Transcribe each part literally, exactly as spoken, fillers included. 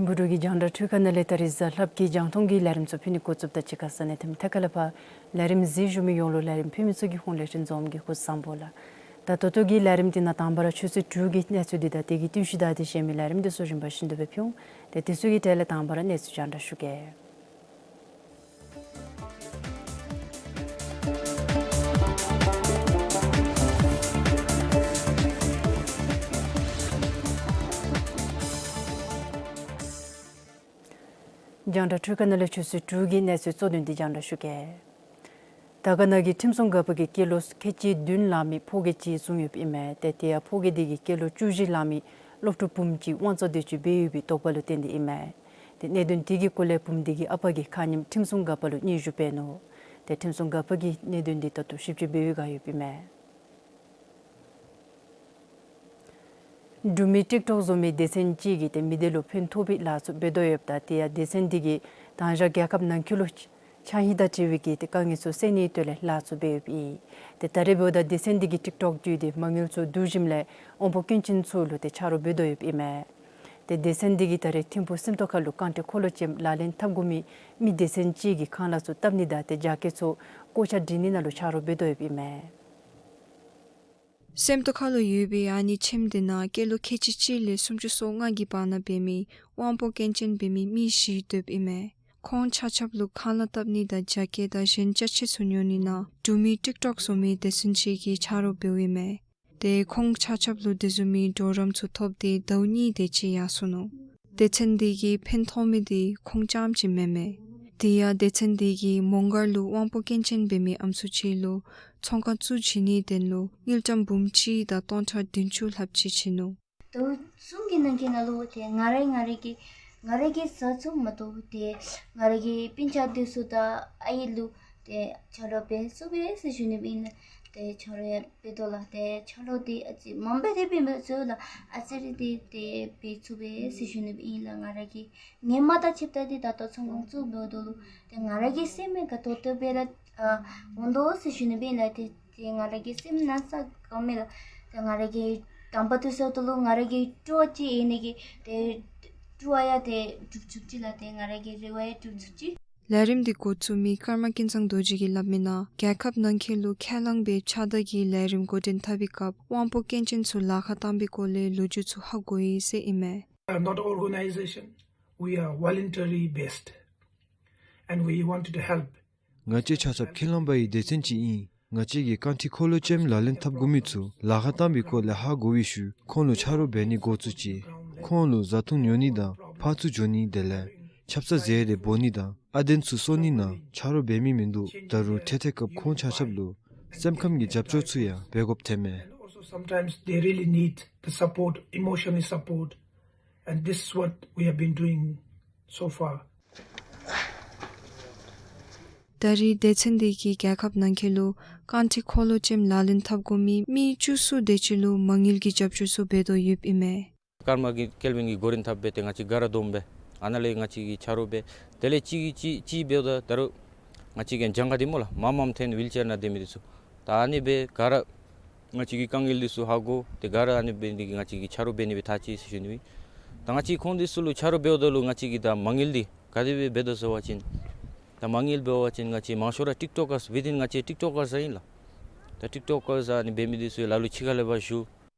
ཐིམ་ཕུག་འབྲུག་གི་རྒྱང་བསྒྲགས་འཕྲུལ་ཁང་ནང་ལས་ད་རིས་གཟའ་ལྷགཔ་གི་རྒྱང་མཐོང་གི་ལས་རིམ་ཚུ་ཕུལ་ནི་འགོ་བཙུགསཔ་ད་གཅིག་ཁར་ས་གནས་དང་ཐད་ཀར་ལས་ཕར་ལས་རིམ་གཟིགས་བཞུགས་མི་ཡོངས་ལུ་ལས་རིམ་ཕུལ་མི་ཚུ་གི་ཧོངས་ལས་ཁྲིམས་འཛོམས་ཀྱི་སྐུ་གཟུགས་བཟང་པོ་ལགས། ད་ད་ལྟོ་གི་ལས་རིམ་འདི་ནང་དང་པ་ར་ཆུ་ཚོད་དྲུག་གི་གནས་ཚུལ་འདི་དང་དེ་གི་བསྟུན་གཞི་དང་དེ་གཞན་མི་ལས་རིམ་འདི་ཚུ་རིམ་པ་བཞིན་དུ་སྦེ་ཕུལ་འོང་། ཏེ་དེ་ཚུ་གི་གྲས་ལས་དང་པ་ར་གནས་ཚུལ་རྒྱང་བསྒྲགས་ཞུ་གེ། རྒྱང་བསྒྲགས་འཕྲུལ་ཁང་ནང་ལས་ཆུ་ཚོད་དྲུག་གི་གནས་ཚུལ་གཙོ་དོན་འདི་རྒྱང་བསྒྲགས་ཞུ་གེ། དར་དཀར་ན་གི་ཁྲིམས་སྲུང་འགག་པ་གིས་སྐྱེས་ལོ་ཁལ་གཅིག་བདུན་ལང་མི་ཕོ་སྐྱེས་ཅིག་བཟུང་ཡོདཔ་ཨིན་མས། ཏེ་དེ་ཡང་ཕོ་སྐྱེས་དེ་གིས་སྐྱེས་ལོ་བཅུ་བཞི་ལང་མི་སློབ་ཕྲུག་བུམོ་ཅིག་དབང་བཙོང་འདོད་ཅིག་འབད་ཡོད་པའི་དོགས་པ་ལུ་བརྟེན་ཏེ་ཨིན་མས། ཏེ་གནད་དོན་དེ་གི་སྐོར་ལས་བུམོ་དེ་གི་ཨ་པ་གིས་ཁ་ཉིནམ་ཁྲིམས་སྲུང་འགག་པ་ལུ་སྙན་ཞུ་འབད་ནུག། ཏེ་ཁྲིམས་སྲུང་འགག་པ་གིས་གནད་དོན་འདི་ད་ལྟོ་ཞིབ་དཔྱད་འབད་བའི་བསྒང་ཡོདཔ་ཨིན་མས། འབྲུག་མི་ཊིཀ་ཊོཀ་བཟོ་མི་སྡེ་ཚན་ཅིག་གིས་ཏེ་མི་སྡེ་ལུ་ཕན་ཐོགས་པའི་ལཱ་ཚུ་འབད་དོ་ཡོདཔ་ད་དེ་ཡང་སྡེ་ཚན་དེ་གིས་དང་ཞག་རྒྱལ་ཁབ་ནང་འཁོད་ལུ་ཆ་ཧིང་དང་འབྲེལ་བའི་གི་ཏེ་དཀའ་ངལ་ཚུ་སེལ་ནིའི་དོན་ལས་ལཱ་ཚུ་འབད་ཡོདཔ་ཨིན། ཏེ་ད་རེས་འབདཝ་ད་སྡེ་ཚན་དེ་གིས་ཊིཀ་ཊོཀ་བརྒྱུད་དེ་མ་དངུལ་ཚུ་བསྡུ་ཞིནམ་ལས་དབང་པོ་སྐྱོན་ཅན་ཚུ་ལུ་ཏེ་ཆ་རོགས་འབད་དོ་ཡོདཔ་ཨིན་མས། ཏེ་སྡེ་ཚན་དེ་གིས་ད་རེས་ཐིམ་ཕུག་སེམས་རྟོགས་ཁ་ལུ་རྐང་ཁྲི་འཁོར་ལོ་ཅན་ལག་ལེན་འཐབ་དགོ་མི་མི་སྡེ་ཚན་ཅིག་གི་ཁང་གླ་ཚུ་བཏབ་ནི་དང་ཏེ་རྒྱ་སྐྱེད་ཚུ་སྒོ་ལྕགས་སྒྲིལ་ནི་ནང་ལུ་ཆ་རོགས་འབད་དོ་ཡོདཔ་ཨིན་མས། སེམས་རྟོགས་ཁ་ལུ་ཡོད་པའི་ཨ་ནི་ཁྱིམ་དེ་ནང་སྐྱེས་ལོ་ཁལ་གཅིག་གཅིག་ལས་སུམ་ཅུ་སོ་ལྔ་གི་བར་ན་འབད་མི་དབང་པོ་སྐྱོན་ཅན་འབད་མི་མི་བཞི་སྡོདཔ་ཨིན་མས། ཁོང་ཆ་ཁྱབ་ལུ་ཁང་གླ་བཏབ་ནི་དང་རྒྱ་སྐྱེད་དང་གཞན་ཅ་ཆས་ཚུ་ཉོ་ནི་ནང་འབྲུག་མི་ཊིཀ་ཊོཀ་བཟོ་མི་སྡེ་ཚན་ཅིག་གིས་ཆ་རོགས་འབདཝ་ཨིན་མས། ཏེ་ཁོང་ཆ་ཁྱབ་ལུ་དེ་བཟུམ་མའི་གྲོགས་རམ་ཚུ་ཐོབ་སྟེ་ཟླཝ་གཉིས་དེ་ཅིག་ཡར་སོ་ནུག། སྡེ་ཚན་དེ་གིས་ཕན་ཐོགས་མི་དེ་ཁོང་རྐྱངམ་ཅིག་མེན་མས། དེ་ཡང་སྡེ་ཚན་དེ་གིས་མོང་སྒར་ལུ་དབང་པོ་སྐྱོན་ཅན་འབད་མི་ཨམ་སྲུ་ཅིག་ལུ་ཚོང་ཁང་བཙུགས་བྱིན་ནིའི་དོན་ལུ་དངུལ་ཀྲམ་འབུམ་གཅིག་དང་སྟོང་ཕྲག་བདུན་ཅུ་ལྷགཔ་ཅིག་བྱིན་ནུག། ཟླཝ་གསུམ་གྱི་ནང་གི་ནང་ལུ་ཏེ་ང་ར་ང་ར་གི་ང་ར་གི་བཟའ་ཚང་མ་གཏོགས་ཏེ་ང་ར་གི་སྤུན་ཆ་དེ་ཚུ་དང་ཨའི་ལུ་ཏེ་ཆ་རོགས་འབད་ཚུགས་པས་ཟེར་ཞུ་ནི་ཨིན་ལགས། ཏེ་ཆ་རོགས་འབད་དོ་ལགས། ཏེ་ཆ་རོགས་འདི་ཨ་ཙི་མངམ་སྦེ་ཏེ་འབད་མི་ཚུགས་ལགས། ཨ་ཙི་རེ་འདི་ཏེ་འབད་ཚུགས་པས་ཟེར་ཞུ་ནི་ཨིན་ལགས། ང་ར་གིས་ངོ་མ་དང་ཕྱདཔ་ད་འདི་ད་ལྟོ་ཚོང་ཁང་བཙུགས་འབདཝ་ད་ལུ་ཏེ་ང་ར་གི་སེམས་མི་ག་ཏོག་ཏོ་སྦེ་ར་ཨ་འོང་དོ་ཟེར་ཞུ་ནི་ཨིན་ལགས། ཏེ་ཏེ་ང་ར་གི་སེམས་ན་ཚ་ག་མེད་ལགས། ཏེ་ང་ར་གི་དང་པ་དུས་ཚོད་ལུ་ང་ར་གི་སྤྲོ་བ་ཅིག་ཡོད་ནི་གིས་ཏེ་སྤྲོ་བ་ཡང་ཏེ་འགྲུབ་ཚུགས་ཅི་ལགས། ཏེ་ང་ར་གི་རེ་བ་ཡང་འགྲུབ་ཚུགས་ཅི། ལས་རིམ་འདི་འགོ་བཙུགས་མི་ཀརྨ་ཀུན་བཟང་རྡོ་རྗེ་གིས་སླབ་མི་ནང་རྒྱལ་ཁབ་ནང་འཁོད་ལུ་ཁས་བླངས་པའི་ཕྱག་བདར་གྱི་ལས་རིམ་འགོ་འདྲེན་འཐབ་པའི་སྐབས་དབང་པོ་སྐྱོན་ཅན་ཚུ་ལཱ་ཁག་བཏང་པའི་སྐོར་ལས་ལོ་རྒྱུས་ཚུ་ཧ་གོ་ཡི་ཟེར་ཨིན་མས། We are not organization. We are voluntary based. And we wanted to help. ང་བཅས་ཆ་ཁྱབ་ཁས་བླངས་པའི་སྡེ་ཚན་ཅིག་ཨིན། ང་བཅས་ཀྱིས་རྐང་ཁྲི་འཁོར་ལོ་ཅན་ལག་ལེན་འཐབ་དགོ་མི་ཚུ་ལཱ་ཁག་བཏང་པའི་སྐོར་ལས་ཧ་གོ་བའི་ཤུལ་ཁོང་ལུ་ཆ་རོགས་འབད་ནི་འགོ་བཙུགས་ཅི། ཁོང་ལུ་བཟའ་འཐུང་ཉོ་ནི་དང་ཕར་ཚུར་འགྱོ་ནི་དེ་ལས་ཆབ་གསང་ཟས་རེ་འབོ་ནི་དང་ཨ་གདན་ཚུ་གསོ་ནི་ནང་ཆ་རོགས་འབད་མི་མིན་འདུག། ད་རུང་འཕྲལ་འཕྲལ་སྐབས་ཁོང་ཆ་ཁྱབ་ལུ་སེམས་ཁམས་ཀྱི་རྒྱབ་སྐྱོར་ཚུ་ཡང་འབད་དགོཔ་ཐོན་མས། And also sometimes they really need the support, emotional support. And this is what we have been doing so far. ད་རེས་སྡེ་ཚན་འདི་གིས་རྒྱལ་ཁབ་ནང་འཁོད་ལུ་ རྐང་ཁྲི་འཁོར་ལོ་ཅནམ་ལག་ལེན་འཐབ་དགོ་མི་མི་བཅུ་གསུམ་དེ་ཅིག་ལུ་མ་དངུལ་གྱི་རྒྱབ་སྐྱོར་ཚུ་འབད་དོ་ཡོདཔ་ཨིན་མས། ཀརྨ་གི་ཀེལ་ཝིན་གྱིས་འགོ་འདྲེན་འཐབ་སྦེ་ཏེ་ང་བཅས་ག་ར་བསྡོམས་སྦེ་ཨ་ནཱ་ལས་ང་བཅས་ཀྱིས་ཆ་རོགས་འབད། དེ་ལས་གཅིག་གིས་གཅིག་གཅིག་འབདཝ་ད་ད་རུང་ང་བཅས་ཀྱི་གྱངས་ཁ་འདི་སྨོ་ལགས་མ་མམ་ཐོན་ཝིལ་ཅེར་ནང་སྡོད་མི་འདི་ཚུ། ད་ཨ་ནི་སྦེ་ག་ར་ང་བཅས་ཀྱི་དཀའ་ངལ་འདི་ཚུ་ཧ་གོ་སྟེ་ག་ར་ཨ་ནི་སྦེ་འདི་གིས་ང་བཅས་ཀྱིས་ཆ་རོགས་འབད་ནི་སྦེ་ཐག་བཅད་ཟེར་ཞུ་ནི་ཨིན། ད་ང་བཅས་ཁོང་འདི་ཚུ་ལུ་ཆ་རོགས་འབདཝ་ད་ལུ་ང་བཅས་ཀྱིས་ད་མ་དངུལ་འདི་ག་དེ་སྦེ་འབད་དོ་ཟེར་བ་ཅིན་ད་མ་དངུལ་འབད་བ་ཅིན་ང་བཅས་མང་ཤོས་ར་ཊིཀ་ཊོཀ་ཀརས་ཝི་ཐིན་ང་བཅས་ཊིཀ་ཊོཀ་ཀརས་ཨིན་ལགས། ད་ཊིཀ་ཊོཀ་ཀརས་ཨ་ནི་འབད་མི་འདི་ཚུ་ལ་ལུ་ཕྱི་ཁ་ལས་ཕར་ཞུ།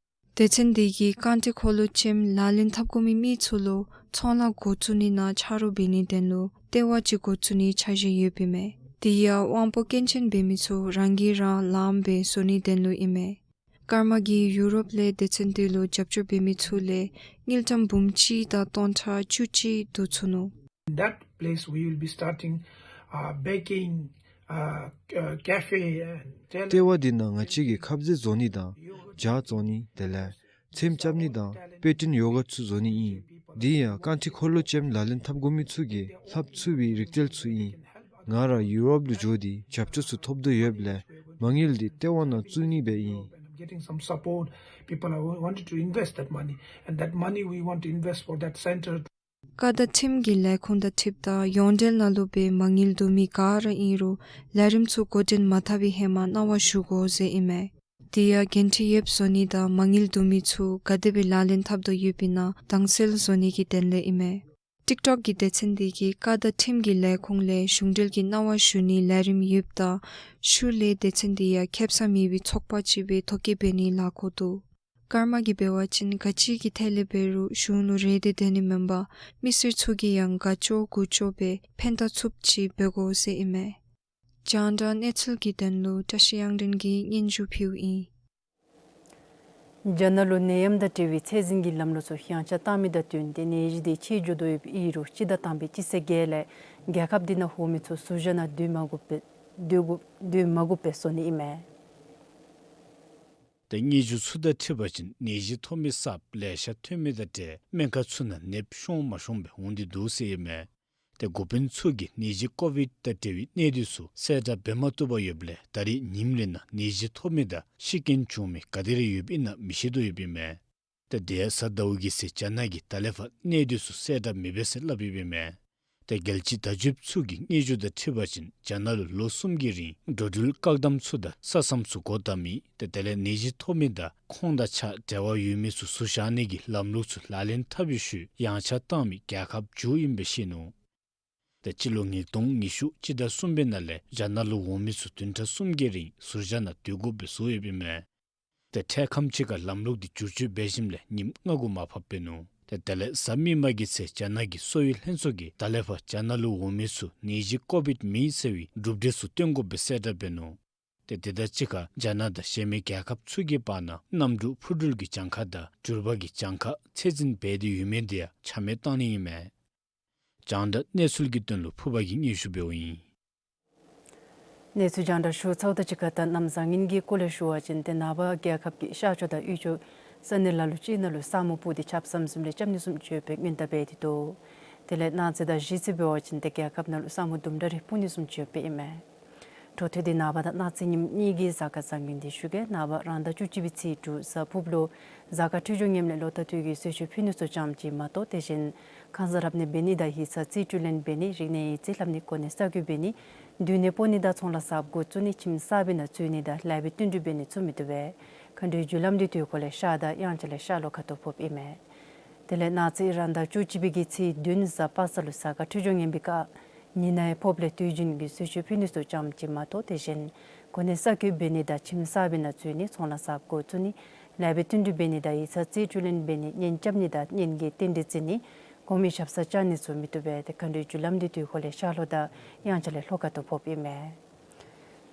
སྡེ་ཚན་འདི་གིས་རྐང་ཁྲི་འཁོར་ལོ་ཅནམ་ལག་ལེན་འཐབ་དགོ་མི་མི་ཚུ་ལུ་ཚོང་ལཱ་འགོ་བཙུགས་ནི་ནང་ཆ་རོགས་འབད་ནིའི་དོན་ལུ་ལྟེ་བ་ཅིག་འགོ་བཙུགས་ནིའི་འཆར་གཞི་ཡོདཔ་ཨིན་མས། དེ་ཡང་དབང་པོ་སྐྱོན་ཅན་འབད་མི་ཚུ་རང་གིས་རང་ལངམ་སྦེ་བཟོ་ནིའི་དོན་ལུ་ཨིན་མས། ཀརྨ་གིས་ཡུ་རོབ་ལས་སྡེ་ཚན་འདི་ལུ་རྒྱབ་སྐྱོར་འབད་མི་ཚུ་ལས་དངུལ་ཀྲམ་འབུམ་གཅིག་དང་སྟོང་ཕྲག་བཅུ་གཅིག་བསྡུ་ཚུགས་ནུག། In that place, we will be starting, uh, baking, uh, c-, uh, cafe, and tell- ལྟེ་བ་འདི་ནང་ང་བཅས་ཀྱིས་ཁབ་ཟས་བཟོ་ནི་དང་ཇ་བཙོང་ནི་དེ་ལས་ཚེམ་རྐྱབ་ནི་དང་པེ་ཏྲིན་ཡོ་གརཊ་ཚུ་བཟོ་ནི་ཨིན། དེ་ཡང་རྐང་ཁྲི་འཁོར་ལོ་ཅནམ་ལག་ལེན་འཐབ་དགོ་མི་ཚུ་གིས་ལྷབ་ཚུགས་པའི་རིག་རྩལ་ཚུ་ཨིན། ང་ར་ཡུ་རོབ་ལུ་འགྱོ་སྟེ་རྒྱབ་སྐྱོར་ཚུ་ཐོབ་དོ་ཡོདཔ་ལས་མ་དངུལ་འདི་ལྟེ་བ་ནང་བཙུགས་ནི་སྦེ་ཨིན། Getting some support, people are wa-, wanted to invest that money, and that money we want to invest for that center. ཀ་དང་ཁྲིམས་ཀྱི་ལས་ཁུངས་དང་འཁྲིལཝ་ད་ཡོངས་འབྲེལ་ནང་ལུ་སྦེ་མ་དངུལ་བསྡུ་མི་ག་ར་ཨིན་རུང་ལས་རིམ་ཚུ་འགོ་འདྲེན་མ་འཐབ་པའི་ཧེ་མ་གནང་བ་ཞུ་དགོ་ཟེར་ཨིན་མས། དེ་ཡང་འགན་འཁྲི་ཡོདཔ་བཟོ་ནི་དང་མ་དངུལ་བསྡུ་མི་ཚུ་ག་དེ་སྦེ་ལག་ལེན་འཐབ་དོ་ཡོདཔ་ཨིན་ན་དྭངས་གསལ་བཟོ་ནི་གི་དོན་ལས་ཨིན་མས། ཊིཀ་ཊོཀ་གི་སྡེ་ཚན་འདི་གིས་ཀ་དང་ཁྲིམས་ཀྱི་ལས་ཁུངས་ལས་གཞུང་འབྲེལ་གྱི་གནང་བ་ཞུ་ནིའི་ལས་རིམ་ཡོདཔ་ད་ཤུལ་ལས་སྡེ་ཚན་འདི་ཡང་ཁེ་སང་མེད་པའི་ཚོགས་པ་ཅིག་སྦེ་ཐོ་བཀོད་འབད་ནིའི་ལཱ་འགོ་འདུག། ཀརྨ་གིས་འབད་བ་ཅིན་ག་ཅི་གི་ཐད་ལས་འབད་རུང་གཞུང་ལུ་རེ་འདོད་དེ་ནི་མེན་པར་མི་སེར་ཚུ་གིས་ཡང་དགའ་ཚོར་དགུ་ཚོར་སྦེ་ཕན་བཏགས་ཚུགསཔ་ཅིག་འབད་དགོ་ཟེར་ཨིན་མས། རྒྱང་བསྒྲགས་གནས་ཚུལ་གྱི་དོན་ལུ་བཀྲ་ཤིས་དབྱངས་སྒྲོན་གྱིས་སྙན་ཞུ་ཕུལཝ་ཨིན། རྒྱ་ནག་ལུ་ནད་ཡམས་དང་འབྲེལ་བའི་ཚད་འཛིན་གྱི་ལམ་ལུགས་ཚུ་ཡངས་ཆག་བཏང་མི་དང་བསྟུན་ཏེ་ནད་གཞི་དེ་ཆེ་འགྱོ་དོ་ཡོདཔ་ཨིན་རུང་སྤྱི་ཟླ་དང་པའི་སྤྱི་ཚེས་བརྒྱད་ལས་རྒྱལ་ཁབ་དེ་ནང་འོང་མི་ཚུ་ཟུར་བཞག་ནང་སྡོད་མ་དགོཔ་སྦེ་སྡོད་དགོ་སྡོད་མ་དགོཔ་སྦེ་བཟོ་ནི་ཨིན་མས། ཏེ་སྙན་ཞུ་ཚུ་དང་འཁྲིལ་བ་ཅིན་ནད་གཞི་ཐོབ་མི་གསརཔ་ལེ་ཤ་ཐོན་མི་དང་འབྲེལ་སྨན་ཁང་ཚུ་ནང་ནདཔ་ཤོང་མ་ཤོང་སྦེ་འོང་སྟེ་འདུག་ཟེར་ཨིན་མས། ཏེ་འགོ་དཔོན་ཚུ་གིས་ནད་གཞི་ཀོ་བིཌ་དང་འབྲེལ་བའི་གནད་དོན་ཚུ་གསལ་བསྒྲགས་འབད་མ་བཏུབ་པར་ཡོདཔ་ལས་ད་རེས་ཉིནམ་རེ་ནང་ནད་གཞི་ཐོབ་མི་དང་ཤི་རྐྱེན་བྱུང་མི་ག་དེ་རེ་ཡོདཔ་ཨིན་ན་མི་ཤེས་དོ་ཡོདཔ་ཨིན་མས། ཏེ་དེ་ཡང་གཟའ་ཟླཝ་གི་ཚེས་རྒྱ་ནག་གིས་ད་ལས་ཕར་གནད་དོན་ཚུ་གསལ་བསྒྲགས་མི་འབད་ཟེར་སླབ་ཡོདཔ་ཨིན་མས། ཏེ་རྒྱལ་སྤྱིའི་བརྡ་བརྒྱུདཔ་ཚུ་གི་སྙན་ཞུ་དང་འཁྲིལ་བ་ཅིན་རྒྱ་ནག་ལུ་ལོ་གསུམ་གྱི་རིང་འགྲོ་འགྲུལ་བཀག་དམ་ཚུ་དང་ས་མཚམས་ཚུ་སྒོ་བསྡམ་མི་ཏེ་དེ་ལས་ནད་གཞི་ཐོབ་མི་དང་ཁོང་དང་ཆ་འབྲེལ་བ་ཡོད་མི་ཚུ་ཟུར་བཞག་ནི་གི་ལམ་ལུགས་ཚུ་ལག་ལེན་འཐབ་པའི་ཤུལ་ཡངས་ཆག་བཏང་མི་རྒྱལ་ཁབ་མཇུག་ཨིན་པས་བཤད་ནུག། ཏེ་སྤྱི་ལོ་ཉིས་སྟོང་ཉི་ཤུ་སྤྱི་ཟླ་གསུམ་པའི་ནང་ལས་རྒྱ་ནག་ལུ་འོང་མི་ཚུ་བདུན་ཕྲག་གསུམ་གྱི་རིང་ཟུར་བཞག་ནང་སྡོད་དགོཔ་སྦེ་བཟོ་ཡོདཔ་ཨིན་མས། ཏེ་འཕྲལ་ཁམས་ཅིག་ཁར་ལམ་ལུགས་འདི་བསྒྱུར་བཅོས་འབད་ཞིནམ་ལས་ཉིནམ་ལྔ་དགུ་མར་ཕབ་འབད་ནུག། ཏེ་དེ་ལས་གཟའ་མིག་དམར་གྱི་ཚེས་རྒྱ་ནག་གི་གསོ་བའི་ལྷན་ཚོགས་ཀྱིས་ད་ལས་ཕར་རྒྱ་ནག་ལུ་འོང་མི་ཚུ་ནད་གཞི་ཀོ་བིཌ་མེན་ཟེར་བའི་གྲུབ་འབྲས་ཚུ་སྟོན་དགོཔ་སྦེ་གསལ་བསྒྲགས་འབད་ནུག། ཏེ་དེ་དང་གཅིག་ཁར་རྒྱ་ནག་དང་གཞན་མི་རྒྱལ་ཁབ་ཚུ་གི་བར་ན་གནམ་གྲུ་འཕུར་འགྲུལ་གྱི་གྱངས་ཁ་དང་འགྲུལ་པ་གི་གྱངས་ཁ་ཚད་འཛིན་འབད་དེ་ཡོད་མི་དེ་ཡང་ཆ་མེད་བཏང་ནི་ཨིན་མས། རྒྱང་བསྒྲགས་གནས་ཚུལ་གྱི་དོན་ལུ་ཕུར་པ་གིས་སྙན་ཞུ་འབདཝ་ཨིན། གནས་ཚུལ་རྒྱང་བསྒྲགས་ཞུ་ཚརཝ་དང་གཅིག་ཁར་ད་གནམ་བཟང་ངན་གྱི་སྐོར་ལས་ཞུ་བ་ཅིན་ཏེ་ནངས་པ་རྒྱལ་ཁབ་ཀྱི་ཤར་ཕྱོགས་དང་དབུས་ཕྱོགས་ས་གནས་ལ་ལུ་ཅིག་ནང་ལུ་ས་སྨུག་སྤུབས་ཏེ་ཆརཔ་ཟམ་ཟིམ་རེ་རྐྱབ་ནི་བཟུམ་ཅིག་ཡོད་པའི་སྔོན་བརྡ་འབད་དེ་འདུག། དེ་ལས་གནངས་ཚེ་དང་གཞེས་ཚེ་འབད་བ་ཅིན་ཏེ་རྒྱལ་ཁབ་ནང་ལུ་ས་སྨུག་དུམ་གྲ་རེ་སྤུབས་ནི་བཟུམ་ཅིག་ཡོད་པའི་ཨིན་མས། འཕྲོ་མཐུད་དེ་ནངས་པ་དང་གནངས་ཚེ་ཉིནམ་གཉིས་ཀྱི་གཟའ་སྐར་བཟང་ངན་འདི་ཞུ་གེ། ནངས་པ་རང་ཟླ་བཅུ་གཅིག་པའི་ཚེས་དྲུག་གཟའ་ཕུརཔ་ལུ་གཟའ་སྐར་འཕྲོད་སྦྱོར་ངནམ་ལས་ལོ་ཟླ་དུས་ཀྱི་གསོལ་མཆོད་ཕུལ་ནི་ཚུ་ཙམ་ཅིག་མ་གཏོགས་དེ་བཞིན་ཁང་གསར་རབ་གནས་འབད་ནི་དང་ཡིག་ཚང་རྩིས་སྤྲོད་ལེན་འབད་ནི་རིག་གནས་ཡིག་རྩིས་ལྷབ་ནི་གོ་གནས་གསར་བསྐོ་འབད་ནི་སྡོད་གནས་སྤོ་ནི་དང་ཚོང་ལཱ་གསརཔ་འགོ་བཙུགས་ནི་ཁྱིམ་གསར་པའི་ནང་འཛུལ་ནི་དང་ལེགས་པའི་བསྟུན་གྲོས་འབད་ནི་ཚུ་མི་བཏུབ་པས། མཁའ་འགྲོའི་རྒྱུ་ལམ་འདི་དུས་འཁོར་ལས་ཤར་དང་དབྱངས་འཆར་ལས་ཤར་ལྷོ་ཁ་ཐུག་ཕོགཔ་ཨིན་མས། དེ་ལས་གནངས་ཚེ་རང་ཟླ་བཅུ་གཅིག་པའི་གི་ཚེས་བདུན་གཟའ་པ་སངས་ལུ་གཟའ་སྐར་འཕྲོད་སྦྱོར་ངན་པའི་སྐབས་ཉི་ནའི་ཕོརཔ་ལས་དུས་རྒྱུན་གྱི་གསོལ་མཆོད་ཕུལ་ནི་ཚུ་ཙམ་ཅིག་མ་གཏོགས་དེ་བཞིན་གོ་གནས་གསར་བསྐོ་འབད་ནི་དང་ཁྱིམ་གསར་པའི་ནང་འཛུལ་ནི་ཚོང་ལཱ་གསརཔ་འགོ་བཙུགས་ནི་ལེགས་པའི་བསྟུན་གྲོས་འབད་ནི་དང་ཡིག་ཚང་རྩིས་སྤྲོད་ལེན་འབད་ནི་གཉེན་རྐྱབ་ནི་དང་གཉེན་གྱི་རྟེན་འབྲེལ་བརྩི་ནི་གོང་མའི་ཞབས་སར་བཅར་ནི་ཚུ་མི་བཏུབ་པས། ཏེ་མཁའ་འགྲོའི་རྒྱུ་ལམ་འདི་དུས་འཁོར་ལས་ཤར་ལྷོ་དང་དབྱངས་འཆར་ལས་ལྷོ་ཁ་ཐུག་ཕོགཔ་ཨིན་མས།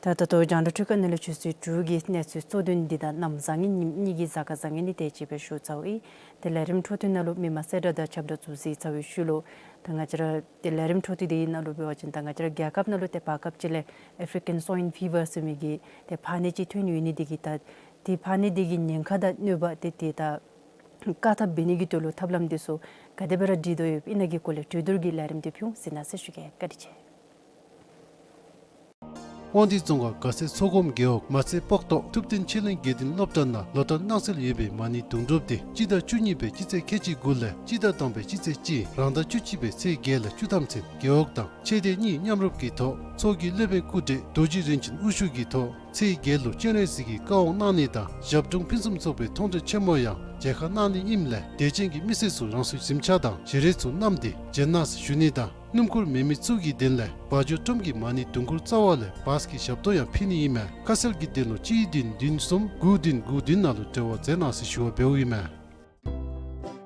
ད་ད་ལྟོ་རྒྱང་བསྒྲགས་འཕྲུལ་ཁང་ནང་ལས་ཆུ་ཚོད་དྲུག་གི་གནས་ཚུལ་གཙོ་དོན་འདི་དང་གནམ་བཟང་ངན་ཉིནམ་གཉིས་ཀྱི་གཟའ་སྐར་བཟང་ངན་འདི་དེ་ཅིག་སྦེ་ཞུ་ཚརཝ་ཨིན། ཏེ་ལས་རིམ་འཕྲོ་མཐུད་ནང་ལུ་མི་མང་གསལ་བསྒྲགས་དང་ཁྱབ་བསྒྲགས་ཚུ་གཟིགས་ཚར་བའི་ཤུལ་ལུ་ད་ང་བཅས་ར་ཏེ་ལས་རིམ་འཕྲོ་མཐུད་འདི་ནང་ལུ་འབད་བ་ཅིན་ད་ང་བཅས་ར་རྒྱལ་ཁབ་ནང་ལུ་ཏེ་བར་སྐབས་ཅིག་ལས་ཨེཕ་རི་ཀན་སོའིན་ཕི་བར་ཟེར་མི་གི་ཏེ་ཕག་ནད་ཅིག་ཐོན་ཡོད་ནི་འདི་གིས་ད་ཏེ་ཕག་ནད་འདི་གི་ཉེན་ཁ་དང་གནོད་པ་ཏེ་ཏེ་ད་བཀག་ཐབས་འབད་ནི་གི་དོན་ལུ་ཐབས་ལམ་འདི་ཚུ་ག་དེ་སྦེ་ར་སྒྲིག་དོ་ཡོདཔ་ཨིན་ན་གི་སྐོར་ལས་གྲོས་བསྡུར་གྱི་ལས་རིམ་འདི་ཕུལ་འོང་། གཟིགས་གནང་ཟེར་ཞུ་གེ། བཀའ་དྲིན་ཆེ། དབང་འདུས་རྫོང་ཁག་དགའ་སེང་མཚོ་སྒོམ་རྒེད་འོག་མ་རྩེ་སྤོག་ཏོ་ཐུབ་བསྟན་ཆོས་གླིང་དགེ་ལྡན་སློབ་གྲྭ་ནང་ལོ་ལྟར་གནང་སྲོལ་ཡོད་པའི་མ་ཎི་དུང་སྒྲུབ་དེ་སྤྱི་ཟླ་བཅུ་གཉིས་པའི་སྤྱི་ཚེས་ཁལ་གཅིག་དགུ་ལས་སྤྱི་ཟླ་དང་པའི་སྤྱི་ཚེས་གཅིག་རང་ཟླ་བཅུ་གཅིག་པའི་ཚེས་བརྒྱད་ལས་བཅུ་ཐམ་ཚུན་རྒེད་འོག་དང་ཆོས་སྡེ་གཉིས་མཉམ་རུབ་ཀྱི་ཐོག་ཚོགས་ཀྱི་སློབ་དཔོན་སྐུ་བགྲེས་རྡོ་རྗེ་རིན་ཆེན་དབུ་བཞུགས་ཀྱི་ཐོག་ཚེས་བརྒྱད་ལུ་སྤྱན་རས་གཟིགས་ཀྱི་བཀའ་དབང་གནང་ནི་དང་ཞབས་དྲུང་ཕུན་སུམ་ཚོགས་པའི་མཐོང་གྲོལ་ཆེན་མོ་ཡང་མཇལ་ཁ་གནང་ནི་ཨིནམ་ལས་དད་ཅན་གྱི་མི་སེར་ཚུ་རང་སོའི་གཟིམ་ཆས་དང་བཞེས་རས་ཚུ་བསྣམས་ཏེ་མཇལ་གནང་ཟེར་ཞུ་ནི་དང་སྣུམ་འཁོར་མེད་མི་ཚུ་གི་དོན་ལས་བ་འཇོ་ཁྲོམ་གྱི་མ་ཎི་དུང་འཁོར་རྩ་བ་ལས་བཱས་ཀྱི་ཞབས་ཏོག་ཡང་ཕུལ་ནི་ཨིན་མས། ཁ་གསལ་གྱི་དོན་ལུ་གཅིག་བདུན་བདུན་གསུམ་དགུ་བདུན་དགུ་བདུན་ནང་ལུ་འབྲེལ་བ་མཛད་གནང་ཟེར་ཞུ་བ་འབདཝ་ཨིན་མས།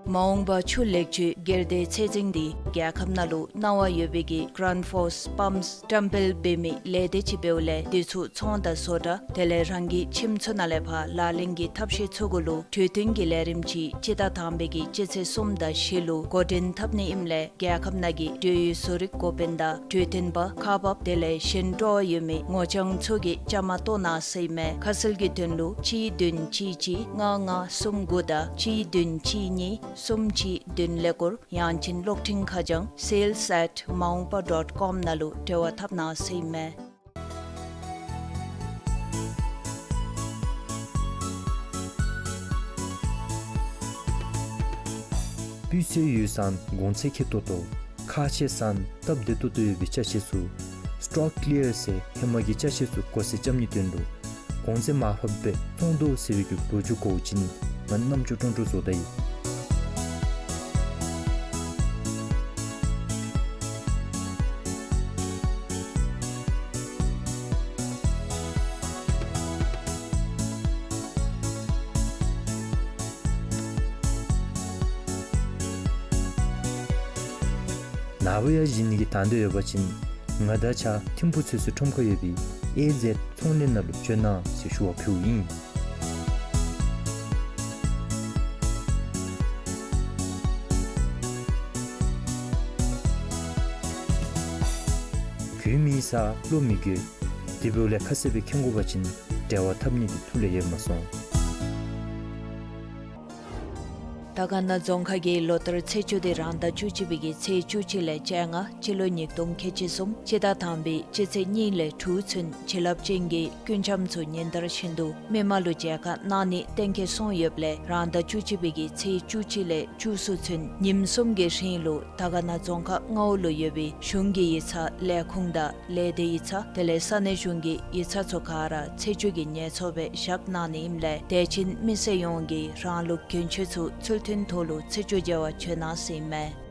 མ་འོངས་པ་ཆུ་ལེགས་བཅོས་སྒེར་སྡེའི་ཚད་འཛིན་འདི་རྒྱལ་ཁབ་ནང་ལུ་གནང་བ་ཡོད་པའི་གི་གྷ་རེནཌ་ཕོརསི་པམཔསི་བཀྲམ་སྤེལ་འབད་མི་ལས་སྡེ་ཅིག་འབདཝ་ལས་དེ་ཚུ་ཚོང་དང་བཟོ་གྲྭ་དེ་ལས་རང་གི་ཁྱིམ་ཚུ་ནང་ལས་ཕར་ལག་ལེན་གྱི་ཐབས་ཤེས་ཚུ་གུ་ལུ་གྲོས་བསྟུན་གྱི་ལས་རིམ་ཅིག་སྤྱི་ཟླ་དང་པའི་གི་སྤྱི་ཚེས་གསུམ་དང་བཞི་ལུ་འགོ་འདྲེན་འཐབ་ནི་ཨིནམ་ལས་རྒྱལ་ཁབ་ནང་གི་འབྲེལ་ཡོད་བཟོ་རིག་འགོ་དཔོན་དང་གྲོས་སྟོན་པ་ཁག་འབགཔ་དེ་ལས་གཞན་སྤྲོ་བ་ཡོད་མི་ངོ་རྐྱང་ཚུ་གིས་བཅའ་མར་གཏོགས་གནང་ཟེར་ཨིན་མས། ཁ་གསལ་གྱི་དོན་ལུ་གཅིག་བདུན་གཅིག་གཅིག་ལྔ་ལྔ་གསུམ་དགུ་དང་གཅིག་བདུན་གཅིག་གཉིས་གསུམ་གཅིག་བདུན་ཀླད་ཀོར་ཡང་ཅིན་གློག་འཕྲིན་ཁ་བྱང་sales at maungpa dot com ནང་ལུ་འབྲེལ་བ་འཐབ་གནང་ཟེར་ཨིན་མས། སྤུས་ཚད་ཡོད་ས་གོང་ཚད་ཁེ་ཏོག་ཏོ་ཁག་ཆེ་ས་སྟབས་བདེ་ཏོག་ཏོ་ཡོད་པའི་ཅ་ཆས་ཚུ་སི་ཊོག་ཀི་ལི་ཡར་ཟེར་ཧེ་མ་གི་ཅ་ཆས་ཚུ་མགོ་སེར་རྐྱབ་ནིའི་དོན་ལུ་གོང་ཚད་མར་ཕབ་སྦེ་བཙོང་དོ་ཟེར་བའི་གི་ལོ་རྒྱུས་གོ་བ་ཅིན་ང་རྣམ་ཅོ་ཀྲོང་ཀྲོ་བཟོ་ད་ཡི། ནཱ་བུ་ཡར་བཞེངས་ནི་གི་དང་འདོད་ཡོད་པ་ཅིན་ང་དང་གཅིག་ཁར་ཐིམ་ཕུག་ཚོད་བསྲེ་ཁྲོམ་ཁར་ཡོད་པའི་ཨེ་ཛེཌ་ཚོང་ལས་ནང་ལུ་བྱོན་གནང་ཟེར་ཞུ་བ་ཕུལཝ་ཨིན། གོ་མི་ས་ལོ་མི་གོ། དེ་འབདཝ་ལས་ཁ་གསལ་སྦེ་མཁྱེན་དགོ་པ་ཅིན་འབྲེལ་བ་འཐབ་ནི་འདི་ཐུགས་ལས་ཡལ་མ་སོང་། དར་དཀར་ན་རྫོང་ཁག་གིས་ལོ་ལྟར་ཚེས་བཅུ་དེ་རང་ཟླ་བཅུ་གཅིག་པའི་གི་ཚེས་བཅུ་གཅིག་ལས་བཅོ་ལྔ་སྤྱི་ལོ་ཉིས་སྟོང་ཁལ་གཅིག་གསུམ་སྤྱི་ཟླ་དང་པའི་སྤྱི་ཚེས་གཉིས་ལས་དྲུག་ཚུན་བྱིན་རླབས་ཅན་གྱི་སྐུ་འཆམ་ཚུ་ཉིན་ལྟར་བཞིན་དུ་མི་མང་ལུ་མཇལ་ཁ་གནང་ནི་གཏན་འཁེལ་སོང་ཡོདཔ་ལས་རང་ཟླ་བཅུ་གཅིག་པའི་གི་ཚེས་བཅུ་གཅིག་ལས་བཅུ་གསུམ་ཚུན་ཉིནམ་གསུམ་གྱི་རིང་ལུ་དར་དཀར་ན་རྫོང་ཁག་མངའ་འོག་ལུ་ཡོད་པའི་གཞུང་གི་ཡིག་ཚང་ལས་ཁུངས་དང་ལས་སྡེ་ཡིག་ཚང་དེ་ལས་ས་གནས་གཞུང་གི་ཡིག་ཚང་ཚུ་ག་ར་ཚེས་བཅུ་གི་ཉལ་ཚོགས་སྦེ་བཞག་གནང་ནི་ཨིནམ་ལས་དད་ཅན་མི་སེར་ཡོངས་ཀྱིས་རང་ལུགས་གྱོན་ཆས་ཚུ་ཚུལ་མཐུན་ཐོག་ལུ་ཚེས་བཅུ་མཇལ་བར་བྱོན་གནང་ཟེར་ཨིན་མས།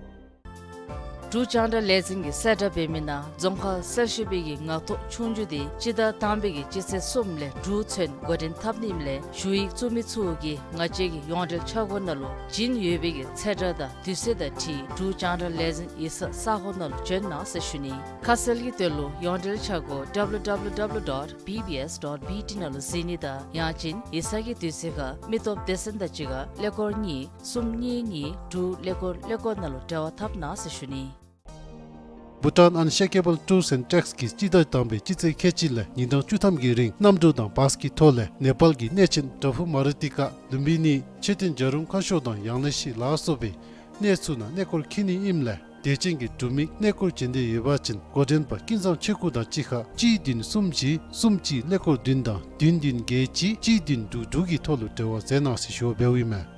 འབྲུག་རྒྱང་བསྒྲགས་ལས་འཛིན་གྱིས་གསལ་བསྒྲགས་འབད་མི་ནང་རྫོང་ཁག་གསར་ཞུགས་པའི་གི་ངག་ཐོག་ཆོས་རྒྱུགས་དེ་སྤྱི་ཟླ་དང་པའི་གི་སྤྱི་ཚེས་གསུམ་ལས་དྲུག་ཚུན་འགོ་འདྲེན་འཐབ་ནི་ཨིནམ་ལས་ཞུ་ཡིག་བཙུགས་མི་ཚུ་གིས་ང་བཅས་ཀྱི་ཡོངས་འབྲེལ་ཆ་སྒོ་ནང་ལུ་བྱིན་ཡོད་པའི་གི་ཚེས་གྲངས་དང་དུས་ཚོད་དང་འཁྲིལ་འབྲུག་རྒྱང་བསྒྲགས་ལས་འཛིན་ཡིག་ཚང་ས་སྒོ་ནང་ལུ་བྱོན་གནང་ཟེར་ཞུ་ནི། ཁ་གསལ་གྱི་དོན་ལུ་ཡོངས་འབྲེལ་ཆ་སྒོ་W W W dot B B S dot B T ནང་ལུ་གཟིགས་ནི་དང་ཡང་ཅིན་ཡིག་ཚང་གི་དུས་ཚོད་ཁར་མི་སྟོབས་སྡེ་ཚན་དང་གཅིག་ཁར་ཀླད་ཀོར་གཉིས་གསུམ་གཉིས་གཉིས་དྲུག་ཀླད་ཀོར་ཀླད་ཀོར་ནང་ལུ་འབྲེལ་བ་འཐབ་གནང་ཟེར་ཞུ་ནི། Bhutan Unshakable Tours and Treks གིས་སྤྱི་ཟླ་དང་པའི་སྤྱི་ཚེས་ཁལ་གཅིག་ལས་ཉིན་གྲངས་བཅུ་ཐམ་གྱི་རིང་གནམ་གྲུ་དང་བཱས་ཀྱི་ཐོག་ལས་ནེ་པཱལ་གྱི་གནས་ཆེན་པྲ་བྷུ་མ་རུ་ཏི་ཀ་ལུམ་བི་ནི་མཆོད་རྟེན་བྱ་རུང་ཁ་ཤོར་དང་ཡང་ལེ་ཤི་ལ་སོགས་པའི་གནས་ཚུ་ནང་གནས་སྐོར་འཁྱིད་ནི་ཨིནམ་ལས་དད་ཅན་གྱི་འབྲུག་མི་གནས་སྐོར་བྱེད་འདོད་ཡོད་པ་ཅིན་འགོ་འདྲེན་པ་ཀུན་བཟང་ཆོས་སྐུ་དང་གཅིག་ཁར་གཅིག་བདུན་གསུམ་གཅིག་གསུམ་གཅིག་ཀླད་ཀོར་བདུན་དང་བདུན་བདུན་བརྒྱད་གཅིག་གཅིག་བདུན་དྲུག་དྲུག་གི་ཐོག་ལུ་འབྲེལ་བ་མཛད་གནང་ཟེར་ཞུ་བ་འབདཝ་ཨིན་མས།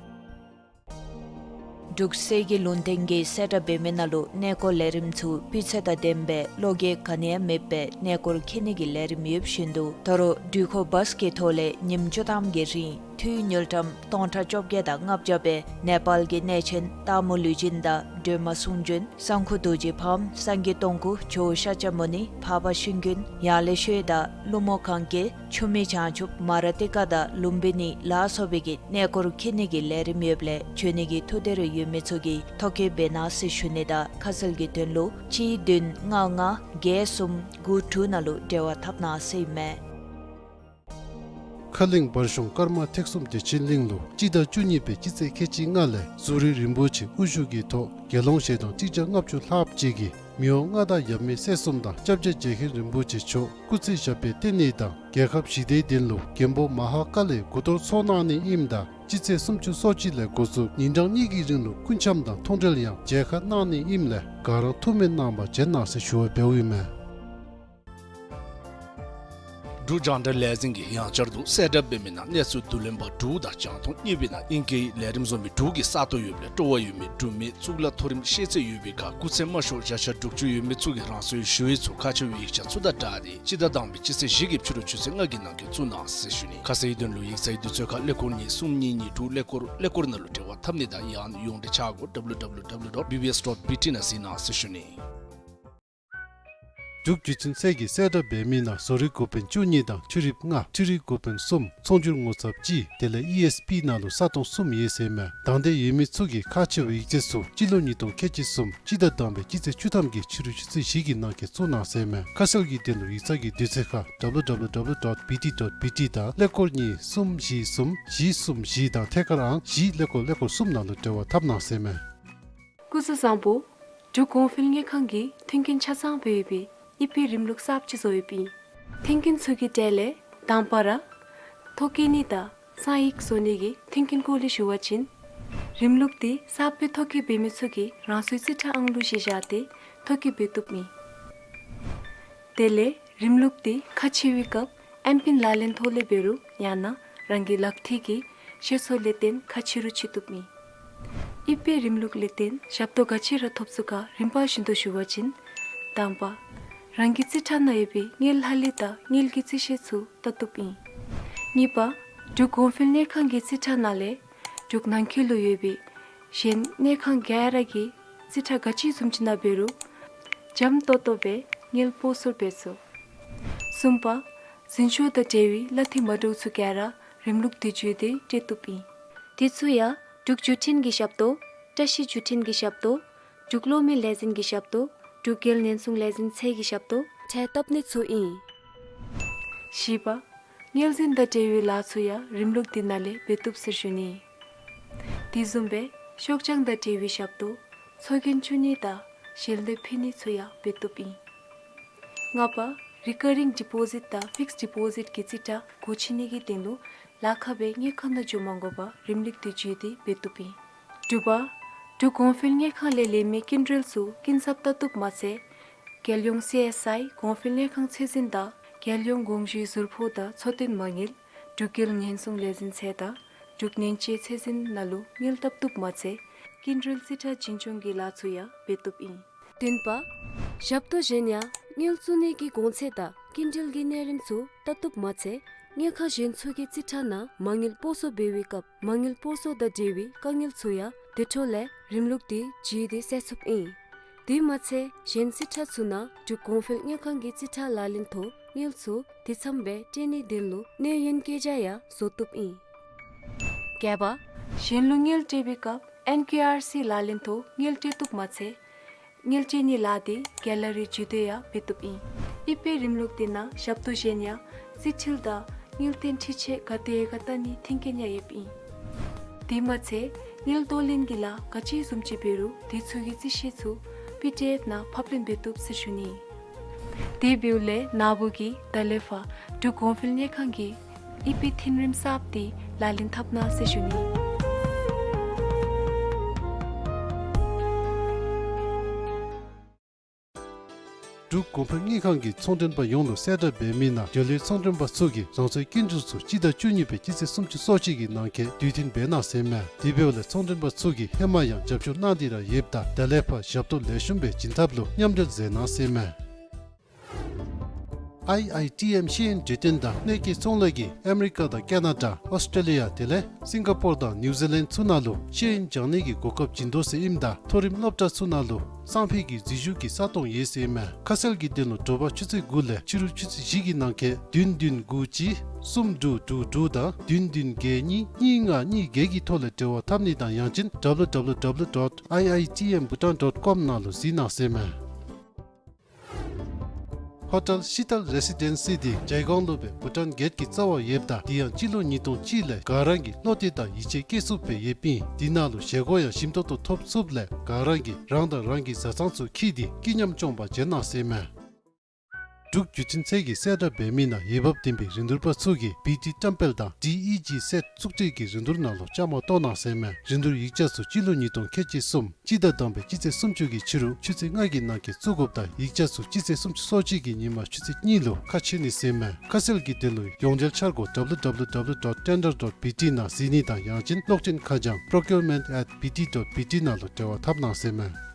འབྲུག་གསེར་གྱི་ལུང་བསྟན་གྱིས་གསལ་བསྒྲགས་འབད་མི་ནང་ལུ་གནས་སྐོར་ལས་རིམ་ཚུ་སྤུས་ཚད་དང་ལྡནམ་སྦེ་བློ་འགྱོད་ག་ནི་ཡང་མེདཔ་སྦེ་གནས་སྐོར་འཁྱིད་ནི་གི་ལས་རིམ་ཡོདཔ་བཞིན་དུ་ད་རུང་འགྲུལ་འཁོར་བཱས་ཀྱི་ཐོག་ལས་ཉིནམ་བཅུ་ཐམ་གྱི་རིང་འཐུས་དངུལ་ཀྲམ་སྟོང་ཕྲག་བཅོ་བརྒྱད་དང་ལྔ་བརྒྱ་སྦེ་ནེ་པཱལ་གྱི་གནས་ཆེན་སྟག་མོ་ལུས་སྦྱིན་དང་སྒྲོལ་མ་གསུང་བྱོན་གསང་ཁུག་རྡོ་རྗེ་ཕག་མོ་སངས་རྒྱས་སྟོང་སྐུ་ཇོ་བོ་ཤཱཀྱ་མུ་ནི་འཕགས་པ་ཤིང་ཀུན་ཡང་ལེ་ཤོད་དང་ཀླུ་མོ་གན་རྐྱལ་ཆུ་མིག་བྱང་ཆུབ་མ་རུ་ཏི་ཀ་དང་ལུམ་བི་ནི་ལ་སོགས་པའི་གི་གནས་སྐོར་འཁྱིད་ནི་གི་ལས་རིམ་ཡོདཔ་ལས་བྱོན་ནི་གི་ཐུགས་འདོད་རེ་ཡོད་མི་ཚུ་གིས་ཐོ་བཀོད་འབད་གནང་ཟེར་ཞུ་ནི་དང་ཁ་གསལ་གྱི་དོན་ལུ་གཅིག་བདུན་ལྔ་ལྔ་བརྒྱད་གསུམ་དགུ་དྲུག་ནང་ལུ་འབྲེལ་བ་འཐབ་གནང་ཟེར་ཨིན་མས། ཁ་གླིང་བར་གཞུང་ཀརྨ་ཐེག་གསུམ་བདེ་ཆེན་གླིང་ལུ་སྤྱི་ཟླ་བཅུ་གཉིས་པའི་སྤྱི་ཚེས་ཁལ་གཅིག་ལྔ་ལས་ཟུར་རི་རིན་པོ་ཆེ་དབུ་བཞུགས་ཀྱི་ཐོག་དགེ་སློང་ཞལ་གདམས་གཅིག་བརྒྱ་ལྔ་བཅུ་ལྷགཔ་ཅིག་གིས་མི་དབང་མངའ་བདག་ཡབ་མེས་སྲས་གསུམ་དང་སྐྱབས་རྗེ་རྗེ་མཁན་རིན་པོ་ཆེ་མཆོག་སྐུ་ཚེ་ཞབས་པད་བརྟན་ནི་དང་རྒྱལ་ཁབ་ཞི་བདེའི་དོན་ལུ་མགོན་པོ་མ་ཧཱ་ཀཱ་ལའི་སྐུ་གཏོར་ཚོགས་གནང་ནི་ཨིནམ་དང་སྤྱི་ཚེས་སུམ་ཅུ་སོ་གཅིག་ལས་འགོ་བཙུགས་ཉིན་གྲངས་གཉིས་ཀྱི་རིང་ལུ་སྐུ་འཆམ་དང་མཐོང་གྲོལ་ཡང་མཇལ་ཁ་གནང་ནི་ཨིནམ་ལས་ག་ར་ཐུགས་སྨོན་གནང་བར་བྱོན་གནང་ཟེར་ཞུ་བ་འབདཝ་ཨིན་མས། འབྲུག་རྒྱང་བསྒྲགས་ལས་འཛིན་གྱིས་ཡང་བསྐྱར་དུ་གསལ་བསྒྲགས་འབད་མི་ནང་གནས་ཚུལ་བསྡུ་ལེན་པ་དྲུག་དང་རྒྱང་མཐོང་གཉིས་པའི་ནང་དབྱིན་སྐད་ལས་རིམ་བཟོ་མི་དྲུག་གི་ས་སྟོང་ཡོདཔ་ལས་སྤྲོ་བ་ཡོད་མི་འབྲུག་མི་གཙུག་ལག་མཐོ་རིམ་ཤེས་ཚད་ཡོད་པའི་ཁར་སྐུ་ཚེ་མ་ཤོར་བརྒྱ་ཆ་དྲུག་ཅུ་ཡོད་མི་ཚུ་གིས་རང་སོའི་ཞུ་ཡིག་ཚུ་ཁག་ཆེ་བའི་ཡིག་ཆ་ཚུ་དང་སྦྲགས་ཏེ་སྤྱི་ཟླ་དང་པའི་སྤྱི་ཚེས་བཞི་གི་ཕྱི་རུ་ཆུ་ཚོད་ལྔ་གི་ནང་འཁོད་བཙུགས་གནང་ཟེར་ཞུ་ནི། ཁ་གསལ་ཡིག་དོན་ལུ་ཡིག་ཚང་གི་དུས་ཚོད་ཁར་ཀླད་ཀོར་གཉིས་གསུམ་གཉིས་གཉིས་དྲུག་ཀླད་ཀོར་ཀླད་ཀོར་ནང་ལུ་འབྲེལ་བ་འཐབ་ནི་དང་ཡང་ན་ཡོངས་འབྲེལ་ཆ་སྒོ་W W W dot B B S dot B T ནང་གཟིགས་གནང་ཟེར་ཞུ་ནི། འབྲུག་བརྒྱུད་འཛིན་ཚད་ཀྱིས་གསལ་བསྒྲགས་འབད་མི་ནང་བཟོ་རིག་འགོ་དཔོན་བཅུ་གཉིས་དང་འཕྲུལ་རིག་ལྔ་འཕྲུལ་རིག་འགོ་དཔོན་གསུམ་ཚོང་སྒྱུར་ངོ་ཚབ་གཅིག་དེ་ལས་ཨི་ཨེསི་པི་ནང་ལུ་ས་སྟོང་གསུམ་ཡོད་ཟེར་མས། དང་འདོད་ཡོད་མི་ཚུ་གིས་ཁག་ཆེ་བའི་ཡིག་ཆ་ཚུ་སྤྱི་ལོ་ཉིས་སྟོང་ཁལ་གཅིག་གསུམ་སྤྱི་ཟླ་དང་པའི་སྤྱི་ཚེས་བཅུ་ཐམ་གྱི་ཕྱི་རུ་ཆུ་ཚོད་བཞི་གི་ནང་འཁོད་བཙུགས་གནང་ཟེར་མས། ཁ་གསལ་གྱི་དོན་ལུ་ཡིག་ཚང་གི་དུས་ཚོད་ཁར W W W dot B T dot B T དང་ཀླད་ཀོར་གཉིས་གསུམ་བཞི་གསུམ་བཞི་གསུམ་བཞི་དང་ཐད་ཀར་ཨང་བཞི་ཀླད་ཀོར་ཀླད་ཀོར་གསུམ་ནང་ལུ་འབྲེལ་བ་འཐབ་གནང་ཟེར་མས། སྐུ་གཟུགས་བཟང་པོ། འབྲུག་གོང་འཕེལ་དངུལ་ཁང་གིས་མཐུན་རྐྱེན་ཆ་ཚང་སྦེ་ཡོད་པའི་ཨི་ཕའི་རིམ་ལུགས་གསརཔ་ཅིག་བཟོ་ཡོདཔ་ཨིན། མཐུན་རྐྱེན་ཚུ་གི་གྲས་ལས་དང་པ་ར་ཐོ་བཀོད་ནི་དང་གསང་ཡིག་བཟོ་ནི་གི་མཐུན་རྐྱེན་སྐོར་ལས་ཞུ་བ་ཅིན། རིམ་ལུགས་འདི་གསརཔ་སྦེ་ཐོ་བཀོད་འབད་མི་ཚུ་གིས་རང་སོའི་རྩིས་ཁྲ་ཨང་གླུ་གཞི་བཞག་སྟེ་ཐོ་བཀོད་འབད་བཏུབ་ཨིན། དེ་ལས་རིམ་ལུགས་འདི་ཁག་ཆེ་བའི་སྐབས་ཨེམ་པིན་ལག་ལེན་ཐོག་ལས་འབད་རུང་ཡང་ན་རང་གི་ལག་ཐིག་གི་ཤེས་ཚད་ལས་བརྟེན་ཁག་ཆེ་རུང་ཆེ་བཏུབ་ཨིན། ཨི་ཕའི་རིམ་ལུགས་ལས་བརྟེན་ཞབས་ཏོག་ག་ཅི་ར་ཐོབ་ཚུགས་ག་རིམ་པ་བཞིན་དུ་ཞུ་བ་ཅིན། དང་པ། རང་གི་རྩིས་ཁྲ་ནང་ཡོད་པའི་དངུལ་ལྷག་ལུས་དང་དངུལ་གྱི་རྩིས་ཤེས་ཚུ་བལྟ་བཏུབ་ཨིན། གཉིས་པ། འབྲུག་གོང་འཕེལ་དངུལ་ཁང་གི་རྩིས་ཁྲ་ནང་ལས་འབྲུག་ནང་འཁོད་ལུ་ཡོད་པའི་གཞན་དངུལ་ཁང་ག་ར་གི་རྩིས་ཁྲ་ག་ཅི་བཟུམ་ཅིག་ནང་འབད་རུང་འཇམ་ཏོག་ཏོ་སྦེ་དངུལ་སྤོ་སོར་འབད་ཚུགས། གསུམ་པ། འཛིན་སྐྱོང་དང་འབྲེལ་བའི་གླ་འཐུས་མ་འདྲཝ་ཚུ་ག་ར་རིམ་ལུགས་འདི་བརྒྱུད་དེ་སྤྲོད་བཏུབ་ཨིན། དེ་ཚུ་ཡང་འབྲུག་བརྒྱུད་འཛིན་གྱི་ཞབས་ཏོག་བཀྲ་ཤིས་བརྒྱུད་འཛིན་གྱི་ཞབས་ཏོག་འབྲུག་གློག་མེ་ལས་འཛིན་གྱི་ཞབས་ཏོག་འབྲུག་རྒྱལ་ཉེན་སྲུང་ལས་འཛིན་ཚད་ཀྱི་ཞབས་ཏོག་འབྲེལ་བཏབ་ནི་ཚུ་ཨིན། བཞི་པ། དངུལ་འཛིན་དང་འབྲེལ་བའི་ལཱ་ཚུ་ཡང་རིམ་ལུགས་འདི་ནང་ལས་འབད་བཏུབ་ཟེར་ཞུ་ནི། དེ་བཟུམ་སྦེ་ཤོག་བྱང་དང་འབྲེལ་བའི་ཞབས་ཏོག་ཚོགས་རྒྱན་བཙུགས་ནི་དང་ཞལ་འདེབས་ཕུལ་ནི་ཚུ་ཡང་འབད་བཏུབ་ཨིན། ལྔ་པ། རི་ཀ་རིང་ཌི་པོ་ཟིཊ་དང་ཕིགསཌ་ཌི་པོ་ཟིཊ་གི་རྩིས་ཁྲ་སྒོ་ཕྱེ་ནི་གི་དོན་ལུ་ལཱ་ཁག་སྦེ་དངུལ་ཁང་ནང་འགྱོ་མ་དགོ་པར་རིམ་ལུགས་འདི་བརྒྱུད་དེ་འབད་བཏུབ་ཨིན། དྲུག་པ། འབྲུག་གོང་འཕེལ་དངུལ་ཁང་ལས་ལེན་མི་སྐྱིན་འགྲུལ་ཚུ་སྐྱིན་ཚབ་བལྟ་བཏུབ་མ་ཚད། རྒྱལ་ཡོངས་སི་ཨེསི་ཨའི་གོང་འཕེལ་དངུལ་ཁང་ཚད་འཛིན་དང་རྒྱལ་ཡོངས་དགོངས་ཞུའི་ཟུར་ཕོགས་དང་འཚོ་རྟེན་མ་དངུལ་འབྲུག་རྒྱལ་ཉེན་སྲུང་ལས་འཛིན་ཚད་དང་འབྲུག་ནན་ཅེ་ཚད་འཛིན་ནང་ལུ་དངུལ་བཏབ་བཏུབ་མ་ཚད་སྐྱིན་འགྲུལ་རྩིས་ཁྲ་བྱིན་སྐྱོང་གི་ལཱ་ཚུ་ཡང་འབད་བཏུབ་ཨིན། བདུན་པ། ཞབས་ཏོག་གཞན་ཡང་དངུལ་བཙུགས་ནི་གི་གོང་ཚད་དང་སྐྱིན་འགྲུལ་གྱི་གནས་རིམ་ཚུ་བལྟ་བཏུབ་མ་ཚད་དངུལ་ཁང་གཞན་ཚུ་གི་རྩིས་ཁྲ་ནང་མ་དངུལ་སྤོ་སོར་འབད་བའི་སྐབས་མ་དངུལ་སྤོ་སོར་དང་འབྲེལ་བའི་དཀའ་ངལ་ཚུ་ཡང་དེ་འཕྲོ་ལས་རིམ་ལུགས་འདི་བརྒྱུད་དེ་སེལ་ཚུགསཔ་ཨིན། དེ་མ་ཚད་གཞན་རྩིས་ཁྲ་ཚུ་ནང་འབྲུག་གོང་འཕེལ་དངུལ་ཁང་གི་རྩིས་ཁྲ་ལག་ལེན་ཐོག་དངུལ་ཚུ་དེ་ཙམ་སྦེ་སྤྲོད་ནིའི་དོན་ལུ་གནས་ཡུན་བཀོད་རྒྱ་ཡང་བཟོ་བཏུབ་ཨིན། བརྒྱད་པ། གཞན་ལུ་དངུལ་སྤྲོད་པའི་སྐབས་ཨེན་ཀེ་ཨར་སི་ལག་ལེན་ཐོག་དངུལ་སྤྲོད་བཏུབ་མ་ཚད་དངུལ་སྤྲོད་ནིའི་ལཱ་འདི་གྷེ་ལ་རི་བརྒྱུད་དེ་ཡང་འབད་བཏུབ་ཨིན། ཨི་པེ་རིམ་ལུགས་འདི་ནང་ཞབས་ཏོག་གཞན་ཡང་རྩིས་འཕྲུལ་དང་དངུལ་རྟེན་འཕྲུལ་ཆས་ག་དེ་ག་བལྟ་ནིའི་མཐུན་རྐྱེན་ཡང་ཡོདཔ་ཨིན། དེ་མ་ཚད་དངུལ་གཏོང་ལེན་གྱི་ལཱ་ག་ཅི་བཟུམ་ཅིག་འབད་རུང་དེ་ཚུ་གི་རྩིས་ཤེས་ཚུ་པི་ཌི་ཨེཕ་ནང་ཕབ་ལེན་འབད་བཏུབ་ཟེར་ཞུ་ནི། དེ་འབདཝ་ལས་ན་བུ་གིས་ད་ལས་ཕར་འབྲུག་གོང་འཕེལ་དངུལ་ཁང་གི་ཨི་པེ་མཐུན་རིམ་གསརཔ་འདི་ལག་ལེན་འཐབ་གནང་ཟེར་ཞུ་ནི། འབྲུག་གོང་འཕེལ་དངུལ་ཁང་གིས་ཚོང་མགྲོན་པ་ཡོངས་ལུ་གསལ་བསྒྲགས་འབད་མི་ནང་འབྲེལ་ཡོད་ཚོང་མགྲོན་པ་ཚུ་གིས་རང་སོའི་སྐྱིན་འགྲུལ་ཚུ་སྤྱི་ཟླ་བཅུ་གཉིས་པའི་སྤྱི་ཚེས་སུམ་ཅུ་སོ་གཅིག་གི་ནང་འཁོད་དུས་མཐུན་འབད་གནང་ཟེར་མས། དེ་འབདཝ་ལས་ཚོང་མགྲོན་པ་ཚུ་གིས་ཧེ་མ་ཡང་རྒྱབ་སྐྱོར་གནང་སྟེ་ར་ཡོདཔ་ད་ད་ལས་ཕར་ཞབས་ཏོག་ལེགས་ཤོམ་སྦེ་བྱིན་ཐབས་ལུ་མཉམ་འབྲེལ་མཛད་གནང་ཟེར་མས། ཨའི་ཨའི་ཊི་ཨེམ་ཤེས་ཡོན་གྲོས་སྟོན་དང་གནོད་སྐྱེལ་ཚོང་ལས་ཀྱིས་ཨ་མི་རི་ཀ་དང་ཀེ་ན་ཌ་ཨོསི་ཊེ་ལི་ཡ་དེ་ལས་སིང་ག་པོར་དང་ནིའུ་ཛི་ལེནཌ་ཚུ་ནང་ལུ་ཤེས་ཡོན་སྦྱང་ནི་གི་གོ་སྐབས་བྱིན་དོ་ཟེར་ཨིནམ་ད་མཐོ་རིམ་སློབ་གྲྭ་ཚུ་ནང་ལུ་སང་ཕོད་ཀྱི་འཛུལ་ཞུགས་ཀྱི་ས་སྟོང་ཡོད་ཟེར་ཨིན་མས། ཁ་གསལ་གྱི་དོན་ལུ་དྲོ་པ་ཆུ་ཚོད་དགུ་ལས་ཕྱི་རུ་ཆུ་ཚོད་བཞི་གི་ནང་འཁོད་བདུན་བདུན་དགུ་གཅིག་གསུམ་དྲུག་དྲུག་དྲུག་དང་བདུན་བདུན་བརྒྱད་གཉིས་གཉིས་ལྔ་གཉིས་བརྒྱད་ཀྱི་ཐོག་ལས་འབྲེལ་བ་འཐབ་ནི་དང་ཡང་ཅིན་W W W dot I I T M Bhutan dot com ནང་ལུ་གཟིགས་གནང་ཟེར་ཨིན་མས། ཧོ་ཊེལ་ཤི་ཏལ་རེ་སི་ཌེན་སི་འདི་ཇའི་གོང་ལུ་སྦེ་བྷུ་ཊཱན་གེཊ་ཀྱི་རྩ་བར་ཡོདཔ་ད་དེ་ཡང་སྤྱི་ལོ་ཉིས་སྟོང་གཅིག་ལས་ག་ར་གིས་བློ་གཏད་དང་ཡིད་ཆེས་བསྐྱེད་ཚུགསཔ་སྦེ་ཡོདཔ་ཨིན། དེ་ནང་ལུ་བཞེས་སྒོ་ཡང་ཞིམ་ཏོག་ཏོ་ཐོབ་ཚུགསཔ་ལས་ག་ར་གིས་རང་དང་རང་གི་བཟའ་ཚང་ཚུ་འཁྱིད་དེ་སྐྱིད་ཉམས་སྐྱོང་པར་བྱོན་གནང་ཟེར་ཨིན་མས། འབྲུག་བརྒྱུད་འཕྲིན་ཚད་ཀྱི་གསལ་བསྒྲགས་འབད་མི་ནང་འོས་འབབ་ལྡན་པའི་རིན་བསྡུར་པ་ཚུ་གིས་བི་ཊི་བཀྲམ་སྤེལ་དང་ཌི་ཨི་ཇི་གསར་བཙུགས་སྒྲིག་གི་རིན་བསྡུར་ནང་ལུ་བཅའ་མར་གཏོགས་གནང་ཟེར་མས། རིན་བསྡུར་ཡིག་ཆ་ཚུ་སྤྱི་ལོ་ཉིས་སྟོང་ཁལ་གཅིག་གསུམ་སྤྱི་ཟླ་དང་པའི་སྤྱི་ཚེས་སུམ་ཅུ་གི་ཕྱི་རུ་ཆུ་ཚོད་ལྔ་གི་ནང་འཁོད་བཙུགས་དགོཔ་དང་ཡིག་ཆ་ཚུ་སྤྱི་ཚེས་སུམ་ཅུ་སོ་གཅིག་གི་ཉིན་མ་ཆུ་ཚོད་གཉིས་ལུ་ཁ་ཕྱེ་ནི་ཟེར་མས། ཁ་གསལ་གྱི་དོན་ལུ་ཡོངས་འབྲེལ་འཆར་སྒོ་ཌབ་ལུ་ཌབ་ལུ་ཌབ་ལུ་ཌོཊ་ཊེན་ཌར་ཌོཊ་བི་ཊི་ནང་གཟིགས་ནི་དང་ཡང་ཅིན་གློག་ཅན་ཁ་བྱང་པྲོ་ཀིའུར་མེནཊ་ཨེཊ་བི་ཊི་ཌོཊ་བི་ཊི་ནང་ལུ་འབྲེལ་བ་འཐབ་གནང་ཟེར་མས།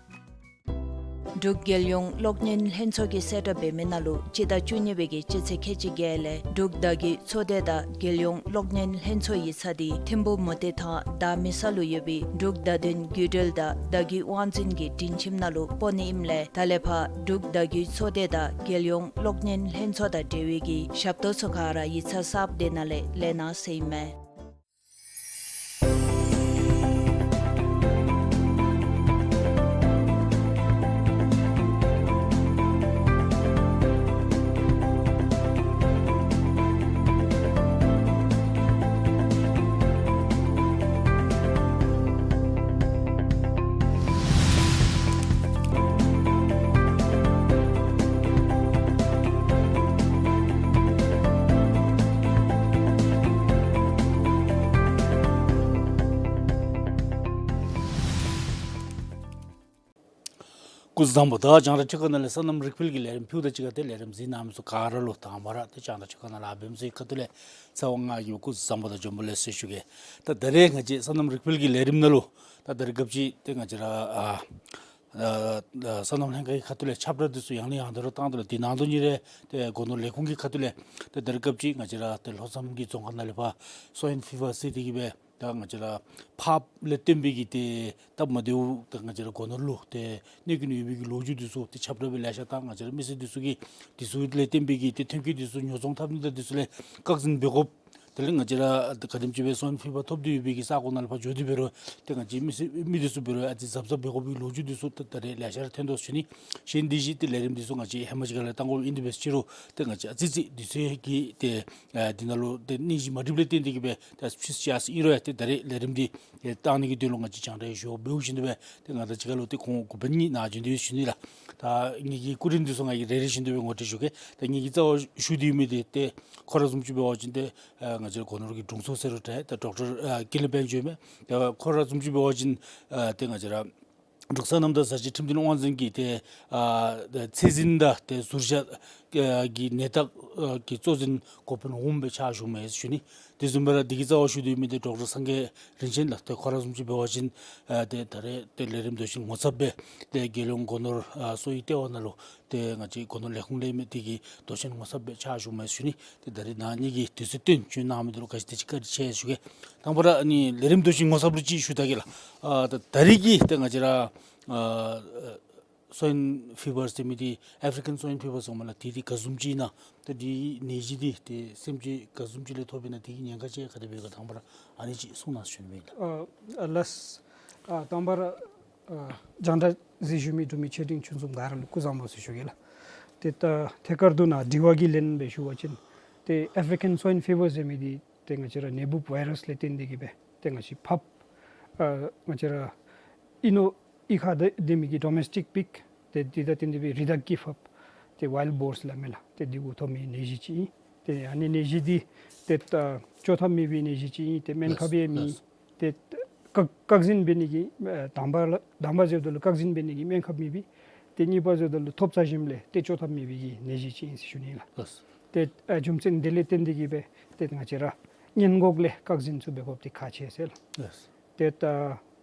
འབྲུག་རྒྱལ་ཡོངས་གློག་བརྙན་ལྷན་ཚོགས་ཀྱི་གསལ་བསྒྲགས་འབད་མི་ནང་ལུ་སྤྱི་ཟླ་བཅུ་གཉིས་པའི་གི་སྤྱི་ཚེས་ཁལ་གཅིག་བརྒྱད་ལས་འབྲུག་བརྡ་བརྒྱུད་ཚོགས་སྡེ་དང་རྒྱལ་ཡོངས་གློག་བརྙན་ལྷན་ཚོགས་ཡིག་ཚང་འདི་ཐིམ་ཕུག་མུ་ཏིག་ཐང་བརྡ་མི་ས་ལུ་ཡོད་པའི་འབྲུག་བརྡ་དོན་བརྒྱུད་འབྲེལ་དང་བརྡ་བརྒྱུད་དབང་འཛིན་གྱི་སྒྲིང་ཁྱིམ་ནང་ལུ་སྤོ་ནི་ཨིནམ་ལས་ད་ལས་ཕར་འབྲུག་བརྡ་བརྒྱུད་ཚོགས་སྡེ་དང་རྒྱལ་ཡོངས་གློག་བརྙན་ལྷན་ཚོགས་དང་འབྲེལ་བའི་གི་ཞབས་ཏོག་ཚུ་ག་ར་ཡིག་ཚང་གསརཔ་འདི་ནང་ལས་ལེན་གནང་ཟེར་ཨིན་མས། སྐུ་གཟུགས་བཟང་པོ། ད་རྒྱང་བསྒྲགས་ཁྲི་ཀ་ནང་ལས་སོ་ནམ་རིག་འཕེལ་གྱི་ལས་རིམ་ཕུལཝ་ད་གཅིག་ཁར་ཏེ་ལས་རིམ་གཟིགས་གནང་མི་ཚུ་ག་ར་ལུ་དང་པ་ར་ཏེ་རྒྱང་བསྒྲགས་ཁྲི་ཀ་ནང་ལས་ཨ་ཕེབས་མི་ཚུ་གི་ཁ་ཐུག་ལས་ཚེ་དབང་ང་གིས་སྐུ་གཟུགས་བཟང་པོ་དང་འབྱོན་པ་ལེགས་སོ་ཞུ་གེ། ད་ད་རེས་ང་བཅས་སོ་ནམ་རིག་འཕེལ་གྱི་ལས་རིམ་ནང་ལུ་ད་ད་རེས་སྐབས་ཅིག་ཏེ་ང་བཅས་ར་ཨ་ཨ་ཨ་སོ་ནམ་ལྷན་ཁག་གི་ཁ་ཐུག་ལས་ཁྱབ་བསྒྲགས་འདི་ཚུ་ཡང་ནས་ཡང་དུ་ར་བཏང་དོ་ལགས། དེ་ནང་དོན་ཉིད་ར་ཏེ་སྒོ་ནོར་ལས་ཁུངས་ཀྱི་ཁ་ཐུག་ལས་ཏེ་ད་རེས་སྐབས་ཅིག་ང་བཅས་ར་ཏེ་ལྷོ་མཚམས་ཀྱི་རྫོང་ཁག་ནང་ལས་ཕར་སོའིན་ཕི་བར་ཟེར་ཏེ་གི་སྦེ་ད་ང་བཅས་ར་ཕགཔ་ལས་བརྟེན་པའི་གི་ཏེ་སྟབས་མ་བདེཝ་ད་ང་བཅས་ར་སྒོ་ནོར་ལུ་ཏེ་གནོད་སྐྱོན་ཡོད་པའི་གི་ལོ་རྒྱུས་འདི་ཚུ་ཏེ་ཁྱབ་བསྒྲགས་སྦེ་ལེ་ཤ་བཏང་། ང་བཅས་ར་མི་སེར་འདི་ཚུ་གིས་འདི་ཚུ་ལས་བརྟེན་པའི་གི་ཏེ་ཐོན་སྐྱེད་འདི་ཚུ་ཉོ་ཚོང་འཐབ་ནི་དང་འདི་ཚུ་ལས་བཀག་འཛིན་འབད་དགོཔ། དེ་ལས་ང་བཅས་ར་ག་དེམ་ཅིག་སྦེ་སོའིན་ཕི་བར་ཐོབ་སྟེ་ཡོད་པའི་གི་ས་གོ་ནང་ལས་ཕར་འགྱོ་སྟེ་འབད་རུང་ཏེ་ང་བཅས་མི་སེར་མི་འདི་ཚུ་འབད་རུང་ཨ་ཙི་གཟབ་གཟབ་འབད་དགོ་པའི་ལོ་རྒྱུས་འདི་ཚུ་ད་ད་རེས་ལེ་ཤ་ར་ཐོན་དོ་ཞུ་ནི། གཞན་འདི་བཞིན་ཏེ་ལས་རིམ་འདི་ཚུ་ང་བཅས་ཧེ་མ་ཅིག་ཁ་ལས་བཏང་དགོཔ་ཨིན། དེ་འབད་ཅི་རུང་ཏེ་ང་བཅས་ཨ་ཙི་ཅིག་དུས་ཚོད་ཀྱི་ཏེ་ཨ་འདི་ནང་ལུ་ཏེ་གནས་གཞི་མ་འགྲིགཔ་ལས་བརྟེན་ཏེ་གི་སྦེ་ད་ཕྱིས་ཅིག་ཨ་ཙི་ཨིན་རུང་ཡང་ཏེ་ད་རེས་ལས་རིམ་འདི་ཏེ་བཏང་ནི་གི་དོན་ལུ་ང་བཅས་རྒྱང་བསྒྲགས་ཞུ་བ་འབདཝ་བཞིན་དུ་སྦེ་ཏེ་ང་དང་གཅིག་ཁར་ལུ་ཏེ་ཁོང་འགོ་དཔོན་གཉིས་ནཱ་བྱོན་ཏེ་ཡོད་ཞུ་ནི་ལགས། ད་ངེ་གི་སྐུ་མགྲོན་འདི་ཚུ་ང་གིས་རེ་རེ་བཞིན་དུ་སྦེ་ངོ་སྤྲོད་ཞུ་གེ། ད་ངེ་གི་རྩ་བར་ཞུ་སྟེ་ཡོད་མི་འདི་ཏེ་ཁོ་ར་བཟུམ་ཅིག་འབད་བ་ཅིན་ཏེ་ཨ་ང་བཅས་ར་སྒོ་ནོར་གྱི་དྲུང་འཚོ་ཟེར་རུང་འདྲ་ད་ཌོག་ཊར་ཨ་ཀི་ལིན་པེན་ཇོ་མས། ད་ཁོ་ར་བཟུམ་ཅིག་འབད་བ་ཅིན་ཨ་ཏེ་ང་བཅས་ར་འབྲུག་སོ་ནམ་དང་བཟའ་བཅའ་ཁྲིམས་མཐུན་དབང་འཛིན་གྱི་ཏེ་ཨ་ཚད་འཛིན་དང་ཏེ་ཟུར་བཞག་ཨ་གི་ནད་བརྟག་ཨ་གི་གཙོ་འཛིན་འགོ་དཔོན་འོགམ་སྦེ་ཕྱག་ཞུཝ་མས་ཞུ་ནི། དེ་བཟུམ་སྦེ་ར་འདི་གི་རྩ་བར་ཞུ་སྟེ་ཡོད་མི་འདི་ཌོག་ཊར་སངས་རྒྱས་རིན་ཆེན་ལགས། ཏེ་ཁོ་ར་བཟུམ་ཅིག་འབད་བ་ཅིན་ཨ་ཏེ་ད་རེས་ཏེ་ལས་རིམ་མདོ་ཆེན་ངོ་ཚབ་སྦེ་ཏེ་རྒྱལ་ཡོངས་སྒོ་ནོར་ཨ་གསོ་བའི་ལྟེ་བ་ནང་ལུ་ཏེ་ང་བཅས་སྒོ་ནོར་ལས་ཁུངས་ལས་མི་འདི་གི་མདོ་ཆེན་ངོ་ཚབ་སྦེ་ཕྱག་ཞུཝ་མས་ཞུ་ནི། ཏེ་ད་རེས་ནཱ་ངེ་གི་དུས་ཚོད་བཏོན་བྱོན་གནང་མི་འདི་ལུ་ག་ཅི་དེ་ཅིག་བཀའ་དྲིན་ཆེ་ཞུ་གེ། དང་པ་ར་ཨ་ནི་ལས་རིམ་མདོ་ཆེན་ངོ་ཚབ་ལུ་ཅིག་ཞུ་ད་གེ་ལགས། ཨ་ད་ད་རེས་ཀྱི་ཏེ་ང་བཅས་ར་ཨ་ཨ་སོའིན་ཕི་བར་ཟེར་མི་འདི་ཨེཕ་རི་ཀན་སོའིན་ཕི་བར་ཟེར་མས་ལགས། དེ་འདི་ག་བཟུམ་ཅིག་ཨིན་ན། ཏེ་འདི་ནད་གཞི་འདི་ཏེ་སེམས་ཅན་ག་བཟུམ་ཅིག་ལས་ཐོབ་ཨིན་ན། དེ་གི་ཉེན་ཁ་ཅིག་ག་དེ་སྦེ་ག་དང་པ་ར་ཨ་ནི་ཅིག་གསུང་གནང་ཞུ་ནི་ཨིན་ལགས། ཨ་ལགས། ཨ་དང་པ་ར་ཨ་རྒྱང་བསྒྲགས་གཟིགས་ཞུ་མི་འབྲུག་མི་ཆེ་འབྲིང་ཆུང་གསུམ་ག་ར་ལུ་སྐུ་གཟུགས་བཟང་པོ་ཟེར་ཞུ་གེ་ལགས། ཏེ་ད་ཐད་ཀར་དུ་ནཱ་དྲི་བ་གི་ལན་སྦེ་ཞུ་བ་ཅིན་ཏེ་ཨེཕ་རི་ཀན་སོའིན་ཕི་བར་ཟེར་མི་འདི་ཏེ་ང་བཅས་ར་ནད་འབུཔ་ཝའི་རཱསི་ལས་བརྟེན་ཏེ་གི་སྦེ་ཏེ་ང་བཅས་ཕགཔ་ཨ་ང་བཅས་ར་ཨིན་ནོ་གཡུས་ཁར་སྡོད་མི་གི་ཌོ་མེསི་ཊིཀ་པིག་ཏེ་འདི་དང་བསྟུན་ཏེ་སྦེ་རི་དྭགས་ཀྱི་ཕགཔ་ཏེ་ཝའིལཌ་བོར་སླབ་མས་ལགས། ཏེ་འདི་གུ་ཐོབ་མི་ནད་གཞི་ཅིག་ཨིན། ཏེ་ཨ་ནི་ནད་གཞི་འདི་ཏེ་ད་བཅོ་ཐབས་མེད་པའི་ནད་གཞི་ཅིག་ཨིན། ཏེ་སྨན་ཁབ་ཡང་མེད། ལགས། ཏེ་བཀག་བཀག་འཛིན་འབད་ནི་གི་ཨ་དང་པ་ལ་དང་པ་ཟེརཝ་ད་ལུ་བཀག་འཛིན་འབད་ནི་གི་སྨན་ཁབ་མེད་པས། ཏེ་གཉིས་པ་ཟེརཝ་ད་ལུ་ཐོབ་ཚར་ཞིནམ་ལས་ཏེ་བཅོ་ཐབས་མེད་པའི་གི་ནད་གཞི་ཅིག་ཨིན་ཟེར་ཞུ་ནི་ལགས། ལགས། ཏེ་ཨ་རྒྱུ་མཚན་འདི་ལས་བརྟེན་ཏེ་གི་སྦེ་ཏེ་ང་བཅས་ར་སྔོན་འགོག་ལས་བཀག་འཛིན་ཚུ་འབད་དགོཔ་འདི་ཁག་ཆེ་ཟེར་ལགས། ལགས། ཏེ་ད་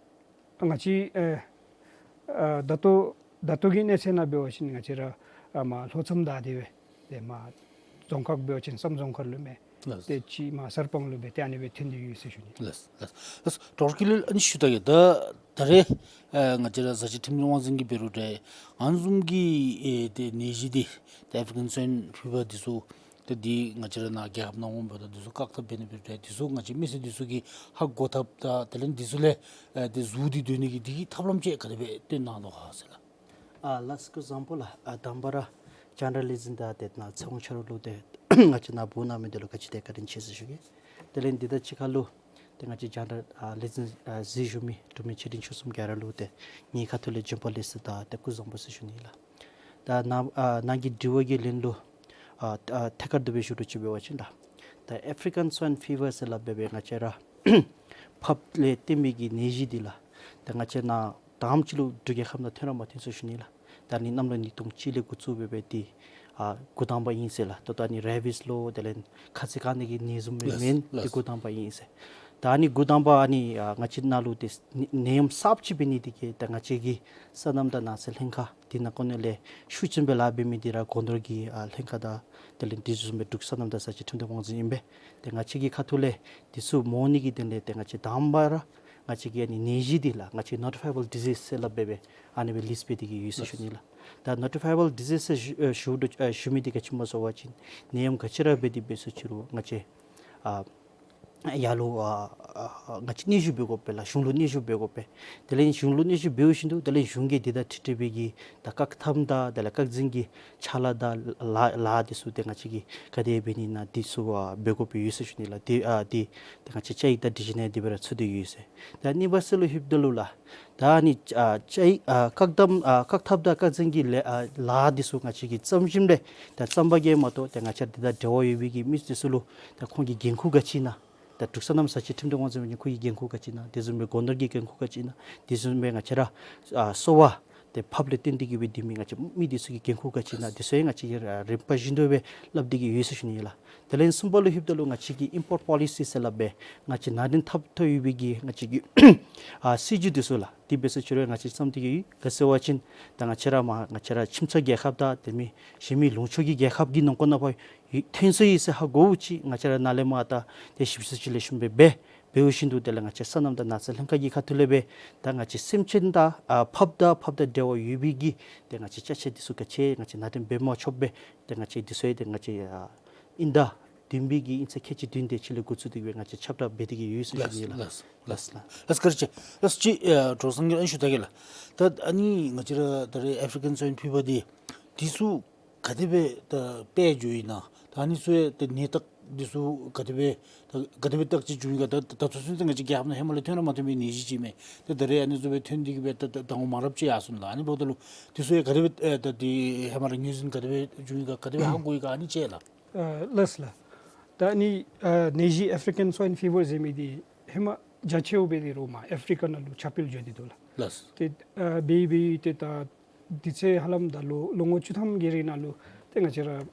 ང་བཅས་ཨེ་ཨ་ད་ལྟོ་ད་ལྟོ་གི་གནས་ཚད་ནང་འབད་བ་ཅིན་ང་བཅས་ར་ཨ་མར་ལྷོ་མཚམས་བདའ་སྟེ་སྦེ་ཏེ་མར་རྫོང་ཁག་འབད་བ་ཅིན་བསམ་རྫོང་ཁག་ལུ་མས། ལགས། ཏེ་ཅིག་མར་གསར་སྤང་ལུ་སྦེ་ཏེ་ཨ་ནི་སྦེ་ཐོན་ཏེ་ཡོད་ཟེར་ཞུ་ནི། ལགས་ལགས་ལགས། ཌོག་ཊར་ཀུན་ལེགས་ཨ་ནི་ཞུ་ད་གེ། ད་ད་རེས་ཨ་ང་བཅས་ར་བཟའ་བཅའ་ཁྲིམས་དབང་འཛིན་གྱིས་འབད་རུང་འདྲ་ཨ་ནི་བཟུམ་གྱི་ཨེ་ཏེ་ནད་གཞི་འདི་ཏེ་ཨེཕ་རི་ཀན་སོའིན་ཕི་བར་འདི་ཚུ་ཏེ་འདི་ང་བཅས་ར་ནཱ་རྒྱལ་ཁབ་ནང་འོངམ་ད་འདི་ཚུ་བཀག་ཐབས་འབད་ནི་འབད་རུང་འདྲ་འདི་ཚུ་ང་བཅས་མི་སེར་འདི་ཚུ་གིས་ཧ་གོ་ཐབས་དང་དེ་ལས་འདི་ཚུ་ལས་ཨེ་ཏེ་འཛུལ་ཏེ་སྡོད་ནི་གི་འདི་གི་ཐབས་ལམ་ཅིག་ག་དེ་སྦེ་སྟོན་གནང་དོ་ག་ཟེར་ལགས། ཨ་ལགས་སོ། སྐུ་གཟུགས་བཟང་པོ་ལགས། ཨ་དང་པ་ར་རྒྱང་བསྒྲགས་ལས་འཛིན་དང་ཏེ་ནཱ་ཚེ་དབང་ཆ་རོགས་ལུ་ཏེ་ང་བཅས་ནཱ་འབོ་གནང་མི་འདི་ལུ་ག་ཅི་ཏེ་བཀའ་དྲིན་ཆེ་ཟེར་ཞུ་གེ། དེ་ལས་འདི་དང་གཅིག་ཁར་ལུ་ཏེ་ང་བཅས་རྒྱང་བསྒྲགས་ཨ་ལས་འཛིན་ཨ་གཟིགས་ཞུ་མི་འབྲུག་མི་ཆེ་འབྲིང་ཆུང་གསུམ་ག་ར་ལུ་ཏེ་ངེའི་ཁ་ཐུག་ལས་བྱོན་པ་ལེགས་སོ་དང་ཏེ་སྐུ་གཟུགས་བཟང་པོ་ཟེར་ཞུ་ནི་ལགས། ད་ནཱ་ཨ་ནཱ་གི་དྲི་བ་གི་ལན་ལུ་ ཨ་ཨ་ཐད་ཀར་དུ་སྦེ་ཞུ་རུང་ཅིག་འབད་བ་ཅིན་ད་ད་ཨེཕ་རི་ཀན་སཝའིན་ཕི་བར་ཟེར་སླབ་སྦེ་སྦེ་ང་བཅས་ར་ཕགཔ་ལས་བརྟེན་པའི་གི་ནད་གཞི་འདི་ལགས། ད་ང་བཅས་ནཱ་དང་པ་ཅིག་ལུ་འབྲུག་རྒྱལ་ཁབ་ནང་ཐོན་ར་མ་ཐོན་ཟེར་ཞུ་ནི་ལགས། ད་ཨ་ནི་གནམ་ལོ་ཉིས་སྟོང་གཅིག་ལས་འགོ་བཙུགས་སྦེ་སྦེ་འདི་ཨ་འགོ་དང་པ་ཨིན་ཟེར་ལགས། ད་ད་ཨ་ནི་རེ་བིས་ལོ་དེ་ལས་ཁ་ཚིག་ཁ་ནི་གི་ནད་བཟུམ་མའི་ལགས་མེན། ལགས། འདི་འགོ་དང་པ་ཨིན་ཟེར། ད་ཨ་ནི་འགོ་དང་པ་ཨ་ནི་ཨ་ང་བཅས་ནཱ་ལུ་འདི་ནད་ནད་ཡམས་གསརཔ་ཅིག་འབད་ནི་འདི་གིས་ད་ང་བཅས་ཀྱི་སོ་ནམ་དང་ནགས་ཚལ་ལྷན་ཁག་འདི་ནང་འཁོད་ནང་ལས་ཤུགས་ཅན་སྦེ་ལཱ་འབད་མི་འདི་ར་སྒོ་ནོར་གྱི་ཨ་ལྷན་ཁག་དང་དེ་ལས་འདི་བཟུམ་སྦེ་འབྲུག་སོ་ནམ་དང་ས་ཆ་ཁྲིམས་དོན་དབང་འཛིན་ཨིན་པས། ཏེ་ང་བཅས་ཀྱི་ཁ་ཐུག་ལས་འདི་ཚུ་མ་འོང་ནི་གི་དོན་ལས་ཏེ་ང་བཅས་དང་པ་ར་ང་བཅས་ཀྱི་ཨ་ནི་ནད་གཞི་འདི་ལགས་ང་བཅས་ནོ་ཊི་ཕའི་བཱལ་ཌི་ཟིས་ཟེར་སླབ་སྦེ་སྦེ་ཨ་ནི་སྦེ་ལིསཊ་འབད་དེ་གི་ཡོད་ཟེར་ཞུ་ནི་ལགས། ད་ནོ་ཊི་ཕའི་བཱལ་ཌི་ཟིས་ཟེར་ཞུ་ཨ་ཞུ་དོ་ཨ་ཞུ་མི་འདི་ག་ཅི་སྨོ་ཟེར་བ་ཅིན་ནད་ཡམས་ག་ཅི་ར་འབད་དེ་འབད་སོང་ཅི་རུང་ང་བཅས་ཨ་ཡར་ལུ་ཨ་ཨ་ང་བཅས་སྙན་ཞུ་འབད་དགོ་པས་ལགས། གཞུང་ལུ་སྙན་ཞུ་འབད་དགོ་པས། དེ་ལས་གཞུང་ལུ་སྙན་ཞུ་འབད་བའི་ཤུལ་དུ་དེ་ལས་གཞུང་གིས་འདི་དང་འཁྲིལ་འཁྲིལ་བའི་གི་ད་བཀག་ཐབས་དང་དེ་ལས་བཀག་འཛིན་གྱི་ཕྱག་ལཱ་དང་ལཱ་ལཱ་འདི་ཚུ་ཏེ་ང་བཅས་ཀྱིས་ག་དེ་འབད་ནི་ཨིན་ན་འདི་ཚུ་ཨ་འབད་དགོཔ་ཡོད་ཟེར་ཞུ་ནི་ལགས། འདི་ཨ་འདི་ཏེ་ང་བཅས་བཅའ་ཡིག་དང་སྒྲིག་གཞི་ནང་འདི་སྦེ་ར་ཚུད་དེ་ཡོད་ཟེར། ད་གཉིས་པ་ཟེར་ལུ་ལྷོདཔ་ད་ལུ་ལགས། ད་ཨ་ནི་ཨ་བཅའ་ཡིག་ཨ་བཀག་དམ་ཨ་བཀག་ཐབས་དང་བཀག་འཛིན་གྱི་ལས་ཨ་ལཱ་འདི་ཚུ་ང་བཅས་ཀྱིས་བརྩམས་ཞིནམ་ལས་ད་བརྩམས་པ་གིས་མ་གཏོགས་ཏེ་ང་བཅས་འདི་དང་འབྲེལ་བ་ཡོད་པའི་གི་མི་འདི་ཚུ་ལུ་ད་ཁོང་གི་འགན་ཁུར་ག་ཅི་ཨིན་ན། ད་འབྲུག་སོ་ནམ་ས་ཆ་ཁྲིམས་དོན་དབང་འཛིན་པ་ཁོང་གི་འགན་ཁུར་ག་ཅི་ཨིན་ན། དེ་བཟུམ་སྦེ་སྒོ་ནོར་གྱི་འགན་ཁུར་ག་ཅི་ཨིན་ན། དེ་བཟུམ་སྦེ་ང་བཅས་ར་ཨ་གསོ་བ་ཏེ་ཕགཔ་ལས་བརྟེན་ཏེ་གི་སྦེ་སྡོད་མི་ང་བཅས་མི་འདི་ཚུ་གི་འགན་ཁུར་ག་ཅི་ཨིན་ན། དེ་ཚུ་ཡང་ང་བཅས་ཀྱིས་ར་རིམ་པ་བཞིན་དུ་སྦེ་སླབ་སྟེ་གི་ཡོད་ཟེར་ཞུ་ནི་ལགས། དེ་ལས་གསུམ་པ་ལུ་ལྷོདཔ་ད་ལུ་ང་བཅས་ཀྱི་ཨིམ་པོརཊ་པོ་ལི་སི་ཟེར་སླབ་སྦེ་ང་བཅས་ནང་འདྲེན་འཐབ་འཐབ་ཡོད་པའི་གི་ང་བཅས་ཀྱི་ཨ་སྲིད་བྱུས་འདི་ཚུ་ལགས། དེ་འབད་སོང་ཅི་རུང་ང་བཅས་བརྩམས་ཏེ་གི་ཡོད། ག་ཟེར་བ་ཅིན་ད་ང་བཅས་ར་མ་ང་བཅས་ར་ཁྱིམ་ཚང་རྒྱལ་ཁབ་དང་དེ་མིན་གཞན་མི་ལུང་ཕྱོགས་ཀྱི་རྒྱལ་ཁབ་ཀྱི་ནང་འཁོད་ནང་ཕར་ཐོན་སོ་ཡི་ཟེར་ཧ་གོཝ་ཅིག་ང་བཅས་ར་ནཱ་ལས་མར་ད་ཏེ་ཞིབ་འཚོལ་ཅིག་ལེགས་ཤོམ་སྦེ་འབད་འབད་བའི་ཤུལ་དུ་དེ་ལས་ང་བཅས་སོ་ནམ་དང་ནགས་ཚལ་ལྷན་ཁག་གི་ཁ་ཐུག་ལས་སྦེ་ད་ང་བཅས་སེམས་ཅན་དང་ཨ་ཕགཔ་དང་ཕགཔ་དང་འབྲེལ་བ་ཡོད་པའི་གི་ཏེ་ང་བཅས་ཅ་ཆས་འདི་ཚུ་ག་ཅི་ང་བཅས་ནང་འདྲེན་འབད་མ་ཆོགཔ་སྦེ་ཏེ་ང་བཅས་འདི་ཚུ་ཡང་ཏེ་ང་བཅས་ཨ་དབྱིན་ཟླ་བདུན་པའི་གི་དབྱིན་ཚེས་ཁལ་གཅིག་བདུན་དེ་ཅིག་ལས་འགོ་བཙུགས་ཏེ་སྦེ་ང་བཅས་ཁྱབ་བསྒྲགས་འབད་དེ་གི་ཡོད་ཟེར་ཞུ་ནི་ལགས། ལགས་ལགས་ལགས། ལགས་བཀའ་དྲིན་ཆེ། ལགས་ཅི་ཨ་གྲོགས་སངས་རྒྱས་ཨ་ནི་ཞུ་ད་གེ་ལགས། ད་ཨ་ནི་ང་བཅས་ར་ད་རེས་ཨེཕ་རི་ཀན་སཝའིན་ཕི་བར་འདི་འདི་ཚུ་ག་དེ་སྦེ་ད་དཔྱད་འགྱོ་ཡི་ན། ད་ཨ་ནི་ཚུ་ཡང་ད་ནད་རྟགས་འདི་ཚུ་ག་དེ་སྦེ་ད་ག་དེ་སྦེ་བརྟག་དཔྱད་འབྱུང་ཡི་ག། ད་ད་ད་ཚུན་ཚོད་ང་བཅས་རྒྱལ་ཁབ་ནང་ཧེ་མ་ལས་ཐོན་ར་མ་ཐོན་པའི་ནད་གཞི་ཅིག་མས། ད་ད་རེས་ཨ་ནི་ཚུ་སྦེ་ཐོན་ཏེ་གི་སྦེ་ད་ད་ད་ངོ་མ་རབས་ཅིག་ཡར་སོང་ལགས། ཨ་ནི་འབདཝ་ད་ལུ་འདི་ཚུ་ཡང་ག་དེ་སྦེ་ཨེ་ད་འདི་ཧེ་མ་ར་ངོས་འཛིན་ག་དེ་སྦེ་འབྱུང་ཡི་ག་ག་དེ་སྦེ་ཧ་གོ་ཡི་ག་ཨ་ནི་ཅིག་ལགས། ཨ་ལགས་ལགས། ད་ཨ་ནི་ཨ་ནད་གཞི་ཨེཕ་རི་ཀན་སཝའིན་ཕི་བར་ཟེར་མི་འདི་ཧེ་མ་རྒྱ་ཆེཝ་སྦེ་འདི་རོགས་མར་ཨེཕ་རི་ཀ་ནང་ལུ་ཁྱབ་སྤེལ་འགྱོ་སྟེ་འདུག་ལགས། ལགས། ཏེ་ཨ་འབད་འབད་ཏེ་ད་དུས་ཚོད་ཧ་ལམ་ད་ལོ་ལོ་ངོ་བཅུ་ཐམ་གྱི་རིང་ནང་ལུ་ཏེ་ང་བཅས་ར་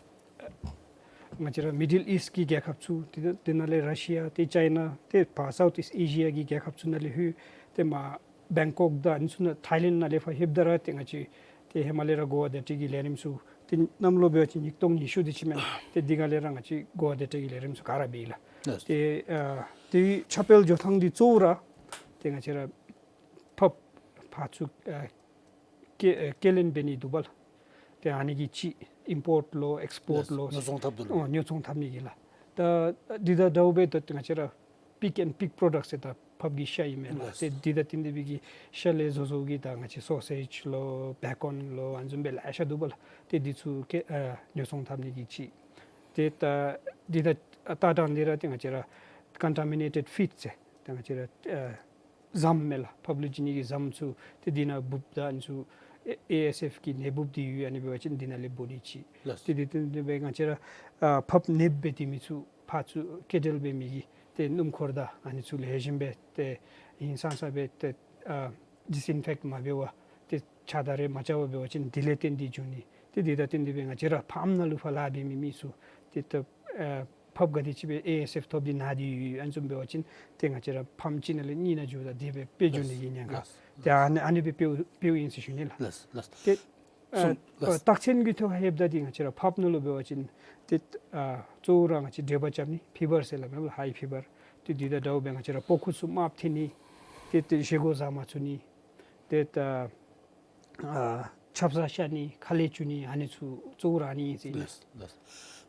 ང་བཅས་ར་མི་ཌལ་ཨིསཊ་ཀྱི་རྒྱལ་ཁབ་ཚུ་ཏེ་དེ་ནང་ལས་ར་ཤི་ཡ་ཏེ་ཅའི་ན་ཏེ་ཕར་སའུཐ་ཨིསཊ་ཨེ་ཤི་ཡ་གི་རྒྱལ་ཁབ་ཚུ་ནང་ལས་ལྷོད་ཏེ་མར་བེང་ཀོག་དང་ཨ་ནི་ཚུ་ནང་ཐའི་ལེནཌ་ནང་ལས་ཕར་ལྷོདཔ་ད་ར་ཏེ་ང་བཅས་ཏེ་ཧེ་མ་ལས་ར་གོ་བརྡ་སྤྲོད་ཀྱི་ལས་རིམ་ཚུ་ཏེ་གནམ་ལོ་འབད་བ་ཅིན་ཉིས་སྟོང་ཉི་ཤུ་འདི་ཅིག་མེན་ན། ཏེ་འདི་ག་ལས་ར་ང་བཅས་གོ་བརྡ་སྤྲོད་ཀྱི་ལས་རིམ་ཚུ་ག་ར་འབད་ཡི་ལགས། ལགས། ཏེ་ཨ་ཏེ་ཁྱབ་སྤེལ་འགྱོ་ཐངས་འདི་གཙོ་བོ་ར་ཏེ་ང་བཅས་ར་ཕགཔ་ཕར་ཚུར་ཨ་སྐྱེ་ཨ་སྐྱེ་ལེན་འབད་ནི་འདུག་པ་ལགས། ཏེ་ཨ་ནི་གི་ཅིག་ཨིམ་པོརཊ་ལོ་ཨེགསི་པོརཊ་ལོ་ཉོ་ཚོང་འཐབ་འདུག་ལགས། ཨོ་ཉོ་ཚོང་འཐབ་ནི་གི་ལགས། ད་འདི་དང་འདྲཝ་སྦེ་ད་ང་བཅས་ར་པིག་ཨེནཌ་པིག་པྲོ་ཌཀཊ་ཟེར་ད་ཕགཔ་གི་ཤ་ཨིན་མས་ལགས། ལགས། ཏེ་འདི་དང་བསྟུན་ཏེ་སྦེ་གི་ཤ་ལས་བཟོ་བཟོཝ་གི་ད་ང་བཅས་སོ་སེཇ་ལོ་བེ་ཀོན་ལོ་ཨ་ནི་བཟུམ་སྦེ་ལེ་ཤ་འདུག་པ་ལགས། ཏེ་འདི་ཚུ་ཀེ་ཨ་ཉོ་ཚོང་འཐབ་ནི་གི་ཅིག། ཏེ་ད་འདི་དང་ད་དང་འདི་ར་ཏེ་ང་བཅས་ར་ཀོན་ཊ་མི་ནེ་ཊེཌ་ཕིཌ་ཟེར་ད་ང་བཅས་ར་ཨ་ཟམ་མས་ལགས། ཕགཔ་ལུ་བྱིན་ནི་གི་ཟམ་ཚུ་ཏེ་འདི་ནང་འབུཔ་དང་ཨ་ནི་ཚུ་ཨེ་ཨེ་ཨེསི་ཨེཕ་གི་ནད་འབུཔ་འདི་ཡོད། ཨ་ནི་འབད་བ་ཅིན་འདི་ནང་ལས་འབོ་ནི་ཅིག། ལགས། ཏེ་འདི་འདི་འདི་སྦེ་ང་བཅས་ར་ཨ་ཕགཔ་ནདཔ་འབད་དེ་མི་ཚུ་ཕར་ཚུར་སྐྱེ་འབྲེལ་འབད་མི་གི་ཏེ་སྣུམ་འཁོར་དང་ཨ་ནི་ཚུ་ལེགས་ཤོམ་སྦེ་ཏེ་ཧིང་སངས་ས་སྦེ་ཏེ་ཨ་ཌིསི་ཨིན་ཕེཀཊ་མ་འབད་བར་ཏེ་ཕྱགས་བདར་རེ་མ་རྐྱབ་པར་འབད་བ་ཅིན་འདི་ལས་བརྟེན་ཏེ་འབྱུང་ནི། ཏེ་འདི་དང་བསྟུན་ཏེ་སྦེ་ང་བཅས་ར་ཕཱརམ་ནང་ལུ་ཕར་ལཱ་འབད་མི་མི་ཚུ་ཏེ་ད་ཨ་ཕགཔ་ག་དེ་ཅིག་སྦེ་ཨེ་ཨེསི་ཨེཕ་ཐོབ་སྟེ་ན་སྟེ་ཡོད། ཨ་ནི་བཟུམ་འབད་བ་ཅིན་ཏེ་ང་བཅས་ར་ཕཱརམ་གཅིག་ནང་ལས་གཉིས་ནང་འགྱོ་ད་དེ་སྦེ་སྤེལ་འགྱོ་ནི་གི་ཉེན་ཁ། ལགས། ཏེ་ཨ་ནི་ཨ་ནི་སྦེ་སྤེལཝ་སྤེལཝ་ཨིན་ཟེར་ཞུ་ནི་ལགས། ལགས་ལགས། ཏེ་ཨ་གསུམ་ལགས། རྟགས་མཚན་གྱི་ཐོག་ལྷོདཔ་ད་འདི་ང་བཅས་ར་ཕགཔ་ནང་ལུ་འབད་བ་ཅིན་ཏེ་ཨ་གཙོ་བོ་ར་ང་བཅས་འབྲས་བུ་རྐྱབ་ནི་ཕི་བར་ཟེར་སླབ་མས་ལགས། ཧའི་ཕི་བར། ཏེ་འདི་དང་འདྲཝ་སྦེ་ང་བཅས་ར་པགས་ཀོ་ཚུ་དམརཔོ་ཐོན་ནི། ཏེ་ཏེ་བཞེས་སྒོ་བཟའ་མ་ཚུགས་ནི། ཏེ་ད་ཨ་ཆབ་གསང་ཤར་ནི་ཁ་ལས་བཅུག་ནི་ཨ་ནི་ཚུ་གཙོ་བོ་ར་ཨ་ནི་ཨིན་ཟེར་ཨིན། ལགས་ལགས།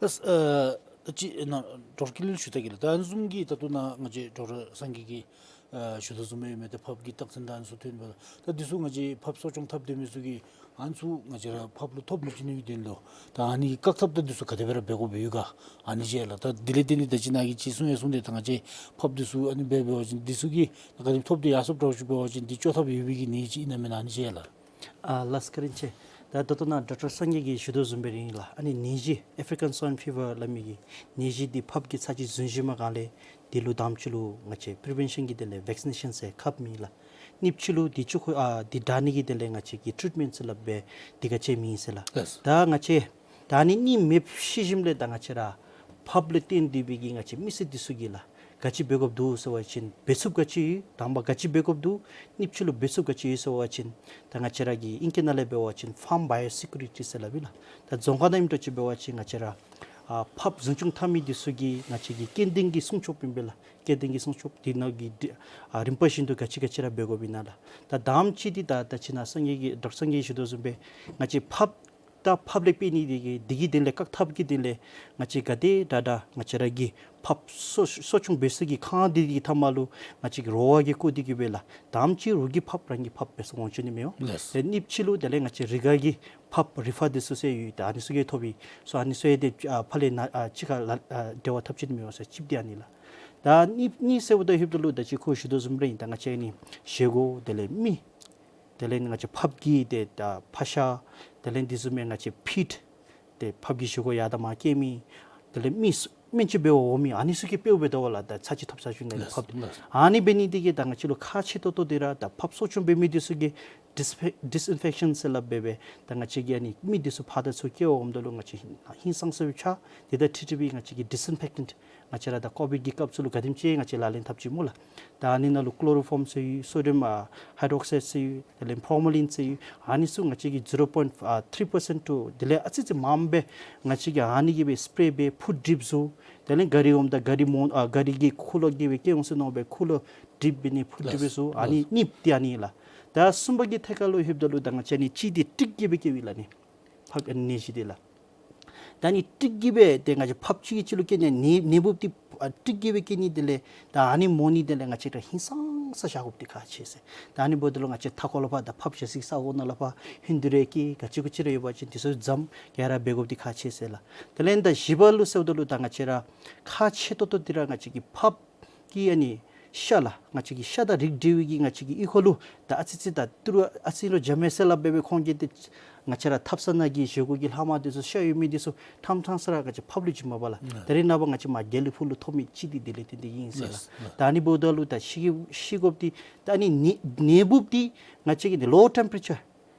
ལགས། ཨ་ད་ཅི་ནཱ་ཌོག་ཊར་ཀུན་ལེགས་ལུ་ཞུ་ད་གེ་ལགས། ད་ཨ་ནི་བཟུམ་གྱི་ད་ལྟོ་ནཱ་ང་བཅས་ཌོག་ཊར་སངས་རྒྱས་ཀྱིས་ཨ་ཞུ་དོ་བཟུམ་སྦེ་ཨིན་མས། ད་ཕགཔ་གི་རྟགས་མཚན་དང་ཨ་ནི་ཚུ་ཐོན་པ་ད་འདི་ཚུ་ང་བཅས་ཕགཔ་གསོ་སྐྱོང་འཐབ་སྡོད་མི་ཚུ་གིས་ཨ་ནི་ཚུ་ང་བཅས་ར་ཕགཔ་ལུ་ཐོབ་མི་བཅུག་ནི་གི་དོན་ལུ་ད་ཨ་ནི་བཀག་ཐབས་ད་འདི་ཚུ་ག་དེ་སྦེ་ར་འབད་དགོཔ་ཡོད་ག་ཨ་ནི་ཅིག་ལགས། ད་དེ་ལས་བརྟེན་ཏེ་ད་ཅི་ནཱ་གིས་ཅིག་གསུངས་ཡང་གསུངས་ཏེ་ད་ང་བཅས་ཕགཔ་འདི་ཚུ་ཨ་ནི་འབད་འབད་བ་ཅིན་འདི་ཚུ་གིས་ག་དེམ་ཐོབ་སྟེ་ཡར་སོངམ་འདྲཝ་ཅིག་འབད་བ་ཅིན་འདི་བཅོ་ཐབས་ཡོད་པའི་གི་ནད་ཅིག་ཨིན་ན་མེན་ན་ཨ་ནི་ཅིག་ལགས། ཨ་ལགས་བཀའ་དྲིན་ཆེ། ད་ད་ལྟོ་ནཱ་ཌོག་ཊར་སངས་རྒྱས་ཀྱིས་ཞུ་དོ་བཟུམ་སྦེ་ར་ཨིན་ལགས། ཨ་ནི་ནད་གཞི་ཨེ་ཕི་རི་ཀཱན་སུའིན་ཕི་བར་སླབ་མི་གི་ནད་གཞི་འདི་ཕགཔ་གིས་ཚར་ཅིག་བཟུང་ཞིནམ་སྒང་ལས་འདི་ལུ་དང་པ་ཅིག་ལུ་ང་བཅས་པི་རི་བེན་ཤཱན་གྱི་དོན་ལས་ཝེག་སི་ནེ་ཤཱན་ཟེར་ཁབ་མེད་ལགས། གཉིས་པ་ཅིག་ལུ་འདི་ཅིག་ཁོ་ཨ་འདི་དྲག་ནི་གི་དོན་ལས་ང་བཅས་ཀྱི་ཊི་རིཊ་མེནཊ་ཟེར་སླབ་སྦེ་འདི་ག་ཅི་མེད་ཟེར་ལགས། ལགས། ད་ང་བཅས་ད་ཨ་ནི་གཉིས་མེདཔ་ཤི་ཞིནམ་ལས་ད་ང་བཅས་ར་ཕགཔ་ལུ་བརྟེན་ཏེ་སྦེ་གི་ང་བཅས་མི་སེར་འདི་ཚུ་གིས་ལགས་ག་ཅི་འབད་དགོཔ་འདུག་ཟེར་བ་ཅིན་འབད་ཚུགསཔ་ག་ཅི་ཡོད། དང་པ་ག་ཅི་འབད་དགོཔ་འདུག། གཉིས་པ་ཅིག་ལུ་འབད་ཚུགསཔ་ག་ཅི་ཡོད་ཟེར་བ་ཅིན་ད་ང་བཅས་ར་གི་ཨིང་སྐད་ནང་ལས་འབད་བ་ཅིན་ཕཱརམ་བཱ་ཡོ་སི་ཀུ་རི་ཊི་ཟེར་སླབ་ཨིན་ལགས། ད་རྫོང་ཁ་ནང་ཨིནམ་འདྲཝ་ཅིག་འབད་བ་ཅིན་ང་བཅས་ར་ཨ་ཕགཔ་བཟུང་སྐྱོང་འཐབ་མི་འདི་ཚུ་གིས་ང་བཅས་ཀྱི་སྐྱེ་ལྡན་གྱི་སྲུང་སྐྱོབ་ཨིན་པས་ལགས། སྐྱེ་ལྡན་གྱི་སྲུང་སྐྱོབ་འདི་ནང་གི་འདི་ཨ་རིམ་པ་བཞིན་དུ་ག་ཅི་ག་ཅི་ར་འབད་དགོཔ་ཨིན་ན་ལགས། ད་དང་པ་ཅིག་འདི་ད་ད་ཅི་ནཱ་སངས་རྒྱས་ཀྱིས་ཌོག་ཊར་སངས་རྒྱས་ཞུ་དོ་བཟུམ་སྦེ་ང་བཅས་ཕགཔ་ད་ཕགཔ་ལས་འབད་ནི་འདི་གིས་འདི་གི་དོན་ལས་བཀག་ཐབས་ཀྱི་དོན་ལས་ང་བཅས་ག་དེ་དྲག་དྲག་ང་བཅས་ར་གི་ཕགཔ་གསོ་གསོ་སྐྱོང་འབད་ས་གི་ཁང་འདི་གི་མཐའ་མ་ལུ་ང་བཅས་ཀྱིས་རོགས་ཀྱིས་བརྐོ་སྟེ་གི་སྦེ་ལགས་དང་པ་ཅིག་རོགས་ཀྱི་ཕགཔ་རང་གི་ཕགཔ་འབད་སར་འོང་བཅུག་ནི་མི་འོང་། ལགས། དེ་གཉིས་པ་ཅིག་ལུ་དེ་ལས་ང་བཅས་རི་ག་གི་ཕགཔ་རི་ཕ་འདི་ཚུ་ཟེར་ཡོད། ད་ཨ་ནི་ཚུ་གིས་ཐོབ་པའི་སོ་ཨ་ནི་ཚུ་ཡང་ཏེ་ཨ་ཕར་ལས་ནཱ་ཨ་གཅིག་ཁར་ལགས་ཨ་འབྲེལ་བ་འཐབ་བཅུག་ནི་མི་འོང་ཟེར། གཅིག་འདི་ཨ་ནི་ལགས། ད་གཉིས་གཉིས་ཟེརཝ་ད་ལྷོདཔ་ད་ལུ་ད་ཅི་ཁོ་ཞུ་དོ་བཟུམ་ར་ཨིན། ད་ང་བཅས་ཨ་ནི་བཞེས་སྒོ་དེ་ལས་མི་དེ་ལས་ང་བཅས་ཕགཔ་གི་ཏེ་ད་ཕག་ཤ་དེ་ལས་འདི་བཟུམ་མའི་ང་བཅས་ཕིཌ་ཏེ་ཕགཔ་གི་བཞེས་སྒོ་ཡར་དང་མར་སྐྱེལ་མི་དེ་ལས་མི་སྨན་བཅོས་འབད་བར་འོང་མི་ཨ་ནི་ཚུ་གིས་དཔེ་འབདཝ་ད་ལགས་ད་ཚར་ཅིག་ཐོབ་ཚར་བཅུག་ནི་ལགས། ལགས། ཕགཔ་ལགས། ཨ་ནི་འབད་ནི་འདི་གིས་ད་ང་བཅས་ལུ་ཁག་ཆེ་ཏོག་ཏོ་འདི་ར་ད་ཕགཔ་གསོ་སྐྱོང་འབད་མི་འདི་ཚུ་གིས་ཌིས་ཕེ་ཌིས་ཨིན་ཕེག་ཤཱན་ཟེར་སླབ་སྦེ་སྦེ་ད་ང་བཅས་ཀྱིས་ཨ་ནི་མི་འདི་ཚུ་ཕར་དང་ཚུར་སྐྱེལ་བར་འོངམ་ད་ལུ་ང་བཅས་ཧིང་སངས་ས་སྦེ་ཆགས། དེ་དང་འཁྲིལ་འཁྲིལ་སྦེ་ང་བཅས་ཀྱིས་ཌིས་ཨིན་ཕེག་ཊེནཊ་ང་བཅས་ར་ད་ཀོ་བིཌ་ཀྱི་སྐབས་སུ་ལུ་ག་དེམ་ཅིག་ང་བཅས་ལག་ལེན་འཐབ་ཅི་སྨོ་ལགས། ད་ཨ་ནི་ནང་ལུ་ཀློ་རོ་ཕོརམ་ཟེར་ཡོད། སོ་ཌི་ཡམ་ཨ་ཧའི་ཌྲོ་ཨོག་སའིཌ་ཟེར་ཡོད། དེ་ལས་ཕོར་མ་ལིན་ཟེར་ཡོད། ཨ་ནི་ཚུ་ང་བཅས་ཀྱིས་ཟི་རོ་པོའིནཊ་ཨ་ཐི་རི་པར་སེནཊ་ཊུ་དེ་ལས་ཨ་ཙི་ཙི་མངམ་སྦེ་ང་བཅས་ཀྱིས་ཨ་ནི་གིས་སྦེ་སི་པེ་འབད་ཕུཊ་ཌིབ་བཟོ། དེ་ལས་ག་རི་འོངམ་ད་ག་རི་མོ་ཨ་ག་རི་གི་ཁུ་ལུ་གིས་སྦེ་སྐྱེལ་འོང་ཟེར་མནོ་སྦེ་ཁུ་ལུ་ཌིབ་འབད་ནི་ཕུཊ་ཌིབ་སྦེ་བཟོ། ཨ་ནི་གཉིས་པ་འདི་ཨ་ནི་ལགས། ད་གསུམ་པ་གི་ཐད་ཁར་ལུ་ལྷོདཔ་ད་ལུ་ད་ང་བཅས་ཨ་ནི་གཅིག་འདི་ཊིཀ་གིས་སྦེ་སྐྱེཝ་ཨིན་ལགས་ཨ་ནི་ཕགཔ་ཨ་ནི་ནད་གཞི་འདི་ལགས། ད་ཨ་ནི་ཊིཀ་གིས་སྦེ་ཏེ་ང་བཅས་ཕགཔ་གཅིག་གིས་གཅིག་ལུ་སྐྱེ་ནི་ནད་ནད་འབུཔ་འདི་ཨ་ཊིཀ་གིས་སྦེ་སྐྱེ་ནི་དེ་ལས་ད་ཨ་ནི་མོ་ནི་དེ་ལས་ང་བཅས་ར་ཧིང་སངས་ས་བཞག་དགོཔ་འདི་ཁག་ཆེ་ཟེར། ད་ཨ་ནི་འབདཝ་ད་ལུ་ང་བཅས་མཐའ་འཁོར་ལུ་ཕར་ད་ཕགཔ་བཞག་སའི་ས་གོ་ནང་ལུ་ཕར་ཧིང་དུ་རེ་ཀི་ག་ཅི་གུ་ཅི་རེ་ཡོད་པ་ཅིན་འདི་ཚུ་འཇམ་ག་ར་འབད་དགོཔ་འདི་ཁག་ཆེ་ཟེར་ལགས། དེ་ལས་ད་བཞི་པ་ལུ་ཟེརཝ་ད་ལུ་ད་ང་བཅས་ར་ཁག་ཆེ་ཏོག་ཏོ་འདི་ར་ང་བཅས་ཀྱི་ཕགཔ་གི་ཨ་ནི་ཤ་ལགས། ང་བཅས་ཀྱི་ཤ་དང་རིགས་འདྲ་བའི་གི་ང་བཅས་ཀྱི་ཨོལ་ཀོ་ལུ་ད་ཨ་ཙི་ཙི་ད་ཏི་རུ་ཨ་ཙི་རུ་འཇམ་མས་ཟེར་སླབ་སྦེ་སྦེ་ཁོང་གིས་ཏེ་ང་བཅས་ར་ཐབ་ཚང་ནང་གི་བཞེས་སྒོ་གི་ལྷག་མ་འདི་ཚུ་ཤ་ཡོད་མི་འདི་ཚུ་ཐམ་ཐམ་ས་ར་ང་བཅས་ཕགཔ་ལུ་བྱིན་མས་པ་ལགས། ད་རེས་ནངས་པ་ང་བཅས་མར་དགེ་ལེགས་ཕུག་ལུ་ཐོབ་མི་ཅིག་འདི་དེ་ལས་བརྟེན་ཏེ་ཨིན་ཟེར་ལགས། ད་ཨ་ནི་འབདཝ་ད་ལུ་ད་ཤི་ཤི་དགོཔ་འདི་ད་ཨ་ནི་ནད་ནད་འབུཔ་འདི་ང་བཅས་ཀྱི་འདི་ལོ་ཊེམ་པེ་རེ་ཅར་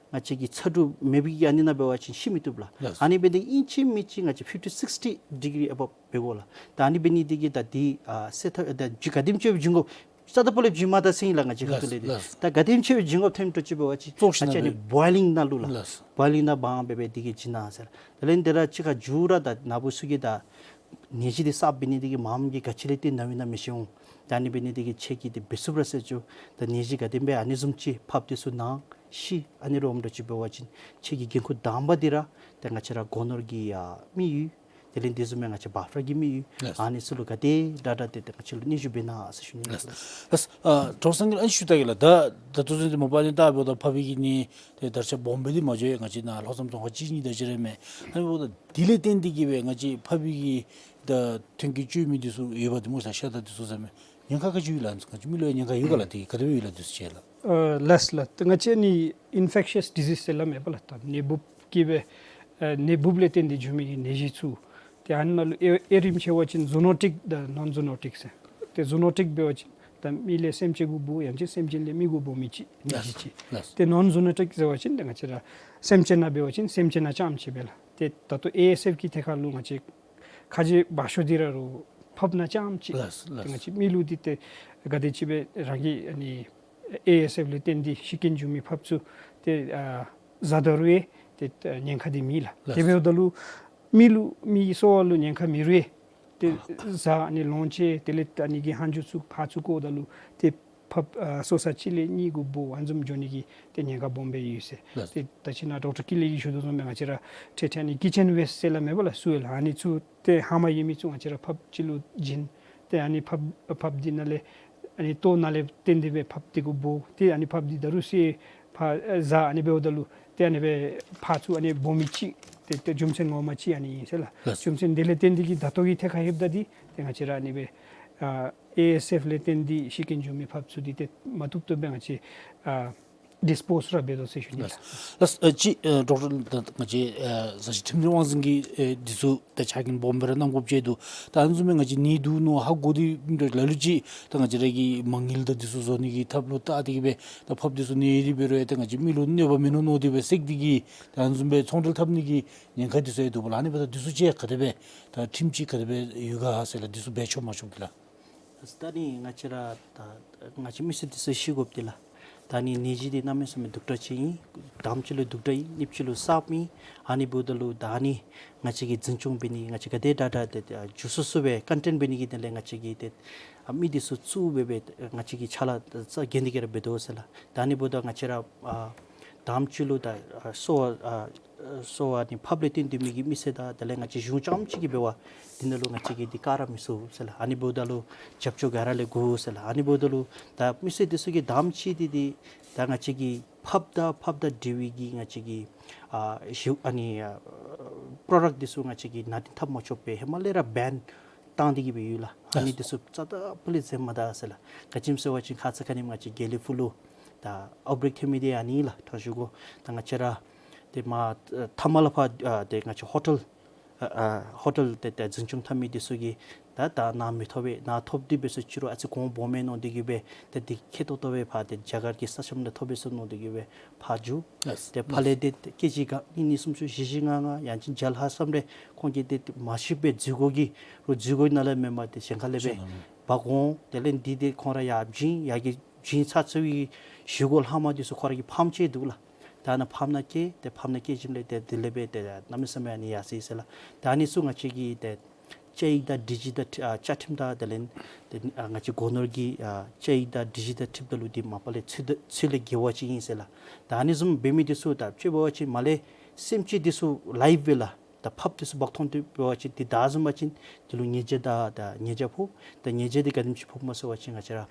ང་བཅས་ཀྱི་ཚ་དྲོད་མེད་པའི་གི་ཨ་ནི་ནང་འབད་བ་ཅིན་ཤི་མི་བཏུབ་ལགས། ཨ་ནི་འབད་ནི་ཨིན་ཅི་མིན་ཅི་ང་བཅས་ཕིཕ་ཊི་སིགསི་ཊི་ཌི་གི་རི་ཨ་བབ་འབད་དགོ་ལགས། ད་ཨ་ནི་འབད་ནི་འདི་གིས་ད་འདི་ཨ་སེལ་ཐབས་ད་ཅི་ག་དེམ་ཅིག་སྦེ་བྱིན་དགོ། རྩ་དང་པོ་ལས་བྱིན་མ་ད་ཟེར་ཨིན་ལགས་ང་བཅས་ཁ་ཐུག་ལས་འདི། ད་ག་དེམ་ཅིག་སྦེ་བྱིན་དགོཔ་ཐོནམ་འདྲཝ་ཅིག་འབད་བ་ཅིན་ང་བཅས་ཨ་ནི་བོའི་ལིང་ནང་ལུ་ལགས། བོའི་ལིང་ནང་སྦང་སྦེ་སྦེ་འདི་གིས་བྱིན་གནང་ཟེར། དེ་ལས་འདི་ར་གཅིག་ཁར་འགྱུར་ར་ད་ནཱ་བུ་ཚུ་གིས་ད་ནད་གཞི་འདི་གསརཔ་འབད་ནི་འདི་གིས་མངམ་གིས་ག་ཅི་ལས་བརྟེན་ནཝ་ཨིན་ན་མི་ཤེས་འོང་། ད་ཨ་ནི་འབད་ནི་འདི་གིས་ཁྱེད་ཀྱིས་འདི་འབད་ཚུགསཔ་ར་ཟེར་བཅུག། ད་ནད་གཞི་ག་དེམ་སྦེ་ཨ་ནི་བཟུམ་ཅིག་ཕགཔ་འདི་ཚུ་ན་ཤི་ཨ་ནི་ར་འོངམ་འདྲཝ་ཅིག་འབད་བ་ཅིན་ཁྱེད་ཀྱི་འགན་ཁུར་དང་པ་འདི་ར་ད་ང་བཅས་ར་སྒོ་ནོར་གྱི་ཡ་མི་ཡུལ་དེ་ལས་འདི་བཟུམ་མའི་ང་བཅས་བཱ་ཕར་གྱི་མི་ཡུལ་ཨ་ནི་ཚུ་ལུ་ག་དེ་དྲག་དྲག་ཏེ་ཏེ་ང་བཅས་ལུ་སྙན་ཞུ་འབད་གནང་ཟེར་ཞུ་ནི་ལགས། ལགས། ཨ་ཌོག་ཊར་སངས་རྒྱས་ཨ་ནི་ཞུ་ད་གེ་ལགས། ད་ད་ལྟོ་ཚུན་ཚོད་མ་པ་ནི་ད་འབདཝ་ད་ཕགཔ་གི་ནད་དེ་དར་ཆ་སྦོམ་སྦེ་འདི་མ་འགྱོ་ཡ་ང་བཅས་ནཱ་ལྷོ་མཚམས་རྫོང་ཁག་གཅིག་གཉིས་དེ་ཅིག་ར་མས། ཨ་ནི་འབདཝ་ད་དེ་ལས་བརྟེན་ཏེ་གི་སྦེ་ང་བཅས་ཕགཔ་གི་ད་ཐོན་སྐྱེད་སྤྱོད་མི་འདི་ཚུ་ཡོདཔ་འདི་སྨོ་ཟེར་ཤ་དང་འདི་ཚུ་ཟེར་མས། ཉེན་ཁ་ག་ཅི་ཡོད་ལགས། ང་བཅས་མི་ལུ་ཡང་ཉེན་ཁ་ཡོད་ག་ལགས། དེ་ག་དེ་སྦེ་ཡོད་ལགས་འདི་ཚུ་ཅིག་ལགས། ཨ་ལགས་ལགས། ད་ང་བཅས་ཨ་ནི་ཨིན་ཕེག་ཤཱས་ཌི་ཟིས་ཟེར་སླབ་མས་པ་ལགས། ད་ནད་འབུཔ་གིས་སྦེ་ཨ་ནད་འབུཔ་ལས་བརྟེན་ཏེ་འབྱུང་མི་གི་ནད་གཞི་ཚུ། ཏེ་ཨ་ནཱ་ལུ་ཨེ་ཨེ་རིམ་ཆད་པ་ཅིན་ཛུ་ནོ་ཊིཀ་དང་ནོན་ཛུ་ནོ་ཊིཀ་ཟེར། ཏེ་ཛུ་ནོ་ཊིཀ་འབད་བ་ཅིན་ད་མི་ལས་སེམས་ཅན་གུ་འབོ་ཡང་ཅིན་སེམས་ཅན་ལས་མི་གུ་འབོ་མི་ཅིག་ནད་གཞི་ཅིག། ལགས། ཏེ་ནོན་ཛུ་ནོ་ཊིཀ་ཟེར་བ་ཅིན་ཏེ་ང་བཅས་ར་སེམས་ཅན་ནང་འབད་བ་ཅིན་སེམས་ཅན་ནང་རྐྱངམ་ཅིག་སྦེ་ལགས། ཏེ་ད་ལྟོ་ཨེ་ཨེས་ཨེཕ་གི་ཐད་ཁར་ལུ་ང་བཅས་ཁ་རྗེ་བ་ཤོ་འདི་ར་རུང་ཕགཔ་ནང་རྐྱངམ་ཅིག། ལགས་ལགས། ཏེ་ང་བཅས་མི་ལུ་འདི་ཏེ་ག་དེ་ཅིག་སྦེ་རང་གི་ཨ་ནི་ཨེ་ཨེས་ཨེཕ་ལས་བརྟེན་ཏེ་ཤི་རྐྱེན་བྱུང་མི་ཕགཔ་ཚུ་ཏེ་ཨ་བཟའ་ད་རུང་ཡང་ཏེ་ཉེན་ཁ་འདི་མེད་ལགས། ལགས། དེ་འབདཝ་ད་ལུ་མི་ལུ་མི་གི་གསོ་བ་ལུ་ཉེན་ཁ་མེད་རུང་ཡང་ཏེ་བཟའ་ཨ་ནི་ལོངས་སྤྱོད་དེ་ལས་ཨ་ནི་གི་ལྷག་མཇུག་ཚུ་ཕར་ཚུར་བཀོཝ་ད་ལུ་ཏེ་ཕགཔ་ཨ་གསོ་ས་གཅིག་ལས་གཉིས་གུ་འབོ་ཨ་ནི་བཟུམ་འགྱོ་ནི་གི་ཏེ་ཉེན་ཁ་སྦོམ་སྦེ་ཡོད་ཟེར། ལགས། ཏེ་ད་ཅི་ནཱ་ཌོག་ཊར་ཀི་ལེ་གིས་ཞུ་དོ་བཟུམ་སྦེ་ང་བཅས་ར་ཏེ་ཏེ་ཨ་ནི་ཀི་ཅེན་ཝེསཊ་ཟེར་སླབ་མས་པ་ལགས། སོའིལ་ཨ་ནི་ཚུ་ཏེ་ལྷག་མ་ཡོད་མི་ཚུ་ང་བཅས་ར་ཕགཔ་ཅིག་ལུ་བྱིན། ཏེ་ཨ་ནི་ཕགཔ་ཕགཔ་འདི་ནང་ལས་ཨ་ནི་ལྟོ་ནང་ལས་བརྟེན་ཏེ་སྦེ་ཕགཔ་འདི་གུ་འབོ། ཏེ་ཨ་ནི་ཕགཔ་འདི་ད་རུང་གསོ་ཕར་ཨ་བཟའ་ཨ་ནི་འབདཝ་ད་ལུ་ཏེ་ཨ་ནི་སྦེ་ཕར་ཚུར་ཨ་ནི་འབོ་མི་ཅིག་ཏེ་ཏེ་རྒྱུ་མཚན་ངོ་མ་ཅིག་ཨ་ནི་ཨིན་ཟེར་ལགས། ལགས། རྒྱུ་མཚན་དེ་ལས་བརྟེན་ཏེ་གིས་ད་ལྟོ་གི་ཐད་ཁར་ལྷོདཔ་ད་འདི་ཏེ་ང་བཅས་ར་ཨ་ནི་སྦེ་ཨ་ཨེ་ཨེས་ཨེཕ་ལས་བརྟེན་ཏེ་ཤི་རྐྱེན་བྱུང་མི་ཕགཔ་ཚུ་འདི་ཏེ་མ་བཏུབ་བཏུབ་སྦེ་ང་བཅས་ཨ་ ཌིསི་པོ་ཟ་ར་འབད་དོ་ཟེར་ཞུ་ནི་ལགས། ལགས། ལགས། ཨ་ཅི་ཨ་ཌོག་ཊར་ད་ང་བཅས་ཨ་ཟ་ཅིག་ཁྲིམས་སྲུང་དབང་འཛིན་གྱིས་ཨ་འདི་ཚུ་ད་ཕྱག་འགན་སྦོམ་སྦེ་ར་གནང་དགོཔ་ཅིག་འདུག། ད་ཨ་ནི་བཟུམ་སྦེ་ང་བཅས་ནད་དུག་མནོ་ཧ་གོ་སྟེ་ལ་ལུ་ཅིག་ད་ང་བཅས་ར་གིས་མ་དངུལ་དང་འདི་ཚུ་བཟོ་ནི་གི་ཐབས་ལུ་བལྟ་སྟེ་གིས་སྦེ་ད་ཕགཔ་འདི་ཚུ་ནད་ཡོད་དེ་འབད་རུང་ཡང་ད་ང་བཅས་མི་ལུ་གནོད་པ་མིན་ནུག་མནོ་སྟེ་སྦེ་བསད་དེ་གིས་ད་ཨ་ནི་བཟུམ་སྦེ་ཚོང་འབྲེལ་འཐབ་ནི་གི་ཉེན་ཁ་འདི་ཚུ་ཡང་འདུག་པ་ལགས། ཨ་ནི་འབདཝ་ད་འདི་ཚུ་ཅིག་ག་དེ་སྦེ་ད་ཁྲིམས་ཅིག་ག་དེ་སྦེ་ཡོད་ག་ཟེར་ལགས། འདི་ཚུ་འབད་ཆོག་མ་ཆོག་གི་ལགས། ད་ནི་ང་བཅས་ར་ད་ང་བཅས་མི་སེར་འདི་ཚུ་ཤེས་དགོཔ་འདི་ལགས། ད་ནི་ནད་གཞི་འདི་གནམ་མེད་ས་མེད་སྡུག་དྲགས་ཅིག་ཨིན། དང་པ་ཅིག་ལུ་སྡུག་དྲགས་ཨིན། གཉིས་པ་ཅིག་ལུ་གསརཔ་ཨིན། ཨ་ནི་འབདཝ་ད་ལུ་ད་ནི་ང་བཅས་ཀྱིས་འཛིན་སྐྱོང་འབད་ནི་ང་བཅས་ག་དེ་དྲག་དྲག་ཏེ་ཨ་འགྱོ་ཚུགས་ཚུགས་སྦེ་ཀོན་ཊེན་འབད་ནི་གི་དོན་ལས་ང་བཅས་ཀྱིས་ཏེ་ཨ་མི་འདི་ཚུ་བཙུགས་སྦེ་སྦེ་ང་བཅས་ཀྱིས་ཕྱག་ལཱ་ས་གནས་འདི་ག་ར་འབད་དོ་ཟེར་ལགས། ད་ནི་འབདཝ་ད་ང་བཅས་ར་ཨ་དང་པ་ཅིག་ལུ་ད་ཨ་གསོ་བ་ཨ་གསོ་བ་ནི་ཕགཔ་ལས་བརྟེན་ཏེ་མི་གི་མི་སེར་དང་དེ་ལས་ང་བཅས་གཞུང་རྐྱངམ་ཅིག་གིས་འབད་བ་འདི་ནང་ལུ་ང་བཅས་ཀྱིས་འདི་བཀག་ར་མི་ཚུགས་ཟེར་ལགས། ཨ་ནི་འབདཝ་ད་ལུ་རྒྱབ་སྐྱོར་ག་ར་ལས་དགོ་ཟེར་ལགས། ཨ་ནི་འབདཝ་ད་ལུ་ད་མི་སེར་འདི་ཚུ་གིས་དང་པ་ཅིག་འདི་འདི་ད་ང་བཅས་ཀྱིས་ཕགཔ་དང་ཕགཔ་དང་འབྲེལ་བའི་གི་ང་བཅས་ཀྱི་ཨ་ཞུ་ཨ་ནི་ཨ་པྲོ་ཌཀཊ་འདི་ཚུ་ང་བཅས་ཀྱིས་ནང་འདྲེན་འཐབ་མ་ཆོག་པའི་ཧེ་མ་ལས་ར་བེན་བཏང་སྟེ་གིས་སྦེ་ཡོད་ལགས། ཨ་ནི་འདི་ཚུ་རྩ་དང་པོ་ལས་འཛེམ་མ་ད་ཟེར་ལགས། ག་ཅི་སྨོ་ཟེར་བ་ཅིན་ཁ་ཙ་ཁ་ཉིནམ་ང་བཅས་དགེ་ལེགས་ཕུག་ལུ་ད་ཨའུཊ་བྷེ་རེཀ་ཐོན་མི་འདི་ཨ་ནི་ལགས། ཐང་ཞུ་དགོ། ད་ང་བཅས་ར་ཏེ་མ་ཐ་མ་ལས་ཕར་ཨ་ཏེ་ང་བཅས་ཧོ་ཊེལ་ཨ་ཨ་ཧོ་ཊེལ་ཏེ་ཏེ་འཛིན་སྐྱོང་འཐབ་མི་འདི་ཚུ་གིས་ད་ད་ནཱ་མི་ཐོབ་པས། ནཱ་ཐོབ་སྟེ་འབད་སོང་ཅི་རུང་ཨ་ཙི་གོང་སྦོམ་མས་མནོ་སྟེ་གིས་སྦེ་ཏེ་འདི་ཁེ་ཏོག་ཏོ་སྦེ་ཕར་ཏེ་རྒྱ་གར་གྱི་ས་མཚམས་ནང་ཐོབ་པས་ཟེར་མནོ་སྟེ་གིས་སྦེ་ཕར་འགྱོ། ལགས། ཏེ་ཕར་ལས་ཏེ་ཏེ་ཀེ་ཇི་ག་གཉིས་གཉིས་གསུམ་གསུམ་བཞི་བཞི་ལྔ་ལྔ་ཡང་ཅིན་བརྒྱ་ལྷག་ཙམ་རེ་ཁོང་གིས་ཏེ་མ་ཤེས་པའི་འཛུལ་སྒོ་གི་རུང་འཛུལ་སྒོ་ནང་ལས་མེན་པར་ཏེ་གཞན་ཁ་ལས་སྦེ་འབག་འོང་། དེ་ལས་འདི་ཏེ་ཁོང་ར་ཡར་བྱིན་ཡར་གྱི་བྱིན་ཚར་ཚར་བའི་བཞེས་སྒོ་ལྷག་མ་འདི་ཚུ་ཁོ་ར་གིས་ཕམ་བཅད་འདུག་ལགས། ད་ནཱ་ཕམ་ནང་བསྐྱལ། ཏེ་ཕམ་ནང་བསྐྱལ་ཞིནམ་ལས་ཏེ་དེ་ལས་སྦེ་ཏེ་གནམ་མེད་ས་མེད་ཨ་ནི་ཡར་སོ་ཡི་ཟེར་ལགས། ད་ཨ་ནི་ཚུ་ང་བཅས་ཀྱིས་ཏེ་བཅའ་ཡིག་དང་སྒྲིག་གཞི་དང་ཁྲི་ཨ་བཅའ་ཁྲིམས་དང་དེ་ལས་ཏེ་ཨ་ང་བཅས་སྒོ་ནོར་གྱི་ཨ་བཅའ་ཡིག་དང་སྒྲིག་གཞི་དང་འཁྲིལཝ་ད་ལུ་འདི་མ་པ་ལས་ཚུལ་ད་ཚུལ་ལས་འགལ་བ་ཅིག་ཨིན་ཟེར་ལགས། ད་ཨ་ནི་བཟུམ་འབད་མི་འདི་ཚུ་ད་ཅིག་འབད་བ་ཅིན་མར་ལས་སེམས་ཅན་འདི་ཚུ་ལའིབ་སྦེ་ལགས། ད་ཕགཔ་འདི་ཚུ་འབག་འཐོན་ཏེ་འབད་བ་ཅིན་འདི་བདའ་བཟུང་པ་ཅིན་འདི་ལུ་ཉེས་བྱ་དང་ད་ཉེས་བྱ་ཕོག། ད་ཉེས་བྱ་འདི་ག་དེམ་ཅིག་ཕོགཔ་སྨོ་ཟེར་བ་ཅིན་ང་བཅས་ར་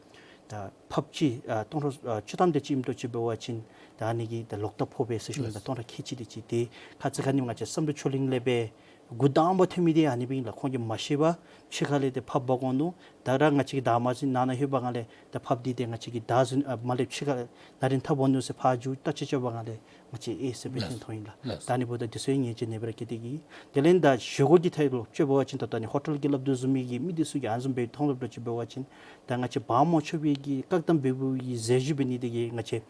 ད་ཕགཔ་ཅིག་ཨ་སྟོང་ཕྲག་ཨ་བཅུ་ཐམ་དེ་ཅིག་ཨིནམ་འདྲཝ་ཅིག་འབད་བ་ཅིན་ད་ཨ་ནི་གི་ད་ལོག་ལྟབ་ཕོག་པས་ཟེར་ཞུ་ནི། ད་སྟོང་ཕྲག་ཁལ་གཅིག་དེ་ཅིག། ཏེ་ཁ་ཙ་ཁ་ཉིནམ་ང་བཅས་བསམ་གྲུབ་ཆོས་གླིང་ལས་སྦེ་འགོ་དང་པ་ཐོན་མི་འདི་ཨ་ནི་སྦེ་ཨིན་ལགས། ཁོང་གིས་མ་ཤེས་པར་ཕྱི་ཁ་ལས་ཏེ་ཕགཔ་འབག་འོང་ནུག། ད་ར་ང་བཅས་ཀྱིས་བདའ་མ་ཚུགས་ནང་ན་ལྷོད་པའི་སྒང་ལས་ད་ཕགཔ་འདི་ཏེ་ང་བཅས་ཀྱིས་བདའ་བཟུང་ཨ་མར་ལས་ཕྱི་ཁ་ནང་འདྲེན་འཐབ་འོང་ནུག་ཟེར་ཕར་འགྱོ་བལྟ་ཆ་བལྟ་བའི་སྒང་ལས་ང་བཅས་ཨེ་ཟེར་སྦེ་ལགས། ཐོན་ཐོནམ་ཨིན་ལགས། ལགས། ད་ཨ་ནི་འབདཝ་ད་འདི་ཚུ་ཡང་ཉེས་བྱ་ནེ་བར་སྐྱེད་དེ་གིས། དེ་ལས་ད་བཞེས་སྒོ་གི་ཐད་ལུ་ཅིག་འབད་བ་ཅིན་ད་ལྟོ་ནི་ཧོ་ཊེལ་གྱི་སླབ་དོ་བཟུམ་མའི་གི་མི་འདི་ཚུ་གིས་ཨ་ནི་བཟུམ་སྦེ་མཐོང་ལོ་འདྲཝ་ཅིག་འབད་བ་ཅིན་ད་ང་བཅས་འབག་མ་ཆོག་པའི་གི་བཀག་དམ་འབད་བའི་གི་རྫས་བཞེས་འབད་ནི་དེ་གིས་ང་བཅས་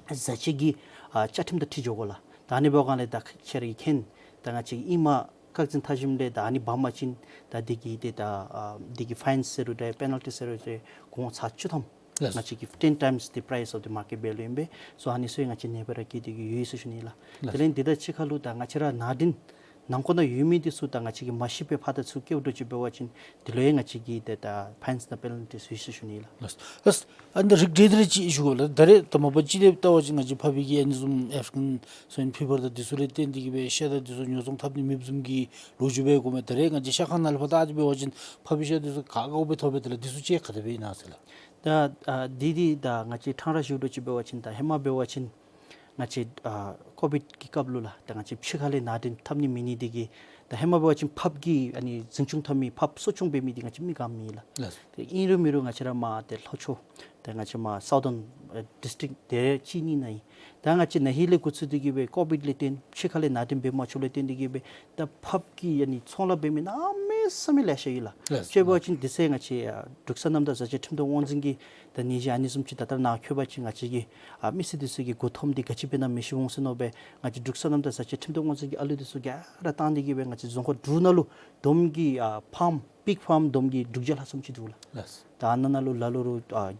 བཟའ་བཅའ་གི་ཨ་བཅའ་ཁྲིམས་དང་འཁྲིལ་འགྱོ་དགོ་ལགས། ད་ཨ་ནི་འབད་བའི་སྒང་ལས་ད་ཁྱེད་ར་གིས་མཁྱེན། ད་ང་བཅས་ཀྱིས་ཨིནམ་བཀག་འཛིན་འཐབ་ཞིནམ་ལས་ད་ཨ་ནི་འབག་མ་ཅིན་ད་འདི་གི་ཏེ་ད་ཨ་འདི་གི་ཕའིན་ཟེར་རུང་འདྲ་པེ་ནཱལ་ཊི་ཟེར་རུང་འདྲ་གོང་ཚད་བཅུ་ཐམ། ལགས། ང་བཅས་ཀྱིས་ten times the price of the market value ཨིན་པས། སོ་ཨ་ནི་ཚུ་ཡང་ང་བཅས་ནེ་བར་སྐྱེད་དེ་གིས་ཡོད་ཟེར་ཞུ་ནི་ལགས། ལགས། དེ་ལས་འདི་དང་གཅིག་ཁར་ལུ་ད་ང་བཅས་ར་ནང་འདྲེན་ནང་འཁོད་ནང་ཡོད་མི་འདི་ཚུ་ད་ང་བཅས་ཀྱིས་མ་ཤེས་པའི་ཕར་དང་ཚུར་བསྐྱལཝ་འདྲཝ་ཅིག་འབད་བ་ཅིན་འདི་ལུ་ཡང་ང་བཅས་ཀྱིས་ཏེ་ད་ཕའིན་དང་པེ་ནཱལ་ཊི་ཡོད་ཟེར་ཞུ་ནི་ལགས། ལགས། ལགས། ཨ་ནི་རིགས་འགྲེ་སྟེ་ར་ཅིག་ཞུ་དགོ་ལགས། ད་རེས་ད་མ་པ་ཅིག་ལས་བལྟ་བ་ཅིན་ང་བཅས་ཕགཔ་གིས་ཨ་ནི་བཟུམ་ཨེབ་རི་ཀན་སུའིན་ཕི་བར་དང་འདི་ཚུ་ལས་བརྟེན་ཏེ་གིས་སྦེ་ཤ་དང་འདི་ཚུ་ཉོ་ཚོང་འཐབ་ནི་མེདཔ་བཟུམ་གྱི་ལོ་རྒྱུས་སྦེ་གོཝ་མས། ད་རེས་ང་བཅས་ཤ་ཁང་ནང་ལུ་ཕར་བལྟ་སྟེ་འབད་བ་ཅིན་ཕགཔ་གི་ཤ་འདི་ཚུ་ག་ག་སྦེ་ཐོབ་པས། དེ་ལས་འདི་ཚུ་ཅིག་ག་དེ་སྦེ་ཨིན་ན་ཟེར་ལགས། ད་ཨ་འདི་འདི་ད་ང་བཅས་ཕྲང་ར་ཞུ་དོ་ཅིག་འབད་བ་ཅིན་ད་ཧེ་མ་འབད་བ་ཅིན་ང་བཅས་ཨ་ཀོ་བིཌ་ཀྱི་སྐབས་ལུ་ལགས་ད་ང་བཅས་ཕྱི་ཁ་ལས་ནང་འདྲེན་འཐབ་ནི་མེད་ནི་དེ་གིས་ད་ཧེ་མ་འབད་བ་ཅིན་ཕགཔ་གི་ཨ་ནི་འཛིན་སྐྱོང་འཐབ་མི་ཕགཔ་གསོ་སྐྱོང་འབད་མི་འདི་ང་བཅས་མི་ག་མེད་ལགས། ལགས། ཏེ་ཨིན་རུང་མེན་རུང་ང་བཅས་ར་མར་ཏེ་ལྷོ་ཕྱོགས་ཏེ་ང་བཅས་མར་སའུ་ཐརན་ཨ་ཌིས་ཊིཀ་དེ་གཅིག་གཉིས་ནང་ཨིན། ད་ང་བཅས་ན་ཧིང་ལས་འགོ་བཙུགས་ཏེ་གིས་སྦེ་ཀོ་བིཌ་ལས་བརྟེན་ཕྱི་ཁ་ལས་ནང་འདྲེན་འབད་མ་ཆོགཔ་ལས་བརྟེན་ཏེ་གིས་སྦེ་ད་ཕགཔ་གི་ཨ་ནི་ཚོང་ལཱ་འབད་མི་གནམ་མེད་ས་མེད་ལེ་ཤ་ཡོད་ལགས། ལགས། ཅིག་འབད་བ་ཅིན་དེ་ཚེ་ང་བཅས་ཨ་འབྲུག་སོག་གནམ་དང་བཟའ་བཅའ་ཁྲིམས་དང་དབང་འཛིན་གྱིས་ད་ནད་གཞི་ཨ་ནི་བཟུམ་ཅིག་ད་ལྟོ་ནཱ་འཁོད་པ་ཅིན་ང་བཅས་ཀྱིས་ཨ་མི་སེར་འདི་ཚུ་གི་མགུ་འཐོམ་འདི་ག་ཅི་འབད་ན་མི་ཤེས་འོང་ཟེར་མནོ་སྦེ་ང་བཅས་འབྲུག་སོག་གནམ་དང་བཟའ་བཅའ་ཁྲིམས་དང་དབང་འཛིན་གྱིས་ཨ་ལུ་འདི་ཚུ་ག་ར་བཏང་སྟེ་གིས་སྦེ་ང་བཅས་རྫོང་ཁག་དྲུག་ནང་ལུ་བསྡོམས་ཀྱིས་ཨ་ཕརམ་པིག་ཕརམ་བསྡོམས་ཀྱིས་དྲུག་བརྒྱ་ལྷག་ཙམ་ཅིག་འདུག་ལགས། ལགས། ད་ཨ་ནཱ་ནང་ལུ་ལ་ལུ་རུང་ཨ་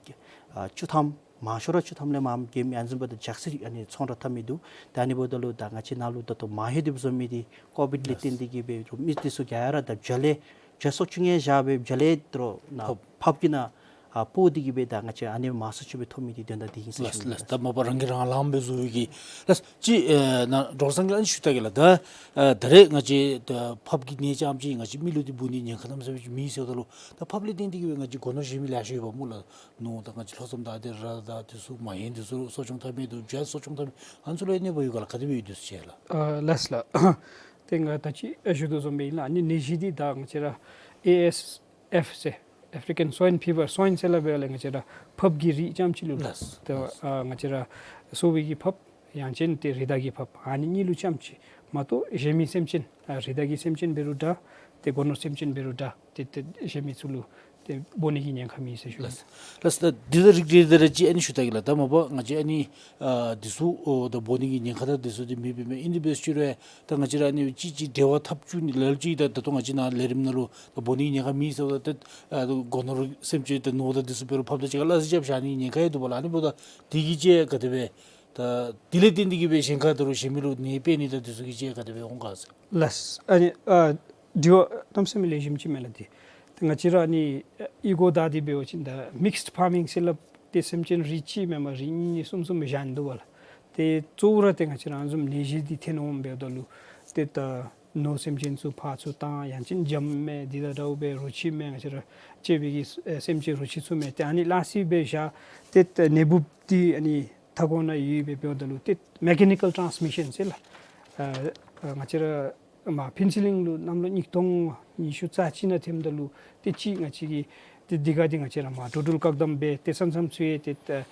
ཨ་བཅུ་ཐམ་མང་ཤོས་ར་བཅུ་ཐམ་ལས་མངམ་རྐྱབ་མི་ཨ་ནི་བཟུམ་འབདཝ་ད་ཇག་སི་ཨ་ནི་ཚོང་ར་འཐབ་མི་འདུག། ད་ཨ་ནི་འབདཝ་ད་ལུ་ད་ང་བཅས་ནང་ལུ་ད་ལྟོ་མང་ཧེང་སྡུག་བཟོ་མི་འདི་ཀོ་བིཌ་ལས་བརྟེན་ཏེ་གིས་སྦེ་རུང་མི་འདི་ཚུ་ག་ར་ད་བྱ་ལས་བྱ་གསོ་སྐྱོང་ཡང་བཞག་སྦེ་བྱ་ལས་དོ་རུང་ནཱ་ཕགཔ་ཕགཔ་གི་ནང་ཨ་སྤོ་སྟེ་གིས་སྦེ་ད་ང་བཅས་ཨ་ནི་མང་ཤོས་ཅིག་སྦེ་ཐོབ་མི་འདི་དོན་དག་འདི་ཨིན་ཟེར་ཞུ་ནི། ལགས་ལགས། ད་མ་པ་རང་གིས་རང་ལངམ་སྦེ་བཟོ་བའི་གི། ལགས། ཅིག་ཨེ་ནཱ་ཌོག་ཊར་སངས་རྒྱས་ལགས་ཨ་ནི་ཞུ་ད་གེ་ལགས། ད་ཨེ་ད་རེས་ང་བཅས་ད་ཕགཔ་གི་ནད་རྐྱངམ་ཅིག་ང་བཅས་མི་ལུ་འདི་འབུ་ནི་ཉེན་ཁ་གནམ་མེད་ས་མེད་ཅིག་མེད་ཟེརཝ་ད་ལུ་ད་ཕགཔ་ལས་བརྟེན་ཏེ་གིས་སྦེ་ང་བཅས་སྒོ་ནོར་བཞེས་མི་ལེ་ཤ་ཡོདཔ་སྨོ་ལགས། ནོར་ད་ང་བཅས་ལྷོ་མཚམས་ད་ཏེ་ར་ད་འདི་ཚུ་མ་ཧེང་འདི་ཚུ་གསོ་སྐྱོང་འཐབ་མི་འདུག། བྱ་གསོ་སྐྱོང་འཐབ་མི་ཨ་ནི་ཚུ་ལུ་ཡང་གནོད་པ་ཡོད་ག་ལགས། ག་དེ་སྦེ་ཡོད་དེ་ཟེར་ལགས། ཨ་ལགས་ལགས། ཏེ་ང་ད་ཅི་ཨ་ཞུ་དོ་བཟུམ་སྦེ་ཨིན་ལགས། ཨ་ནི་ནད་གཞི་འདི་ད་ང་བཅས་ར་ཨེ་ཨེས་ཨེཕ་ཟེར་ ཨེ་ཕྲི་ཀན་སུའིན་ཕི་བར། སུའིན་ཟེར་སླབ་པ་ལས་ང་བཅས་ར་ཕགཔ་གི་རིགས་རྐྱངམ་ཅིག་ལུ། ལགས། ཏེ་ཨ་ང་བཅས་ར་སོ་པའི་གི་ཕགཔ་ཡང་ཅིན་ཏེ་རི་དྭགས་ཀྱི་ཕགཔ། ཨ་ནི་གཉིས་ལུ་རྐྱངམ་ཅིག་མ་གཏོགས་གཞན་མི་སེམས་ཅན་ཨ་རི་དྭགས་ཀྱི་སེམས་ཅན་འབད་རུང་འདྲ། ཏེ་སྒོ་ནོར་སེམས་ཅན་འབད་རུང་འདྲ། ཏེ་ཏེ་གཞན་མི་ཚུ་ལུ་ཏེ་འབོ་ནི་གི་ཉེན་ཁ་མེད་ཟེར་ཞུ་ནི། ལགས། ལགས། ད་འདི་ད་རིགས་རིགས་ད་ར་ཅིག་ཨ་ནི་ཞུ་ད་གེ་ལགས། ད་མ་པ་ང་བཅས་ཨ་ནི་ཨ་འདི་ཚུ་ཨོ་ད་འབོ་ནི་གི་ཉེན་ཁ་ད་འདི་ཚུ་འདི་མེདཔ་མས། ཨིན་དེ་འབད་ཟེར་རུང་ད་ང་བཅས་ར་ཨ་ནི་ཅིག་ཅིག་འབྲེལ་བ་འཐབ་བཅུག་ནི་ལ་ལུ་ཅིག་ད་ད་ལྟོ་ང་བཅས་ནཱ་ལས་རིམ་ནང་ལུ་ད་འབོ་ནི་གི་ཉེན་ཁ་མེད་ཟེརཝ་ད་ད་ཨ་སྒོ་ནོར་སེམས་ཅན་ད་ནོར་ད་འདི་ཚུ་འབད་རུང་ཕགཔ་དང་གཅིག་ཁར་སླ་བསྲེ་རྐྱབ་བཞག་ནི་གི་ཉེན་ཁ་ཡང་འདུག་པ་ལགས། ཨ་ནི་འབདཝ་ད་འདི་གིས་ཅིག་ག་དེ་སྦེ་ད་འདི་ལས་བརྟེན་ཏེ་གིས་སྦེ་གཞན་ཁར་ད་རུང་གཞན་མི་ལུ་ནད་འཕེལ་ནི་ད་འདི་ཚུ་གི་ཅིག་ག་དེ་སྦེ་འོང་ག་ཟེར། ལགས། ཨ་ནི་ཨ་དྲི་བ་གནམ་མེད་ས་མེད་ལེགས་ཤོམ་ཅིག་མས་ལགས། ཏེ་ཏེ་ང་བཅས་ར་ཨ་ནི་ཨ་ཨི་གོ་ད་འདི་འབད་བ་ཅིན་ད་མིགསཌ་ཕར་མིང་ཟེར་སླབ་སྟེ་སེམས་ཅན་རིགས་གཅིག་མེན་པར་རིགས་གཉིས་གཉིས་གསུམ་གསུམ་སྦེ་བཞག་ནི་འདུག་པ་ལགས། ཏེ་གཙོ་བོ་ར་ཏེ་ང་བཅས་ར་ཨ་ནི་བཟུམ་ནད་གཞི་འདི་ཐོན་འོངམ་འབདཝ་ད་ལུ་ཏེ་ད་ནོར་སེམས་ཅན་ཚུ་ཕར་ཚུར་བཏང་ཡང་ཅིན་འཇམ་མེ་འདི་དང་འདྲཝ་སྦེ་རོ་ཁྱི་མེ་ང་བཅས་ར་གཅེས་པའི་གི་ཨེ་སེམས་ཅན་རོ་ཁྱི་ཚུ་མེ་ཏེ་ཨ་ནི་སླ་བསྲེ་སྦེ་བཞག་སྟེ་ཏེ་ནད་འབུཔ་འདི་ཨ་ནི་མཐའ་འཁོར་ནང་ཡོད་པའི་འབདཝ་ད་ལུ་ཏེ་མེ་ཀེ་ནི་ཀཱལ་ཊཱནསི་མི་ཤཱན་ཟེར་ལགས། ཨ་ཨ་ང་བཅས་ར་མར་ཕེན་སི་ལིན་ལུ་གནམ་ལོ་ཉིས་སྟོང་ཉི་ཤུ་རྩ་གཅིག་ནང་ཐོནམ་ད་ལུ་ཏེ་ཅིག་ང་བཅས་ཀྱིས་ཏེ་འདི་ག་འདི་ང་བཅས་ར་མར་འགྲོ་འགྲུལ་བཀག་དམ་འབད་དེ་ས་མཚམས་ཚུ་ཡང་ཏེ་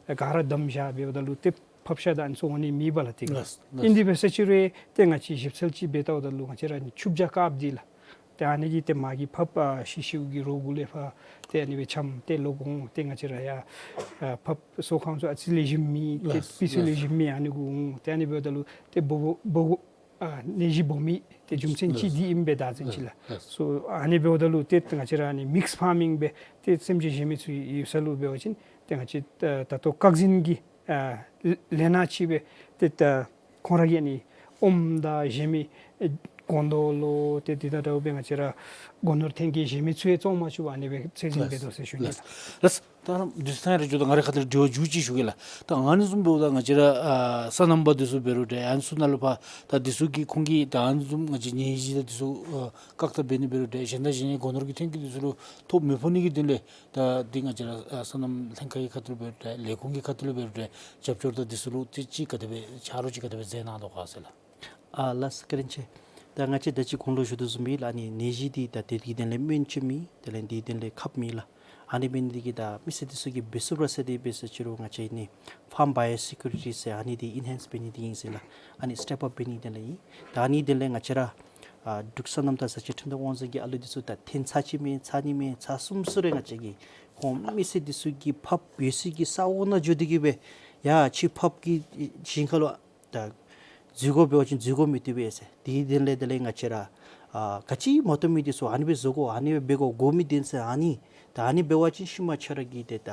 ཨ་ག་ར་བསྡམས་བཞག་འབདཝ་ད་ལུ་ཏེ་ཕགཔ་ཤ་དང་ཨ་ནི་ཚུ་འོང་ནི་མེད་པ་ལགས། ཏེ་ལགས། ལགས། ཨིན་དེ་འབད་ཟེར་ཅི་རུང་ཏེ་ང་བཅས་ཞིབ་འཚོལ་ཅིག་འབད་བལྟཝ་ད་ལུ་ང་བཅས་ར་ཨ་ནི་ཆུ་བྱ་དཀརཔོ་འདི་ལགས། ཏེ་ཨ་ནི་གིས་ཏེ་མ་གི་ཕགཔ་ཨ་ཤི་ཤིཝ་གི་རོགས་གུ་ལས་ཕར་ཏེ་ཨ་ནི་སྦེ་འཁྱམས་ཏེ་ལོག་འོང་། ཏེ་ང་བཅས་ར་ཡར་ཨ་ཕགཔ་གསོ་ཁང་ཚུ་ཨ་ཙི་ལེགས་ཤོམ་མེད། ཏེ་ལགས། སྤུས་ཚད་ལགས། ལེགས་ཤོམ་མེད། ཨ་ནི་གུ་འོང་། ཏེ་ཨ་ནི་འབདཝ་ད་ལུ་ཏེ་འབོ་འབོ་འབོ་ཨ་ནད་གཞི་འབོ་མི་ཏེ་རྒྱུ་མཚན་ཅིག་ལགས། འདི་ཨིན་པས་ད་ཟེར་ཅི་ལགས། ལགས། སོ་ཨ་ནི་འབདཝ་ད་ལུ་ཏེ་ང་བཅས་ར་ཨ་ནི་མིགསཌ་ཕར་མིང་འབད་དེ་སེམས་ཅན་གཞན་མི་ཚུ་ཡོད་ས་ལུ་འབད་བ་ཅིན་ཏེ་ང་བཅས་ད་ད་ལྟོ་སྐག་འཛིན་གྱི་ཨ་ལས་སྣ་ཅིག་སྦེ་ཏེ་ད་ཁོང་ར་གིས་ཨ་ནི་ཨོམ་དང་གཞན་མི་ཨེ་སྒོང་རྡོག་ལོ་ཏེ་འདི་དང་འདྲཝ་སྦེ་ང་བཅས་ར་སྒོ་ནོར་ཐོན་སྐྱེད་གཞན་མི་ཚུ་ཡང་བཙོང་མ་བཅུག་པར་ཨ་ནི་སྦེ་ཚད་འཛིན་འབད་དོ་ཟེར་ཞུ་ནི་ལགས། ལགས། ལགས། ད་ཨ་ནི་འདི་ཚུ་ཐང་རེ་འགྱོ་དོ། ང་རའི་ཁ་ཐུག་ལས་དྲི་བ་མཇུག་ཅིག་ཞུ་གེ་ལགས། ད་ཨ་ནི་བཟུམ་འབདཝ་ད་ང་བཅས་ར་ཨ་སོ་ནམ་པ་འདི་ཚུ་འབད་རུང་འདྲ་ཨ་ནི་ཚུ་ནང་ལུ་ཕར་ད་འདི་ཚུ་གི་ཁོང་གིས་ད་ཨ་ནི་བཟུམ་ང་བཅས་ནད་གཞི་ད་འདི་ཚུ་ཨ་བཀག་ཐབས་འབད་ནི་འབད་རུང་འདྲ་གཞན་དང་གཞན་གྱི་སྒོ་ནོར་གྱི་ཐོན་སྐྱེད་འདི་ཚུ་ལུ་ཐོ་མི་ཕོག་ནི་གི་དོན་ལས་ད་འདི་ང་བཅས་ར་ཨ་སོ་ནམ་ལྷན་ཁག་གི་ཁ་ཐུག་ལུ་འབད་རུང་འདྲ་ལས་ཁུངས་ཀྱི་ཁ་ཐུག་ལུ་འབད་རུང་འདྲ་རྒྱབ་སྐྱོར་ད་འདི་ཚུ་ལུ་ཏེ་ཅིག་ག་དེ་སྦེ་ཆ་རོགས་ཅིག་ག་དེ་སྦེ་མཛད་གནང་དོ་ག་ཟེར་ལགས། ཨ་ལགས་སོ་བཀའ་དྲིན་ཆེ། ད་ང་བཅས་ད་ཅི་གོང་ལུ་ཞུ་དོ་བཟུམ་སྦེ་ལགས་ཨ་ནི་ནད་གཞི་འདི་ད་དེ་གི་དོན་ལས་སྨན་བཅོས་མེད། དེ་ལས་འདི་དོན་ལས་ཁབ་མེད་ལགས། ཨ་ནི་འབད་ནི་འདི་གིས་ད་མི་སེར་འདི་ཚུ་གིས་འབད་ཚུགས་པ་ཟེར་ཏེ་འབད་ཟེར་ཅི་རུང་ང་བཅས་ནི་ཕཱརམ་བའི་ཡོ་སི་ཀུ་རི་ཊི་ཟེར་ཨ་ནི་འདི་ཨེན་ཧེནསི་འབད་ནི་འདི་ཨིན་ཟེར་ལགས། ཨ་ནི་སི་ཊེཔ་ཨཔ་འབད་ནི་དོན་ལས་ཨིན། ད་ཨ་ནི་དོན་ལས་ང་བཅས་ར་ཨ་འབྲུག་སོ་ནམ་དང་བཟའ་སྤྱོད་ཁྲིམས་དང་དབང་འཛིན་གྱི་ཨ་ལུ་འདི་ཚུ་ད་ཐོན་ཚར་ཅིག་མས་ཚར་གཉིས་མས་ཚར་གསུམ་ཚུན་རེ་ང་བཅས་ཀྱིས་ཁོང་མི་སེར་འདི་ཚུ་གི་ཕགཔ་ཡོད་སའི་གི་ས་འོག་ནང་འགྱོ་སྟེ་གིས་སྦེ་ཡ་ཁྱོད་ཕགཔ་གི་ཞིང་ཁ་ལུ་ད་འཛུལ་དགོ་འབད་བ་ཅིན་འཛུལ་དགོ་མི་བཏུབ་པས་ཟེར། དེའི་དོན་ལས་དེ་ལས་ང་བཅས་ར་ཨ་ག་ཅི་མ་བཏུབ་མི་འདི་ཚུ་ཨ་ནི་སྦེ་བཟོ་དགོ་ཨ་ནི་སྦེ་འབད་དགོ་དགོ་མི་འདི་ཚུ་ཨ་ནི་ད་ཨ་ནི་འབད་བ་ཅིན་ཤུལ་མ་ཁྱོད་ར་གི་ཏེ་ད་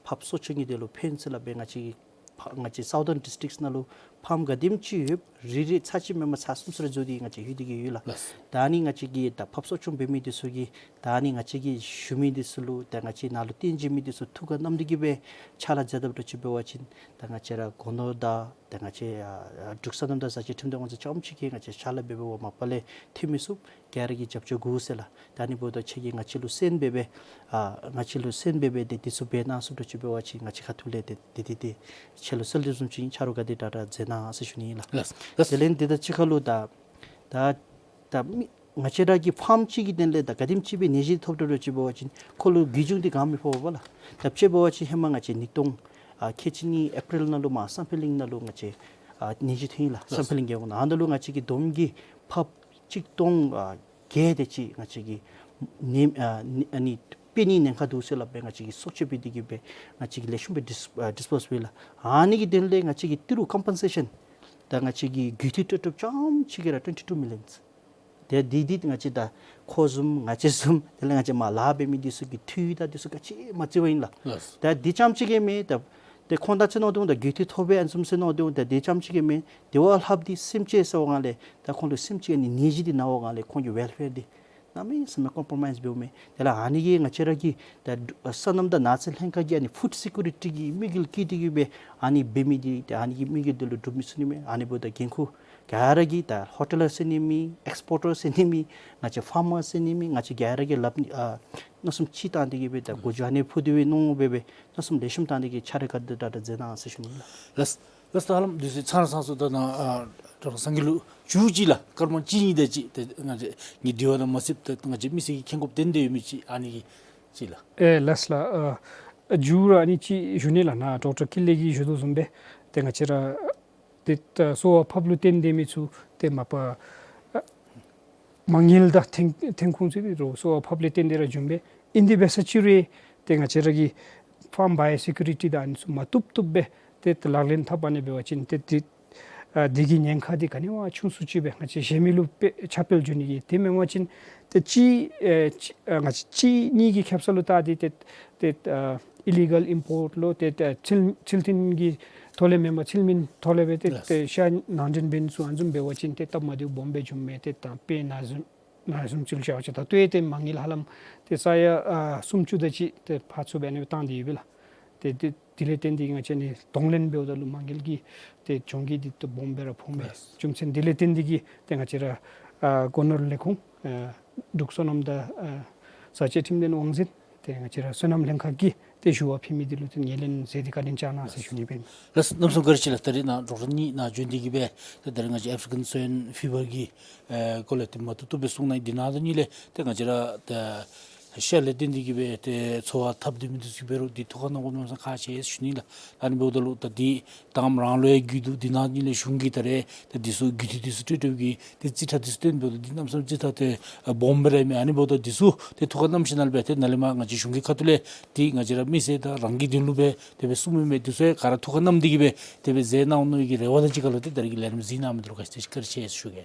ཕགཔ་གསོ་སྐྱོང་གི་དོན་ལུ་ཕན་ཟེར་སླབ་སྦེ་ང་བཅས་ཀྱི་ཕ་ང་བཅས་སའུ་ཐརན་ཌིསི་ཊིཀསི་ནང་ལུ་ཕཱརམ་ག་དེམ་ཅིག་ཡོད་རེ་རེ་ཚར་གཅིག་མེན་པར་ཚར་གསུམ་ཚུན་རེ་འཛུལ་ཏེ་ང་བཅས་ལྷོད་དེ་གིས་ཡོད་ལགས། ལགས། ད་ཨ་ནི་ང་བཅས་ཀྱི་ད་ཕགཔ་གསོ་སྐྱོང་འབད་མི་འདི་ཚུ་གིས་ད་ཨ་ནི་ང་བཅས་ཀྱི་ཞུ་མི་འདི་ཚུ་ལུ་ད་ང་བཅས་ནཱ་ལུ་བསྟེན་བྱིན་མི་འདི་ཚུ་ཐུགས་ཁར་བསྣམས་ཏེ་གིས་སྦེ་ཕྱག་ལཱ་མཛད་དཔ་འདྲཝ་ཅིག་འབད་བ་ཅིན་ད་ང་བཅས་ར་སྒོ་ནོར་དང་ད་ང་བཅས་ཨ་ཨ་འབྲུག་སོ་ནམ་དང་བཟའ་སྤྱོད་ཁྲིམས་དང་དབང་འཛིན་རྐྱངམ་ཅིག་གིས་ང་བཅས་ཕྱག་ལཱ་འབད་འབདཝ་མ་པ་ལས་ཐོན་མི་ཚུགས། ག་ར་གིས་རྒྱབ་སྐྱོར་དགོ་ཟེར་ལགས། ད་ཨ་ནི་འབདཝ་ད་ཁྱེད་ཀྱིས་ང་བཅས་ལུ་གསན་སྦེ་སྦེ་ཨ་ང་བཅས་ལུ་གསན་སྦེ་སྦེ་ཏེ་འདི་ཚུ་འབད་གནང་ཚུགསཔ་འདྲཝ་ཅིག་འབད་བ་ཅིན་ང་བཅས་ཁ་ཐུག་ལས་ཏེ་ཏེ་ཏེ་ཏེ་ཁྱེད་ལུ་གསོལ་འདེབས་བཟུམ་ཅིག་ཨིན། ཆ་རོགས་ག་དེ་དྲག་དྲག་མཛད་གནང་ཟེར་ཞུ་ནི་ཨིན་ལགས། ལགས། ལགས། དེ་ལས་འདི་དང་གཅིག་ཁར་ལུ་ད་ད་ད་མི་ང་བཅས་ར་གི་ཕཱརམ་གཅིག་གི་དོན་ལས་ད་ག་དེམ་ཅིག་སྦེ་ནད་གཞི་ཐོབ་འདྲཝ་འདྲཝ་ཅིག་འབད་བ་ཅིན་ཁོ་ལུ་རྒུད་གྱོང་འདི་ག་མི་ཕོག་པས་ལགས། ད་དཔྱེ་འབད་བ་ཅིན་ཧེ་མ་ང་བཅས་ཉིས་སྟོང་ཨ་ཁལ་གཅིག་གཉིས་ཨེ་པི་རིལ་ནང་ལུ་མར་སམ་ཕི་ལིང་ནང་ལུ་ང་བཅས་ཨ་ནད་གཞི་ཐོན་ཡི་ལགས། ལགས། སམ་ཕི་ལིང་རྒེད་འོག་ནང་ཨ་ནཱ་ལུ་ང་བཅས་ཀྱིས་བསྡོམས་ཀྱིས་ཕགཔ་གཅིག་སྟོང་ཨ་བརྒྱད་དེ་ཅིག་ང་བཅས་ཀྱིས་ནད་ཨ་ནད་ཨ་ནི་དཔེ་ནི་ཉེན་ཁ་འདུག་ཟེར་སླབ་སྦེ་ང་བཅས་ཀྱིས་སྲོག་གཅོད་འབད་དེ་གིས་སྦེ་ང་བཅས་ཀྱིས་ལེགས་ཤོམ་སྦེ་ཌིས་ཨ་ཌིས་པོས་འབད་ལགས། ཨ་ནི་གི་དོན་ལས་ང་བཅས་ཀྱིས་ཏི་རུ་ཀམ་པེན་སེ་ཤཱན་ད་ང་བཅས་ཀྱིས་རྒུད་འཐུས་སྤྲོད་སྤྲོདཔ་རྐྱངམ་ཅིག་གིས་ར་ཊུ་ཝེནཊི་ཊུ་མི་ལི་ཡཱན། ཏེ་འདི་འདི་ང་བཅས་ད་ཁོ་བཟུམ་ང་བཅས་བཟུམ་དེ་ལས་ང་བཅས་མར་ལཱ་འབད་མི་འདི་ཚུ་གིས་འཐུས་ད་འདི་ཚུ་ག་ཅི་མ་བརྩི་བ་ཨིན་ལགས། ལགས། ད་འདི་རྐྱངམ་ཅིག་གིས་མེན། ད་ཏེ་ཁོང་དང་ཅིག་ནང་དུ་ད་རྒུད་འཐུས་ཐོབ་པའི་ཨ་ནི་བཟུམ་ཅིག་ནང་དུ་ད་འདི་རྐྱངམ་ཅིག་གིས་མེན། དེ་བ་ལྷགཔ་འདི་སེམས་ཅན་ཟེར་བ་ལས་ད་ཁོང་ལུ་སེམས་ཅན་ཨ་ནི་ནད་གཞི་འདི་ན་བ་ལས་ཁོང་གི་ཝེལ་ཕེར་འདི་གནམ་མེད་ས་མེད་ཀོམ་པྲོ་མའིཛ་འབདཝ་མས། དེ་ལས་ཨ་ནི་གིས་ང་བཅས་ར་གི་ད་སོ་ནམ་དང་ནགས་ཚལ་ལྷན་ཁག་གིས་ཨ་ནི་ཕུཌ་སི་ཀུ་རི་ཊི་གི་དམིགས་ཡུལ་བསྐྱེད་དེ་གིས་སྦེ་ཨ་ནི་འབད་མི་འདི་ད་ཨ་ནི་གི་དམིགས་ཡུལ་འདི་ལུ་འགྲུབ་མི་ཚུགས་ནི་མས། ཨ་ནི་འབདཝ་ད་འགན་ཁུར་ག་ར་གིས་ད་ཧོ་ཊེ་ལར་ཟེར་ནི་མེན། ཨེགསི་པོར་ཊར་ཟེར་ནི་མེན། ང་བཅས་ཕཱར་མར་ཟེར་ནི་མེན། ང་བཅས་ག་ར་གིས་ལགཔ་ཨ་མནོ་བསམ་གཅིག་བཏང་སྟེ་གིས་སྦེ་ད་གོ་རྒྱུ་ཨ་ནི་ཕུལ་ཏེ་སྦེ་མནོ་སྦེ་སྦེ་མནོ་བསམ་ལེགས་ཤོམ་བཏང་སྟེ་གིས་ཕྱག་ལཱ་ག་དེ་དྲག་དྲག་མཛད་གནང་ཟེར་ཞུ་ནི་ཨིན་ལགས། ལགས། ལགས། ད་ཧ་ལམ་དུས་ཚོད་ཚར་སོང་སོང་། ད་ནཱ་ཨ་དྲང་སངས་རྒྱས་ལུ་མཇུག་ཅིག་ལགས་སྐར་མ་གཅིག་གཉིས་དེ་ཅིག་ཏེ་ང་བཅས་ངེའི་དྲི་བ་ནང་མ་ཚུདཔ་ད་ང་བཅས་མི་སེར་གྱིས་མཁྱེན་དགོཔ་དོན་དེ་ཡོད་མི་ཅིག་ཨ་ནི་གི་ ཅིག་ལགས། ཨེ་ལགས་ལགས། ཨ་མཇུག་ར་ཨ་ནི་ཅིག་ཞུ་ནི་ལགས། ནཱ་ཌོག་ཊར་ཀིན་ལེ་གིས་ཞུ་དོ་བཟུམ་སྦེ་ཏེ་ང་བཅས་ར་ཏེ་ད་གསོ་བ་ཕབ་ལུ་བརྟེན་ཏེ་མི་ཚུ་ཏེ་མ་པ་ཨ་མ་དངུལ་དང་ཐོན་ཐོན་ཁུངས་ཚུ་འདི་ར་གསོ་བ་ཕབ་ལས་བརྟེན་ཏེ་ར་བྱུངམ་སྦེ་ཨིན། དེ་འབད་ས་ཅིག་རུང་ཏེ་ང་བཅས་ར་གི་ཕཱརམ་བའི་ཡོ་སི་ཀིའུ་རི་ཊི་དང་ཨ་ནི་ཚུ་མ་བཏུབ་བཏུབ་སྦེ་ཏེ་ད་ལག་ལེན་འཐབ་ཨ་ནི་འབད་བ་ཅིན་ཏེ་ཏེ་ཨ་འདི་གི་ཉེན་ཁ་འདི་ག་ནི་བ་ཆུང་སུ་ཅིག་སྦེ་ང་བཅས་གཞན་མི་ལུ་དཔེ་ཁྱབ་སྤེལ་འགྱོ་ནི་གི། དེ་མེན་པ་ཅིན་ཏེ་གཅིག་ཨེ་གཅིག་ཨ་ང་བཅས་གཅིག་གཉིས་ཀྱི་ཁེབ་ས་ལུ་བལྟ་སྟེ་ཏེ་ཏེ་ཨ་ཨི་ལི་གཱལ་ཨིམ་པོརཊ་ལོ་ཏེ་ཏེ་ཚུལ་ཚུལ་མཐུན་གྱི་ཐོག་ལས་མེན་པར་ཚུལ་མིན་ཐོག་ལས་སྦེ་ཏེ་ལགས། ཏེ་ཤ་ནང་འདྲེན་འབད་ནི་ཚུ་ཨ་ནི་བཟུམ་འབད་བ་ཅིན་ཏེ་སྟབས་མ་བདེཝ་སྦོམ་སྦེ་འབྱུངམ་མས། ཏེ་ད་དཔེར་ན་བཟུམ་ན་བཟུམ་ཅིག་བཞག་པ་ཅིན་ད་ལྟོ་ཡང་ཏེ་མ་དངུལ་ཧ་ལམ་ཏེ་ས་ཡ་ཨ་སུམ་ཅུ་དེ་ཅིག་ཏེ་ཕར་ཚུར་འབད་ནི་སྦེ་བཏང་སྟེ་ཡོད་པས་ལགས། ཏེ་དེ་དེ་ལས་བརྟེན་ཏེ་ང་བཅས་ནི་གདོང་ལེན་འབདཝ་ད་ལུ་མ་དངུལ་གྱི་ཏེ་གྱོང་གུད་འདི་ཏེ་སྦོམ་སྦེ་ར་ཕོགཔ་མས། ལགས། རྒྱུ་མཚན་དེ་ལས་བརྟེན་ཏེ་གིས་ཏེ་ང་བཅས་ར་ཨ་སྒོ་ནོར་ལས་ཁུངས་ཨ་འབྲུག་སོ་ནམ་དང་ཨ་བཟའ་བཅའ་ཁྲིམས་དོན་དབང་འཛིན་ཏེ་ང་བཅས་ར་སོ་ནམ་ལྷན་ཁག་གིས་ཏེ་ཞུ་བ་ཕུལ་མི་འདི་ལུ་ཏེ་ངོས་ལེན་མཛད་དེ་བཀའ་དྲིན་བསྐྱང་གནང་ཟེར་ཞུ་ནི་སྦེ་ཨིན། ལགས། གནམ་མེད་ས་མེད་བཀའ་དྲིན་ཆེ་ལགས། ད་རིས་ནཱ་ཌོག་ཊར་གཉིས་ནཱ་བྱོན་ཏེ་གིས་སྦེ་ཏེ་ད་རིས་ང་བཅས་ཨེ་ཕི་རི་ཀན་སོའིན་ཕི་བར་གྱི་ཨེ་སྐོར་ལས་ཏེ་མ་བཏུབ་བཏུབ་སྦེ་གསུངས་གནང་ཡི། འདི་ནང་དང་གཉིས་ལས་ཏེ་ང་བཅས་ར་ཏེ་ཤ་ལས་བརྟེན་ཏེ་གིས་སྦེ་ཏེ་འཚོ་བ་འཐབ་སྡོད་མི་འདི་ཚུ་འབད་རུང་འདི་ཐུགས་ཁར་གནང་དགོ་མནོ་བསམ་ཁག་ཆེ་ཞུ་ནི་ལགས། ཨ་ནི་འབདཝ་ད་ལུ་ད་འདི་ད་རང་ལུ་ཡང་རྒུད་འདུག། འདི་ནང་གཉིས་ལས་གཞུང་གིས་ད་རེས་ཏེ་འདི་ཚུ་རྒུད་འཐུས་འདི་ཚུ་སྤྲོད་སྤྲོདཔ་གི་ཏེ་རྩིས་ཁྲ་འདི་ཚུ་སྟོན་འབདཝ་ད་འདི་གནམ་མེད་ས་མེད་རྩིས་ཁྲ་ཏེ་ཨ་སྦོམ་སྦེ་ར་ཨིན་མས། ཨ་ནི་འབདཝ་ད་འདི་ཚུ་ཏེ་ཐུགས་ཁར་བསྣམས་ཞིནམ་ལས་སྦེ་ཏེ་ནཱ་ལས་མར་ང་བཅས་གཞུང་གི་ཁ་ཐུག་ལས་ཏེ་ང་བཅས་ར་མི་སེར་དང་རང་གི་དོན་ལུ་སྦེ་དེ་སྦེ་གསུངམ་ཨིན་མས། འདི་ཚུ་ཡང་ག་ར་ཐུགས་ཁར་བསྣམས་ཏེ་གིས་སྦེ་དེ་སྦེ་མཛད་གནང་ནི་གི་རེ་བ་དང་གཅིག་ཁར་ལུ་ཏེ་ད་རིས་ཀྱི་ལས་རིམ་གཟིགས་གནང་མི་འདི་ལུ་བཀའ་དྲིན་ཆེ་ཞུ་གེ།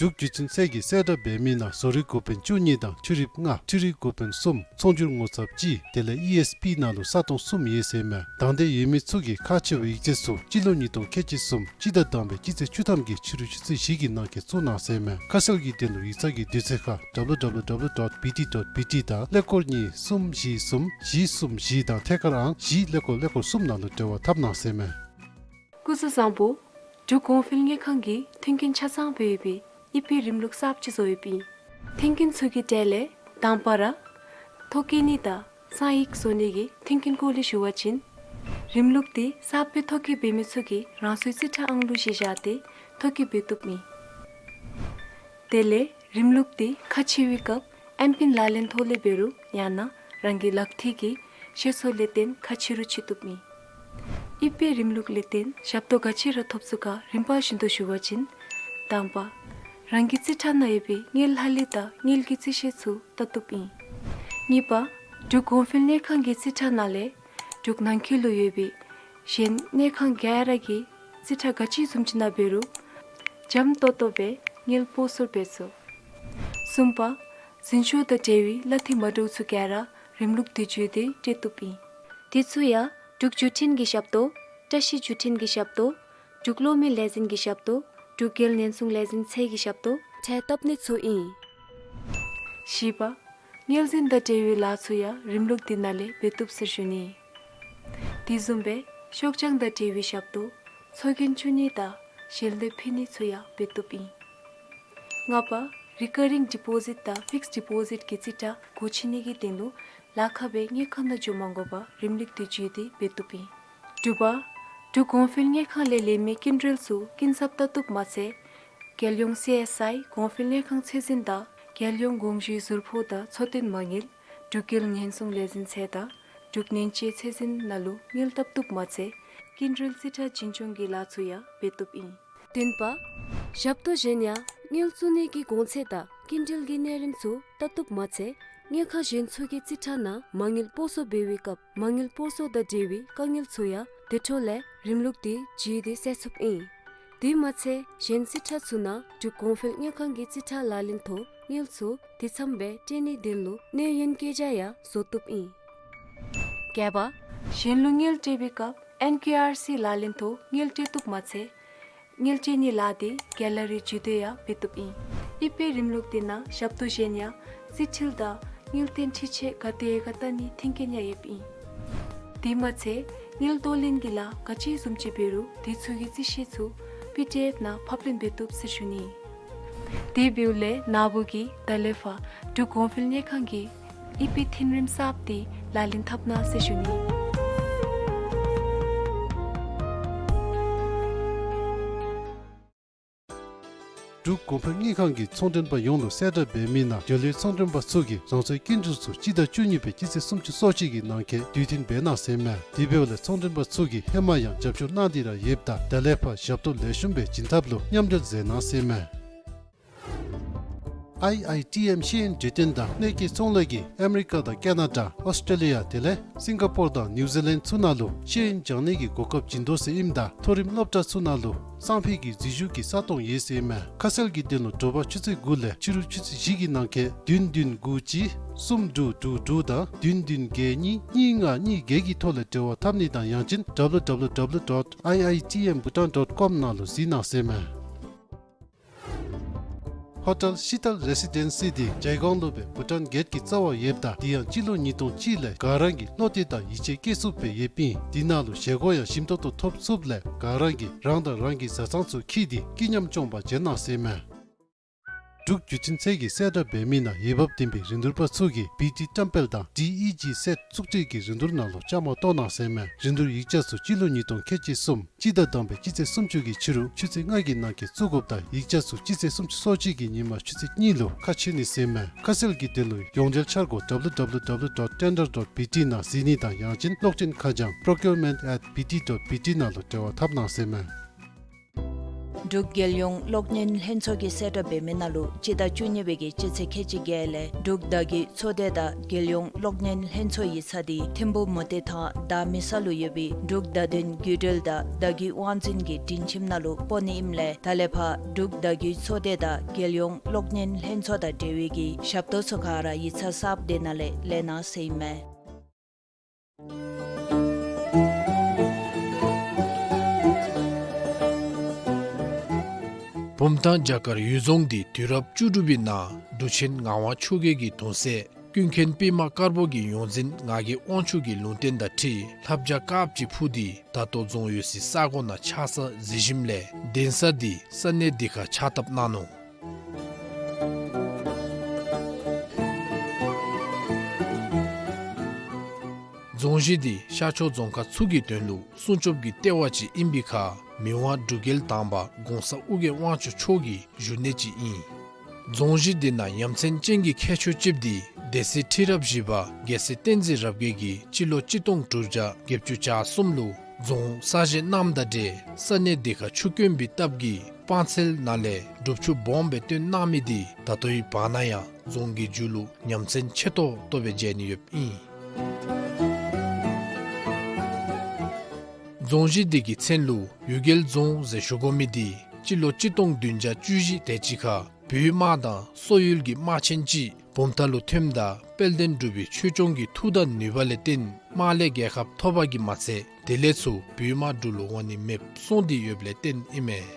འབྲུག་བརྒྱུད་འཕྲིན་ཚད་ཀྱི་གསལ་བསྒྲགས་འབད་མི་ནང་བཟོ་རིག་འགོ་དཔོན་བཅུ་གཉིས་དང་འཕྲུལ་རིག་ལྔ། འཕྲུལ་རིག་འགོ་དཔོན་གསུམ། ཚོང་སྒྱུར་ངོ་ཚབ་གཅིག། དེ་ལས་ཨི་ཨེསི་པི་ནང་ལུ་ས་སྟོང་གསུམ་ཡོད་ཟེར་མས། དང་འདོད་ཡོད་མི་ཚུ་གིས་ཁག་ཆེ་བའི་ཡིག་ཆ་ཚུ་སྤྱི་ལོ་ཉིས་སྟོང་ཁལ་གཅིག་གསུམ་སྤྱི་ཟླ་དང་པའི་སྤྱི་ཚེས་བཅུ་ཐམ་གྱི་ཕྱི་རུ་ཆུ་ཚོད་བཞི་གི་ནང་འཁོད་བཙུགས་གནང་ཟེར་མས། ཁ་གསལ་གྱི་དོན་ལུ་ཡིག་ཚང་གི་དུས་ཚོད་ཁར་ཌབ་ལུ་ཌབ་ལུ་ཌབ་ལུ་ཌོཊ་བི་ཊི་ཌོཊ་བི་ཊི་དང་ཀླད་ཀོར་གཉིས་གསུམ་བཞི་གསུམ་བཞི་གསུམ་བཞི་དང་ཐད་ཀར་ཨང་བཞི་ཀླད་ཀོར་ཀླད་ཀོར་གསུམ་ནང་ལུ་འབྲེལ་བ་འཐབ་གནང་ཟེར་མས། སྐུ་གཟུགས་བཟང་པོ། འབྲུག་གོང་འཕེལ་དངུལ་ཁང་གིས་མཐུན་རྐྱེན་ཆ་ཚང་སྦེ་ཡོད་པའི་ཨི་པེ་རིམ་ལུགས་གསརཔ་ཅིག་བཟོ་ཡོདཔ་ཨིན། མཐུན་རྐྱེན་ཚུ་གི་གྲས་ལས་དང་པ་ར་ཐོ་བཀོད་ནི་དང་གསང་ཡིག་བཟོ་ནི་གི་མཐུན་རྐྱེན་སྐོར་ལས་ཞུ་བ་ཅིན། རིམ་ལུགས་འདི་གསརཔ་སྦེ་ཐོ་བཀོད་འབད་མི་ཚུ་གིས་རང་སོའི་རྩིས་ཁྲ་ཨང་ལུ་གཞི་བཞག་སྟེ་ཐོ་བཀོད་འབད་བཏུབ་ཨིན། དེ་ལས་རིམ་ལུགས་འདི་ཁ་ཕྱེ་བའི་སྐབས་ཨེམ་པིན་ལག་ལེན་ཐོག་ལས་འབད་རུང་ཡང་ན་རང་གི་ལག་མཐིལ་གྱི་ཤེད་སོར་ལས་བརྟེན་ཁ་ཕྱེ་རུང་ཕྱེ་བཏུབ་ཨིན། ཨི་པེ་རིམ་ལུགས་ལས་བརྟེན་ཞབས་ཏོག་ག་ཅི་ར་ཐོབ་ཚུགས་ག་རིམ་པ་བཞིན་དུ་ཞུ་བ་ཅིན། དང་པ། རང་གི་རྩིས་ཁྲ་ནང་ཡོད་པའི་དངུལ་ལྷག་ལུས་དང་དངུལ་གྱི་རྩིས་ཤེལ་ཚུ་བལྟ་བཏུབ་ཨིན། གཉིས་པ། འབྲུག་གོང་འཕེལ་དངུལ་ཁང་གི་རྩིས་ཁྲ་ནང་ལས་འབྲུག་ནང་འཁོད་ལུ་ཡོད་པའི་གཞན་དངུལ་ཁང་ག་ར་གི་རྩིས་ཁྲ་ག་ཅི་བཟུམ་ཅིག་ནང་འབད་རུང་འཇམ་ཏོང་ཏོ་སྦེ་དངུལ་སྤོ་སོར་འབད་ཚུགས། གསུམ་པ། འཛིན་སྐྱོང་དང་འབྲེལ་བའི་གླ་འཐུས་མ་འདྲཝ་ཚུ་ག་ར་རིམ་ལུགས་འདི་བརྒྱུད་དེ་སྤྲོད་བཏུབ་ཨིན། དེ་ཚུ་ཡང་འབྲུག་བརྒྱུད་འཕྲིན་གྱི་ཞབས་ཏོག། བཀྲ་ཤིས་བརྒྱུད་འཕྲིན་གྱི་ཞབས་ཏོག། འབྲུག་གློག་མེ་ལས་འཛིན་གྱི་ཞབས་ཏོག། འབྲུག་རྒྱལ་ཉེན་སྲུང་ལས་འཛིན་ཚད་ཀྱི་ཞབས་ཏོག་ཁྲལ་བཏབ་ནི་ཚུ་ཨིན། བཞི་པ། དངུལ་འཛིན་དང་འབྲེལ་བའི་ལཱ་ཚུ་ཡང་རིམ་ལུགས་འདི་ནང་ལས་འབད་བཏུབ་ཟེར་ཞུ་ནི། དེ་བཟུམ་སྦེ་ཤོག་བྱང་དང་འབྲེལ་བའི་ཞབས་ཏོག། ཚོགས་རྒྱན་བཙུགས་ནི་དང་ཞལ་འདེབས་ཕུལ་ནི་ཚུ་ཡང་འབད་བཏུབ་ཨིན། ལྔ་པ། རི་ཀ་རིང་ཌི་པོ་ཟིཊ་དང་ཕིགསཌ་ཌི་པོ་ཟིཊ་གི་རྩིས་ཁྲ་སྒོ་ཕྱེ་ནི་གི་དོན་ལུ་ལཱ་ཁག་སྦེ་དངུལ་ཁང་ནང་འགྱོ་མ་དགོ་པར་རིམ་ལུགས་འདི་བརྒྱུད་དེ་འབད་བཏུབ་ཨིན། དྲུག་པ། འབྲུག་གོང་འཕེལ་དངུལ་ཁང་ལས་ལེན་མི་སྐྱིན་འགྲུལ་ཚུ་སྐྱིན་ཚབ་བལྟ་བཏུབ་མ་ཚད། རྒྱལ་ཡོངས་སི་ཨེསི་ཨའི་གོང་འཕེལ་དངུལ་ཁང་ཚད་འཛིན་དང་རྒྱལ་ཡོངས་གོང་ཞུས་ཟུར་ཕོགས་དང་འཚོ་རྟེན་མ་དངུལ། འབྲུག་རྒྱལ་ཉེན་སྲུང་ལས་འཛིན་ཚད་དང་འབྲུག་ནན་ཅི་ཚད་འཛིན་ནང་ལུ་དངུལ་བཏབ་བཏུབ་མ་ཚད། སྐྱིན་འགྲུལ་རྩིས་ཁྲ་འཛིན་སྐྱོང་གི་ལཱ་ཚུ་ཡང་འབད་བཏུབ་ཨིན། བདུན་པ། ཞབས་ཏོག་གཞན་ཡང་དངུལ་བཙུགས་ནི་གི་གོང་ཚད་དང་སྐྱིན་འགྲུལ་གྱི་གནས་རིམ་ཚུ་བལྟ་བཏུབ་མ་ཚད། དངུལ་ཁང་གཞན་ཚུ་གི་རྩིས་ཁྲ་ནང་མ་དངུལ་སྤོ་སོར་འབད་བའི་སྐབས་མ་དངུལ་སྤོ་སོར་དང་འབྲེལ་བའི་དཀའ་ངལ་ཚུ་ཡང་དེ་འཕྲོ་ལས་རིམ་ལུགས་འདི་བརྒྱུད་དེ་སེལ་ཚུགསཔ་ཨིན། དེ་མ་ཚད་གཞན་རྩིས་ཁྲ་ཚུ་ནང་འབྲུག་གོང་འཕེལ་དངུལ་ཁང་གི་རྩིས་ཁྲ་ལག་ལེན་ཐོག་དངུལ་ཚུ་དེ་ཙམ་སྦེ་སྤྲོད་ནིའི་དོན་ལུ་གནས་ཡུན་བཀོད་རྒྱ་ཡང་བཟོ་བཏུབ་ཨིན། བརྒྱད་པ། གཞན་ལུ་དངུལ་སྤྲོད་པའི་སྐབས་ཨེན་ཀེ་ཨར་སི་ལག་ལེན་ཐོག་དངུལ་སྤྲོད་བཏུབ་མ་ཚད། དངུལ་ཅན་གྱི་ལཱ་འདི་གེ་ལ་རི་བརྒྱུད་དེ་ཡང་འབད་བཏུབ་ཨིན། ཨི་དཔེ་རིམ་ལུགས་འདི་ནང་ཞབས་ཏོག་གཞན་ཡང་རྩིས་འཕྲུལ་དང་དངུལ་རྟེན་འཕྲུལ་ཆས་ག་དེ་ག་བལྟ་ནི་མཐུན་རྐྱེན་ཡང་ཡོདཔ་ཨིན། དེ་མ་ཚད་དངུལ་བསྡུ་ལེན་གྱི་ལཱ་ག་ཅི་བཟུམ་ཅིག་འབད་རུང་དེ་ཚུ་གི་རྩིས་ཤེས་ཚུ་པི་ཌི་ཨེཕ་ནང་ཕབ་ལེན་འབད་བཏུབ་ཟེར་ཞུ་ནི། དེ་འབདཝ་ལས་ནཱ་བུ་གིས་ད་ལས་ཕར་འབྲུག་གོང་འཕེལ་དངུལ་ཁང་གི་ཨི་དཔེ་མཐུན་རིམ་གསརཔ་འདི་ལག་ལེན་འཐབ་གནང་ཟེར་ཞུ་ནི། འབྲུག་གོང་འཕེལ་དངུལ་ཁང་གིས་ཚོང་མགྲོན་པ་ཡོངས་ལུ་གསལ་བསྒྲགས་འབད་མི་ནང་འབྲེལ་ཡོད་ཚོང་མགྲོན་པ་ཚུ་གིས་རང་སོའི་སྐྱིན་འགྲུལ་ཚུ་སྤྱི་ཟླ་བཅུ་གཉིས་པའི་སྤྱི་ཚེས་སུམ་ཅུ་སོ་གཅིག་གི་ནང་འཁོད་དུས་མཐུན་འབད་གནང་ཟེར་མས། དེ་འབདཝ་ལས་ཚོང་མགྲོན་པ་ཚུ་གིས་ཧེ་མ་ཡང་རྒྱབ་སྐྱོར་གནང་སྟེ་ར་ཡོདཔ་ད་ད་ལས་ཕར་ཞབས་ཏོག་ལེགས་ཤོམ་སྦེ་བྱིན་ཐབས་ལུ་མཉམ་འབྲེལ་མཛད་གནང་ཟེར་མས། ཨའི་ཨའི་ཊི་ཨེམ་ཤེས་ཡོན་འབྲེལ་མཐུད་དང་གནོད་སྐྱེལ་ཚོང་ལས་ཀྱིས་ཨ་མི་རི་ཀ་དང་ཀེ་ན་ཌ་ཨོསི་ཊེ་ལི་ཡ་དེ་ལས་སིང་ག་པོར་དང་ནིའུ་ཛི་ལེནཌ་ཚུ་ནང་ལུ་ཤེས་ཡོན་སྦྱང་ནི་གི་གོ་སྐབས་བྱིན་དོ་ཟེར་ཨིནམ་ད་མཐོ་རིམ་སློབ་གྲྭ་ཚུ་ནང་ལུ་གསང་ཕུད་ཀྱི་འཛུལ་ཞུགས་ཀྱི་ས་སྟོང་ཡོད་ཟེར་མས། ཁ་གསལ་གྱི་དོན་ལུ་དྲོ་པ་ཆུ་ཚོད་དགུ་ལས་ཕྱི་རུ་ཆུ་ཚོད་བཞི་གི་ནང་འཁོད་བདུན་བདུན་དགུ་གཅིག་གསུམ་དྲུག་དྲུག་དྲུག་དང་བདུན་བདུན་བརྒྱད་གཉིས་གཉིས་ལྔ་གཉིས་བརྒྱད་ཀྱི་ཐོག་ལས་འབྲེལ་བ་འཐབ་ནི་དང་ཡང་ཅིན་ཌབ་ལུ་ཌབ་ལུ་ཌབ་ལུ་ཌོཊ་ཨའི་ཨའི་ཊི་ཨེམ་བྷུ་ཊཱན་ཌོཊ་ཀོམ་ནང་ལུ་གཟིགས་གནང་ཟེར་མས། ཧོ་ཊེལ་ཤི་ཏལ་རེ་སི་ཌེན་སི་འདི་ཇའི་གོང་ལུ་སྦེ་བྷུ་ཊཱན་གེཊ་ཀྱི་རྩ་བར་ཡོདཔ་ད་དེ་ཡང་སྤྱི་ལོ་ཉིས་སྟོང་གཅིག་ལས་ག་ར་གིས་བློ་གཏད་དང་ཡིད་ཆེས་བསྐྱེད་ཚུགསཔ་སྦེ་ཡོདཔ་ཨིན། དེ་ནང་ལུ་བཞེས་སྒོ་ཡང་ཞིམ་ཏོག་ཏོ་ཐོབ་ཚུགསཔ་ལས་ག་ར་གིས་རང་དང་རང་གི་བཟའ་ཚང་ཚུ་འཁྱིད་དེ་སྐྱིད་ཉམས་སྐྱོང་པར་བྱོན་གནང་ཟེར་མས། འབྲུག་བརྒྱུད་འཕྲིན་ཚད་ཀྱིས་གསལ་བསྒྲགས་འབད་མི་ནང་འོས་འབབ་ལྡན་པའི་རིན་བསྡུར་པ་ཚུ་གིས་བི་ཊི་བཀྲམ་སྤེལ་དང་ཌི་ཨི་ཇི་སེཊ་བཙུགས་སྤྲོད་ཀྱི་རིན་བསྡུར་ནང་ལུ་བཅའ་མར་གཏོགས་གནང་ཟེར་མས། རིན་བསྡུར་ཡིག་ཆ་ཚུ་སྤྱི་ལོ་ཉིས་སྟོང་ཁལ་གཅིག་གསུམ་སྤྱི་ཟླ་དང་པའི་སྤྱི་ཚེས་སུམ་ཅུ་གི་ཕྱི་རུ་ཆུ་ཚོད་ལྔ་གི་ནང་འཁོད་བཙུགས་དགོཔ་དང་ཡིག་ཆ་ཚུ་སྤྱི་ཚེས་སུམ་ཅུ་སོ་གཅིག་གི་ཉིན་མ་ཆུ་ཚོད་གཉིས་ལུ་ཁ་ཕྱེ་ནི་ཟེར་མས། ཁ་གསལ་གྱི་དོན་ལུ་ཡོངས་འབྲེལ་འཆར་སྒོ་ཌབ་ལུ་ཌབ་ལུ་ཌབ་ལུ་ཌོཊ་ཊེན་ཌར་ཌོཊ་བི་ཊི་ནང་གཟིགས་ནི་དང་ཡང་ཅིན་གློག་འཕྲིན་ཁ་བྱང་པྲོ་ཀིའུར་མེནཊ་ཨེཊ་བི་ཊི་ཌོཊ་བི་ཊི་ནང་ལུ་འབྲེལ་བ་འཐབ་གནང་ཟེར་མས། འབྲུག་རྒྱལ་ཡོངས་གློག་བརྙན་ལྷན་ཚོགས་ཀྱིས་གསལ་བསྒྲགས་འབད་མི་ནང་ལུ་སྤྱི་ཟླ་བཅུ་གཉིས་པའི་གི་སྤྱི་ཚེས་ཁལ་གཅིག་བརྒྱད་ལས་འབྲུག་བརྡ་བརྒྱུད་ཚོགས་སྡེ་དང་རྒྱལ་ཡོངས་གློག་བརྙན་ལྷན་ཚོགས་ཡིག་ཚང་འདི་ཐིམ་ཕུག་མུ་ཏིག་ཐང་བརྡ་མི་ས་ལུ་ཡོད་པའི་འབྲུག་བརྡ་དོན་བརྒྱུད་འབྲེལ་དང་བརྡ་བརྒྱུད་དབང་འཛིན་གྱི་སྒྲིང་ཁྱིམ་ནང་ལུ་སྤོ་ནི་ཨིནམ་ལས་ད་ལས་ཕར་འབྲུག་བརྡ་བརྒྱུད་ཚོགས་སྡེ་དང་རྒྱལ་ཡོངས་གློག་བརྙན་ལྷན་ཚོགས་དང་འབྲེལ་བའི་གི་ཞབས་ཏོག་ཚུ་ག་ར་ཡིག་ཚང་གསརཔ་འདི་ནང་ལས་ལེན་གནང་ཟེར་ཨིན་མས། བུམ་ཐང་བྱ་དཀར་གཡུལ་རྫོང་འདི་དུས་རབས་བཅུ་དྲུག་པའི་ནང་འབྲུག་ཆེན་ངག་དབང་ཆོས་རྒྱལ་གྱི་གདུང་སྲས་ཀུན་མཁྱེན་པདྨ་དཀར་པོ་གི་ཡོངས་འཛིན་ངག་གི་དབང་ཕྱུག་གི་ལུང་བསྟན་དང་འཁྲིལ་ལྷ་བྱ་དཀརཔོ་ཅིག་འཕུར་ཏེ་ད་ལྟོ་རྫོང་ཡོད་སའི་ས་གོ་ནང་ཆགས་ས་གཟིགས་ཞིནམ་ལས་གདན་ས་འདི་ས་གནས་འདི་ཁར་ཕྱག་བཏབ་གནང་ནུག། རྫོང་གཞི་འདི་ཤར་ཕྱོགས་རྫོང་ཁག་ཚུ་གི་དོན་ལུ་སྲུང་སྐྱོབ་ཀྱི་ལྟེ་བ་ཅིག་ཨིན་པའི་ཁར་མི་དབང་འབྲུག་རྒྱལ་དང་པ་གོང་ས་ཨོ་རྒྱན་དབང་ཕྱུག་མཆོག་གི་བཞུགས་གནས་ཅིག་ཨིན། རྫོང་གཞི་འདི་ནང་ཡ་མཚན་ཅན་གྱི་ཁྱད་ཆོས་ཅིག་འདི་སྡེ་སྲིད་ཁྲི་རབས་བཞི་པ་རྒྱལ་སྲས་བསྟན་འཛིན་རབ་རྒྱས་ཀྱིས་སྤྱི་ལོ་གཅིག་སྟོང་དྲུག་བརྒྱ་བརྒྱད་ཅུ་གྱ་གསུམ་ལུ་རྫོང་གསར་བཞེངས་གནངམ་དང་འབྲེལ་ས་གནས་འདི་ཁར་ཆུ་དཀོན་པའི་སྟབས་ཀྱིས་སྤང་ཚལ་ནང་ལས་སྒྲུབ་ཆུ་སྦོམ་སྦེ་བཏོན་གནང་མི་འདི་ད་ལྟོའི་བར་ན་ཡང་རྫོང་གི་མཇུག་ལུ་ཡ་མཚན་ཆེ་ཏོག་ཏོ་སྦེ་མཇལ་ནི་ཡོདཔ་ཨིན། རྫོང་གཞི་འདི་གི་མཚན་ལུ་གཡུལ་རྒྱལ་རྫོང་ཟེར་ཞུ་དགོ་མི་འདི་སྤྱི་ལོ་གཅིག་སྟོང་བདུན་བརྒྱ་བཅུ་བཞི་དེ་ཅིག་ཁར་བོད་དམག་དང་སོག་ཡུལ་གྱི་དམག་ཆེན་ཅིག་བུམ་ཐང་ལུ་ཐོནམ་ད་དཔལ་ལྡན་འབྲུག་པའི་ཆོས་སྐྱོང་གི་མཐུ་དང་ནུས་པ་ལས་བརྟེན་དམག་ལས་རྒྱལ་ཁ་ཐོབ་པ་གིས་མ་ཚད་དེ་ལས་ཚུར་བོད་དམག་འབྲུག་ལུ་འོང་ནི་མེདཔ་སོང་སྟེ་ཡོདཔ་ལས་བརྟེན་ཨིན་མས།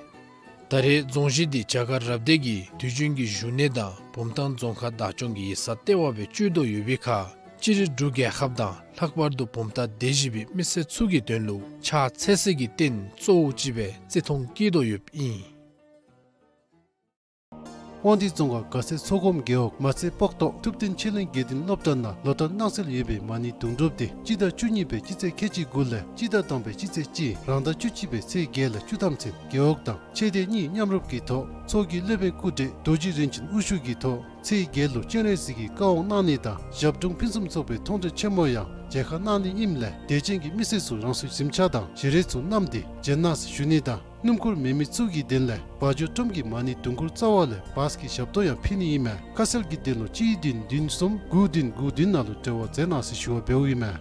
ད་རེས་རྫོང་གཞི་འདི་བྱ་དཀར་རབ་སྡེ་གི་དུས་རྒྱུན་གྱི་བཞུགས་གནས་དང་བུམ་ཐང་རྫོང་ཁག་བདག་སྐྱོང་གི་ཡིག་ཚང་ལྟེ་བ་སྦེ་སྤྱོད་དོ་ཡོད་པའི་ཁར་སྤྱིར་འབྲུག་རྒྱལ་ཁབ་དང་ལྷག་པར་དུ་བུམ་ཐང་སྡེ་བཞི་པའི་མི་སེར་ཚུ་གི་དོན་ལུ་ཕྱག་འཚལ་སའི་གི་རྟེན་གཙོ་བོ་ཅིག་སྦེ་བརྩི་མཐོང་བསྐྱེད་དོ་ཡོདཔ་ཨིན། དབང་འདུས་རྫོང་ཁག་དགའ་སེང་མཚོ་སྒོམ་རྒེད་འོག་མ་རྩེ་སྤོག་ཐོག་ཐུབ་བསྟན་ཆོས་གླིང་དགེ་ལྡན་སློབ་གྲྭ་ནང་ལོ་ལྟར་གནང་སྲོལ་ཡོད་པའི་མ་ཎི་དུང་སྒྲུབ་འདི་སྤྱི་ཟླ་བཅུ་གཉིས་པའི་སྤྱི་ཚེས་ཁལ་གཅིག་དགུ་ལས་སྤྱི་ཟླ་དང་པའི་སྤྱི་ཚེས་གཅིག་རང་ཟླ་བཅུ་གཅིག་པའི་ཚེས་བརྒྱད་ལས་བཅུ་ཐམ་ཚུན་རྒེད་འོག་དང་ཆོས་སྡེ་གཉིས་མཉམ་རུབ་ཀྱི་ཐོག་ཚོགས་ཀྱི་སློབ་དཔོན་སྐུ་བགྲེས་རྡོ་རྗེ་རིན་ཆེན་དབུ་བཞུགས་ཀྱི་ཐོག་ཚེས་བརྒྱད་ལུ་སྤྱན་རས་གཟིགས་ཀྱི་བཀའ་དབང་གནང་ནི་དང་ཞབས་དྲུང་ཕུན་སུམ་ཚོགས་པའི་མཐོང་གྲོལ་ཆེན་མོ་ཡང་མཇལ་ཁ་གནང་ནི་ཨིནམ་ལས་དད་ཅན་གྱི་མི་སེར་ཚུ་རང་སོའི་གཟིམ་ཆ་དང་བཞེས་རས་ཚུ་བསྣམས་ཏེ་བྱོན་གནང་ཟེར་ཞུ་ནི་དང་སྣུམ་འཁོར་མེད་མི་ཚུ་གི་དོན་ལས་བ་འཇོ་ཀྲུམ་གྱི་མ་ཎི་དུང་སྒུར་རྩ་བ་ལས་བཱས་ཀྱི་ཞབས་ཏོག་ཡང་ཕུལ་ནི་ཨིན་མས། ཁ་གསལ་གྱི་དོན་ལུ་གཅིག་བདུན་བདུན་གསུམ་དགུ་བདུན་དགུ་བདུན་ནང་ལུ་འབྲེལ་བ་མཛད་གནང་ཟེར་ཞུ་བ་འབདཝ་ཨིན་མས།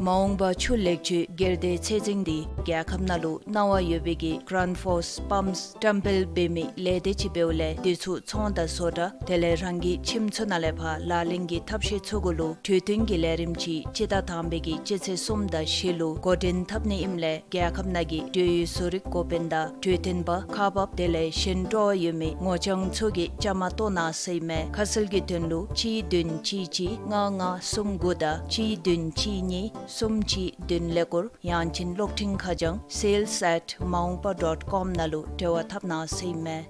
མ་འོངས་པ་ཆུ་ལེགས་བཅོས་སྒེར་སྡེ་ཚད་འཛིན་འདི་རྒྱལ་ཁབ་ནང་ལུ་གནང་བ་ཡོད་པའི་གི་གྷ་རེན་ཕོརསི་པམཔསི་བཀྲམ་སྤེལ་འབད་མི་ལས་སྡེ་ཅིག་འབདཝ་ལས་དེ་ཚུ་ཚོང་དང་བཟོ་གྲྭ་དེ་ལས་རང་གི་ཁྱིམ་ཚུ་ནང་ལས་ཕར་ལག་ལེན་གྱི་ཐབས་ཤེས་ཚུ་གུ་ལུ་གྲོས་བསྟུན་གྱི་ལས་རིམ་ཅིག་སྤྱི་ཟླ་དང་པའི་གི་སྤྱི་ཚེས་གསུམ་དང་བཞི་ལུ་འགོ་འདྲེན་འཐབ་ནི་ཨིནམ་ལས་རྒྱལ་ཁབ་ནང་གི་འབྲེལ་ཡོད་བཟོ་རིག་འགོ་དཔོན་དང་གྲོས་བསྟུན་པ་ཁག་འབགཔ་དེ་ལས་གཞན་སྤྲོ་བ་ཡོད་མི་ངོ་རྐྱང་ཚུ་གིས་བཅའ་མར་གཏོགས་གནང་ཟེར་ཨིན་མས། ཁ་གསལ་གྱི་དོན་ལུ་གཅིག་བདུན་གཅིག་གཅིག་ལྔ་ལྔ་གསུམ་དགུ་དང་གཅིག་བདུན་གཅིག་གཉིས་གསུམ་གཅིག་བདུན་ཀླད་ཀོར། ཡང་ཅིན་གློག་འཕྲིན་ཁ་བྱང་sales at maungpa dot com ནང་ལུ་འབྲེལ་བ་འཐབ་གནང་ཟེར་ཨིན་མས།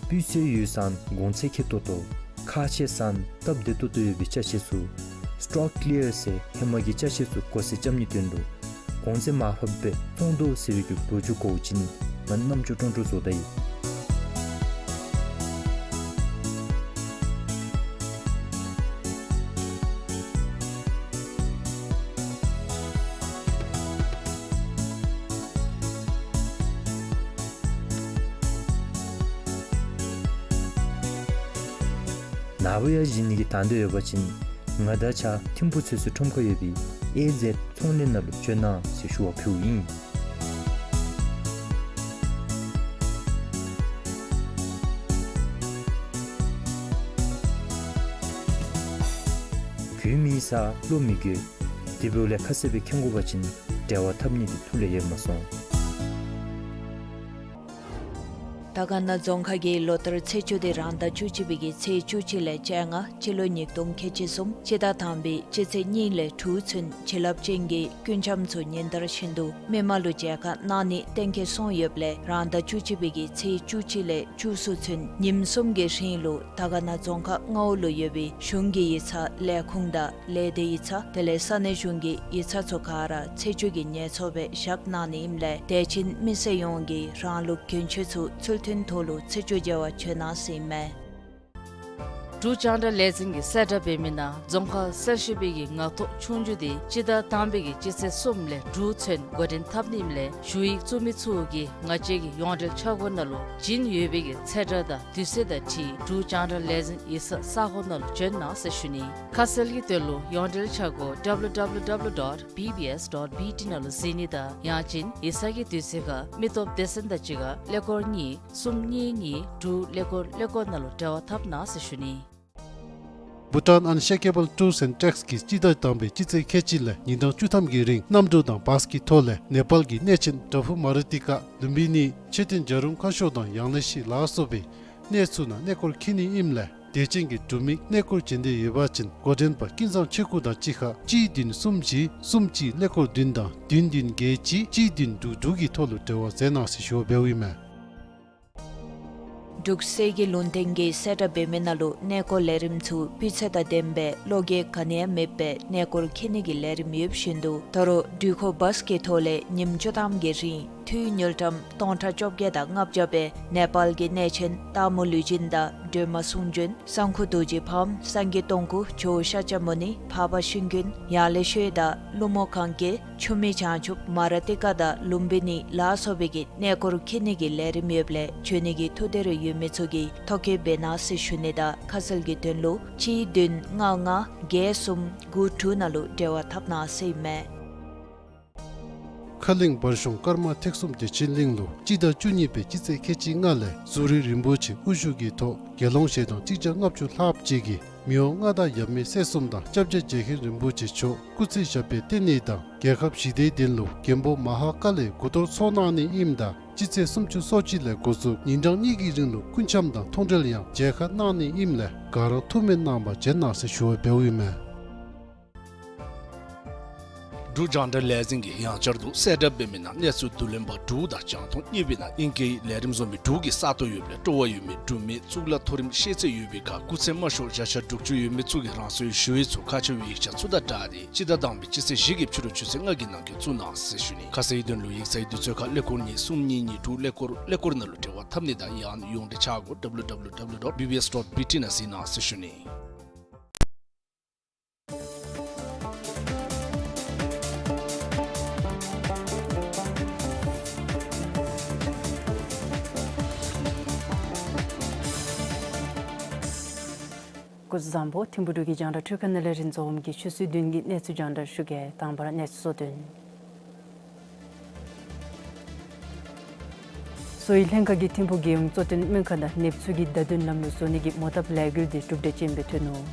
སྤུས་ཚད་ཡོད་ས་གོང་ཚད་ཁེབས་ཏོག་ཏོ། ཁག་ཆེ་ས་སྟབས་བདེ་ཏོག་ཏོ་ཡོད་པའི་ཅ་ཆས་ཚུ་སི་ཊོག་ཀི་ལི་ཡར་ཟེར་ཧེ་མ་གི་ཅ་ཆས་ཚུ་བགོ་བཤའ་རྐྱབ་ནིའི་དོན་ལུ་གོང་ཚད་མར་ཕབ་སྦེ་བཙོང་དོ་ཟེར་བའི་གི་འབུལ་ཕྱུག་གོ་བ་ཅིན་ང་རྣམ་ཅོ་ཀྲོང་ཀྲོ་བཟོ་ད་ཡི། ནཱ་བུ་ཡར་བཞེངས་ནི་གི་དང་འདོད་ཡོད་པ་ཅིན་ང་དང་གཅིག་ཁར་ཐིམ་ཕུག་ཚོད་བསྲེ་ཁྲོམ་ཁར་ཡོད་པའི་ཨེ་ཟེཌ་ཚོང་ལས་ནང་ལུ་བྱོན་གནང་ཟེར་ཞུ་བ་ཕུལཝ་ཨིན། རྒྱུས་མེད་ས་བློ་མི་འགྱོད། དེ་འབདཝ་ལས་ཁ་གསལ་སྦེ་མཁྱེན་དགོ་པ་ཅིན་འབྲེལ་བ་འཐབ་ནི་འདི་ཐུགས་ལས་ཡལ་མ་སོང་། དར་དཀར་ན་རྫོང་ཁག་གི་ལོ་བསྟར་ཚེས་བཅུ་འདི་རང་ཟླ་བཅུ་གཅིག་པའི་གི་ཚེས་བཅུ་གཅིག་ལས་བཅོ་ལྔ་སྤྱི་ལོ་ཉིས་སྟོང་ཁལ་གཅིག་གསུམ་སྤྱི་ཟླ་དང་པའི་སྤྱི་ཚེས་གཉིས་ལས་དྲུག་ཚུན་བྱིན་རླབས་ཅན་གྱི་སྐུ་འཆམ་ཚུ་ཉིན་ལྟར་བཞིན་དུ་མི་མང་ལུ་མཇལ་ཁ་གནང་ནི་གཏན་འཁེལ་སོང་ཡོདཔ་ལས་རང་ཟླ་བཅུ་གཅིག་པའི་གི་ཚེས་བཅུ་གཅིག་ལས་བཅུ་གསུམ་ཚུན་ཉིནམ་གསུམ་གྱི་རིང་ལུ་དར་དཀར་ན་རྫོང་ཁག་མངའ་འོག་ལུ་ཡོད་པའི་གཞུང་གི་ཡིག་ཚང་ལས་ཁུངས་དང་ལས་སྡེ་ཡིག་ཚང་དེ་ལས་ས་གནས་གཞུང་གི་ཡིག་ཚང་ཚུ་ག་ར་ཚེས་བཅུ་གི་ཉལ་ཚོགས་སྦེ་བཞག་གནང་ནི་ཨིནམ་ལས་དད་ཅན་མི་སེར་ཡོངས་ཀྱིས་རང་ལུགས་གྱོན་ཆས་ཚུ་ཚུལ་མཐུན་ཐོག་ལུ་ཚེས་བཅུ་མཇལ་བར་བྱོན་གནང་ཟེར་ཨིན་མས། འབྲུག་རྒྱང་བསྒྲགས་ལས་འཛིན་གྱིས་གསལ་བསྒྲགས་འབད་མི་ནང་རྫོང་ཁག་གསར་ཞུགས་པའི་གི་ངག་ཐོག་ཆོས་རྒྱུགས་འདི་སྤྱི་ཟླ་དང་པའི་གི་སྤྱི་ཚེས་གསུམ་ལས་དྲུག་ཚུན་འགོ་འདྲེན་འཐབ་ནི་ཨིནམ་ལས་ཞུ་ཡིག་བཙུགས་མི་ཚུ་གིས་ང་བཅས་ཀྱི་ཡོངས་འབྲེལ་འཆར་སྒོ་ནང་ལུ་བྱིན་ཡོད་པའི་གི་ཚེས་གྲངས་དང་དུས་ཚོད་དང་འཁྲིལ་འབྲུག་རྒྱང་བསྒྲགས་ལས་འཛིན་ཡིག་ཚང་ས་གོ་ནང་ལུ་བྱོན་གནང་ཟེར་ཞུ་ནི། ཁ་གསལ་གྱི་དོན་ལུ་ཡོངས་འབྲེལ་འཆར་སྒོ་W W W dot B B S dot B T ནང་ལུ་གཟིགས་ནི་དང་ཡང་ཅིན་ཡིག་ཚང་གི་དུས་ཚོད་ཁར་མི་སྟོབས་སྡེ་ཚན་དང་གཅིག་ཁར་ཀླད་ཀོར་གཉིས་གསུམ་གཉིས་གཉིས་དྲུག་ཀླད་ཀོར་ཀླད་ཀོར་ནང་ལུ་འབྲེལ་བ་འཐབ་གནང་ཟེར་ཞུ་ནི། Bhutan Unshakable Tours and Treks གིས་སྤྱི་ཟླ་དང་པའི་སྤྱི་ཚེས་ཁལ་གཅིག་ལས་ཉིན་གྲངས་བཅུ་ཐམ་གྱི་རིང་གནམ་གྲུ་དང་བཱས་ཀྱི་ཐོག་ལས་ནེ་པཱལ་གྱི་གནས་ཆེན་པྲ་བྷུ་མ་རི་ཏི་ཀ་ལུམ་བི་ནི་མཆོད་རྟེན་བྱ་རུང་ཁ་ཤོར་དང་ཡང་ལེ་ཤི་ལ་སོགས་པའི་གནས་ཚུ་ནང་གནས་སྐོར་འཁྱིད་ནི་ཨིནམ་ལས་དད་ཅན་གྱི་འབྲུག་མི་གནས་སྐོར་བྱེད་འདོད་ཡོད་པ་ཅིན་འགོ་འདྲེན་པ་ཀུན་བཟང་ཆོས་སྐུ་དང་གཅིག་ཁར་གཅིག་བདུན་གསུམ་བཞི་གསུམ་གཅིག་ཀླད་ཀོར་བདུན་དང་བདུན་བདུན་བརྒྱད་གཅིག་གཅིག་བདུན་དྲུག་དྲུག་གི་ཐོག་ལུ་འབྲེལ་བ་མཛད་གནང་ཟེར་ཞུ་བ་འབདཝ་ཨིན་མས། འབྲུག་གསེར་གྱི་ལུང་བསྟན་གྱིས་གསལ་བསྒྲགས་འབད་མི་ནང་ལུ་གནས་སྐོར་ལས་རིམ་ཚུ་སྤུས་ཚད་དང་ལྡནམ་སྦེ་བློ་འགྱོད་ག་ནི་ཡང་མེདཔ་སྦེ་གནས་སྐོར་འཁྱིད་ནི་གི་ལས་རིམ་ཡོདཔ་བཞིན་དུ་ད་རུང་འགྲུལ་འཁོར་བཱས་ཀྱི་ཐོག་ལས་ཉིནམ་བཅུ་ཐམ་གྱི་རིང་འཐུས་དངུལ་ཀྲམ་སྟོང་ཕྲག་བཅོ་བརྒྱད་དང་ལྔ་བརྒྱ་སྦེ་ནེ་པཱལ་གྱི་གནས་ཆེན་སྟག་མོ་ལུས་སྦྱིན་དང་སྒྲོལ་མ་གསུང་བྱོན་སང་ཁུ་རྡོ་རྗེ་ཕམ་སངས་རྒྱས་སྟོང་སྐུ་ཇོ་བོ་ཤཱཀྱ་མུ་ནི་འཕགས་པ་ཤིང་ཀུན་ཡང་ལེ་ཤོད་དང་ཀླུ་མོ་གན་རྐྱལ་ཆུ་མིག་བྱང་ཆུབ་མ་ར་ཏི་ཀ་དང་ལུམ་བི་ནི་ལ་སོགས་པའི་གི་གནས་སྐོར་འཁྱིད་ནི་གི་ལས་རིམ་ཡོདཔ་ལས་བྱོན་ནི་གི་ཐུགས་འདོད་རེ་ཡོད་མི་ཚུ་གིས་ཐོ་བཀོད་འབད་གནང་ཟེར་ཞུ་ནི་དང་ཁ་གསལ་གྱི་དོན་ལུ་གཅིག་བདུན་ལྔ་ལྔ་བརྒྱད་གསུམ་དགུ་དྲུག་ནང་ལུ་འབྲེལ་བ་འཐབ་གནང་ཟེར་ཨིན་མས། ཁ་གླིང་བར་གཞུང་ཀརྨ་ཐེག་གསུམ་བདེ་ཆེན་གླིང་ལུ་སྤྱི་ཟླ་བཅུ་གཉིས་པའི་སྤྱི་ཚེས་ཁལ་གཅིག་ལྔ་ལས་ཟུར་རིན་རིན་པོ་ཆེ་དབུ་བཞུགས་ཀྱི་ཐོག་དགེ་སློང་ཞལ་གདམས་གཅིག་བརྒྱ་ལྔ་བཅུ་ལྷགཔ་ཅིག་གིས་མི་དབང་མངའ་བདག་ཡབ་མེས་སྲས་གསུམ་དང་སྐྱབས་རྗེ་རྒྱལ་མཁན་རིན་པོ་ཆེ་མཆོག་སྐུ་ཚེ་ཞབས་པད་བརྟན་ནི་དང་རྒྱལ་ཁབ་ཞི་བདེའི་དོན་ལུ་མགོན་པོ་མ་ཧཱ་ཀཱ་ལའི་སྐུ་གཏོར་ཚོགས་གནང་ནི་ཨིནམ་ད་སྤྱི་ཚེས་སུམ་ཅུ་སོ་གཅིག་ལས་འགོ་བཙུགས་ཉིན་གྲངས་གཉིས་ཀྱི་རིང་ལུ་སྐུ་འཆམ་དང་མཐོང་གྲོལ་ཡང་མཇལ་ཁ་གནང་ནི་ཨིནམ་ལས་ག་ར་ཐུགས་སྨོན་གནང་བར་བྱོན་གནང་ཟེར་ཞུ་བ་འབདཝ་ཨིན་མས། འབྲུག་རྒྱང་བསྒྲགས་ལས་འཛིན་གྱིས་ཡང་བསྐྱར་དུ་གསལ་བསྒྲགས་འབད་མི་ནང་གནས་ཚུལ་བསྡུ་ལེན་པ་དྲུག་དང་རྒྱང་མཐོང་གཉིས་པའི་ནང་ཨིང་སྐད་ལས་རིམ་བཟོ་མི་དྲུག་གི་ས་སྟོང་ཡོདཔ་ལས་སྤྲོ་བ་ཡོད་མི་འབྲུག་མི་གཙུག་ལག་མཐོ་རིམ་ཤེས་ཚད་ཡོད་པའི་ཁར་སྐུགས་ཚད་དམའ་ཤོས་བརྒྱ་ཆ་དྲུག་ཅུ་ཡོད་མི་ཚུ་གིས་རང་སོའི་ཞུ་ཡིག་ཚུ་ཁ་ཕྱེ་བའི་ཡིག་ཆ་ཚུ་དང་སྦྲགས་ཏེ་སྤྱི་ཟླ་དང་པའི་སྤྱི་ཚེས་བཞི་གི་ཕྱི་རུ་ཆུ་ཚོད་ལྔ་གི་ནང་འཁོད་བཙུགས་གནང་ཟེར་ཞུ་ནི། ཁ་གསལ་དོན་ལུ་ཡིག་ཚང་གི་དུས་ཚོད་ཁར་ཀླད་ཀོར་གཉིས་གསུམ་གཉིས་གཉིས་དྲུག་ཀླད་ཀོར་ཀླད་ཀོར་ནང་ལུ་འབྲེལ་བ་འཐབ་ནི་དང་ཡང་ཡོངས་འབྲེལ་འཆར་སྒོ་W W W dot B B S dot B T ནང་གཟིགས་གནང་ཟེར་ཞུ་ནི། སྐུ་གཟུགས་བཟང་པོ། ཐིམ་ཕུག་འབྲུག་གི་རྒྱང་བསྒྲགས་འཕྲུལ་ཁང་ནང་ལས་རིན་འཛོམས་ཀྱིས་ཆུ་ཚོད་བདུན་གྱི་གནས་ཚུལ་རྒྱང་བསྒྲགས་ཞུ་གེ། དང་པ་ར་གནས་ཚུལ་གཙོ་དོན། གསོ་བའི་ལྷན་ཁག་གིས་ཐིམ་ཕུག་རྒྱལ་ཡོངས་གཙོ་བསྟེན་སྨན་ཁང་ནང་ནདཔ་ཚུ་གི་བརྡ་དོན་ལམ་ལུགས་བཟོ་ནི་གི་མོ་བཏབ་ལས་འགུལ་འདི་གྲུབ་འབྲས་ཅན་སྦེ་ཐོན་ནུག།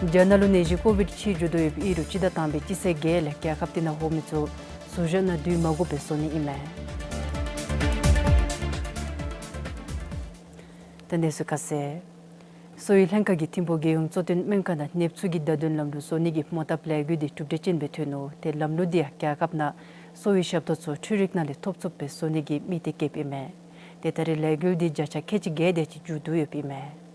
རྒྱ་ནག་ལུ་ནད་གཞི་ཀོ་བིཌ་ཅིག་འགྱོ་དོ་ཡོདཔ་ཨིན་རུང་སྤྱི་ཟླ་དང་པའི་སྤྱི་ཚེས་བརྒྱད་ལས་རྒྱལ་ཁབ་དེ་ནང་འོང་མི་ཚུ་ཟུར་བཞག་ནང་སྡོད་མ་དགོ་པར་བཟོ་ནི་ཨིན་མས། ད་གནས་ཚུལ་ཁ་གསལ། གསོ་བའི་ལྷན་ཁག་གིས་ཐིམ་ཕུག་རྒྱལ་ཡོངས་གཙོ་བསྟེན་སྨན་ཁང་ནང་ནདཔ་ཚུ་གི་བརྡ་དོན་ལམ་ལུགས་བཟོ་ནི་གི་མོ་བཏབ་ལས་འགུལ་འདི་གྲུབ་འབྲས་ཅན་སྦེ་ཐོན་ནུག། ཏེ་ལམ་ལུགས་འདི་ཡང་རྒྱལ་ཁབ་ནང་གསོ་བའི་ཞབས་ཏོག་ཚུ་འཕྲུལ་རིག་ནང་ལས་ཐོབ་ཚུགསཔ་སྦེ་བཟོ་ནི་གི་དམིགས་གཏད་བསྐྱེདཔ་ཨིན་མས། ཏེ་ད་རེས་ལས་འགུལ་འདི་བརྒྱ་ཆ་ཁལ་གཅིག་བརྒྱད་དེ་ཅིག་མཇུག་བསྡུ་ཡོདཔ་ཨིན་མས།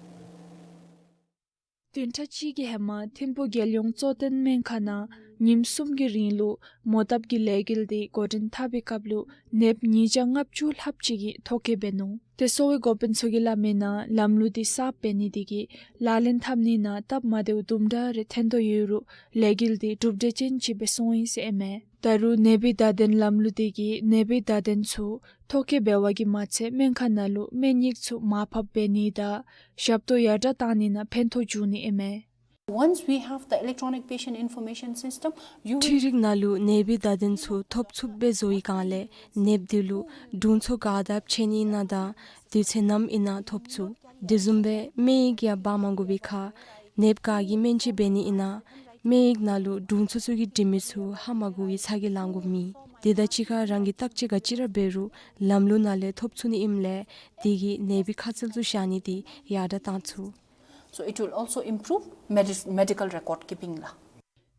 བདུན་ཕྲག་གཅིག་གི་ཧེ་མ་ཐིམ་ཕུག་རྒྱལ་ཡོངས་གཙོ་བསྟེན་སྨན་ཁང་ནང་ཉིནམ་གསུམ་གྱི་རིང་ལུ་མོ་བཏབ་ཀྱི་ལས་འགུལ་འདི་འགོ་འདྲེན་འཐབ་པའི་སྐབས་ལུ་ནདཔ་ཉིས་བརྒྱ་ལྔ་བཅུ་ལྷགཔ་ཅིག་གིས་ཐོ་བཀོད་འབད་ནུག། ཏེ་གསོ་བའི་འགོ་དཔོན་ཚུ་གིས་སླབ་མིའི་ནང་ལམ་ལུགས་འདི་གསརཔ་འབད་ནི་དེ་གིས་ལག་ལེན་འཐབ་ནི་ནང་སྟབས་མ་བདེཝ་དུམ་གྲ་རེ་ཐོན་དོ་ཡོད་རུང་ལས་འགུལ་འདི་གྲུབ་འབྲས་ཅན་ཅིག་སྦེ་སོང་ཡི་ཟེར་ཨིན་མས། ད་རུང་ནདཔའི་བརྡ་དོན་ལམ་ལུགས་དེ་གིས་ནདཔའི་བརྡ་དོན་ཚུ་ཐོ་བཀོད་འབད་བ་གིས་མ་ཚད་སྨན་ཁང་ནང་ལུ་སྨན་ཡིག་ཚུ་མར་ཕབ་འབད་ནི་དང་ཞབས་ཏོག་ཡར་དྲག་བཏང་ནི་ནང་ཕན་ཐོགས་འབྱུང་ནི་ཨིན་མས། Once we have the electronic patient information system, you will འཕྲུལ་རིག་ནང་ལུ་ནདཔའི་བརྡ་དོན་ཚུ་ཐོབ་ཚུགསཔ་སྦེ་བཟོ་བའི་སྒང་ལས་ནདཔ་དེ་ལུ་དྲུང་འཚོ་ག་དེ་སྦེ་ཕྱད་ནི་ཨིན་ན་དང་དུས་ཚོད་ནམ་ཨིན་ན་ཐོབ་ཚུགས། དེ་བཟུམ་སྦེ་སྨན་ཡིག་ཡང་འབག་མ་དགོ་པའི་ཁར་ནདཔ་ག་གིས་སྨན་བཅོས་འབད་ནི་ཨིན་ན་སྨན་ཡིག་ནང་ལུ་དྲུང་འཚོ་ཚུ་གིས་འབྲི་མི་ཚུ་ཧ་མ་གོ་བའི་ཚ་གྱང་ལང་དགོཔ་མེད། དེ་དང་གཅིག་ཁར་རང་གིས་བརྟག་དཔྱད་ག་ཅི་ར་འབད་རུང་ལམ་ལུགས་ནང་ལས་ཐོབ་ཚུགས་ནི་ཨིནམ་ལས་དེ་གིས་ནདཔའི་ཁ་གསལ་ཚུ་བཞག་ནི་དེ་ཡར་དྲག་བཏང་ཚུགས། So it will also improve medi- medical record keeping ལགས།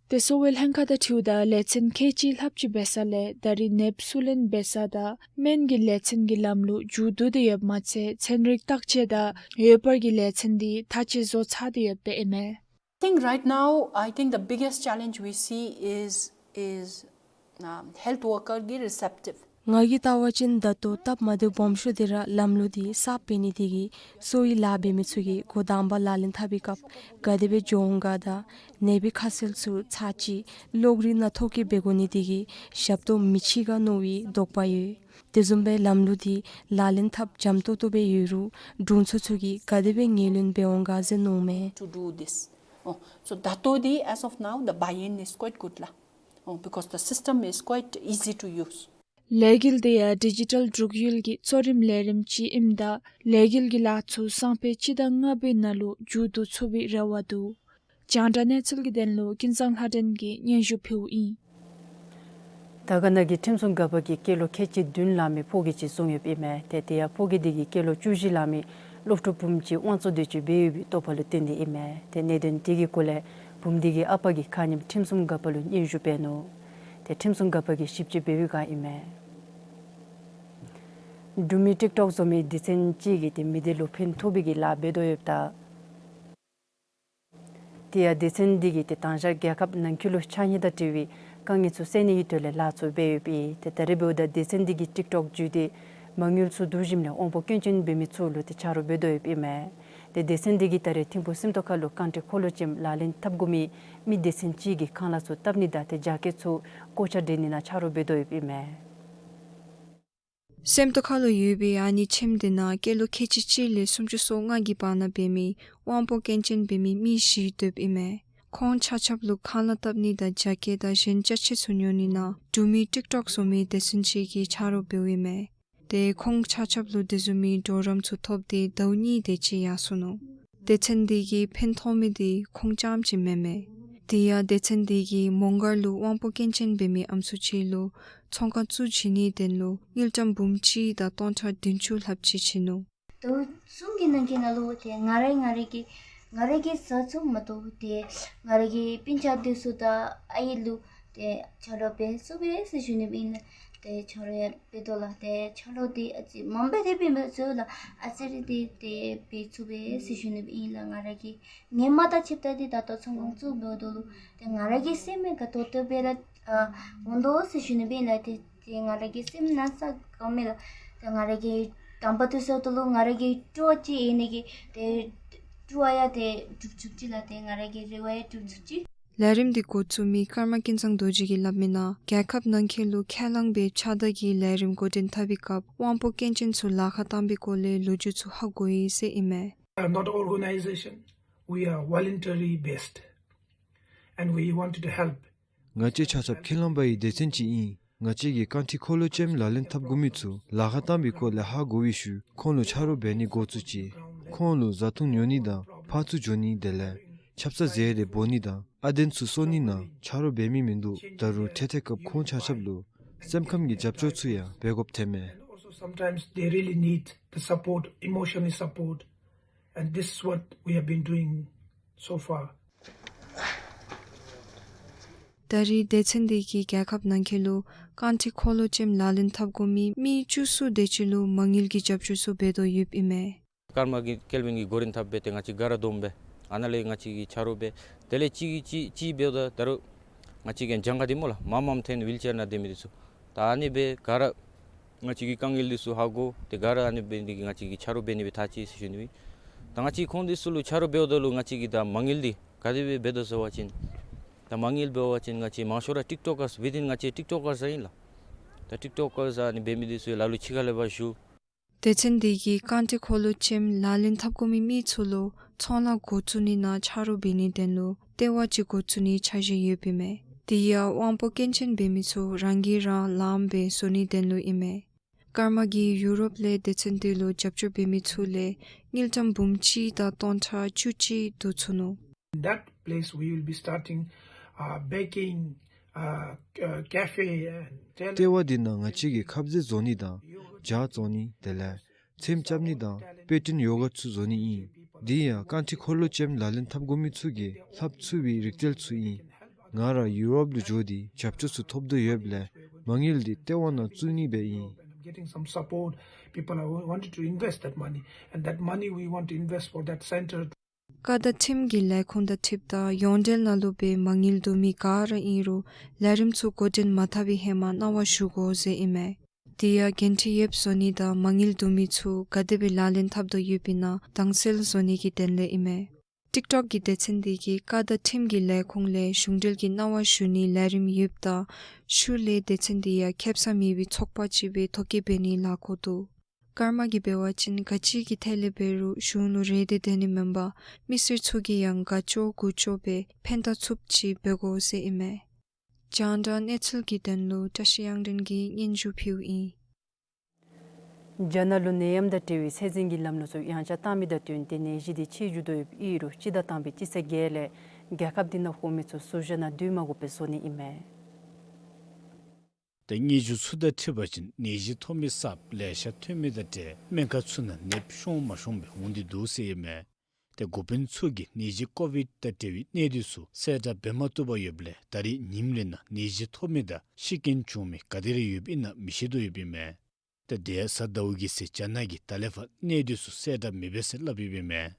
ཏེ་གསོ་བའི་ལྷན་ཁག་དང་འཁྲིལཝ་ད་ལས་ཚན་ཁལ་གཅིག་ལྷགཔ་ཅིག་འབད་ས་ལས་ད་རེས་ནདཔ་སུ་ལེན་འབད་ས་དང་སྨན་གྱི་ལས་ཚན་གྱི་ལམ་ལུགས་མཇུག་བསྡུ་སྟེ་ཡོདཔ་མ་ཚད་ཚན་རིག་བརྟག་དཔྱད་དང་འོད་འབར་གྱི་ལས་ཚན་འདི་མཐའ་དཔྱད་བཟོ་ཚར་ཏེ་ཡོདཔ་ཨིན་མས། I think right now, I think the biggest challenge we see is, is, um, health worker གི་receptive. ང་གིས་བལྟ་བ་ཅིན་ད་ལྟོ་སྟབས་མ་བདེཝ་སྦོམ་ཤོས་འདི་ར་ལམ་ལུགས་འདི་གསརཔ་འབད་ནི་དེ་གིས་གསོ་བའི་ལཱ་འབད་མི་ཚུ་གིས་འགོ་དང་པ་ལག་ལེན་འཐབ་པའི་སྐབས་ག་དེ་སྦེ་འགྱོ་འོང་ག་དང་ནདཔའི་ཁ་གསལ་ཚུ་ཚར་གཅིག་གློག་རིག་ནང་ཐོ་བཀོད་འབད་དགོ་ནི་དེ་གིས་ཞབས་ཏོག་མི་ལྕི་ག་མནོ་བའི་དོགས་པ་ཡོད། དེ་བཟུམ་སྦེ་ལམ་ལུགས་འདི་ལག་ལེན་འཐབ་འཇམ་ཏོང་ཏོ་སྦེ་ཡོད་རུང་དྲུང་འཚོ་ཚུ་གིས་ག་དེ་སྦེ་ངོས་ལེན་འབད་འོང་ག་ཟེར་མནོཝ་མས། To do this. Oh, so ད་ལྟོ་འདི་as of now the buy-in is quite good ལགས། Oh, because the system is quite easy to use. ལས་འགུལ་འདི་ཡང་ཌི་ཇི་ཊལ་འབྲུག་ཡུལ་གྱི་གཙོ་རིམ་ལས་རིམ་ཅིག་ཨིནམ་ད་ལས་འགུལ་གྱི་ལཱ་ཚུ་སང་ཕོད་སྤྱི་ཟླ་ལྔ་པའི་ནང་ལུ་མཇུག་བསྡུ་ཚུགས་པའི་རེ་བ་འདུག། རྒྱང་བསྒྲགས་གནས་ཚུལ་གྱི་དོན་ལུ་ཀུན་བཟང་ལྷ་སྒྲོན་གྱིས་སྙན་ཞུ་ཕུལཝ་ཨིན། དར་དཀར་ན་གི་ཁྲིམས་སྲུང་འགག་པ་གིས་སྐྱེས་ལོ་ཁལ་གཅིག་བདུན་ལང་མི་ཕོ་སྐྱེས་ཅིག་བཟུང་ཡོདཔ་ཨིན་མས། ཏེ་དེ་ཡང་ཕོ་སྐྱེས་དེ་གིས་སྐྱེས་ལོ་བཅུ་བཞི་ལང་མི་སློབ་ཕྲུག་བུམོ་ཅིག་དབང་བཙོང་འདོད་ཅིག་འབད་ཡོད་པའི་དོགས་པ་ལུ་བརྟེན་ཏེ་ཨིན་མས། ཏེ་གནད་དོན་དེ་གི་སྐོར་ལས་བུམོ་དེ་གི་ཨ་པ་གིས་ཁ་ཉིནམ་ཁྲིམས་སྲུང་འགག་པ་ལུ་སྙན་ཞུ་འབད་ནུག། ཏེ་ཁྲིམས་སྲུང་འགག་པ་གིས་ཞིབ་དཔྱད་འབད་བའི་སྒང་ཨིན་མས། འབྲུག་མི་ཊིཀ་ཊོཀ་བཟོ་མི་སྡེ་ཚན་ཅིག་གིས་ཏེ་མི་སྡེ་ལུ་ཕན་ཐོགས་པའི་གི་ལཱ་འབད་དོ་ཡོདཔ་ད། དེ་ཡང་སྡེ་ཚན་འདི་གིས་ཏེ་དང་ཞག་རྒྱལ་ཁབ་ནང་འཁོད་ལུ་ཕྱགས་སྙིགས་དང་འབྲེལ་བའི་དཀའ་ངལ་ཚུ་སེལ་ནི་གི་དོན་ལས་ལཱ་ཚུ་འབད་ཡོདཔ་ཨིན། ཏེ་ད་རེས་འབདཝ་ད་སྡེ་ཚན་འདི་གིས་ཊིཀ་ཊོཀ་བརྒྱུད་དེ་མ་དངུལ་ཚུ་བསྡུ་ཞིནམ་ལས་དབང་པོ་སྐྱོན་ཅན་འབད་མི་ཚུ་ལུ་ཏེ་ཆ་རོགས་འབད་དོ་ཡོདཔ་ཨིན་མས། ཏེ་སྡེ་ཚན་འདི་གིས་ད་རེས་ཐིམ་ཕུག་སེམས་རྟོགས་ཁ་ལུ་རྐང་འདྲེན་འཁོར་ལོ་ཅན་ལག་ལེན་འཐབ་དགོ་མི་མི་སྡེ་ཚན་ཅིག་གི་ཁང་གླ་ཚུ་བཏབ་ནི་དང་ཏེ་རྒྱ་སྐྱེད་ཚུ་སྒོ་ལྕགས་འདྲེན་ནི་ནང་ཆ་རོགས་འབད་དོ་ཡོདཔ་ཨིན་མས། སེམས་རྟོགས་ཁ་ལུ་ཡོད་པའི་ཨ་ནི་ཁྱིམ་དེ་ནང་སྐྱེས་ལོ་ཁལ་གཅིག་གཅིག་ལས་སུམ་ཅུ་སོ་ལྔ་གི་བར་ན་འབད་མི་དབང་པོ་སྐྱོན་ཅན་འབད་མི་མི་བཞི་སྡོདཔ་ཨིན་མས། ཁོང་ཆ་ཁྱབ་ལུ་ཁང་གླ་བཏབ་ནི་དང་རྒྱ་སྐྱེད་དང་གཞན་ཅ་ཆས་ཚུ་ཉོ་ནི་ནང་འབྲུག་མི་ཊིཀ་ཊོཀ་བཟོ་མི་སྡེ་ཚན་ཅིག་གིས་ཆ་རོགས་འབདཝ་ཨིན་མས། ཏེ་ཁོང་ཆ་ཁྱབ་ལུ་དེ་བཟུམ་མའི་གྲོགས་རམ་ཚུ་ཐོབ་སྟེ་ཟླཝ་གཉིས་དེ་ཅིག་ཡར་སོ་ནུག། སྡེ་ཚན་དེ་གིས་ཕན་ཐོགས་མི་དེ་ཁོང་རྐྱངམ་ཅིག་མེན་མས། དེ་ཡང་སྡེ་ཚན་དེ་གིས་མོང་སྒར་ལུ་དབང་པོ་སྐྱོན་ཅན་འབད་མི་ཨམ་སྲུ་ཅིག་ལུ་ཚོང་ཁང་བཙུགས་བྱིན་ནིའི་དོན་ལུ་དངུལ་ཀྲམ་འབུམ་གཅིག་དང་སྟོང་ཕྲག་བདུན་ཅུ་ལྷགཔ་ཅིག་བྱིན་ནུག། ཟླཝ་གསུམ་གྱི་ནང་གི་ནང་ལུ་ཏེ་ང་ར་ང་ར་གི་ང་ར་གི་བཟའ་ཚང་མ་གཏོགས་ཏེ་ང་ར་གི་སྤུན་ཆ་དེ་ཚུ་དང་ཨའི་ལུ་ཏེ་ཆ་རོགས་འབད་ཚུགས་པས་ཟེར་ཞུ་ནི་ཨིན་ལགས། ཏེ་ཆ་རོགས་ཡང་འབད་དོ་ལགས། ཏེ་ཆ་རོགས་དེ་ཨ་ཙི་མངམ་སྦེ་ར་འབད་མི་ཚུགས་ལགས། ཨ་ཙི་རེ་དེ་ཏེ་འབད་ཚུགས་པས་ཟེར་ཞུ་ནི་ཨིན་ལགས། ང་ར་གིས་ངོ་མ་དང་ཕྱདཔ་ད་ཏེ་ད་ལྟོ་ཚོང་ཁང་བཙུགས་འབདཝ་ད་ལུ་ཏེ་ང་ར་གི་སེམས་ནང་དགའ་ཏོག་ཏོ་སྦེ་ར་ཨ་འོང་དོ་ཟེར་ཞུ་ནི་ཨིན་ལགས། ཏེ་ཏེ་ང་ར་གི་སེམས་ནང་ས་དགའཝ་མས་ལགས། ཏེ་ང་ར་གི་དང་པ་དུས་ཚོད་དེ་ལུ་ང་ར་གི་སྤྲོ་བ་ཅིག་ཡོད་ནི་གིས་ཏེ་སྤྲོ་བ་ཡང་ཏེ་འགྲུབ་ཚུགས་ཅི་ལགས། ཏེ་ང་ར་གི་རེ་བ་ཡང་འགྲུབ་ཚུགས་ཅི། ལས་རིམ་འདི་འགོ་བཙུགས་མི་ཀརྨ་ཀུན་བཟང་རྡོ་རྗེ་གིས་སླབ་མིའི་ནང་རྒྱལ་ཁབ་ནང་འཁོད་ལུ་ཁས་བླངས་པའི་ཕྱགས་བདའ་གི་ལས་རིམ་འགོ་འདྲེན་འཐབ་པའི་སྐབས་དབང་པོ་སྐྱོན་ཅན་ཚུ་ལཱ་ཁག་བཏང་པའི་སྐོར་ལས་ལོ་རྒྱུས་ཚུ་ཧ་གོ་ཡི་ཟེར་ཨིན་མས། are not organization. We are voluntary based. And we wanted to help. ང་བཅས་ཆ་ཁྱབ་ཁས་བླངས་པའི་སྡེ་ཚན་ཅིག་ཨིན། ང་བཅས་ཀྱིས་རྐང་ཁྲི་འཁོར་ལོ་ཅནམ་ལག་ལེན་འཐབ་དགོ་མི་ཚུ་ལཱ་ཁག་བཏང་བའི་སྐོར་ལས་ཧ་གོ་བའི་ཤུལ་ཁོང་ལུ་ཆ་རོགས་འབད་ནི་འགོ་བཙུགས་ཅི། ཁོང་ལུ་བཟའ་འཐུང་ཉོ་ནི་དང་ཕར་ཚུར་འགྱོ་ནི་དེ་ལས་ཆབ་གསང་ཟས་རེ་འབོ་ནི་དང་ཨ་གདན་ཚུ་གསོ་ནི་ནང་ཆ་རོགས་འབད་མི་མིན་འདུག། ད་རུང་འཕྲལ་འཕྲལ་སྐབས་ཁོང་ཆ་ཁྱབ་ལུ་སེམས་ཁམས་ཀྱི་རྒྱབ་སྐྱོར་ཚུ་ཡང་འབད་དགོཔ་ཐོནམ་མས། And also sometimes they really need the support, emotional support, and this is what we have been doing so far. ད་རེས་སྡེ་ཚན་འདི་གིས་རྒྱལ་ཁབ་ནང་འཁོད་ལུ་རྐང་ཁྲི་འཁོར་ལོ་ཅནམ་ལག་ལེན་འཐབ་དགོ་མི་མི་བཅུ་གསུམ་དེ་ཅིག་ལུ་མ་དངུལ་གྱི་རྒྱབ་སྐྱོར་ཚུ་འབད་དོ་ཡོདཔ་ཨིན་མས། ཀརྨ་གིས་ཀེལ་ཝིན་གྱིས་འགོ་འདྲེན་འཐབ་འབད་དེ་ང་བཅས་ག་ར་བསྡོམས་སྦེ་ཨ་ནཱ་ལས་ང་བཅས་ཀྱིས་ཆ་རོགས་འབད། དེ་ལས་གཅིག་གིས་གཅིག་གཅིག་འབདཝ་ད་ད་རུང་ང་བཅས་ཀྱིས་གྱངས་ཁ་འདི་སྨོ་ལགས་མངམ་མངམ་འཐོན། ཝིལ་ཅེར་ནང་སྡོད་མི་འདི་ཚུ་ད་ཨ་ནི་སྦེ་ག་ར་ང་བཅས་ཀྱིས་དཀའ་ངལ་འདི་ཚུ་ཧ་གོ་སྟེ་ག་ར་ཨ་ནི་འབད་ནི་འདི་གིས་ང་བཅས་ཀྱིས་ཆ་རོགས་འབད་ནི་སྦེ་ཐག་བཅད་ཟེར་ཞུ་ནི་ཨིན། ད་ང་བཅས་ཁོང་འདི་ཚུ་ལུ་ཆ་རོགས་འབདཝ་ད་ལུ་ང་བཅས་ཀྱིས་ད་མ་དངུལ་འདི་ག་དེ་སྦེ་འབད་དོ་ཟེར་བ་ཅིན་ད་མ་དངུལ་འབད་བ་ཅིན་ང་བཅས་མང་ཤོས་ར་ཊིཀ་ཊོཀ་ཀརས་ཝི་དིན་ང་བཅས་ཊིཀ་ཊོཀ་ཀརས་ཨིན་ལགས། ད་ཊིཀ་ཊོཀ་ཀརས་ཨ་ནི་འབད་མི་འདི་ཚུ་ལ་ལུ་ཕྱི་ཁ་ལས་ཕར་ཞུ། སྡེ་ཚན་འདི་གིས་རྐང་ཁྲི་འཁོར་ལོ་ཅནམ་ལག་ལེན་འཐབ་དགོ་མི་མི་ཚུ་ལུ་ཚོང་ལཱ་འགོ་བཙུགས་ནི་ནང་ཆ་རོགས་འབད་ནིའི་དོན་ལུ་ལྟེ་བ་ཅིག་འགོ་བཙུགས་ནིའི་འཆར་གཞི་ཡོདཔ་ཨིན་མས། དེ་ཡང་དབང་པོ་སྐྱོན་ཅན་འབད་མི་ཚུ་རང་གིས་རང་ལངམ་སྦེ་བཟོ་ནིའི་དོན་ལུ་ཨིན་མས། ཀརྨ་གིས་ཡུ་རོབ་ལས་སྡེ་ཚན་འདི་ལུ་རྒྱབ་སྐྱོར་འབད་མི་ཚུ་ལས་དངུལ་ཀྲམ་འབུམ་གཅིག་དང་སྟོང་ཕྲག་བཅུ་གཅིག་བསྡུ་ཚུགས་ནུག། In that place, we will be starting, uh, baking, uh, uh, cafe and tailor. ལྟེ་བ་འདི་ནང་ང་བཅས་ཀྱིས་ཁབ་ཟས་བཟོ་ནི་དང་ཇ་བཙོང་ནི་དེ་ལས་ཚེམ་རྐྱབ་ནི་དང་པེ་ཊིན་ཡོ་གརཊ་ཚུ་བཟོ་ནི་ཨིན། འདི་ཡང་རྐང་ཁྲི་འཁོར་ལོ་ཅནམ་ལག་ལེན་འཐབ་དགོ་མི་ཚུ་གིས་ལྷབ་ཚུགས་པའི་རིག་རྩལ་ཚུ་ཨིན། ང་ར་ཡུ་རོབ་ལུ་འགྱོ་སྟེ་རྒྱབ་སྐྱོར་ཚུ་ཐོབ་དོ་ཡོདཔ་ལས་མ་དངུལ་འདི་ལྟེ་བ་ནང་བཙུགས་ནི་སྦེ་ཨིན། Getting some support, people are wanted to invest that money, and that money we want to invest for that center. ཀ་དང་ཁྲིམས་ཀྱི་ལས་ཁུངས་དང་འཁྲིལཝ་ད་ཡོངས་འབྲེལ་ནང་ལུ་སྦེ་མ་དངུལ་བསྡུ་མི་ག་ར་ཨིན་རུང་ལས་རིམ་ཚུ་འགོ་འདྲེན་མ་འཐབ་པའི་ཧེ་མ་གནང་བ་ཞུ་དགོ་ཟེར་ཨིན་མས། དེ་ཡང་འགན་འཁྲི་ཡོདཔ་བཟོ་ནི་དང་མ་དངུལ་བསྡུ་མི་ཚུ་ག་དེ་སྦེ་ལག་ལེན་འཐབ་དོ་ཡོདཔ་ཨིན་ན་དྭངས་གསལ་བཟོ་ནི་གི་དོན་ལས་ཨིན་མས། ཊིཀ་ཊོཀ་གི་སྡེ་ཚན་འདི་གིས་ཀ་དང་ཁྲིམས་ཀྱི་ལས་ཁུངས་ལས་གཞུང་འབྲེལ་གྱི་གནང་བ་ཞུ་ནིའི་ལས་རིམ་ཡོདཔ་ད་ཤུལ་ལས་སྡེ་ཚན་འདི་ཡང་ཁེ་སང་མེད་པའི་ཚོགས་པ་ཅིག་སྦེ་ཐོ་བཀོད་འབད་ནིའི་ལཱ་འགོ་འདུག། ཀརྨ་གིས་འབད་བ་ཅིན་ག་ཅི་གི་ཐད་ལས་འབད་རུང་གཞུང་ལུ་རེ་འདོད་དེ་ནི་མེན་པར་མི་སེར་ཚུ་གིས་ཡང་དགའ་སྐྱོ་མགུ་སྐྱོ་སྦེ་ཕན་བཏགས་ཚུགསཔ་ཅིག་འབད་དགོ་ཟེར་ཨིན་མས། རྒྱང་བསྒྲགས་གནས་ཚུལ་གྱི་དོན་ལུ་བཀྲ་ཤིས་དབྱངས་སྒྲོན་གྱིས་སྙན་ཞུ་ཕུལཝ་ཨིན། རྒྱ་ནག་ལུ་ནད་ཡམས་དང་འབྲེལ་བའི་ཚད་འཛིན་གྱི་ལམ་ལུགས་ཚུ་ཡངས་ཆག་བཏང་མི་དང་བསྟུན་ཏེ་ནད་གཞི་འདི་ཆེ་འགྱོ་དོ་ཡོདཔ་ཨིན་རུང་སྤྱི་ཟླ་དང་པའི་སྤྱི་ཚེས་བརྒྱད་ལས་རྒྱལ་ཁབ་འདི་ནང་འོང་མི་ཚུ་ཟུར་བཞག་ནང་སྡོད་མ་དགོ་པའི་བཟོ་ནི་ཨིན་མས། ཏེ་སྙན་ཞུ་ཚུ་དང་འཁྲིལ་བ་ཅིན་ནད་གཞི་ཐོབ་མི་གསརཔ་ལེ་ཤ་ཐོན་མི་དང་འབྲེལ་སྨན་ཁང་ཚུ་ནང་ནདཔ་ཤོང་མ་ཤོང་སྦེ་འོང་སྟེ་འདུག་ཟེར་ཨིན་མས། ཏེ་འགོ་དཔོན་ཚུ་གིས་ནད་གཞི་ཀོ་ཝིཌ་དང་འབྲེལ་བའི་གནད་དོན་ཚུ་གསལ་བསྒྲགས་འབད་མ་བཏུབ་པར་ཡོདཔ་ལས་ད་རེས་ཉིནམ་རེ་ནང་ནད་གཞི་ཐོབ་མི་དང་ཤི་རྐྱེན་བྱུང་མི་ག་དེ་རེ་ཡོདཔ་ཨིན་ན་མི་ཤེས་དོ་ཡོདཔ་ཨིན་མས། ཏེ་དེ་ཡང་གཟའ་ཟླཝ་གི་ཚེ་རྒྱ་ནག་གིས་ད་ལས་ཕར་གནད་དོན་ཚུ་གསལ་བསྒྲགས་མི་འབད་ཟེར་སླབ་ཡོདཔ་ཨིན་མས།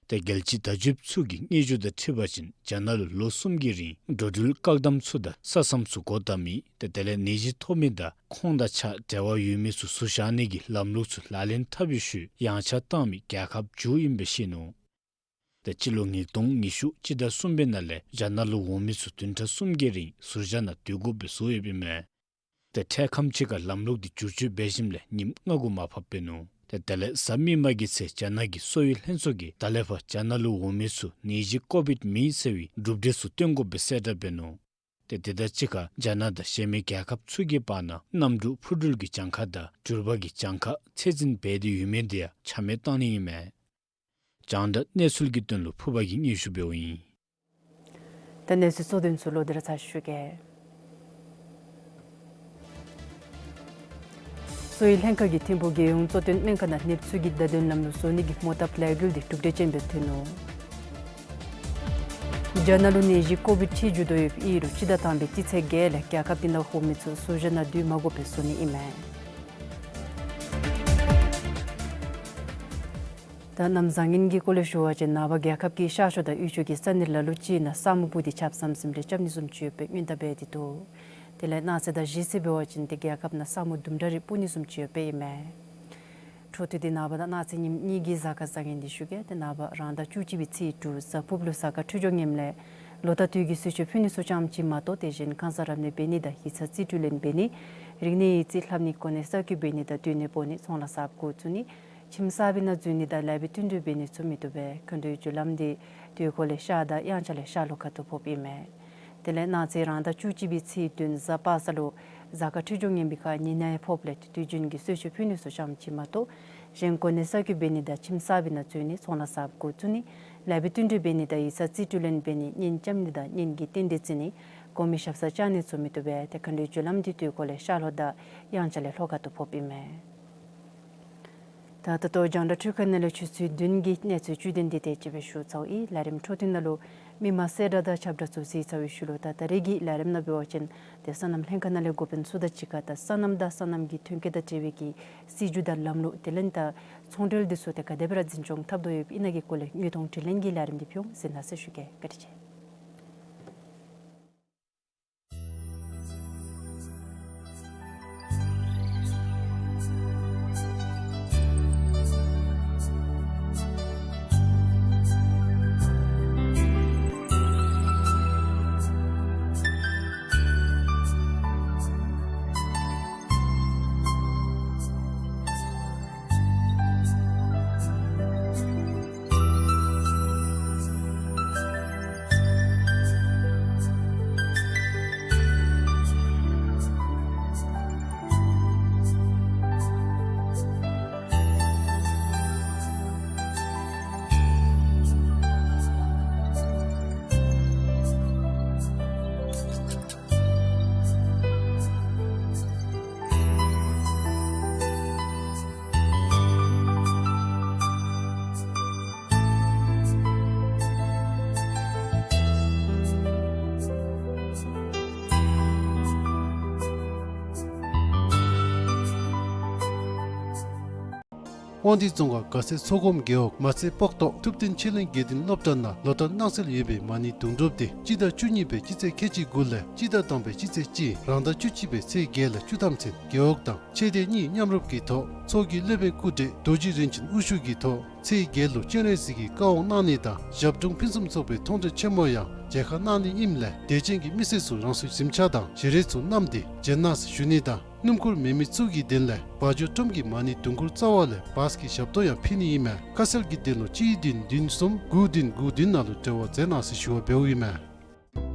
ཏེ་རྒྱལ་སྤྱིའི་བརྡ་བརྒྱུདཔ་ཚུ་གི་སྙན་ཞུ་དང་འཁྲིལ་བ་ཅིན་རྒྱ་ནག་ལུ་ལོ་གསུམ་གྱི་རིང་འགྲོ་འགྲུལ་བཀག་དམ་ཚུ་དང་ས་མཚམས་ཚུ་སྒོ་བསྡམ་མི་ཏེ་དེ་ལས་ནད་གཞི་ཐོབ་མི་དང་ཁོང་དང་ཆ་འབྲེལ་བ་ཡོད་མི་ཚུ་ཟུར་བཞག་ནི་གི་ལམ་ལུགས་ཚུ་ལག་ལེན་འཐབ་པའི་ཤུལ་ཡངས་ཆག་བཏང་མི་རྒྱལ་ཁབ་བཅུ་ཨིན་པའི་བཤད་ནུག། ཏེ་སྤྱི་ལོ་ཉིས་སྟོང་ཉི་ཤུ་སྤྱི་ཟླ་གསུམ་པའི་ནང་ལས་རྒྱ་ནག་ལུ་འོང་མི་ཚུ་བདུན་ཕྲག་གསུམ་གྱི་རིང་ཟུར་བཞག་ནང་སྡོད་དགོཔ་སྦེ་བཟོ་ཡོདཔ་ཨིན་མས། ཏེ་འཕྲལ་ཁམས་ཅིག་ཁར་ལམ་ལུགས་འདི་བསྒྱུར་བཅོས་འབད་ཞིནམ་ལས་ཉིནམ་ལྔ་དགུ་མར་ཕབ་འབད་ནུག། ཏེ་དེ་ལས་གཟའ་མིག་དམར་གྱི་ཚེ་རྒྱ་ནག་གི་གསོ་བའི་ལྷན་ཚོགས་ཀྱིས་ད་ལས་ཕར་རྒྱ་ནག་ལུ་འོང་མི་ཚུ་ནད་གཞི་ཀོ་ཝིཌ་མེན་ཟེར་བའི་གྲུབ་འབྲས་ཚུ་སྟོན་དགོཔ་སྦེ་གསལ་བསྒྲགས་འབད་ནུག། ཏེ་དེ་དང་གཅིག་ཁར་རྒྱ་ནག་དང་གཞན་མི་རྒྱལ་ཁབ་ཚུ་གི་བར་ན་གནམ་གྲུ་འཕུར་འགྲུལ་གྱི་གྱངས་ཁ་དང་འགྲུལ་པ་གི་གྱངས་ཁ་ཚད་འཛིན་འབད་དེ་ཡོད་མི་འདི་ཡང་ཆ་མེད་བཏང་ནི་ཨིན་མས། རྒྱང་བསྒྲགས་གནས་ཚུལ་གྱི་དོན་ལུ་ཕུར་པ་གིས་སྙན་ཞུ་འབདཝ་ཨིན། ད་གནས་ཚུལ་གཙོ་དོན་ཚུ་ལོག་སྟེ་ར་ཚར་ཞུ་གེ། གསོ་བའི་ལྷན་ཁག་གིས་ཐིམ་ཕུག་རྒྱལ་ཡོངས་གཙོ་བསྟེན་སྨན་ཁང་ནང་ནདཔ་ཚུ་གི་བརྡ་དོན་ལམ་ལུགས་བཟོ་ནི་གི་མོ་བཏབ་ལས་འགུལ་འདི་གྲུབ་འབྲས་ཅན་སྦེ་ཐོན་ནུག། རྒྱ་ནག་ལུ་ནད་གཞི་ཀོ་ཝིཌ་ཆེ་འགྱོ་དོ་ཡོདཔ་ཨིན་རུང་སྤྱི་ཟླ་དང་པའི་སྤྱི་ཚེས་བརྒྱད་ལས་རྒྱལ་ཁབ་འདི་ནང་འོང་མི་ཚུ་ཟུར་བཞག་ནང་སྡོད་མ་དགོ་པའི་བཟོ་ནི་ཨིན་མས། ད་གནམ་བཟང་ངན་གྱི་སྐོར་ལས་ཞུ་བ་ཅིན་ནངས་པ་རྒྱལ་ཁབ་ཀྱི་ཤར་ཕྱོགས་དང་དབུས་ཕྱོགས་ཀྱི་ས་གནས་ལ་ལུ་ཅིག་ནང་ས་སྨུག་སྤུབས་ཏེ་ཆརཔ་ཟམ་ཟིམ་རེ་རྐྱབ་ནི་བཟུམ་ཅིག་ཡོད་པའི་སྔོན་བརྡ་འབད་དེ་འདུག། དེ་ལས་གནངས་ཚེ་དང་གཞེས་ཚེ་འབད་བ་ཅིན་ཏེ་རྒྱལ་ཁབ་ནང་ས་སྨུག་དུམ་གྲ་རེ་སྤུབ་ནི་བཟུམ་ཅིག་ཡོད་པའི་ཨིན་མས། འཕྲོ་མཐུད་དེ་ནངས་པ་དང་གནངས་ཚེ་ཉིནམ་གཉིས་ཀྱི་གཟའ་སྐར་བཟང་ངན་འདི་ཞུ་གེ། ཏེ་ནངས་པ་རང་ཟླ་བཅུ་གཅིག་པའི་ཚེས་དྲུག་གཟའ་ཕུརཔ་ལུ་གཟའ་སྐར་འཕྲོད་སྦྱོར་ངནམ་ལས་ལོ་ཟླ་དུས་ཀྱི་གསོལ་མཆོད་ཕུལ་ནི་ཚུ་ཙམ་ཅིག་མ་གཏོགས་དེ་བཞིན་ཁང་གསར་རབ་གནས་འབད་ནི་དང་ཡིག་ཚང་རྩིས་སྤྲོད་ལེན་འབད་ནི་རིག་གནས་ཡིག་རྩིས་ལྷབ་ནི་གོ་གནས་གསར་བསྐོ་འབད་ནི་དང་སྡོད་གནས་སྤོ་ནི་ཚོང་ལཱ་གསརཔ་འགོ་བཙུགས་ནི་ ཁྱིམ་གསར་པའི་ནང་འཛུལ་ནི་དང་ལེགས་པའི་བསྟུན་གྲོས་འབད་ནི་ཚུ་མི་བཏུབ་པས། མཁའ་འགྲོའི་རྒྱུ་ལམ་འདི་དུས་འཁོར་ལས་ཤར་དང་དབྱངས་འཆར་ལས་ཤར་ལྷོ་ཁ་ཐུག་ཕོགཔ་ཨིན་མས། དེ་ལས་གནངས་ཚེ་རང་ཟླ་བཅུ་གཅིག་པའི་ཚེས་བདུན་གཟའ་པ་སངས་ལུ་གཟའ་སྐར་འཕྲོད་སྦྱོར་ངན་པའི་ཁར་ཉེ་གནས་ཕོགཔ་ལས་དུས་རྒྱུན་གྱི་གསོལ་མཆོད་ཕུལ་ནི་ཚུ་ཙམ་ཅིག་མ་གཏོགས་གཞན་གོ་གནས་གསར་བསྐོ་འབད་ནི་དང་ཁྱིམ་གསར་པའི་ནང་འཛུལ་ནི་ཚོང་ལཱ་གསརཔ་འགོ་བཙུགས་ནི་ལེགས་པའི་བསྟུན་གྲོས་འབད་ནི་དང་ཡིག་ཚང་རྩིས་སྤྲོད་ལེན་འབད་ནི་གཉེན་རྐྱབ་ནི་དང་གཉེན་གྱི་རྟེན་འབྲེལ་བརྩི་ནི་གོང་མའི་ཞབས་སར་བཅར་ནི་ཚུ་མི་བཏུབ་པས། ཏེ་མཁའ་འགྲོའི་རྒྱུ་ལམ་འདི་དུས་འཁོར་ལས་ཤར་ལྷོ་དང་དབྱངས་འཆར་ལས་ལྷོ་ཁ་ཐུག་ཕོགཔ་ཨིན་མས། ད་ད་ལྟོ་རྒྱང་བསྒྲགས་འཕྲུལ་ཁང་ནང་ལས་ཆུ་ཚོད་བདུན་གྱི་གནས་ཚུལ་བཅུད་དོན་འདི་དེ་ཅིག་སྦེ་ཞུ་ཚརཝ་ཨིན། ལས་རིམ་འཕྲོ་མཐུད་ནང་ལུ་མི་མང་གསལ་བསྒྲགས་དང་ཁྱབ་བསྒྲགས་ཚུ་གཟིགས་ཚར་བའི་ཤུལ་ལུ་ད་ད་རེས་ཀྱི་ལས་རིམ་ནང་འབད་བ་ཅིན་ཏེ་སོ་ནམ་ལྷན་ཁག་ནང་ལས་འགོ་དཔོན་ཚུ་དང་གཅིག་ཁར་ད་སོ་ནམ་དང་སོ་ནམ་གྱི་ཐོན་སྐྱེད་དང་འབྲེལ་བའི་གི་སྲིད་བྱུས་དང་ལམ་ལུགས་དེ་ལས་ད་ཚོང་འབྲེལ་འདི་ཚུ་ཏེ་ག་དེ་སྦེ་ར་འཛིན་སྐྱོང་འཐབ་དོ་ཡོདཔ་ཨིན་ན་གི་སྐོར་ལས་དངོས་མཐོང་དྲི་ལན་གྱི་ལས་རིམ་འདི་ཕུལ་འོང་། གཟིགས་གནང་ཟེར་ཞུ་གེ། བཀའ་དྲིན་ཆེ། དབང་འདུས་རྫོང་ཁག་དགའ་སེང་མཚོ་སྒོམ་རྒེད་འོག་མ་རྩེ་སྤོག་ཐོག་ཐུབ་བསྟན་ཆེད་ལས་དགེ་འདུན་སློབ་གྲྭ་ནང་ལོ་ལྟར་གནང་སྲོལ་ཡོད་པའི་མ་ཎི་དུང་སྒྲུབ་འདི་སྤྱི་ཟླ་བཅུ་གཉིས་པའི་སྤྱི་ཚེས་ཁལ་གཅིག་དགུ་ལས་སྤྱི་ཟླ་དང་པའི་སྤྱི་ཚེས་གཅིག་རང་ཟླ་བཅུ་གཅིག་པའི་ཚེས་བརྒྱད་ལས་བཅུ་ཐམ་ཚུན་རྒེད་འོག་དང་ཆོས་སྡེ་གཉིས་མཉམ་རུབ་ཀྱི་ཐོག་ཚོགས་ཀྱི་སློབ་དཔོན་སྐུ་བགྲེས་རྡོ་རྗེ་རིན་ཆེན་དབུ་བཞུགས་ཀྱི་ཐོག་ཚེས་བརྒྱད་ལུ་སྤྱན་རས་གཟིགས་ཀྱི་བཀའ་དབང་གནང་ནི་དང་ཞབས་དྲུང་ཕུན་སུམ་ཚོགས་པའི་མཐོང་གྲོལ་ཆེན་མོ་ཡང་མཇལ་ཁ་གནང་ནི་ཨིནམ་ལས་དད་ཅན་གྱི་མི་སེར་ཚུ་རང་སོའི་གཟིམ་ཆས་དང་བཞེས་རས་ཚུ་བསྣམས་ཏེ་མཇལ་གནང་ཟེར་ཞུ་ནི་དང་། སྣུམ་འཁོར་མེད་མི་ཚུ་གི་དོན་ལས་བ་འཇོ་ཁྲོམ་གྱི་མ་ཎི་དུང་འཁོར་རྩ་བ་ལས་བཱས་ཀྱི་ཞབས་ཏོག་ཡང་ཕུལ་ནི་ཨིན་མས། ཁ་གསལ་གྱི་དོན་ལུ་གཅིག་བདུན་བདུན་གསུམ་དགུ་བདུན་དགུ་བདུན་ནང་ལུ་འབྲེལ་བ་མཛད་གནང་ཟེར་ཞུ་བ་འབདཝ་ཨིན་མས།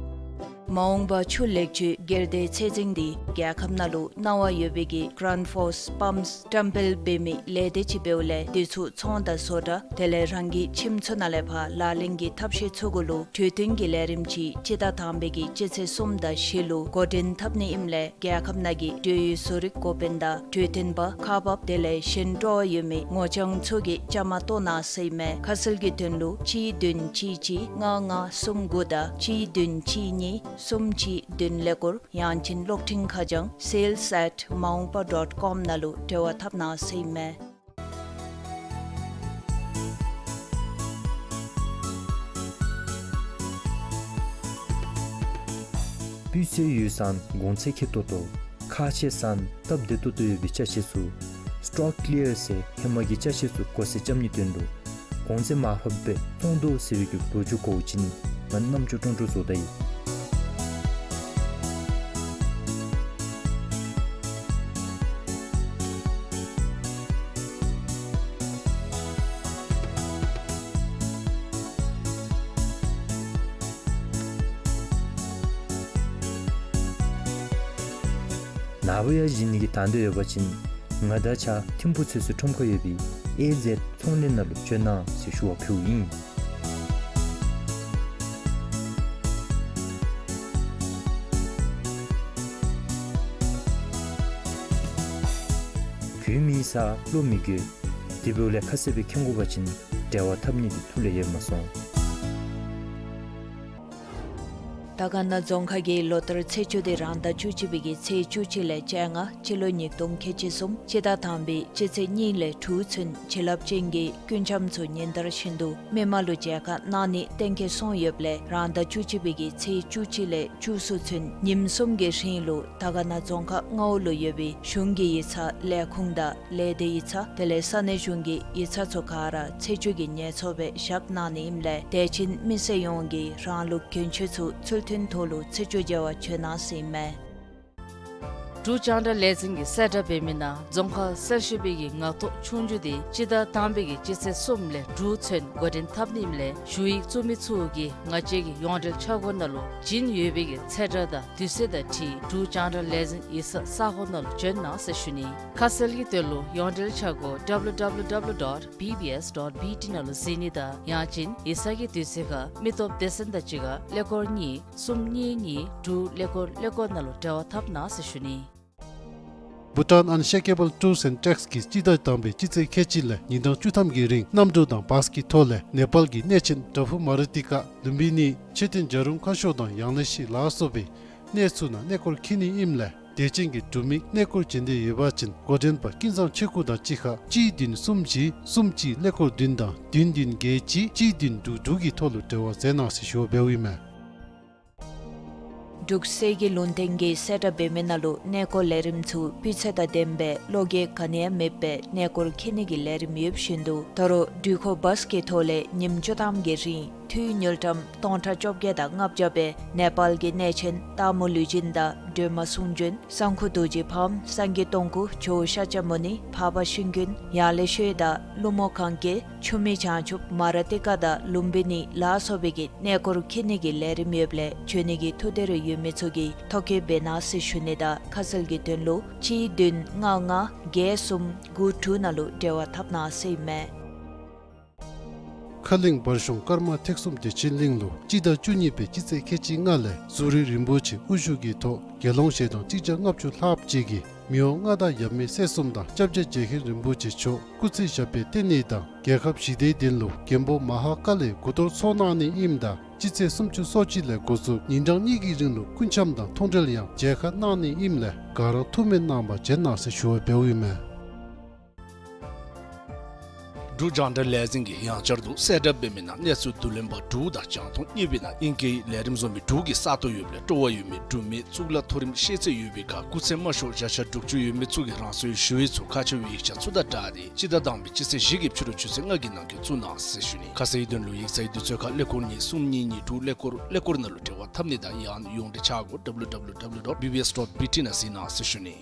མ་འོངས་པ་ཆུ་ལེགས་བཅོས་སྒེར་སྡེའི་ཚད་འཛིན་འདི་རྒྱལ་ཁབ་ནང་ལུ་གནང་བ་ཡོད་པའི་གི་གཱརེནཊ་ཕོརསི་པམཔསི་བཀྲམ་སྤེལ་འབད་མི་ལས་སྡེ་ཅིག་འབདཝ་ལས་འདི་ཚུ་ཚོང་དང་བཟོ་གྲྭ་དེ་ལས་རང་གི་ཁྱིམ་ཚུ་ནང་ལས་ཕར་ལག་ལེན་གྱི་ཐབས་ཤེས་ཚུ་གུ་ལུ་གྲོས་བསྟུན་གྱི་ལས་རིམ་ཅིག་སྤྱི་ཟླ་དང་པའི་གི་སྤྱི་ཚེས་གསུམ་དང་བཞི་ལུ་འགོ་འདྲེན་འཐབ་ནི་ཨིནམ་ལས་རྒྱལ་ཁབ་ནང་གི་འབྲེལ་ཡོད་བཟོ་རིག་འགོ་དཔོན་དང་གྲོས་སྟོན་པ་ཁག་འབགཔ་དེ་ལས་གཞན་སྤྲོ་བ་ཡོད་མི་ངོ་རྐྱང་ཚུ་གིས་བཅའ་མར་གཏོགས་གནང་ཟེར་ཨིན་མས། ཁ་གསལ་གྱི་དོན་ལུ་གཅིག་བདུན་གཅིག་གཅིག་ལྔ་ལྔ་གསུམ་དགུ་དང་གཅིག་བདུན་གཅིག་གཉིས་གསུམ་གཅིག་བདུན་ཀླད་ཀོར་ཡང་ཅིན་གློག་འཕྲིན་ཁ་བྱང་sales at maungpa dot com ནང་ལུ་འབྲེལ་བ་འཐབ་གནང་ཟེར་ཨིན་མས། སྤུས་ཚད་ཡོད་ས་གོང་ཚད་ཁེབ་ཏོག་ཏོ་ཁག་ཆེ་ས་སྟབས་བདེ་ཏོག་ཏོ་ཡོད་པའི་ཅ་ཆས་ཚུ་སི་ཊོག་ཀི་ལི་ཡར་ཟེར་ཧེ་མ་གི་ཅ་ཆས་ཚུ་གོ་སེལ་རྐྱབ་ནིའི་དོན་ལུ་གོང་ཚད་མར་ཕབ་སྦེ་བཙོང་དོ་ཟེར་བའི་གི་འབོད་སྒྱུར་གོ་བ་ཅིན་ང་རྣམ་ཅོ་ཀྲོང་ཀྲོ་བཟོ་ད་ཡི། ནཱ་བུ་ཡར་བཞེངས་ནི་གི་དང་འདོད་ཡོད་པ་ཅིན་ང་དང་གཅིག་ཁར་ཐིམ་ཕུག་ཚོད་བསྲེ་ཁྲོམ་ཁར་ཡོད་པའི་ཨེ་ཛེཌ་ཚོང་ལས་ནང་ལུ་བྱོན་གནང་ཟེར་ཞུ་བ་ཕུལཝ་ཨིན། གོས་མེད་སར་བློ་མི་འགྱོད། དེ་འབདཝ་ལས་ཁ་གསལ་སྦེ་མཁྱེན་དགོ་པ་ཅིན་འབྲེལ་བ་འཐབ་ནི་འདི་ཐུགས་ལས་ཡལ་མ་སོང་། དར་དཀར་ན་རྫོང་ཁག་གི་ལོ་ལྟར་ཚེས་བཅུ་འདི་རང་ཟླ་བཅུ་གཅིག་པའི་གི་ཚེས་བཅུ་གཅིག་ལས་བཅོ་ལྔ་སྤྱི་ལོ་ཉིས་སྟོང་ཁལ་གཅིག་གསུམ་སྤྱི་ཟླ་དང་པའི་སྤྱི་ཚེས་གཉིས་ལས་དྲུག་ཚུན་བྱིན་རླབས་ཅན་གྱི་སྐུ་འཆམ་ཚུ་ཉིན་ལྟར་བཞིན་དུ་མི་མང་ལུ་མཇལ་ཁ་གནང་ནི་གཏན་འཁེལ་སོང་ཡོདཔ་ལས་རང་ཟླ་བཅུ་གཅིག་པའི་གི་ཚེས་བཅུ་གཅིག་ལས་བཅུ་གསུམ་ཚུན་ཉིནམ་གསུམ་གྱི་རིང་ལུ་དར་དཀར་ན་རྫོང་ཁག་ལྔ་པ་ལུ་ཡོད་པའི་གཞུང་གི་ཡིག་ཚང་ལས་ཁུངས་དང་ལས་སྡེ་ཡིག་ཚང་དེ་ལས་ས་གནས་གཞུང་གི་ཡིག་ཚང་ཚུ་ག་ར་ཚེས་བཅུ་གི་ཉལ་ཚོགས་སྦེ་བཞག་གནང་ནི་ཨིནམ་ལས་དད་ཅན་མི་སེར་ཡོངས་ཀྱིས་རང་ལུགས་གྱོན་ཆས་ཚུ་ཚུལ་མཐུན་ཐོག་ལུ་ཚེས་བཅུ་མཇལ་བར་བྱོན་གནང་ཟེར་ཨིན་མས། འབྲུག་རྒྱང་བསྒྲགས་ལས་འཛིན་གྱིས་གསལ་བསྒྲགས་འབད་མི་ནང་རྫོང་ཁག་གསར་ཞུ་པའི་གི་ངང་ཐོག་ཆོས་རྒྱུགས་འདི་སྤྱི་ཟླ་དང་པའི་གི་སྤྱི་ཚེས་གསུམ་ལས་དྲུག་ཚུན་འགོ་འདྲེན་འཐབ་ནི་ཨིནམ་ལས་ཞུ་ཡིག་བཙུགས་མི་ཚུ་གིས་ང་བཅས་ཀྱི་ཡོངས་འབྲེལ་ཆ་སྒོ་ནང་ལུ་བྱིན་ཡོད་པའི་གི་ཚེས་གྲངས་དང་དུས་ཚོད་དང་འཁྲིལ་འབྲུག་རྒྱང་བསྒྲགས་ལས་འཛིན་ཡིག་ཚང་ས་སྒོ་ནང་ལུ་བྱོན་གནང་ཟེར་ཞུ་ནི། ཁ་གསལ་གྱི་དོན་ལུ་ཡོངས་འབྲེལ་ཆ་སྒོ་www dot bbs dot bt ནང་ལུ་གཟིགས་ནི་དང་ཡང་ཅིན་ཡིག་ཚང་གི་དུས་ཚོད་ཁར་མི་སྟོབས་སྡེ་ཚན་དང་གཅིག་ཁར་ཀླད་ཀོར་གཉིས་གསུམ་གཉིས་གཉིས་དྲུག་ཀླད་ཀོར་ཀླད་ཀོར་ནང་ལུ་འབྲེལ་བ་འཐབ་གནང་ཟེར་ཞུ་ནི། Bhutan Unshakable Tours and Treks གིས་སྤྱི་ཟླ་དང་པའི་སྤྱི་ཚེས་ཁལ་གཅིག་ལས་ཉིན་གྲངས་བཅུ་ཐམ་གྱི་རིང་གནམ་གྲུ་དང་བཱས་ཀྱི་ཐོག་ལས་ནེ་པཱལ་གྱི་གནས་ཆེན་དྲག་ཕུག་མ་ར་ཏི་ཀ་ལུམ་བི་ནི་མཆོད་རྟེན་བྱ་རུང་ཁ་ཤོར་དང་ཡང་ལེ་ཤི་ལ་སོགས་པའི་གནས་ཚུ་ནང་གནས་སྐོར་འཁྱིད་ནི་ཨིནམ་ལས་དད་ཅན་གྱི་འབྲུག་མི་གནས་སྐོར་བྱེད་འདོད་ཡོད་པ་ཅིན་འགོ་འདྲེན་པ་ཀུན་བཟང་ཆོས་སྐུ་དང་གཅིག་ཁར་གཅིག་བདུན་གསུམ་བཞི་གསུམ་གཅིག་ཀླད་ཀོར་བདུན་དང་བདུན་བདུན་བརྒྱད་གཅིག་གཅིག་བདུན་དྲུག་དྲུག་གི་ཐོག་ལུ་འབྲེལ་བ་མཛད་གནང་ཟེར་ཞུ་བ་འབདཝ་ཨིན་མས། འབྲུག་གསེར་གྱི་ལུང་བསྟན་གྱིས་གསལ་བསྒྲགས་འབད་མི་ནང་ལུ་གནས་སྐོར་ལས་རིམ་ཚུ་སྤུས་ཚད་དང་ལྡན་པའི་བློ་འགྱོད་ག་ནི་ཡང་མེད་པའི་གནས་སྐོར་འཁྱིད་ནི་གི་ལས་རིམ་ཡོདཔ་བཞིན་དུ་ད་རུང་འགྲུལ་འཁོར་བཱས་ཀྱི་ཐོག་ལས་ཉིནམ་བཅུ་ཐམ་གྱི་རིང་འཐུས་དངུལ་ཀྲམ་སྟོང་ཕྲག་བཅོ་བརྒྱད་དང་ལྔ་བརྒྱ་སྦེ་ནེ་པཱལ་གྱི་གནས་ཆེན་སྟག་མོ་ལུས་སྦྱིན་དང་སྒྲོལ་མ་གསུང་བྱོན་སང་ཁུ་རྡོ་རྗེ་ཕམ་སངས་རྒྱས་སྟོང་སྐུ་ཇོ་བོ་ཤཱཀྱ་མུ་ནི་འཕགས་པ་ཤིང་ཀུན་ཡང་ལེ་ཤོད་དང་ཀླུ་མོ་གན་རྐྱལ་ཆུ་མིག་བྱང་ཆུབ་མ་ར་ཏི་ཀ་དང་ལུམ་བི་ནི་ལ་སོགས་པའི་གི་གནས་སྐོར་འཁྱིད་ནི་གི་ལས་རིམ་ཡོདཔ་ལས་བྱོན་ནི་གི་ཐུགས་འདོད་རེ་ཡོད་མི་ཚུ་གིས་ཐོ་བཀོད་འབད་གནང་ཟེར་ཞུ་ནི་དང་ཁ་གསལ་གྱི་དོན་ལུ་གཅིག་བདུན་ལྔ་ལྔ་བརྒྱད་གསུམ་དགུ་དྲུག་ནང་ལུ་འབྲེལ་བ་འཐབ་གནང་ཟེར་ཨིན་མས། ཁ་གླིང་བར་གཞུང་ཀརྨ་ཐེག་གསུམ་བདེ་ཆེན་གླིང་ལུ་སྤྱི་ཟླ་བཅུ་གཉིས་པའི་སྤྱི་ཚེས་ཁལ་གཅིག་ལྔ་ལས་ཟུར་རིས་རིན་པོ་ཆེ་དབུ་བཞུགས་ཀྱི་ཐོག་དགེ་སློང་ཞལ་གདམས་གཅིག་བརྒྱ་ལྔ་བཅུ་ལྷགཔ་ཅིག་གིས་མི་དབང་མངའ་བདག་ཡབ་མེས་སྲས་གསུམ་དང་སྐྱབས་རྗེ་རྗེ་མཁན་རིན་པོ་ཆེ་མཆོག་སྐུ་ཚེ་ཞབས་པད་བརྟན་ནི་དང་རྒྱལ་ཁབ་ཞི་བདེའི་དོན་ལུ་མགོན་པོ་མ་ཧཱ་ཀཱ་ལའི་སྐུ་གཏོར་ཚོགས་གནང་ནི་ཨིནམ་ད་སྤྱི་ཚེས་སུམ་ཅུ་སོ་གཅིག་ལས་འགོ་བཙུགས་ཉིན་གྲངས་གཉིས་ཀྱི་རིང་ལུ་སྐུ་འཆམ་དང་མཐོང་གྲོལ་ཡང་མཇལ་ཁ་གནང་ནི་ཨིནམ་ལས་ག་ར་ཐུགས་སྨོན་གནང་བར་བྱོན་གནང་ཟེར་ཞུ་བ་འབདཝ་ཨིན་མས། འབྲུག་རྒྱང་བསྒྲགས་ལས་འཛིན་གྱིས་ཡང་བསྐྱར་དུ་གསལ་བསྒྲགས་འབད་མི་ནང་གནས་ཚུལ་བསྡུ་ལེན་པ་དྲུག་དང་རྒྱང་མཐོང་གཉིས་པའི་ནང་ཨིང་སྐད་ལས་རིམ་བཟོ་མི་དྲུག་གི་ས་སྟོང་ཡོདཔ་ལས་སྤྲོ་བ་ཡོད་མི་འབྲུག་མི་གཙུག་ལག་མཐོ་རིམ་ཤེས་ཚད་ཡོད་པའི་ཁར་སྐུ་ཚེ་མ་ཤོར་བརྒྱ་ཆ་དྲུག་ཅུ་ཡོད་མི་ཚུ་གིས་རང་སོའི་ཞུ་ཡིག་ཚུ་ཁག་ཆེ་བའི་ཡིག་ཆ་ཚུ་དང་སྦྲགས་ཏེ་སྤྱི་ཟླ་དང་པའི་སྤྱི་ཚེས་བཞི་གི་ཕྱི་རུ་ཆུ་ཚོད་ལྔ་གི་ནང་འཁོད་བཙུགས་གནང་ཟེར་ཞུ་ནི། ཁ་གསལ་གྱི་དོན་ལུ་ཡིག་ཚང་གི་དུས་ཚོད་ཁར་ཀླད་ཀོར་གཉིས་གསུམ་གཉིས་གཉིས་དྲུག་ཀླད་ཀོར་ཀླད་ཀོར་ནང་ལུ་འབྲེལ་བ་འཐབ་ནི་དང་ཡང་ཡོངས་འབྲེལ་ཆ་སྒོ་www dot bbs dot bt ནང་གཟིགས་གནང་ཟེར་ཞུ་ནི།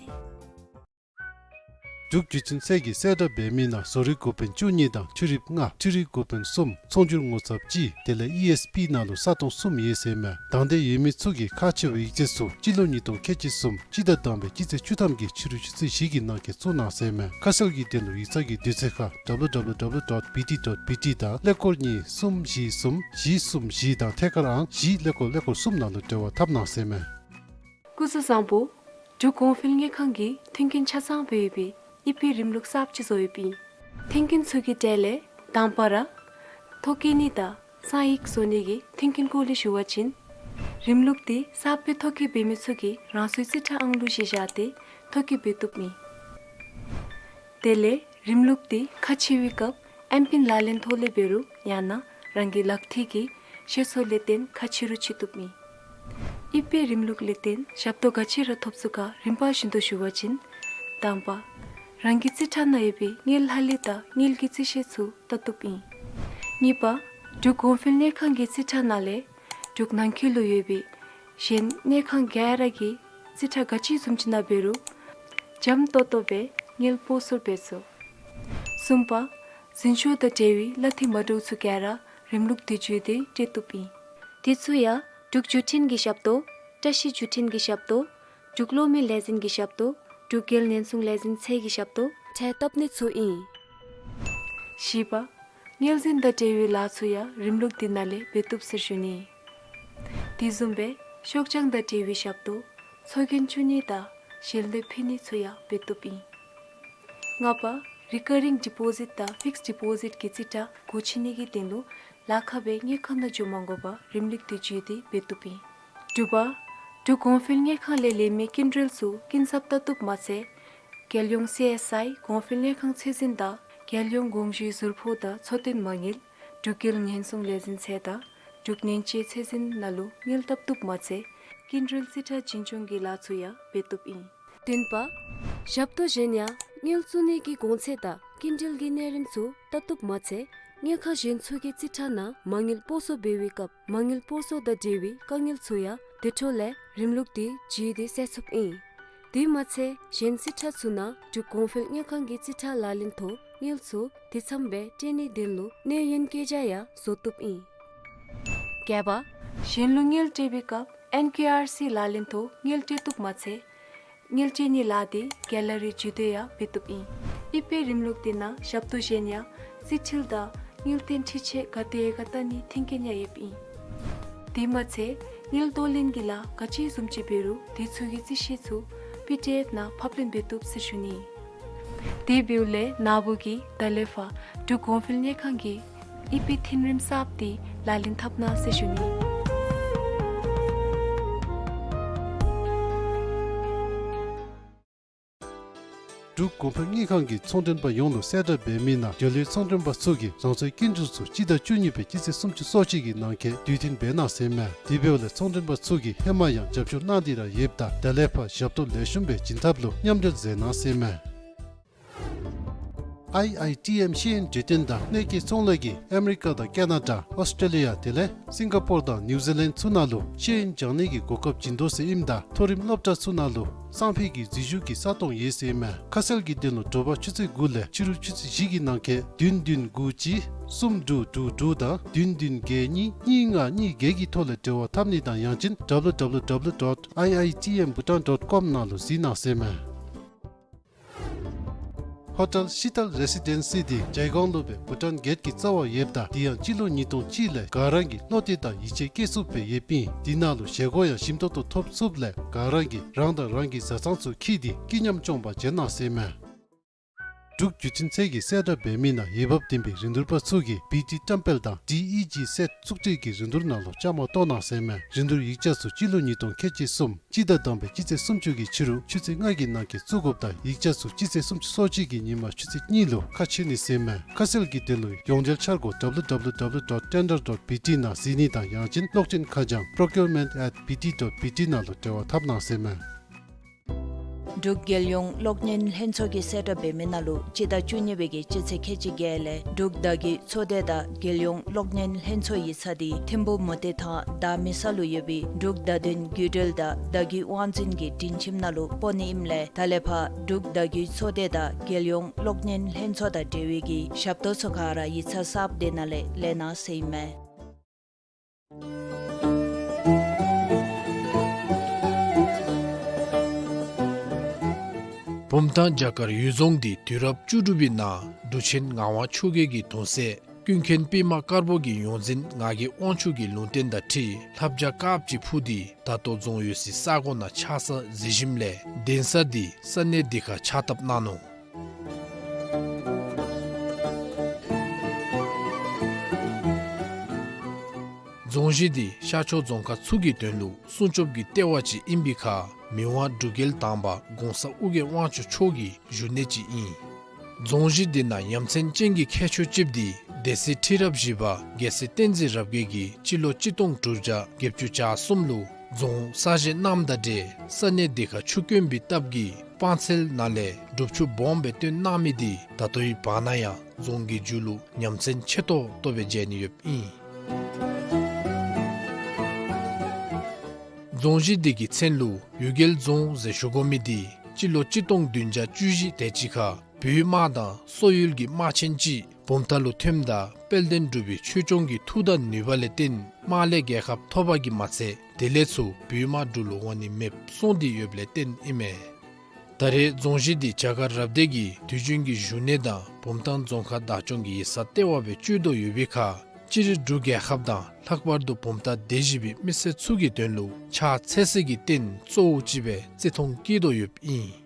འབྲུག་བརྒྱུད་འཕྲིན་ཚད་ཀྱིས་གསལ་བསྒྲགས་འབད་མི་ནང་བཟོ་རིག་འགོ་དཔོན་བཅུ་གཉིས་དང་འཕྲུལ་རིགཔ་ལྔ་འཕྲུལ་རིག་འགོ་དཔོན་གསུམ་ཚོང་སྒྱུར་ངོ་ཚབ་གཅིག་དེ་ལས་ཨི་ཨེསི་པི་ནང་ལུ་ས་སྟོང་གསུམ་ཡོད་ཟེར་མས། དང་འདོད་ཡོད་མི་ཚུ་གིས་ཁག་ཆེ་བའི་ཡིག་ཆ་ཚུ་སྤྱི་ལོ་ཉིས་སྟོང་ཁལ་གཅིག་གསུམ་སྤྱི་ཟླ་དང་པའི་སྤྱི་ཚེས་བཅུ་ཐམ་གྱི་ཕྱི་རུ་ཆུ་ཚོད་བཞི་གི་ནང་འཁོད་བཙུགས་གནང་ཟེར་མས། ཁ་གསལ་གྱི་དོན་ལུ་ཡིག་ཚང་གི་དུས་ཚོད་ཁར་www dot bt dot bt དང་ཀླད་ཀོར་གཉིས་གསུམ་བཞི་གསུམ་བཞི་གསུམ་བཞི་དང་ཐད་ཀར་ཨང་བཞི་ཀླད་ཀོར་ཀླད་ཀོར་གསུམ་ནང་ལུ་འབྲེལ་བ་འཐབ་གནང་ཟེར་མས། སྐུ་གཟུགས་བཟང་པོ། འབྲུག་གོང་འཕེལ་དངུལ་ཁང་གིས་མཐུན་རྐྱེན་ཆ་ཚང་སྦེ་ཡོད་པའི་ཨི་ཕི་རིམ་ལུགས་གསརཔ་ཅིག་བཟོ་ཡོདཔ་ཨིན། མཐུན་རྐྱེན་ཚུ་གི་གྲས་ལས་དང་པ་ར་ཐོ་བཀོད་ནི་དང་གསང་ཡིག་བཟོ་ནི་གི་མཐུན་རྐྱེན་སྐོར་ལས་ཞུ་བ་ཅིན་རིམ་ལུགས་འདི་གསརཔ་སྦེ་ཐོ་བཀོད་འབད་མི་ཚུ་གིས་རང་སོའི་རྩིས་ཁྲ་ཨང་གླུ་བཞེས་བཞག་སྟེ་ཐོ་བཀོད་འབད་བཏུབ་ཨིན། དེ་ལས་རིམ་ལུགས་འདི་ཁ་ཕྱེ་བའི་སྐབས་ཨེམ་པིན་ལག་ལེན་ཐོག་ལས་འབད་རུང་ཡང་ན་རང་གི་ལག་ཐིག་གི་ཤེས་ཚད་ལས་བརྟེན་ཁ་ཕྱེ་རུང་ཕྱེ་བཏུབ་ཨིན། ཨི་ཕི་རིམ་ལུགས་ལས་བརྟེན་ཞབས་ཏོག་ག་ཅི་ར་ཐོབ་ཚུགས་ག་རིམ་པ་བཞིན་དུ་ཞུ་བ་ཅིན། དང་པ། རང་གི་རྩིས་ཁྲ་ནང་ཡོད་པའི་དངུལ་ལྷག་ལུས་དང་དངུལ་གྱི་རྩིས་ཤེས་ཚུ་བལྟ་བཏུབ་ཨིན། གཉིས་པ། འབྲུག་གོང་འཕེལ་དངུལ་ཁང་གི་རྩིས་ཁྲ་ནང་ལས་འབྲུག་ནང་འཁོད་ལུ་ཡོད་པའི་གཞན་དངུལ་ཁང་ག་ར་གི་རྩིས་ཁྲ་ག་ཅི་བཟུམ་ཅིག་ནང་འབད་རུང་འཇམ་ཏོང་ཏོ་སྦེ་དངུལ་སྤོ་སོར་འབད་ཚུགས། གསུམ་པ། འཛིན་སྐྱོང་དང་འབྲེལ་བའི་གླ་ཐིག་མ་འདྲཝ་ཚུ་ག་ར་རིམ་ལུགས་འདི་བརྒྱུད་དེ་སྤྲོད་བཏུབ་ཨིན། དེ་ཚུ་ཡང་འབྲུག་བརྒྱུད་འཕྲིན་གྱི་ཞབས་ཏོག་བཀྲ་ཤིས་བརྒྱུད་འཕྲིན་གྱི་ཞབས་ཏོག་འབྲུག་གློག་མེ་ལས་འཛིན་གྱི་ཞབས་ཏོག་འབྲུག་རྒྱལ་ཉེན་སྲུང་ལས་འཛིན་ཚད་ཀྱི་ཞབས་ཏོག་འཕྲལ་བཏབ་ནི་ཚུ་ཨིན། བཞི་པ། དངུལ་འཛིན་དང་འབྲེལ་བའི་ལཱ་ཚུ་ཡང་རིམ་ལུགས་འདི་ནང་ལས་འབད་བཏུབ་ཟེར་ཞུ་ནི། དེ་བཟུམ་སྦེ་ཤོག་བྱང་དང་འབྲེལ་བའི་ཞབས་ཏོག་ཚོགས་རྒྱན་བཙུགས་ནི་དང་ཞལ་འདེབས་ཕུལ་ནི་ཚུ་ཡང་འབད་བཏུབ་ཨིན། ལྔ་པ། རི་ཀར་རིང་ཌི་པོ་ཟིཊ་དང་ཕིགསཌ་ཌི་པོ་ཟིཊ་གི་རྩིས་ཁྲ་སྒོ་ཕྱེ་ནི་གི་དོན་ལུ་ལཱ་ཁག་སྦེ་དངུལ་ཁང་ནང་འགྱོ་མ་དགོ་པར་རིམ་ལུགས་འདི་བརྒྱུད་དེ་འབད་བཏུབ་ཨིན། དྲུག་པ། འབྲུག་གོང་འཕེལ་དངུལ་ཁང་ལས་ལེན་མི་སྐྱིན་འགྲུལ་ཚུ་སྐྱིན་ཚབ་བལྟ་བཏུབ་མ་ཚད་རྒྱལ་ཡོངས་སི་ཨེསི་ཨའི་གོང་འཕེལ་དངུལ་ཁང་ཚད་འཛིན་དང་རྒྱལ་ཡོངས་དགོངས་ཞུའི་ཟུར་ཕོགས་དང་འཚོ་རྟེན་མ་དངུལ་འབྲུག་རྒྱལ་ཉེན་སྲུང་ལས་འཛིན་ཚད་དང་འབྲུག་ཉེན་བཅོལ་ཚད་འཛིན་ནང་ལུ་དངུལ་བལྟ་བཏུབ་མ་ཚད་སྐྱིན་འགྲུལ་རྩིས་ཁྲ་བྱིན་སྐྱོང་གི་ལཱ་ཚུ་ཡང་འབད་བཏུབ་ཨིན། བདུན་པ། ཞབས་ཏོག་གཞན་ཡང་དངུལ་བཙུགས་ནི་གི་གོང་ཚད་དང་སྐྱིན་འགྲུལ་གྱི་གནས་རིམ་ཚུ་བལྟ་བཏུབ་མ་ཚད་དངུལ་ཁང་གཞན་ཚུ་གི་རྩིས་ཁྲ་ནང་མ་དངུལ་སྤོ་སོར་འབད་བའི་སྐབས་མ་དངུལ་སྤོ་སོར་དང་འབྲེལ་བའི་དཀའ་ངལ་ཚུ་ཡང་དེ་འཕྲོ་ལས་རིམ་ལུགས་འདི་བརྒྱུད་དེ་སེལ་ཚུགསཔ་ཨིན། དེ་མ་ཚད་གཞན་རྩིས་ཁྲ་ཚུ་ནང་འབྲུག་གོང་འཕེལ་དངུལ་ཁང་གི་རྩིས་ཁྲ་ལག་ལེན་ཐོག་དངུལ་ཚུ་དེ་ཚངམ་སྦེ་སྤྲོད་ནིའི་དོན་ལུ་གནས་ཡུན་བཀོད་རྒྱ་ཡང་བཟོ་བཏུབ་ཨིན། བརྒྱད་པ། གཞན་ལུ་དངུལ་སྤྲོད་པའི་སྐབས་ཨེན་ཀེ་ཨར་སི་ལག་ལེན་ཐོག་དངུལ་སྤྲོད་བཏུབ་མ་ཚད་དངུལ་སྤྲོད་ནིའི་ལཱ་དེ་གེ་ལ་རི་ཇུས་འདོན་ཡང་འབད་བཏུབ་ཨིན། ཨི་པེ་རིམ་ལུགས་དེ་ནང་ཞབས་ཏོག་གཞན་ཡང་རྩིས་འཕྲུལ་དང་དངུལ་རྟེན་འཕྲུལ་ཆས་ག་དེ་ཡང་ག་བལྟ་ནིའི་མཐུན་རྐྱེན་ཡང་ཡོདཔ་ཨིན། དེ་མ་ཚད་དངུལ་གཏོར་ལེན་གྱི་ལཱ་ག་ཅི་བཟུམ་ཅིག་འབད་རུང་དེ་ཚུ་གི་རྩིས་ཤེས་ཚུ་པི་ཌི་ཨེཕ་ནང་ཕབ་ལེན་འབད་བཏུབ་ཟེར་ཞུ་ནི། དེ་འབདཝ་ལས་ནཱ་བུ་གིས་ད་ལས་ཕར་འབྲུག་གོང་འཕེལ་དངུལ་ཁང་གི་ཨི་པེ་མཐུན་རིམ་གསརཔ་དེ་ལག་ལེན་འཐབ་གནང་ཟེར་ཞུ་ནི། འབྲུག་གོང་འཕེལ་དངུལ་ཁང་གིས་ཚོང་མགྲོན་པ་ཡོངས་ལུ་གསལ་བསྒྲགས་འབད་མི་ནང་འབྲེལ་ཡོད་ཚོང་མགྲོན་པ་ཚུ་གིས་རང་སོའི་སྐྱིན་འགྲུལ་ཚུ་སྤྱི་ཟླ་བཅུ་གཉིས་པའི་སྤྱི་ཚེས་སུམ་ཅུ་སོ་གཅིག་གི་ནང་འཁོད་དུས་མཐུན་འབད་གནང་ཟེར་མས། དེ་འབདཝ་ལས་ཚོང་མགྲོན་པ་ཚུ་གིས་ཧེ་མ་ཡང་རྒྱབ་སྐྱོར་གནང་སྟེ་ར་ཡོདཔ་ད་ད་ལས་ཕར་ཞབས་ཏོག་ལེགས་ཤོམ་སྦེ་བྱིན་ཐབས་ལུ་མཉམ་འབྲེལ་མཛད་གནང་ཟེར་མས། ཨའི་ཨའི་ཊི་ཨེམ་ཤེས་ཡོན་འབྲེལ་མཐུད་དང་གནོད་སྐྱེལ་ཚོང་ལས་ཀྱིས་ཨ་མི་རི་ཀ་དང་ཀ་ན་ཌ་ཨོསི་ཊེ་ལི་ཡ་དེ་ལས་སིང་ག་པོར་དང་ནིའུ་ཛི་ལེནཌ་ཚུ་ནང་ལུ་ཤེས་ཡོན་སྦྱང་ནི་གི་གོ་སྐབས་བྱིན་དོ་ཟེར་ཨིནམ་ད་མཐོ་རིམ་སློབ་གྲྭ་ཚུ་ནང་ལུ་སང་ཕོད་ཀྱི་འཛུལ་ཞུགས་ཀྱི་ས་སྟོང་ཡོད་ཟེར་ཨིན་མས། ཁ་གསལ་གྱི་དོན་ལུ་དྲོ་པ་ཆུ་ཚོད་དགུ་ལས་ཕྱི་རུ་ཆུ་ཚོད་བཞི་གི་ནང་འཁོད་བདུན་བདུན་དགུ་གཅིག་གསུམ་དྲུག་དྲུག་དྲུག་དང་བདུན་བདུན་བརྒྱད་གཉིས་གཉིས་ལྔ་གཉིས་བརྒྱད་ཀྱི་ཐོག་ལས་འབྲེལ་བ་འཐབ་ནི་དང་ཡང་ཅིན་ཌབ་ལུ་ཌབ་ལུ་ཌབ་ལུ་ཌོཊ་ཨའི་ཨའི་ཊི་ཨེམ་བྷུ་ཊཱན་ཌོཊ་ཀོམ་ནང་ལུ་གཟིགས་གནང་ཟེར་ཨིན་མས། ཧོ་ཊེལ་ཤི་ཏལ་རེ་སི་ཌེན་སི་འདི་ཇའི་གོང་ལུ་སྦེ་བྷུ་ཊཱན་གེཊ་ཀྱི་རྩ་བར་ཡོདཔ་ད་དེ་ཡང་སྤྱི་ལོ་ཉིས་སྟོང་གཅིག་ལས་ག་ར་གིས་བློ་གཏད་དང་ཡིད་ཆེས་བསྐྱེད་ཚུགསཔ་སྦེ་ཡོདཔ་ཨིན། དེ་ནང་ལུ་བཞེས་སྒོ་ཡང་ཞིམ་ཏོག་ཏོ་ཐོབ་ཚུགསཔ་ལས་ག་ར་གིས་རང་དང་རང་གི་བཟའ་ཚང་ཚུ་འཁྱིད་དེ་སྐྱིད་ཉམས་སྐྱོང་པར་བྱོན་གནང་ཟེར་ཨིན་མས། འབྲུག་བརྒྱུད་འཕྲིན་ཚད་ཀྱིས་གསལ་བསྒྲགས་འབད་མི་ནང་འོས་འབབ་ལྡན་པའི་རིན་བསྡུར་པ་ཚུ་གིས་བི་ཊི་བཀྲམ་སྤེལ་དང་ཌི་ཨི་ཇི་སེཊ་བཙུགས་སྤྲོད་ཀྱི་རིན་བསྡུར་ནང་ལུ་བཅའ་མར་གཏོགས་གནང་ཟེར་ཨིན་མས། རིན་བསྡུར་ཡིག་ཆ་ཚུ་སྤྱི་ལོ་ཉིས་སྟོང་ཁལ་གཅིག་གསུམ་སྤྱི་ཟླ་དང་པའི་སྤྱི་ཚེས་སུམ་ཅུ་གི་ཕྱི་རུ་ཆུ་ཚོད་ལྔ་གི་ནང་འཁོད་བཙུགས་དགོཔ་དང་ཡིག་ཆ་ཚུ་སྤྱི་ཚེས་སུམ་ཅུ་སོ་གཅིག་གི་ཉིན་མ་ཆུ་ཚོད་གཉིས་ལུ་ཁ་ཕྱེ་ནི་ཟེར་ཨིན་མས། ཁ་གསལ་གྱི་དོན་ལུ་ཡོངས་འབྲེལ་འཆར་སྒོ་ཌབ་ལུ་ཌབ་ལུ་ཌབ་ལུ་ཌོཊ་ཊེན་ཌར་ཌོཊ་བི་ཊི་ནང་གཟིགས་ནི་དང་ཡང་ཅིན་གློག་འཕྲིན་ཁ་བྱང་པོརོ་ཀིའུར་མེནཊ་ཨེཊ་བི་ཊི་ཌོཊ་བི་ཊི་ནང་ལུ་འབྲེལ་བ་འཐབ་གནང་ཟེར་ཨིན་མས། འབྲུག་རྒྱལ་ཡོངས་གློག་བརྙན་ལྷན་ཚོགས་ཀྱིས་གསལ་བསྒྲགས་འབད་མི་ནང་ལུ་སྤྱི་ཟླ་བཅུ་གཉིས་པའི་གི་སྤྱི་ཚེས་ཁལ་གཅིག་བརྒྱད་ལས་འབྲུག་བརྡ་བརྒྱུད་ཚོགས་སྡེ་དང་རྒྱལ་ཡོངས་གློག་བརྙན་ལྷན་ཚོགས་ཡིག་ཚང་འདི་ཐིམ་ཕུ་མུ་སྟེགས་ཐང་བདག་མེད་ས་ལུ་ཡོད་པའི་འབྲུག་བརྡ་དོན་བརྒྱུད་འབྲེལ་དང་བརྡ་བརྒྱུད་དབང་འཛིན་གྱི་སྒྲིང་ཁྱིམ་ནང་ལུ་སྤོ་ནི་ཨིནམ་ལས་ད་ལས་ཕར་འབྲུག་བརྡ་བརྒྱུད་ཚོགས་སྡེ་དང་རྒྱལ་ཡོངས་གློག་བརྙན་ལྷན་ཚོགས་དང་འབྲེལ་བའི་གི་ཞབས་ཏོག་ཚུ་ག་ར་ཡིག་ཚང་གསརཔ་དེ་ནང་ལས་ལེན་གནང་ཟེར་ཨིན་མས། བུམ་ཐང་བྱ་དཀར་གཡུལ་རྫོང་འདི་དུས་རབས་བཅུ་དྲུག་པའི་ནང་འབྲུག་ཆེན་ངག་དབང་ཆོས་རྒྱལ་གྱི་གདུང་སྲས་ཀུན་མཁྱེན་པདྨ་དཀར་པོ་གི་ཡོངས་འཛིན་ངག་གི་དབང་ཕྱུག་གི་ལུང་བསྟན་དང་འཁྲིལ་ལྷ་བྱ་དཀརཔོ་ཅིག་འཕུར་ཏེ་ད་ལྟོ་རྫོང་ཡོད་སའི་ས་གོ་ནང་ཆགས་ས་གཟིགས་ཞིནམ་ལས་གདན་ས་འདི་ས་གནས་འདི་ཁར་ཕྱག་བཏབ་གནང་ནུག། རྫོང་གཞི་འདི་ཤར་ཕྱོགས་རྫོང་ཁག་ཚུ་གི་དོན་ལུ་སྲུང་སྐྱོབ་ཀྱི་ལྟེ་བ་ཅིག་ཨིན་པའི་ཁར་མི་དབང་འབྲུག་རྒྱལ་དང་པ་གོང་ས་ཨོ་རྒྱན་དབང་ཕྱུག་མཆོག་གི་བཞུགས་གནས་ཅིག་ཨིན། རྫོང་གཞི་འདི་ནང་ཡ་མཚན་ཅན་གྱི་ཁྱད་ཆོས་ཅིག་འདི་སྡེ་སྲིད་ཁྲི་རབས་བཞི་པ་རྒྱལ་སྲས་བསྟན་འཛིན་རབ་རྒྱས་ཀྱིས་སྤྱི་ལོ་གཅིག་སྟོང་དྲུག་བརྒྱ་བརྒྱད་ཅུ་གྱ་གསུམ་ལུ་རྫོང་གསར་བཞེངས་གནངམ་དང་འབྲེལ་ས་གནས་འདི་ཁར་ཆུ་དཀོན་པའི་སྟབས་ཀྱིས་སྤང་ཚལ་ནང་ལས་སྒྲུབ་ཆུ་སྦོམ་སྦེ་བཏོན་གནང་མི་འདི་ད་ལྟོའི་བར་ན་ཡང་རྫོང་གི་མཇུག་ལུ་ཉམས་མཚར་ཆེ་ཏོག་ཏོ་སྦེ་མཇལ་ནི་ཡོདཔ་ཨིན། རྫོང་གཞི་འདི་གི་མཚན་ལུ་གཡུལ་རྒྱལ་རྫོང་ཟེར་ཞུ་དགོ་མི་འདི་སྤྱི་ལོ་གཅིག་སྟོང་བདུན་བརྒྱ་བཅུ་བཞི་དེ་ཅིག་ཁར་བོད་དམག་དང་སོག་ཡུལ་གྱི་དམག་ཆེན་ཅིག་བུམ་ཐང་ལུ་ཐོནམ་ད་དཔལ་ལྡན་འབྲུག་པའི་ཆོས་སྐྱོང་གི་མཐུ་དང་ནུས་པ་ལས་བརྟེན་དམག་ལས་རྒྱལ་ཁ་ཐོབ་པ་གིས་མ་ཚད་དེ་ལས་ཚུར་བོད་དམག་འབྲུག་ལུ་འོང་ནི་མེདཔ་སོང་སྟེ་ཡོདཔ་ལས་བརྟེན་ཨིན་མས། ད་རེས་རྫོང་གཞི་འདི་བྱ་དཀར་རབ་སྡེ་གི་དུས་རྒྱུན་གྱི་བཞུགས་གནས་དང་བུམ་ཐང་རྫོང་ཁག་བདག་སྐྱོང་གི་ཡིག་ཚང་ལྟེ་བ་སྦེ་སྤྱོད་དོ་ཡོད་པའི་ཁར་སྤྱིར་འབྲུག་རྒྱལ་ཁབ་དང་ལྷག་པར་དུ་བུམ་ཐང་སྡེ་བཞི་པའི་མི་སེར་ཚུ་གི་དོན་ལུ་ཕྱག་འཚལ་སའི་གི་རྟེན་གཙོ་བོ་ཅིག་སྦེ་བརྩི་མཐོང་བསྐྱེད་དོ་ཡོདཔ་ཨིན།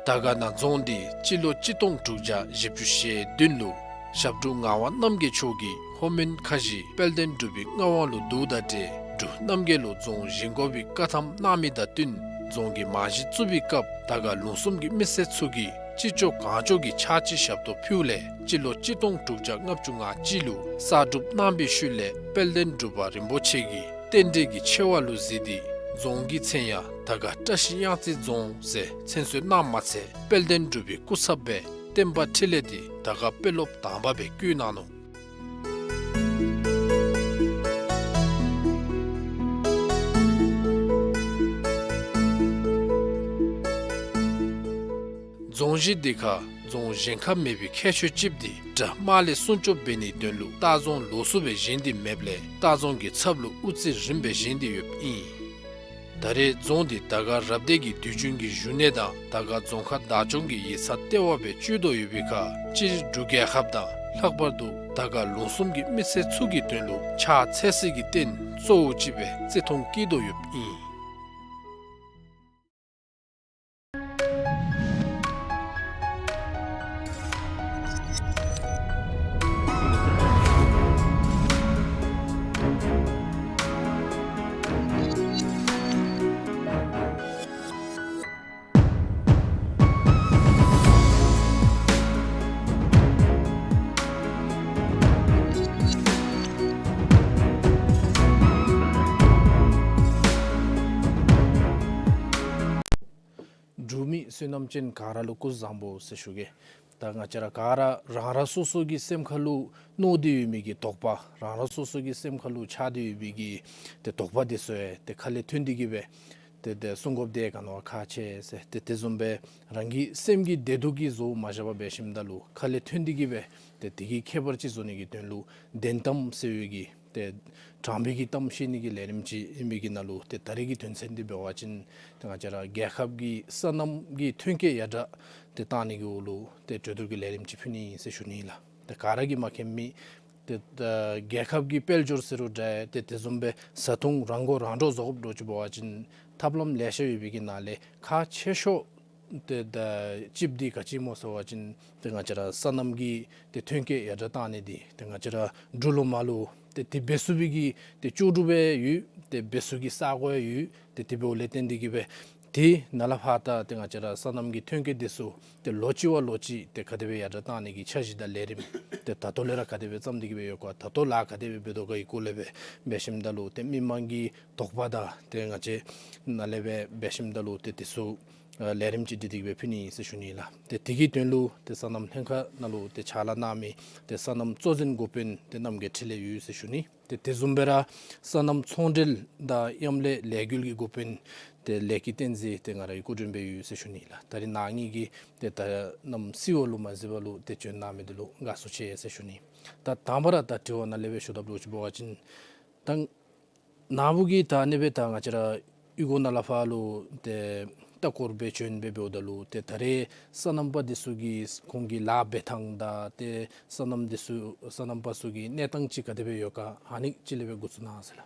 དར་དཀར་ན་རྫོང་འདི་སྤྱི་ལོ་གཅིག་སྟོང་དྲུག་བརྒྱ་བཞི་བཅུ་ཞེ་བདུན་ལུ་ཞབས་དྲུང་ངག་དབང་རྣམ་རྒྱལ་མཆོག་གིས་ལྷོ་མོན་ཁ་བཞི་དཔལ་ལྡན་འབྲུག་པའི་མངའ་དབང་ལུ་བསྡུཝ་དང་འབྲེལ་འབྲུག་རྣམ་རྒྱལ་ལུ་རྫོང་བཞེངས་དགོ་པའི་བཀའ་ཐམ་གནང་མི་དང་བསྟུན་རྫོང་གི་རྨང་གཞི་བཙུགས་པའི་སྐབས་དར་དཀར་ལུང་གསུམ་གྱི་མི་སེར་ཚུ་གིས་ཅི་ལྕོགས་གང་ལྕོགས་ཀྱི་ཕྱག་ཕྱི་ཞབས་ཏོག་ཕུལཝ་ལས་སྤྱི་ལོ་གཅིག་སྟོང་དྲུག་བརྒྱ་ལྔ་བཅུ་ང་གཅིག་ལུ་གསར་སྒྲུབ་གནང་པའི་ཤུལ་ལས་དཔལ་ལྡན་འབྲུག་པ་རིན་པོ་ཆེ་གིས་རྟེན་འབྲེལ་གྱི་ཆེ་བ་ལུ་གཟིགས་ཏེ་རྫོང་གི་མཚན་ཡང་དར་དཀར་བཀྲ་ཤིས་གཡང་རྩེ་རྫོང་ཟེར་མཚན་གསོལ་གནངམ་མ་ཚད་དཔལ་ལྡན་འབྲུག་པའི་སྐུ་ཚབ་སྦེ་ བསྟན་པ་འཕྲིན་ལས་འདི་ད་ག་དཔེ་ཀློག་དང་པ་སྦེ་བཀོད་གནང་ནུག། རྫོང་གཞི་འདི་ཁར་རྫོང་གཞན་ཁར་མེད་པའི་ཁྱད་ཆོས་ཅིག་འདི་དགྲ་དམག་ལས་སྲུང་སྐྱོབ་འབད་ནིའི་དོན་ལུ་ལྟ་རྫོང་ལོགས་སུ་སྦེ་བཞེངས་ཏེ་མེདཔ་ལས་ལྟ་རྫོང་གི་ཚབ་ལུ་དབུ་རྩེ་རིམ་སྦེ་བཞེངས་ཏེ་ཡོདཔ་ཨིན། ད་རེས་རྫོང་འདི་དར་དཀར་རབ་སྡེ་གི་དུས་རྒྱུན་གྱི་བཞུགས་གནས་དང་དར་དཀར་རྫོང་ཁག་བདག་སྐྱོང་གི་ཡིག་ཚང་ལྟེ་བ་སྦེ་སྤྱོད་དོ་ཡོད་པའི་ཁར་སྤྱིར་འབྲུག་རྒྱལ་ཁབ་དང་ལྷག་པར་དུ་དར་དཀར་ལུང་གསུམ་གྱི་མི་སེར་ཚུ་གི་དོན་ལུ་ཕྱག་འཚལ་སའི་རྟེན་གཙོ་བོ་ཅིག་སྦེ་བརྩི་མཐོང་བསྐྱེད་དོ་ཡོདཔ་ཨིན། འབྲུག་མི་བསོད་ནམས་ཅན་ག་ར་ལུ་སྐུ་གཟུགས་བཟང་པོ་ཟེར་ཞུ་གེ། ད་ང་བཅས་ར་ག་ར་རང་རང་སོ་སོ་གི་སེམས་ཁ་ལུ་མནོ་སྟེ་ཡོད་མི་གི་དོགས་པ་རང་རང་སོ་སོ་གི་སེམས་ཁ་ལུ་ཆགས་ཏེ་ཡོད་མི་གི་ཏེ་དོགས་པ་འདི་ཚུ་ཡང་ཏེ་ཁ་ལས་ཐོན་ཏེ་གི་སྦེ་ཏེ་ཏེ་གསུང་དགོཔ་འདི་ག་ནི་བ་ཁག་ཆེ་ཟེར། ཏེ་དེ་བཟུམ་སྦེ་རང་གི་སེམས་ཀྱི་བདེ་སྡུག་གི་བཟོ་མ་བཞག་པར་འབད་ཞིནམ་ད་ལུ་ཁ་ལས་ཐོན་ཏེ་གི་སྦེ་ཏེ་དེ་གི་ཁྱད་པར་ཅིག་བཟོ་ནི་གི་དོན་ལུ་བདེན་གཏམ་ཟེར་བའི་གི་ཏེ་དྲང་པའི་གི་གཏམ་བཤད་ནི་གི་ལས་རིམ་ཅིག་ཨིན་པའི་གི་ནང་ལུ་ཏེ་ད་རེས་ཀྱི་དོན་ཚན་འདི་འབད་བ་ཅིན་ཏེ་ང་བཅས་ར་རྒྱལ་ཁབ་ཀྱི་སོ་ནམ་གྱི་ཐོན་སྐྱེད་ཡར་དྲག་ཏེ་བཏང་ནི་གི་འོག་ལུ་ཏེ་གྲོས་བསྡུར་གྱི་ལས་རིམ་ཅིག་ཕུལ་ནི་ཨིན་ཟེར་ཞུ་ནི་ལགས། ཏེ་ག་ར་གིས་མཁྱེན་མི་ཏེ་ད་རྒྱལ་ཁབ་ཀྱི་དཔལ་འབྱོར་ཟེར་རུང་འདྲ་ཏེ་དེ་བཟུམ་སྦེ་བཟའ་འཐུང་རང་མགོ་རང་འདྲོངས་བཟོ་དགོཔ་འདྲཝ་ཅིག་འབད་བ་ཅིན་ཐབས་ལམ་ལེ་ཤ་ཡོད་པའི་གི་ནང་ལས་ཁག་ཆེ་ཤོས་ཏེ་ད་ཅིག་འདི་ག་ཅི་སྨོ་ཟེར་བ་ཅིན་ཏེ་ང་བཅས་ར་སོ་ནམ་གྱི་ཏེ་ཐོན་སྐྱེད་ཡར་དྲག་བཏང་ནི་འདི་ཏེ་ང་བཅས་ར་འབྲུག་ལུ་མར་ལུ་ཏེ་དེ་འབད་ཚུགས་པའི་གི་ཏེ་ལྕོགས་གྲུབ་ཡང་ཡོད། ཏེ་འབད་ཚུགས་ཀྱི་ས་གོ་ཡང་ཡོད། ཏེ་དེ་འབདཝ་ལས་བརྟེན་ཏེ་གི་སྦེ་ཏེ་ནཱ་ལས་ཕར་ད་ཏེ་ང་བཅས་ར་སོ་ནམ་གྱི་ཐོན་སྐྱེད་འདི་ཚུ་ཏེ་ལོ་གཅིག་བ་ལོ་གཅིག་ཏེ་ག་དེ་སྦེ་ཡར་དྲག་བཏང་ནི་གི་འཆར་གཞི་དང་ལས་རིམ་ཏེ་ད་ལྟོ་ལས་ར་ག་དེ་སྦེ་བརྩམས་ཏེ་གི་སྦེ་ཡོད་ག། ད་ལྟོ་ལཱ་ག་དེ་སྦེ་འབད་དོ་ག་གི་སྐོར་ལས་སྦེ་འབད་ཞིནམ་ད་ལུ་ཏེ་མི་མང་གི་དོགས་པ་དང་ཏེ་ང་བཅས་ནཱ་ལས་སྦེ་འབད་ཞིནམ་ད་ལུ་ཏེ་དེ་ཚུ་ཨ་ལས་རིམ་ཅིག་འདི་དེ་གི་སྦེ་ཕུལ་ནི་ཨིན་ཟེར་ཞུ་ནི་ལགས། ཏེ་དེ་གི་དོན་ལུ་ཏེ་སོ་ནམ་ལྷན་ཁག་ནང་ལུ་ཏེ་ཕྱག་ལཱ་གནང་མི་ཏེ་སོ་ནམ་གཙོ་འཛིན་འགོ་དཔོན་ཏེ་རྣམ་རྒྱལ་འཕྲིན་ལས་ཡོད་ཟེར་ཞུ་ནི། ཏེ་དེ་བཟུམ་སྦེ་ར་སོ་ནམ་ཚོང་འབྲེལ་དང་མཉམ་ལས་ལས་འགུལ་གྱི་འགོ་དཔོན་ཏེ་ལས་ཀྱི་བསྟན་འཛིན་ཏེ་ང་རའི་སྐུ་མགྲོན་སྦེ་ཡོད་ཟེར་ཞུ་ནི་ལགས། ད་རིས་ནཱ་གཉིས་ཀྱིས་ཏེ་ད་ནམ་སི་འོག་ལུ་མ་གཟིགས་པར་ལུ་ཏེ་བྱོན་གནང་མི་འདི་ལུ་དགའ་བསུ་ཆེ་ཟེར་ཞུ་ནི། ད་དང་པ་ར་ད་དྲི་བ་ནཱ་ལས་སྦེ་ཞུ་དཔ་འདྲཝ་ཅིག་འབད་བ་ཅིན་ད་ནཱ་བུ་གིས་ད་ཨ་ནི་སྦེ་ད་ང་བཅས་ར་གཡུས་སྒོ་ནཱ་ལས་ཕར་ལུ་ཏེ་ལྟ་སྐོར་སྦེ་བྱོན་སྦེ་འབདཝ་ད་ལུ་ཏེ་ད་རེས་སོ་ནམ་པ་འདི་ཚུ་གིས་ཁོང་གི་ལཱ་འབད་ཐངས་དང་ཏེ་སོ་ནམ་འདི་ཚུ་སོ་ནམ་པ་ཚུ་གི་གནས་སྟངས་ཅིག་ག་དེ་སྦེ་ཡོད་ག་ཨ་ནི་ཅིག་ལས་སྦེ་འགོ་བཙུགས་གནང་ཟེར་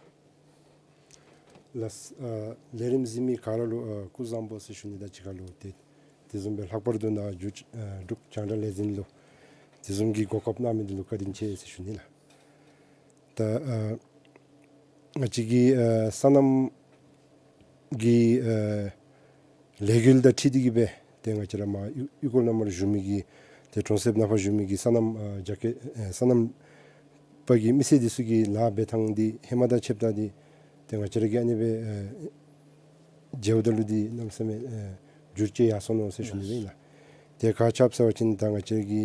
ལགས། ལགས། ཨ་ལས་རིམ་གཟིགས་མི་ག་ར་ལུ་ཨ་སྐུ་གཟུགས་བཟང་པོ་ཟེར་ཞུ་ནི་དང་གཅིག་ཁར་ལུ་ཏེ་དེ་བཟུམ་སྦེ་ལྷག་པར་དུ་ནཱ་འབྲུག་ཨ་འབྲུག་རྒྱང་བསྒྲགས་ལས་འཛིན་ལུ་དེ་བཟུམ་གྱི་གོ་སྐབས་གནང་མི་འདི་ལུ་བཀའ་དྲིན་ཆེ་ཟེར་ཞུ་ནི་ལགས། ད་ཨ་ང་བཅས་ཀྱི་ཨ་སོ་ནམ་གྱི་ཨ་ལས་འགུལ་དང་འཁྲིལ་ཏེ་གི་སྦེ་ཏེ་ང་བཅས་ར་མར་གཡུས་གཡུས་སྒོ་ནང་མར་བཞུགས་མི་གི་ཏེ་གྲོང་གསེབ་ནང་ཕར་བཞུགས་མི་གི་སོ་ནམ་ཨ་རྒྱ་སྐྱེད་ཨ་སོ་ནམ་པ་གི་མི་སེར་འདི་ཚུ་གི་ལཱ་འབད་ཐངས་འདི་ཧེ་མ་དང་ཕྱདཔ་ད་འདི་ཏེ་ང་བཅས་ར་གིས་ཨ་ནི་སྦེ་ཨ་མཇལཝ་ད་ལུ་འདི་གནམ་མེད་ས་མེད་ཨ་འགྱུར་བཅོས་ཡར་སོང་ནུག་ཟེར་ཞུ་ནི་ཨིན་ལགས། ཏེ་ག་ཅི་སྦེ་ཟེར་བ་ཅིན་ད་ང་བཅས་ཀྱི་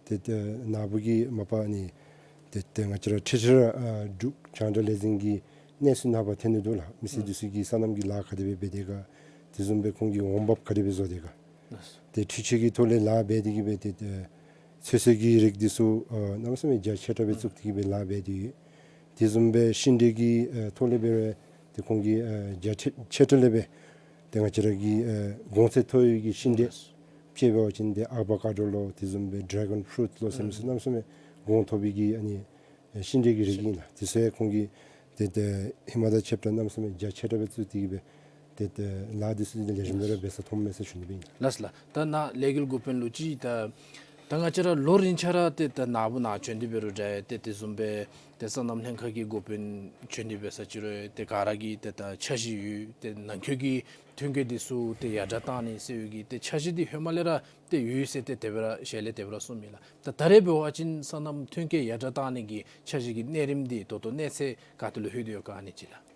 ཏེ་ཏེ་ནཱ་བུ་གིས་མ་པ་ཨ་ནི་ཏེ་ཏེ་ང་བཅས་ར་ཁྲི་ཁྲི་ར་ཨ་འབྲུག་རྒྱང་བསྒྲགས་ལས་འཛིན་གྱི་གནས་ཚུལ་ནང་ཕར་ཐོན་ནི་འདུག་ལགས། མི་སེར་འདི་ཚུ་གིས་སོ་ནམ་གྱི་ལཱ་ག་དེ་སྦེ་འབད་དེ་ག་དེ་བཟུམ་སྦེ་ཁོང་གི་འོང་འབབ་ག་དེ་སྦེ་བཟོ་དེ་ག་ཏེ་འཕྲུལ་ཆས་ཀྱི་ཐོག་ལས་ལཱ་འབད་དེ་གི་སྦེ་ཏེ་ཏེ་ཚོད་བསྲེ་གི་རིགས་འདི་ཚུ་ཨ་གནམ་མེད་ས་མེད་རྒྱ་ཆེ་དྲགས་སྦེ་བཙུགས་ཏེ་གི་སྦེ་ལཱ་འབད་དེ་ཡོད། དེ་བཟུམ་སྦེ་ཤིང་འབྲས་ཀྱི་ཨ་ཐོག་ལས་འབད་རུང་ཏེ་ཁོང་གིས་ཨ་རྒྱ་ཆེ་ཆེ་དྲགས་ལས་སྦེ་ཏེ་ང་བཅས་ར་གི་ཨ་གོང་ཚད་མཐོ་བའི་གི་ཤིང་འབྲས་ལགས། དཔྱེ་འབད་བ་ཅིན་ཏེ་ཨ་བ་ཀ་ཌོ་ལོ་དེ་བཟུམ་སྦེ་ཌེ་གཱོན་ཕུ་རུཊ་ལོ་ཟེར་མི་ཚུ་གནམ་མེད་ས་མེད་གོང་མཐོ་བའི་གི་ཨ་ནི་ཨ་ཤིང་འབྲས་ཀྱི་རིགས་ཨིན་ལགས། དེ་ཚུ་ཡང་ཁོང་གིས་ཏེ་ཏེ་ཧེ་མ་དང་ཕྱདཔ་ད་གནམ་མེད་ས་མེད་རྒྱ་ཆེ་དྲགས་སྦེ་བཙུགས་ཏེ་གི་སྦེ་ཏེ་ཏེ་ལཱ་འདི་ཚུ་འདི་ལེགས་ཤོམ་སྦེ་ར་འབད་ས་མཐོངམ་མས་ཟེར་ཞུ་ནི་སྦེ་ཨིན། ལགས་ལགས། ད་ནཱ་ལས་འགུལ་འགོ་དཔོན་ལུ་ཅིག་ད་ད་ང་བཅས་ར་ལོ་རིམ་ཆ་ར་ཏེ་ད་ནཱ་བུ་ནཱ་བྱོན་ཏེ་འབད་རུང་འདྲ་ཏེ་དེ་བཟུམ་སྦེ་ཏེ་སོ་ནམ་ལྷན་ཁག་གི་འགོ་དཔོན་བྱོན་ཏེ་འབད་ས་ཅིག་རུང་ཏེ་ག་ར་གི་ཏེ་ད་འཆར་གཞི་ཡོད། ཏེ་ནང་འཁོད་ཀྱི་ཐོན་སྐྱེད་འདི་ཚུ་ཏེ་ཡར་དྲགས་བཏང་ནི་ཟེར་བའི་གི་ཏེ་འཆར་གཞི་འདི་ཧེ་མ་ལས་ར་ཏེ་ཡོད་ཟེར་ཏེ་དེ་སྦེ་ར་ཞལ་ལས་དེ་སྦེ་ར་གསུངས་མི་ལགས། ད་ད་རེས་འབད་བ་ཅིན་སོ་ནམ་ཐོན་སྐྱེད་ཡར་དྲགས་བཏང་ནི་གི་འཆར་གཞི་གི་གནས་རིམ་འདི་ད་ལྟོ་གནས་ཚད་ག་ཏེ་ལུ་ལྷོད་དེ་ཡོད་ག་ཨ་ནི་ཅིག་ལགས།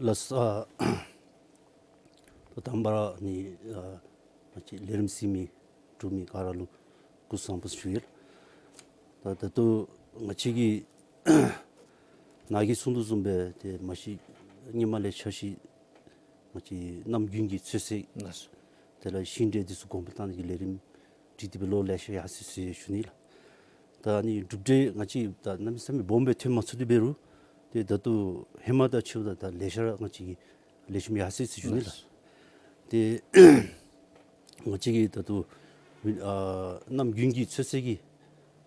ལགས། ཨ་ད་དང་པ་ར་ནི་ཨ་ ང་བཅས་ལས་རིམ་གཟིགས་མི་གྲུབ་མི་ག་ར་ལུ་སྐུ་གཟུགས་བཟང་པོ་ཞུ་ཡི་ལགས། ད་ད་ལྟོ་ང་བཅས་ཀྱིས་ནཱ་གིས་གསུང་དོ་བཟུམ་སྦེ་ཏེ་མ་གཞི་སྔོན་མ་ལས་འཆར་གཞི་ང་བཅས་གནམ་དགུན་གྱི་ཚོད་བསྲེ་ལགས་སོ། དེ་ལས་ཤིང་འབྲས་འདི་ཚུ་གོང་འཕེལ་གཏང་ནི་གི་ལས་རིམ་བསྒྲིགས་ཏེ་སྦེ་ལོ་ལེ་ཤ་ཡར་སོ་ཡི་ཟེར་ཞུ་ནི་ལགས། ད་ཨ་ནི་གྲུབ་འབྲས་ང་བཅས་ད་གནམ་མེད་ས་མེད་སྦོམ་སྦེ་ཐོན་མ་ཚུགས་ཏེ་འབད་རུང་ཏེ་ད་ལྟོ་ཧེ་མ་དང་ཕྱདཔ་ད་ད་ལེ་ཤ་ར་ང་བཅས་ཀྱིས་ལེགས་ཤོམ་ཡར་སོ་ཡི་ཟེར་ཞུ་ནི་ལགས། ཏེ་ང་བཅས་ཀྱིས་ད་ལྟོ་ཨ་གནམ་དགུན་གྱི་ཚོད་བསྲེ་གི་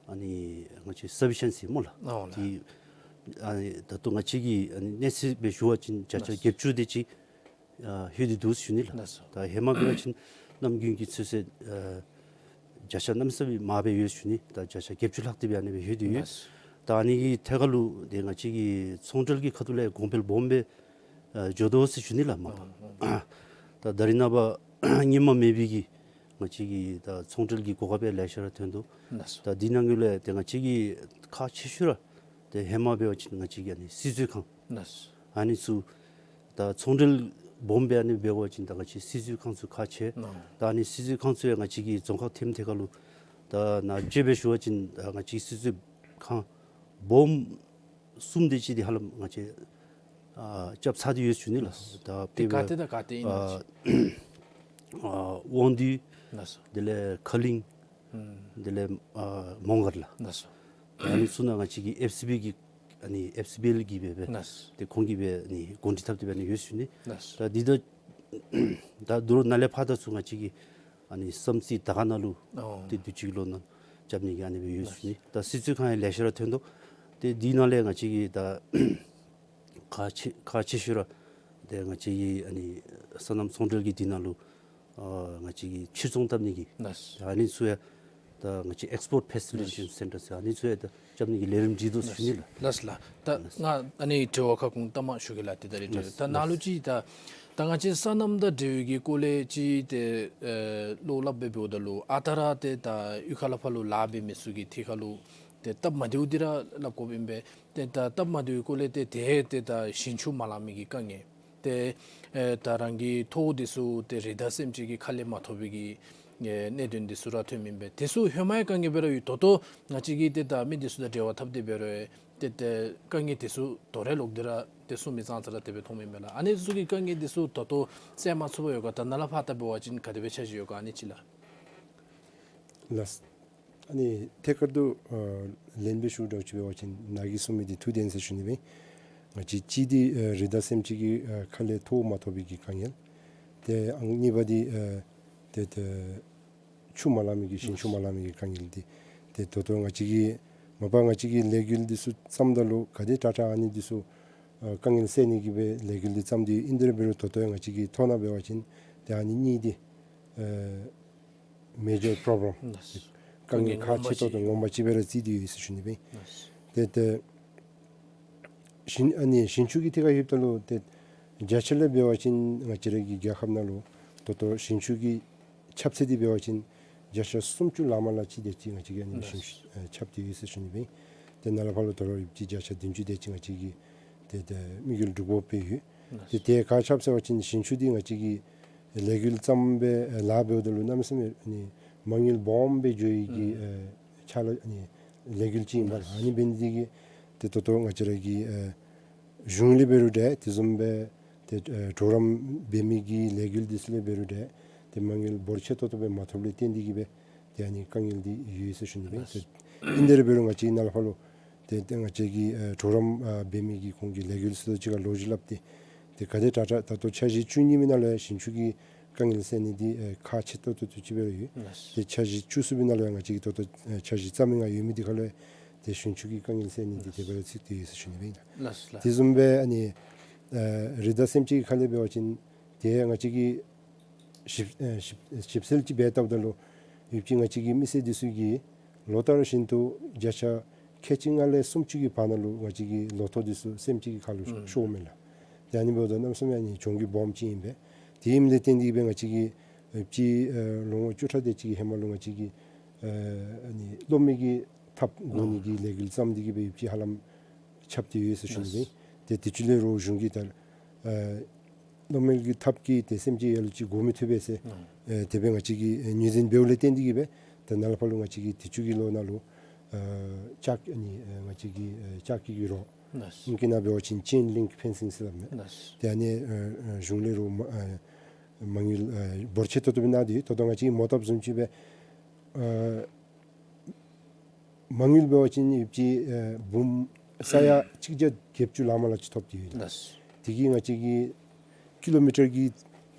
ཨ་ནི་ང་བཅས་སབ་ཕི་ཤེན་སི་སྨོ་ལགས། ཨོ་ལགས། ཏེ་ཨ་ནི་ད་ལྟོ་ང་བཅས་ཀྱི་ཨ་ནི་གནས་ཚད་སྦེ་ཞུ་བ་ཅིན་བརྒྱ་ཆ་བརྒྱད་ཅུ་དེ་ཅིག་ཨ་ལྷོད་དེ་འདུག་ཟེར་ཞུ་ནི་ལགས། ལགས་སོ། ད་ཧེ་མ་འབད་བ་ཅིན་གནམ་དགུན་གྱི་ཚོད་བསྲེ་ཨ་བརྒྱ་ཆ་གནམ་མེད་ས་མེད་མར་སྦེ་ཡོད་ཟེར་ཞུ་ནི། ད་བརྒྱ་ཆ་བརྒྱད་ཅུ་ལྷག་སྟེ་སྦེ་ཨ་ནི་སྦེ་ཡོད་དེ་ཡོད། ལགས་སོ། ད་ཨ་ནི་གི་ཐད་ཁར་ལུ་ཏེ་ང་བཅས་ཀྱི་ཚོང་འབྲེལ་གྱི་ཁ་ཐུག་ལས་གོང་འཕེལ་སྦོམ་སྦེ་ཨ་འགྱོ་དོ་ཟེར་ཞུ་ནི་ལགས་མ་པ། ཨ་ཨ། ད་ད་རེས་ནངས་པ་སྔོན་མ་མེད་པའི་གི་ང་བཅས་ཀྱི་ད་ཚོང་འབྲེལ་གྱི་གོ་སྐབས་ལེ་ཤ་ར་ཐོན་དོ། ལགས་སོ། ད་འདི་ནང་གི་ལས་ཏེ་ང་བཅས་ཀྱི་ཁག་ཆེ་ཤོས་ར་ཏེ་ཧེ་མ་འབད་བ་ཅིན་ང་བཅས་ཀྱི་ཨ་ནི་སིལ་ཚོད་ཁང་། ལགས་སོ། ཨ་ནི་ཚུ་ད་ཚོང་འབྲེལ་སྦོམ་སྦེ་ཨ་ནི་འབད་བ་ཅིན་ད་ང་བཅས་སིལ་ཚོད་ཁང་ཚུ་ཁག་ཆེ། ཨ་ད་ཨ་ནི་སིལ་ཚོད་ཁང་ཚུ་ཡང་ང་བཅས་ཀྱི་རྫོང་ཁག་ཐེམ་ཐད་ཁར་ལུ་ད་ནཱ་དཔྱེ་སྦེ་ཞུ་བ་ཅིན་ད་ང་བཅས་སིལ་ཚོད་ཁང་སྦོམ་གསུམ་དེ་ཅིག་འདི་ཧ་ལམ་ང་བཅས་ཨ་རྐྱབ་ཚར་ཏེ་ཡོད་ཟེར་ཞུ་ནི་ལགས། ད་དཔེ་འབད་བ་ཅིན་ཨ་ཨ་དབང་འདུས། ལགས་སོ། དེ་ལས་ཁ་གླིང་། ཨུམ། དེ་ལས་ཨ་མོང་སྒར་ལགས། ལགས་སོ། ཨ་ནི་ཚུ་ནང་ང་བཅས་ཀྱི་ཨེཕ་སི་བི་གི་ཨ་ནི་ཨེཕ་སི་བི་ཨེལ་གྱིས་སྦེ་སྦེ་ལགས་སོ། ཏེ་ཁོང་གིས་སྦེ་ཨ་ནི་གོ་སྒྲིག་འཐབ་སྟེ་སྦེ་ཨ་ནི་ཡོད་ཟེར་ཞུ་ནི། ལགས་སོ། ད་འདི་ད་ད་དོ་རུང་ནཱ་ལས་ཕར་ད་ཚུ་ང་བཅས་ཀྱིས་ཨ་ནི་བསམ་རྩེ་དར་དཀར་ནང་ལུ་ཨོ་ཏེ་དུས་ཅི་གི་ལོ་ནང་རྐྱབ་ནི་གི་ཨ་ནི་སྦེ་ཡོད་ཟེར་ཞུ་ནི། ད་སིལ་ཚོད་ཁང་ཡང་ལེ་ཤ་ར་ཐོན་དོ། ཏེ་འདི་ནང་ལས་ང་བཅས་ཀྱིས་ད་ཁག་ཆེ་ཁག་ཆེ་ཤོས་ར་ཏེ་ང་བཅས་ཀྱི་ཨ་ནི་སོ་ནམ་ཚོང་འབྲེལ་གྱི་འདི་ནང་ལུ་ཨ་ང་བཅས་ཀྱིས་ཕྱིར་ཚོང་བཏབ་ནི་གི། ལགས་སོ། ཨ་ནི་ཚུ་ཡང་ད་ང་བཅས་ཨེགསི་པོརཊ་ཕེ་སི་ལི་ཊེ་ཤན་སེན་ཊར་ཟེར་ཨ་ནི་ཚུ་ཡང་ད་རྐྱབ་ནི་གི་ལས་རིམ་བསྒྲིགས་དོ་ཟེར་ཞུ་ནི་ལགས། ལགས་སོ་ལགས། ད་ལགས་སོ། ང་ཨ་ནི་དྲི་བ་ཁ་སྐོང་ལྟ་མ་ཞུ་གེ་ལགས། ཏེ་ད་རེས་ལགས་སོ། ད་ནཱ་ལུ་ཅིག་ད་ད་ང་བཅས་སོ་ནམ་དང་འབྲེལ་བའི་གི་སྐོར་ལས་ཅིག་ཏེ་ཨེ་བློ་སླབ་སྦེ་འབདཝ་ད་ལུ་ཨ་རྟག་ར་ཏེ་ད་གཡུས་ཁ་ལས་ཕར་ལུ་ལཱ་འབད་མི་ཚུ་གི་ཐད་ཁར་ལུ་ཏེ་སྟབས་མ་བདེཝ་འདི་ར་སླབ་དགོཔ་ཨིན་པས། ཏེ་ད་སྟབས་མ་བདེཝ་གི་སྐོར་ལས་ཏེ་ཏེ་ཏེ་ད་ཞིང་ཆུ་མ་ལང་མི་གི་དཀའ་ངལ། ཏེ་ཨེ་ད་རང་གི་ཐོག་འདི་ཚུ་ཏེ་རི་དྭགས་སེམས་ཅན་གྱི་ཁ་ལས་མ་ཐོབ་པའི་གི་ཨེ་གནད་དོན་འདི་ཚུ་ར་ཐོན་མི་ཨིན་པས། དེ་ཚུ་ཧེ་མའི་དཀའ་ངལ་སྦེ་ར་ཡོད། ད་ལྟོ་ང་བཅས་ཀྱིས་ཏེ་ད་མི་འདི་ཚུ་དང་འབྲེལ་བ་འཐབ་སྟེ་འབད་རུང་ཏེ་ཏེ་དཀའ་ངལ་འདི་ཚུ་དོ་རུང་ལོག་སྟེ་ར་ཏེ་གསུངས་མི་ཙང་ཙ་ར་དེ་སྦེ་མཐོངམ་ཨིན་པས་ལགས། ཨ་ནི་ཚུ་གི་དཀའ་ངལ་འདི་ཚུ་ད་ལྟོ་སེལ་མ་ཚུགས་པར་ཡོད་ག། ད་ནཱ་ལས་ཕར་ད་འབད་བ་ཅིན་ག་དེ་སྦེ་འཆར་གཞི་ཡོད་ག། ཨ་ནི་ཅིག་ལགས། ལགས། ཨ་ནི་ཐད་ཀར་དུ་ཨ་ལན་སྦེ་ཞུ་དགོཔ་ཅིག་འབད་བ་ཅིན་ནཱ་གིས་གསུངས་མི་འདི་ཐུགས་བདེན་ཟེར་ཞུ་ནི་སྦེ། ང་བཅས་གཅིག་འདི་ཨ་རི་དྭགས་སེམས་ཅན་གྱི་ཨ་ཁ་ལས་ཐོག་མ་ཐོབ་པའི་གི་དཀའ་ངལ། ཏེ་ཨང་གཉིས་པ་འདི་ཨ་ཏེ་ཏེ་ཆུ་མ་ལང་མི་གི་ཞིང་ཆུ་མ་ལང་མི་གི་དཀའ་ངལ་འདི། ཏེ་ད་ལྟོ་ང་བཅས་ཀྱི་མ་པ་ང་བཅས་ཀྱི་ལས་འགུལ་འདི་ཚུ་བརྩམ་ད་ལུ་ག་དེ་དྲག་དྲག་ཨ་ནི་འདི་ཚུ་ཨ་དཀའ་ངལ་སེལ་ནི་གི་སྦེ་ལས་འགུལ་འདི་བརྩམས་ཏེ་ཨིན། དེ་འབད་རུང་ད་ལྟོ་ཡང་ང་བཅས་ཀྱི་ཐོག་ནང་འབད་བ་ཅིན་ཏེ་ཨ་ནི་གཉིས་འདི་ཨ་མེ་ཇར་པོརོབ་ལེམ་དཀའ་ངལ་ཁག་ཆེ་ཏོག་ཏོ་ངོ་མ་ཅིག་སྦེ་ར་བརྩི་སྟེ་ཡོད་ཟེར་ཞུ་ནི་སྦེ། ཏེ་ཏེ་ཞིང་ཨ་ནི་ཞིང་ཆུ་གི་ཐད་ཁར་ལྷོདཔ་ད་ལུ་ཏེ་བརྒྱ་ཆ་ལས་འབད་བ་ཅིན་ང་བཅས་ར་གི་རྒྱལ་ཁབ་ནང་ལུ་ད་ལྟོ་ཞིང་ཆུ་གི་ཁྱབ་ཚད་འདི་འབད་བ་ཅིན་བརྒྱ་ཆ་སུམ་ཅུ་ལང་མ་ལང་ཅིག་དེ་ཅིག་ང་བཅས་ཀྱི་ཨ་ནི་ཞིང་ཆུ་ཨ་ཁྱབ་སྟེ་ཡོད་ཟེར་ཞུ་ནི་སྦེ། ཏེ་ནཱ་ལས་ཕར་ལུ་ད་རུང་ཡོད་ཅིག་བརྒྱ་ཆ་བདུན་ཅུ་དེ་ཅིག་ང་བཅས་ཀྱིས་ཏེ་ཏེ་དམིགས་ཡུལ་སྒྲུབ་དགོཔ་སྦེ་ཡོད། ཏེ་ཏེ་ག་ཅི་སྦེ་ཟེར་བ་ཅིན་ཞིང་ཆུ་འདི་ང་བཅས་ཀྱིས་ལས་འགུལ་བརྩམས་སྦེ་ལཱ་འབདཝ་ད་ལུ་གནམ་མེད་ས་མེད་ཨ་ནི་མ་དངུལ་སྦོམ་སྦེ་འགྱོ་ནི་གི་ཨ་ཕྱག་ལཱ་ཨ་ནི་ལས་འགུལ་ཅིག་ཨིན་པས་ལགས། ཨ་ནི་འབད་ནི་འདི་གིས་ཏེ་ད་ལྟོ་ང་བཅས་ར་གི་ཨ་གཞུང་ལས་འབད་རུང་འདྲ་དེ་བཟུམ་སྦེ་ཏེ་ཨ་གྲོགས་རམ་འབད་མི་གི་ལས་འགུལ་འདི་ཚུ་ལས་འབད་རུང་འདྲ་ཏེ་མ་དངུལ་འབོར་ཆེ་ཏོག་ཏོ་སྦེ་མ་ཐོབ་ལས་བརྟེན་ཏེ་གིས་སྦེ་ཏེ་ཨ་ནི་དཀའ་ངལ་འདི་ཡོད་ཟེར་ཞུ་ནི་སྦེ། ཏེ་ཨིན་དེ་འབད་རུང་ང་བཅས་ནཱ་ལས་ཕར་ལུ་ཏེ་ཏེ་ང་བཅས་ཀྱི་ཨ་གྲོགས་རམ་ཨ་འབད་མི་གི་ཁོང་གི་ལས་འགུལ་ཚུ་དང་གཅིག་ཁར་ལོ་རྒྱུས་སླབ་སྟེ་ཏེ་ག་དེ་དྲག་དྲག་ད་ལྟོ་འཆར་གཞི་བཅུ་གཉིས་པའི་ནང་ལུ་ཡང་ཞིང་ཆུ་གི་དཀའ་ངལ་སེལ་ནི་འདི་ཨེ་ཁག་ཆེ་ཏོག་ཏོ་ཅིག་སྦེ་ར་ཡོད། ལགས། ཏེ་འཆར་གཞི་བཅུ་གསུམ་པའི་ནང་ལུ་ཡང་ང་བཅས་ཀྱིས་ད་ལྟོ་ཨེ་འཆར་གཞི་རྩ་མེད་ནང་ཡོད་མི་འདི་ཁར་ལུ་ཡང་ཏེ་ཞིང་ཆུ་གི་དཀའ་ངལ་སེལ་ནི་འདི་དེ་སྦེ་ར་ཚུད་དེ་ཡོད་ཟེར་ཞུ་ནི་སྦེ་ཨིན། ལགས་ལགས། དེ་བཟུམ་སྦེ་ཨ་ནི་ཨེ་རི་དྭགས་སེམས་ཅན་གྱི་ཁ་ལས་འབད་བ་ཅིན་ཏེ་ང་བཅས་ཀྱིས་ཞིབ་ཨེ་ཞིབ་ཞིབ་འཚོལ་ཅིག་འབད་བལྟཝ་ད་ལུ་ཡོད་ཅིག་ང་བཅས་ཀྱི་མི་སེར་འདི་ཚུ་གིས་ལོ་ལྟར་བཞིན་དུ་བརྒྱ་ཆ་ཁལ་གཅིག་ལྔ་ལས་སུམ་ཅུ་གི་བར་ན་ལུ་ང་བཅས་ཀྱི་ལོ་ཐོག་འདི་ཚུ་སེམས་ཅན་གྱི་ཁ་ལུ་ཨུམ་ཤོརཝ་མས་ལགས། ཏེ་ཨ་ནི་འབདཝ་ད་གནམ་མེད་ས་མེད་ཨ་ནི་གྱོང་གུད་སྦོམ་ཅིག་ཨིན་པས། དེ་ཨིནམ་ལས་བརྟེན་ཏེ་གིས་སྦེ་ང་བཅས་ཀྱིས་ཨེ་ཅིག་ཨེ་ལོ་ངོ་བཅུ་ཕྲག་དེ་ཅིག་གི་ཧེ་མ་ལུ་ང་བཅས་ཀྱིས་ཨེ་ཨ་ནི་གློག་མེ་གི་ཐགཔ་བསྒོར་ནི་གི་ལས་འགུལ་བརྩམས་ཏེ་གིས་སྦེ་ཡོད་ཅིག་ཧ་ལམ་ཁྱབ་སྟེ་ཡོད་ཟེར་ཞུ་ནི་སྦེ། ཏེ་དེ་ཅིག་ལས་རོགས་གཞུང་གིས་ད་ཨེ་ གློག་མེ་གི་ཐགཔ་གིས་ཏེ་སེམས་ཅན་ལ་ལུ་ཅིག་གོ་མི་ཐུབ་པས་ཟེར། ཨ་དེ་སྦེ་ང་བཅས་ཀྱིས་ཨེ་ངོས་འཛིན་འབདཝ་ལས་བརྟེན་ཏེ་གིས་སྦེ་ད་ནཱ་ལས་ཕར་ལུ་ང་བཅས་ཀྱིས་དུས་ཅི་གི་ལོ་ནང་ལུ་ཨ་ལྕགས་ཨ་ནི་ཨ་ང་བཅས་ཀྱིས་ཨ་ལྕགས་ཀྱི་རོ་ཨིང་སྐད་ནང་འབད་བ་ཅིན་ཅེན་ལིངཀ་ཕེན་སིང་ཟེར་སླབ་མས། ཏེ་ཨ་ནི་ཨ་ཨ་གཞུང་ལས་རོགས་མ་ཨ་མ་དངུལ་ཨ་འབོར་ཆེ་ཏོག་ཏོ་སྦེ་གནང་སྟེ་ད་ལྟོ་ང་བཅས་ཀྱིས་མོ་བཏབ་བཟུམ་ཅིག་སྦེ་ཨ་མ་དངུལ་འབད་བ་ཅིན་ཡོདཔ་ཅིག་ཨེ་འབུམ་ས་ཡ་གཅིག་བརྒྱ་བརྒྱད་ཅུ་ལང་མ་ལང་ཅིག་ཐོབ་སྟེ་ཡོད་ལགས། དེ་གིས་ང་བཅས་ཀྱིས་ཀི་ལོ་མི་ཊར་གྱི་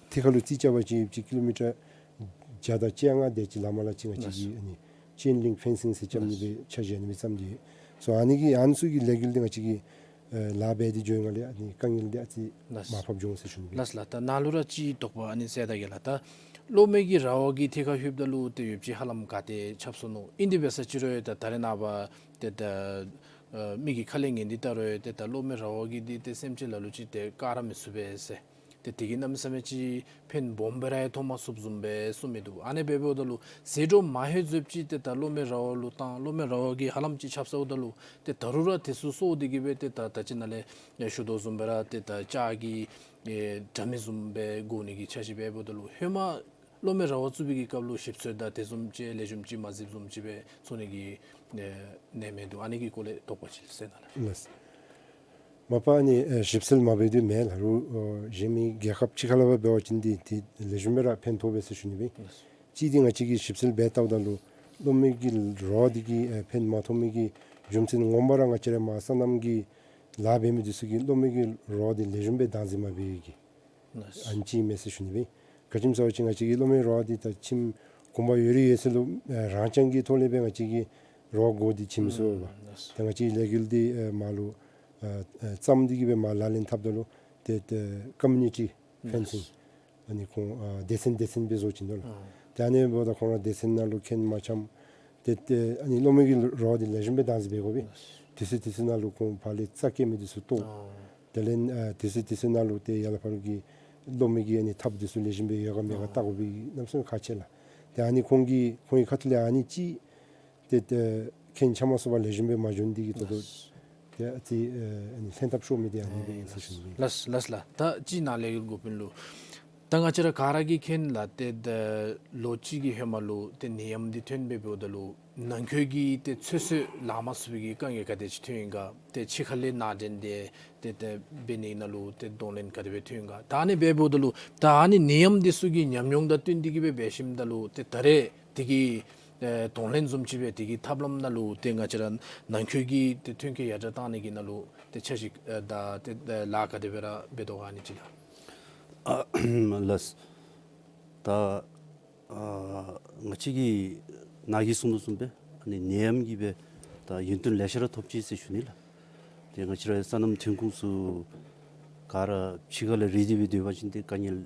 ཐད་ཁར་ལུ་རྩིས་རྐྱབ་པ་ཅིན་ཡོདཔ་ཅིག་ཀི་ལོ་མི་ཊར་བརྒྱ་དང་བཅོ་ལྔ་དེ་ཅིག་ལང་མ་ལང་ཅིག་ང་བཅས་ཀྱིས་ཨ་ནི་ཅེན་ལིངཀ་ཕེན་སིང་ཟེར་རྐྱབ་ནི་སྦེ་འཆར་གཞི་ཨ་ནི་སྦེ་བརྩམས་ཏེ་ཡོད། སོ་ཨ་ནི་གི་ཨ་ནི་ཚུ་གི་ལས་འགུལ་འདི་ང་བཅས་ཀྱིས་ཨེ་ལཱ་འབད་དེ་འགྱོ་ཡི་ག་ལས་ཨ་ནི་དཀའ་ངལ་འདི་ཨ་ཙི་ལགས། མར་ཕབ་འགྱོ་འོང་ཟེར་ཞུ་ནི་ཨིན། ལགས་ལགས། ད་ནཱ་ལུ་ར་ཅིག་དོགས་པ་ཨ་ནི་ཟེར་ད་གེ་ལགས། ད་གློག་མེ་གི་ར་བ་གི་ཐད་ཁར་ལྷོདཔ་ད་ལུ་ཏེ་ཡོདཔ་ཅིག་ཧ་ལམ་ག་ཏེ་ཁྱབ་སོ་ནུག། ཨིན་དེ་འབད་ས་ཅིག་རུང་ཡང་ད་ད་རེས་ནངས་པ་ཏེ་ད་ཨ་མི་གི་ཁ་ལས་ཉན་ཏེ་ད་རུང་ཡང་ཏེ་ད་གློག་མེ་ར་བ་གིས་འདི་ཏེ་སེམས་ཅན་ལ་ལུ་ཅིག་ཏེ་བཀག་ར་མི་ཚུགས་པས་ཟེར། ཏེ་དེ་གིས་གནམ་མེད་ས་མེད་ཅིག་ཕན་སྦོམ་སྦེ་ར་ཡང་ཐོགས་མ་ཚུགསཔ་བཟུམ་སྦེ་གསུངས་མི་འདུག། ཨ་ནི་འབདཝ་ད་ལུ་ཟད་འགྲོ་མ་ལྷོད་ཟེརཝ་ཅིག་ཏེ་ད་གློག་མེ་ར་བ་ལུ་བཏང་གློག་མེ་ར་བ་གིས་ཧ་ལམ་ཅིག་ཁྱབ་སོཝ་ད་ལུ་ཏེ་ད་རུང་ར་དེ་ཚུ་གསོ་སྟེ་གིས་སྦེ་ཏེ་ད་ད་ཅི་ནཱ་ལས་ཞུ་དོ་བཟུམ་སྦེ་ར་ཏེ་ད་ལྕགས་ཀྱི་ཨེ་དྲ་མིག་བཟུམ་སྦེ་བཀོ་ནི་གི་འཆར་གཞི་འབདཝ་ད་ལུ་ཧེ་མ་གློག་མེ་ར་བ་བཙུགས་པའི་གི་སྐབས་ལུ་ཞིབ་འཚོལ་དང་དེ་བཟུམ་ཅིག་ལེགས་ཤོམ་ཅིག་མ་མཛདཔ་བཟུམ་ཅིག་སྦེ་ཚོར་ནི་གི་ཨེ་གནས་མི་འདུག། ཨ་ནི་གི་སྐོར་ལས་དོགས་པ་ཅིག་ཟེར་ན་ལགས། ལགས། མ་པ་ཨ་ནི་ཨེ་ཞིབ་འཚོལ་མ་འབད་དེ་མེན་ལགས། རུང་ཨོ་གཞན་མི་རྒྱལ་ཁབ་ཕྱི་ཁ་ལས་ཕར་འབད་བ་ཅིན་འདི་ཏེ་ལེགས་ཤོམ་སྦེ་ར་ཕན་ཐོགས་པས་ཟེར་ཞུ་ནི་སྦེ། ལགས། གཅིག་འདི་ང་བཅས་ཀྱིས་ཞིབ་འཚོལ་འབད་བལྟཝ་ད་ལུ་གློག་མེ་གི་ར་བ་འདི་གིས་ཨེ་ཕན་མ་ཐོགས་མི་གི་རྒྱུ་མཚན་ངོ་མ་ར་ང་བཅས་ར་མར་སོ་ནམ་གྱི་ལཱ་འབད་མི་འདི་ཚུ་གིས་གློག་མེ་གི་ར་བ་འདི་ལེགས་ཤོམ་སྦེ་བདག་འཛིན་མ་འབད་བའི་གི་ཨ་ནི་ཅིག་མས་ཟེར་ཞུ་ནི་སྦེ། ག་ཅི་སྨོ་ཟེར་བ་ཅིན་ང་བཅས་ཀྱི་གློག་མེ་ར་བ་འདི་ད་ཁྱིམ་གུང་པ་ཡོད་རིགས་ཡོད་ཚད་ལུ་ཨེ་རང་རྐྱང་གི་ཐོག་ལས་སྦེ་ང་བཅས་ཀྱིས་ར་བ་བཀོ་སྟེ་ཁྱིམ་སོང་བ། ད་ང་བཅས་ཀྱི་ལས་འགུལ་འདི་ཨེ་མར་ལུ་ཨེ་ཨེ་བརྩམས་ཏེ་གིས་སྦེ་མར་ལག་ལེན་འཐབ་ད་ལུ་ཏེ་ཏེ་ཀོ་མུ་ནི་ཊི་ཕེན་སིང་ཨ་ནི་ཁོང་ཨ་སྡེ་ཚན་སྡེ་ཚན་སྦེ་བཟོ་བྱིན་དོ་ལགས། ཨ་ཏེ་ཨ་ནི་འབདཝ་ད་ཁོང་ར་སྡེ་ཚན་ནང་ལུ་མཁྱེན་མ་འཆམ་ཏེ་ཏེ་ཨ་ནི་གློག་མེ་གི་ར་བ་འདི་ལེགས་ཤོམ་སྦེ་བདག་འཛིན་འབད་དགོ་པས། དུས་ཚོད་དུས་ཚོད་ནང་ལུ་ཁོང་ཕར་ལས་རྩ་སྐྱེ་མི་འདི་ཚུ་བཏོག། ཨ་དེ་ལས་ཨ་དུས་ཚོད་དུས་ཚོད་ནང་ལུ་ཏེ་ཡར་ལས་ཕར་གྱི་གློག་མེ་གི་ཨ་ནི་ཐགཔ་འདི་ཚུ་ལེགས་ཤོམ་སྦེ་ཡོད་ག་མེད་ག་ཨ་བལྟ་དགོ་པའི་གནམ་མེད་ས་མེད་ཁག་ཆེ་ལགས། ཏེ་ཨ་ནི་ཁོང་གི་ཁོང་གི་ཁ་ཐུག་ལས་ཨ་ནི་ཅིག་ཏེ་ཏེ་མཁྱེན་འཆམ་མ་ཚུགས་པར་ལེགས་ཤོམ་སྦེ་མ་འགྱོ་ནི་འདི་གིས་ད་ལྟོ་ཏེ་ཨ་ཙི་ཨ་ནི་ལྷན་ཐབས་ཤོར་མི་འདི་ཨ་ནི་སྦེ་ཨིན་ཟེར་ཞུ་ནི་ཨིན། ལགས་ལགས་ལགས། ད་ཅིག་ནཱ་ལས་འགོ་དཔོན་ལུ་ད་ང་བཅས་ར་ག་ར་གིས་མཁྱེན་ལགས། ཏེ་ད་ལོ་གཅིག་གི་ཧེ་མ་ལུ་ཏེ་ནད་ཡམས་འདི་ཐོན་སྦེ་འབདཝ་ད་ལུ་ནང་འཁོད་ཀྱི་ཏེ་ཚོད་བསྲེ་ལང་མ་ཚུགས་པའི་གི་དཀའ་ངལ་ག་དེ་ཅིག་ཐོན་ཡི་ག། ཏེ་ཕྱི་ཁ་ལས་ནང་འདྲེན་འདི་ཏེ་ཏེ་འབད་ནི་ནང་ལུ་ཏེ་གདོང་ལེན་ག་དེ་སྦེ་ཐོན་ཡི་ག། ད་ཨ་ནི་འབདཝ་ད་ལུ་ད་ཨ་ནི་ནད་ཡམས་འདི་ཚུ་གི་ཉམས་མྱོང་དང་བསྟུན་ཏེ་གིས་སྦེ་འབད་ཞིནམ་ད་ལུ་ཏེ་ད་རེས་དེ་གི་ཨེ་གདོང་ལེན་བཟུམ་ཅིག་སྦེ་དེ་གི་ཐབས་ལམ་ནང་ལུ་ཏེ་ང་བཅས་ར་ནང་འཁོད་ཀྱི་ཏེ་ཐོན་སྐྱེད་ཡར་དྲགས་བཏང་ནི་གི་ནང་ལུ་ཏེ་འཆར་གཞི་ཨེ་དང་ཏེ་ཨེ་ལཱ་ག་དེ་སྦེ་ར་འབད་དོ་ག་ཨ་ནི་ཅིག་ལགས། ཨ་ལགས། ད་ཨ་ང་བཅས་ཀྱིས་ནཱ་གིས་གསུངས་དོ་བཟུམ་སྦེ་ཨ་ནི་ནད་ཡམས་ཀྱིས་སྦེ་ད་ཡོན་ཏན་ལེ་ཤ་ར་ཐོབ་ཅི་ཟེར་ཞུ་ནི་ལགས། ཏེ་ང་བཅས་ར་སོ་ནམ་ཐོན་ཁུངས་ཚུ་ག་ར་ཕྱི་ཁ་ལས་རེ་ཏེ་སྦེ་སྡོད་པ་ཅིན་ཏེ་དཀའ་ངལ་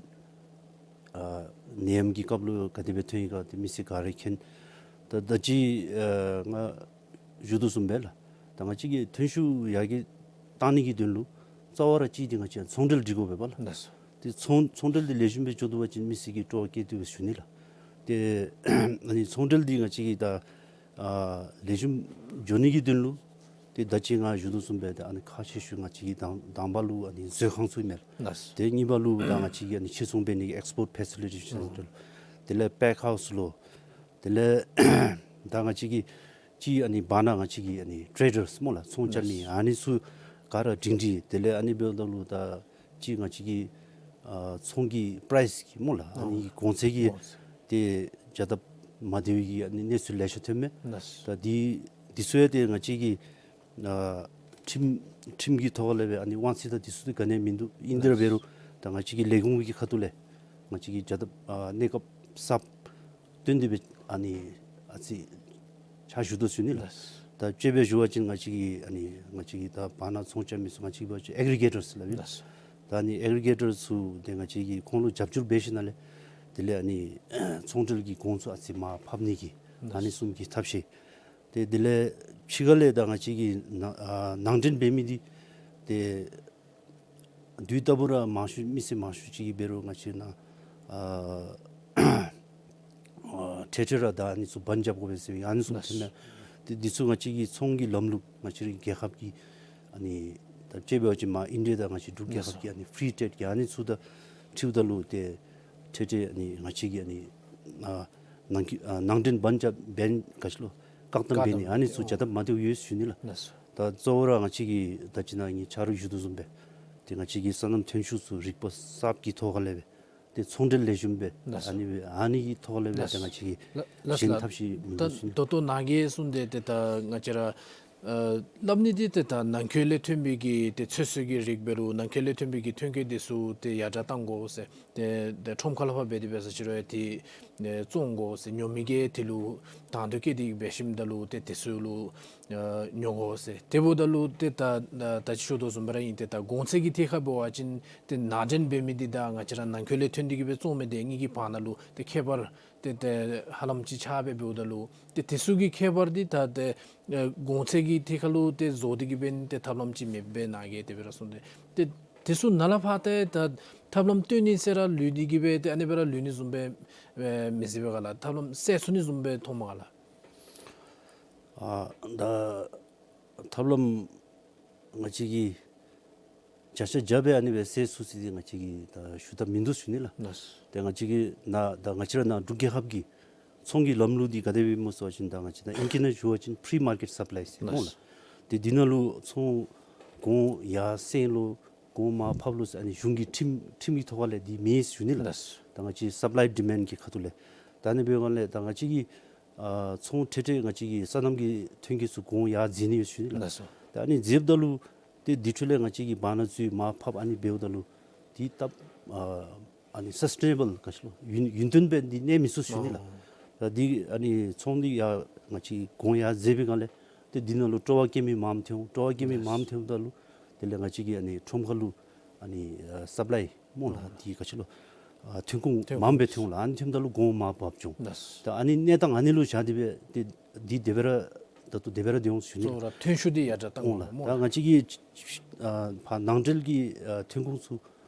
ཨ་ནད་ཡམས་ཀྱི་སྐབས་ལུ་ག་དེ་སྦེ་ཐོན་ཡི་ག་ཏེ་མི་སེར་ག་ར་མཁྱེན། ད་ད་ཅི་ཨ་ང་ཞུ་དོ་བཟུམ་སྦེ་ལགས། ད་ང་བཅས་ཀྱིས་ཐོན་ཤུགས་ཡར་རྒྱས་བཏང་ནི་གི་དོན་ལུ་རྩ་བ་ར་གཅིག་འདི་ང་བཅས་ཚོང་འབྲེལ་སྒྲིག་དགོ་པས་པ་ལགས། ལགས་སོ། ཏེ་ཚོང་ཚོང་འབྲེལ་འདི་ལེགས་ཤོམ་སྦེ་འགྱོ་དོ་བ་ཅིན་མི་སེར་གྱིས་སྤྲོ་བ་བསྐྱེད་དེ་སྦེ་ཞུ་ནི་ལགས། ཏེ་ཨ་ནི་ཚོང་འབྲེལ་འདི་ང་བཅས་ཀྱིས་ད་ཨ་ལེགས་ཤོམ་འགྱོ་ནི་གི་དོན་ལུ་ཏེ་ད་ཅི་ང་ཞུ་དོ་བཟུམ་སྦེ་ཏེ་ཨ་ནི་ཁག་ཆེ་ཤོས་ང་བཅས་ཀྱི་དང་དང་པ་ལུ་ཨ་ནི་མཛོད་ཁང་ཚུ་ཨིན་མས་ལགས། ལགས་སོ། ཏེ་གཉིས་པ་ལུ་ད་ང་བཅས་ཀྱི་ཨ་ནི་ཕྱིར་ཚོང་འབད་ནི་གི་ཨེགསི་པོརཊ་ཕེ་སི་ལི་ཊི་སེན་ཊར། དེ་ལས་པེག་ཧའུསི་ལོ། དེ་ལས་ད་ང་བཅས་ཀྱི་གཅིག་ཨ་ནི་བར་ན་ང་བཅས་ཀྱི་ཨ་ནི་ཊེ་རེ་ཌར་སྨོ་ལགས། ཚོང་རྐྱབ་མི་ཨ་ནི་ཚུ་ག་ར་སྒྲིང་སྒྲིང་། དེ་ལས་ཨ་ནི་འབདཝ་ད་ལུ་ད་གཅིག་ང་བཅས་ཀྱི་ཨ་ཚོང་གི་པ་རའིསི་གི་སྨོ་ལགས། ཨ་ནི་གོང་ཚད་ཀྱི་གོང་ཚད་ཏེ་བྱ་སྟབས་མ་བདེ་བའི་གི་ཨ་ནི་གནས་ཚུལ་ལེ་ཤ་ཐོནམ་མས། ད་འདི་འདི་ཚུ་ཡང་ཏེ་ང་བཅས་ཀྱི་ཨ་ཁྲིམས་ཁྲིམས་ཀྱི་ཐོག་ལས་སྦེ་ཨ་ནི་དབང་ཚད་དང་འདི་ཚུ་ཏེ་ག་ནི་ཡང་མིན་འདུག། ཨིན་དེ་ར་འབད་རུང་ད་ང་བཅས་ཀྱི་ལས་ཁུངས་ཀྱི་ཁ་ཐུག་ལས་ང་བཅས་ཀྱི་བྱ་སྟབས་ཨ་གནས་སྐབས་གསརཔ་བཏོན་ཏེ་སྦེ་ཨ་ནི་ཨ་ཙི་ཕྱག་ཞུ་དོ་ཟེར་ཞུ་ནི་ལགས། ལགས། ད་དཔྱེ་སྦེ་ཞུ་བ་ཅིན་ང་བཅས་ཀྱི་ཨ་ནི་ང་བཅས་ཀྱི་ད་བར་ན་ཚོང་རྐྱབ་མི་ཚུ་ང་བཅས་ཀྱིས་འབད་བ་ཅིན་ཨེག་རི་གེ་ཊར་ཟེར་སླབ་ཨིན། ལགས། ད་ཨ་ནི་ཨེག་རི་གེ་ཊར་ཚུ་ཏེ་ང་བཅས་ཀྱིས་ཁོང་ལུ་རྒྱབ་སྐྱོར་འབད་ཞིནམ་ལས་དེ་ལས་ཨ་ནི་ཚོང་འབྲེལ་གྱི་གོང་ཚད་ཨ་ཙི་མར་ཕབ་ནི་གི་ལགས། ཨ་ནི་བཟུམ་གྱི་ཐབས་ཤེས། ཏེ་དེ་ལས་ཕྱི་ཁ་ལས་ད་ང་བཅས་ཀྱི་ནང་ཨ་ནང་འདྲེན་འབད་མི་འདི་ཏེ་དུས་རྟག་བུ་ར་མང་ཤོས་མི་སེར་མང་ཤོས་ཅིག་གིས་འབད་རུང་ང་བཅས་ནང་ཨ་ཨ་ཐེ་ཐེ་ར་དང་ཨ་ནི་ཚུ་བཱན་རྐྱབ་དགོ་པས་ཟེར་བའི་ཨ་ནི་ཚུ་ཐོན་མས། ཏེ་འདི་ཚུ་ང་བཅས་ཀྱི་ཚོང་གི་ལམ་ལུགས་ང་བཅས་རའི་རྒྱལ་ཁབ་ཀྱི་ཨ་ནི་ད་དཔྱེ་འབད་བ་ཅིན་མར་ཨིན་ཌི་ཡ་དང་ང་བཅས་འབྲུག་རྒྱལ་ཁབ་ཀྱི་ཨ་ནི་ཕི་རི་ཊེ་རེཌ་ཀྱི་ཨ་ནི་ཚུ་ད་ འཁྲིལཝ་ད་ལུ་ཏེ་ཏེ་ཏེ་ཨ་ནི་ང་བཅས་ཀྱིས་ཨ་ནི་ཨ་ནང་འཁོད་ཨ་ནང་འདྲེན་འབད་ནི་ཅ་འབད་ནི་ག་ཅི་ལོ་བཀག་དམ་འབད་ནི་ཨ་ནི་ཚུ་བྱ་སྟབས་མ་བདེཝ་ཡོད་ཟེར་ཞུ་ནི་ལགས། ལགས་སོ། ད་གཙོ་བོ་ར་ང་བཅས་ཀྱིས་ད་ཅི་ནཱ་ངེའི་ཆ་རོགས་ཞུ་དོ་བཟུམ་སྦེ་ཏེ་ང་བཅས་ཀྱི་སོ་ནམ་ཐོན་ཤུགས་ཚུ་རིག་པ་གསརཔ་གི་ཐོག་ཁ་ལས་སྦེ་ཏེ་ཚོང་འབྲེལ་ལེགས་ཤོམ་སྦེ་ལགས་སོ། ཨ་ནི་སྦེ་ཨ་ནི་གི་ཐོག་ལས་སྦེ་ཏེ་ལགས་ང་བཅས་ཀྱིས་ལ་ལགས་སོ་གཞན་ལགས། ཐབས་ཤེས་མིན་ད་འདུག་ཟེར་ནི། ད་ལྟོ་ནཱ་གིས་གསུངས་ཏེ་ཏེ་ད་ང་བཅས་ར་ཨ་སླབ་ནི་འདི་ཏེ་ད་ནང་འཁོད་ལས་ཐོན་པའི་གི་ཏེ་ཚོད་བསྲེ་གི་རིགས་འབད་རུང་ནང་འཁོད་ལས་ཐོན་པའི་གི་ཐོན་སྐྱེད་འདི་ཚུ་ཏེ་ཡར་དྲགས་གཏང་དགོ་ཟེར། ཏེ་ཏེ་ཁྲོམ་ཁ་ལས་ཕར་འབད་དེ་འབད་ས་ཅིག་རུང་ཏེ་ཨེ་བཙོང་དགོ་ཟེར། ཉོ་མི་གིས་དེ་ལུ་དང་དོད་བསྐྱེད་དེ་འབད་ཞིནམ་ད་ལུ་ཏེ་དེ་ཚུ་ལུ་ཨ་ཉོ་དགོ་ཟེར། དེ་འབདཝ་ད་ལུ་ཏེ་ད་ད་ཅི་ཞུ་དོ་བཟུམ་སྦེ་ར་ཨིན། ཏེ་ད་གོང་ཚད་ཀྱི་ཐད་ཁར་འབད་བ་ཅིན་ཏེ་ནང་འདྲེན་འབད་མི་འདི་དང་ང་བཅས་ར་ནང་འཁོད་ལས་ཐོན་ཏེ་གི་སྦེ་བཙོང་མི་འདི་གཉིས་ཀྱི་བར་ན་ལུ་ཏེ་ཁྱད་པར་ཏེ་ཏེ་ཧ་ལམ་ཅིག་ཆགས་སྦེ་འབདཝ་ད་ལུ་ཏེ་དེ་ཚུ་གི་ཁྱད་པར་འདི་ད་ཏེ་ཨེ་གོང་ཚད་ཀྱི་ཐད་ཁར་ལུ་ཏེ་བཟོ་སྟེ་གི་འབད་ནི་ཏེ་ཐབས་ལམ་ཅིག་མེདཔ་སྦེ་ནཱ་གིས་དེ་སྦེ་ར་གསུངས་ཏེ། ཏེ་དེ་ཚུ་ནཱ་ལས་ཕར་ཏེ་ད་ཐབས་ལམ་སྟོན་ནི་ཟེར་ར་ལུས་ཏེ་གི་སྦེ་ཏེ་ཨ་ནི་སྦེ་ར་ལུས་ནི་བཟུམ་སྦེ་ཨེ་མི་བཟོ་བས་ག་ལགས། ཐབས་ལམ་སེལ་ཚུགས་ནི་བཟུམ་སྦེ་མཐོངམ་ག་ལགས། ཨ་ད་ཐབས་ལམ་ང་བཅས་ཀྱིས་བྱ་ཤ་བྱ་སྦེ་ཨ་ནི་སྦེ་སེལ་ཚུགས་ཟེར་ཏེ་ང་བཅས་ཀྱིས་ད་ཞུ་ཐབས་མིན་འདུག་ཟེར་ཞུ་ནི་ལགས། ལགས། ཏེ་ང་བཅས་ཀྱིས་ནཱ་ད་ང་བཅས་ར་ནཱ་འབྲུག་རྒྱལ་ཁབ་ཀྱི་ཚོང་གི་ལམ་ལུགས་འདི་ག་དེ་སྦེ་སྨོ་ཟེར་བ་ཅིན་ད་ང་བཅས་ད་ཨིང་སྐད་ནང་ཞུ་བ་ཅིན་ཕི་རི་མར་ཀེཊ་སཔ་ལའི་ཟེར་སྨོ་ལགས། ལགས། ཏེ་འདི་ནང་ལུ་ཚོང་གོང་ཡར་སེང་ལོ་གོང་མར་ཕབ་ལོ་ཟེར་ཨ་ནི་གཞུང་གི་ཁྲིམས་ཁྲིམས་ཀྱི་ཐོག་ཁ་ལས་འདི་མེད་ཟེར་ཞུ་ནི་ལགས། ལགས། ད་ང་བཅས་སཔ་ལའི་ཌི་མཱནཌ་གི་ཁ་ཐུག་ལས། ད་ཨ་ནི་འབདཝ་ལས་ད་ང་བཅས་ཀྱིས་ཨ་ཚོང་ཏེ་ཏེ་ང་བཅས་ཀྱི་སོ་ནམ་གྱི་ཐོན་སྐྱེད་ཚུ་གོང་ཡར་འཛེགས་ནི་ཡོད་ཟེར་ཞུ་ནི་ལགས། ལགས་སོ། ད་ཨ་ནི་འཛེགསཔ་ད་ལུ་ཏེ་འདི་འཕྲོ་ལས་ང་བཅས་ཀྱིས་བར་ན་འཛུལ་མར་ཕབ་ཨ་ནི་འབདཝ་ད་ལུ་འདི་སྟབས་ཨ་ཨ་ནི་སཱསི་ཊེ་ནེ་བཱལ་ག་ཅི་ལོ་ཡུན་ཡུན་བརྟན་སྦེ་འདི་གནས་མི་ཚུགས་ཟེར་ཞུ་ནི་ལགས། ཨོ། ད་འདི་ཨ་ནི་ཚོང་འདི་ཡར་ང་བཅས་གོང་ཡར་འཛེགས་པའི་སྒང་ལས་ཏེ་འདི་ནང་ལུ་སྤྲོ་བ་བསྐྱེད་མི་མངམ་ཐོན་འོང་། སྤྲོ་བ་བསྐྱེད་མི་ལགས། མངམ་ཐོནམ་ད་ལུ་དེ་ལས་ང་བཅས་ཀྱིས་ཨ་ནི་ཁྲོམ་ཁ་ལུ་ཨ་ནི་ཨ་སཔ་ལའི་སྨོ་ལགས། ཨ་འདི་ག་ཅི་ལོ་ཨ་ཐོན་ཁུངས་ཐོན་མངམ་སྦེ་ཁུངས་ཐོན་འོང་ལགས། ཨ་ནི་ཐོནམ་ད་ལུ་གོང་མར་ཕབ་འགྱོ་འོང་། ལགས། ད་ཨ་ནི་གནས་སྟངས་ཨ་ནི་ལུ་བཞག་སྟེ་སྦེ་ཏེ་འདི་དེ་སྦེ་ར་ད་ལྟོ་དེ་སྦེ་ར་སྡོད་འོང་ཟེར་ཞུ་ནི་ལགས། གཙོ་བོ་ར་ཐོན་ཤུགས་འདི་ཡར་དྲགས་གཏང་འོང་ལགས། དགོ་སྨོ་ད་ལགས། ང་བཅས་ཀྱི་ཨ་ཕར་ནང་འབྲེལ་གྱི་ཨ་ཐོན་ཁུངས་ཚུ་